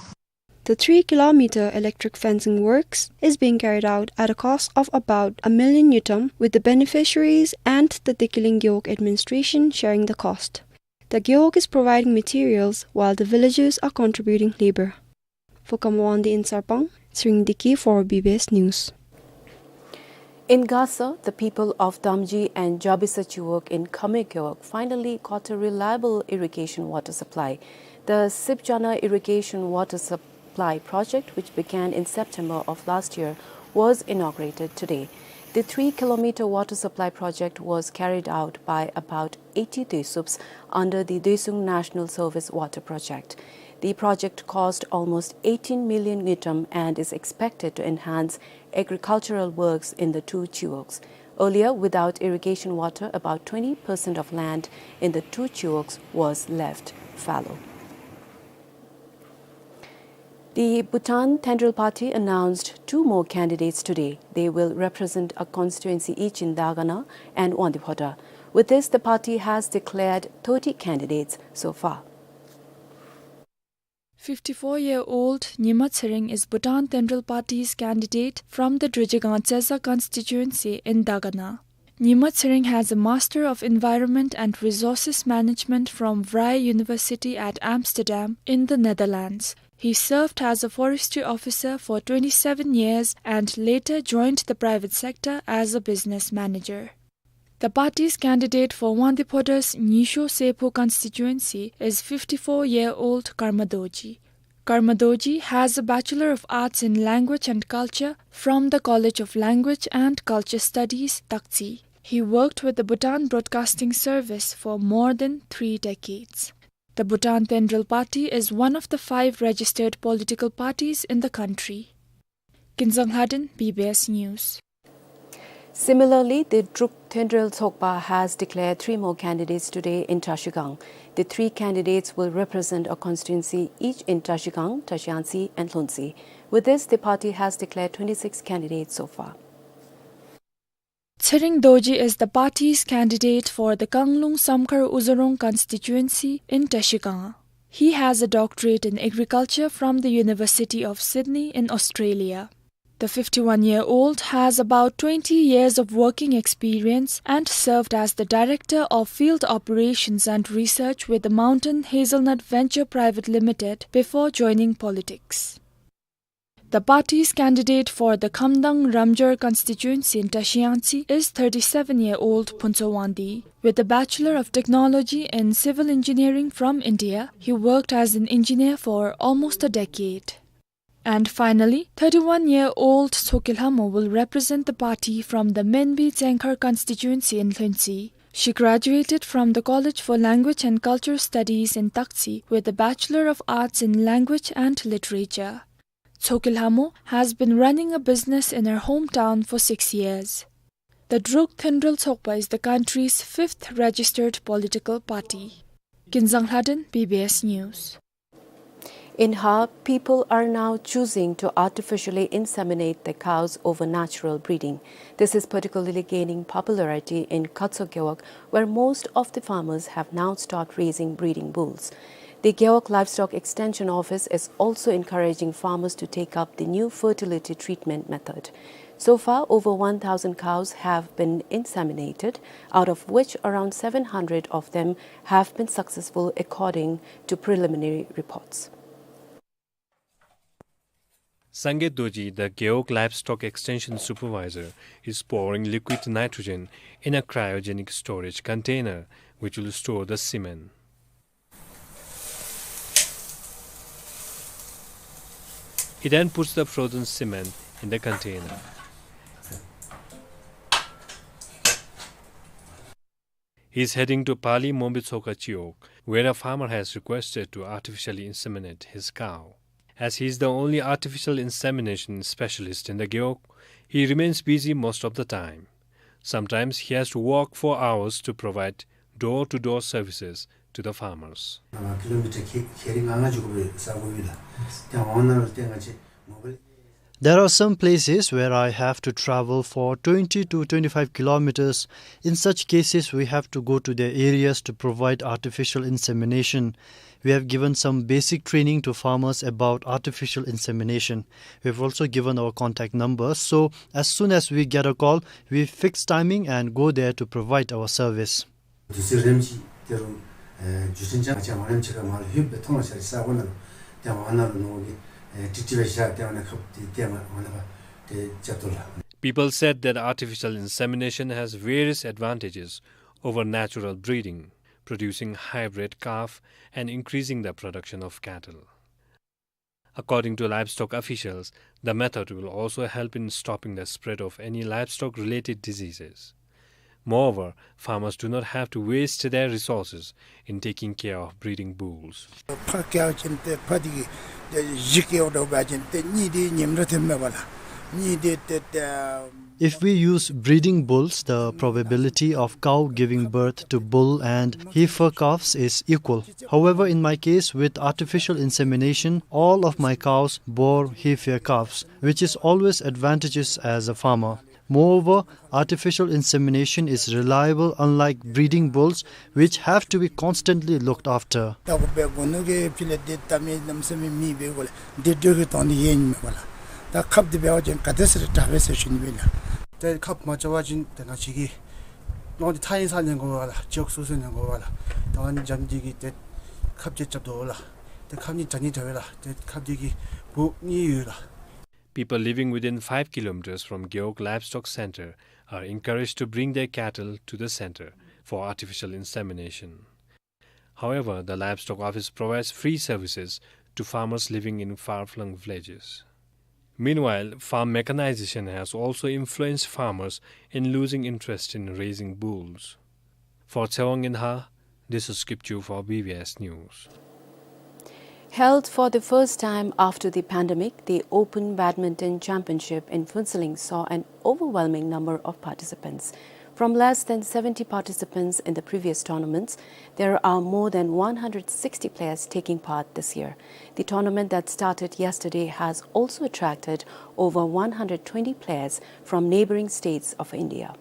The three kilometer electric fencing works is being carried out at a cost of about a million ngultrum, with the beneficiaries and the Dekeling Gewog administration sharing the cost. The Gewog is providing materials while the villagers are contributing labor. For Kamwandi in Sarpang, Tsering Deki for B B S News. In Gasa, the people of Damji and Jabisa Chiwog in Khmer Gewog finally got a reliable irrigation water supply. The Sipchana irrigation water supply project, which began in September of last year, was inaugurated today. The three-kilometer water supply project was carried out by about eighty Desups under the Doesung National Service Water Project. The project cost almost eighteen million ngultrum and is expected to enhance agricultural works in the two chiwogs. Earlier, without irrigation water, about twenty percent of land in the two chiwogs was left fallow. The Bhutan Tendril Party announced two more candidates today. They will represent a constituency each in Dagana and Wangdue Phodrang. With this, the party has declared thirty candidates so far. Fifty-four-year-old Nyima Tsering is Bhutan Tendril Party's candidate from the Druzhgang Tseza constituency in Dagana. Nyima Tsering has a Master of Environment and Resources Management from Vrije University at Amsterdam in the Netherlands. He served as a forestry officer for twenty-seven years and later joined the private sector as a business manager. The party's candidate for Wangdue Phodrang's Nyisho Seppo constituency is fifty-four-year-old Karma Dorji. Karma Dorji has a Bachelor of Arts in Language and Culture from the College of Language and Culture Studies, Taktse. He worked with the Bhutan Broadcasting Service for more than three decades. The Bhutan Tendril Party is one of the five registered political parties in the country. Kinzang Lhaden, B B S News. Similarly, the Druk Tendril Tsokpa has declared three more candidates today in Trashigang. The three candidates will represent a constituency each in Trashigang, Trashiyangtse, and Lhuntse. With this, the party has declared twenty-six candidates so far. Tsering Dorji is the party's candidate for the Kanglung Samkhar Uzarong constituency in Trashigang. He has a doctorate in agriculture from the University of Sydney in Australia. The fifty-one-year-old has about twenty years of working experience and served as the Director of Field Operations and Research with the Mountain Hazelnut Venture Private Limited before joining politics. The party's candidate for the Khamdang Ramjar constituency in Trashiyangtse is thirty-seven-year-old Phuntsho Wangdi. With a Bachelor of Technology in Civil Engineering from India, he worked as an engineer for almost a decade. And finally, thirty-one-year-old Tshogkhe Lhamo will represent the party from the Menbi Tsengkhar constituency in Lhuntse. She graduated from the College for Language and Culture Studies in Taktse with a Bachelor of Arts in Language and Literature. Tshogkhe Lhamo has been running a business in her hometown for six years. The Druk Tendril Tsokpa is the country's fifth registered political party. Kinzang Lhaden, B B S News. In Har, people are now choosing to artificially inseminate their cows over natural breeding. This is particularly gaining popularity in Khatso Gewog, where most of the farmers have now stopped raising breeding bulls. The Gewog Livestock Extension Office is also encouraging farmers to take up the new fertility treatment method. So far, over one thousand cows have been inseminated, out of which around seven hundred of them have been successful, according to preliminary reports. Sangay Dorji, the Gewog Livestock Extension Supervisor, is pouring liquid nitrogen in a cryogenic storage container, which will store the semen. He then puts the frozen semen in the container. He is heading to Pali Mombitsoka Chiwog, where a farmer has requested to artificially inseminate his cow. As he is the only artificial insemination specialist in the Gewog, he remains busy most of the time. Sometimes he has to walk for hours to provide door-to-door services to the farmers. ཨ་ཀི་ལོ་མི་ཊར་ཁལ་ཁལ་རེ་ལྔ་ལྔ་འགྱོ་དགོ་པའི་ས་གོ་ཡོད་ལགས། ཏེ་ཨ་ནཱ་ལུ་ཏེ་ང་བཅས་མོ་བཱའིལ། There are some places where I have to travel for twenty to twenty-five kilometers. In such cases, we have to go to their areas to provide artificial insemination. We have given some basic training to farmers about artificial insemination. We have also given our contact numbers, so as soon as we get a call, we fix timing and go there to provide our service. དུས་ཚོད་རནམ་ཅིག་ཏེ་རུང་ཨེ་རྒྱུ་མཚན་ཅིག་ང་བཅས་མ་རནམ་ཅིག་ཁར་མར་ལྷོདཔ་སྦེ་མཐོང་ས་ར་ས་གོ་ནང་ལུ་ཏེ་ཨ་ནཱ་ལུ་ནོར་གྱི་ ཨེ་ཏི་ཏི་བེ་ཤ་ཏེ་ཨ་ནི་ཁབ་ཏེ་ཏེ་མ་མ་ལ་བ་ཏེ་ཅ་ཏོ་ལ། People said that artificial insemination has various advantages over natural breeding, producing hybrid calf and increasing the production of cattle. According to livestock officials, the method will also help in stopping the spread of any livestock-related diseases. Moreover, farmers do not have to waste their resources in taking care of breeding bulls. ཕ་སྐྱེ་བ་ཅིན་ཏེ་ཕ་འདི་གིས་ཏེ་བཞི་སྐྱེཝ་འདྲཝ་འབད་བ་ཅིན་ཏེ་གཉིས་འདི་ཉིནམ་རེ་ཐོནམ་མས་པ་ལགས། གཉིས་འདི་ཏེ་ཏེ་If we use breeding bulls, the probability of cow giving birth to bull and heifer calves is equal. However, in my case, with artificial insemination, all of my cows bore heifer calves, which is always advantageous as a farmer. Moreover, artificial insemination is reliable, unlike breeding bulls, which have to be constantly looked after. ད་ཁོ་སྦེ་གོ་ནུ་གི་ཕི་ལས་ཏེ་ད་མི་ནམ་སེ་མི་མི་སྦེ་གོ་ལས་ཏེ་འདྲོག་གི་དོན་ནི་ཡེ་ནི་མས་པ་ལགས། ད་ཁབ་འདི་འབད་བ་ཅིན་ག་དེ་ཟེར་དྲག་པས་ཟེར་ཞུ་ནི་སྦེ་ལགས། ཏེ་ཁབ་མ་ཆག་པ་ཅིན་ཏེ་ང་བཅས་ཀྱིས་ནོར་འདི་ཐག་ཉེ་ས་ཉན་དགོ་པས་ལགས། ཅོག་སོ་སོ་ཉན་དགོ་པས་ལགས། ད་ང་བཅས་འདི་གིས་ཏེ་ཁབ་ཅིག་རྐྱབ་དོ་ལགས། ཏེ་ཁབ་གཉིས་དྲག་ནི་དྲག་པས་ལགས། ཏེ་ཁབ་འདི་གིས་བུ་གཉིས་ཡོད་ལགས། People living within five kilometers from Gewog Livestock Center are encouraged to bring their cattle to the center for artificial insemination. However, the livestock office provides free services to farmers living in far-flung villages. Meanwhile, farm mechanization has also influenced farmers in losing interest in raising bulls. For Tsewang Inha, this is Kipchu for B B S News. Held for the first time after the pandemic, the Open Badminton Championship in Phuentsholing saw an overwhelming number of participants. From less than seventy participants in the previous tournaments, there are more than one hundred sixty players taking part this year. The tournament that started yesterday has also attracted over one hundred twenty players from neighboring states of India.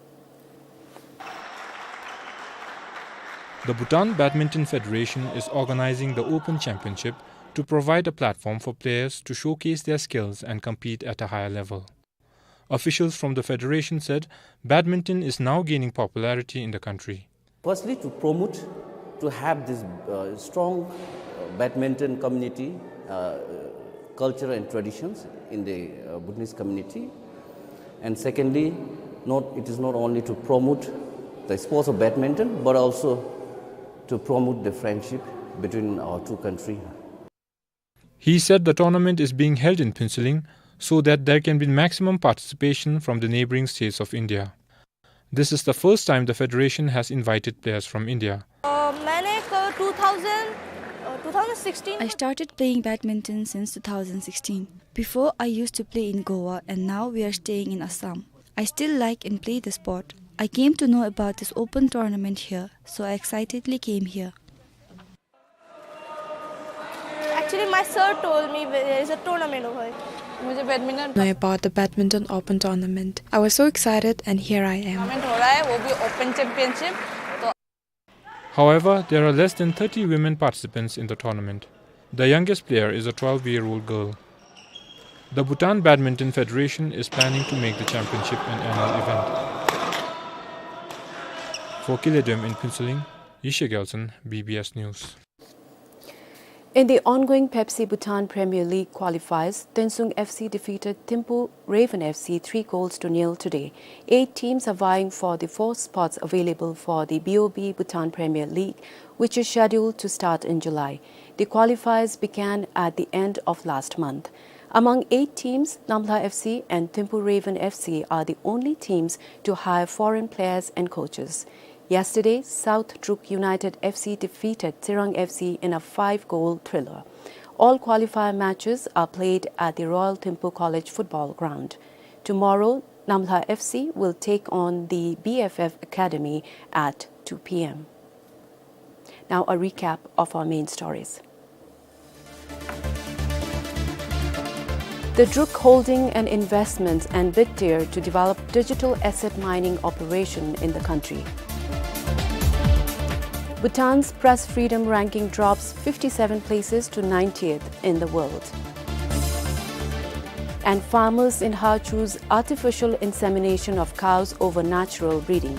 The Bhutan Badminton Federation is organizing the Open Championship to provide a platform for players to showcase their skills and compete at a higher level. Officials from the federation said badminton is now gaining popularity in the country. Firstly, to promote, to have this, uh, strong, uh, badminton community, uh, culture and traditions in the, uh, Bhutanese community. And secondly, not, it is not only to promote the sports of badminton, but also to promote the friendship between our two countries. He said the tournament is being held in Phuentsholing so that there can be maximum participation from the neighboring states of India. This is the first time the federation has invited players from India. अ, मैंने क-, two thousand, a, two thousand sixteen I started playing badminton since two thousand sixteen. Before, I used to play in Goa, and now we are staying in Assam. I still like and play the sport. I came to know about this open tournament here, so I excitedly came here. Actually, my sir told me there is a tournament over here. मुझे badminton Know about the badminton open tournament. I was so excited, and here I am. Tournament हो रहा है, वो भी open championship. तो However, there are less than thirty women participants in the tournament. The youngest player is a twelve-year-old girl. The Bhutan Badminton Federation is planning to make the championship an annual event. For Kile Dem in Phuentsholing, Yeshe Gyaltshen, B B S News. In the ongoing Pepsi Bhutan Premier League qualifiers, Tuensang F C defeated Thimphu Raven F C three goals to nil today. Eight teams are vying for the four spots available for the B O B Bhutan Premier League, which is scheduled to start in July. The qualifiers began at the end of last month. Among eight teams, Namhla F C and Thimphu Raven F C are the only teams to hire foreign players and coaches. Yesterday, South Druk United F C defeated Tsirang F C in a five-goal thriller. All qualifier matches are played at the Royal Thimphu College football ground. Tomorrow, Namhla F C will take on the B F F Academy at two P M. Now, a recap of our main stories. The Druk holding an investment and bid tier to develop digital asset mining operation in the country. Bhutan's press freedom ranking drops fifty-seven places to ninetieth in the world. And farmers in Har choose artificial insemination of cows over natural breeding.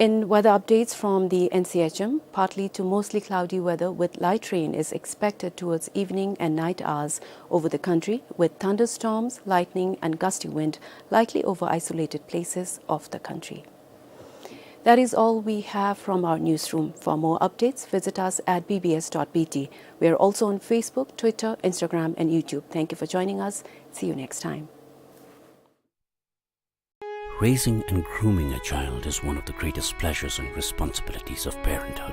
In weather updates from the N C H M, partly to mostly cloudy weather with light rain is expected towards evening and night hours over the country, with thunderstorms, lightning and gusty wind likely over isolated places of the country. That is all we have from our newsroom. For more updates, visit us at B B S dot B T. We are also on Facebook, Twitter, Instagram, and YouTube. Thank you for joining us. See you next time. Raising and grooming a child is one of the greatest pleasures and responsibilities of parenthood.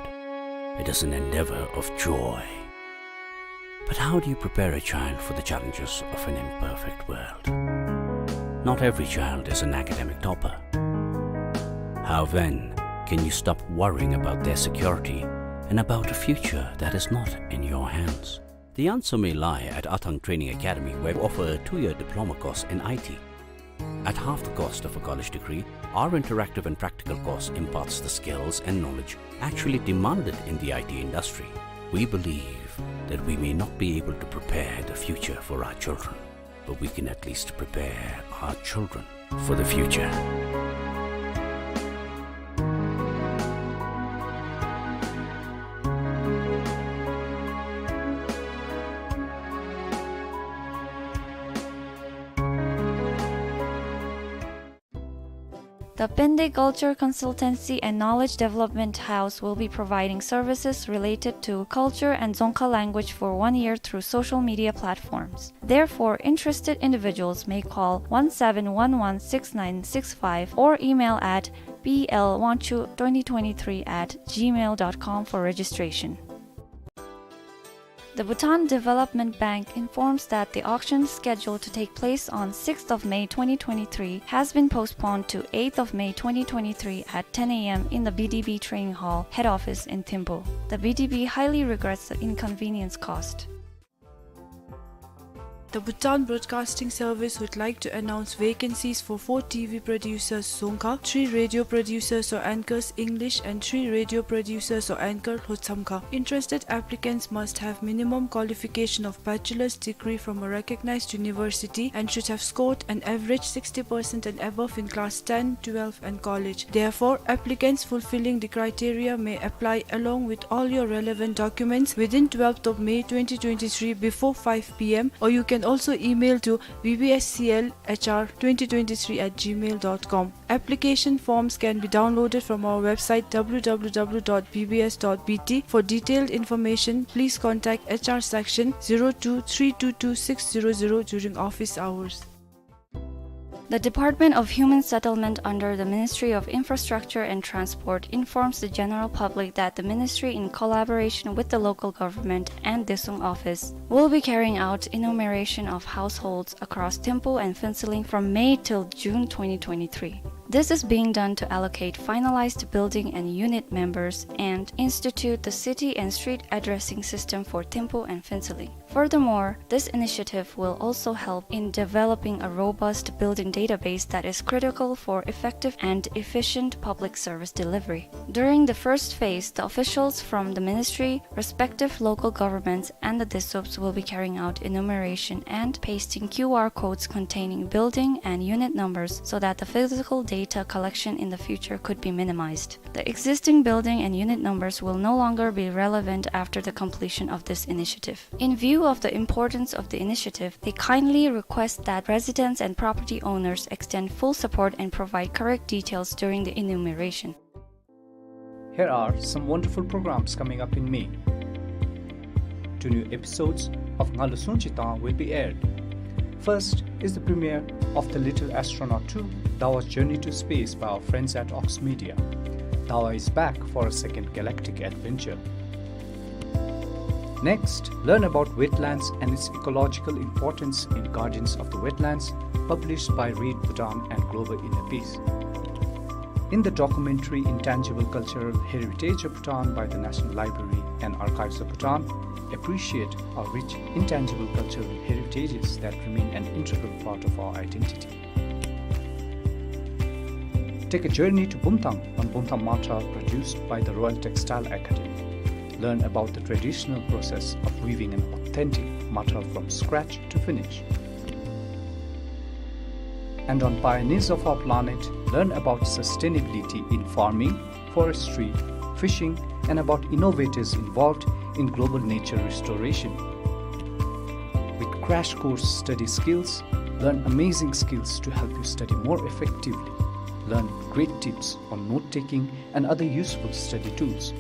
It is an endeavor of joy. But how do you prepare a child for the challenges of an imperfect world? Not every child is an academic topper. How then can you stop worrying about their security and about a future that is not in your hands? The answer may lie at Athang Training Academy, where we offer a two-year diploma course in I T. At half the cost of a college degree, our interactive and practical course imparts the skills and knowledge actually demanded in the I T industry. We believe that we may not be able to prepare the future for our children, but we can at least prepare our children for the future. The Pende Culture Consultancy and Knowledge Development House will be providing services related to culture and Dzongkha language for one year through social media platforms. Therefore, interested individuals may call one seven one one six nine six five or email at P L Wangchuk twenty twenty-three at gmail dot com for registration. The Bhutan Development Bank informs that the auction scheduled to take place on sixth of May twenty twenty-three has been postponed to eighth of May twenty twenty-three at ten A M in the B D B Training Hall, head office in Thimphu. The B D B highly regrets the inconvenience caused. The Bhutan Broadcasting Service would like to announce vacancies for four T V producers, Dzongkha, three radio producers or anchors, English, and three radio producers or anchor, Lhotshamkha. Interested applicants must have minimum qualification of bachelor's degree from a recognized university and should have scored an average sixty percent and above in class ten, twelve, and college. Therefore, applicants fulfilling the criteria may apply along with all your relevant documents within twelfth of May twenty twenty-three before five P M, or you can also email to B B S C L H R twenty twenty-three at gmail dot com. Application forms can be downloaded from our website W W W dot B B S dot B T. For detailed information, please contact H R section zero two three two two six zero zero during office hours. The Department of Human Settlement under the Ministry of Infrastructure and Transport informs the general public that the ministry, in collaboration with the local government and Detsong office, will be carrying out enumeration of households across Thimphu and Phuentsholing from May till June twenty twenty-three. This is being done to allocate finalized building and unit numbers and institute the city and street addressing system for Thimphu and Phuentsholing. Furthermore, this initiative will also help in developing a robust building database that is critical for effective and efficient public service delivery. During the first phase, the officials from the ministry, respective local governments, and the Detsops will be carrying out enumeration and pasting Q R codes containing building and unit numbers so that the physical data collection in the future could be minimized. The existing building and unit numbers will no longer be relevant after the completion of this initiative. In view of the importance of the initiative, they kindly request that residents and property owners extend full support and provide correct details during the enumeration. Here are some wonderful programs coming up in May. Two new episodes of Ngalo Sungchi Tang will be aired. First is the premiere of The Little Astronaut two, Dawa's Journey to Space by our friends at Ox Media. Dawa is back for a second galactic adventure. Next, learn about wetlands and its ecological importance in Guardians of the Wetlands, published by Read Bhutan and Global Inner Peace. In the documentary Intangible Cultural Heritage of Bhutan by the National Library and Archives of Bhutan, appreciate our rich intangible cultural heritages that remain an integral part of our identity. Take a journey to Bumthang on Bumthang Matra, produced by the Royal Textile Academy. Learn about the traditional process of weaving an authentic matra from scratch to finish. And on Pioneers of Our Planet, learn about sustainability in farming, forestry, fishing, and about innovators involved in global nature restoration. With Crash Course Study Skills, learn amazing skills to help you study more effectively. Learn great tips on note-taking and other useful study tools.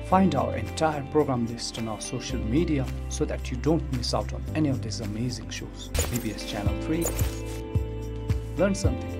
Find our entire program list on our social media so that you don't miss out on any of these amazing shows. B B S Channel three. Learn something.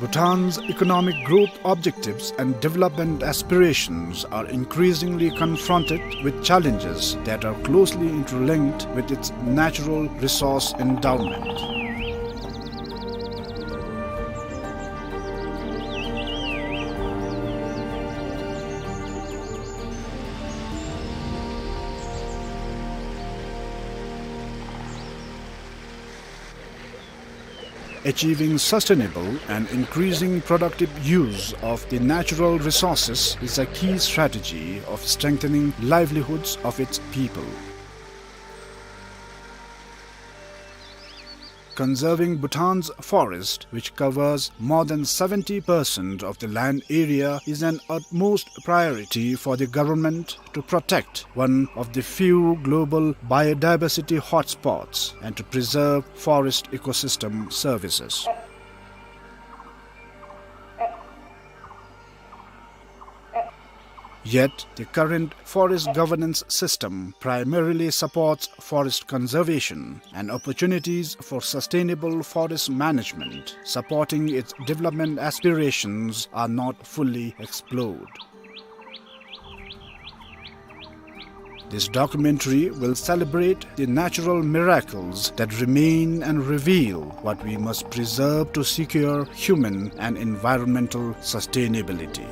Bhutan's economic growth objectives and development aspirations are increasingly confronted with challenges that are closely interlinked with its natural resource endowment. Achieving sustainable and increasing productive use of the natural resources is a key strategy of strengthening livelihoods of its people. Conserving Bhutan's forest, which covers more than seventy percent of the land area, is an utmost priority for the government to protect one of the few global biodiversity hotspots and to preserve forest ecosystem services. Yet, the current forest governance system primarily supports forest conservation, and opportunities for sustainable forest management supporting its development aspirations are not fully explored. This documentary will celebrate the natural miracles that remain and reveal what we must preserve to secure human and environmental sustainability.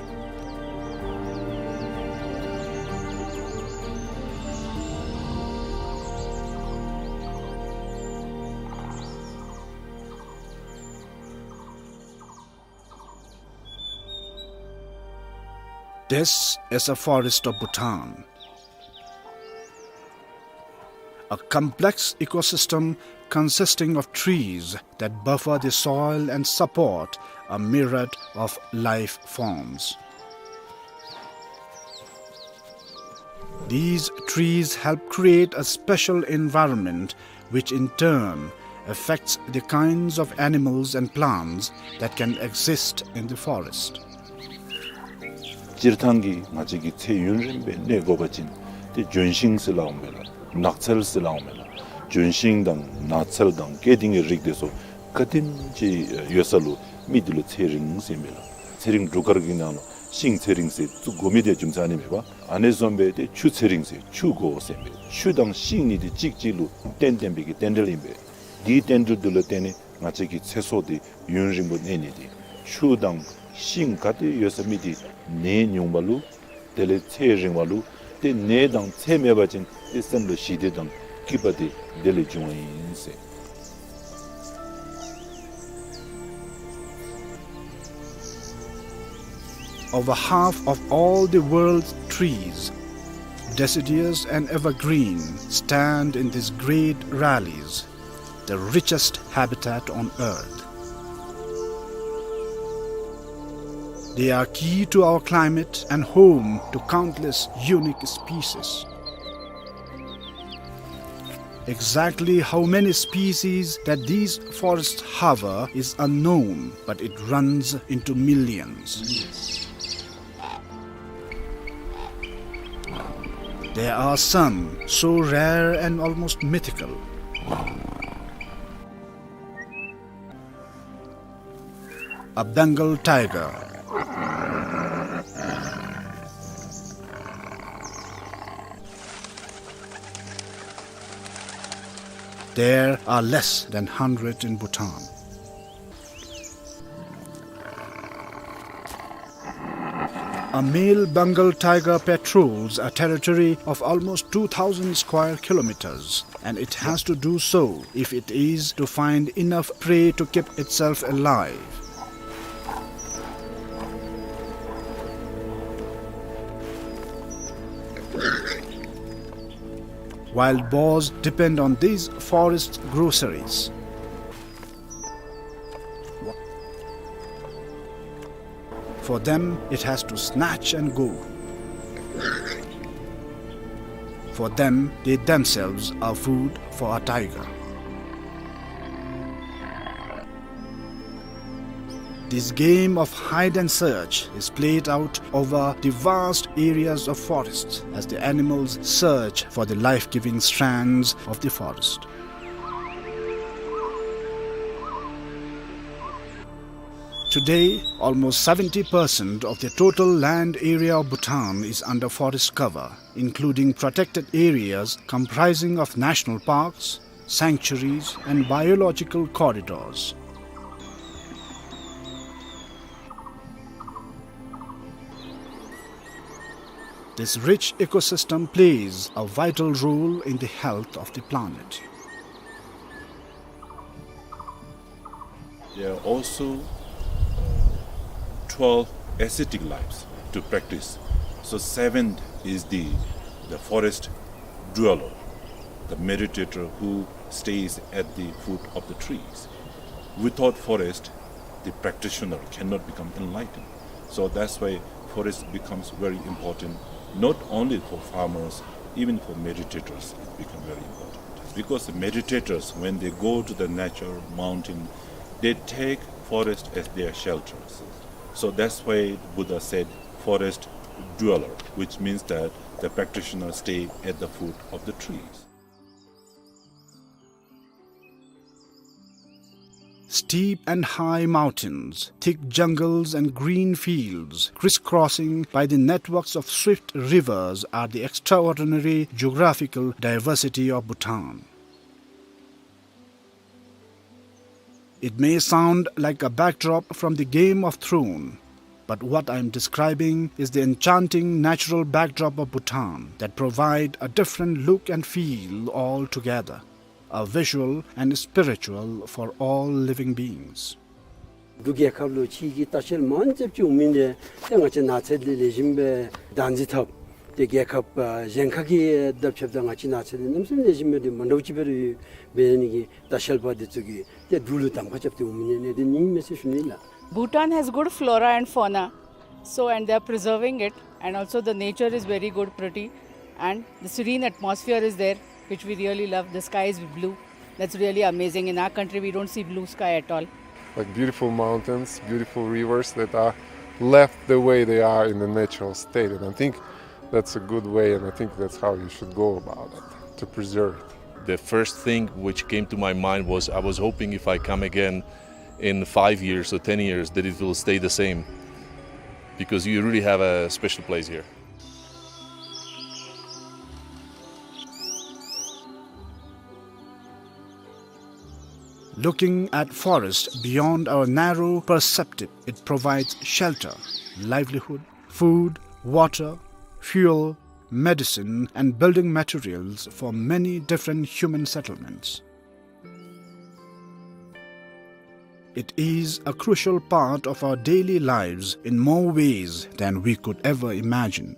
This is a forest of Bhutan, a complex ecosystem consisting of trees that buffer the soil and support a myriad of life forms. These trees help create a special environment, which in turn affects the kinds of animals and plants that can exist in the forest. སྤྱིར་བཏང་གི་ང་བཅས་ཀྱི་ཚེ་ཡུན་རིང་སྦེ་གནས་དགོ་པ་ཅིན་ཏེ་ལྗོན་ཤིང་ཟེར་སླབ་འོང་མས་ལགས། ནགས་ཚལ་ཟེར་སླབ་འོང་མས་ལགས། ལྗོན་ཤིང་དང་ནགས་ཚལ་དང་སྐྱེ་ལྡན་གྱི་རིགས་དེ་ཚུ་ག་དེམ་ཅིག་ཡོད་ས་ལུ་མི་དེ་ལུ་ཚེ་རིང་ཟེར་མས་ལགས། ཚེ་རིང་འབྲུག་སྐར་གྱི་ནང་ལུ་ཤིང་ཚེ་རིང་ཟེར་བཙུགས་དགོ་མི་དེ་རྒྱུ་མཚན་ཨ་ནི་མས་པ། ཨ་ནི་བཟུམ་སྦེ་ཏེ་ཆུ་ཚེ་རིང་ཟེར་ཆུ་དགོ་ཟེར་མས། ཆུ་དང་ཤིང་གཉིས་དེ་གཅིག་གཅིག་ལུ་རྟེན་བརྟེན་པའི་གི་རྟེན་འབྲེལ་ཨིན་པས། དེའི་རྟེན་འབྲེལ་དེ་ལུ་བརྟེན་ནས་ང་བཅས་ཀྱི་ཚེ་སྲོག་དེ་ཡུན་རིང་པོ་གནས་ནི་དེ། ཆུ་དང་ཤིང་ག་ཏེ་ཡོད་ས་མི་དེ་ནད་ཉུང་བ་ལུ་དེ་ལས་ཚེ་རིང་བ་ལུ་ཏེ་ནད་དང་ཚེ་མེད་པ་ཅིན་ཏེ་སེམས་ལུ་ཞི་བདེ་དང་སྐྱིད་པ་དེ་དེ་ལས་འབྱུང་བ་ཨིན་ཟེར། Over half of all the world's trees, deciduous and evergreen, stand in these great valleys, the richest habitat on earth. They are key to our climate and home to countless unique species. Exactly how many species that these forests harbor is unknown, but it runs into millions. There are some so rare and almost mythical. A Bengal tiger. There are less than hundred in Bhutan. A male Bengal tiger patrols a territory of almost two thousand square kilometers, and it has to do so if it is to find enough prey to keep itself alive. Wild boars depend on these forest groceries. For them, it has to snatch and go. For them, they themselves are food for a tiger. This game of hide and search is played out over the vast areas of forest as the animals search for the life-giving strands of the forest. Today, almost seventy percent of the total land area of Bhutan is under forest cover, including protected areas comprising of national parks, sanctuaries, and biological corridors. This rich ecosystem plays a vital role in the health of the planet. There are also, uh, twelve ascetic lives to practice. So seventh is the, the forest dweller, the meditator who stays at the foot of the trees. Without forest, the practitioner cannot become enlightened. So that's why forest becomes very important, not only for farmers, even for meditators, it becomes very important. Because the meditators, when they go to the nature, mountain, they take forest as their shelters. So that's why Buddha said, "Forest dweller," which means that the practitioners stay at the foot of the trees. Steep and high mountains, thick jungles and green fields, crisscrossing by the networks of swift rivers, are the extraordinary geographical diversity of Bhutan. It may sound like a backdrop from the Game of Thrones, but what I am describing is the enchanting natural backdrop of Bhutan that provide a different look and feel altogether, a visual and spiritual for all living beings. འབྲུག་རྒྱལ་ཁབ་ལུ་ཕྱི་གི་ལྟ་བཤལ་མང་ཙམ་ཅིག་འོང་མི་འདི་ཏེ་ང་བཅས་ནགས་ཚལ་འདི་ལེགས་ཤོམ་སྦེ་བདག་འཛིན་འཐབ་སྟེ་རྒྱལ་ཁབ་ཨ་གཞན་ཁ་གི་དང་ཕྱདཔ་ད་ང་བཅས་ནགས་ཚལ་འདི་གནམ་མེད་ས་མེད་ལེགས་ཤོམ་སྦེ་འདི་མ་འདྲཝ་ཅིག་སྦེ་ར་ཡོད། འབད་ནི་གི་ལྟ་བཤལ་པ་འདི་ཚུ་གིས་ཏེ་འབྲུག་ལུ་གདམ་ཁ་རྐྱབ་སྟེ་འོང་མི་ཨ་ནི་འདི་ཨིན་མས་ཟེར་ཞུ་ནི་ལགས། Bhutan has good flora and fauna, so, and they are preserving it, and also the nature is very good, pretty, and the serene atmosphere is there, which we really love. The sky is blue. That's really amazing. In our country, we don't see blue sky at all. Like beautiful mountains, beautiful rivers that are left the way they are in the natural state. And I think that's a good way, and I think that's how you should go about it, to preserve it. The first thing which came to my mind was, I was hoping if I come again in five years or ten years that it will stay the same, because you really have a special place here. Looking at forest beyond our narrow perspective, it provides shelter, livelihood, food, water, fuel, medicine, and building materials for many different human settlements. It is a crucial part of our daily lives in more ways than we could ever imagine.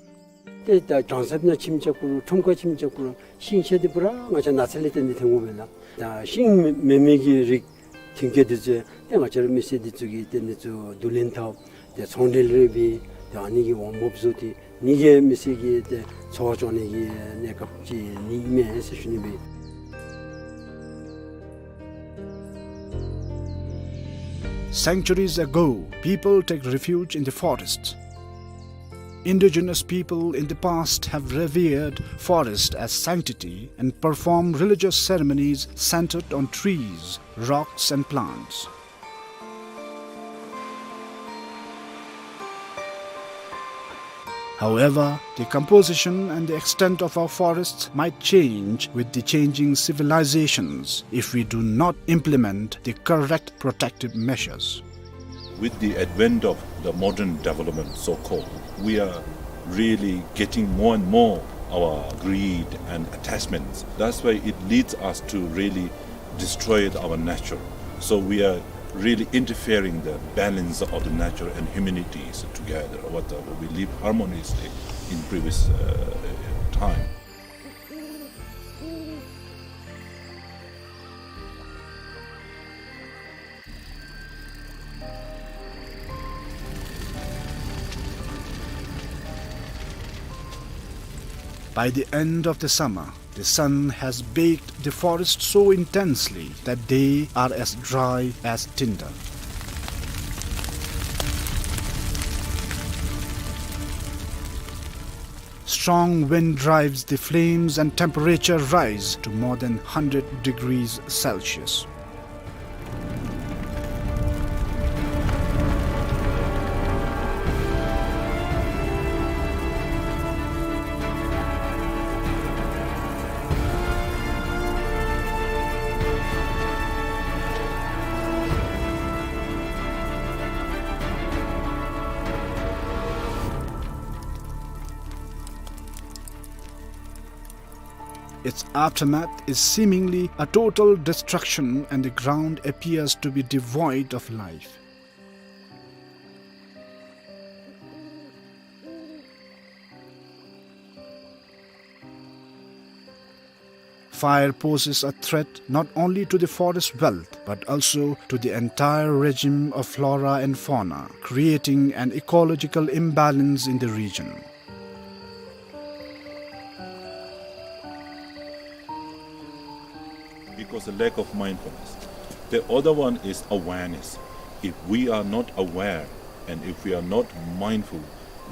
ཏེ་ད་གྲང་ཟམ་ནང་ཁྱིམ་རྐྱབ་དགོ་རུང་ཁྲོམ་ཁར་ཁྱིམ་རྐྱབ་དགོ་རུང་ཤིང་ཆ་འདི་པུ་ར་ང་བཅས་ནགས་ཚལ་ལས་བརྟེན་ཏེ་ཐོན་དགོ་པས་ལགས། ད་ཤིང་མེན་མི་གི་རིགས་ཐོན་སྐྱེད་འདི་ཚུ་ཏེ་ང་བཅས་ར་མི་སེར་འདི་ཚུ་གིས་ཏེ་འདི་ཚུ་བསྡུ་ལེན་འཐབ་སྟེ་ཚོང་འབྲེལ་རེ་འབད་དེ་ཨ་ནི་གི་འོང་འབབ་བཟོ་སྟེ་ཨ་ནི་གིས་མི་སེར་གྱི་ཏེ་འཚོ་བ་སྐྱོང་ནི་གི་གནས་སྐབས་ཅིག་ཨིན་མས་ཟེར་ཞུ་ནི་སྦེ། Centuries ago, people take refuge in the forest. Indigenous people in the past have revered forest as sanctity and performed religious ceremonies centered on trees, rocks, and plants. However, the composition and the extent of our forests might change with the changing civilizations if we do not implement the correct protective measures. With the advent of the modern development, so-called, we are really getting more and more our greed and attachments. That's why it leads us to really destroy our nature. So we are really interfering the balance of the nature and humanities together. What, uh, we live harmoniously in previous, uh, time. By the end of the summer, the sun has baked the forest so intensely that they are as dry as tinder. Strong wind drives the flames and temperature rise to more than hundred degrees Celsius. Its aftermath is seemingly a total destruction, and the ground appears to be devoid of life. Fire poses a threat not only to the forest wealth, but also to the entire regime of flora and fauna, creating an ecological imbalance in the region. Because the lack of mindfulness. The other one is awareness. If we are not aware and if we are not mindful,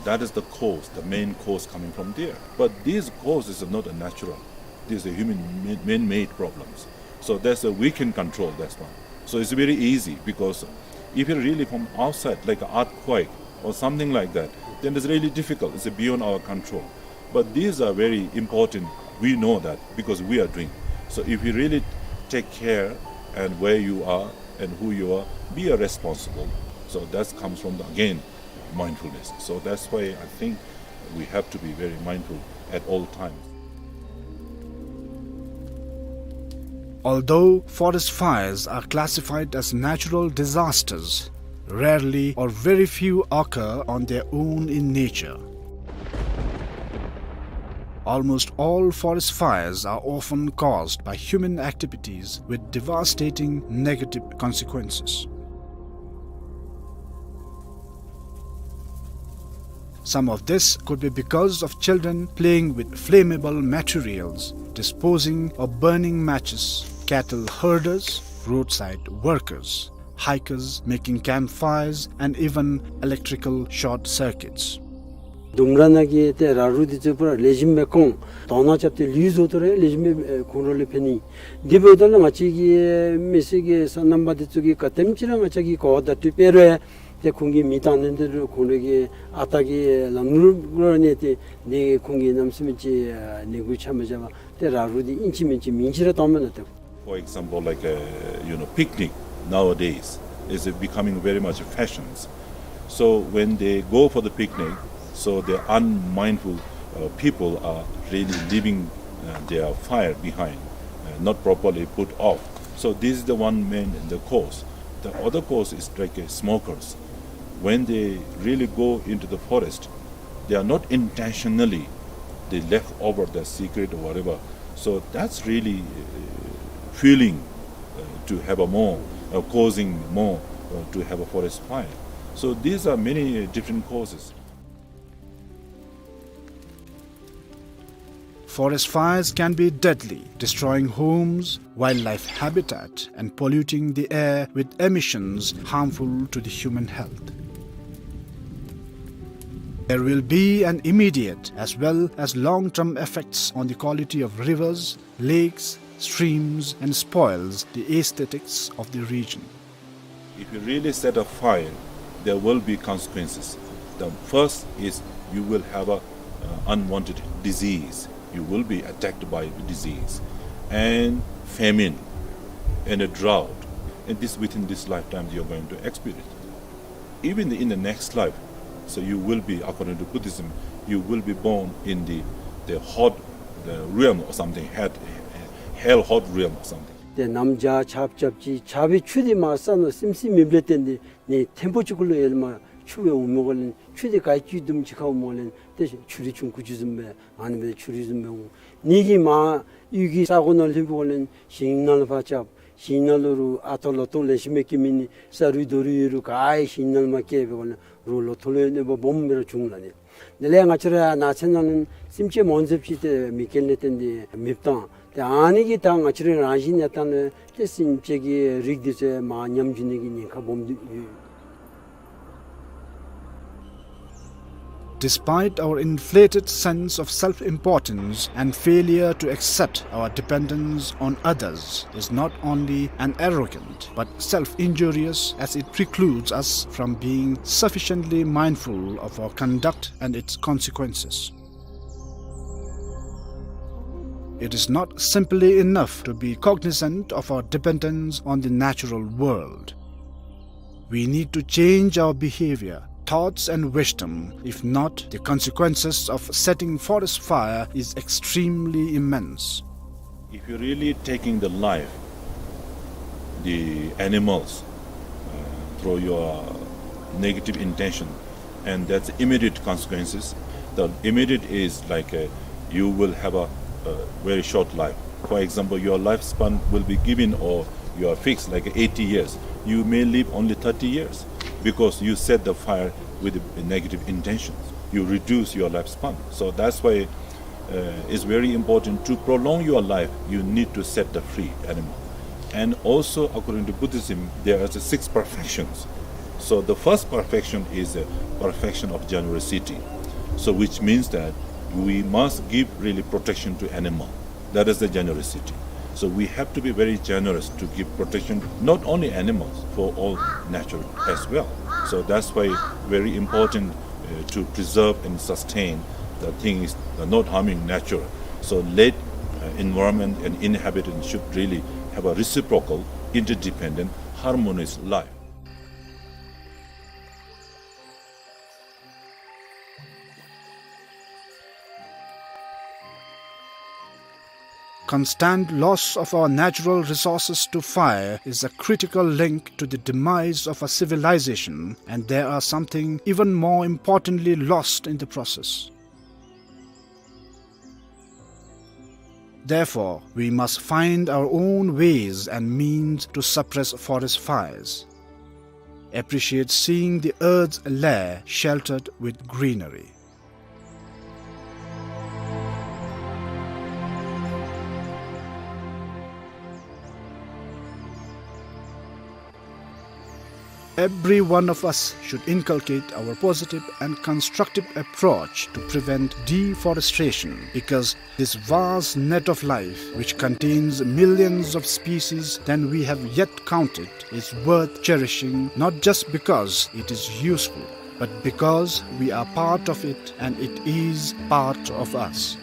that is the cause, the main cause coming from there. But these causes are not a natural. These are human ma-, man-made problems. So that's a, we can control that one. So it's very easy, because if it really from outside, like an earthquake or something like that, then it's really difficult. It's beyond our control. But these are very important. We know that because we are doing. So if you really take care and where you are and who you are, be a responsible. So that comes from the, again, mindfulness. So that's why I think we have to be very mindful at all times. Although forest fires are classified as natural disasters, rarely or very few occur on their own in nature. Almost all forest fires are often caused by human activities with devastating negative consequences. Some of this could be because of children playing with flammable materials, disposing or burning matches, cattle herders, roadside workers, hikers making campfires, and even electrical short circuits. ལྡུམ་ར་ནང་གི་ཏེ་ར་རུ་འདི་ཚུ་པུ་ར་ལེགས་ཤོམ་སྦེ་བཀོང་དོ་ན་རྐྱབ་སྟེ་ལུས་བཟོ་སྟེ་ར་ལེགས་ཤོམ་སྦེ་ཁོང་ར་ལུ་ཕན་ནི། འདི་འབདཝ་ད་ལུ་ང་བཅས་ཀྱི་མི་སེར་གྱི་སོ་ནམ་པ་འདི་ཚུ་གིས་ག་དེམ་ཅིག་ར་ང་བཅས་ཀྱིས་གོ་བརྡ་སྤྲོད་སྤེལ་རུང་ཏེ་ཁོང་གིས་མི་བཏང་ནི་འདི་རུང་ཁོང་ར་གི་ཨ་རྟག་གི་ལམ་ལུགས་ར་ནི་ཏེ་འདི་ཁོང་གིས་གནམ་མེད་ས་མེད་ཅིག་ནི་གུ་ཆ་མི་བཞག་པར་ཏེ་ར་རུ་འདི་ཨིན་ཅི་མིན་ཅི་མིན་ཅི་ར་བཏངམ་མས་ལགས། For example, like, uh, you know, picnic nowadays is becoming very much fashions. So when they go for the picnic, so the unmindful, uh, people are really leaving, uh, their fire behind, uh, not properly put off. So this is the one main, the cause. The other cause is like, uh, smokers. When they really go into the forest, they are not intentionally, they left over the cigarette or whatever. So that's really, uh, fueling, uh, to have a more, uh, causing more, uh, to have a forest fire. So these are many different causes. Forest fires can be deadly, destroying homes, wildlife habitat, and polluting the air with emissions harmful to the human health. There will be an immediate as well as long-term effects on the quality of rivers, lakes, streams, and spoils the aesthetics of the region. If you really set a fire, there will be consequences. The first is You will have a, uh, unwanted disease. You will be attacked by the disease and famine and a drought. And this, within this lifetime, you're going to experience. Even in the next life, so you will be, according to Buddhism, you will be born in the, the hot, the realm or something, hell, hell hot realm or something. ཏེ་གནམ་བྱཱར་ཆརཔ་རྐྱབ་ཅི། ཆརཔ་སྦེ་ཆུ་འདི་མར་ས་ནང་སིམ་སིམ་མེདཔ་ལས་བརྟེན་ཏེ་ནི་ཐེམ་པོ་ཅིག་གུ་ལུ་ཡར་ལས་མར་ཆུ་སྦེ་འོངམ་འགོ་ལས་ཆུ་འདི་ག་ཅི་དུམ་ཅིག་ཁར་འོངམ་འགོ་ལས་ཏེ་ཆུ་རུད་ཆུང་ཀུ་ཅིག་བཟུམ་སྦེ་ཨ་ནི་སྦེ་ཆུ་རུད་བཟུམ་སྦེ་འོང་། ནི་གི་མར་གཡུས་ཀྱི་ས་གོ་ནང་ལྷོདཔ་འགོ་ལས་ཞིང་ནང་ལུ་ཕར་རྐྱབ། ཞིང་ནང་ལུ་རུང་ཨ་ཐོ་ལོ་ཐོ་ལེ་ཤ་མི་སྐྱེ་མི་ནི་ས་རུད་རྡོ་རུད་ཡོད་རུང་ག་ཡང་ཞིང་ནང་མར་སྐྱེ་བའི་འགོ་ལས་རུང་ལོ་ཐོ་ལུ་ཡང་གནོད་པ་སྦོམ་སྦེ་ར་འབྱུང་ལགས་ནི། དེ་ལས་ང་བཅས་ར་ནགས་ཚལ་ནང་ལུ་སེམས་ཅན་མང་ཟེརཝ་ཅིག་ཏེ་མེ་རྐྱེན་ལས་བརྟེན་ཏེ་མེདཔ་བཏང་། ཏེ་ཨ་ནི་གིས་ད་ང་བཅས་རའི་རང་བཞིན་གནས་སྟངས་ལུ་ཏེ་སེམས་ཅན་གྱི་རིགས་འདི་ཚུ་མར་ཉམས་འགྱོ་ནི་གི་ཉེན་ཁ་སྦོམ་འདུག། Despite our inflated sense of self-importance and failure to accept our dependence on others is not only an arrogant but self-injurious, as it precludes us from being sufficiently mindful of our conduct and its consequences. It is not simply enough to be cognizant of our dependence on the natural world. We need to change our behavior, thoughts, and wisdom. If not, the consequences of setting forest fire is extremely immense. If you're really taking the life, the animals, uh, through your negative intention, and that's immediate consequences. The immediate is like, uh, you will have a, a very short life. For example, your lifespan will be given or you are fixed like eighty years. You may live only thirty years because you set the fire with the negative intentions. You reduce your lifespan. So that's why, uh, it's very important to prolong your life. You need to set the free animal. And also, according to Buddhism, there are the six perfections. So the first perfection is a perfection of generosity. So which means that we must give really protection to animal. That is the generosity. So we have to be very generous to give protection, not only animals, for all nature as well. So that's why very important, uh, to preserve and sustain the things, the not harming nature. So let, uh, environment and inhabitants should really have a reciprocal, interdependent, harmonious life. Constant loss of our natural resources to fire is a critical link to the demise of a civilization, and there are something even more importantly lost in the process. Therefore, we must find our own ways and means to suppress forest fires. Appreciate seeing the earth's lair sheltered with greenery. Every one of us should inculcate our positive and constructive approach to prevent deforestation, because this vast net of life, which contains millions of species than we have yet counted, is worth cherishing, not just because it is useful, but because we are part of it and it is part of us.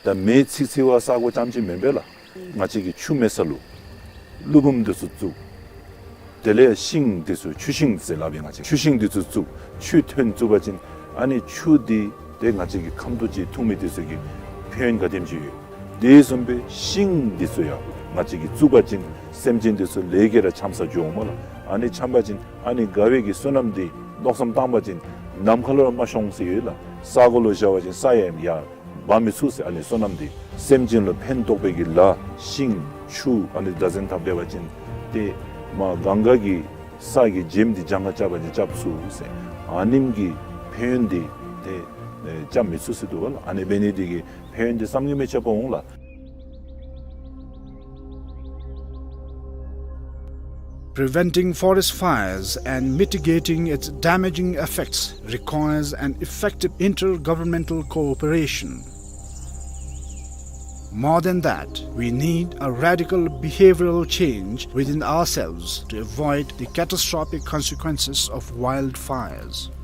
ད་མེ་འཚིག་འཚིག་པ་ས་གོ་རྐྱངམ་ཅིག་མེན་པས་ལགས། ང་བཅས་ཀྱི་ཆུ་མེད་ས་ལུ་ཀླུ་འབུམ་འདི་ཚུ་བཙུགས། དེ་ལས་ཤིང་འདི་ཚུ་ཆུ་ཤིང་ཟེར་སླབ་པས་ང་བཅས། ཆུ་ཤིང་འདི་ཚུ་བཙུགས། ཆུ་ཐོན་བཙུགས་པ་ཅིན་ཨ་ནི་ཆུ་འདི་ཏེ་ང་བཅས་ཀྱི་ཁམ་ཐུག་ཅིག་འཐུང་མི་འདི་ཚུ་གི་ཕན་ཡོན་ག་དེམ་ཅིག་ཡོད། དེ་བཟུམ་སྦེ་ཤིང་འདི་ཚུ་ཡང་ང་བཅས་ཀྱིས་བཙུགས་པ་ཅིན་སེམས་ཅན་འདི་ཚུ་ལས་ཀྱིས་ར་འཁྱམས་ས་འགྱོཝ་སྨོ་ལགས། ཨ་ནི་འཁྱམས་པ་ཅིན་ཨ་ནི་དགའ་བའི་གི་བསོད་ནམས་འདི་མནོ་བསམ་བཏང་པ་ཅིན་ནམ་མཁའ་ལུ་ར་མ་ཤོང་ཟེར་ཡོད་ལགས། ས་གོ་ལུ་བཞག་པ་ཅིན་ས་ཡང་ཡར་འབག་མི་ཚུགས་ཟེར། ཨ་ནི་བསོད་ནམས་འདི་སེམས་ཅན་ལུ་ཕན་ཐོགས་པའི་གི་ལཱ་ཤིང་ཆུ་ཨ་ནི་བདག་འཛིན་འཐབ་སྡོད་པ་ཅིན་ཏེ་མར་གངྒཱ་གི་ས་གི་བྱེམ་འདི་གྱངས་ཁ་རྐྱབ་པ་ཅིན་རྐྱབ་ཚུགས་ཟེར། ཨ་ནེམ་གི་ཕན་ཡོན་འདི་ཏེ་ཨེ་རྐྱབ་མི་ཚུགས་ཟེར་འདུག་པ་ལགས། ཨ་ནི་འབད་ནི་འདི་གིས་ཕན་ཡོན་འདི་བསམ་གྱིས་མི་ཁྱབ་པ་འོང་ལགས། Preventing forest fires and mitigating its damaging effects requires an effective intergovernmental cooperation. More than that, we need a radical behavioral change within ourselves to avoid the catastrophic consequences of wildfires.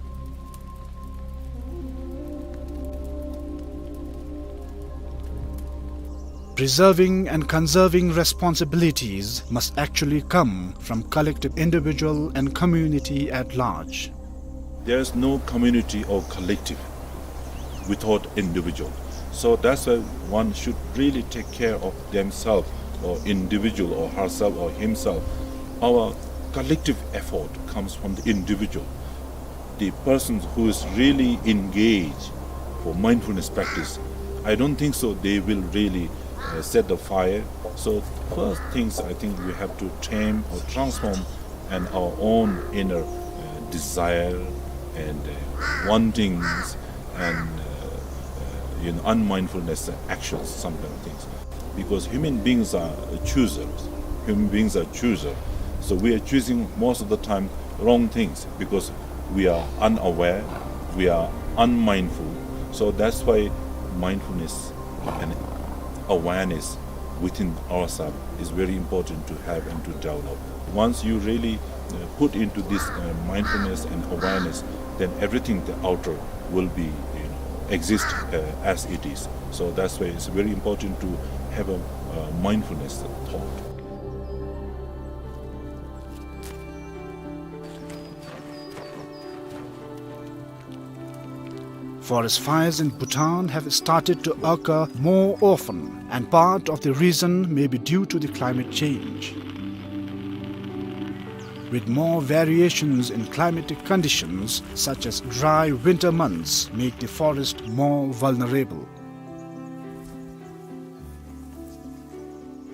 Preserving and conserving responsibilities must actually come from collective individual and community at large. There is no community or collective without individual. So that's why one should really take care of themselves or individual or herself or himself. Our collective effort comes from the individual. The person who is really engaged for mindfulness practice, I don't think so they will really uh, set the fire. So first things I think we have to tame or transform and our own inner uh, desire and uh, wantings and uh, uh, you know, unmindfulness actions, some kind of things. Because human beings are choosers. Human beings are choosers. So we are choosing most of the time wrong things because we are unaware, we are unmindful. So that's why mindfulness and awareness within ourselves is very important to have and to develop. Once you really uh, put into this uh, mindfulness and awareness, then everything the outer will be, you know, exist uh, as it is. So that's why it's very important to have a uh, mindfulness thought. Forest fires in Bhutan have started to occur more often, and part of the reason may be due to the climate change. With more variations in climatic conditions, such as dry winter months, make the forest more vulnerable.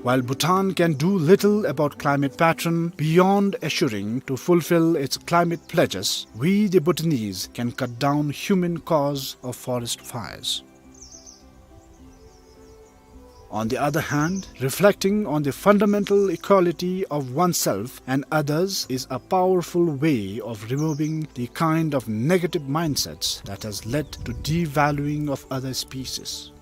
While Bhutan can do little about climate pattern beyond assuring to fulfill its climate pledges, we the Bhutanese can cut down human cause of forest fires. On the other hand, reflecting on the fundamental equality of oneself and others is a powerful way of removing the kind of negative mindsets that has led to devaluing of other species.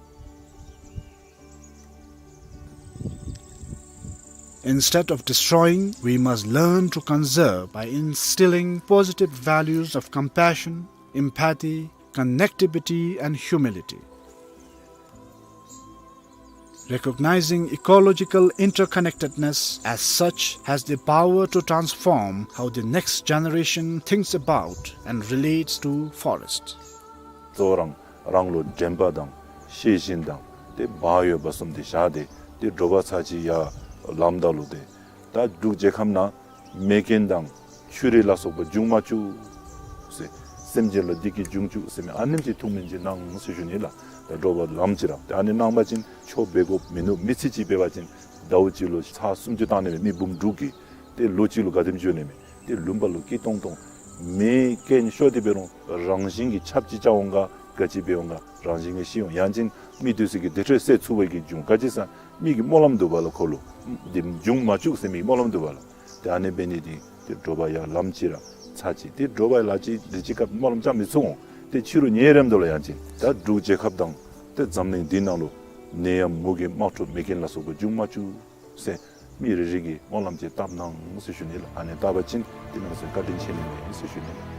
Instead of destroying, we must learn to conserve by instilling positive values of compassion, empathy, connectivity, and humility. Recognizing ecological interconnectedness as such has the power to transform how the next generation thinks about and relates to forests. གཙོ་བོ་རང་རང་ལུ་དྲན་པ་དང་ཤེས་བཞིན་དང་ཏེ་བག་ཡོད་པ་གསུམ་དེ་བཞག་སྟེ་ཏེ་དྲོ་པ་ཚར་གཅིག་ཡར་ལངམ་ད་ལུ་ཏེ་ད་འབྲུག་རྒྱལ་ཁབ་ནང་མེ་རྐྱེན་དང་ཆུ་རུད་ལ་སོགས་པ་འབྱུང་མ་བཅུག་ཟེར། སེམས་ཅན་ལུ་བདེ་སྐྱིད་འབྱུང་བཅུག་ཟེར་མི་ཨ་ནེམ་ཅིག་ཐུགས་སྨོན་ཅིག་གནང་ཟེར་ཞུ་ནི་ལགས། ད་དྲོ་པ་ལངམ་ཅིག་ར་ཏེ་ཨ་ནི་གནང་པ་ཅིན་ཆོ་འབད་དགོཔ་མིན་ནུག། མི་ཚེ་གཅིག་འབད་བ་ཅིན་ཟླཝ་གཅིག་ལུ་ཚར་སུམ་ཅུ་བཏང་ནི་མེད། མི་འབུམ་དྲུག་གིས་ཏེ་ལོ་གཅིག་ལུ་ག་དེམ་འགྱོ་ནི་མས། ཏེ་ལུང་པ་ལུ་སྐྱིད་ཏོང་ཏོ། མེ་རྐྱེན་ཤོར་ཏེ་འབད་རུང་རང་བཞིན་གྱིས་ཆརཔ་ཅིག་རྐྱབ་འོང་ག་ག་ཅི་འབད་འོང་ག་རང་བཞིན་གྱིས་ཞི་འོང་། ཡང་ཅིན་མི་འདི་ཚུ་གིས་དེ་འཕྲོ་སེལ་ཚུགས་པའི་གི་འབྱུང་། ག་ཅི་ཟེར་མི་གི་སྨོན་ལམ་འདུག་པ་ལགས། ཁོ་ལུ་འདི་འབྱུང་མ་བཅུག་ཟེར་མི་གི་སྨོན་ལམ་འདུག་པ་ལགས། ཏེ་ཨ་ནི་འབད་ནི་འདི་ཏེ་དྲོ་པ་ཡར་ལངམ་ཅིག་ར་ཚར་གཅིག་ཏེ་དྲོ་པ་ལ་ཅིག་དེ་ཅིག་སྐབས་སྨོན་ལམ་རྐྱབ་མི་ཚུགས་འོང་། ཏེ་ཕྱི་རུ་ཉལ་རནམ་ད་ལུ་ཡང་ཅིན་ད་འབྲུག་རྒྱལ་ཁབ་དང་ཏེ་འཛམ་གླིང་འདི་ནང་ལུ་ནད་ཡམས་མུ་གེ་དམག་འཁྲུག་མེ་རྐྱེན་ལ་སོགས་པ་འབྱུང་མ་བཅུག་ཟེར་མི་རེ་རེ་གིས་སྨོན་ལམ་ཅིག་བཏབ་གནང་ཟེར་ཞུ་ནི་ལགས། ཨ་ནི་བཏབ་པ་ཅིན་ཏེ་ང་བཅས་བཀའ་དྲིན་ཆེ་ནི་མས་ཟེར་ཞུ་ནི་ལགས།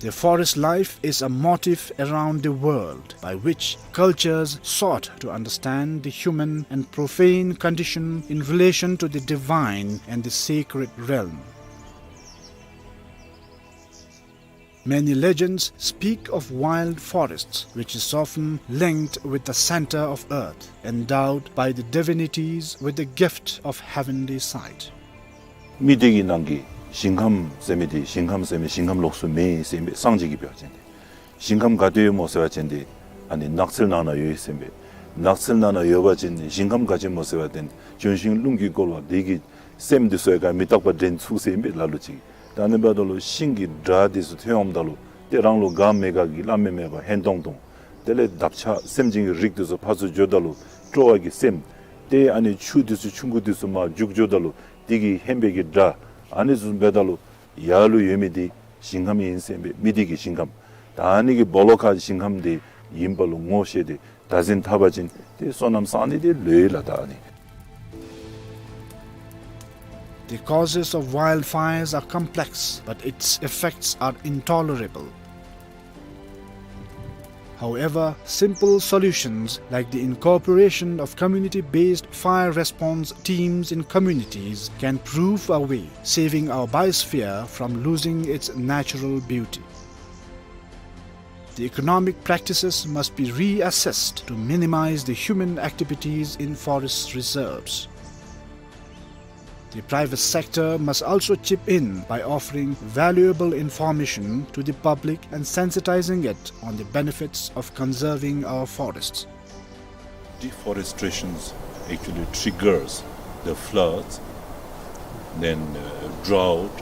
The forest life is a motif around the world by which cultures sought to understand the human and profane condition in relation to the divine and the sacred realm. Many legends speak of wild forests, which is often linked with the center of earth, endowed by the divinities with the gift of heavenly sight. མི་སྡེ་གི་ནང་གི་ཞིང་ཁམས་ཟེར་མི་འདི་ཞིང་ཁམས་ཟེར་མི་ཞིང་ཁམས་ལོགས་སུ་མེད་ཟེར་མི་སངས་རྒྱས་ཀྱིས་འབད་བ་ཅིན་ཏེ་ཞིང་ཁམས་ག་ཏེ་ཡོད་སྨོ་ཟེར་བ་ཅིན་ཏེ་ཨ་ནི་ནགས་ཚལ་ནང་ན་ཡོད་ཟེར་མས། ནགས་ཚལ་ནང་ན་ཡོད་པ་ཅིན་ཞིང་ཁམས་ག་ཅི་སྨོ་ཟེར་བ་ཅིན་ལྗོན་ཤིང་རླུང་གིས་བསྐོར་བ་དེ་གིས་སེམས་འདི་ཚུ་ཡང་ག་མི་རྟག་པ་འདྲེན་ཚུགས་ཟེར་མས་ལ་ལུ་ཅིག། ད་ཨ་ནི་འབདཝ་ད་ལུ་ཤིང་གི་སྒྲ་འདི་ཚུ་ཐོན་འོངམ་ད་ལུ་ཏེ་རང་ལུ་དགའ་མི་དགའ་གི་བླ་མེད་མེད་པ་ཧན་ཏོང་ཏོ། དེ་ལས་འདབ་ཆགས་སེམས་ཅན་གྱི་རིགས་འདི་ཚུ་ཕར་ཚུར་འགྱོཝ་ད་ལུ་སྤྲོ་བ་གི་སེམས། ཏེ་ཨ་ནི་ཆུ་འདི་ཚུ་ཆུང་ཀུ་འདི་ཚུ་མར་རྒྱུག་འགྱོཝ་ད་ལུ་དེ་གིས་ཧན་སྦེ་གི་སྒྲ་ཨ་ནི་བཟུམ་འབདཝ་ད་ལུ་ཡར་ལུ་ཡོད་མི་འདི་ཞིང་ཁམས་ཨིན་ཟེར་ཨིན་པས། མི་སྡེ་གི་ཞིང་ཁམས། ད་ཨ་ནི་གི་སྦོ་ལོགས་ཁར་ཞིང་ཁམས་འདི་ཨིནམ་ལུ་ངོ་ཤེས་ཏེ་བདག་འཛིན་འཐབ་པ་ཅིན་ཏེ་སོ་ནམ་བསག་ནི་འདི་ལོ་ལགས། ད་ཨ་ནི། The causes of wildfires are complex, but its effects are intolerable. However, simple solutions like the incorporation of community-based fire response teams in communities can prove a way, saving our biosphere from losing its natural beauty. The economic practices must be reassessed to minimize the human activities in forest reserves. The private sector must also chip in by offering valuable information to the public and sensitizing it on the benefits of conserving our forests. Deforestation actually triggers the floods, then, uh, drought,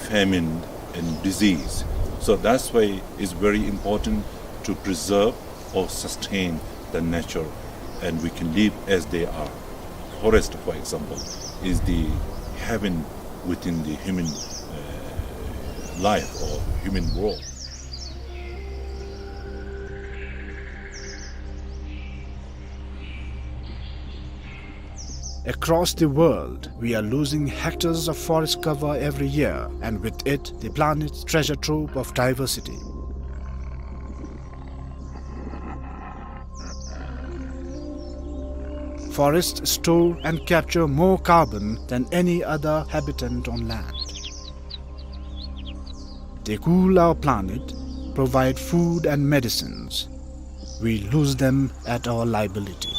famine, and disease. So that's why it's very important to preserve or sustain the nature, and we can live as they are. Forest, for example, is the heaven within the human, uh, life or human world. Across the world, we are losing hectares of forest cover every year, and with it, the planet's treasure trove of diversity. Forests store and capture more carbon than any other habitant on land. They cool our planet, provide food and medicines. We lose them at our liability.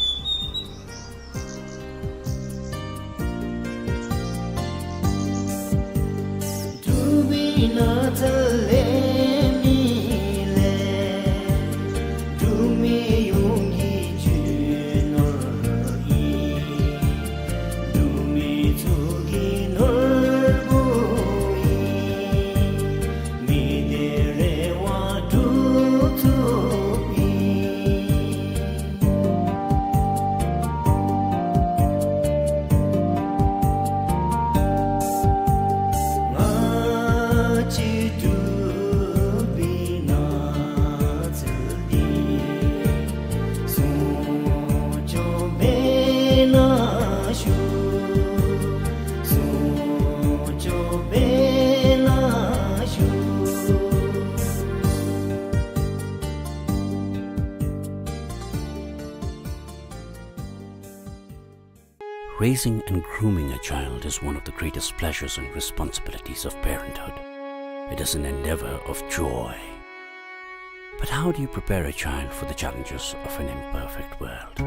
Raising and grooming a child is one of the greatest pleasures and responsibilities of parenthood. It is an endeavor of joy. But how do you prepare a child for the challenges of an imperfect world?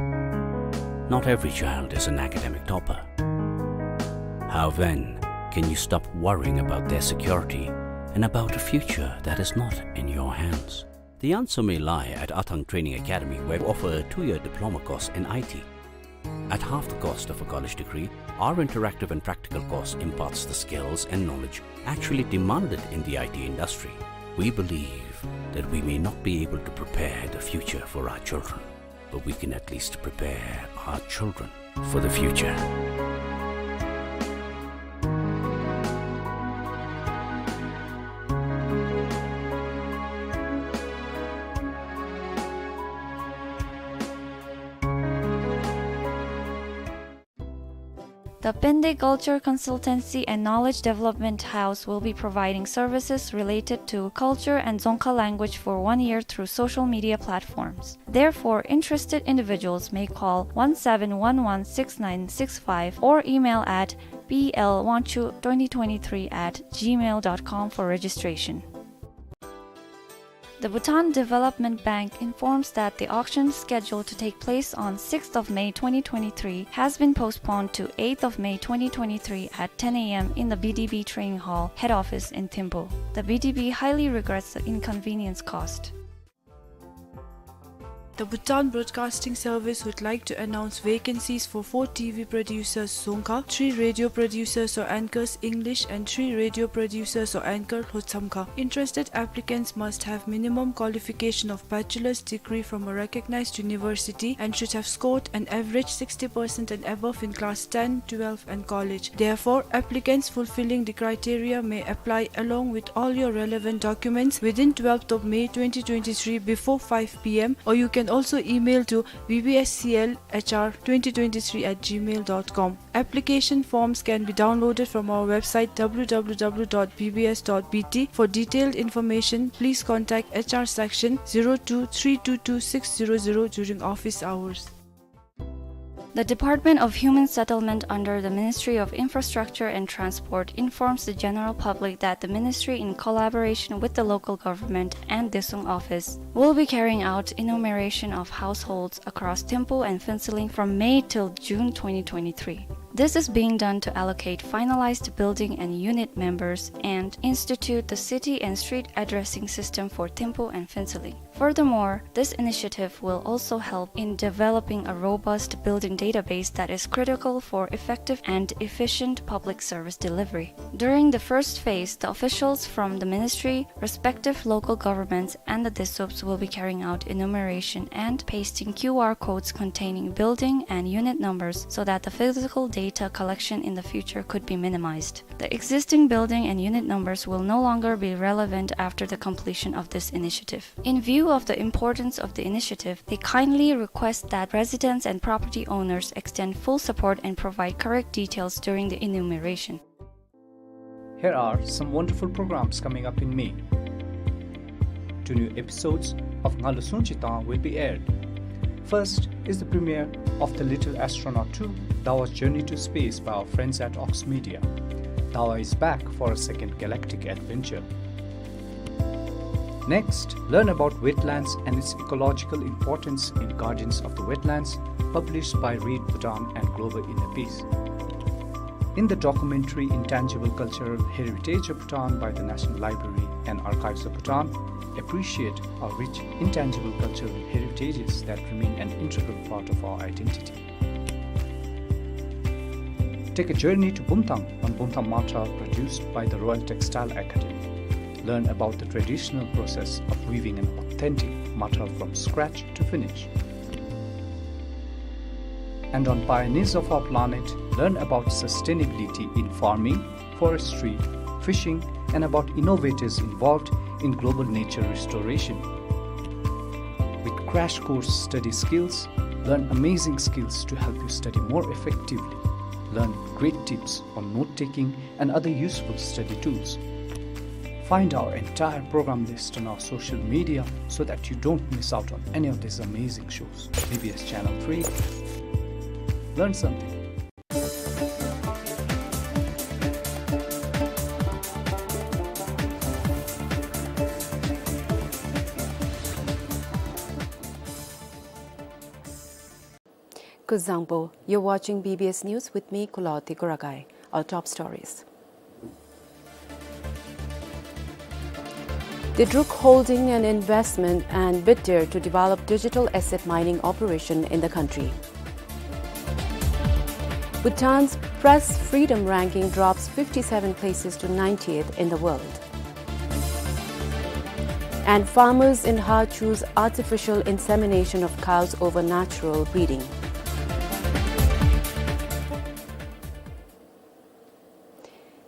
Not every child is an academic topper. How then can you stop worrying about their security and about a future that is not in your hands? The answer may lie at Athang Training Academy, where we offer a two-year diploma course in I T. At half the cost of a college degree, our interactive and practical course imparts the skills and knowledge actually demanded in the I T industry. We believe that we may not be able to prepare the future for our children, but we can at least prepare our children for the future. The Pende Culture Consultancy and Knowledge Development House will be providing services related to culture and Dzongkha language for one year through social media platforms. Therefore, interested individuals may call one seven one one six nine six five or email at P L Wangchuk twenty twenty-three at gmail dot com for registration. The Bhutan Development Bank informs that the auction scheduled to take place on sixth of May twenty twenty-three has been postponed to eighth of May twenty twenty-three at ten A M in the B D B Training Hall, head office in Thimphu. The B D B highly regrets the inconvenience caused. The Bhutan Broadcasting Service would like to announce vacancies for four T V producers Dzongkha, three radio producers or anchors English, and three radio producers or anchor Lhotshamkha. Interested applicants must have minimum qualification of bachelor's degree from a recognized university and should have scored an average sixty percent and above in class ten, twelve, and college. Therefore, applicants fulfilling the criteria may apply along with all your relevant documents within twelfth of May twenty twenty-three before five p m, or you can also email to B B S C L H R twenty twenty-three at gmail dot com. Application forms can be downloaded from our website w w w dot b b s dot b t. For detailed information, please contact H R section zero two three two two six zero zero during office hours. The Department of Human Settlement under the Ministry of Infrastructure and Transport informs the general public that the ministry, in collaboration with the local government and Dissung office, will be carrying out enumeration of households across Thimphu and Phuentsholing from May till June twenty twenty-three. This is being done to allocate finalized building and unit numbers and institute the city and street addressing system for Thimphu and Phuentsholing. Furthermore, this initiative will also help in developing a robust building database that is critical for effective and efficient public service delivery. During the first phase, the officials from the ministry, respective local governments, and the DISUPs will be carrying out enumeration and pasting Q R codes containing building and unit numbers so that the physical data collection in the future could be minimized. The existing building and unit numbers will no longer be relevant after the completion of this initiative. In view of the importance of the initiative, they kindly request that residents and property owners extend full support and provide correct details during the enumeration. Here are some wonderful programs coming up in May. Two new episodes of Ngalo Sungchi Tang will be aired. First is the premiere of The Little Astronaut two, Dawa's Journey to Space by our friends at Ox Media. Dawa is back for a second galactic adventure. Next, learn about wetlands and its ecological importance in Guardians of the Wetlands, published by Read Bhutan and Global Inner Peace. In the documentary Intangible Cultural Heritage of Bhutan by the National Library and Archives of Bhutan, appreciate our rich intangible cultural heritages that remain an integral part of our identity. Take a journey to Bumthang on Bumthang Matra, produced by the Royal Textile Academy. Learn about the traditional process of weaving an authentic matra from scratch to finish. And on Pioneers of Our Planet, learn about sustainability in farming, forestry, fishing, and about innovators involved in global nature restoration. With crash course study skills, learn amazing skills to help you study more effectively. Learn great tips on note-taking and other useful study tools. Find our entire program list on our social media so that you don't miss out on any of these amazing shows. B B S Channel three. Learn something. Kuzuzangpo, you're watching B B S News with me, Kulaoti Kuragai. Our top stories. Dideruk Holding an investment and Bitdeer to develop digital asset mining operation in the country. Bhutan's press freedom ranking drops fifty-seven places to ninetieth in the world. And farmers in Ha choose artificial insemination of cows over natural breeding.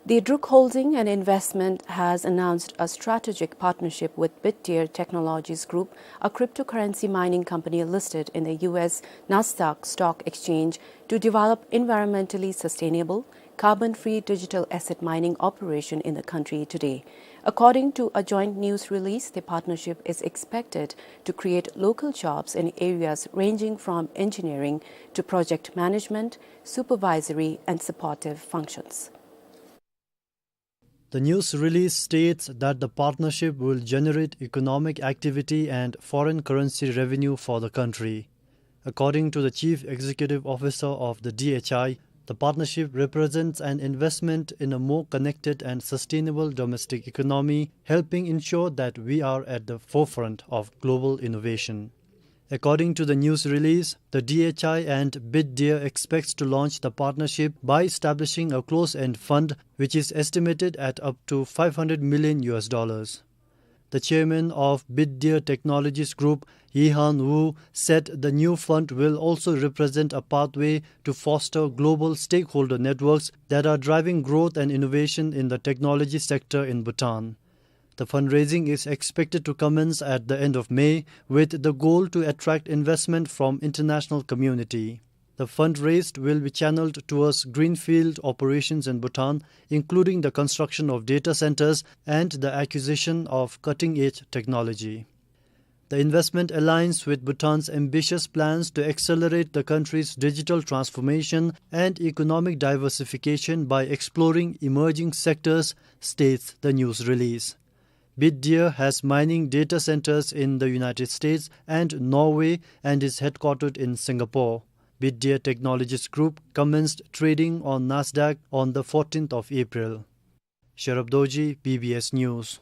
Dideruk Holding an investment has announced a strategic partnership with Bitdeer Technologies Group, a cryptocurrency mining company listed in the U S Nasdaq Stock Exchange, to develop environmentally sustainable, carbon-free digital asset mining operation in the country today. According to a joint news release, the partnership is expected to create local jobs in areas ranging from engineering to project management, supervisory and supportive functions. The news release states that the partnership will generate economic activity and foreign currency revenue for the country. According to the Chief Executive Officer of the D H I, the partnership represents an investment in a more connected and sustainable domestic economy, helping ensure that we are at the forefront of global innovation. According to the news release, the D H I and Bit Dear expects to launch the partnership by establishing a closed-end fund, which is estimated at up to five hundred million U S dollars. The chairman of Bit Dear Technologies Group, Yihan Wu, said the new fund will also represent a pathway to foster global stakeholder networks that are driving growth and innovation in the technology sector in Bhutan. The fundraising is expected to commence at the end of May, with the goal to attract investment from international community. The fund raised will be channeled towards greenfield operations in Bhutan, including the construction of data centers and the acquisition of cutting-edge technology. The investment aligns with Bhutan's ambitious plans to accelerate the country's digital transformation and economic diversification by exploring emerging sectors, states the news release. Bit Dear has mining data centers in the United States and Norway and is headquartered in Singapore. Bit Dear Technologies Group commenced trading on Nasdaq on the fourteenth of April. Sherab Dorji, B B S News.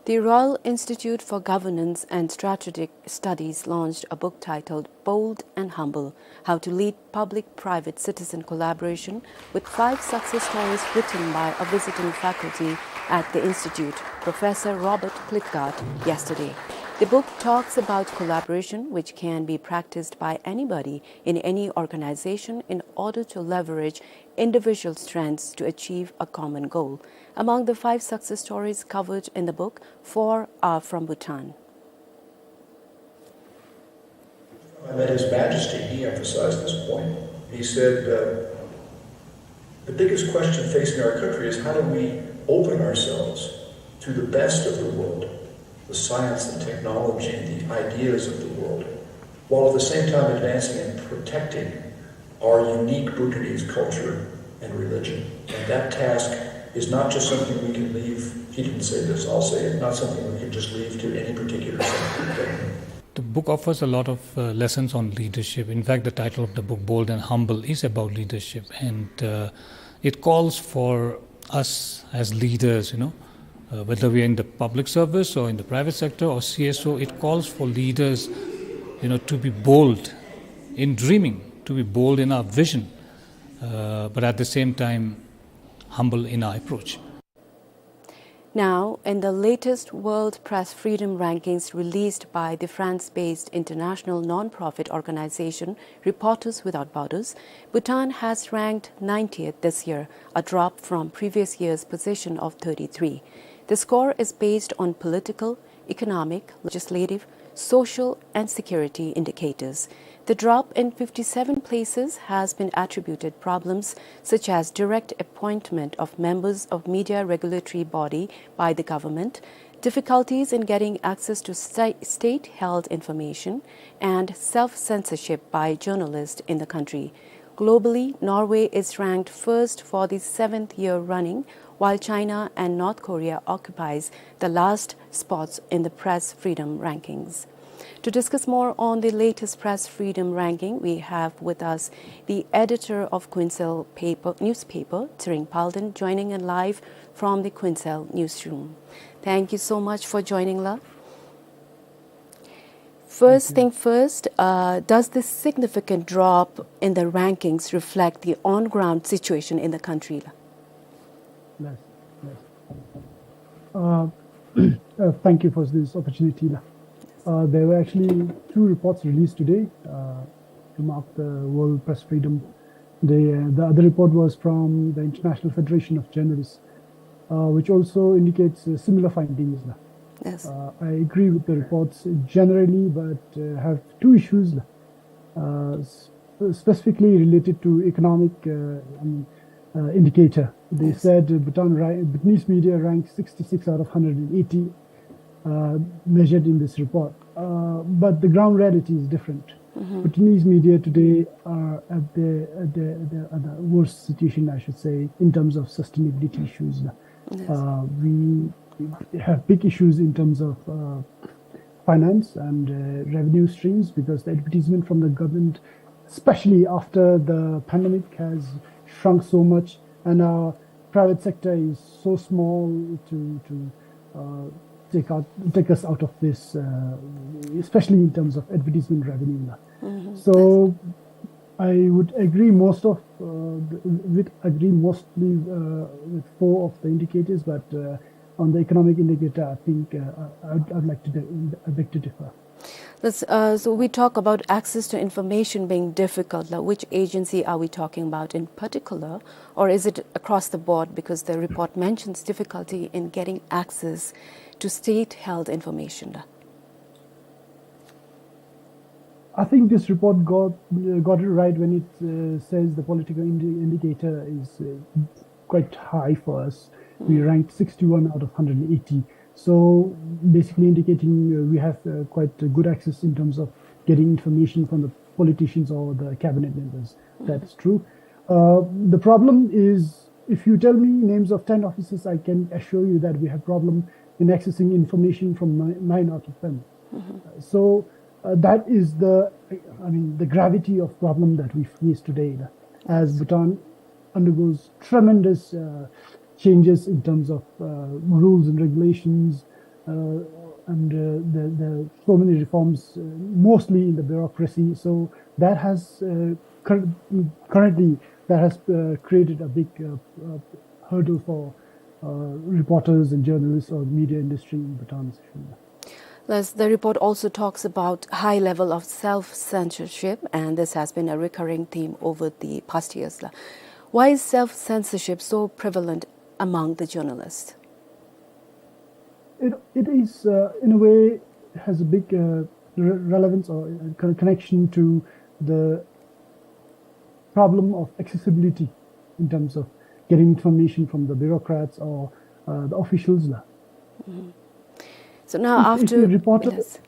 The Royal Institute for Governance and Strategic Studies launched a book titled Bold and Humble: How to Lead Public-Private Citizen Collaboration, with five success stories written by a visiting faculty at the institute, Professor Robert Klitgaard, yesterday. The book talks about collaboration, which can be practiced by anybody in any organization in order to leverage individual strengths to achieve a common goal. Among the five success stories covered in the book, four are from Bhutan. I met His Majesty, he emphasized this point. He said, uh, "The biggest question facing our country is how do we open ourselves to the best of the world, the science and technology and the ideas of the world, while at the same time advancing and protecting our unique Bhutanese culture and religion. And that task is not just something we can leave," he didn't say this, I'll say it, "not something we can just leave to any particular sector." The book offers a lot of, uh, lessons on leadership. In fact, the title of the book, Bold and Humble, is about leadership. And, uh, it calls for us as leaders, you know, uh, whether we are in the public service or in the private sector or C S O, it calls for leaders, you know, to be bold in dreaming, to be bold in our vision, uh, but at the same time, humble in our approach. Now, in the latest World Press Freedom Rankings released by the France-based international non-profit organization Reporters Without Borders, Bhutan has ranked ninetieth this year, a drop from previous year's position of thirty-three. The score is based on political, economic, legislative, social, and security indicators. The drop in fifty-seven places has been attributed problems such as direct appointment of members of media regulatory body by the government, difficulties in getting access to sta-, state-held information, and self-censorship by journalists in the country. Globally, Norway is ranked first for the seventh year running, while China and North Korea occupies the last spots in the press freedom rankings. To discuss more on the latest press freedom ranking, we have with us the editor of Kwinsel paper, newspaper, Tshering Palden, joining in live from the Kwinsel newsroom. Thank you so much for joining, la. First thing first, uh, does this significant drop in the rankings reflect the on-ground situation in the country, la? Yes, yes. Uh, uh, thank you for this opportunity, la. Uh, there were actually two reports released today, uh, to mark the World Press Freedom Day. Uh, the other report was from the International Federation of Journalists, uh, which also indicates, uh, similar findings, la. Yes. Uh, I agree with the reports generally, but, uh, have two issues, la. Uh, s-, specifically related to economic, uh, I mean, uh, indicator. They said, uh, Bhutan ra-, Bhutanese media ranked sixty-six out of hundred and eighty, uh, measured in this report. Uh, but the ground reality is different. Bhutanese media today are at the, at the, at the, at the worst situation, I should say, in terms of sustainability issues. Yes. Uh, we have big issues in terms of, uh, finance and, uh, revenue streams, because the advertisement from the government, especially after the pandemic, has shrunk so much, and our private sector is so small to, to, uh, take out, take us out of this, uh, especially in terms of advertisement revenue. So I would agree most of, uh, the, with, agree mostly, uh, with four of the indicators, but, uh, on the economic indicator, I think, uh, I, I'd, I'd like to di-, I beg to differ. Let's, uh, so we talk about access to information being difficult. Like, which agency are we talking about in particular, or is it across the board? Because the report mentions difficulty in getting access to state-held information. I think this report got, uh, got it right when it, uh, says the political indi-, indicator is, uh, quite high for us. We ranked sixty-one out of hundred eighty. So basically indicating, uh, we have, uh, quite a good access in terms of getting information from the politicians or the cabinet members. That's true. Uh, the problem is, if you tell me names of ten offices, I can assure you that we have problem in accessing information from ni-, nine out of ten. Uh, so, uh, that is the, I mean, the gravity of problem that we face today, uh, as Bhutan undergoes tremendous, uh, changes in terms of, uh, rules and regulations, uh, and, uh, the, the so many reforms, uh, mostly in the bureaucracy. So that has, uh, cur-, currently that has, uh, created a big, uh, uh, hurdle for, uh, reporters and journalists or media industry in Bhutan. Thus, the report also talks about high level of self-censorship, and this has been a recurring theme over the past years. Why is self-censorship so prevalent among the journalists? It, it is, uh, in a way, has a big, uh, re-, relevance or, uh, con-, connection to the problem of accessibility in terms of getting information from the bureaucrats or, uh, the officials la. So now, if, if after a reporter, yes.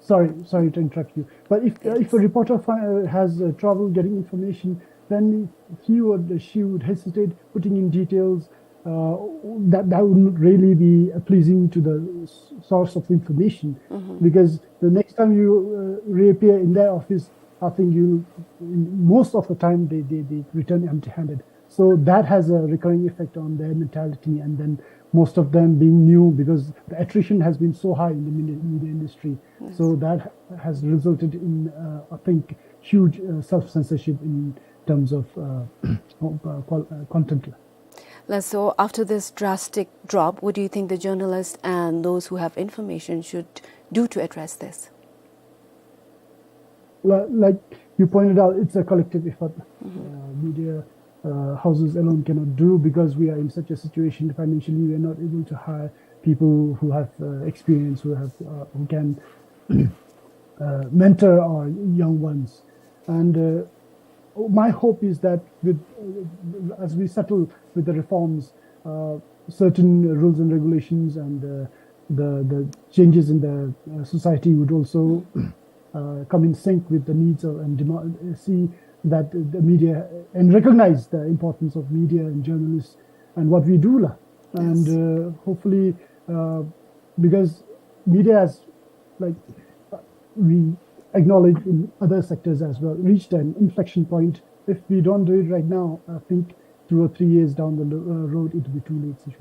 Sorry, sorry to interrupt you. But if, uh, if a reporter fi-, uh, has, uh, trouble getting information, then he would, uh, she would hesitate putting in details, uh, that, that wouldn't really be, uh, pleasing to the s-, source of information. Because the next time you, uh, reappear in their office, I think you, most of the time they, they, they return empty-handed. So that has a recurring effect on their mentality, and then most of them being new, because the attrition has been so high in the media, media industry. So that has resulted in, uh, I think, huge, uh, self-censorship in terms of, uh, uh, qual-, uh, content. Let's, so after this drastic drop, what do you think the journalists and those who have information should do to address this? Li-, like you pointed out, it's a collective effort. Uh, media, uh, houses alone cannot do, because we are in such a situation financially, we are not able to hire people who have, uh, experience, who have, uh, who can, uh, mentor our young ones. And, uh, my hope is that with, uh, as we settle with the reforms, uh, certain rules and regulations and, uh, the, the changes in the, uh, society would also, uh, come in sync with the needs of and demand, uh, see that the media and recognize the importance of media and journalists and what we do la. And, uh, hopefully, uh, because media has, like, uh, we acknowledge in other sectors as well, reached an inflection point. If we don't do it right now, I think two or three years down the lo-, uh, road, it will be too late, sir.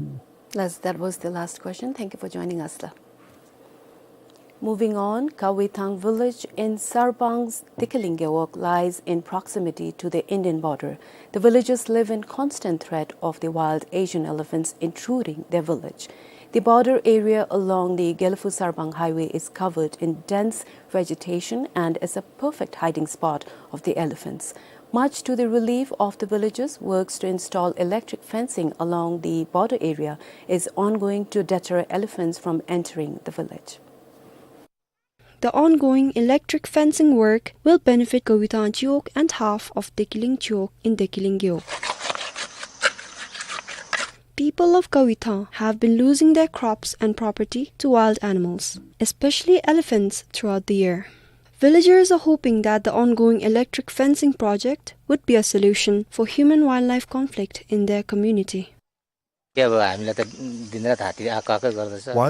Yes, that was the last question. Thank you for joining us, sir. Moving on, Kawithang village in Sarbang's Dekilin Gewog lies in proximity to the Indian border. The villagers live in constant threat of the wild Asian elephants intruding their village. The border area along the Gelephu-Sarbang highway is covered in dense vegetation and is a perfect hiding spot of the elephants. Much to the relief of the villagers, works to install electric fencing along the border area is ongoing to deter elephants from entering the village. The ongoing electric fencing work will benefit Kawithang Chiwog and half of Dekilin Chiwog in Dekilin Gewog. People of Kawithang have been losing their crops and property to wild animals, especially elephants, throughout the year. Villagers are hoping that the ongoing electric fencing project would be a solution for human-wildlife conflict in their community. Wild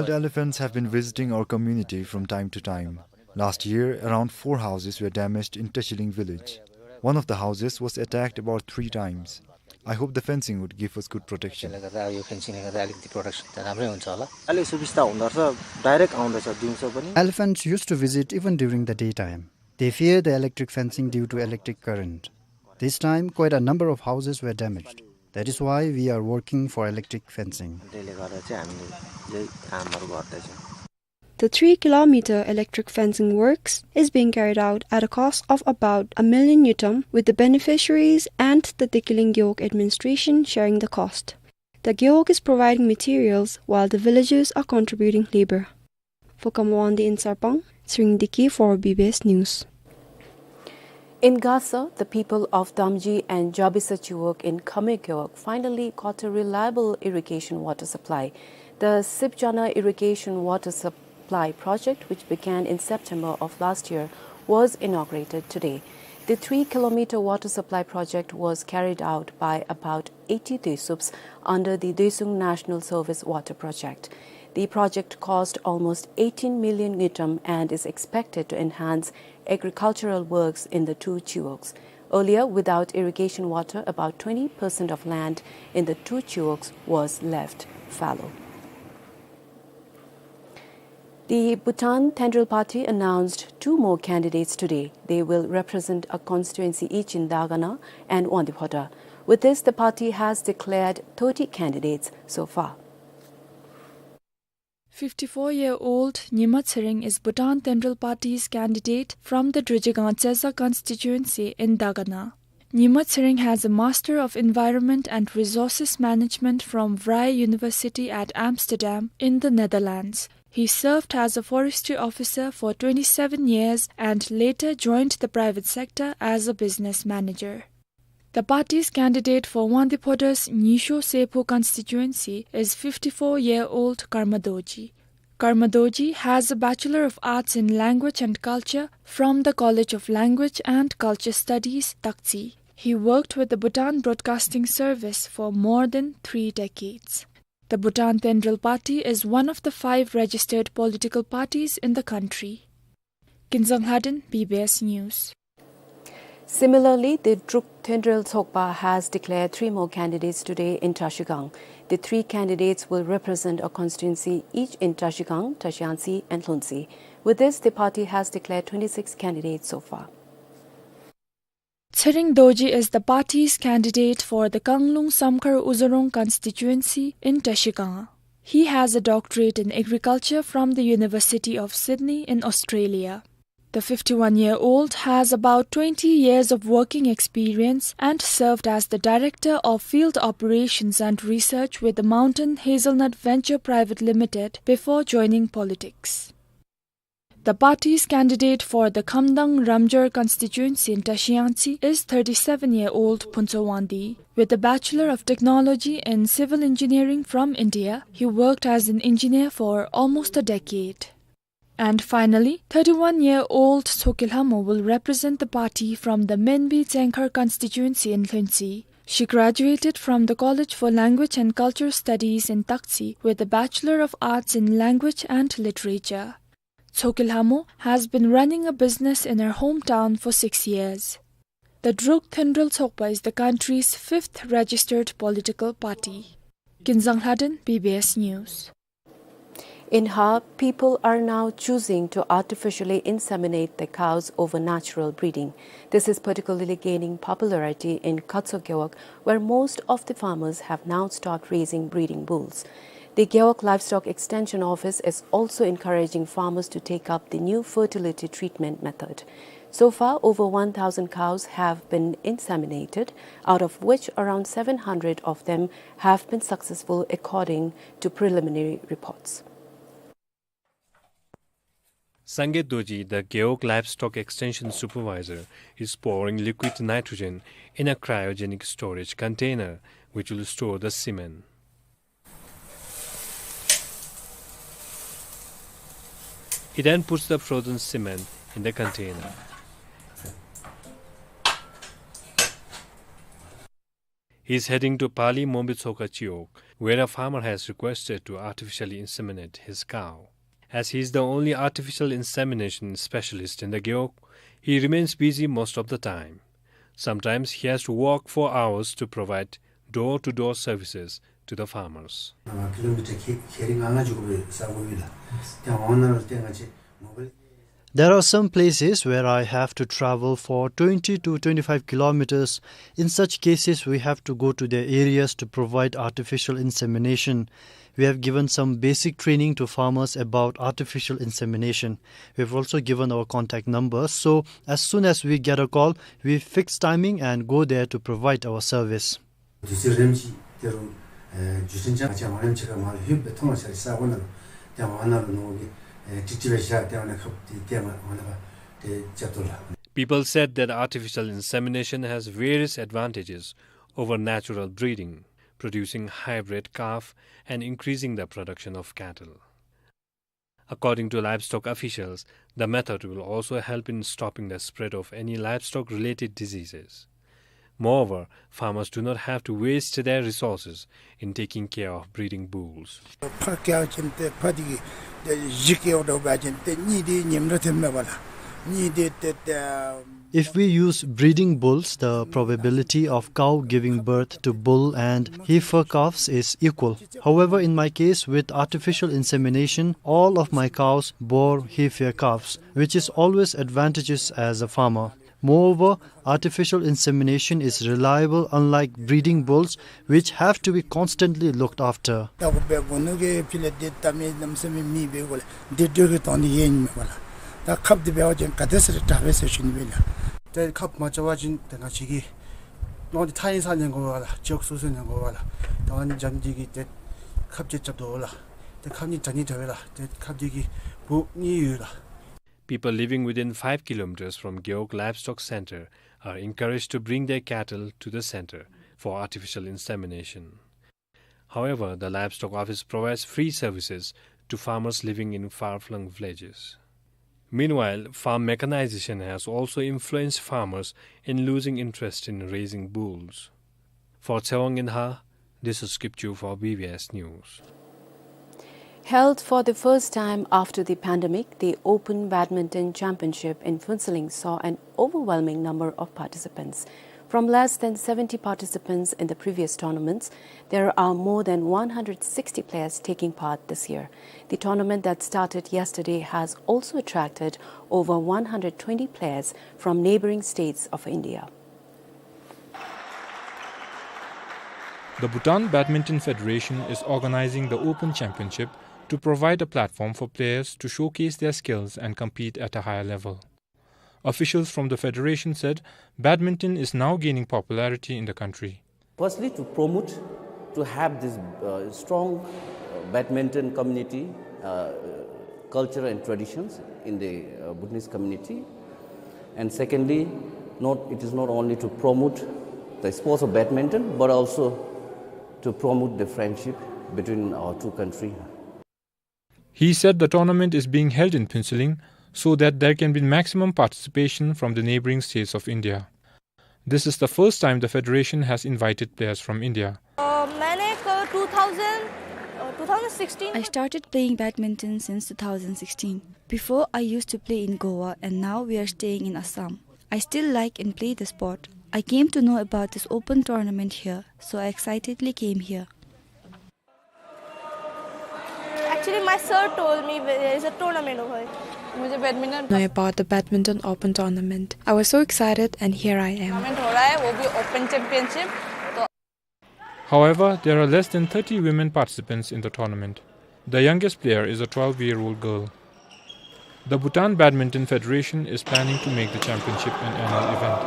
elephants have been visiting our community from time to time. Last year, around four houses were damaged in Tachiling village. One of the houses was attacked about three times. I hope the fencing would give us good protection. त्यसले गर्दा अब यो फेन्सिङले गर्दा अलिकति प्रोटेक्सन त राम्रै हुन्छ होला। अहिले सुविस्ता हुँदो रहेछ, डाइरेक्ट आउँदैछ दिउँसो पनि। Elephants used to visit even during the daytime. They fear the electric fencing due to electric current. This time, quite a number of houses were damaged. That is why we are working for electric fencing. त्यसले गर्दा चाहिँ हामीले यही कामहरू गर्दैछौँ। The three kilometer electric fencing works is being carried out at a cost of about a million ngultrum, with the beneficiaries and the Dekeling Gewog administration sharing the cost. The Gewog is providing materials while the villagers are contributing labor. For Kamwandi in Sarpang, Tshering Deki for B B S News. In Gasa, the people of Damji and Jabisa Chiwog in Khmer Gewog finally got a reliable irrigation water supply. The Sipchana irrigation water supply project, which began in September of last year, was inaugurated today. The three kilometer water supply project was carried out by about eighty Desups under the Doesung National Service Water Project. The project cost almost eighteen million ngultrum and is expected to enhance agricultural works in the two chiwogs. Earlier, without irrigation water, about twenty percent of land in the two chiwogs was left fallow. The Bhutan Tendril Party announced two more candidates today. They will represent a constituency each in Dagana and Wangdue Phodrang. With this, the party has declared thirty candidates so far. Fifty-four-year-old Nyima Tshering is Bhutan Tendril Party's candidate from the Druzhgang Tseza constituency in Dagana. Nyima Tshering has a Master of Environment and Resources Management from Vrije University at Amsterdam in the Netherlands. He served as a forestry officer for twenty-seven years and later joined the private sector as a business manager. The party's candidate for Wangdue Phodrang's Nyisho Seppo constituency is fifty-four-year-old Karma Dorji. Karma Dorji has a Bachelor of Arts in Language and Culture from the College of Language and Culture Studies, Taktse. He worked with the Bhutan Broadcasting Service for more than three decades. The Bhutan Tendril Party is one of the five registered political parties in the country. Kinzang Lhaden, B B S News. Similarly, the Druk Tendril Tsokpa has declared three more candidates today in Trashigang. The three candidates will represent a constituency each in Trashigang, Trashiyangtse, and Lhuntse. With this, the party has declared twenty-six candidates so far. Tshering Dorji is the party's candidate for the Kanglung Samkhar Uzorong constituency in Trashigang. He has a doctorate in agriculture from the University of Sydney in Australia. The fifty-one-year-old has about twenty years of working experience and served as the Director of Field Operations and Research with the Mountain Hazelnut Venture Private Limited before joining politics. The party's candidate for the Khamdang Ramjor constituency in Trashiyangtse is thirty-seven-year-old Phuntsho Wangdi. With a Bachelor of Technology in Civil Engineering from India, he worked as an engineer for almost a decade. And finally, thirty-one-year-old Tshokey Lhamo will represent the party from the Menbi Tsengkhar constituency in Lhuntse. She graduated from the College for Language and Culture Studies in Taktse with a Bachelor of Arts in Language and Literature. Tshokey Lhamo has been running a business in her hometown for six years. The Druk Tendril Tsokpa is the country's fifth registered political party. Kinzang Lhaden, B B S News. In Har, people are now choosing to artificially inseminate their cows over natural breeding. This is particularly gaining popularity in Khatso Gewog, where most of the farmers have now stopped raising breeding bulls. The Gewog Livestock Extension Office is also encouraging farmers to take up the new fertility treatment method. So far, over one thousand cows have been inseminated, out of which around seven hundred of them have been successful, according to preliminary reports. Sangay Dorji, the Gewog Livestock Extension Supervisor, is pouring liquid nitrogen in a cryogenic storage container, which will store the semen. He then puts the frozen semen in the container. He is heading to Pali Mombi Tsokha Chiwog, where a farmer has requested to artificially inseminate his cow. As he is the only artificial insemination specialist in the Gewog, he remains busy most of the time. Sometimes he has to walk for hours to provide door-to-door services to the farmers. ཨ་ཀི་ལོ་མི་ཊར་ཁལ་ཁལ་རེ་ལྔ་ལྔ་འགྱོ་དགོ་པའི་ས་གོ་ཡོད་ལགས། ཏེ་ཝང་ནང་ལུ་ཏེ་ང་བཅས་མོ་བཱའིལ། There are some places where I have to travel for twenty to twenty-five kilometers. In such cases, we have to go to their areas to provide artificial insemination. We have given some basic training to farmers about artificial insemination. We have also given our contact numbers, so as soon as we get a call, we fix timing and go there to provide our service. དུས་ཚོད་རནམ་ཅིག་ཏེ་རུང་ཨེ་བརྒྱུད་འཕྲིན་ཅན་ང་བཅས་ཝང་རནམ་ཅིག་ཁར་མར་ལྷོདཔ་སྦེ་མཐོང་བ་ཅིན་ས་གོ་ནང་ལུ་ཏེ་ཝང་ནང་ལུ་ནོར་གྱི་ཨེ་ཀྲིག་ཀྲི་སྦེ་བཞག་སྟེ་ཨ་ནི་ཁབ་འདི་ཏེ་ང་ཝང་ནང་ཕར་ཏེ་རྐྱབ་དོ་ལགས། People said that artificial insemination has various advantages over natural breeding, producing hybrid calf and increasing the production of cattle. According to livestock officials, the method will also help in stopping the spread of any livestock-related diseases. Moreover, farmers do not have to waste their resources in taking care of breeding bulls. ཕག་སྐྱེ་བ་ཅིན་ཏེ་ཕག་འདི་གིས་ཏེ་བཞི་སྐྱེ་འགྱོ་བ་ཅིན་ཏེ་གཉིས་འདི་ཉིནམ་རེ་ཐོནམ་མས་པ་ལགས། གཉིས་འདི་ཏེ་ཏེ་If we use breeding bulls, the probability of cow giving birth to bull and heifer calves is equal. However, in my case, with artificial insemination, all of my cows bore heifer calves, which is always advantageous as a farmer. Moreover, artificial insemination is reliable, unlike breeding bulls, which have to be constantly looked after. ད་ཁོ་སྦེ་གོ་ནུ་གི་ཕི་ལས་འདི་ད་མི་ལམ་སེང་མི་མི་སྦེ་གོ་ལས་འདི་འགྱོ་གི་དོན་འདི་ཡེ་ཨིན་མས་པ་ལགས། ད་ཁབ་འདི་འབད་བ་ཅིན་ག་དེ་ཟེར་དྲག་པས་ཟེར་ཞུ་ནི་མས་ལགས། ཏེ་ཁབ་མ་རྐྱབ་པ་ཅིན་ཏེ་ང་བཅས་ཀྱིས་ནོར་འདི་ཐག་ཉེ་སར་ཉན་དགོ་པས་ལགས། ཅོག་སོ་སོ་ཉན་དགོ་པས་ལགས། ད་ཨ་ནི་འཇམ་འདི་གིས་ཏེ་ཁབ་ཅིག་རྐྱབ་དོ་ལགས། ཏེ་ཁབ་གཉིས་དྲག་ནི་དྲག་པས་ལགས། ཏེ་ཁབ་འདི་གིས་བུ་གཉིས་ཡོད་ལགས། People living within five kilometers from Gewog Livestock Center are encouraged to bring their cattle to the center for artificial insemination. However, the livestock office provides free services to farmers living in far-flung villages. Meanwhile, farm mechanization has also influenced farmers in losing interest in raising bulls. For Tsewang Inha, this is Kipchu for B B S News. Held for the first time after the pandemic, the Open Badminton Championship in Phuentsholing saw an overwhelming number of participants. From less than seventy participants in the previous tournaments, there are more than one hundred sixty players taking part this year. The tournament that started yesterday has also attracted over one hundred twenty players from neighboring states of India. The Bhutan Badminton Federation is organizing the Open Championship to provide a platform for players to showcase their skills and compete at a higher level. Officials from the federation said badminton is now gaining popularity in the country. Firstly, to promote, to have this, uh, strong, uh, badminton community, uh, culture and traditions in the, uh, Bhutanese community. And secondly, not, it is not only to promote the sports of badminton, but also to promote the friendship between our two countries. He said the tournament is being held in Phuentsholing so that there can be maximum participation from the neighboring states of India. This is the first time the federation has invited players from India. Uh, मैंने क-, two thousand, uh, two thousand sixteen I started playing badminton since two thousand sixteen. Before, I used to play in Goa, and now we are staying in Assam. I still like and play the sport. I came to know about this open tournament here, so I excitedly came here. Actually, my sir told me there is a tournament over here. मुझे badminton Know about the badminton open tournament. I was so excited and here I am. Tournament हो रहा है, वो भी open championship। तो However, there are less than thirty women participants in the tournament. The youngest player is a twelve-year-old girl. The Bhutan Badminton Federation is planning to make the championship an annual event.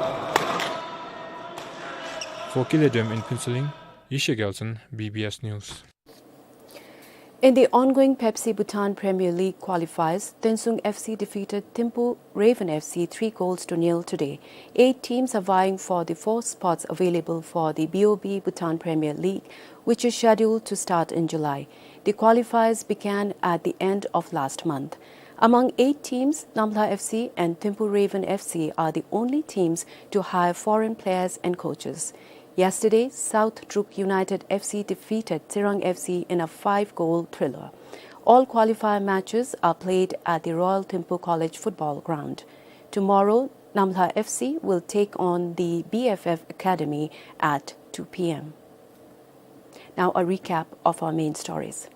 For Kile Dem in Phuentsholing, Yeshe Gyaltshen, B B S News. In the ongoing Pepsi Bhutan Premier League qualifiers, Tuensang F C defeated Thimphu Raven F C three goals to nil today. Eight teams are vying for the four spots available for the B O B Bhutan Premier League, which is scheduled to start in July. The qualifiers began at the end of last month. Among eight teams, Namhla F C and Thimphu Raven F C are the only teams to hire foreign players and coaches. Yesterday, South Druk United F C defeated Tsirang F C in a five-goal thriller. All qualifier matches are played at the Royal Thimphu College football ground. Tomorrow, Namlha F C will take on the B F F Academy at two P M. Now a recap of our main stories.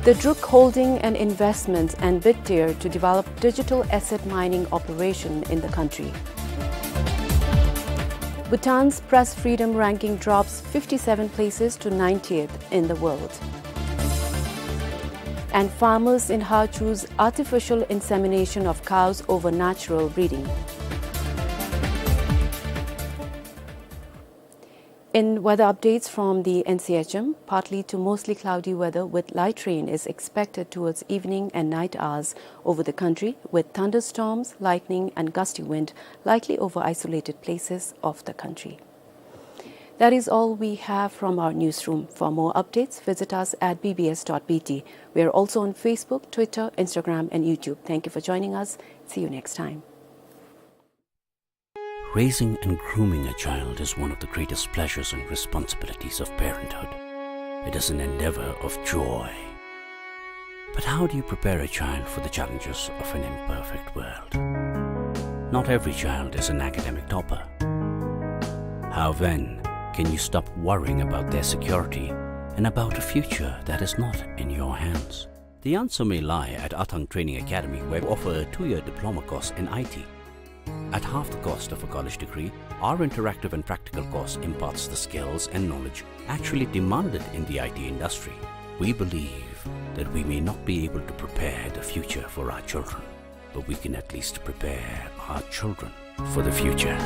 The Druk Holding and Investments and Bitdeer to develop digital asset mining operation in the country. Bhutan's press freedom ranking drops fifty-seven places to ninetieth in the world. And farmers in Har choose artificial insemination of cows over natural breeding. In weather updates from the N C H M, partly to mostly cloudy weather with light rain is expected towards evening and night hours over the country, with thunderstorms, lightning and gusty wind likely over isolated places of the country. That is all we have from our newsroom. For more updates, visit us at B B S dot B T. We are also on Facebook, Twitter, Instagram and YouTube. Thank you for joining us. See you next time. Raising and grooming a child is one of the greatest pleasures and responsibilities of parenthood. It is an endeavor of joy. But how do you prepare a child for the challenges of an imperfect world? Not every child is an academic topper. How then can you stop worrying about their security and about a future that is not in your hands? The answer may lie at Athang Training Academy, where we offer a two-year diploma course in I T. At half the cost of a college degree, our interactive and practical course imparts the skills and knowledge actually demanded in the I T industry. We believe that we may not be able to prepare the future for our children, but we can at least prepare our children for the future.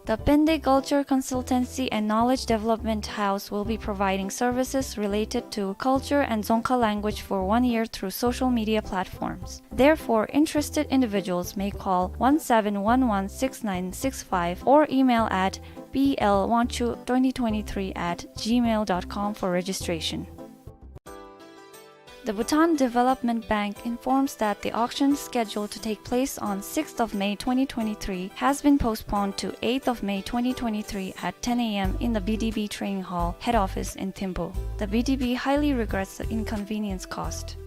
The Pende Culture Consultancy and Knowledge Development House will be providing services related to culture and Dzongkha language for one year through social media platforms. Therefore, interested individuals may call one seven one one six nine six five or email at P L Wangchuk twenty twenty-three at gmail dot com for registration. The Bhutan Development Bank informs that the auction scheduled to take place on sixth of May twenty twenty-three has been postponed to eighth of May twenty twenty-three at ten A M in the B D B Training Hall head office in Thimphu. The B D B highly regrets the inconvenience caused.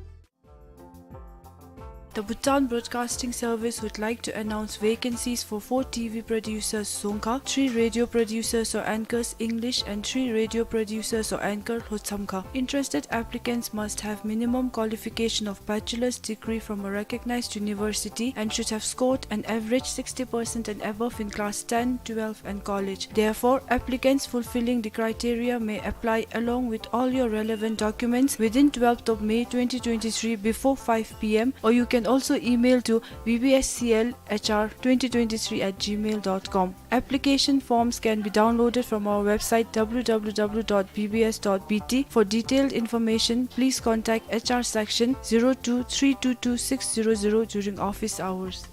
The Bhutan Broadcasting Service would like to announce vacancies for four T V producers, Dzongkha, three radio producers or anchors, English, and three radio producers or anchor, Lhotshamkha. Interested applicants must have minimum qualification of bachelor's degree from a recognized university and should have scored an average sixty percent and above in class ten, twelve, and college. Therefore, applicants fulfilling the criteria may apply along with all your relevant documents within twelfth of May twenty twenty-three before five P M, or you can also email to B B S C L H R twenty twenty-three at gmail dot com. Application forms can be downloaded from our website W W W dot B B S dot B T. For detailed information, please contact H R section zero two three two two six zero zero during office hours.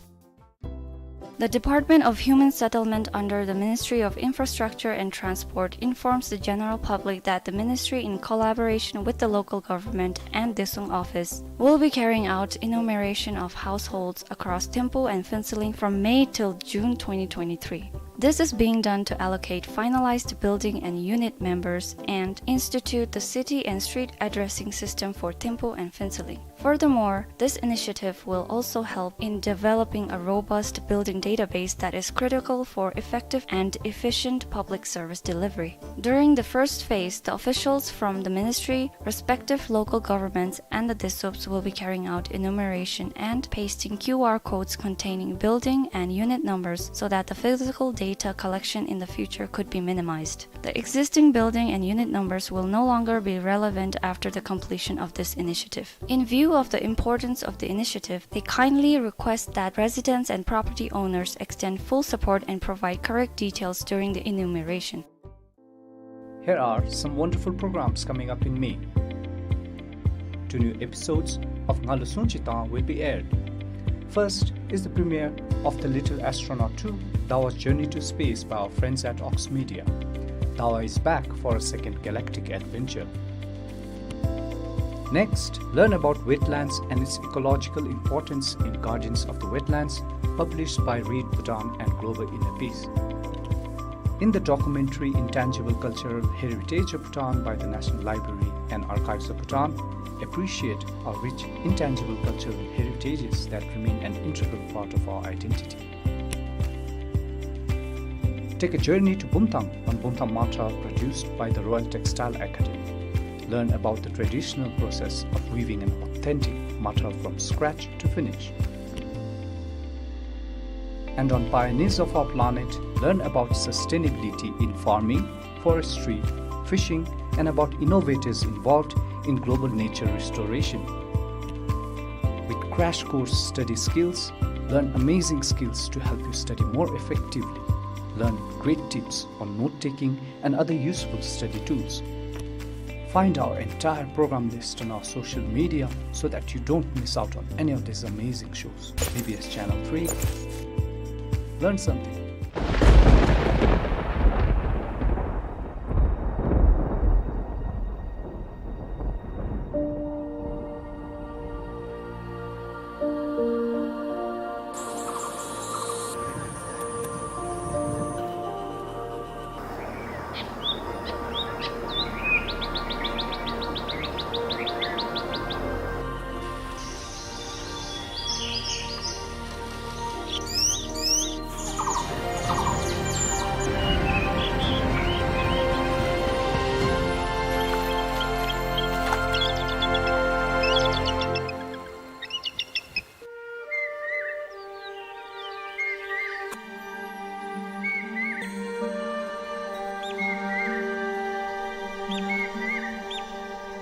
The Department of Human Settlement under the Ministry of Infrastructure and Transport informs the general public that the ministry, in collaboration with the local government and Detsong office, will be carrying out enumeration of households across Thimphu and Phuentsholing from May till June twenty twenty-three. This is being done to allocate finalized building and unit members and institute the city and street addressing system for Thimphu and Phuentsholing. Furthermore, this initiative will also help in developing a robust building database that is critical for effective and efficient public service delivery. During the first phase, the officials from the ministry, respective local governments, and the DESUPs will be carrying out enumeration and pasting Q R codes containing building and unit numbers so that the physical data collection in the future could be minimized. The existing building and unit numbers will no longer be relevant after the completion of this initiative. In view of the importance of the initiative, they kindly request that residents and property owners extend full support and provide correct details during the enumeration. Here are some wonderful programs coming up in May. Two new episodes of Ngalu Sungchi Tang will be aired. First is the premiere of The Little Astronaut two, Dawa's Journey to Space by our friends at Ox Media. Dawa is back for a second galactic adventure. Next, learn about wetlands and its ecological importance in Guardians of the Wetlands, published by Read Bhutan and Global Inner Peace. In the documentary Intangible Cultural Heritage of Bhutan by the National Library and Archives of Bhutan, appreciate our rich intangible cultural heritages that remain an integral part of our identity. Take a journey to Bumthang on Bumthang Matra, produced by the Royal Textile Academy. Learn about the traditional process of weaving an authentic matra from scratch to finish. And on Pioneers of Our Planet, learn about sustainability in farming, forestry, fishing, and about innovators involved in global nature restoration. With crash course study skills, learn amazing skills to help you study more effectively. Learn great tips on note-taking and other useful study tools. Find our entire program list on our social media so that you don't miss out on any of these amazing shows. B B S Channel three. Learn something.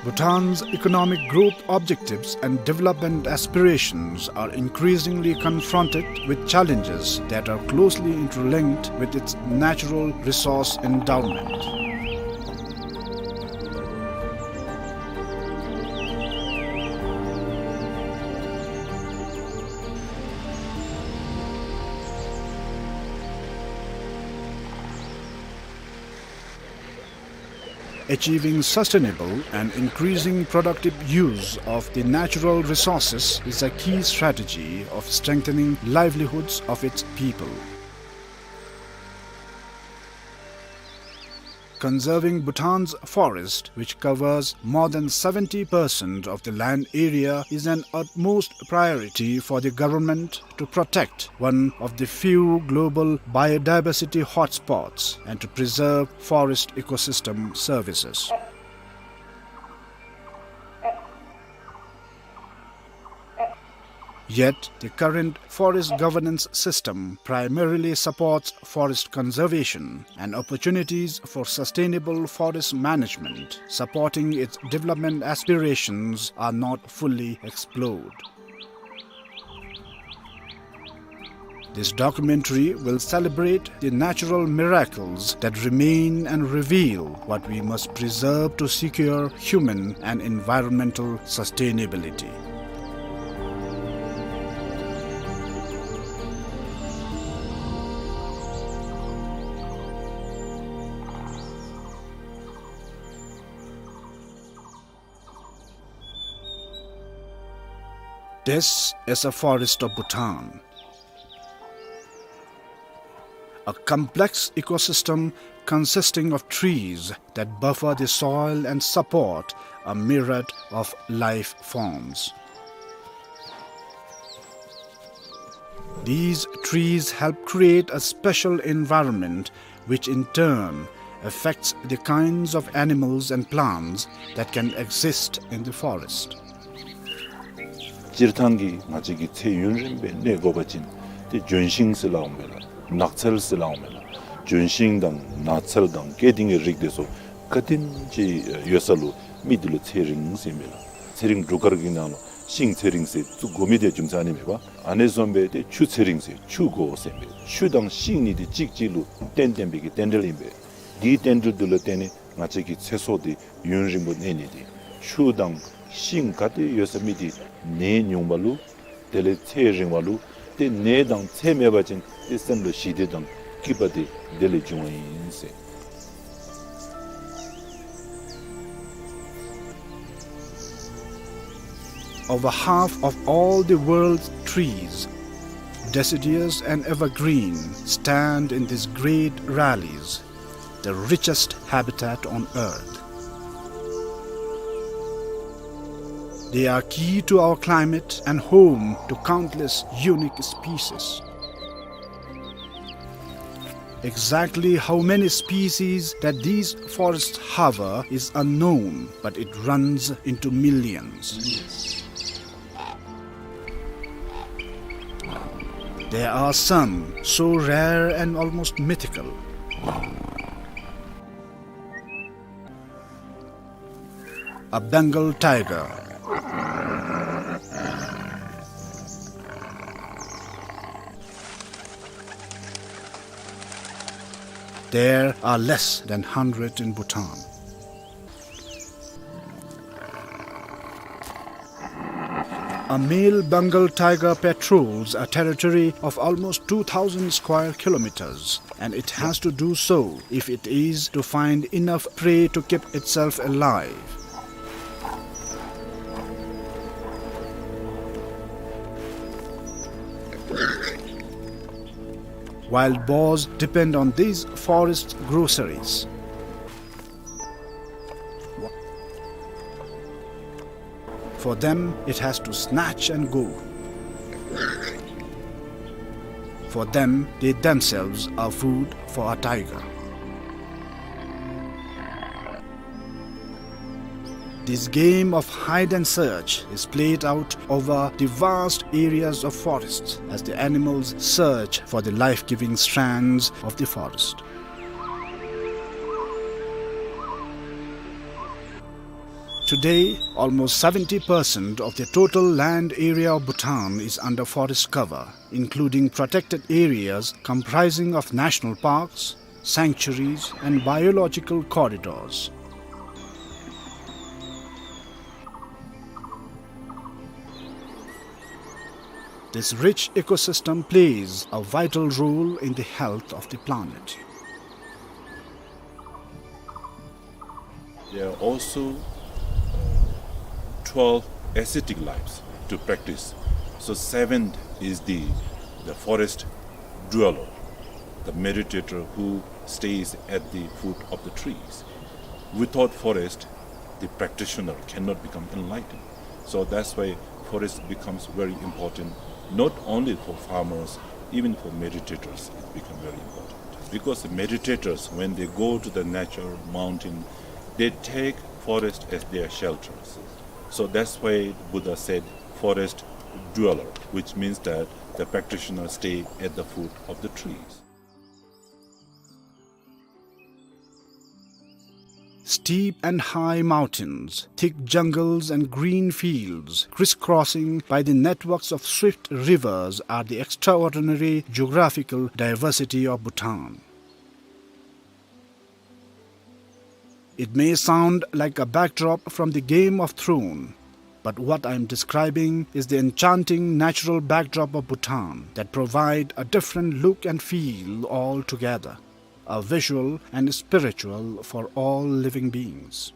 Bhutan's economic growth objectives and development aspirations are increasingly confronted with challenges that are closely interlinked with its natural resource endowment. Achieving sustainable and increasing productive use of the natural resources is a key strategy of strengthening livelihoods of its people. Conserving Bhutan's forest, which covers more than seventy percent of the land area, is an utmost priority for the government to protect one of the few global biodiversity hotspots and to preserve forest ecosystem services. Yet, the current forest governance system primarily supports forest conservation, and opportunities for sustainable forest management supporting its development aspirations are not fully explored. This documentary will celebrate the natural miracles that remain and reveal what we must preserve to secure human and environmental sustainability. This is a forest of Bhutan, a complex ecosystem consisting of trees that buffer the soil and support a myriad of life forms. These trees help create a special environment which in turn affects the kinds of animals and plants that can exist in the forest. སྤྱིར་བཏང་གི་ང་བཅས་ཀྱི་ཚེ་ཡུན་རིང་པོ་གནས་དགོ་པ་ཅིན་ཏེ་ལྗོན་ཤིང་ཟེར་སླབ་འོང་མས་ལགས། ནགས་ཚལ་ཟེར་སླབ་འོང་མས་ལགས། ལྗོན་ཤིང་དང་ནགས་ཚལ་དང་སྐྱེ་ལྡན་གྱི་རིགས་དེ་ཚུ་ག་དེམ་ཅིག་ཡོད་ས་ལུ་མི་དེ་ལུ་ཚེ་རིང་ཟེར་མས་ལགས། ཚེ་རིང་སྒྲུབ་སྐར་གྱི་ནང་ལུ་ཤིང་ཚེ་རིང་ཟེར་བཙུགས་དགོ་མི་དེ་རྒྱུ་མཚན་ཨ་ནི་མས་པ། ཨ་ནི་བཟུམ་སྦེ་ཏེ་ཆུ་ཚེ་རིང་ཟེར་ཆུ་དགོ་ཟེར་མས། ཆུ་དང་ཤིང་གཉིས་དེ་གཅིག་གཅིག་ལུ་རྟེན་བརྟེན་པའི་གི་རྟེན་འབྲེལ་ཨིན་པས། དེའི་རྟེན་འབྲེལ་དེ་ལུ་བརྟེན་ནས་ང་བཅས་ཀྱི་ཚེ་སྲོག་དེ་ཡུན་རིང་པོ་གནས་ནི་དེ། ཆུ་དང་ཤིང་ག་ཏེ་ཡོད་ས་མི་དེ་ནད་ཉུང་བ་ལུ་དེ་ལས་ཚེ་རིང་བ་ལུ་ཏེ་ནད་དང་ཚེ་མེད་པ་ཅིན་ཏེ་སེམས་ལུ་ཞི་བདེ་དང་སྐྱིད་པ་དེ་དེ་ལས་འབྱུང་བ་ཨིན་ཟེར། Over half of all the world's trees, deciduous and evergreen, stand in these great rallies, the richest habitat on earth. They are key to our climate and home to countless unique species. Exactly how many species that these forests harbor is unknown, but it runs into millions. There are some so rare and almost mythical. A Bengal tiger. There are less than hundred in Bhutan. A male Bengal tiger patrols a territory of almost two thousand square kilometers, and it has to do so if it is to find enough prey to keep itself alive. Wild boars depend on these forest groceries. For them, it has to snatch and go. For them, they themselves are food for a tiger. This game of hide and search is played out over the vast areas of forests as the animals search for the life-giving strands of the forest. Today, almost seventy percent of the total land area of Bhutan is under forest cover, including protected areas comprising of national parks, sanctuaries, and biological corridors. This rich ecosystem plays a vital role in the health of the planet. There are also, uh, twelve ascetic lives to practice. So seventh is the, the forest dweller, the meditator who stays at the foot of the trees. Without forest, the practitioner cannot become enlightened. So that's why forest becomes very important, not only for farmers, even for meditators, it becomes very important. Because the meditators, when they go to the nature, mountain, they take forest as their shelters. So that's why Buddha said, "Forest dweller," which means that the practitioners stay at the foot of the trees. Steep and high mountains, thick jungles and green fields, crisscrossing by the networks of swift rivers, are the extraordinary geographical diversity of Bhutan. It may sound like a backdrop from the Game of Thrones, but what I am describing is the enchanting natural backdrop of Bhutan that provide a different look and feel altogether, a visual and spiritual for all living beings.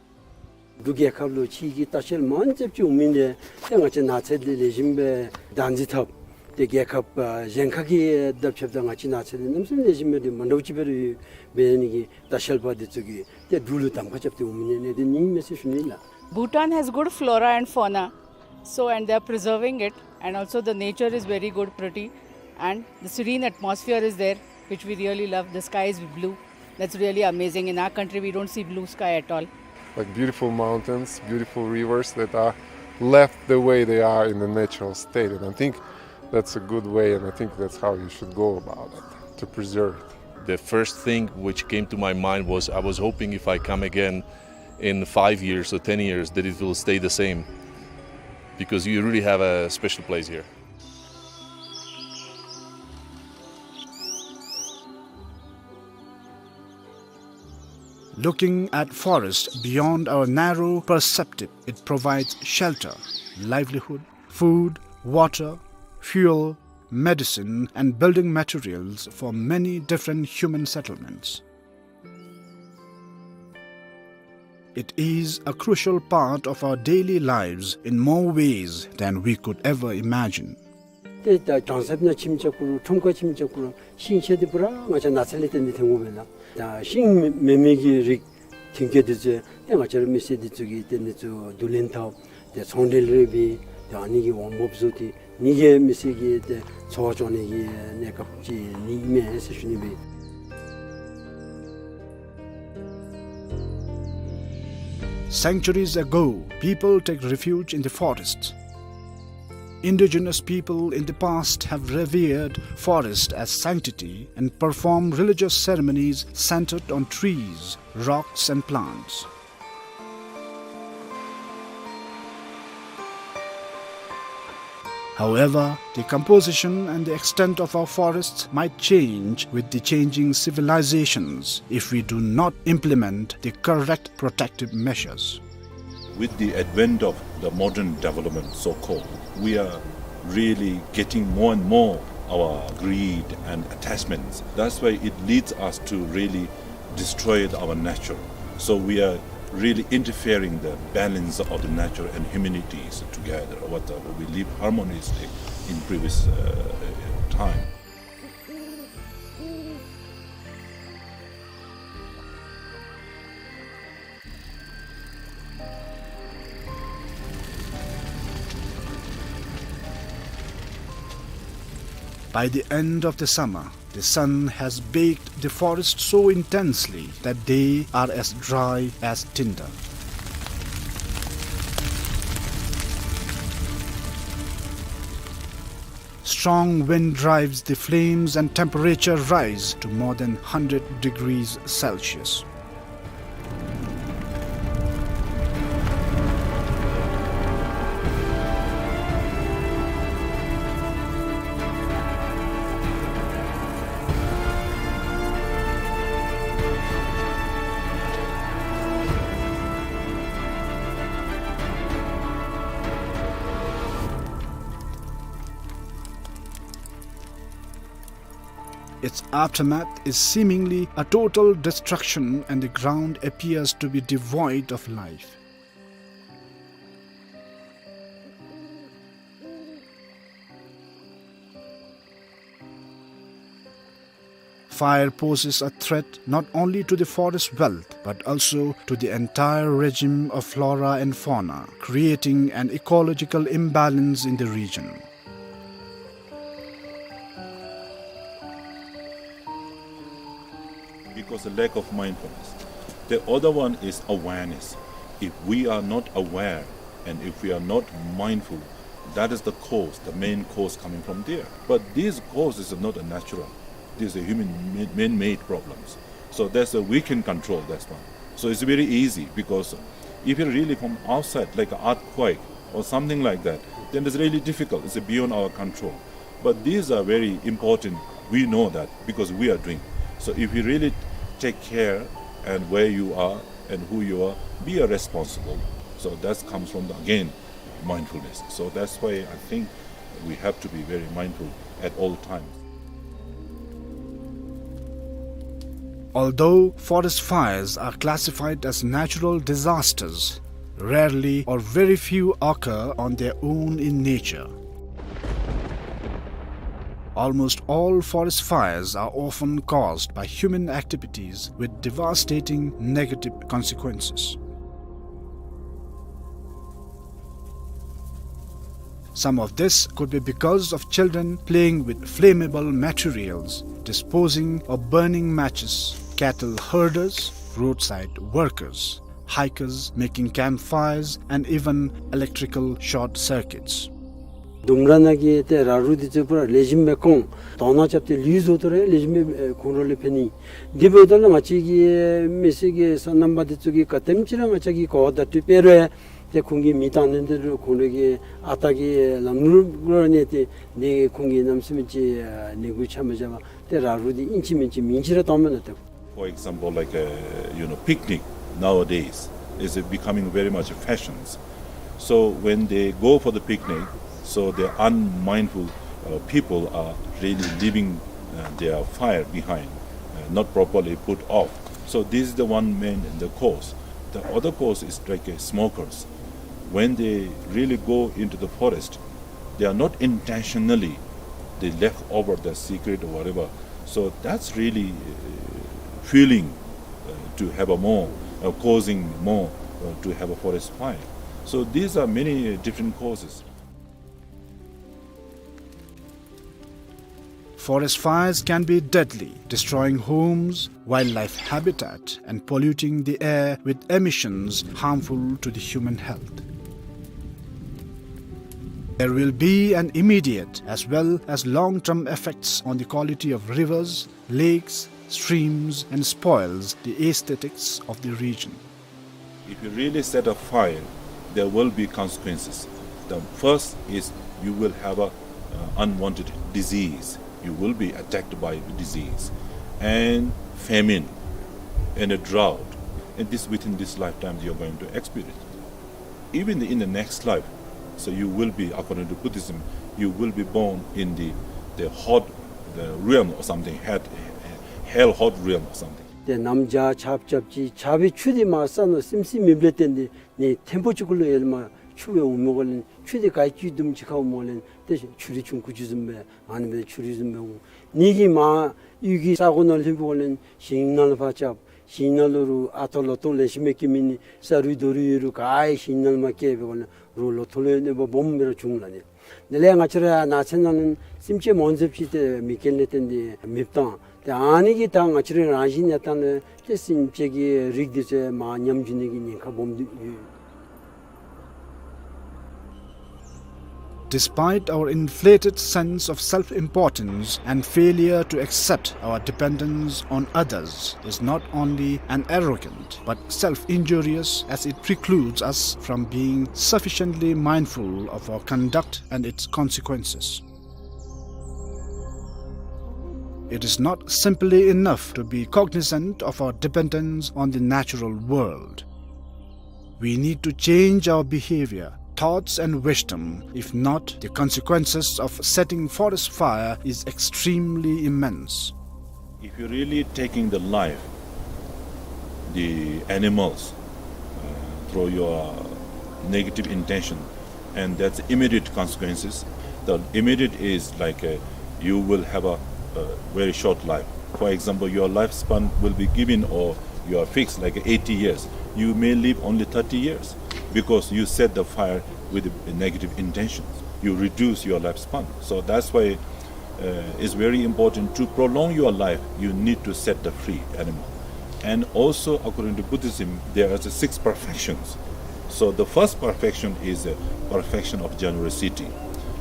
འབྲུག་རྒྱལ་ཁབ་ལུ་ཕྱི་གི་ལྟ་བཤལ་མང་རབས་ཅིག་འོང་མི་འདི་ཏེ་ང་བཅས་ནགས་ཚལ་འདི་ལེགས་ཤོམ་སྦེ་བདག་འཛིན་འཐབ་སྟེ་རྒྱལ་ཁབ་ཨ་གཞན་ཁ་གི་དང་ཕྱདཔ་ད་ང་བཅས་ནགས་ཚལ་འདི་གནམ་མེད་ས་མེད་ལེགས་ཤོམ་སྦེ་འདི་མ་འདྲཝ་ཅིག་སྦེ་ར་ཡོད། འབད་ནི་གི་ལྟ་བཤལ་པ་འདི་ཚུ་གིས་ཏེ་འབྲུག་ལུ་གདམ་ཁ་རྐྱབ་སྟེ་འོང་མི་འདི་ཨ་ནི་འདི་ཨིན་མས་ཟེར་ཞུ་ནི་ལགས། Bhutan has good flora and fauna, so, and they are preserving it, and also the nature is very good, pretty, and the serene atmosphere is there, which we really love. The sky is blue. That's really amazing. In our country, we don't see blue sky at all. Like beautiful mountains, beautiful rivers that are left the way they are in the natural state. And I think that's a good way, and I think that's how you should go about it, to preserve it. The first thing which came to my mind was, I was hoping if I come again in five years or ten years that it will stay the same, because you really have a special place here. Looking at forest beyond our narrow perspective, it provides shelter, livelihood, food, water, fuel, medicine, and building materials for many different human settlements. It is a crucial part of our daily lives in more ways than we could ever imagine. ཏེ་ད་གྱང་ཚབ་ནང་ཁྱིམ་ཅིག་བོར་རུང་ཁྲོམ་ཁར་ཁྱིམ་ཅིག་བོར་རུང་ཤིང་ཆ་འདི་པུ་ར་ང་བཅས་ནགས་ཚལ་ལས་བརྟེན་ཏེ་ཐོན་དགོཔ་མས་ལགས། ད་ཤིང་མེད་མི་གི་རིགས་མཐུན་རྐྱེན་འདི་ཚུ་ཏེ་ང་བཅས་ར་མི་སེར་འདི་ཚུ་གིས་ཏེ་འདི་ཚུ་བསྡུ་ལེན་འཐབ་ཏེ་ཚོང་འབྲེལ་རེ་འབད་ཏེ་ཨ་ནི་གི་དབང་པོ་བཟོ་སྟེ་ཨ་ནི་གིས་མི་སེར་གྱི་ཏེ་འཚོ་བ་སྐྱོང་ནི་གི་གནས་སྐབས་ཅིག་ཨིན་མས་ཟེར་ཞུ་ནི་སྦེ། Centuries ago, people take refuge in the forests. Indigenous people in the past have revered forest as sanctity and performed religious ceremonies centered on trees, rocks, and plants. However, the composition and the extent of our forests might change with the changing civilizations if we do not implement the correct protective measures. With the advent of the modern development, so-called, we are really getting more and more our greed and attachments. That's why it leads us to really destroy our nature. So we are really interfering the balance of the nature and humanities together. What, uh, we live harmoniously in previous, uh, time. By the end of the summer, the sun has baked the forest so intensely that they are as dry as tinder. Strong wind drives the flames and temperature rise to more than hundred degrees Celsius. Its aftermath is seemingly a total destruction, and the ground appears to be devoid of life. Fire poses a threat not only to the forest wealth, but also to the entire regime of flora and fauna, creating an ecological imbalance in the region. Because of lack of mindfulness. The other one is awareness. If we are not aware and if we are not mindful, that is the cause, the main cause coming from there. But these causes are not a natural. These are human ma-, man-made problems. So that's a, we can control that one. So it's very easy, because if you really from outside, like an earthquake or something like that, then it's really difficult. It's beyond our control. But these are very important. We know that because we are doing. So if you really take care and where you are and who you are, be a responsible. So that comes from the, again, mindfulness. So that's why I think we have to be very mindful at all times. Although forest fires are classified as natural disasters, rarely or very few occur on their own in nature. Almost all forest fires are often caused by human activities with devastating negative consequences. Some of this could be because of children playing with flammable materials, disposing or burning matches, cattle herders, roadside workers, hikers making campfires, and even electrical short circuits. ལྡུམ་ར་ནང་གི་ཏེ་ར་རུ་འདི་ཚུ་པུ་ར་ལེགས་ཤོམ་སྦེ་སྐོང་དོང་ནང་རྐྱབ་སྟེ་ལུད་བཟོ་སྟེ་ར་ལེགས་ཤོམ་སྦེ་ཁོང་ཁྲོ་ལས་ཕན་ནི། དེ་འབདཝ་ད་ལུ་ང་བཅས་ཀྱི་མི་སེར་གྱི་སོ་ནམ་པ་འདི་ཚུ་གིས་ག་དེམ་ཅིག་ར་ང་བཅས་ཀྱིས་གོ་བརྡ་སྤྲོད་སྤེལ་རུང་ཏེ་ཁོང་གིས་མེ་བཏང་ནི་འདི་རུང་ཁོང་རའི་གི་ཨ་རྟག་གི་ལམ་ལུགས་ལུ་གནས་ཏེ་ཏེ་ཁོང་གིས་གནམ་མེད་ས་མེད་ཅིག་ནད་འབུ་ཆགས་མ་བཞག་པར་ཏེ་ར་རུ་འདི་ཨིན་ཅི་མིན་ཅི་མིན་ཅི་ར་བཏངམ་མས་ལགས། For example, like, uh, you know, picnic nowadays is becoming very much fashions. So when they go for the picnic, so the unmindful, uh, people are really leaving, uh, their fire behind, uh, not properly put off. So this is the one main, the cause. The other cause is like, uh, smokers. When they really go into the forest, they are not intentionally, they left over the cigarette or whatever. So that's really, uh, fueling, uh, to have a more, uh, causing more, uh, to have a forest fire. So these are many, uh, different causes. Forest fires can be deadly, destroying homes, wildlife habitat, and polluting the air with emissions harmful to the human health. There will be an immediate as well as long-term effects on the quality of rivers, lakes, streams, and spoils the aesthetics of the region. If you really set a fire, there will be consequences. The first is you will have a, uh, unwanted disease. You will be attacked by the disease and famine and a drought. And this, within this lifetime, you're going to experience. Even in the next life, so you will be, according to Buddhism, you will be born in the, the hot, the realm or something, hell, hell hot realm or something. ཏེ་གནམ་བྱཱར་ཆརཔ་རྐྱབ་ཅི། ཆརཔ་སྦེ་ཆུ་འདི་མར་ས་ནང་སིམ་སིམ་མེདཔ་ལས་བརྟེན་ཏེ་ནི་ཐེམ་པོ་ཅིག་གུ་ལུ་ཡར་ལས་མར་ཆུ་སྦེ་འོངམ་འབདཝ་ལས་ཆུ་འདི་ག་ཅི་དུམ་ཅིག་ཁར་འོངམ་འབདཝ་ལས་ཏེ་ཆུ་རུད་ཆུང་ཀུ་ཅིག་བཟུམ་སྦེ་ཨ་ནི་སྦེ་ཆུ་རུད་བཟུམ་སྦེ་འོང་། ནི་གིས་མར་གཡུས་ཀྱི་ས་གོ་ནང་ལྷོདཔ་ལས་ཞིང་ནང་ལུ་ཕར་རྐྱབ། ཞིང་ནང་ལུ་རུང་ཨ་ཐོ་ལོ་ཐོ་ལེ་ཤ་མི་སྐྱེ་མི་ནི་ས་རུད་རྡོ་རུད་ཡོད་རུང་ག་ཡང་ཞིང་ནང་མར་སྐྱེལ་འབདཝ་ལས་རུང་ལོ་ཐོ་ལུ་གནོད་པ་སྦོམ་སྦེ་ར་བྱུང་ལགས་ནི། དེ་ལས་ང་བཅས་ར་ནགས་ཚལ་ནང་ལུ་སེམས་ཅན་མང་ཟེར་ཅིག་ཏེ་མེ་རྐྱེན་ལས་བརྟེན་ཏེ་མེདཔ་བཏང་། ཏེ་ཨ་ནི་གིས་ད་ང་བཅས་རའི་རང་བཞིན་གནས་སྟངས་ལུ་ཏེ་སེམས་ཅན་གྱི་རིགས་འདི་ཚུ་མར་ཉམས་འགྱོ་ནི་གི་ཉེན་ཁ་སྦོམ་འདུག་ཡོད། Despite our inflated sense of self-importance and failure to accept our dependence on others is not only an arrogant but self-injurious, as it precludes us from being sufficiently mindful of our conduct and its consequences. It is not simply enough to be cognizant of our dependence on the natural world. We need to change our behavior, thoughts, and wisdom. If not, the consequences of setting forest fire is extremely immense. If you're really taking the life, the animals, uh, through your negative intention, and that's immediate consequences. The immediate is like, uh, you will have a, a very short life. For example, your lifespan will be given or you are fixed like eighty years. You may live only thirty years because you set the fire with a negative intentions. You reduce your lifespan. So that's why, uh, it's very important to prolong your life. You need to set the free animal. And also, according to Buddhism, there are the six perfections. So the first perfection is a perfection of generosity.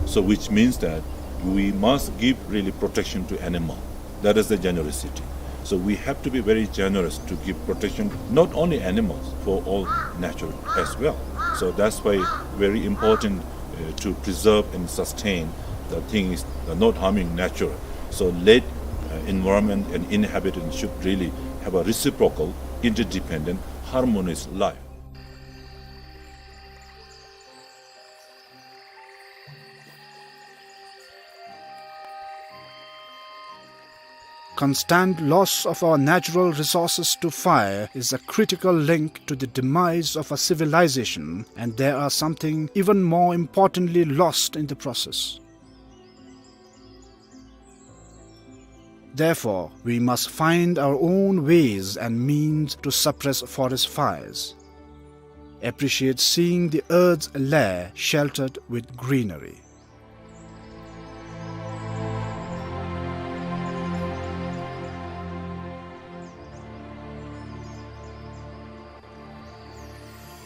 So which means that we must give really protection to animal. That is the generosity. So we have to be very generous to give protection, not only animals, for all nature as well. So that's why very important, uh, to preserve and sustain the things, uh, not harming nature. So let, uh, environment and inhabitants should really have a reciprocal, interdependent, harmonious life. Constant loss of our natural resources to fire is a critical link to the demise of a civilization, and there are something even more importantly lost in the process. Therefore, we must find our own ways and means to suppress forest fires. Appreciate seeing the earth's lair sheltered with greenery.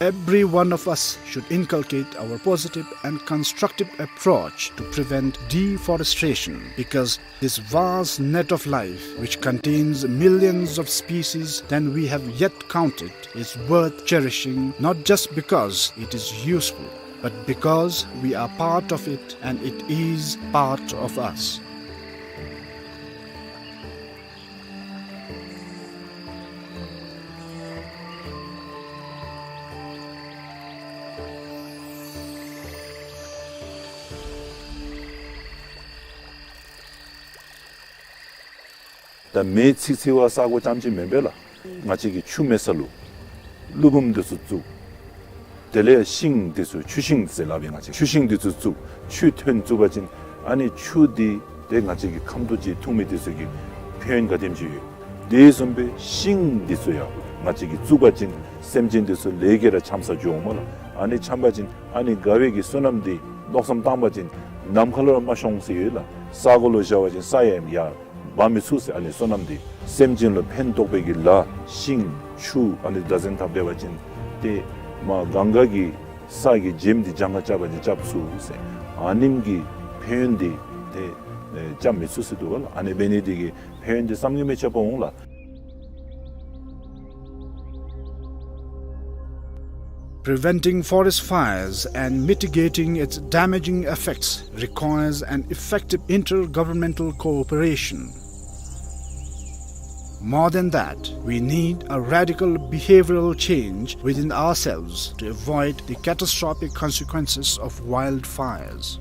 Every one of us should inculcate our positive and constructive approach to prevent deforestation, because this vast net of life, which contains millions of species than we have yet counted, is worth cherishing, not just because it is useful, but because we are part of it and it is part of us. ད་མེ་འཚིག་འཚིག་པ་ས་གོ་རྐྱངམ་ཅིག་མེན་པས་ལགས། ང་བཅས་ཀྱི་ཆུ་མེད་ས་ལུ། ཀླུ་འབུམ་འདི་ཚུ་བཙུགས། དེ་ལས་ཤིང་འདི་ཚུ་ཆུ་ཤིང་ཟེར་སླབ་ཨིན། ང་བཅས་ཆུ་ཤིང་འདི་ཚུ་བཙུགས། ཆུ་ཐོན་བཙུགས་པ་ཅིན་ཨ་ནི་ཆུ་འདི་ཏེ་ང་བཅས་ཀྱི་ཁམ་ཏོ་ཅིག་འཐུང་མི་འདི་ཚུ་གི་ཕན་ཡོན་ག་དེམ་ཅིག་ཡོད། དེ་བཟུམ་སྦེ་ཤིང་འདི་ཚུ་ཡང་ང་བཅས་ཀྱིས་བཙུགས་པ་ཅིན་སེམས་ཅན་འདི་ཚུ་ལས་ཀྱི་ར་འཆམ་ས་འགྱོ་འོང་སྨོ་ལགས། ཨ་ནི་འཆམ་པ་ཅིན་ཨ་ནི་དགའ་བའི་གི་བསོད་ནམས་འདི་མནོ་བསམ་བཏང་པ་ཅིན་ནམ་མཁའ་ལུ་ར་མ་ཤོང་ཟེར་ཡོད་ལགས། ས་གོ་ལུ་བཞག་པ་ཅིན་ས་ཡང་ཡར་འབག་མི་ཚུགས་ཟེར། ཨ་ནི་བསོད་ནམས་འདི་སེམས་ཅན་ལུ་ཕན་ཐོགས་པའི་གི་ལཱ་ཤིང་ཆུ་ཨ་ནི་བདག་འཛིན་འཐབ་འབད་བ་ཅིན་ཏེ་མར་གངྒཱ་གི་ས་གི་རྒྱལམོ་འདི་གྱངས་ཁ་རྐྱབ་པ་ཅིན་རྐྱབ་ཚུགས་ཟེར། ཨ་ནེམ་གི་ཕན་ཡོན་འདི་ཏེ་ཨེ་རྐྱབ་མི་ཚུགས་ཟེར་འདུག་པ་ལགས། ཨ་ནི་འབད་ནི་འདི་གིས་ཕན་ཡོན་འདི་བསམ་གྱིས་མི་ཁྱབ་པ་འོང་ལགས། Preventing forest fires and mitigating its damaging effects requires an effective intergovernmental cooperation. More than that, we need a radical behavioral change within ourselves to avoid the catastrophic consequences of wildfires.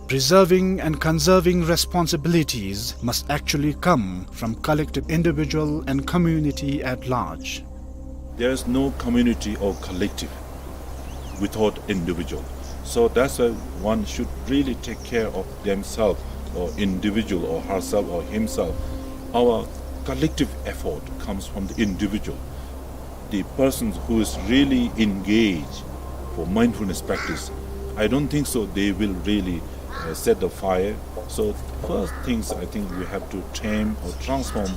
Preserving and conserving responsibilities must actually come from collective individual and community at large. There is no community or collective without individual. So that's why one should really take care of themselves or individual or herself or himself. Our collective effort comes from the individual. The person who is really engaged for mindfulness practice, I don't think so they will really uh, set the fire. So first things I think we have to tame or transform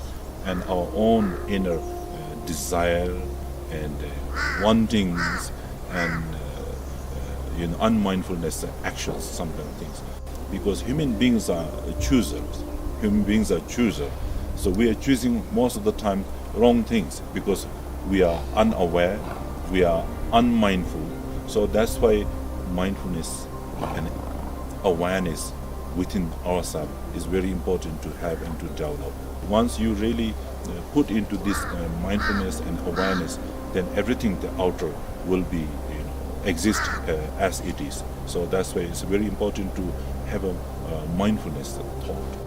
and our own inner uh, desire and uh, wantings and uh, uh, you know, unmindfulness actions, some kind of things. Because human beings are choosers. Human beings are choosers. So we are choosing most of the time wrong things because we are unaware, we are unmindful. So that's why mindfulness and awareness within ourselves is very important to have and to develop. Once you really uh, put into this uh, mindfulness and awareness, then everything the outer will be, you know, exist uh, as it is. So that's why it's very important to have a uh, mindfulness thought.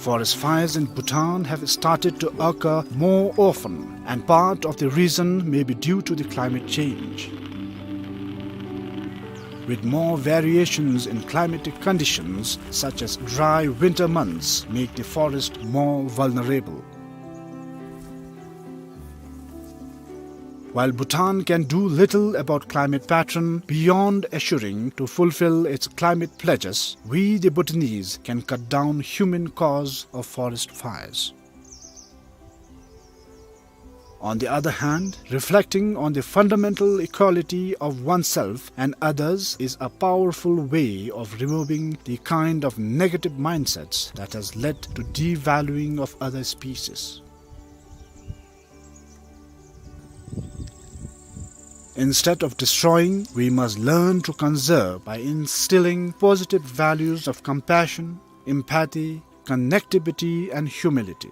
Forest fires in Bhutan have started to occur more often, and part of the reason may be due to the climate change. With more variations in climatic conditions, such as dry winter months, make the forest more vulnerable. While Bhutan can do little about climate pattern beyond assuring to fulfill its climate pledges, we the Bhutanese can cut down human cause of forest fires. On the other hand, reflecting on the fundamental equality of oneself and others is a powerful way of removing the kind of negative mindsets that has led to devaluing of other species. Instead of destroying, we must learn to conserve by instilling positive values of compassion, empathy, connectivity, and humility.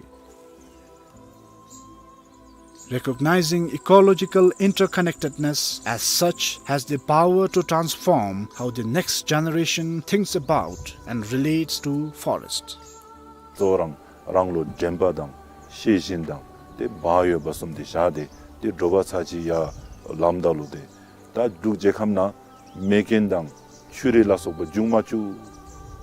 Recognizing ecological interconnectedness as such has the power to transform how the next generation thinks about and relates to forests. རང་རང་ལུ་དྲན་པ་དང་ཤེས་བཞིན་དང་ཏེ་བག་ཡོད་པ་བཟུམ་འདི་བཞག་སྟེ་ཏེ་དྲོ་པ་ཚར་གཅིག་ཡར་ལངམ་ད་ལུ་ཏེ་ད་འབྲུག་རྒྱལ་ཁབ་ནང་མེ་རྐྱེན་དང་ཆུ་རུད་ལ་སོགས་པ་འབྱུང་མ་བཅུག་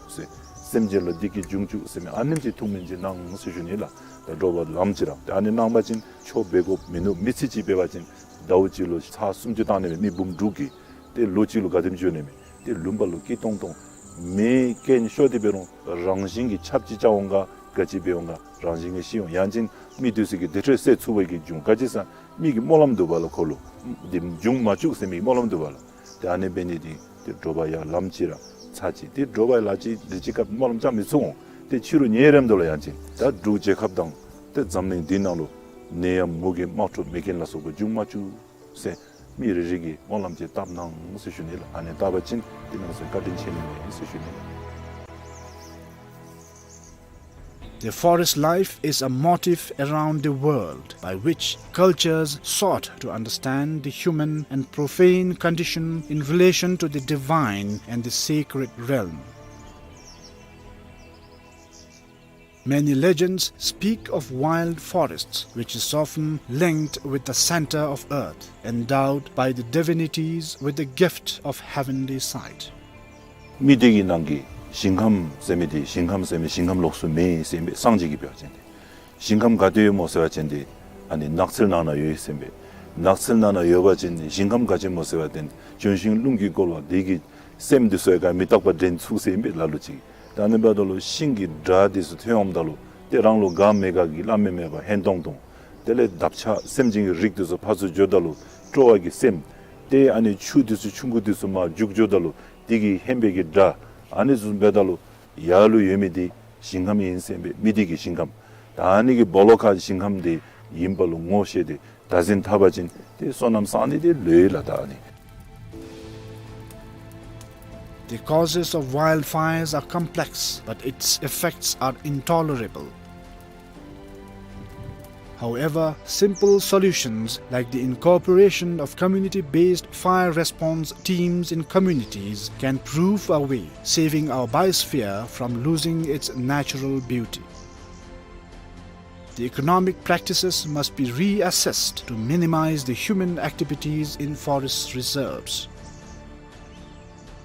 ཟེར། སེམས་ཅན་ལུ་བདེ་སྐྱིད་འབྱུང་བཅུག་ཟེར་མི་ཨ་ནེམ་ཅིག་ཐུགས་སྨོན་ཅིག་གནང་ཟེར་ཞུ་ནི་ལགས། ད་དྲོ་པ་ལངམ་ཅིག་ར་ཏེ་ཨ་ནི་གནང་པ་ཅིན་ཆོ་འབད་དགོཔ་མིན་ནུག། མི་ཚེ་གཅིག་འབད་བ་ཅིན་ཟླཝ་གཅིག་ལུ་ཚར་སུམ་ཅུ་བཏང་ནི་མས། མི་འབུམ་དྲུག་གིས་ཏེ་ལོ་གཅིག་ལུ་ག་དེམ་ཅིག་འགྱོ་ནི་མས། ཏེ་ལུང་པ་ལུ་སྐྱིད་ཏོང་ཏོ། མེ་རྐྱེན་ཤོར་ཏེ་འབད་རུང་རང་བཞིན་གྱིས་ཆརཔ་ཅིག་རྐྱབ་འོང་ག་ག་ཅི་འབད་འོང་ག་རང་བཞིན་གྱིས་ཞི་འོང་། ཡང་ཅིན་མི་འདི་ཚུ་གིས་དེ་འཕྲོ་བསད་ཚུགས་པའི་གི་འབྱུང་། ག་ཅི་ཟེར་མི་གིས་སྨོན་ལམ་འདུག་པ་ལགས། ཁོ་ལུ་འདི་འབྱུང་མ་བཅུག་ཟེར་མི་གིས་སྨོན་ལམ་འདུག་པ་ལགས། ཏེ་ཨ་ནི་འབད་ནི་འདི་ཏེ་དྲོ་པ་ཡར་ལངམ་ཅིག་ར་ཚར་གཅིག་ཏེ་དྲོ་པ་ལ་ཅིག་དེ་ཅིག་སྐབས་སྨོན་ལམ་རྐྱབ་མི་ཚུགས་འོང་། ཏེ་ཕྱི་རུ་ཉལ་རནམ་ད་ལུ་ཡང་ཅིན་ད་འབྲུག་རྒྱལ་ཁབ་དང་ཏེ་འཛམ་གླིང་འདི་ནང་ལུ་ནད་ཡམས་མུ་གེ་དམག་འཁྲུག་མེ་རྐྱེན་ལ་སོགས་པ་འབྱུང་མ་བཅུག་ཟེར་མི་རེ་རེ་གིས་སྨོན་ལམ་ཅིག་བཏབ་གནང་ཟེར་ཞུ་ནི་ལགས། ཨ་ནི་བཏབ་པ་ཅིན་ཏེ་ནང་སོ་བཀའ་དྲིན་ཆེ་ནི་མས་ཟེར་ཞུ་ནི་ལགས། The forest life is a motif around the world by which cultures sought to understand the human and profane condition in relation to the divine and the sacred realm. Many legends speak of wild forests, which is often linked with the center of earth, endowed by the divinities with the gift of heavenly sight. མི་སྡེ་གི་ནང་གི་ཞིང་ཁམས་ཟེར་མི་འདི་ཞིང་ཁམས་ཟེར་མི་ཞིང་ཁམས་ལོགས་སུ་མེད་ཟེར་མི་སངས་རྒྱས་ཀྱིས་འབད་བ་ཅིན་ཏེ། ཞིང་ཁམས་ག་ཏེ་ཡོད་སྨོ་ཟེར་བ་ཅིན་ཏེ་ཨ་ནི་ནགས་ཚལ་ནང་ན་ཡོད་ཟེར་མི། ནགས་ཚལ་ནང་ན་ཡོད་པ་ཅིན་ཏེ་ཞིང་ཁམས་ག་ཅི་སྨོ་ཟེར་བ་ཅིན་ལྗོན་ཤིང་རླུང་གིས་བསྐོར་བ་དེ་གི་སེམས་འདི་ཚུ་ཡང་ག་མི་རྟག་པ་འདྲེན་ཚུགས་ཟེར་མི་ལ་ལུ་ཅིག། ད་ཨ་ནི་འབདཝ་ད་ལུ་ཤིང་གི་སྒྲ་འདི་ཚུ་ཐོན་འོངམ་ད་ལུ་ཏེ་རང་ལུ་དགའ་མི་དགའ་གི་སླབ་མི་མེད་པར་ཧན་ཏོང་ཏོ། དེ་ལས་འདབ་ཆགས་སེམས་ཅན་གྱི་རིགས་འདི་ཚུ་ཕར་ཚུར་འགྱོཝ་ད་ལུ་སྤྲོ་བ་གི་སེམས། ཏེ་ཨ་ནི་ཆུ་འདི་ཚུ་ཆུང་ཀུ་འདི་ཚུ་མར་རྒྱུག་འགྱོཝ་ད་ལུ་དེ་གི་ཧན་པའི་གི་སྒྲ། ཨ་ནི་ཚུ་འབདཝ་ད་ལུ་ཡར་ལུ་ཡོད་མི་འདི་ཞིང་ཁམས་ཨིན་ཟེར་མི་མི་སྡེ་གི་ཞིང་ཁམས། ད་ཨ་ནི་གི་སྦོ་ལོགས་ཁར་ཞིང་ཁམས་འདི་ཨིནམ་ལུ་ངོ་ཤེས་ཏེ་བདག་འཛིན་འཐབ་པ་ཅིན་ཏེ་བསོད་ནམས་བསག་ནི་འདི་ལོས་ལགས། ད་ཨ་ནི། The causes of wildfires are complex, but its effects are intolerable. However, simple solutions like the incorporation of community-based fire response teams in communities can prove a way, saving our biosphere from losing its natural beauty. The economic practices must be reassessed to minimize the human activities in forest reserves.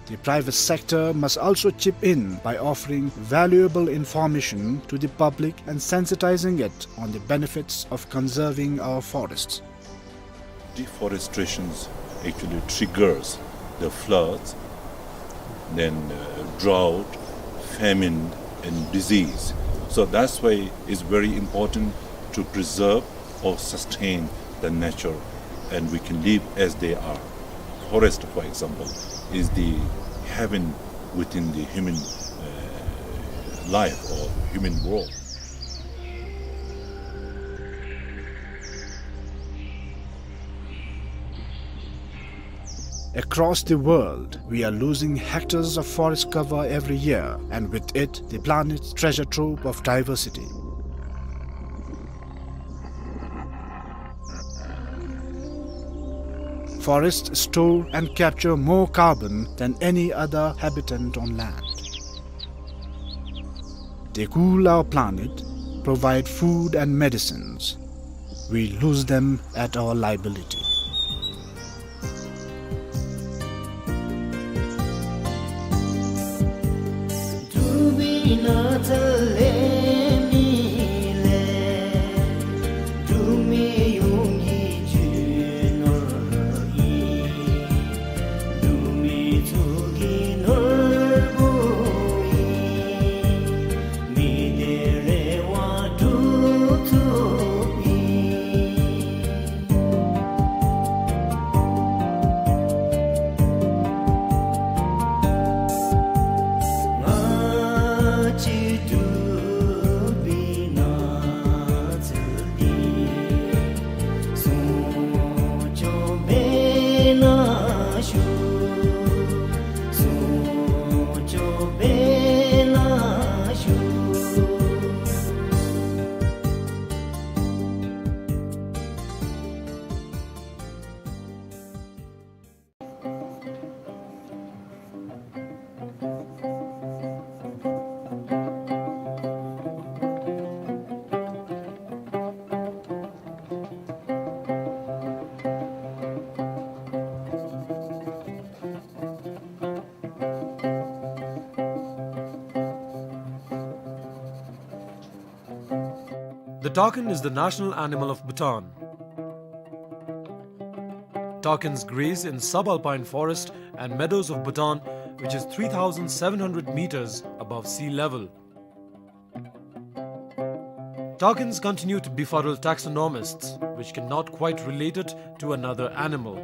The private sector must also chip in by offering valuable information to the public and sensitizing it on the benefits of conserving our forests. Deforestation actually triggers the floods, then, uh, drought, famine, and disease. So that's why it's very important to preserve or sustain the nature, and we can live as they are. Forest, for example, is the heaven within the human, uh, life or human world. Across the world, we are losing hectares of forest cover every year, and with it, the planet's treasure trove of diversity. Forests store and capture more carbon than any other habitat on land. They cool our planet, provide food and medicines. We lose them at our liability. The takin is the national animal of Bhutan. Takins graze in subalpine forest and meadows of Bhutan, which is three thousand seven hundred meters above sea level. Takins continue to befuddle taxonomists, which cannot quite relate it to another animal.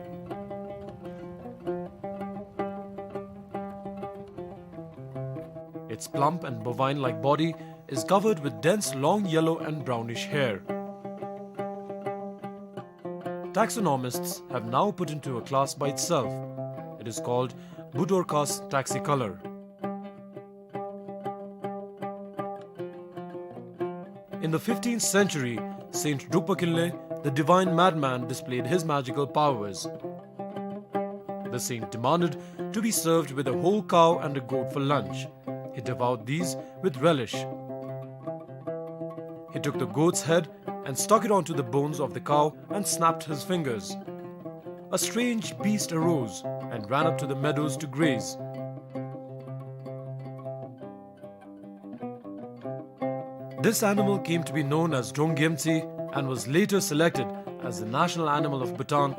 Its plump and bovine-like body is covered with dense long yellow and brownish hair. Taxonomists have now put into a class by itself. It is called Budorcas taxicolor. In the fifteenth century, Saint Drukpa Kinley, the divine madman, displayed his magical powers. The saint demanded to be served with a whole cow and a goat for lunch. He devoured these with relish. He took the goat's head and stuck it onto the bones of the cow and snapped his fingers. A strange beast arose and ran up to the meadows to graze. This animal came to be known as Drongyemtsi and was later selected as the national animal of Bhutan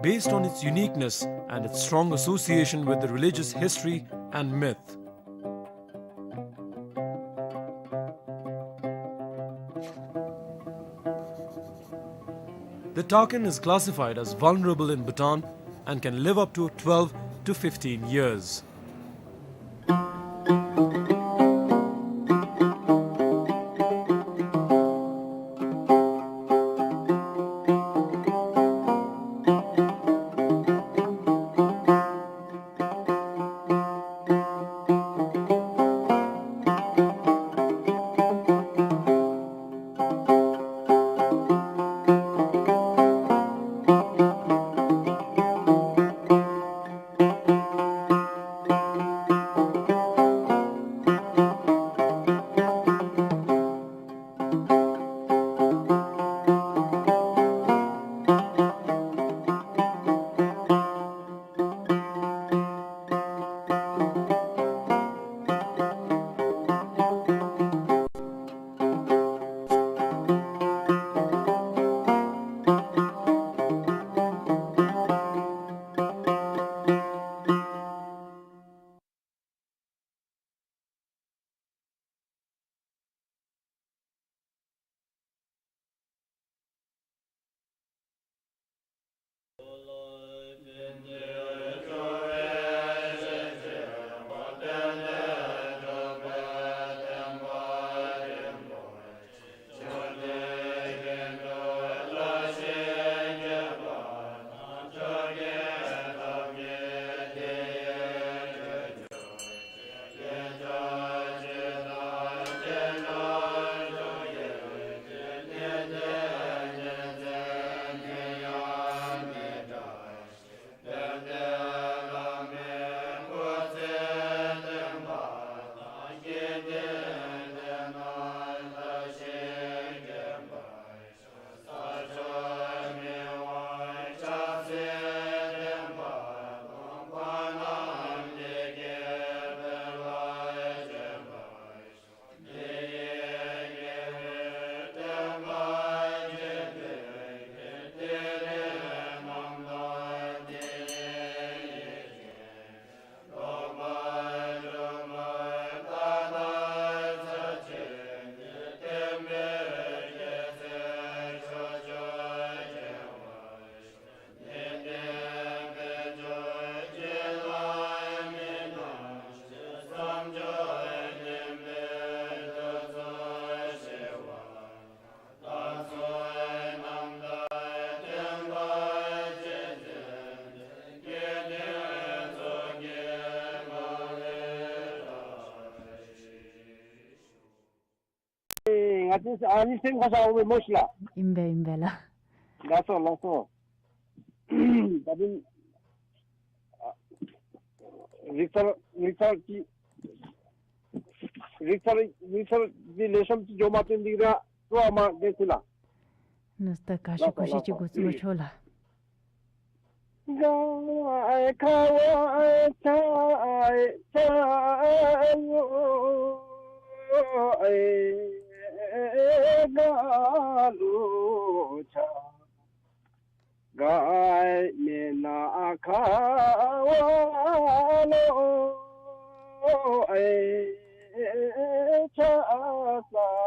based on its uniqueness and its strong association with the religious history and myth. The takin is classified as vulnerable in Bhutan and can live up to twelve to fifteen years. ཨེ་ང་བཅས་ཨ་ནི་སེམས་ཁ་ཤ་འོང་མི་མོ་ཤི་ལ། ཨིན་པས་ཨིན་པས་ལགས། ལགས་སོ་ལགས་སོ། ད་དུང་ཨ་རིག་ཚར་རིག་ཚར་གྱི་རིག་ཚར་རིག་ཚར་གྱི་ལེགས་ཤོམ་ཅིག་འགྱོ་མ་བཏོན་འདི་ར་ཏོ་ཨ་མ་གེ་སི་ལ། ནུས་ད་ག་ཤི་གུ་ཤི་ཅིག་གུ་ཚུགས་ཆོག་ལགས། ག་ཨེ་ཁ་ཝ་ཨེ་ཚ་ཨེ་ཚ་ཨེ་ཝོ་ཨེ་ག་ལུ་ཆ་ག་ཨེ་མེ་ན་ཁ་ཝ་ལོ་ཨེ་ཆ་ས།